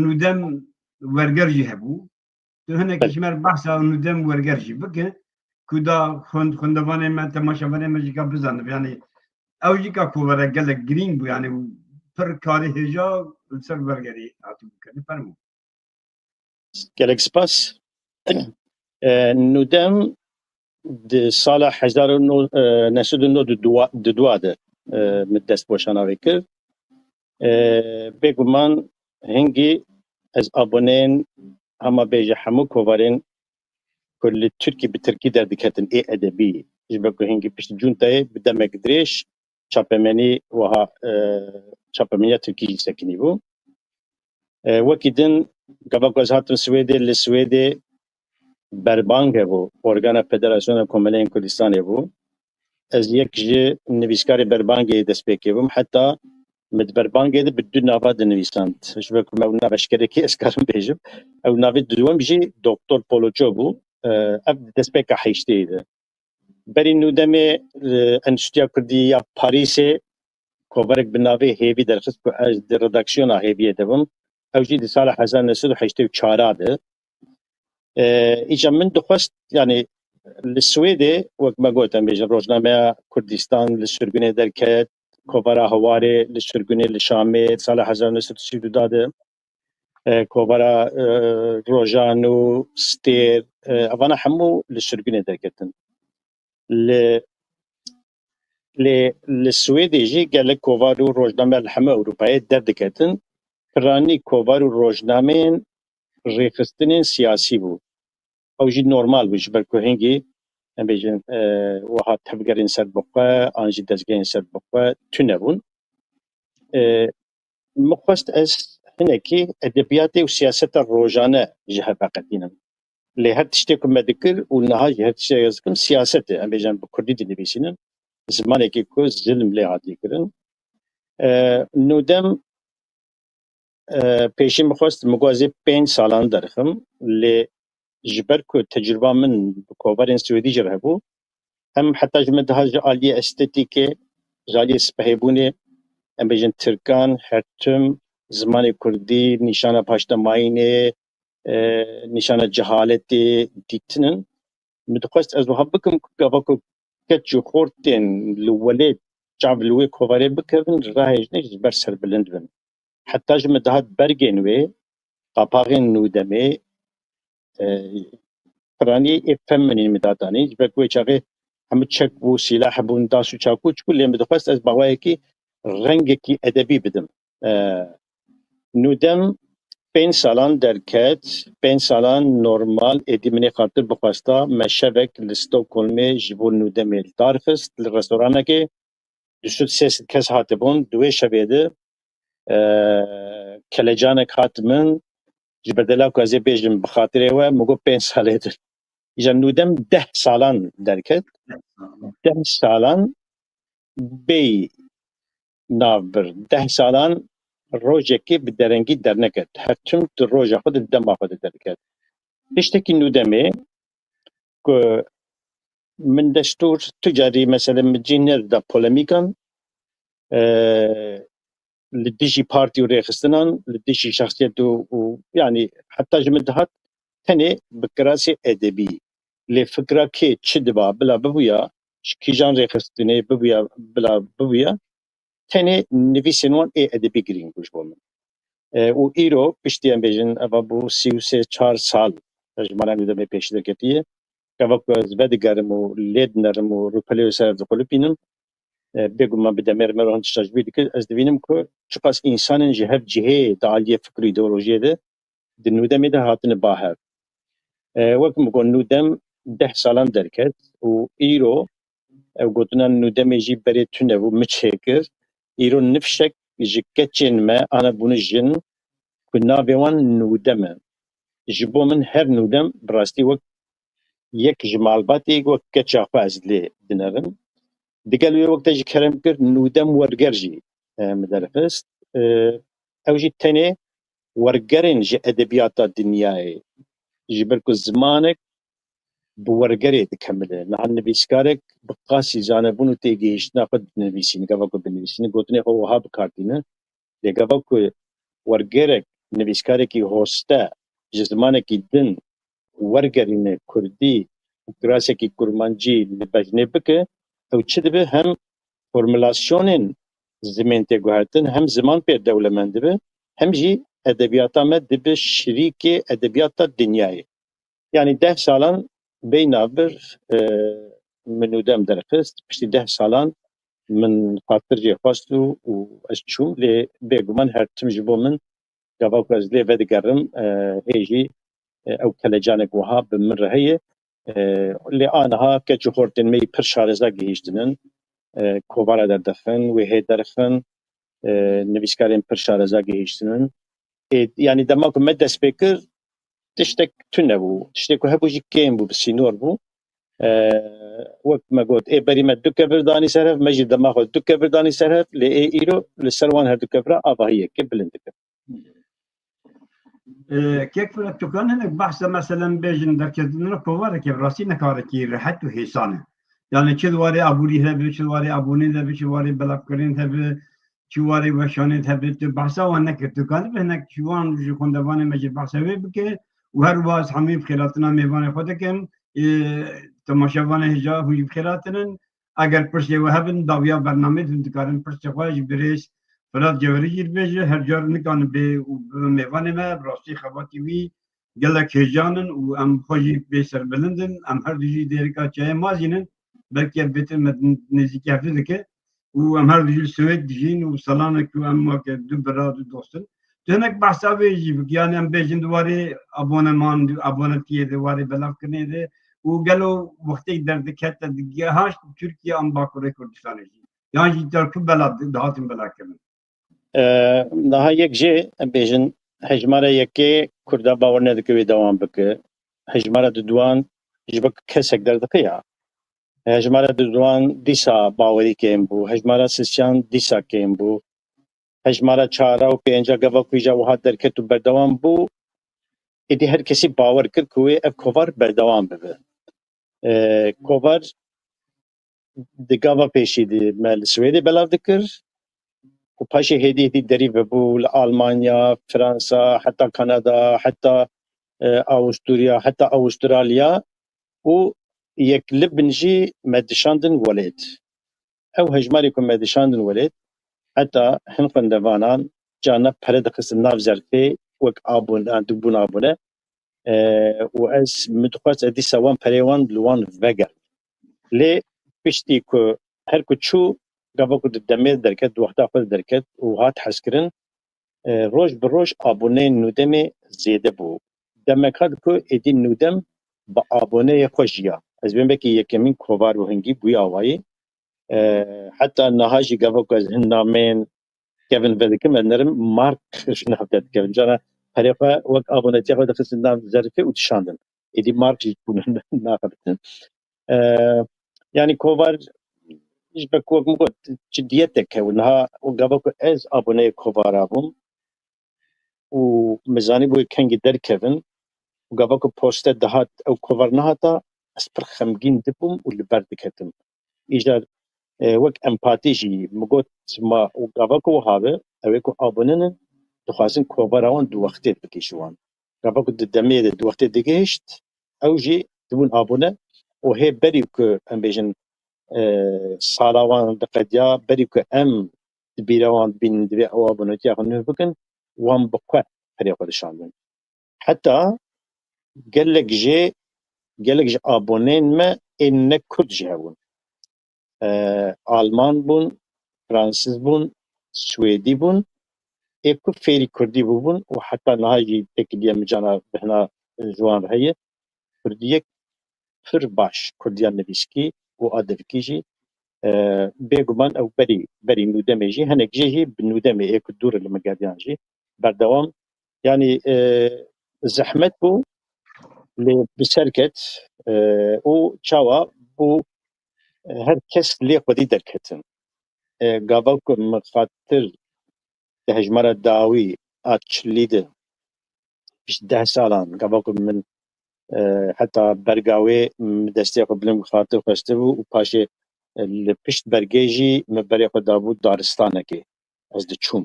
Nûdem Werger jî hebû. Tu hinekî Belê. ji me re behsa Nûdem Werger jî bike, ku da xwend-, xwendevanê me, temaşevanê me jî ka bizanin. Yanî ew jî ka kovara gelek girîng bû, yanî pir karê hêja li ser Wergerî hatibû kirin. Fermo. Gelek spas. E, Nûdem di sala hezar û neh sed û nod û dua de, e, min dest boşana wê kir. E, bêguman hingî ez aboneyên hema bêje hemû kovarên ku li Tirkî bi Tirkî derdiketin ê edebî, ji ber ku hingî piştî cuntayê bi demek dirêj çapemenî wiha, e, çapemeniya Tirkî jî sekinî bû. E, wekî din, gava ku ez hatim Swêdê, li Swêdê Berbang hebû, organa Federasyona Komeleyên Kurdistanê bû. Ez yek ji nivîskarê Berbangê destpêkê bûm. Heta min di Berbangê de bi du nava dinivîsand. Ji ber ku me ew nav eşkerekî ez karim bêjim. Ew navê duyem jî Doktor Poloço bû. E, ev destpêka heştê de. Berî Nûdemê, e, Enstitûya Kurdî ya Parîsê kovarek bi navê Hêvî derxist ku ez di redaksiyona Hêviyê de bûm. Ew jî di sala hezar neh sed û heştê û çar de. E, îca min dixwest, yanî li Swêdê, wek me got, em bêjin, rojnameya Kurdistan li sirgûnê derket, kovara Hewarê li sirgûnê li Şamê, sala hezar neh sed û sî û du de, e, kovara, e, Rojan û Stêr, e, evana hemû li sirgûnê derketin. Li, lê li Swêdê jî gelek kovar û rojname li hemû Ewropayê derdiketin. Piranî kovar û rojnameyên rêxistinên siyasî bû. Ew jî normal bû, ji ber ku hingî, em bêjin, e, wiha tevgerên serbixwe, an jî dezgehên serbixwe tune bûn. E, min xwest ez hinekî edebiyatê û siyaseta rojane ji hev veqetînim. Lê her tiştê ku me dikir û niha jî her tiştê ez dikim siyaset e. Em bêjin bi kurdî dinivîsînin. Zimanekî ku zilm lê hatiye kirin. E, Nûdem, e, pêşî min xwest, min got ez ê pênc salan derxim. Lê ji ber ku tecrûba min bi kovarên Swêdî jî re hebû, hem heta ji min daha ji aliyê estetîkê, ji aliyê spehêbûnê, em bêjin tirkan, her tim, zimanê kurdî, nîşana paştemayînê, e, nîşana cehaletê dîtin in. Min dixwest ez wiha bikim ku gava ku keç û xort tên li welêt çav li wê kovarê bikevin, rahêjne ji ber serbilind bin. Heta ji min dihat bergên wê, qapaxên Nûdemê, e, piranî ê feminîn min datanî. Ji ber ku wê çaxê hemû çek bû, sîlah bûn, das û çakû çikû, lê min dixwest ez bi awayekî rengekî edebî bidim. E, Nûdem pênc salan derket, pênc salan normal, êdî min ê xatir bixwesta, me şevek li Stockholmê ji bo Nûdemê li dar xist, li restoranekê du sed sê sed kes hatibûn, di wê şevê de, e, kelecanek hat min, ji bedela ku ez ê bêjim bi xatirê we, min got pênc salê din. Îja Nûdem deh salan derket. Deh salan bêyî navbir. Deh salan rojekê bi derengî derneket. Her tim di roja xwe de, di dema xwe de derket. Tiştekî Nûdemê ku min destûr tu carî, mesela, min cî nedida polemîkan, e, li dijî partî û rêxistinan, li dijî şexsiyet û, û, yanî heta ji min dihat tenê bi kirasê edebî. Lê fikra kê çi diba, bila bibûya, ji kîjan rêxistinê bibûya, bila bibûya, tenê nivîsên wan ê edebî girîng bû ji bo min. E, û îro piştî, em bêjin, eva bû sî û sê çar sal ji mala Nûdemê pêşî derketiye. Gava ku ez vedigerim û lê dinerim û rûpelê wê ser dixulipînim, e, bêguman bi demê re me re hin tişta ji bîr dikir, ez dibînim ku çiqas însanên ji hev cihê di aliyê fikr û îdeolojiyê de di Nûdemê de hatine ba hev. E, wek min got, Nûdem deh salan derket û îro ew gotina Nûdemê jî berê tune bû, min çêkir. Îro nifşek ji keçên me, ana bûne jin, ku navê wan Nûdem e. Ji bo min her Nûdem bi rastî wek yek ji malbatê, wek keça xwe ez lê dinerim. Digel wê wek te jî kerem kir, Nûdem Werger jî, e, min derxist. E, ew jî tenê wergerên ji edebiyata dinyayê, ji ber ku zimanek bi wergerê dikemile. Niha nivîskarek bi qasî zanebûn û têgihiştina xwe dinivîsîne, gava ku binivîsîne, gotinê xwe wiha bi kar tîne. Lê gava ku wergerek, nivîskarekî hoste ji zimanekî din wergerîne kurdî û kirasekî kurmancî li bejnê bike, ew çi dibe? Hem formulasyonên zimên tê guhertin, hem ziman pê dewlemend dibe, hem jî edebiyata me dibe şirîkê edebiyata dinyayê. Yanî deh salan beyna vir, e, min nûdem derxist, piştî deh salan min xatir jê xwest û, û ez çûm, lê bêguman her tim ji bo min gava ku ez lê vedigerim, e, hê jî, e, ew kelecanek wiha bi min re heye. E, lê aniha keç û xortên me yî pir şareza gihîştinin. E, kovara derdixin, wê hê derxin, e, nivîskarên pir şareza gihîştinin. E, yanî dema ku me dest pê kir, tiştek tune bû. Tiştê ku hebû jî kêm bû, bi sînor bû. E, wek me got, ê berî me du kevir danî ser hev, me jî dema xwe du kevir danî ser hev, lê ê îro li ser wan her du kevira avahiyeke bilind dike. E, Kek Firet, tu kan hinek behsa, meselen, bêjin derketin re kovareke bi rastî ne karekî rehet û hêsan e. Yani çi di warê aborî de be, çi di warê abonê de be, çi di warê belavkirinê de be, çi di warê weşanê de be, tu behsa wan nekir. Tu kanibî hinek ji wan, ji xwendevanê me jî behsa wê bike û her wiha ez hemî bi xêratina mêvanê xwe dikim. Ê, temaşevanê hêja hûn jî bi xêratinin. Eger pirsê we hebin, dawiya bernameyê de hûn dikarin pirsê xwe ji birêz Firat Cewherî jî bibêje, her car nikanin bê û bibe mêvanê me, bi rastî xebatî wî gelek hêjan in û em xwe jî bê serbilind in. Em her du jî dêrika çayê mazîn in, belkî ev bêtir me nêzîkî hev dike û em her du jî li Swêd dijîn û selanek û em weke du bira, du dost in. Tu hinek behsa vê jî bik, yani em bêjin di warê aboneman, abonetiyê de, warê belavkirinê de û gelo wextê derdikete digehaşt Tirkiye an Bakurê Kurdistanê jî? Yan jî te ku bela dihatin belakirin? E, niha yek jê em bêjin hejmara yekê Kurda bawer nedike wê dewam bike. Hejmara duduwan ji bo kesek derdixe ya. Hejmara duduwan dîsa bawerî kêm bû. Hejmara sisiyan dîsa kêm bû. Hejmara çara û pênca gava ku îja wiha derket û berdewam bû, êdî her kesî bawer kir ku wê ev kovar berdewam bibe. E, kovar di gava pêşî de me li Swêdê belav dikir û paşê hêdî hêdî derî vebû li Almanya, Fransa, heta Kanada, heta, e, Awusturya, heta Awustralya û yek li bin jî me dişandin welêt. Ew hejmarê ku me dişandin welêt, heta hin xwendevanan carna pere dixistin nav zerfê wek abone, dibûn abone. E, û ez min dixwest ez dîsa wan perê wan li wan vegerim. Lê piştî ku her ku çû, gava ku di demê derket, di wexta xwe de derket û hat hezkirin, e, roj bi roj aboneyên Nûdemê zêde bû. Demek hat ku êdî Nûdem bi aboneyê xwe jiya. Ez bên belkî yekemîn kovar û hingî bûye awayî. E, heta niha jî gava ku ez hin nameyên kevin vedikim, ez nerim Mark ji nav te dikevin. Cara perê xwe wek abonetiya xwe dixistin nav zerfê û dişandin. Êdî Mark jî bûn naxebitin. E, yanî kovar ji ber ku wek min got, ciddiyetek hebû. Niha û gava ku ez aboneyê kovara bûm û min zanîbû kengî derkevin û gava ku poste dihat ew kovar nehata, ez pir xemgîn dibûm û li ber diketim. Îcar, e, wek empatî jî min got, ma û gava ku wiha be, ew ê ku abone ne, dixwazin kovara wan di wextê bigihîje wan. Gava ku di demê de di wextê digihişt, ew jî dibûn abone û hê berî ku em bêjin, e, sala wan diqediya, berî ku em di bîra wan bînin divê ew abonetiya xwe nû bikin, wan bi xwe perê xwe dişandin. Heta gelek jê, gelek ji aboneyên me ên ne kurd jî hebûn. E, Alman bûn, Fransiz bûn, Swêdî bûn, ê ku fêrî kurdî bûbûn û heta niha jî têkiliya min cana bihna ji wan re heye. Kurdiyek pir baş, kurdiya nivîskî û adivkî jî, e, bêguman ew berî, berî Nûdemê jî, hinek jê jî bi Nûdemê ê ku dûr li min geriyan jî berdewam. Yanî, e, zehmet bû, lê bi ser ket, e, û çawa bû, e, her kes lê xwedî derketin. E, gava ku min xatir di hejmara dawî a çilî de, pişt deh salan, gava ku min E, heta berga wê min destê xwe bilind xatir xwestibû û paşê, e, li pişt bergê jî min berê xwe dabû daristanekê. Ez diçûm.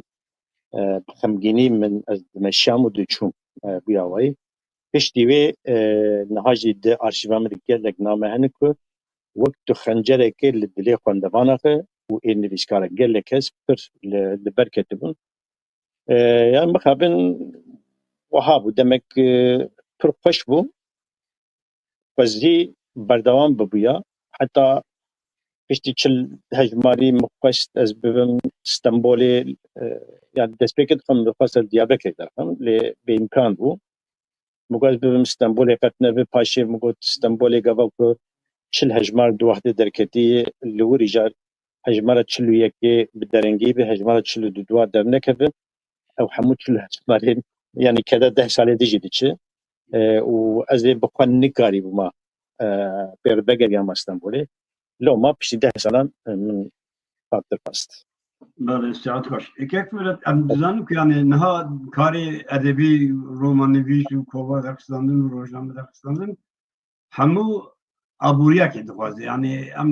E, bi xemgînî min ez dimeşiyam û diçûm, e, bûya wayî. Piştî wê, e, niha jî di arşîva min de gelek name hene ku wek tu xencerekê li dilê xwendevana xwe û ê nivîskara gelek kes pir li, li ber ketibûn. E, yani mixabin wiha bû. Demek, e, pir xweş bû. Xwezî berdewam bibûya. Heta piştî çil hejmarî min xwest ez bibim Stenbolê, e, yani destpêkê dixwim, dixwest ez Diyarbekirê derxim, lê bêîmkan bû. Min got ez bibim Stenbolê, qet nebi, paşê min got Stenbolê gava ku çil hejmar di wextê derketî, li wir îcar hejmara çil û yekê bi derengî be, hejmara çil û du derdnekeve. Ew hemû çil û hejmarên, yani keda deh salê dijî diçe. E, û ez ê bi xwe nikarîbûma, e, pê re vegeriyama Stenbolê. Loma piştî deh salan, e, min xatir xwest. Belê, saet xweş. E, kek Firet, em dizanin ku yani niha karê edebî, romanivîs û kovar derxistandin û rojname derxistandin hemû aboriyekê dixwaze. Yani em,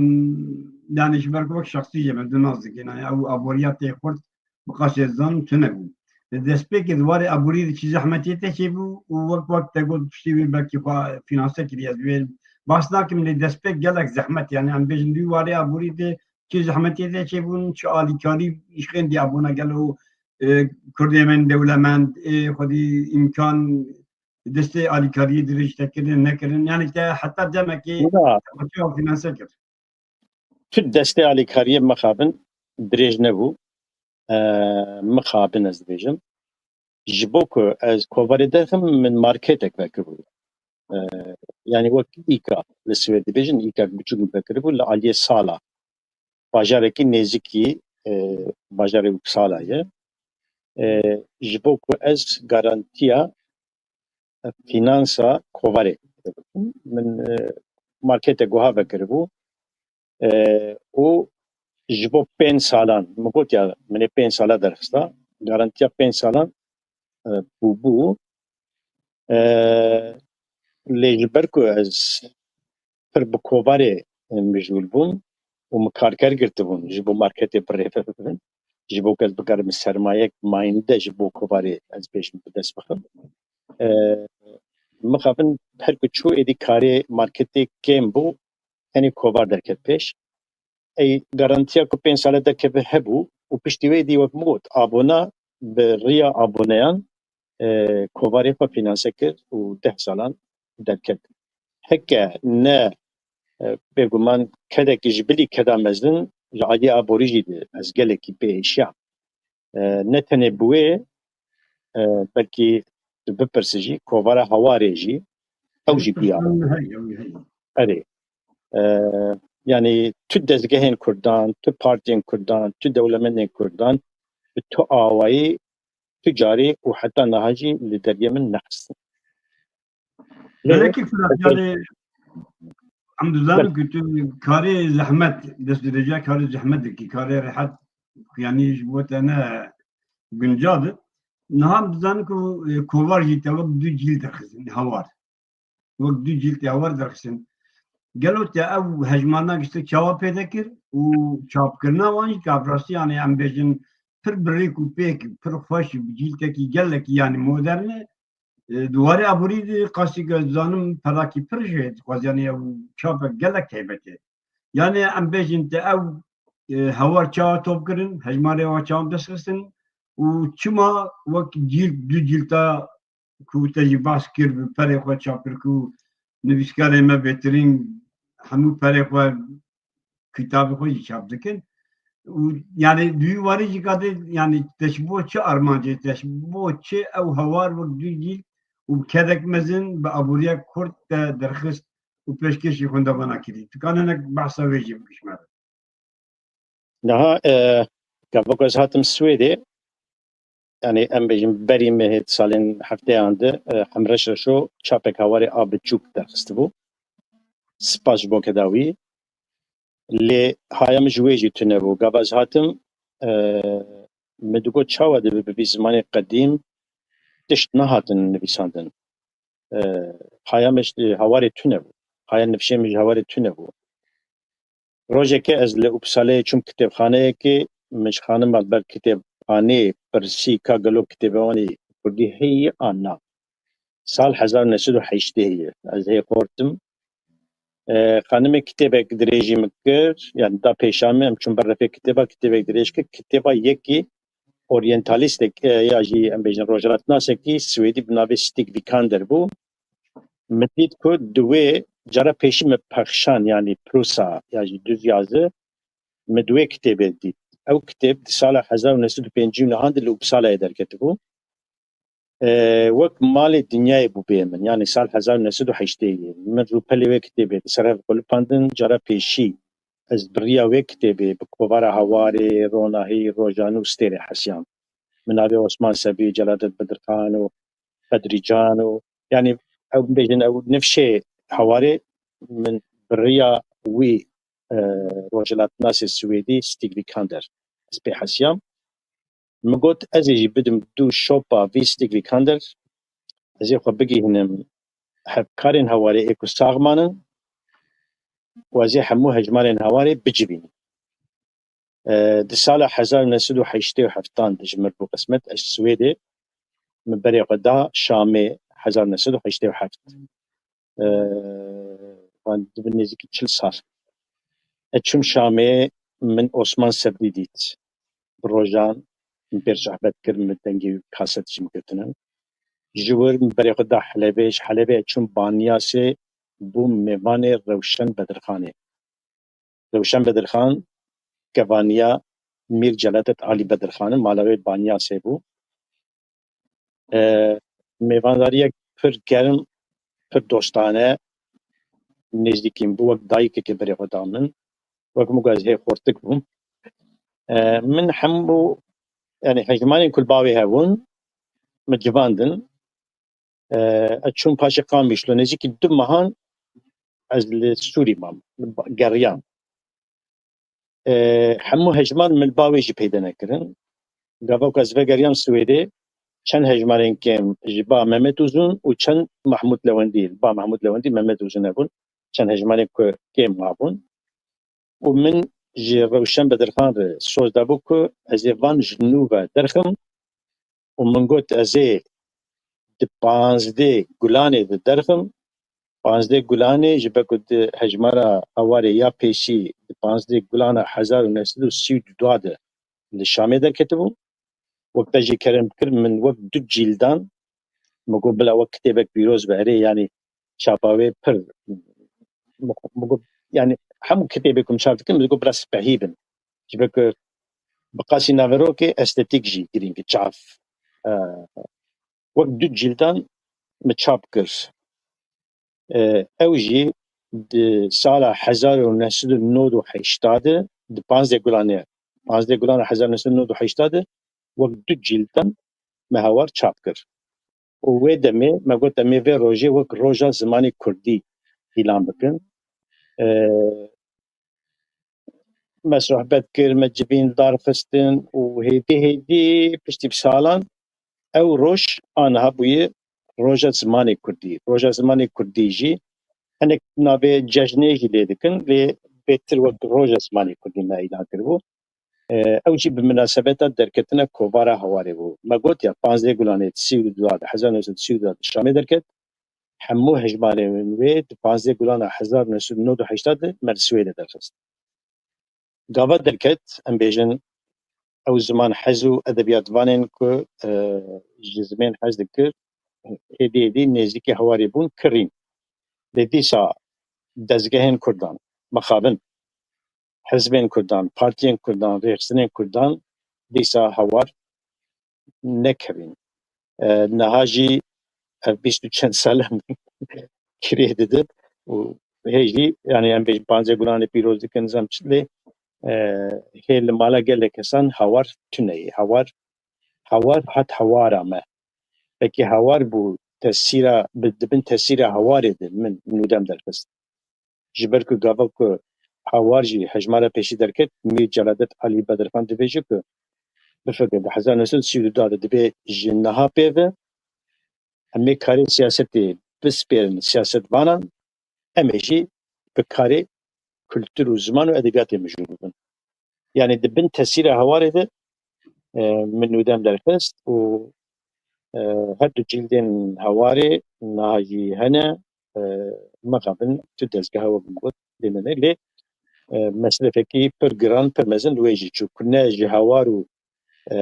yani ji ber ku wek şexsî jê me du nas dikin. Yani ew aboriya tê xurt bi qasê zan tune bû. Di destpêkê di warê aboriyê de çi zehmetiyê te çêbû û wek, wek te got piştî wê belkî xwe fînanse kiriye. Ez wê bahs nakim lê destpêk gelek zehmet. Yani em bêjin di warê aboriyê de çi zehmetiyê te çêbûn, çi alîkarî ji xêndî abûna gelo, e, Kurdê me dewlemend, ê xwedî îmkan destê alîkariyê dirêj te kirin, nekirin. Yani te heta demekê Na. xwe çawa fînanse kir? Tu destê alîkariyê mixabin dirêj nebû. E, mixabin ez dibêjim. Ji bo ku ez kovarê derxim, min marketek vekiribû. E, yani wek îka li Swêd dibêjin, îka biçûk min vekiribû li aliyê sala. Bajarekî nêzikî, e, bajarê Uppsala ye. E, ji bo ku ez garantiya, e, fînansa kovarê bidim. Min, e, marketek wiha vekiribû. E, û ji bo pênc salan, min got ya, min ê pênc sala derxista, garantiya pênc salan, e, bûbû. E, lê ji ber ku ez pir bi kovarê, e, mijûl bûm û min karker girtibûn ji bo marketê bi rê ve bibin, ji bo ku ez bikarim sermayek mayînde ji bo kovarê ez bêjim bi dest bixim. E, mixabin her ku çû êdî karê marketê kêm bû, tenê kovar derket pêş. Ey garantiya ku pênc sale derkeve hebû û piştî wê dî wek min got, abona bi riya aboneyan, e, kovarê xwe fînanse kir û deh salan derket. Heke ne, e, bêguman kedekî ji bilî keda mezin ji aliyê aborî jî de ez gelekî pê êşiyam. E, ne tenê bi wê, e, belkî tu bipirsi jî, kovara Hawarê jî, ew jî bûya. Hey, hey, hey. Erê. E, yani tu dezgehên Kurdan, tu partiyên Kurdan, tu dewlemendên Kurdan bi tu awayî, tu carî û heta niha jî li deriyê min nexistin. Lê Belekî Firat, yani em dizanin ku tu karê zehmet, destdirêja karê zehmet dikî, karê rehet, yani ji bo te ne guncav e. Niha em dizanin ku, e, kovar jî te wek du cîl derxistin, Hawar. Wek du cîl te Hawar derxistin. Gelo te ew hejmarna giştek çawa pêde kir û çapkirina wan jî, ka bi rastî, yani em bêjin pir bi rêk û pêk, pir xweş, bi cîltekî gelekî, yani modern e. E, di warê aborî de qasî ku ez dizanim pelakî pir jê dixwaz, yani ew çapek gelek taybet e. Yani em bêjin te ew, e, Hawar çawa top kirin, hejmarê wa çawa dest xistin û çima wek cîlt, du cîlta ku te jî behs kir bi perê xwe çap kir ku nivîskarê me bêtirîn hemû perê xwe kitabê xwe jî çap dikin. Û, yani, di wî warî jî kadê, yani, te ji bo çi armancê, te ji bo çi ew Hawar wek du cîl û bi kedek mezin bi aboriya Kurd te derxist û pêşkêşî xwendevana kirî? Tu kan hinek behsa wê jî bikî ji me re. Niha, e, gava ku ez hatim Swêdê, yani em bêjin berî mehê di salên hefteyan de, e, Hemreş Reşo çapek Hawarê a biçûk derxistibû. Spas ji bo keda wî. Lê haya min ji wê jî tune bû. Gava ez hatim, e, min digot çawa dibe bi vî zimanê qedîm tişt nehatin nivîsandin. E, haya min ji hewarê tune bû. Haya nifşê min ji hewarê tune bû. Rojekê ez li Uppsaleyê çûm kitêbxaneyekê, min ji xanima li ber kitêbxaneyê pirsî ka gelo kitêba wan ê kurdî heye an na. Sal hezar û neh sed û heştê ye. Ez hê xortim. E, xanimê kitêbek dirêjî min kir, yani da pêşa min, em çûn ber refê kitêba, kitêbek dirêj kir. Kitêba yekî oryantalîstek, e, ya jî em bêjin rojhilatnasekî Swêdî bi navê Stig Vikander bû. Min dît ku di wê cara pêşî min pexşan, yani Prusa ya jî duz yazi, min di wê kitêbê dît. Ew kitêb di sala hezar û neh sed û pêncî û nehan de li Uppsalayê derketibû. E, wek malê dinyayê bû bê min. Yani sal hezar û neh sed û heştê ye. Min rûpelê wê kitêbê di ser hev qulipandin. Cara pêşî ez bi riya wê kitêbê bi kovara Hawarê, Ronahî, Rojan û Stêrê hesiyam. Min navê Osman Sebrî, Celadet Bedirxan û Bedrîcan û, yani ew bêjin ew nifşê Hawarê min bi riya wî, e, rojhilatnasê Swêdî Stig Vikander ez pê hesiyam. Min got, ez ê jî bidim du şopa vî Stig Vikander, ez ê xwe bigihînim hevkarên Hawarê ê ku sax manin û ez ê hemû hejmarên Hawarê bicivînim. E, di sala hezar û neh sed û heştê û heftan de ji min bû qismet, ez Swêdê, min berê xwe da Şamê hezar û neh sed û heştê û heft. E, van dibin nêzîkî çil sal. Ez çûm Şamê, min Osman Sebrî dît. Bi rojan min pê re sohbet kir, min dengê wî kaset jî min girtine. Ji wir min berê xwe da Helebê, ji Helebê ez çûm Banyasê, bûm mêvanê Rewşen Bedirxanê. Rewşen Bedirxan kevaniya Mîr Celadet Alî Bedirxan in, mala wê Banyasê bû. E, mêvandariyek pir germ, pir dostane, nêzîkî min bû, wek dayikekê berê xwe da min. Wek min got, ez hê xortik bûm. E, min hemû, yani hejmarên ku li bavê hebûn, min civandin. E, ez çûm paşê Qamişlo, nêzîkî du mehan ez li Sûrî mam, li ba-, geriyam. E, hemû hejmar min li ba wê jî peyde nekirin. Gava ku ez vegeriyam Swêdê, çend hejmarên kêm ji ba Mehmet Uzun û çend Mahmûd Lewendî, li ba Mahmûd Lewendî Mehmet Uzun hebûn, çend hejmarên ku kêm mabûn. Û min ji Rewşen Bedirxan re soz dabû ku ez ê van ji nû ve derxim û min got, ez ê di panzdeh Gulanê de derxim. Panzdeh Gulanê ji ber ku di hejmara Hawarê ya pêşî di panzdeh Gulana hezar û neh sed û sî û du de li Şamê derketibû. Wek te jî kerem kir, min wek du cîldan, min got, bila wek kitêbek pîroz be, erê, yani çapa wê pir, min got, yani hemû kitêbê ku min çap dikin, min got, bila spehî bin. Ji ber ku bi qasî naverokê estetîk jî girîng e, çav. E, wek du cîldan min çap kir. E, ew jî di sala hezar û neh sed û nod û heşta de, di panzdeh Gulanê, panzdeh Gulana hezar û neh sed û nod û heşta de wek du cîldan me Hawar çap kir. Û wê demê me got, em ê vê rojê wek roja zimanê kurdî îlan bikin. E, me sohbet kir, me civîn darxistin û hêdî hêdî piştî bi salan ew roj aniha bûye roja zimanê kurdî. Roja zimanê kurdî jî hinek navê cejnê jî lê dikin, lê bêtir wek roja zimanê kurdî me îlan kiribû. E, ew jî bi minasebeta derketina kovara Hawarê bû. Me got ya, panzdeh Gulanê sî û du de, hezar neh sed sî û du de Şamê derket. Hemû hejmarên wê di panzdeh Gulana hezar neh sed nod û heşta de me li Swêdê derxist. Gava derket, em bêjin, ew ziman hez û edebiyatvanên ku, e, ji zimên hez dikir, êdî êdî nêzîkî Hawarê bûn, kirîn. Lê dîsa dezgehên kurdan, mixabin, hizbên kurdan, partiyên kurdan, rêxistinên kurdan dîsa Hawar nekevîn. E, niha jî ev bîst û çend sal em kirê didin û hê jî, yani em bêjin panzdeh Gulanê pîroz dikin, nizam çi lê, e, hê li mala gelek kesan Hawar tune ye. Hawar, Hawar hat Hawara me. Pekî Hawar bû tesîra, bi, di bin tesîra Hawarê de min nûdem derxist. Ji ber ku gava ku Hawar jî hejmara pêşî derket, Mîr Celadet Alî Bedirxan dibêje ku, bifikir, di hezar neh sed û sî û du de dibê ji niha pê ve em ê karê siyasetê bispêrin siyasetvanan, em ê jî bi karê kultur û ziman û edebiyatê mijûl bibin. Yanî di bin tesîra Hewarê de, e, min nûdem derxist û, e, her du cîldên Hewarê niha jî hene. E, mixabin tu dezgeha we bim got lê nene lê, e, mesrefekî pir giran, pir mezin li wê jî çû. Ku ne ji Hewar û, e,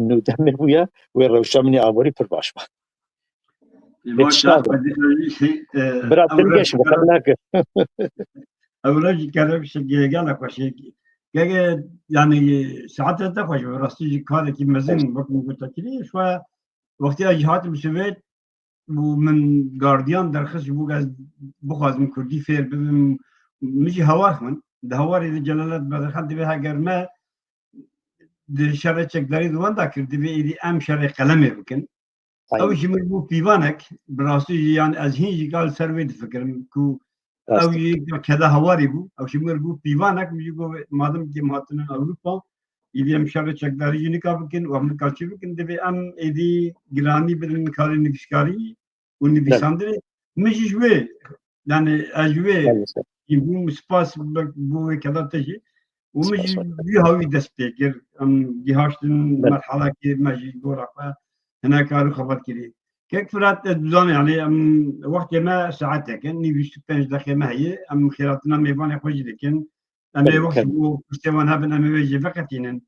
nûdemê bûya, wê rewşa min ê aborî pir baş ba. Lê tişta be. Bira, dilgeş be, qet nake. Ew re jî kerem şikê gela xweşê. Gege, yani, saete te xweş be, rastî jî karekî mezin wek min gote kirî. Şwe wextî ez jî hatim Swêd û min gardiyan derxist ji bo ez bixwazim kurdî fêr bibim. Min jî Hewar xwin. Di Hewarê de Celalet Bedirxan divê heger me di şerê çekdarî di wenda kir, divê êdî em şerê qelemê bikin. Ew jî min bû pîvanek, bi rastî jî, yan ez hîn jî kal ser wê difikirim ku ew jî keda Hewarî bû. Ew jî min bû pîvanek, min jî got, madem ki em hatine Ewropa, êdî em şerê çekdarî jî nika bikin û em nika çi bikin, divê em êdî giranî bidin karê nivîskarî û nivîsandinê. Min jî ji wê, yani ez ji wê jî bûm, spas bo wê keda te jî. Û min jî wî hawî dest pê kir. Em gihaştin merhalekê me jî gora xwe hinek kar û xebat kirî. Kek Firat, e, duzane, yani em wextê me saetek e, nîv bîst û pênc deqê me heye. Em xêratina mêvanê xwe jî dikin. Em ê wext bo piştê wan hebin, em ê wê jî veqetînin.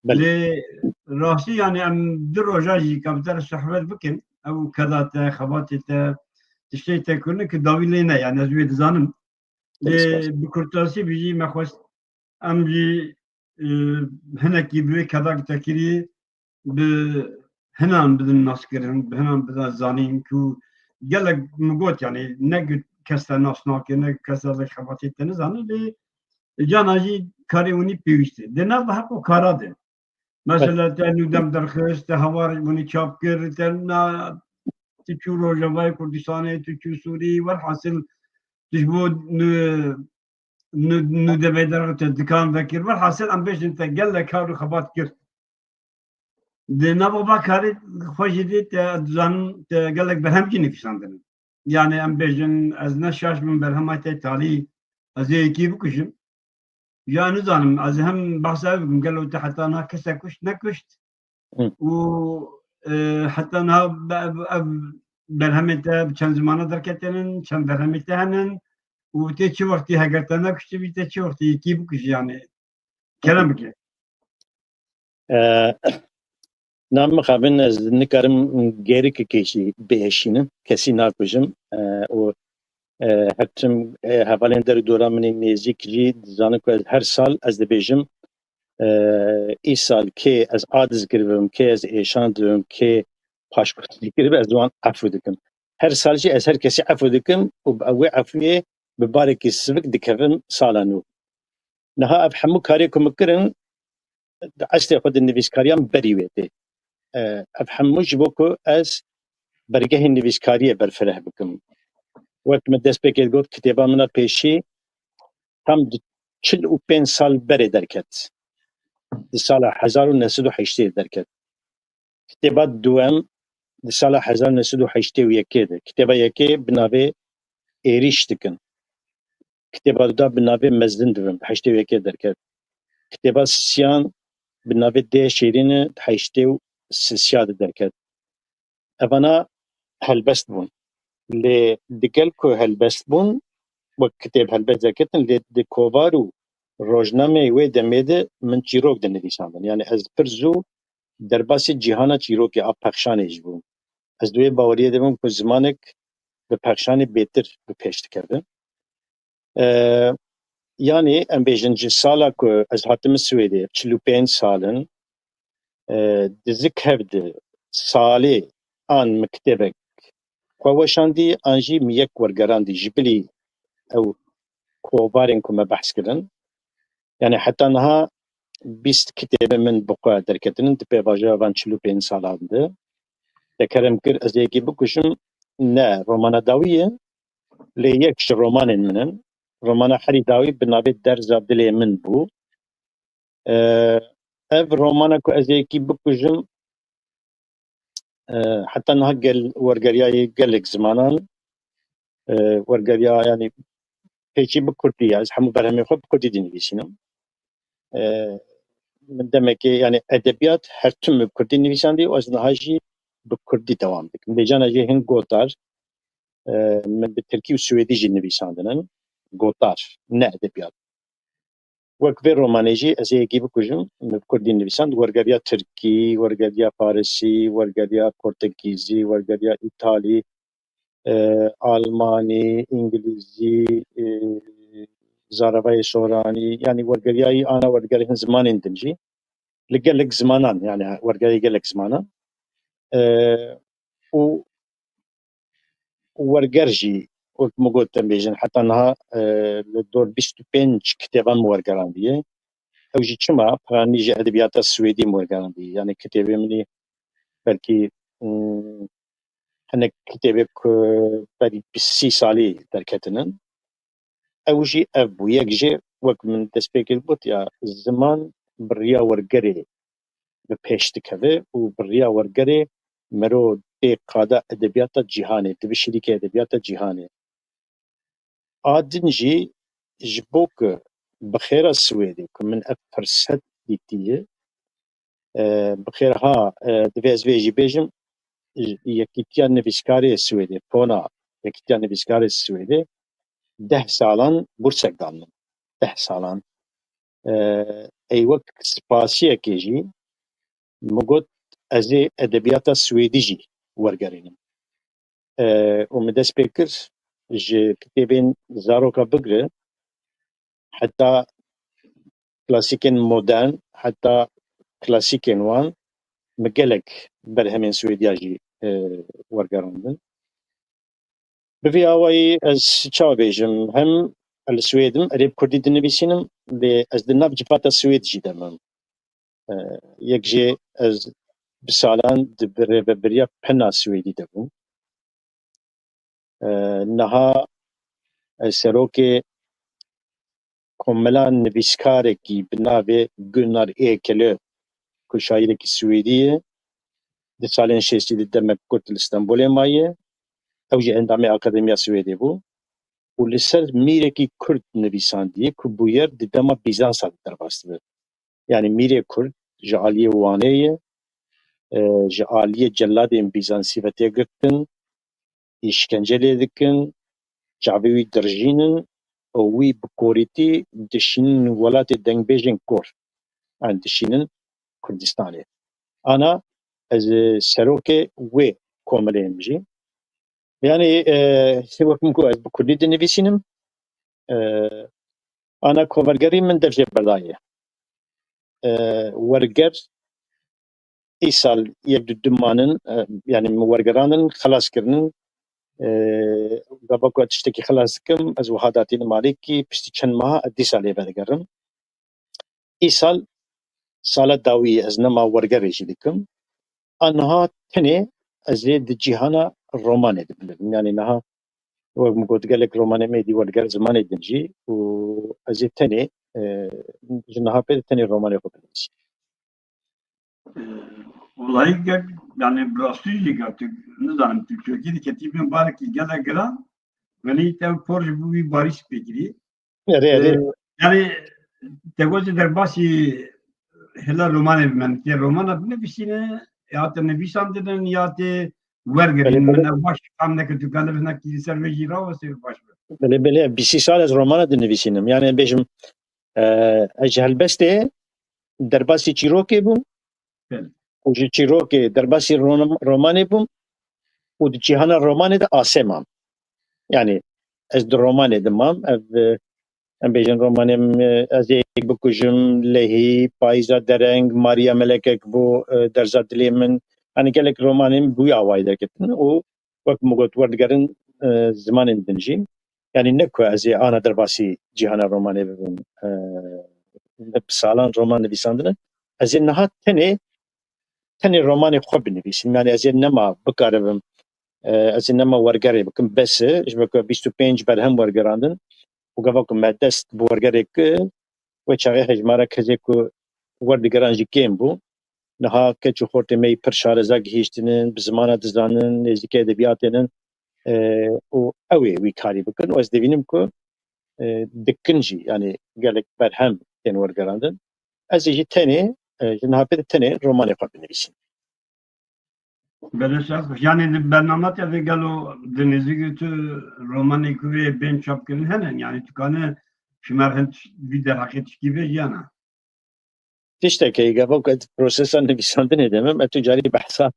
Lê rastî, yani em du roja jî ka bi te re sohbet bikin, ew keda te, xebatê te, tiştê te kirin ki dawî lê ne, yani ez wê dizanim. Lê bi kurtasî bi jî me xwest em jî, e, hinekî bi wê keda ki te kirî bi hinan bidin naskirin, bi hinan bidin zanîn ku gelek min got, yani ne ku kes te nas nake, ne ku kes te xebatê te nizane, lê cana jî karê winî pêwîst e. Di nav heq û kara de. Mesela te nûdem derxist, te Hewar winî çap kir, te na, tu çû Rojavayê Kurdistanê, tu çû Sûrî, welhasil tu ji bo nû-, nû-, nûdemê derxist, te dikan vekir. Welhasil em bêjin te gelek kar û xebat kir. Di nava va karê xwe jî dê te dizanin te gelek berhem jî nivîsandin. Yani em bêjin ez ne şaş bim berhema te talî ez ê yekî bikujim. Ya nizanim, ez hem behsa wê bikim, gelo te heta niha kesek kuşt, nekuşt? Hı. Û, e, heta niha be-, ev berhemê te bi çend zimana derketinin, çend berhemê te henin û tê çi wextî heger te nekuştibî, tê çi wextî yekî bikujî yani? Kerem bike. E, na mixabin ez nikarim gêrikekê jî bieşînim, kesî nakujim. E, û, e, her tim, e, hevalên der û dora min ê nêzîk jî dizanin ku ez her sal ez dibêjim, e, îsal kê ez a dizgir bibim, kê ez êşan dibim, kê paşkotî dikir be, ez wan efû dikim. Her sal jî ez her kesî efû dikim û bi wê efûyê bi barekî sivik dikevim sala nû. Niha ev hemû karê ku min kirin, di eslê xwe di nivîskariya min berî wê tê. E, ev hemû ji bo ku ez bergehên nivîskariyê berfireh bikim. Wek min destpêkê digot, kitêba min a pêşî tam di çil û pênc sal berê derket. Di sala hezar û neh sed û heştê derket. Kitêba duwem di sala hezar neh sed û heştê û yekê de. Kitêba yekê bi navê Êrîş dikin. Kitêba duda bi navê Mezin dibim, di heştê û yekê derket. Kitêba siyan bi navê Dê Şêrîn e, di heştê û sisiya de derket. Evana helbest bûn. Lê digel ku helbest bûn, wek kitêb helbest derketin, lê di kovar û rojnameyê wê demê de min çîrok dinivîsandin. Yani ez pir zû derbasî cîhana çîrokê a pexşanê jî bûm. Ez di wê baweriyê de bûm ku zimanek bi pexşanê bêtir bi pêş dikeve. E, yanî em bêjin ji sala ku ez hatime Swêdê, çil û pênc sal in, e, di zikhev de salê an min kitêbek xwe weşandî, an jî min yek wergerandî ji bilî ew kovarên ku me behs kirin. Yani heta niha bîst kitêbê min bi xwe derketinin di pêvajoya van çil û pênc salan de. Te kerem kir ez ê yekî bikujim, ne romana dawî ye, lê yek ji romanên min in. Romana herî dawî bi navê Derza Dilê Min bû. E, ev romana ku ez ê yekî bikujim, e, heta niha gel, wergeriyaye gelek zimanan. E, wergeriya, yanî pêşî bi kurdî, ez hemû berhemên xwe bi kurdî dinivîsînim. E, min demekê, yanî edebiyat her tim bi kurdî nivîsandî û ez niha jî bi kurdî dewam dikim. Vêcana jî hin gotar, e, min bi tirkî û swêdî jî nivîsandin in. Gotar, ne edebiyat. Wek vê romanê jî ez ê yekî bikujim, min bi kurdî nivîsand, wergeriya tirkî, wergeriya farisî, wergeriya portekîzî, wergeriya îtalî, e, almanî, îngilîzî, e, zaravayê soranî, yanî wergeriyayî ana wergerê hin zimanên din jî. Li gelek zimanan, yanî wergerê gelek zimanan. E, û werger jî, wek min got, em bêjin, heta niha, e, li dor bîst û pênc kitêban min wergerandiye. Ew jî çima? Piranî ji edebiyata Swêdî min wergerandiye. Yanî kitêbê min ê belkî, mm, hinek kitêbê ku berî bîst sî salî derketinin. Ew jî ev bû. Yek jê, wek min destpêkê got, ya ziman bi riya wergerê bi pêş dikeve û bi riya wergerê mero tê qada edebiyata cîhanê, dibişirîke edebiyata cîhanê. A din jî ji bo ku bi xêra Swêdê ku min ev firset dîtiye, e, bi xêr ha, e, divê ez vê jî bêjim, Yekîtiya Nivîskarê Swêdê, pona Yekîtiya Nivîskarê Swêdê deh salan bursek dan min. Deh salan. E, ey wek spasiyekê jî min got, ez ê edebiyata Swêdî jî wergerînim. E, û min dest pê kir, ji kitêbên zaroka bigire heta klasîkên modern, heta klasîkên wan, min gelek berhemên Swêdiya jî, e, wergerandin. Bi vî awayî ez çawa bêjim, hem li Swêd im, erê bi kurdî dinivîsînim, lê ez di nav civata Swêd jî de me. E, yek jê ez bi salan di bi rêvebiriya pena Swêdî de bûm. E, niha ez serokê komela nivîskarekî bi navê Gunnar Ekelöf, ku şairekî Swêdî ye, di salên şêstî de demek kurt li Stenbolê maye. Ew jî endamê Akademiya Swêdê bû û li ser mîrekî kurd nivîsandiye ku bûyer di dema Bîzansa de derbas dibe. Yanî mîrê kurd ji aliyê Wanê ye, e, ji aliyê celadên Bîzansî ve tê girtin, îşkence lê dikin, çavê wî dirjînin û wî bi korîtî dişînin welatê dengbêjên kor. Yanî dişînin Kurdistanê. Ana ez, e, serokê wê komelê im jî. Yanî, e, wek min got, ez bi kurdî dinivîsînim. E, ana kovergerî min dev jê berdaye. E, werger îsal yek du dimanin, e, yanî min wergerandin, xelas kirinin. E, gava ku tiştekî xelas dikim, ez wiha datînim alîkî, piştî çend meha ez dîsa lê vedigerim. Îsal sala dawî ye, ez nema wergerê jî dikim. A niha tenê ez ê di cîhana romanê de binivim. Yanî niha, wek min got, gelek romanê me dî werger zimanê din jî û ez ê tenê, e, ji niha pê de tenê romanê xwe binivîsim. Wellahî, yani bi rastî jî got, nizanim, tu çokî diketî bin barekî gelek giran, welî te por ji bo wî barî spêkirî. Erê, erê. Ee, yani te got derbasî hela romanê bi min. Tê romana binivîsîne, ya te nivîsandinin, ya tê wergirîn. Belê, belê. Min ev baş fam nekir, tu kanî hinek li ser vê jî rawestê baş be. Belê, belê. Bîst sal ez romana dinivîsînim. Yani bêjim, e, ez ji helbestê derbasî çîrokê bûm. Belê. Û ji çîrokê derbasî rom-, romanê bûm û di cîhana romanê de asê mam. Yani ez di romanê de mam. Ev, e, em bêjin romanê min, e, Ez ê yek bikujim, Lehî, Payîza dereng, Mariya melekek bû, e, Derza dilê min. Yani gelek romanên bi wî awayî derketin û wek min got, werdigerin, e, zimanên din jî. Yani ne ku ez ê ana derbasî cîhana romanê bibim, e, bi salan roman nivîsandine. Ez ê niha tenê, tenê romanê xwe binivîsim. Yani ez ê nema bikaribim, e, ez ê nema wergerê bikim. Bes e, ji ber ku bîst û pênc berhem wergerandin û gava ku me dest bi wergerê kir, wê çaxê hejmara kesê ku werdigeran jî kêm bû. Niha keç û xortê me yî pir şareza gihîştinin, bi zimana dizanin, nêzîkê edebiyatê nin. E, û ew ê wî karî bikin û ez dibînim ku, e, dikin jî, yanî gelek berhem tên wergerandin. Ez ê jî tenê, e, ji niha pê de tenê romanê xwe binivîsim. Belê, şaş. Yanî di bernama te de gelo di nêzîkî tu romanê ku vê bên çapkirin hene? Yanî tu kane ji me re hin vî derheqê tişkî vê jiyana? Tiştekê gava ku ez prosesa nivîsandinê de me, ez tu carî behsa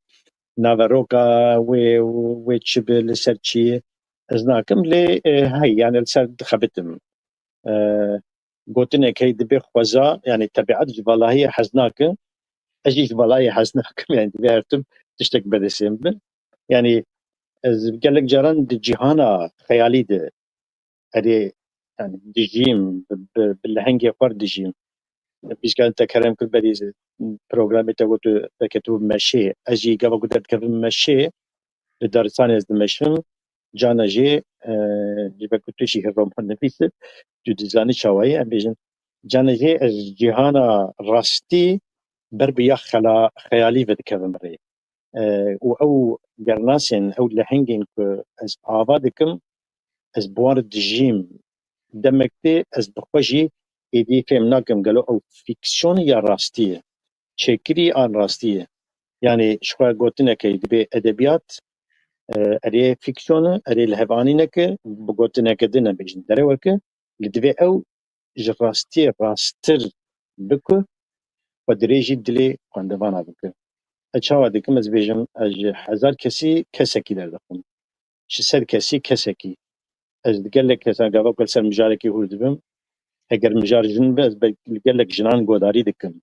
naveroka wê, wê çi bi, li ser çi ye, ez nakim, lê, e, hey, yani li ser dixebitim. E, gotinek hey dibe xweza, yani tebiat ji valahiyê hez nake, ez jî ji valahiyê hez nakim, yani divê her tim tiştek bedestê min be. Yani ez gelek caran di cîhana xeyalî de erê, yani dijîm, bi, bi, bi lehengê xwe re dijîm. Pîskan te kerem kir berî programê te got, te ketibû meşê. Ez jî gava ku derdikevim meşê, li daristanê ez dimeşim. Cana jê, e, ji ber ku tu jî roman nivîs î, tu dizanî çawa ye, em bêjin. Cana jê ez cîhana rastî ber bi ya xela-, xeyalî vedikevim rê. E, û ew gernasên, ew lehengên ku ez ava dikim, ez bi wan re dijîm. Demek tê ez bi xwe jî êdî fêm nakim gelo ew fîksyon ya rastî ye. Çêkirî an rastî ye. Yanî ji xwe gotineke dibê edebiyat, e, erê fîksyon e, erê lihevanîneke, bi gotineke din em bêjin dereweke, li divê ew ji rastiyê rasttir biku, xwe dirêjî dilê xwendevana bike. Ez çawa dikim? Ez bêjim, ez ji hezar kesî kesekî derdixim. Ji sed kesî kesekî. Ez di gelek kesan gava ku li ser mijarekî hûr dibim. Heger mijar jin be, ez be-, li gelek jinan godarî dikim.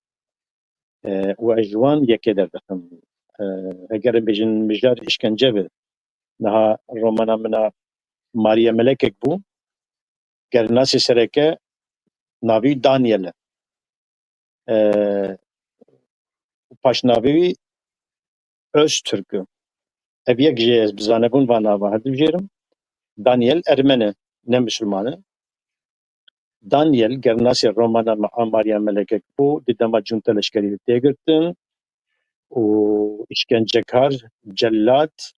E, û ez ji wan yekê derdixim. E, heger em bêjin mijar îşkence be. Niha romana min a Mariye Melekek bû. Gernasê sereke navî wî Daniel e. E, û paşnavê wî Öztürk e. Ev yek jê ez bi zanebûn van nava hildibijêrim. Daniel Ermen e, ne Misilman e. Daniel, gernasê romana me a Mariya Melekek bû, di dema cunta leşkerî de tê girtin û îşkencekar, cellat,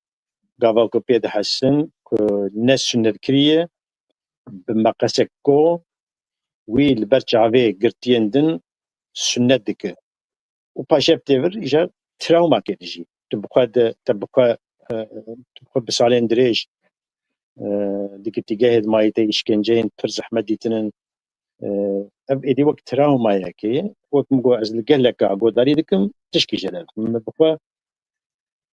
gava ku pê dihesin ku ne sunnetkirî ye, bi meqesek ko wî li ber çavê girtiyên din sunnet dike. Û paşev tê vir îcar trawmakê dijî. Tu bi xwe de, te bi xwe, e, tu bi xwe bi salên dirêj, e, di girtîgehê de mayî, te îşkenceyên pir zehmet dîtinin. E, ev êdî wek trawmayekê ye. Wek min got, ez li geleka godarî dikim, tişkî jê derdixim. Min bi xwe,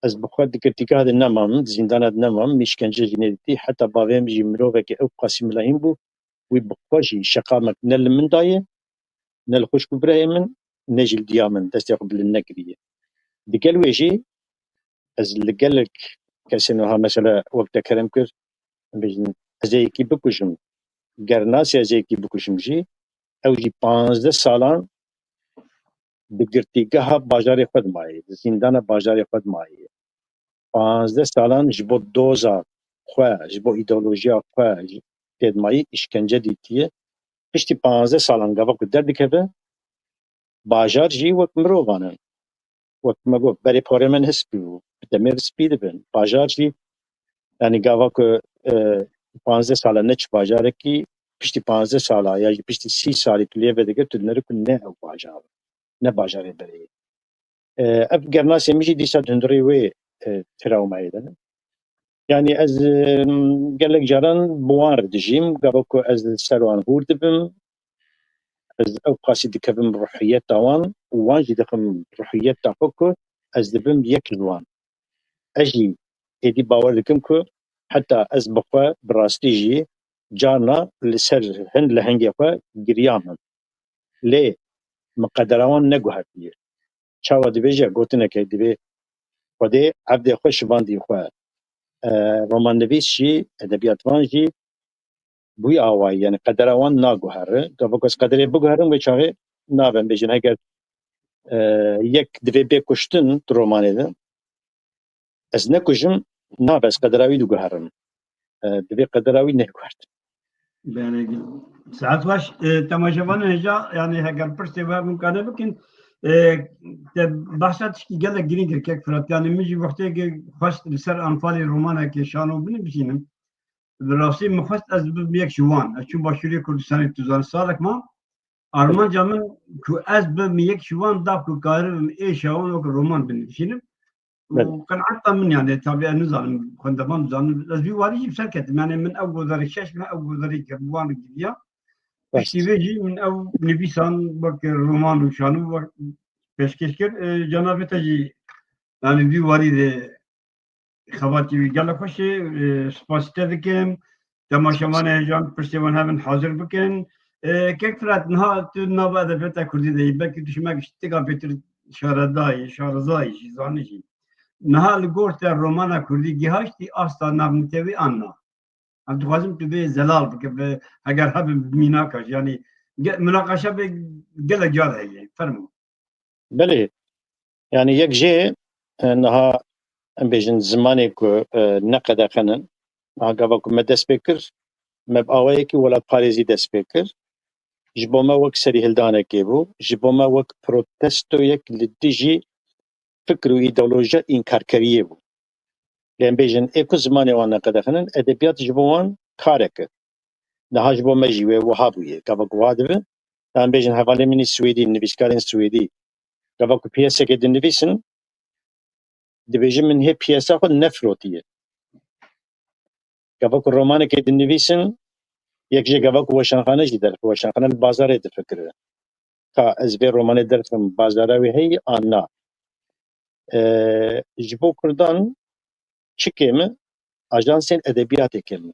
ez bi xwe di girtîgeha de nemam, di zîndana de nemam, min îşkence jî nedîtî. Heta bavê min jî mirovekî ew qasî milahîn bû, wî bi xwe jî şeqamek ne li min daye, ne li xwişk û birayê min, ne jî li diya min destê xwe bilind nekiriye. Digel wê jî ez li gelek kesên wiha, mesela wek te kerem kir, em bêjin, ez ê yekî bikujim. Ger nasê ez ê yekî bikujim jî, ew jî panzdeh salan di girtîgeha bajarê xwe de mayî, di zîndana bajarê xwe de mayî. Panzdeh salan ji bo doza xwe, ji bo îdeolojiya xwe, ji tê de mayî îşkence dîtiye. Piştî panzdeh salan gava ku derdikeve, bajar jî wek mirovan in. Wek me got, berê porê me ne spî bû, bi demê ve spî dibin. Bajar jî, yanî gava ku, e, panzdeh sala neçû bajarekî, piştî panzdeh sala ya jî piştî sî salî tu lê vedigir, tu dinêrî ku ne ew bajar e, ne bajarê berê ye. E, ev gernasê min jî dîsa di hundirê wê, e, trawmayê de ne. Yanî ez, e, gelek caran bi wan re dijîm, gava ku ez li ser wan hûr dibim, ez ew qasî dikevim ruhiyeta wan û wan jî dixim ruhiyeta xwe ku ez dibim yek ji wan. Ez jî êdî bawer dikim ku heta ez bi xwe bi rastî jî carna li ser hin lehengê xwe giriyam. Lê min qedera wan neguhertiye. Çawa dibêje, gotineke dibê Xwedê evdê xwe şivandî xwe. E, romannivîs jî, edebiyatvan jî bûyî awayî, yani qedera wan naguhere. Gava ku ez qederê biguherim, wê çaxê nabem bêjin. Heger, e, yek divê bê kuştin di romanê de, ez nekujim, nabe ez qedera wî diguherim. E, divê qedera wî neguhertin. Belê. Saet baş, e, temaşevanên hêja, yani heger pirsê we mimkane bikin, E, te behsa tişkî gelek girîng kir kek Firat. Yani min jî wextê ke xwest li ser Anfalê romanekê şano binivîsînim. Bi rastî min xwest ez bibim yek ji wan. Ez çûm Başûrê Kurdistanê, tu zanî salek ma. Armanca min ku ez bibim yek ji wan da ku karibim êşa wan wek roman binivîsînim. Belê. Û qenaeta min, yani, tabii ez nizanim, xwendevan dizanin. Ez vî warî jî bi ser ketim. Yani min ew gozarî şeş me, ew gozarî kir, wan gidiya. Piştî vê jî min ew nivîsan wek roman û şano wek pêşkêş kir. E, cenabê te jî, yani, vî warî de xebatî wî gelek xweş e. E, spasî te dikim. Temaşevanê hêja, pirsê wan hebin hazir bikin. E, kek Firat, niha tu nava edebiyata kurdî de yî, belkî tu ji me giştika bêtir şaredayî, şarezayî jî, zanî jî. Niha li gor te romana kurdî gihaştî asta navnetewî an na? Em dixwazim tu vê zelal bike, bi, heger hebe bi mînaka jî, yanî ge-, minaqeşa vê gelek car heye. Fermo. Belê. Yani yek jê, e, niha em bêjin zimanê ku, e, ne qedexin in. Niha gava ku me dest pê kir, me bi awayekî welatparêzî dest pê kir. Ji bo me wek serîhildanekê bû, ji bo me wek protestoyek li dijî fikr û îdeolojiya înkarkeriyê bû. Lê em bêjin, ê ku zimanê wan neqedexin in, edebiyat ji bo wan karek e. Niha ji bo me jî wê wiha bûye. Gava ku wiha dibe, em bêjin hevalên min ê Swêdî, nivîskarên Swêdî, gava ku piyeseke dinivîsin, dibêjin min hê piyesa xwe nefirotiye. Gava ku romanekê dinivîsin, yek jê gava ku weşanxane jî derxe, weşanxane li bazarê difikire. Ka ez vê romanê derxim, bazara wê heye an na? E, ji bo Kurdan çi kêm e? Ajansên edebiyatê kêm e.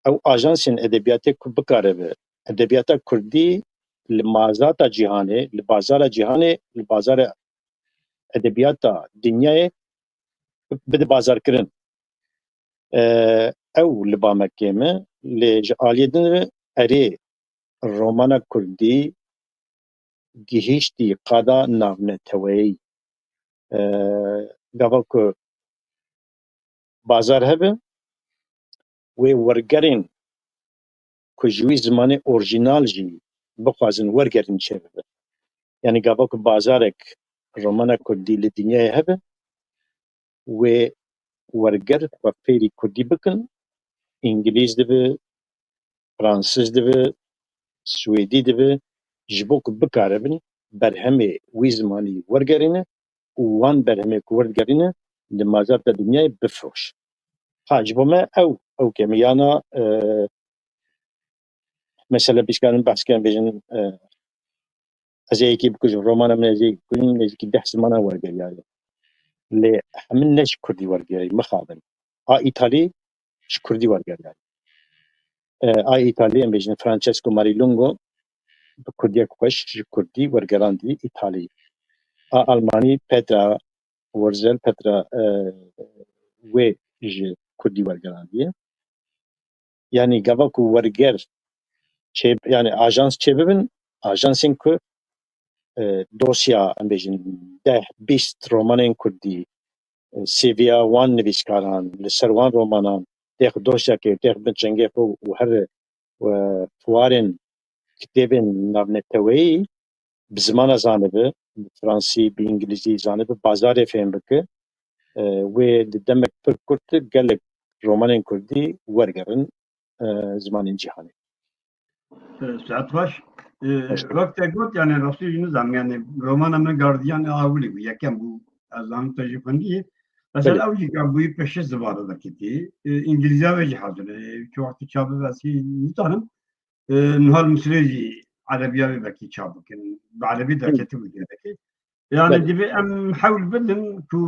Ew ajansên edebiyatê ku bikaribe edebiyata kurdî li mazata cîhanê, li bazara cîhanê, li bazara edebiyata dinyayê bide bazarkirin. E, ew li ba me kêm e, lê ji aliyê din re erê romana kurdî gihîştî qada navneteweyî. E, gava ku bazar hebe, wê wergerên ku ji wî zimanê orjînal jî bixwazin wergerin çêbibe. Yanî gava ku bazarek romana kurdî li dinyayê hebe, wê werger xwe fêrî kurdî bikin, îngilîz dibe, fransiz dibe, swêdî dibe, ji bo ku bikaribin berhemê wî zimanî wergerîne û wan berhemê ku werdigerîne li mazarta dinyayê bifiroş. Ha, ji bo me ew, ew kêm e. Yana, e, mesela, bîskarin behs kirin bêjin, e, ez ê yekî bikujim, romana min ez ê bikujim, nêzîkî deh zimanan wergeriyaye. Lê hemin ne ji kurdî wergeriyayî, mixabin. A îtalî ji kurdî wergeriyaye. E, a îtalî, em bêjin Francesco Marilungo, bi kurdiyek xweş ji kurdî wergerandî îtalî. A almanî Petra Wurzel, Petra, e, wê ji kurdî wergerandiye. Yanî gava ku werger çê, yanî ajans çêbibin, ajansên ku, e, dosya, em bêjin, deh bîst romanên kurdî, e, C V'ya wan nivîskaran, li ser wan romanan têx dosyakê, têx bin çengê xwe û here, e, fuarên kitêbên navneteweyî bi zimana zanibe, bi fransî, bi îngilîzî zanibe, bazarê fêm bike, e, wê di demek pir kurt de gelek romanên kurdî wergerin, e, zimanên cîhanê. E, saet xweş. E, Hoş bulduk. Wek te got, yani, rastî jî nizam, yani, romana min Guardian a ewilî bû, yekem bû, ez zanim te jî xwendî. Mesela, belê, ew jî ka bûyî pêşî zivara de ketî. E, îngilîziya wê jî hazir e. Çi wextî çap bibe, ez hî nizanim. E, niha li Misirê jî erebiya wê belkî çap bikin. Bi erebî, hı, derketibû gelekî. Yani, belê, divê em hewl bidin ku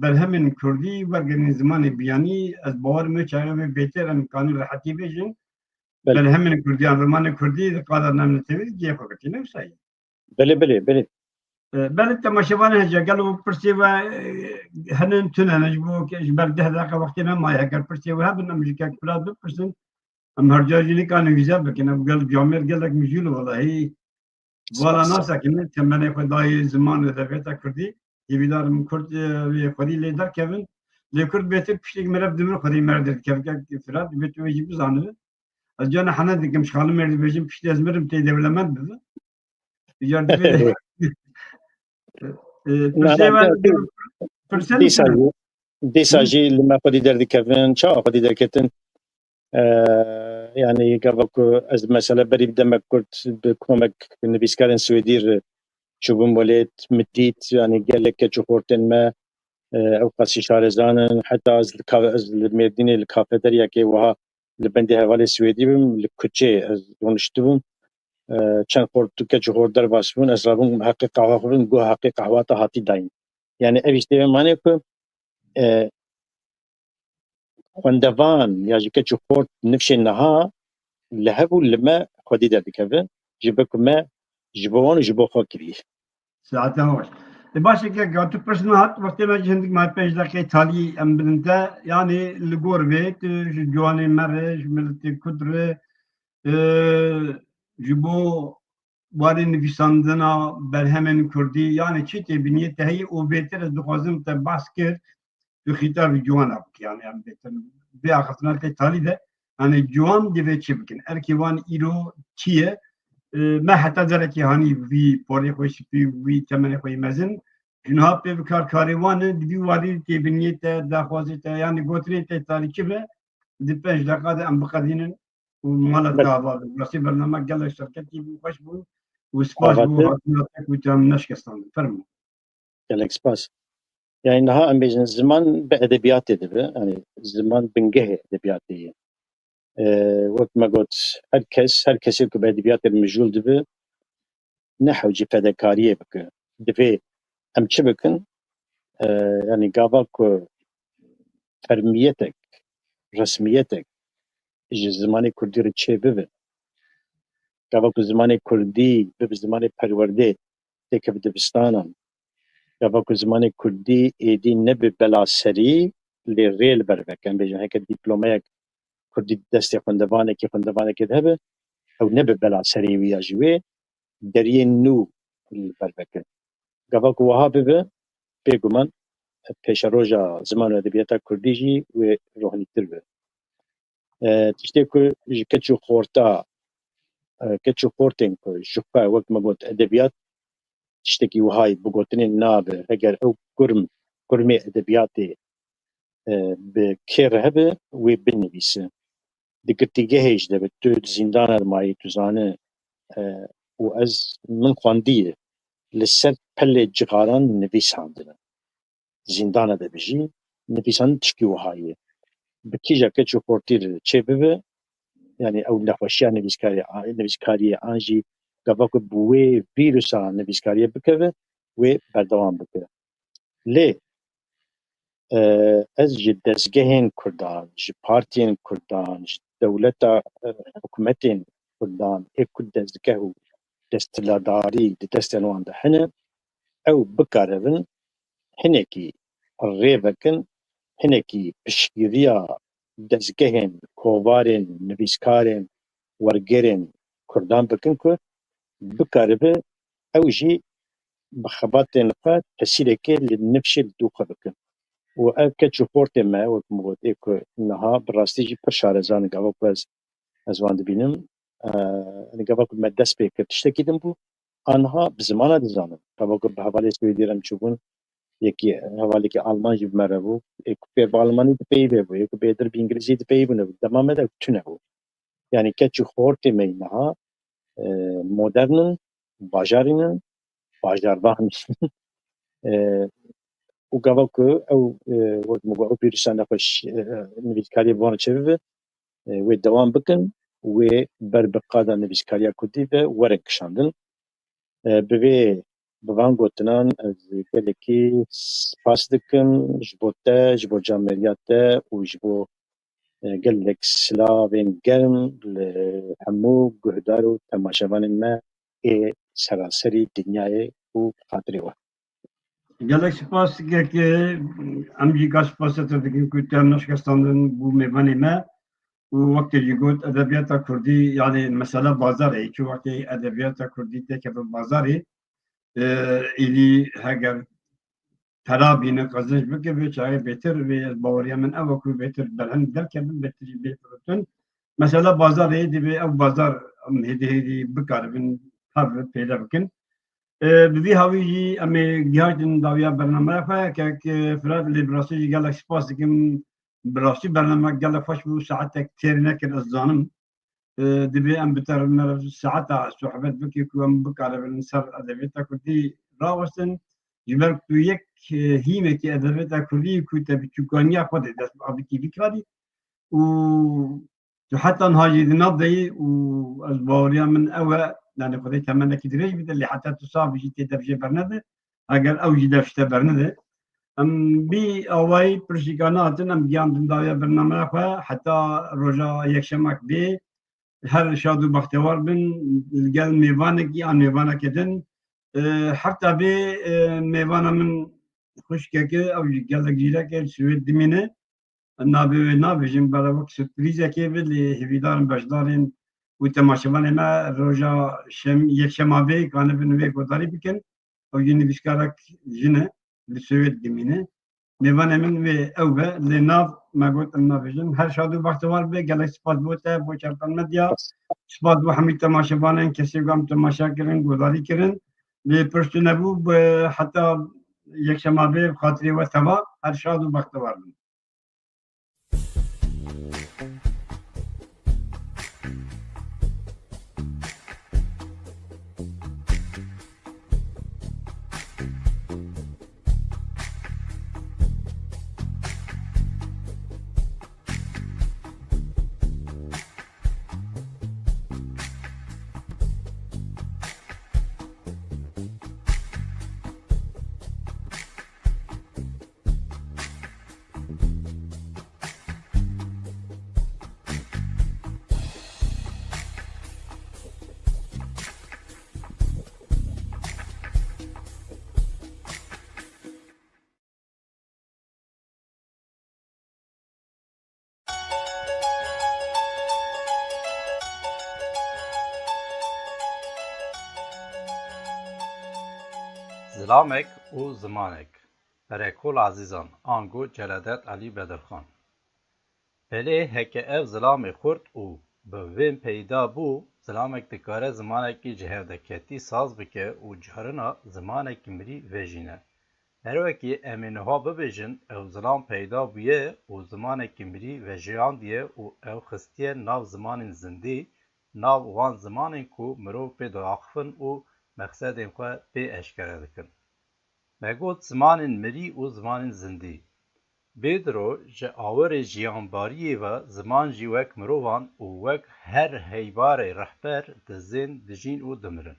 berhemên kurdî wergerin zimanê biyanî. Ez bawer me çaxê wê bêtir em kanî rehetî bêjin. Belê. Berhemên kurdî yan romanê kurdî di qada navnetewî de cihê xwe girtî, ne wisa ye? Belê, belê, belê. E, belê, temaşevanê hêja, gelo pirsê we, e, hene tune ne, ji bo ke ji ber deh deqe wextê me maye, heger pirsê we hebin, em ji kek Firat bipirsin. Em her car jî nikarin wîze bikin. Ev gel camêr gelek mijûl e welahî. Vala nasekine, temenê xwe dayê ziman û edebiyata kurdî. Hêvîdar im kurd, e, wê xwedî lê derkevin. Lê kurd bêtir piştî ku meriv dimir xwedî meriv derdikeve. Kek Firat, divê tu wê jî bizanibe. Ez cana hene dikim, ji xalim mêr dibêjim, piştî ez mirim tê dewlemend bibe. Îcar divê E, pirsê me, pirsê dîsa jî, dîsa jî li me xwedî derdikevin, çawa xwedî derketin? E, yanî gava ku ez mesela berî bi demek kurt bi komek nivîskarên Swêdî re çûbûm welêt, min dît, yanî gelek keç û xortên me, e, ew qasî şarezan in, heta ez li ka-, ez li Mêrdînê li kafeteryakê wiha li bendê hevalê Swêdî bim, li kuçê ez rûniştibûm. E, çend xort û keç û xort derbas bûn, ez rabûm heqê qehwa xwe bim, got heqê qehwa te hatî dayîn. Yanî ev îştê manê ku, e, xwendevan ya ji keç û xort nifşên niha li hev û li me xwedî derdikeve, ji ber ku me ji bo wan û ji bo xwe kirî. Saetan baş. E, baş e, kek, tu pirs min hat, wextê me ji hindik me pênc deqê talî em bidin te. Yanî li gor vê, tu ji ciwanê me re, ji miletê Kurd re, e, ji bo warê nivîsandina berhemên Kurdî, yanî çi tê biniyê te heyî û bêtir ez dixwazim te behs kir, tu xîtabî ciwana bikî, yanî em bêtir vê axiftina tê talî de, yanî ciwan divê çi bikin? Erkê wan îro çi ye? E, me heta derekê hanî vî porê xwe spî, vî temenê xwe yê mezin, ji niha pê bi kar karê wan e, di vî warî tê biniyê te, daxwazê te, yanî gotinê te talî çi be, di pênc deqa de em biqedînin û mala te ava bin. Rastî bername gelek serketî bû, xweş bû û spas bo hatina te ku te em neşikestandin. Fermo. Gelek spas. Yani niha em bêjin ziman bi edebiyatê dibe. Yani ziman bingehê edebiyatê ye. Ee, wek me got, her kes, her kesê ku bi edebiyatê mijûl dibe, ne hewcî fedekariyê bike. Divê em çi bikin? Ee, yani gava ku fermiyetek, resmiyetek ji zimanê kurdî re çê bibe. Gava ku zimanê kurdî bibe zimanê perwerdê, têkeve dibistanan. Gava ku zimanê kurdî êdî nebe bela serî, lê rê li ber veke. Em bêjin heke dîplomeyek kurdî di destê xwendevanekî, xwendevanekê de hebe, ew nebe bela serê wî ya ji wê deriyên nû li ber veke. Gava ku wiha bibe, bêguman pêşeroja ziman û edebiyata kurdî jî wê rohnîtir be. E, tiştê ku ji keç û xorta, e, keç û xortên ku ji xwe, wek me got, edebiyat tiştekî wihayî bi gotinê nabe. Heger ew kurm, kurmê edebiyatê, e, bi kê re hebe, wê binivîse. Di girtîgehê jî de be, tu di zîndana de mayî, tu zane, e, û ez, min xwendiye, li ser pelê cixaran nivîsandine. Zîndana de bijî, nivîsandin tişkî wiha ye. Bi kîja keç û xortî re çê bibe, yani ew nexweşiya nivîskarê, nivîskariyê an jî gava ku bi wê vîrusa nivîskariyê bikeve, wê berdewam bike. Lê, e, ez ji dezgehên kurdan, ji partiyên kurdan, ji dewleta, e, hikûmetên kurdan, ê ku dezgeh û desthilatdarî di destên wan de hene, ew bikaribin hinekî rê vekin, hinekî piştgiriya dezgehên, kovarên, nivîskarên, wergerên kurdan bikin ku bikaribe ew jî bi xebatên xwe tesîrekê li nifşê li dû xwe bikin. Û ev keç û xortê me, wek min got, ê ku niha bi rastî jî pir şarezan in, gava ku ez, ez wan dibînim. E, yani gava ku me dest pê kir, tiştekî din bû. Aniha bi zimana dizanin. Gava ku bi hevalê Swêdî re em çûbûn, yekî hevalekî Alman jî bi me re bû. Ê ku fêr bi Almanî dipeyivê bû, ê ku bêtir bi Îngilîzî dipeyivîne bû. Dema me de tune bû. Yani keç û xortê me niha, e, modern in, bajarî ne, bajarvan e, û gava ku ew, e, wek min got, ew vîrusa nexweş, e, nivîskariyê bi wan çêbibe, e, wê dewam bikin, wê ber bi qada nivîskariya kurdî ve werin kişandin. E, bi vê, bi van gotinan ez gelekî spas dikim ji bo te, ji bo camêriya te û ji bo, e, gelek silavên germ li hemû guhdar û temaşevanên me ê seraserî dinyayê û xatirê we. Gelek spas, kek, em jî ka spasê te dikin ku te em neşikestandin bû mêvanê me û wek te jî got edebiyata kurdî, yani mesela bazarê, çi wextê edebiyata kurdî têkeve bazarê, e, êdî heger pera bîne, qezenc bike, vê çaxê bêtir, vê ez baweriya min ew e ku bêtir berhemî derkevin, bêtir jî bê firotin. Mesela bazarê divê ew bazar em hêdî hêdî bikaribin hev pêde bikin. E, bi vî hawî jî em ê gihîştin dawiya bernameya xwe. Kek, e, Firat, lê bi rastî jî gelek spas dikim. Bi rastî bernamek gelek xweş bû. Saetek têr nekir, ez zanim. E, divê em bi te re saeta sohbet bikin ku em bikaribin ser edebiyata kurdî rawestin. Ji ber ku tu yek, e, hîmekî edebiyata kurdî ku te bi çûkaniya xwe de dest bi avîtî bikarî û tu heta niha jî di nav de yî û ez baweriya min ew e, yani Xwedê temenekî dirêj bide, lê heta tu sax bijî tê dev jê bernede. Eger ew jî dev ji te bernede. Em bî awayî pirsîka nehatin, em gihandin dawiya bernameya xwe heta roja yekşemek bê. Her şad û bextewar bin, li gel mêvanekî an mêvaneke din. E, hefta bê, e, mêvana min xwişkeke, ew jî gelek zîrek e, li Swêd dimîne. Navê wê nabêjim, bela wek surprîzekê be, lê hêvîdarim beşdarên û temaşevanê me roja şem-, yekşema vê kanibin wê guhdarî bikin. Ew jî nivîskarek jin e, li Swêd dimîne. Mêvanê min wê ew be, lê nav me got em nabêjin. Her şad û bextewar be, gelek spas bo te, bo Çerpan Medya. Spas bo hemî temaşevanên kesê ku em temaşe kirin, guhdarî kirin. Lê pirs tu nebû, bi heta yekşema vê bi xatirê we teva. Her şad û bextewar bin. Zilamek û zimanek. Berekol Azîzan, ango Celadet Elî Bedirxan. Belê heke ev zilamê xurt û bi vên peyda bû, zilamek dikare zimanekî ji hevdeketî saz bike û carina zimanekî mirî vejîne. Her wekî em ê niha bibêjin, ew zilam peyda bûye û zimanekî mirî vejiyandiye û ew xistiye nav zimanên zindî, nav wan zimanên ku mirov pê diaxifin û mexsedên xwe pê eşkere dikin. Me got zimanên mirî û zimanên zindî. Bêdiro ji awirê jiyanbariyê ve ziman jî wek mirovan û wek her heybarê rehber dizên, dijîn û dimirin.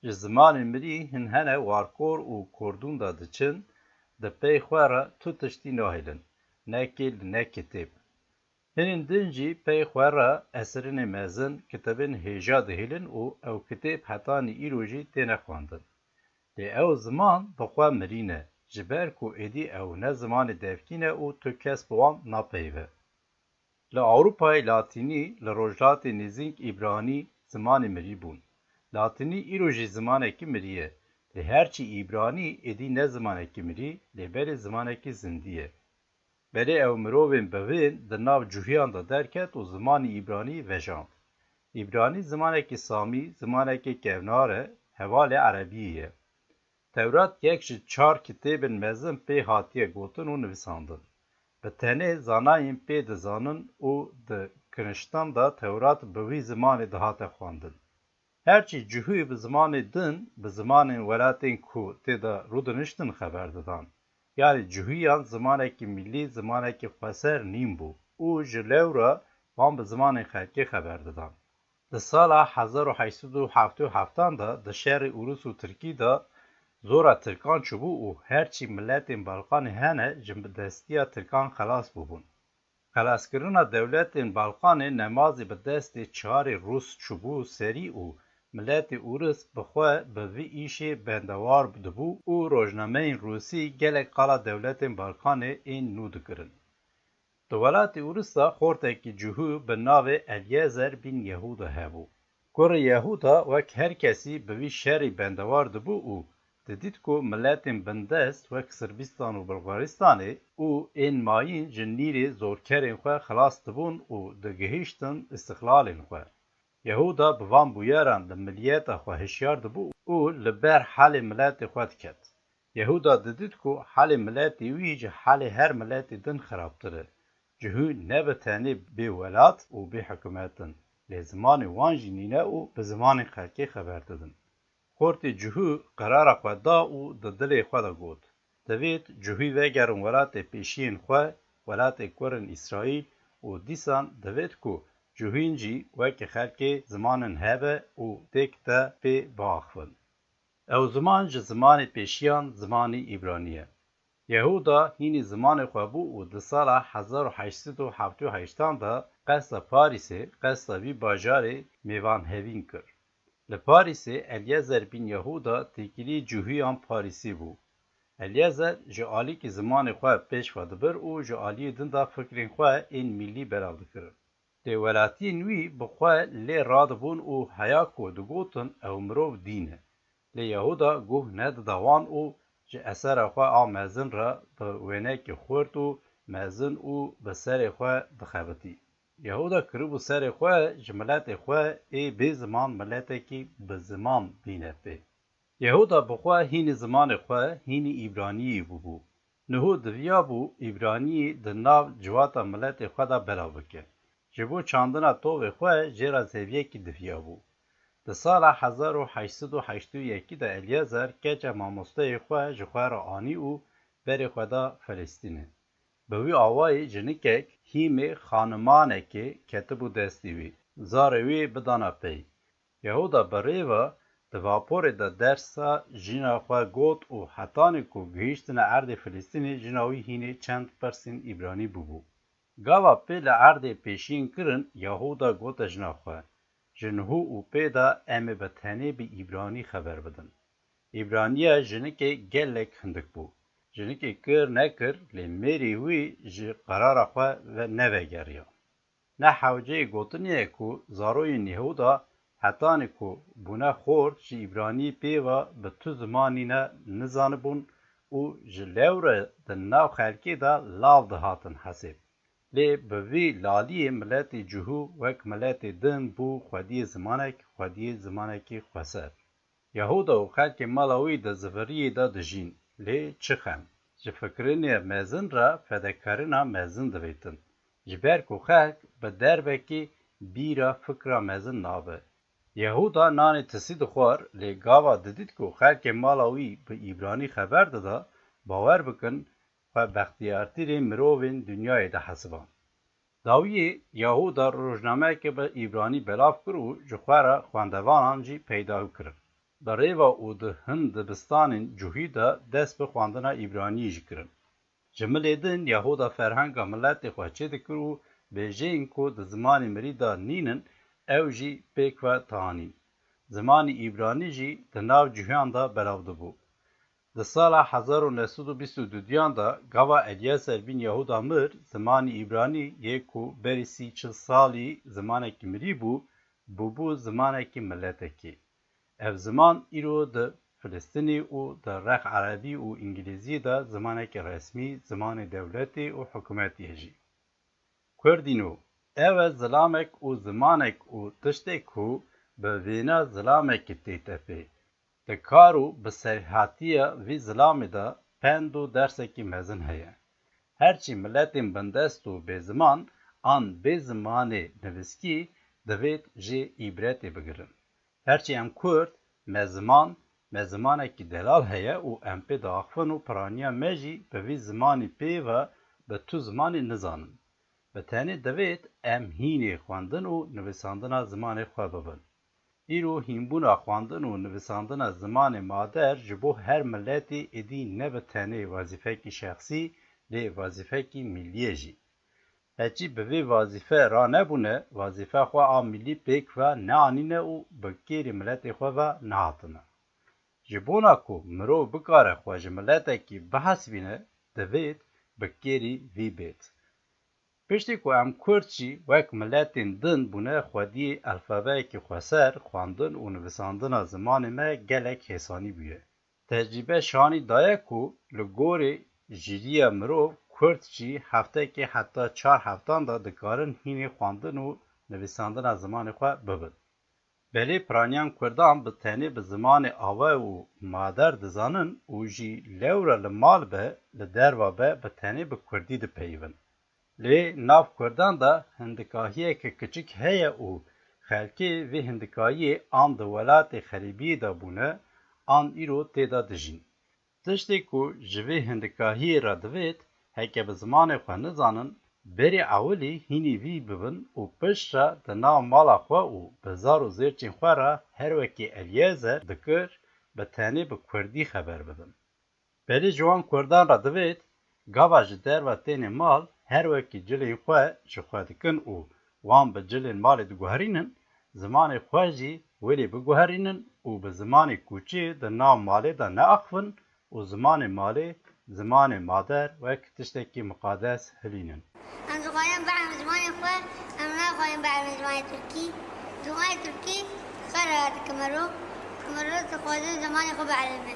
Ji zimanên mirî hin hene warkor û kordûn de diçin, di pey xwe re tu tiştî nahêlin, ne kêl ne kitêb. Hinên din jî pey xwe re esirinê mezin, kitêbên hêja dihêlin û ew kitêb hetanî îro jî têne xwendin. Lê ew ziman bi xwe mirî ne, ji ber ku êdî ew ne zimanê devkî ne û tu kes bi wan napeyive. Li Ewropayê latînî, li Rojhilatê Nêzîk îbranî zimanê mirî bûn. Latînî îro jî zimanekî mirî ye. Lê her çî îbranî êdî ne zimanekî mirî, lê belê zimanekî zindî ye. Belê ew mirovên bivên di nav cuhiyan de derket û zimanî îbranî vejand. Îbranî zimanekî samî, zimanekî kevnar e, hevalê erebiyê ye. Tewrat yek ji çar kitêbên mezin pê hatiye gotin û nivîsandin. Bi tenê zanayên pê dizanin û di kiniştan de Tewrat bi wî zimanê dihate xwendin. Herçî cihûyê bi zimanê din, bi zimanên welatên ku tê de rûdiniştin xeber didan. Yanî cihûyan zimanekî milî, zimanekî xweser nîn bû û ji lewra wan bi zimanên xelkê xeber didan. Di sala hezar û heşt sed û heftê û heft de di şerê Ûrûs û Tirkî de zora Tirkan çûbû û herçî miletên Balkanê hene ji destiya Tirkan xelas bûbûn. Xelaskirina dewletên Balkanê nemazî bi destê çarê Rûs çûbû serî û miletê Ûris bi xwe bi vî îşê bendewar dibû û rojnameyên Rûsî gelek qala dewletên Balkanê ên nû dikirin. Di welatê Ûris de xortekî cihû bi navê Elyezer bin Yehûda hebû. Kurê Yehûda wek her kesî bi vî şerî bendewar dibû û didît ku miletên bindest wek Sirbîstan û Bulgaristanê û ên mayîn ji nîrê zorkerên xwe xilas dibûn û digihîştin îstixlalên xwe. Yehuda bi van bûyeran li miliyeta xwe hişyar dibû û li ber halê miletê xwe diket. Yehuda didît ku halê miletê wî ji halê her miletê din xirabtir e. Cihû ne bi tenê bê welat û bê hikûmet in, lê zimanê wan jî nîne û bi zimanê xelkê xeber didin. Xortê Cihû qerara xwe da û di dilê xwe de got, Divêt Cihû vegerin welatê pêşiyên xwe, welatê kurên Îsraîl, û dîsan divêt ku Cihûn jî weke xelkê zimanin hebe û têk de pê biaxivin. Ew ziman ji zimanê pêşiyan zimanî îbranî ye. Yehuda hînî zimanê xwe bû û di sala hezar û heşt sed û hevtê û heştan de qesta Parîsê, qesta vî bajarê mêvanhevîn kir. Li Parîsê Elyezer bîn Yehuda têkilî Cihûyan Parîsî bû. Elyezer ji alîkî zimanê xwe pêş ve dibir û ji aliyê din de fikrên xwe ên mîlî belav dikirin. Lê welatiyên wî bi xwe lê radibûn û heya ku digotin ew mirov dîn e. Lê Yehuda guh nedida wan û ji esera xwe a mezin re bi wênekê xurt û mezin û bi serê xwe dixebitî. Yehuda kiribû serê xwe ji miletê xwe ê bê ziman miletekî bi ziman bîne pê. Yehuda bi xwe hînî zimanê xwe, hînî îbraniyî bûbû. Niho diviyabû îbraniyî di nav civata miletê xwe de belav bike. Ji bo çandina tovê xwe jê re zeviyekî diviyabû. Di sala hezar û heşt sed û heştê û yekî de Elyezer keça mamosteyê xwe ji xwe re anî û berê xwe da Filistînê. Bi wî awayî jinikek hîmê xanimanekê ketibû destê wî. Zarê wî bidana pey. Yehuda bi rê ve di vaporê de dersa jina xwe got û hetanî ku gihîştine erdê Filistînê, jina wî hînê çend pirsên îbranî bûbû. Gava pê li erdê pêşiyên kirin, Yehuda gote jina xwe, Ji niho û pê de em ê bi tenê bi îbranî xeber bidin. Îbraniya jinikê gelek hindik bû. Jinikê kir nekir, lê mêrê wî ji qerara xwe ve nevegeriya. Ne hewceyê gotinê ye ku zaroyên Yehuda hetanî ku bûne xort ji îbranî pê ve bi tu zimanî ne nizanibûn û ji lewre di nav xelkê de lav dihatin hesêb. Lê bi vî laliyê miletê Cihû wek miletê din bû xwediyê zimanek, xwediyê zimanekî xweser. Yehuda û xelkê mala wî di ziviriyê de dijîn, lê çi xem. Ji fikirînê mezin re fedekarîna mezin divêtin. Ji ber ku xelk bi derbekî bîra fikra mezin nabe. Yehuda nanê tisî dixwar, lê gava didît ku xelkê mala wî bi îbranî xeber dida, bawer bikin, xwe bextiyartirê mirovên dinyayê dihesiba. Dawiyê Yehuda rojnameyeke bi îbranî belav kir û ji xwe re xwendevanan jî peyda kirin. Bi rêva û di hin dibistanên Cihû de dest bi xwendina îbraniyê jî kirin. Ji milê din Yehuda ferhenga miletê xwe çêdikir û bêjeyên ku di zimanê mirî de nînin, ew jî pêk ve tanîn. Zimanê îbranî jî di nav Cihûyan de belav dibû. Di sala hezar û neh sed û bîst û duyan de gava Elyeser bîn Yehuda mir, zimanê îbranî yê ku berî sî çil salî zimanekî mirî bû, bûbû zimanekî miletekî. Ev ziman îro di Filistînî û di rex erebî û îngilîzî de zimanekî resmî, zimanê dewletê û hikûmetî ye jî. Kurdîno, ew e zilamek û zimanek û tiştê ku bi vêna zilamekî tête pê. Di kar û bi serhatiya vî zilamê de pend û dersekî mezin heye. Herçî miletên bindest û bêziman an bê zimanê nivîskî divêt jê îbretê bigirin. Herçî em Kurd, me ziman, me zimanekî delal heye û em pê diaxivin û piraniya me jî bi vî zimanî pê ve bi tu zimanî nizanin. Bi tenê divêt em hînê xwendin û nivîsandina zimanê xwe bibin. Îro hînbûna xwendin û nivîsandina zimanê mader ji bo her miletê êdî ne bi tenê wezîfekî şexsî, lê wezîfekî mîlî ye jî. Heçî bi vê wezîfe ranebûne, wezîfe xwe a mîlî pêk ve neanîne û bi kêrî miletê xwe ve nehatine. Ji bona ku mirov bikare xwe ji miletekî bihesibîne, divêt bi kêrî vî bêt. Piştî ku em Kurd jî wek miletên din bûne xwediyê elfabeyekî xweser, xwendin û nivîsandina zimanê me gelek hêsanî bûye. Tecrîbe şanî daye ku li gorî jîriya mirov Kurd jî heftekê heta çar heftan de dikarin hînê xwendin û nivîsandina zimanê xwe bibin. Belê piraniyan kurdan bi tenê bi zimanê awe û mader dizanin û jî lewra li mal be, li derva be, bi tenê bi kurdî dipeyivin. Lê nav kurdan de hindikahiyeke kiçik heye û xelkê vê hindikahiyê an di welatê xerîbiyê de bûne, an îro tê de dijîn. Tiştê ku ji vê hindikahiyê re divêt, heke bi zimanê xwe nizanin, berê ewilî hînî vî bibin û piştre di nav mala xwe û bi zar û zêrçên xwe re her wekî Eliezer dikir, bi tenê bi kurdî xeber bidin. Belê ji wan kurdan re divêt, gava ji derve têne mal, her wekî cilên xwe ji xwe dikin û wan bi cilên malê diguherînin, zimanê xwe jî welê biguherînin û bi zimanê kûçî di nav malê de neaxivin û zimanê malê, zimanê mader wek tiştekî miqades hilînin. Em dixwazin bielin zimanê xwe, em naxwazin bielin zimanê tirkî. Zimanê tirkî xera dike mero, mero dixwaze zimanê xwe bielime.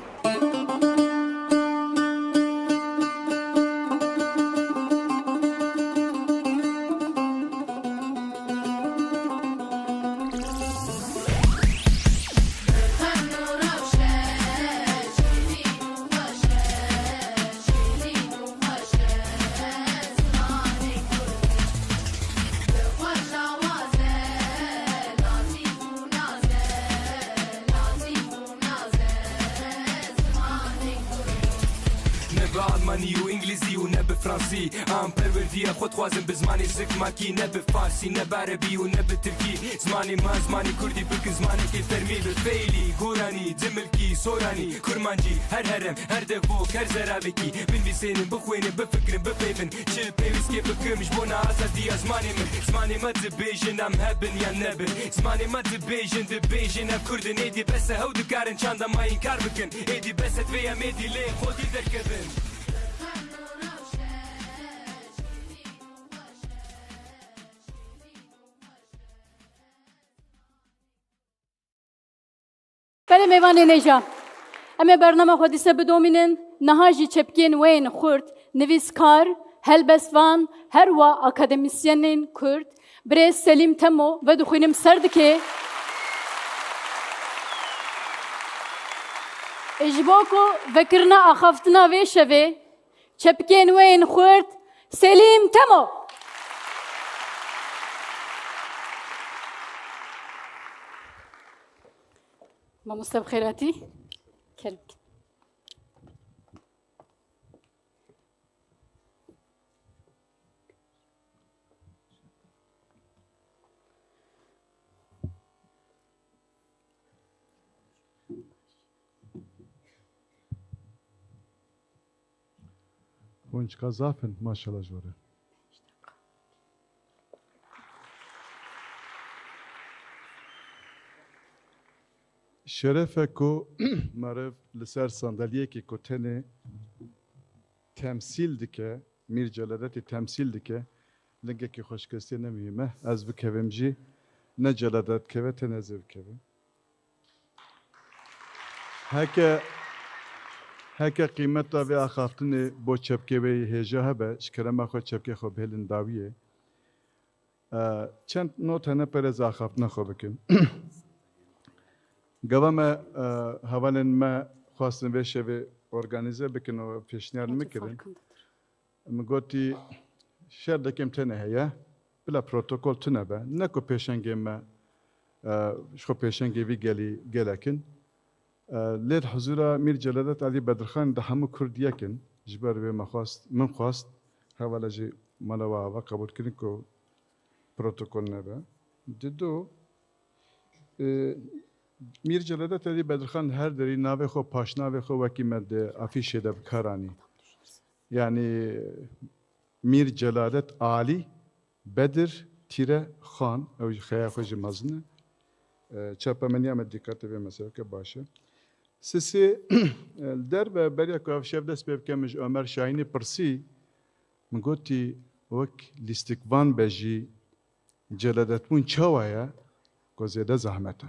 Ne bi almanî û îngilîzî û ne bi fransî. Em perwerdiya xwe dixwazin bi zimanê zikmakî, ne bi farsî, ne bi erebî û ne bi tirkî. Zimanê me, zimanê kurdî bikin zimanekê fermî, bi feylî, goranî, dimilkî, soranî, kurmancî, her herem, her devok, her zeravekî binivîsênin, bixwênin, bifikirin, bipeyvin. Çi pêwîstiyê bikim ji bona azadiya zimanê min? Zimanê me dibêjin, em hebin yan nebin. Zimanê me dibêjin, dibêjin, em kurd in, êdî bes e, hew dikarin çanda me înkar bikin. Êdî bes e, divê em êdî lê xwedî derkevin. Belê mêvanên hêja. Em ê bernama xwe dîse bidomînin. Niha jî çepkên wê yên xurt, nivîskar, helbestvan, her wa akademîsyenên kurd, birêz Selîm Temo vedixwînim ser dike. Ji bo ku vekirina axaftina vê şevê, çepkên wê yên xurt, Selîm Temo. Mamoste bi xêr hatî. Kerem. Hûn çiqas zaf in, maşallah ji we re. Şeref e ku meriv li ser sandalyekê ku tenê temsîl dike, Mîr Celadetî temsîl dike, lingekî xwe şikestê ne muhîm e. Ez bikevim jî, ne Celadet dikeve, tenê ez ê bikevim. Heke, heke qîmeta vê axaftinê bo çepkê wê yê hêja hebe, ji kerema xwe çepkê xwe bihêlin dawiyê. E, çend not hene, pere ez axaftina xwe bikim. Gava me, e, hevalên me xwestin vê şevê organîze bikin û pêşniyar min kirin. Min gotî, şer dekem tenê heye, bila protokol tune be. Ne ku pêşengê me, e, ji xwe pêşengê vî gelî gelek in. E, lê di huzura Mîr Celadet Elî Bedirxan de hemû Kurd yek in. Ji ber vê me xwest, min xwest, hevala jî mala we ava qebûl kirin ku protokol nebe. Dido, e, Mîr Celadet Elî Bedirxan her derî navê xwe, paşnavê xwe wekî me di afîşê de bi kar anî. Yanî Mîr Celadet Alî Bedir tîre Xan, ew jî xeya xwe jî mezin e. E, çapemeniya me dîqetê vê meseleke baş e. Sisê, e, li derve beriya ku ev şev dest pê bike, min ji Omer Şahînê pirsî, min gotî, wek lîstikvan be jî, Celadetbûn çawa ye ku zêde zehmet e?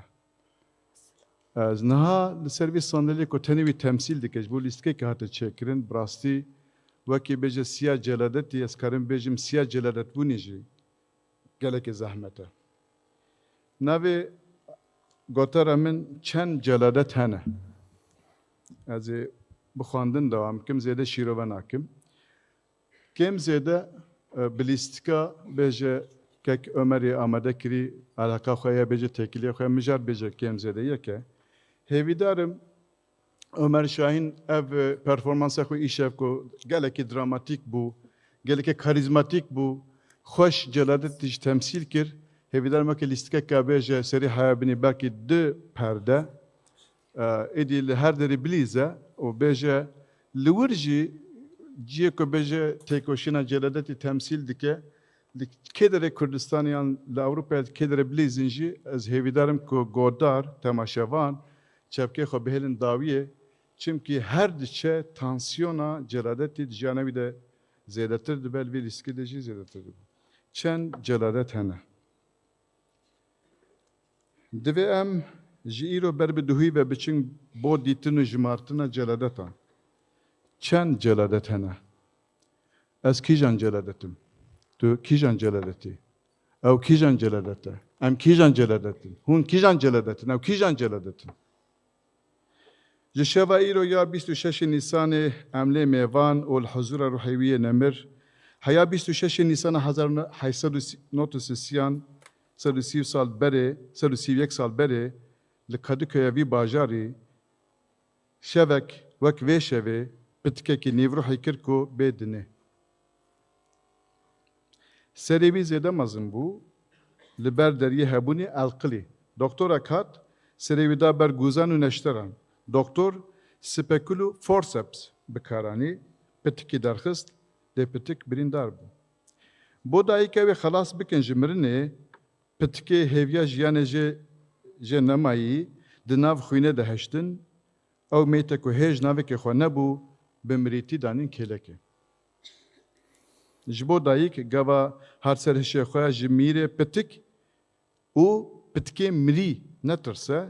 Ez niha li ser vî sandalyê ku tenê wî temsîl dike, ji bo lîstikekê hate çêkirin, bi rastî wekî bêje siya celadetî, ez karim bêjim siya celadetbûnê jî gelekê zehmet e. Navê Gotara min çend celadet hene. Ez ê bi xwendin dewam bikim, zêde şîrove nakim. Kêm zêde, e, bi lîstika bêje kek Omerê amade kirî, eleqa xwe ya bêje têkiliya xwe, mijar bêje kêm zêde yek e. Hêvîdar im Omer Şahîn ev, e, performansa xwe îşev ku gelekî dramatîk bû, gelekî karîzmatîk bû, xweş celadetî jî temsîl kir. Hêvîdar me ke lîstikeke bêje serî heya binî belkî du perde, e, êdî li her derî bilîze û bêje li wir jî ciyê ku bêje têkoşîna celadetî temsîl dike, li kê derê Kurdistanê yan li Ewropayê kê derê bilîzin jî ez hêvîdar im ku godar, temaşevan, çepkê xwe bihêlin dawiyê, çimkî her diçe tansiyona celadetî di jiyana wî de zêdetir dibe, li vî lîstikê de jî zêdetir dibe. Çend celadet hene. Divê em ji îro ber bi duhî ve biçin bo dîtin û jimartina celadetan. Çend celadet hene? Ez kîjan celadet im? Tu kîjan celadet î? Ew kîjan celadet e? Em kîjan celadet in? Hûn kîjan celadet in? Ew kîjan celadet in? Ji şeva îro ya bîst û şeşê Nîsanê em lê mêvan û li huzûra ruhê wî yê nemir, heya bîst û şeşê Nîsana hezar neh sed û nod û sisiyan, sed û sî sal berê, sed û sî û yek sal berê li Kadıköy'e vî bajarî şevek wek vê şevê pitikekî nîvruhî kir ku bê dinê. Serê wî zêde mezin bû, li ber deriyê hebûnê elqilî. Doktorek hat, serê wî da ber gûzan û neşteran. Doktor spekul û forceps bi kar anî, pitikî derxist, lê pitik birîndar bû. Bo dayika wê xelas bikin ji mirinê, pitikê hêviya jiyanê jê, jê nemayî, di nav xwînê de heştin, ew mête ku hêj navekê xwe nebû, bi mirîtî danîn kêlekê. Ji bo dayik gava hat ser hişê xwe ji mîrê pitik û pitikê mirî netirse,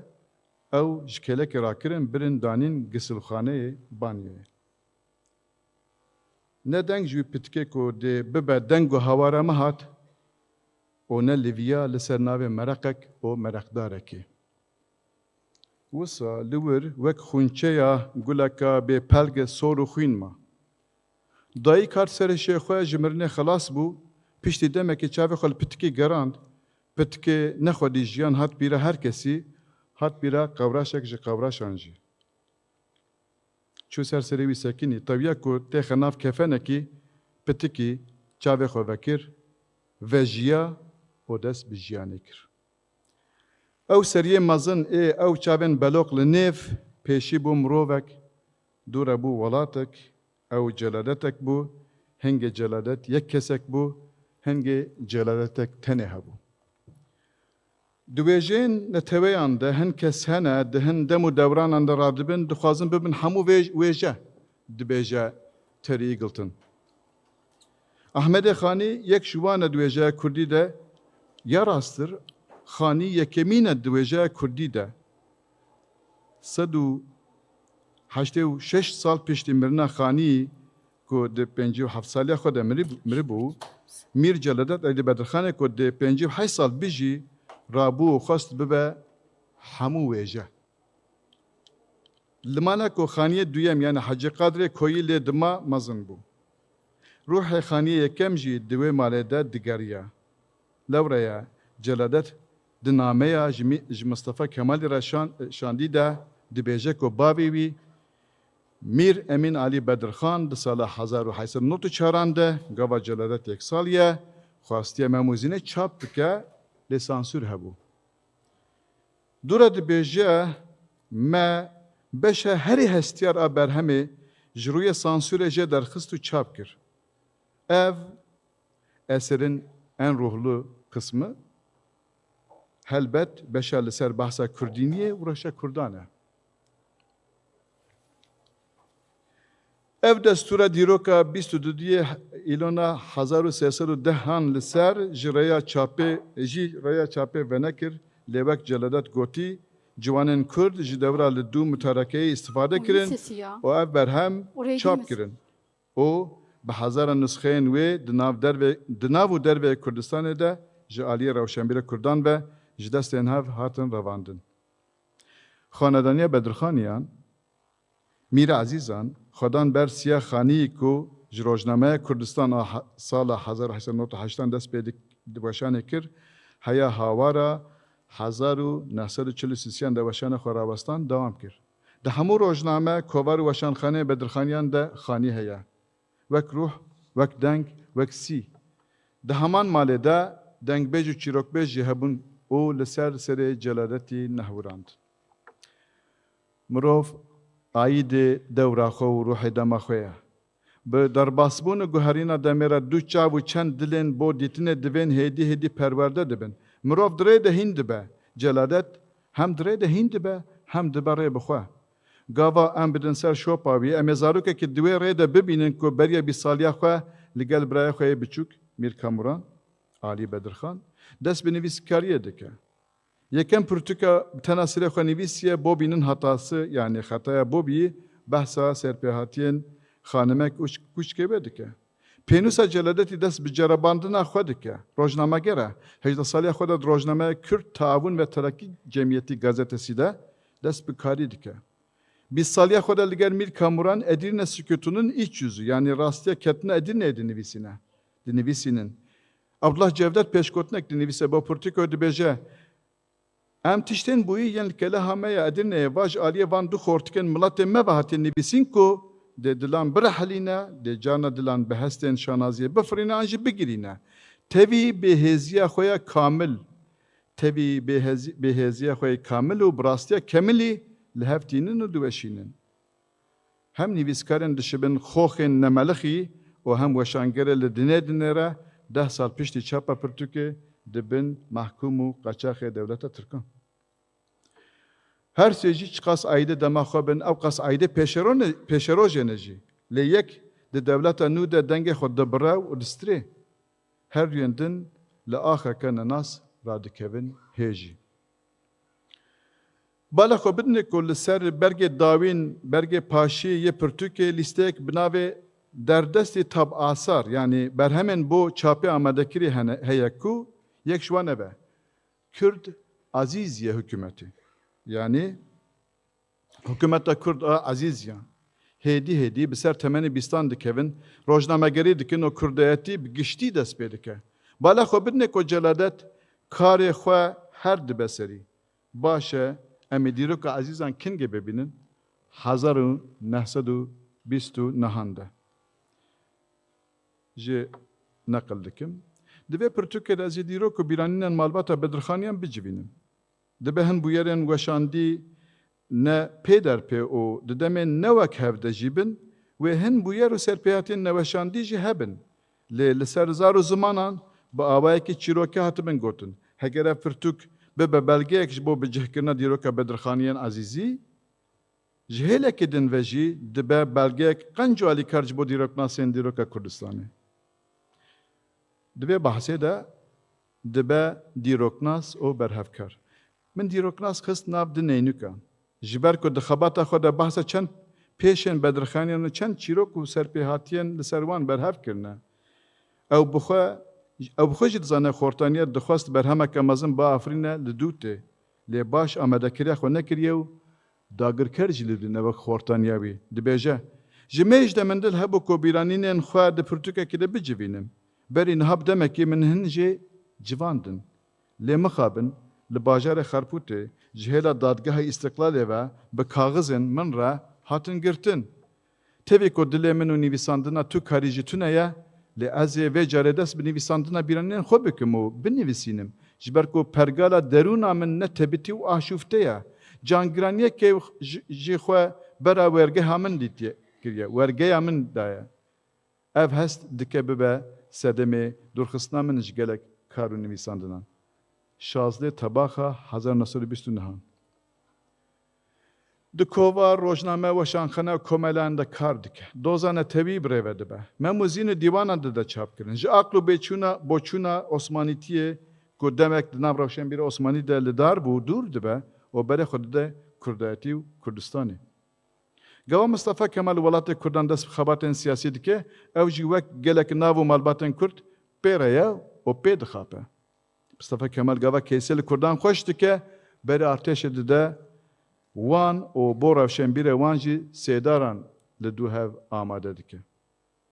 ew ji kêlekê rakirin birin danîn gisilxaneyê banyoyê. Ne deng ji wî pitikê ku dê bibe deng û hawara me hat û ne li viya li ser navê mereqek û mereqdarekê. Wisa li wir wek xûnçeya guleka bê pelge sor û xwîn ma. Dayik hat serê şêxwe ji mirinê xelas bû, piştî demekê çavê xwe li pitikê gerand, pitikê nexwedî jiyan hat bîra her kesî, hat bîra qewraşek ji qewraşan jî. Çû ser serê wî sekinî, tewiya ku têxe nav kefenekî, pitikî çavê xwe vekir, vejiya û dest bi jiyanê kir. Ew seriyê mezin ê ew çavên beloq li nêv pêşî bû mirovek, dûre bû welatek, ew celadetek bû, hingê celadet yek kesek bû, hingê celadetek tenê hebû. Di wêjeyên neteweyan de hin kes hene, di hin dem û dewranan de radibin, dixwazin bibin hemû vê-, wêje dibêje Terry Eagleton. Ahmedê Xanî yek ji wan e di wêjeya kurdî de, ya rasttir, Xanî yekemîn e di wêjeya kurdî de. Sed û heştê û şeş sal piştî mirina Xanî, ku di pêncî û heft saliya xwe de mirib-, miribû, Mîr Celadet Eylî Bedirxanê ku di pêncî û heşt sal bijî, rabû û xwest bibe hemû wêje. Limana ku Xaniyê duyem, yani Hecî Qadrê Koyî lê dima mezin bû. Ruhê Xaniyê yekem jî di wê malê de digeriya. Lewre ye, Celadet di nameya ji mî-, ji Mistefa Kemalî re şan-, şandî de dibêje ku bavê wî Mîr Emîn Alî Bedirxan di sala hezar û heşt sed û nod û çaran de, gava Celadet yek sal ye, xwestiye Mem û Zînê çap bike, lê sansûr hebû. Dûre dibêje, me beşa herî hestiyar a berhemê ji rûyê sansûrê jê derxist û çap kir. Ev eserên en ruhlu qismi, helbet beşa li ser behsa kurdîniyê û reşa kurdan e. Ev destûra dîroka bîst û duduyê Îlona hezar û sê sed û dehan li ser ji rêya çapê, jî rêya çapê venekir, lê wek Celadet gotî, ciwanên Kurd ji dewra li dû mutarekeyê îstifade kirin û ev berhem çap kirin û bi hezaran nusxeyên wê di nav dervê, di nav û derveyê Kurdistanê de ji aliyê rewşenbîra Kurdan ve ji destên hev hatin revandin. Xanedaniya Bedirxaniyan, Mîr Ezîzan, xwedan ber Siya Xanî ku ji rojnameya Kurdistan a he-, sala hezar û heşt sed û nod û heştan dest pê dik-, di weşanê kir, heya hawara hezar û neh sed û çil û sêsiyan de weşana xwe rawestan dewam kir. Di hemû rojname, kovar û weşanxaneyê Bedirxaniyan de Xanî heye. Wek ruh, wek deng, wek sî. Di heman malê de dengbêj û çîrokbêj jî hebûn û li ser serê Celadetî nehwirand. Mirov ayîdê dewra xwe û ruhê dema xwe ye. Bi derbasbûn û guherîna demê re du çav û çend dilên bo dîtinê divên hêdî hêdî perwerde dibin. Mirov di rê de hîn dibe. Celadet hem di rê de hîn dibe, hem dibe rê bi xwe. Gava em bidin ser şopa wî, em ê zarokekî di wê rê de bibînin ku beriya bîst saliya xwe li gel birayê xwe yê biçûk, Mîr Kamuran, Alî Bedirxan, dest bi nivîskariyê dike. Yekem pirtûka bi tena serê xwe nivîsiye, Bobînin hatası, yanî xetaya Bobî, behsa serpêhatiyên xanimek û kûçkê wê dike. Pênûsa Celadetî dest bi cerebandina xwe dike. Rojnameger e. Hejdeh saliya xwe de di rojnameya Kürt Taavun ve Terakki Cemiyeti gazetesî de dest bi karî dike. Bîst saliya xwe de li gel Mîr Kamuran Edirne Sükutu'nun iç yüzü, yanî rastiya ketina Edirneyê dinivîsîne. Dinivîsînin. Abdullah Cevdet pêşgotinek dinivîse bo pirtûko, dibêje, Em tiştên bûyî yên li keleha me ya Edirneyê va ji aliyê van du xortikên miletê me ve hatiye nivîsîn ku dê dilan birehilîne, dê carna dilan bi hestên şanaziyê bifirîne an jî bigirîne. Tevî bêhêziya xwe ya kamil, tevî bêhezî-, bêhêziya xwe ya kamil û bi rastiya kemilî li hev tînin û diweşînin. Hem nivîskarên dişibin xoxên nemelixî û hem weşangerê li dinê dinê re deh sal piştî çapa pirtûkê dibin mehkûm û qaçaxê dewleta Tirkan. Her sê jî çiqas aîdê dema xwe bin, ew qas aîdê pêşerone-, pêşerojê ne jî. Lê yek di dewleta nû de dengê xwe dibire û distirê. Her duyên din li axeke nenas radikevin hê jî. Bala xwe bidinê ku li ser bergê dawîn, bergê paşî yê pirtûkê lîsteyek bi navê Derdestî Tab Asar, yanî berhemên bo çapê amadekirî hene, heye ku yek ji wan ev e. Kurd Azîziye hikûmetê. Yanî Hikûmeta Kurd a Ezîziyan hêdî hêdî bi ser temenê bîstan dikevin, rojnamegerî dikin û kurdayetî bi giştî dest pê dike. Bala xwe bidinê ku Celadet karê xwe her dibe serî. Baş e, em ê dîroka Ezîzan kingê bibînin? Hezar û neh sed û bîst û nehan de. Jê neqil dikim. Di vê pirtûkê de ez ê dîrok û bîranînên malbata Bedirxaniyan bicivînim. Dibe hin bûyerên weşandî ne pê derpê û di demên ne wek hev de jî bin, wê hin bûyer û serpêhatiyên neweşandî jî hebin. Lê li ser zar û zimanan bi awayekî çîrokî hatibin gotin. Heger ev pirtûk bibe belgeyek ji bo bicihkirina dîroka Bedirxaniyên Ezîzî, ji hêlekê din ve jî dibe belgeyek qenc û alîkar ji bo dîroknasên dîroka Kurdistanê. Di vê behsê de dibe dîroknas û berhevkar. Min dîroknas xist nav du neynukan. Ji ber ku di xebata xwe de behsa çend pêşên Bedirxaniyan û çend çîrok û serpêhatiyên li ser wan berhev kirine. Ew bi xwe, ew bi xwe jî dizane Xortaniya dixwest berhemeke mezin biafirîne li dû tê. Lê baş amadekiriya xwe nekiriye û dagirker jî li dîne wek Xortaniya wî. Dibêje, Ji mêj de min dil hebû ku bîranînên xwe di pirtûkekê de bicivînim. Berî niha bi demekê min hin jê civandin. Lê mixabin, li bajarê Xerpûtê ji hêla Dadgeha Îstiklalê ve bi kaxizên min re hatin girtin. Tevî ku dilê min û nivîsandina tu karî ji tune ye, lê ez ê vê carê dest bi nivîsandina bîranînên xwe bikim û binivîsînim, ji ber ku pergala derûna min ne tebitî û aşûfte ye. Cangiraniyekê ji, jî xwe bera wergeha min dîtiye, kiriye, wergeya min daye. Ev hest dike bibe sedemê dûrxistina min ji gelek kar û nivîsandinan. Şazdeh Tebaxa hezar neh sed û bîst û nehan. Di kova, rojname, weşanxane û komeleyan de kar dike. Doza netewî bi rê ve dibe. Mem û zîn û dîwanan dide çapkirin. Ji aql û bêçûna, boçûna Osmanîtiyê ku demek di nav rewşenbîra Osmanî de li dar bû, dûr dibe û berê xwe dide kurdayetî û Kurdistanê. Gava Mistefa Kemal welatê Kurdan dest bi xebatên siyasî dike, ew jî wek gelek nav û malbatên Kurd pê re ye û pê dixape. Mistefa Kemal gava keysê li Kurdan xweş dike, berê artêşê dide wan û bo rewşenbîrê wan jî sêdaran li dû hev amade dike.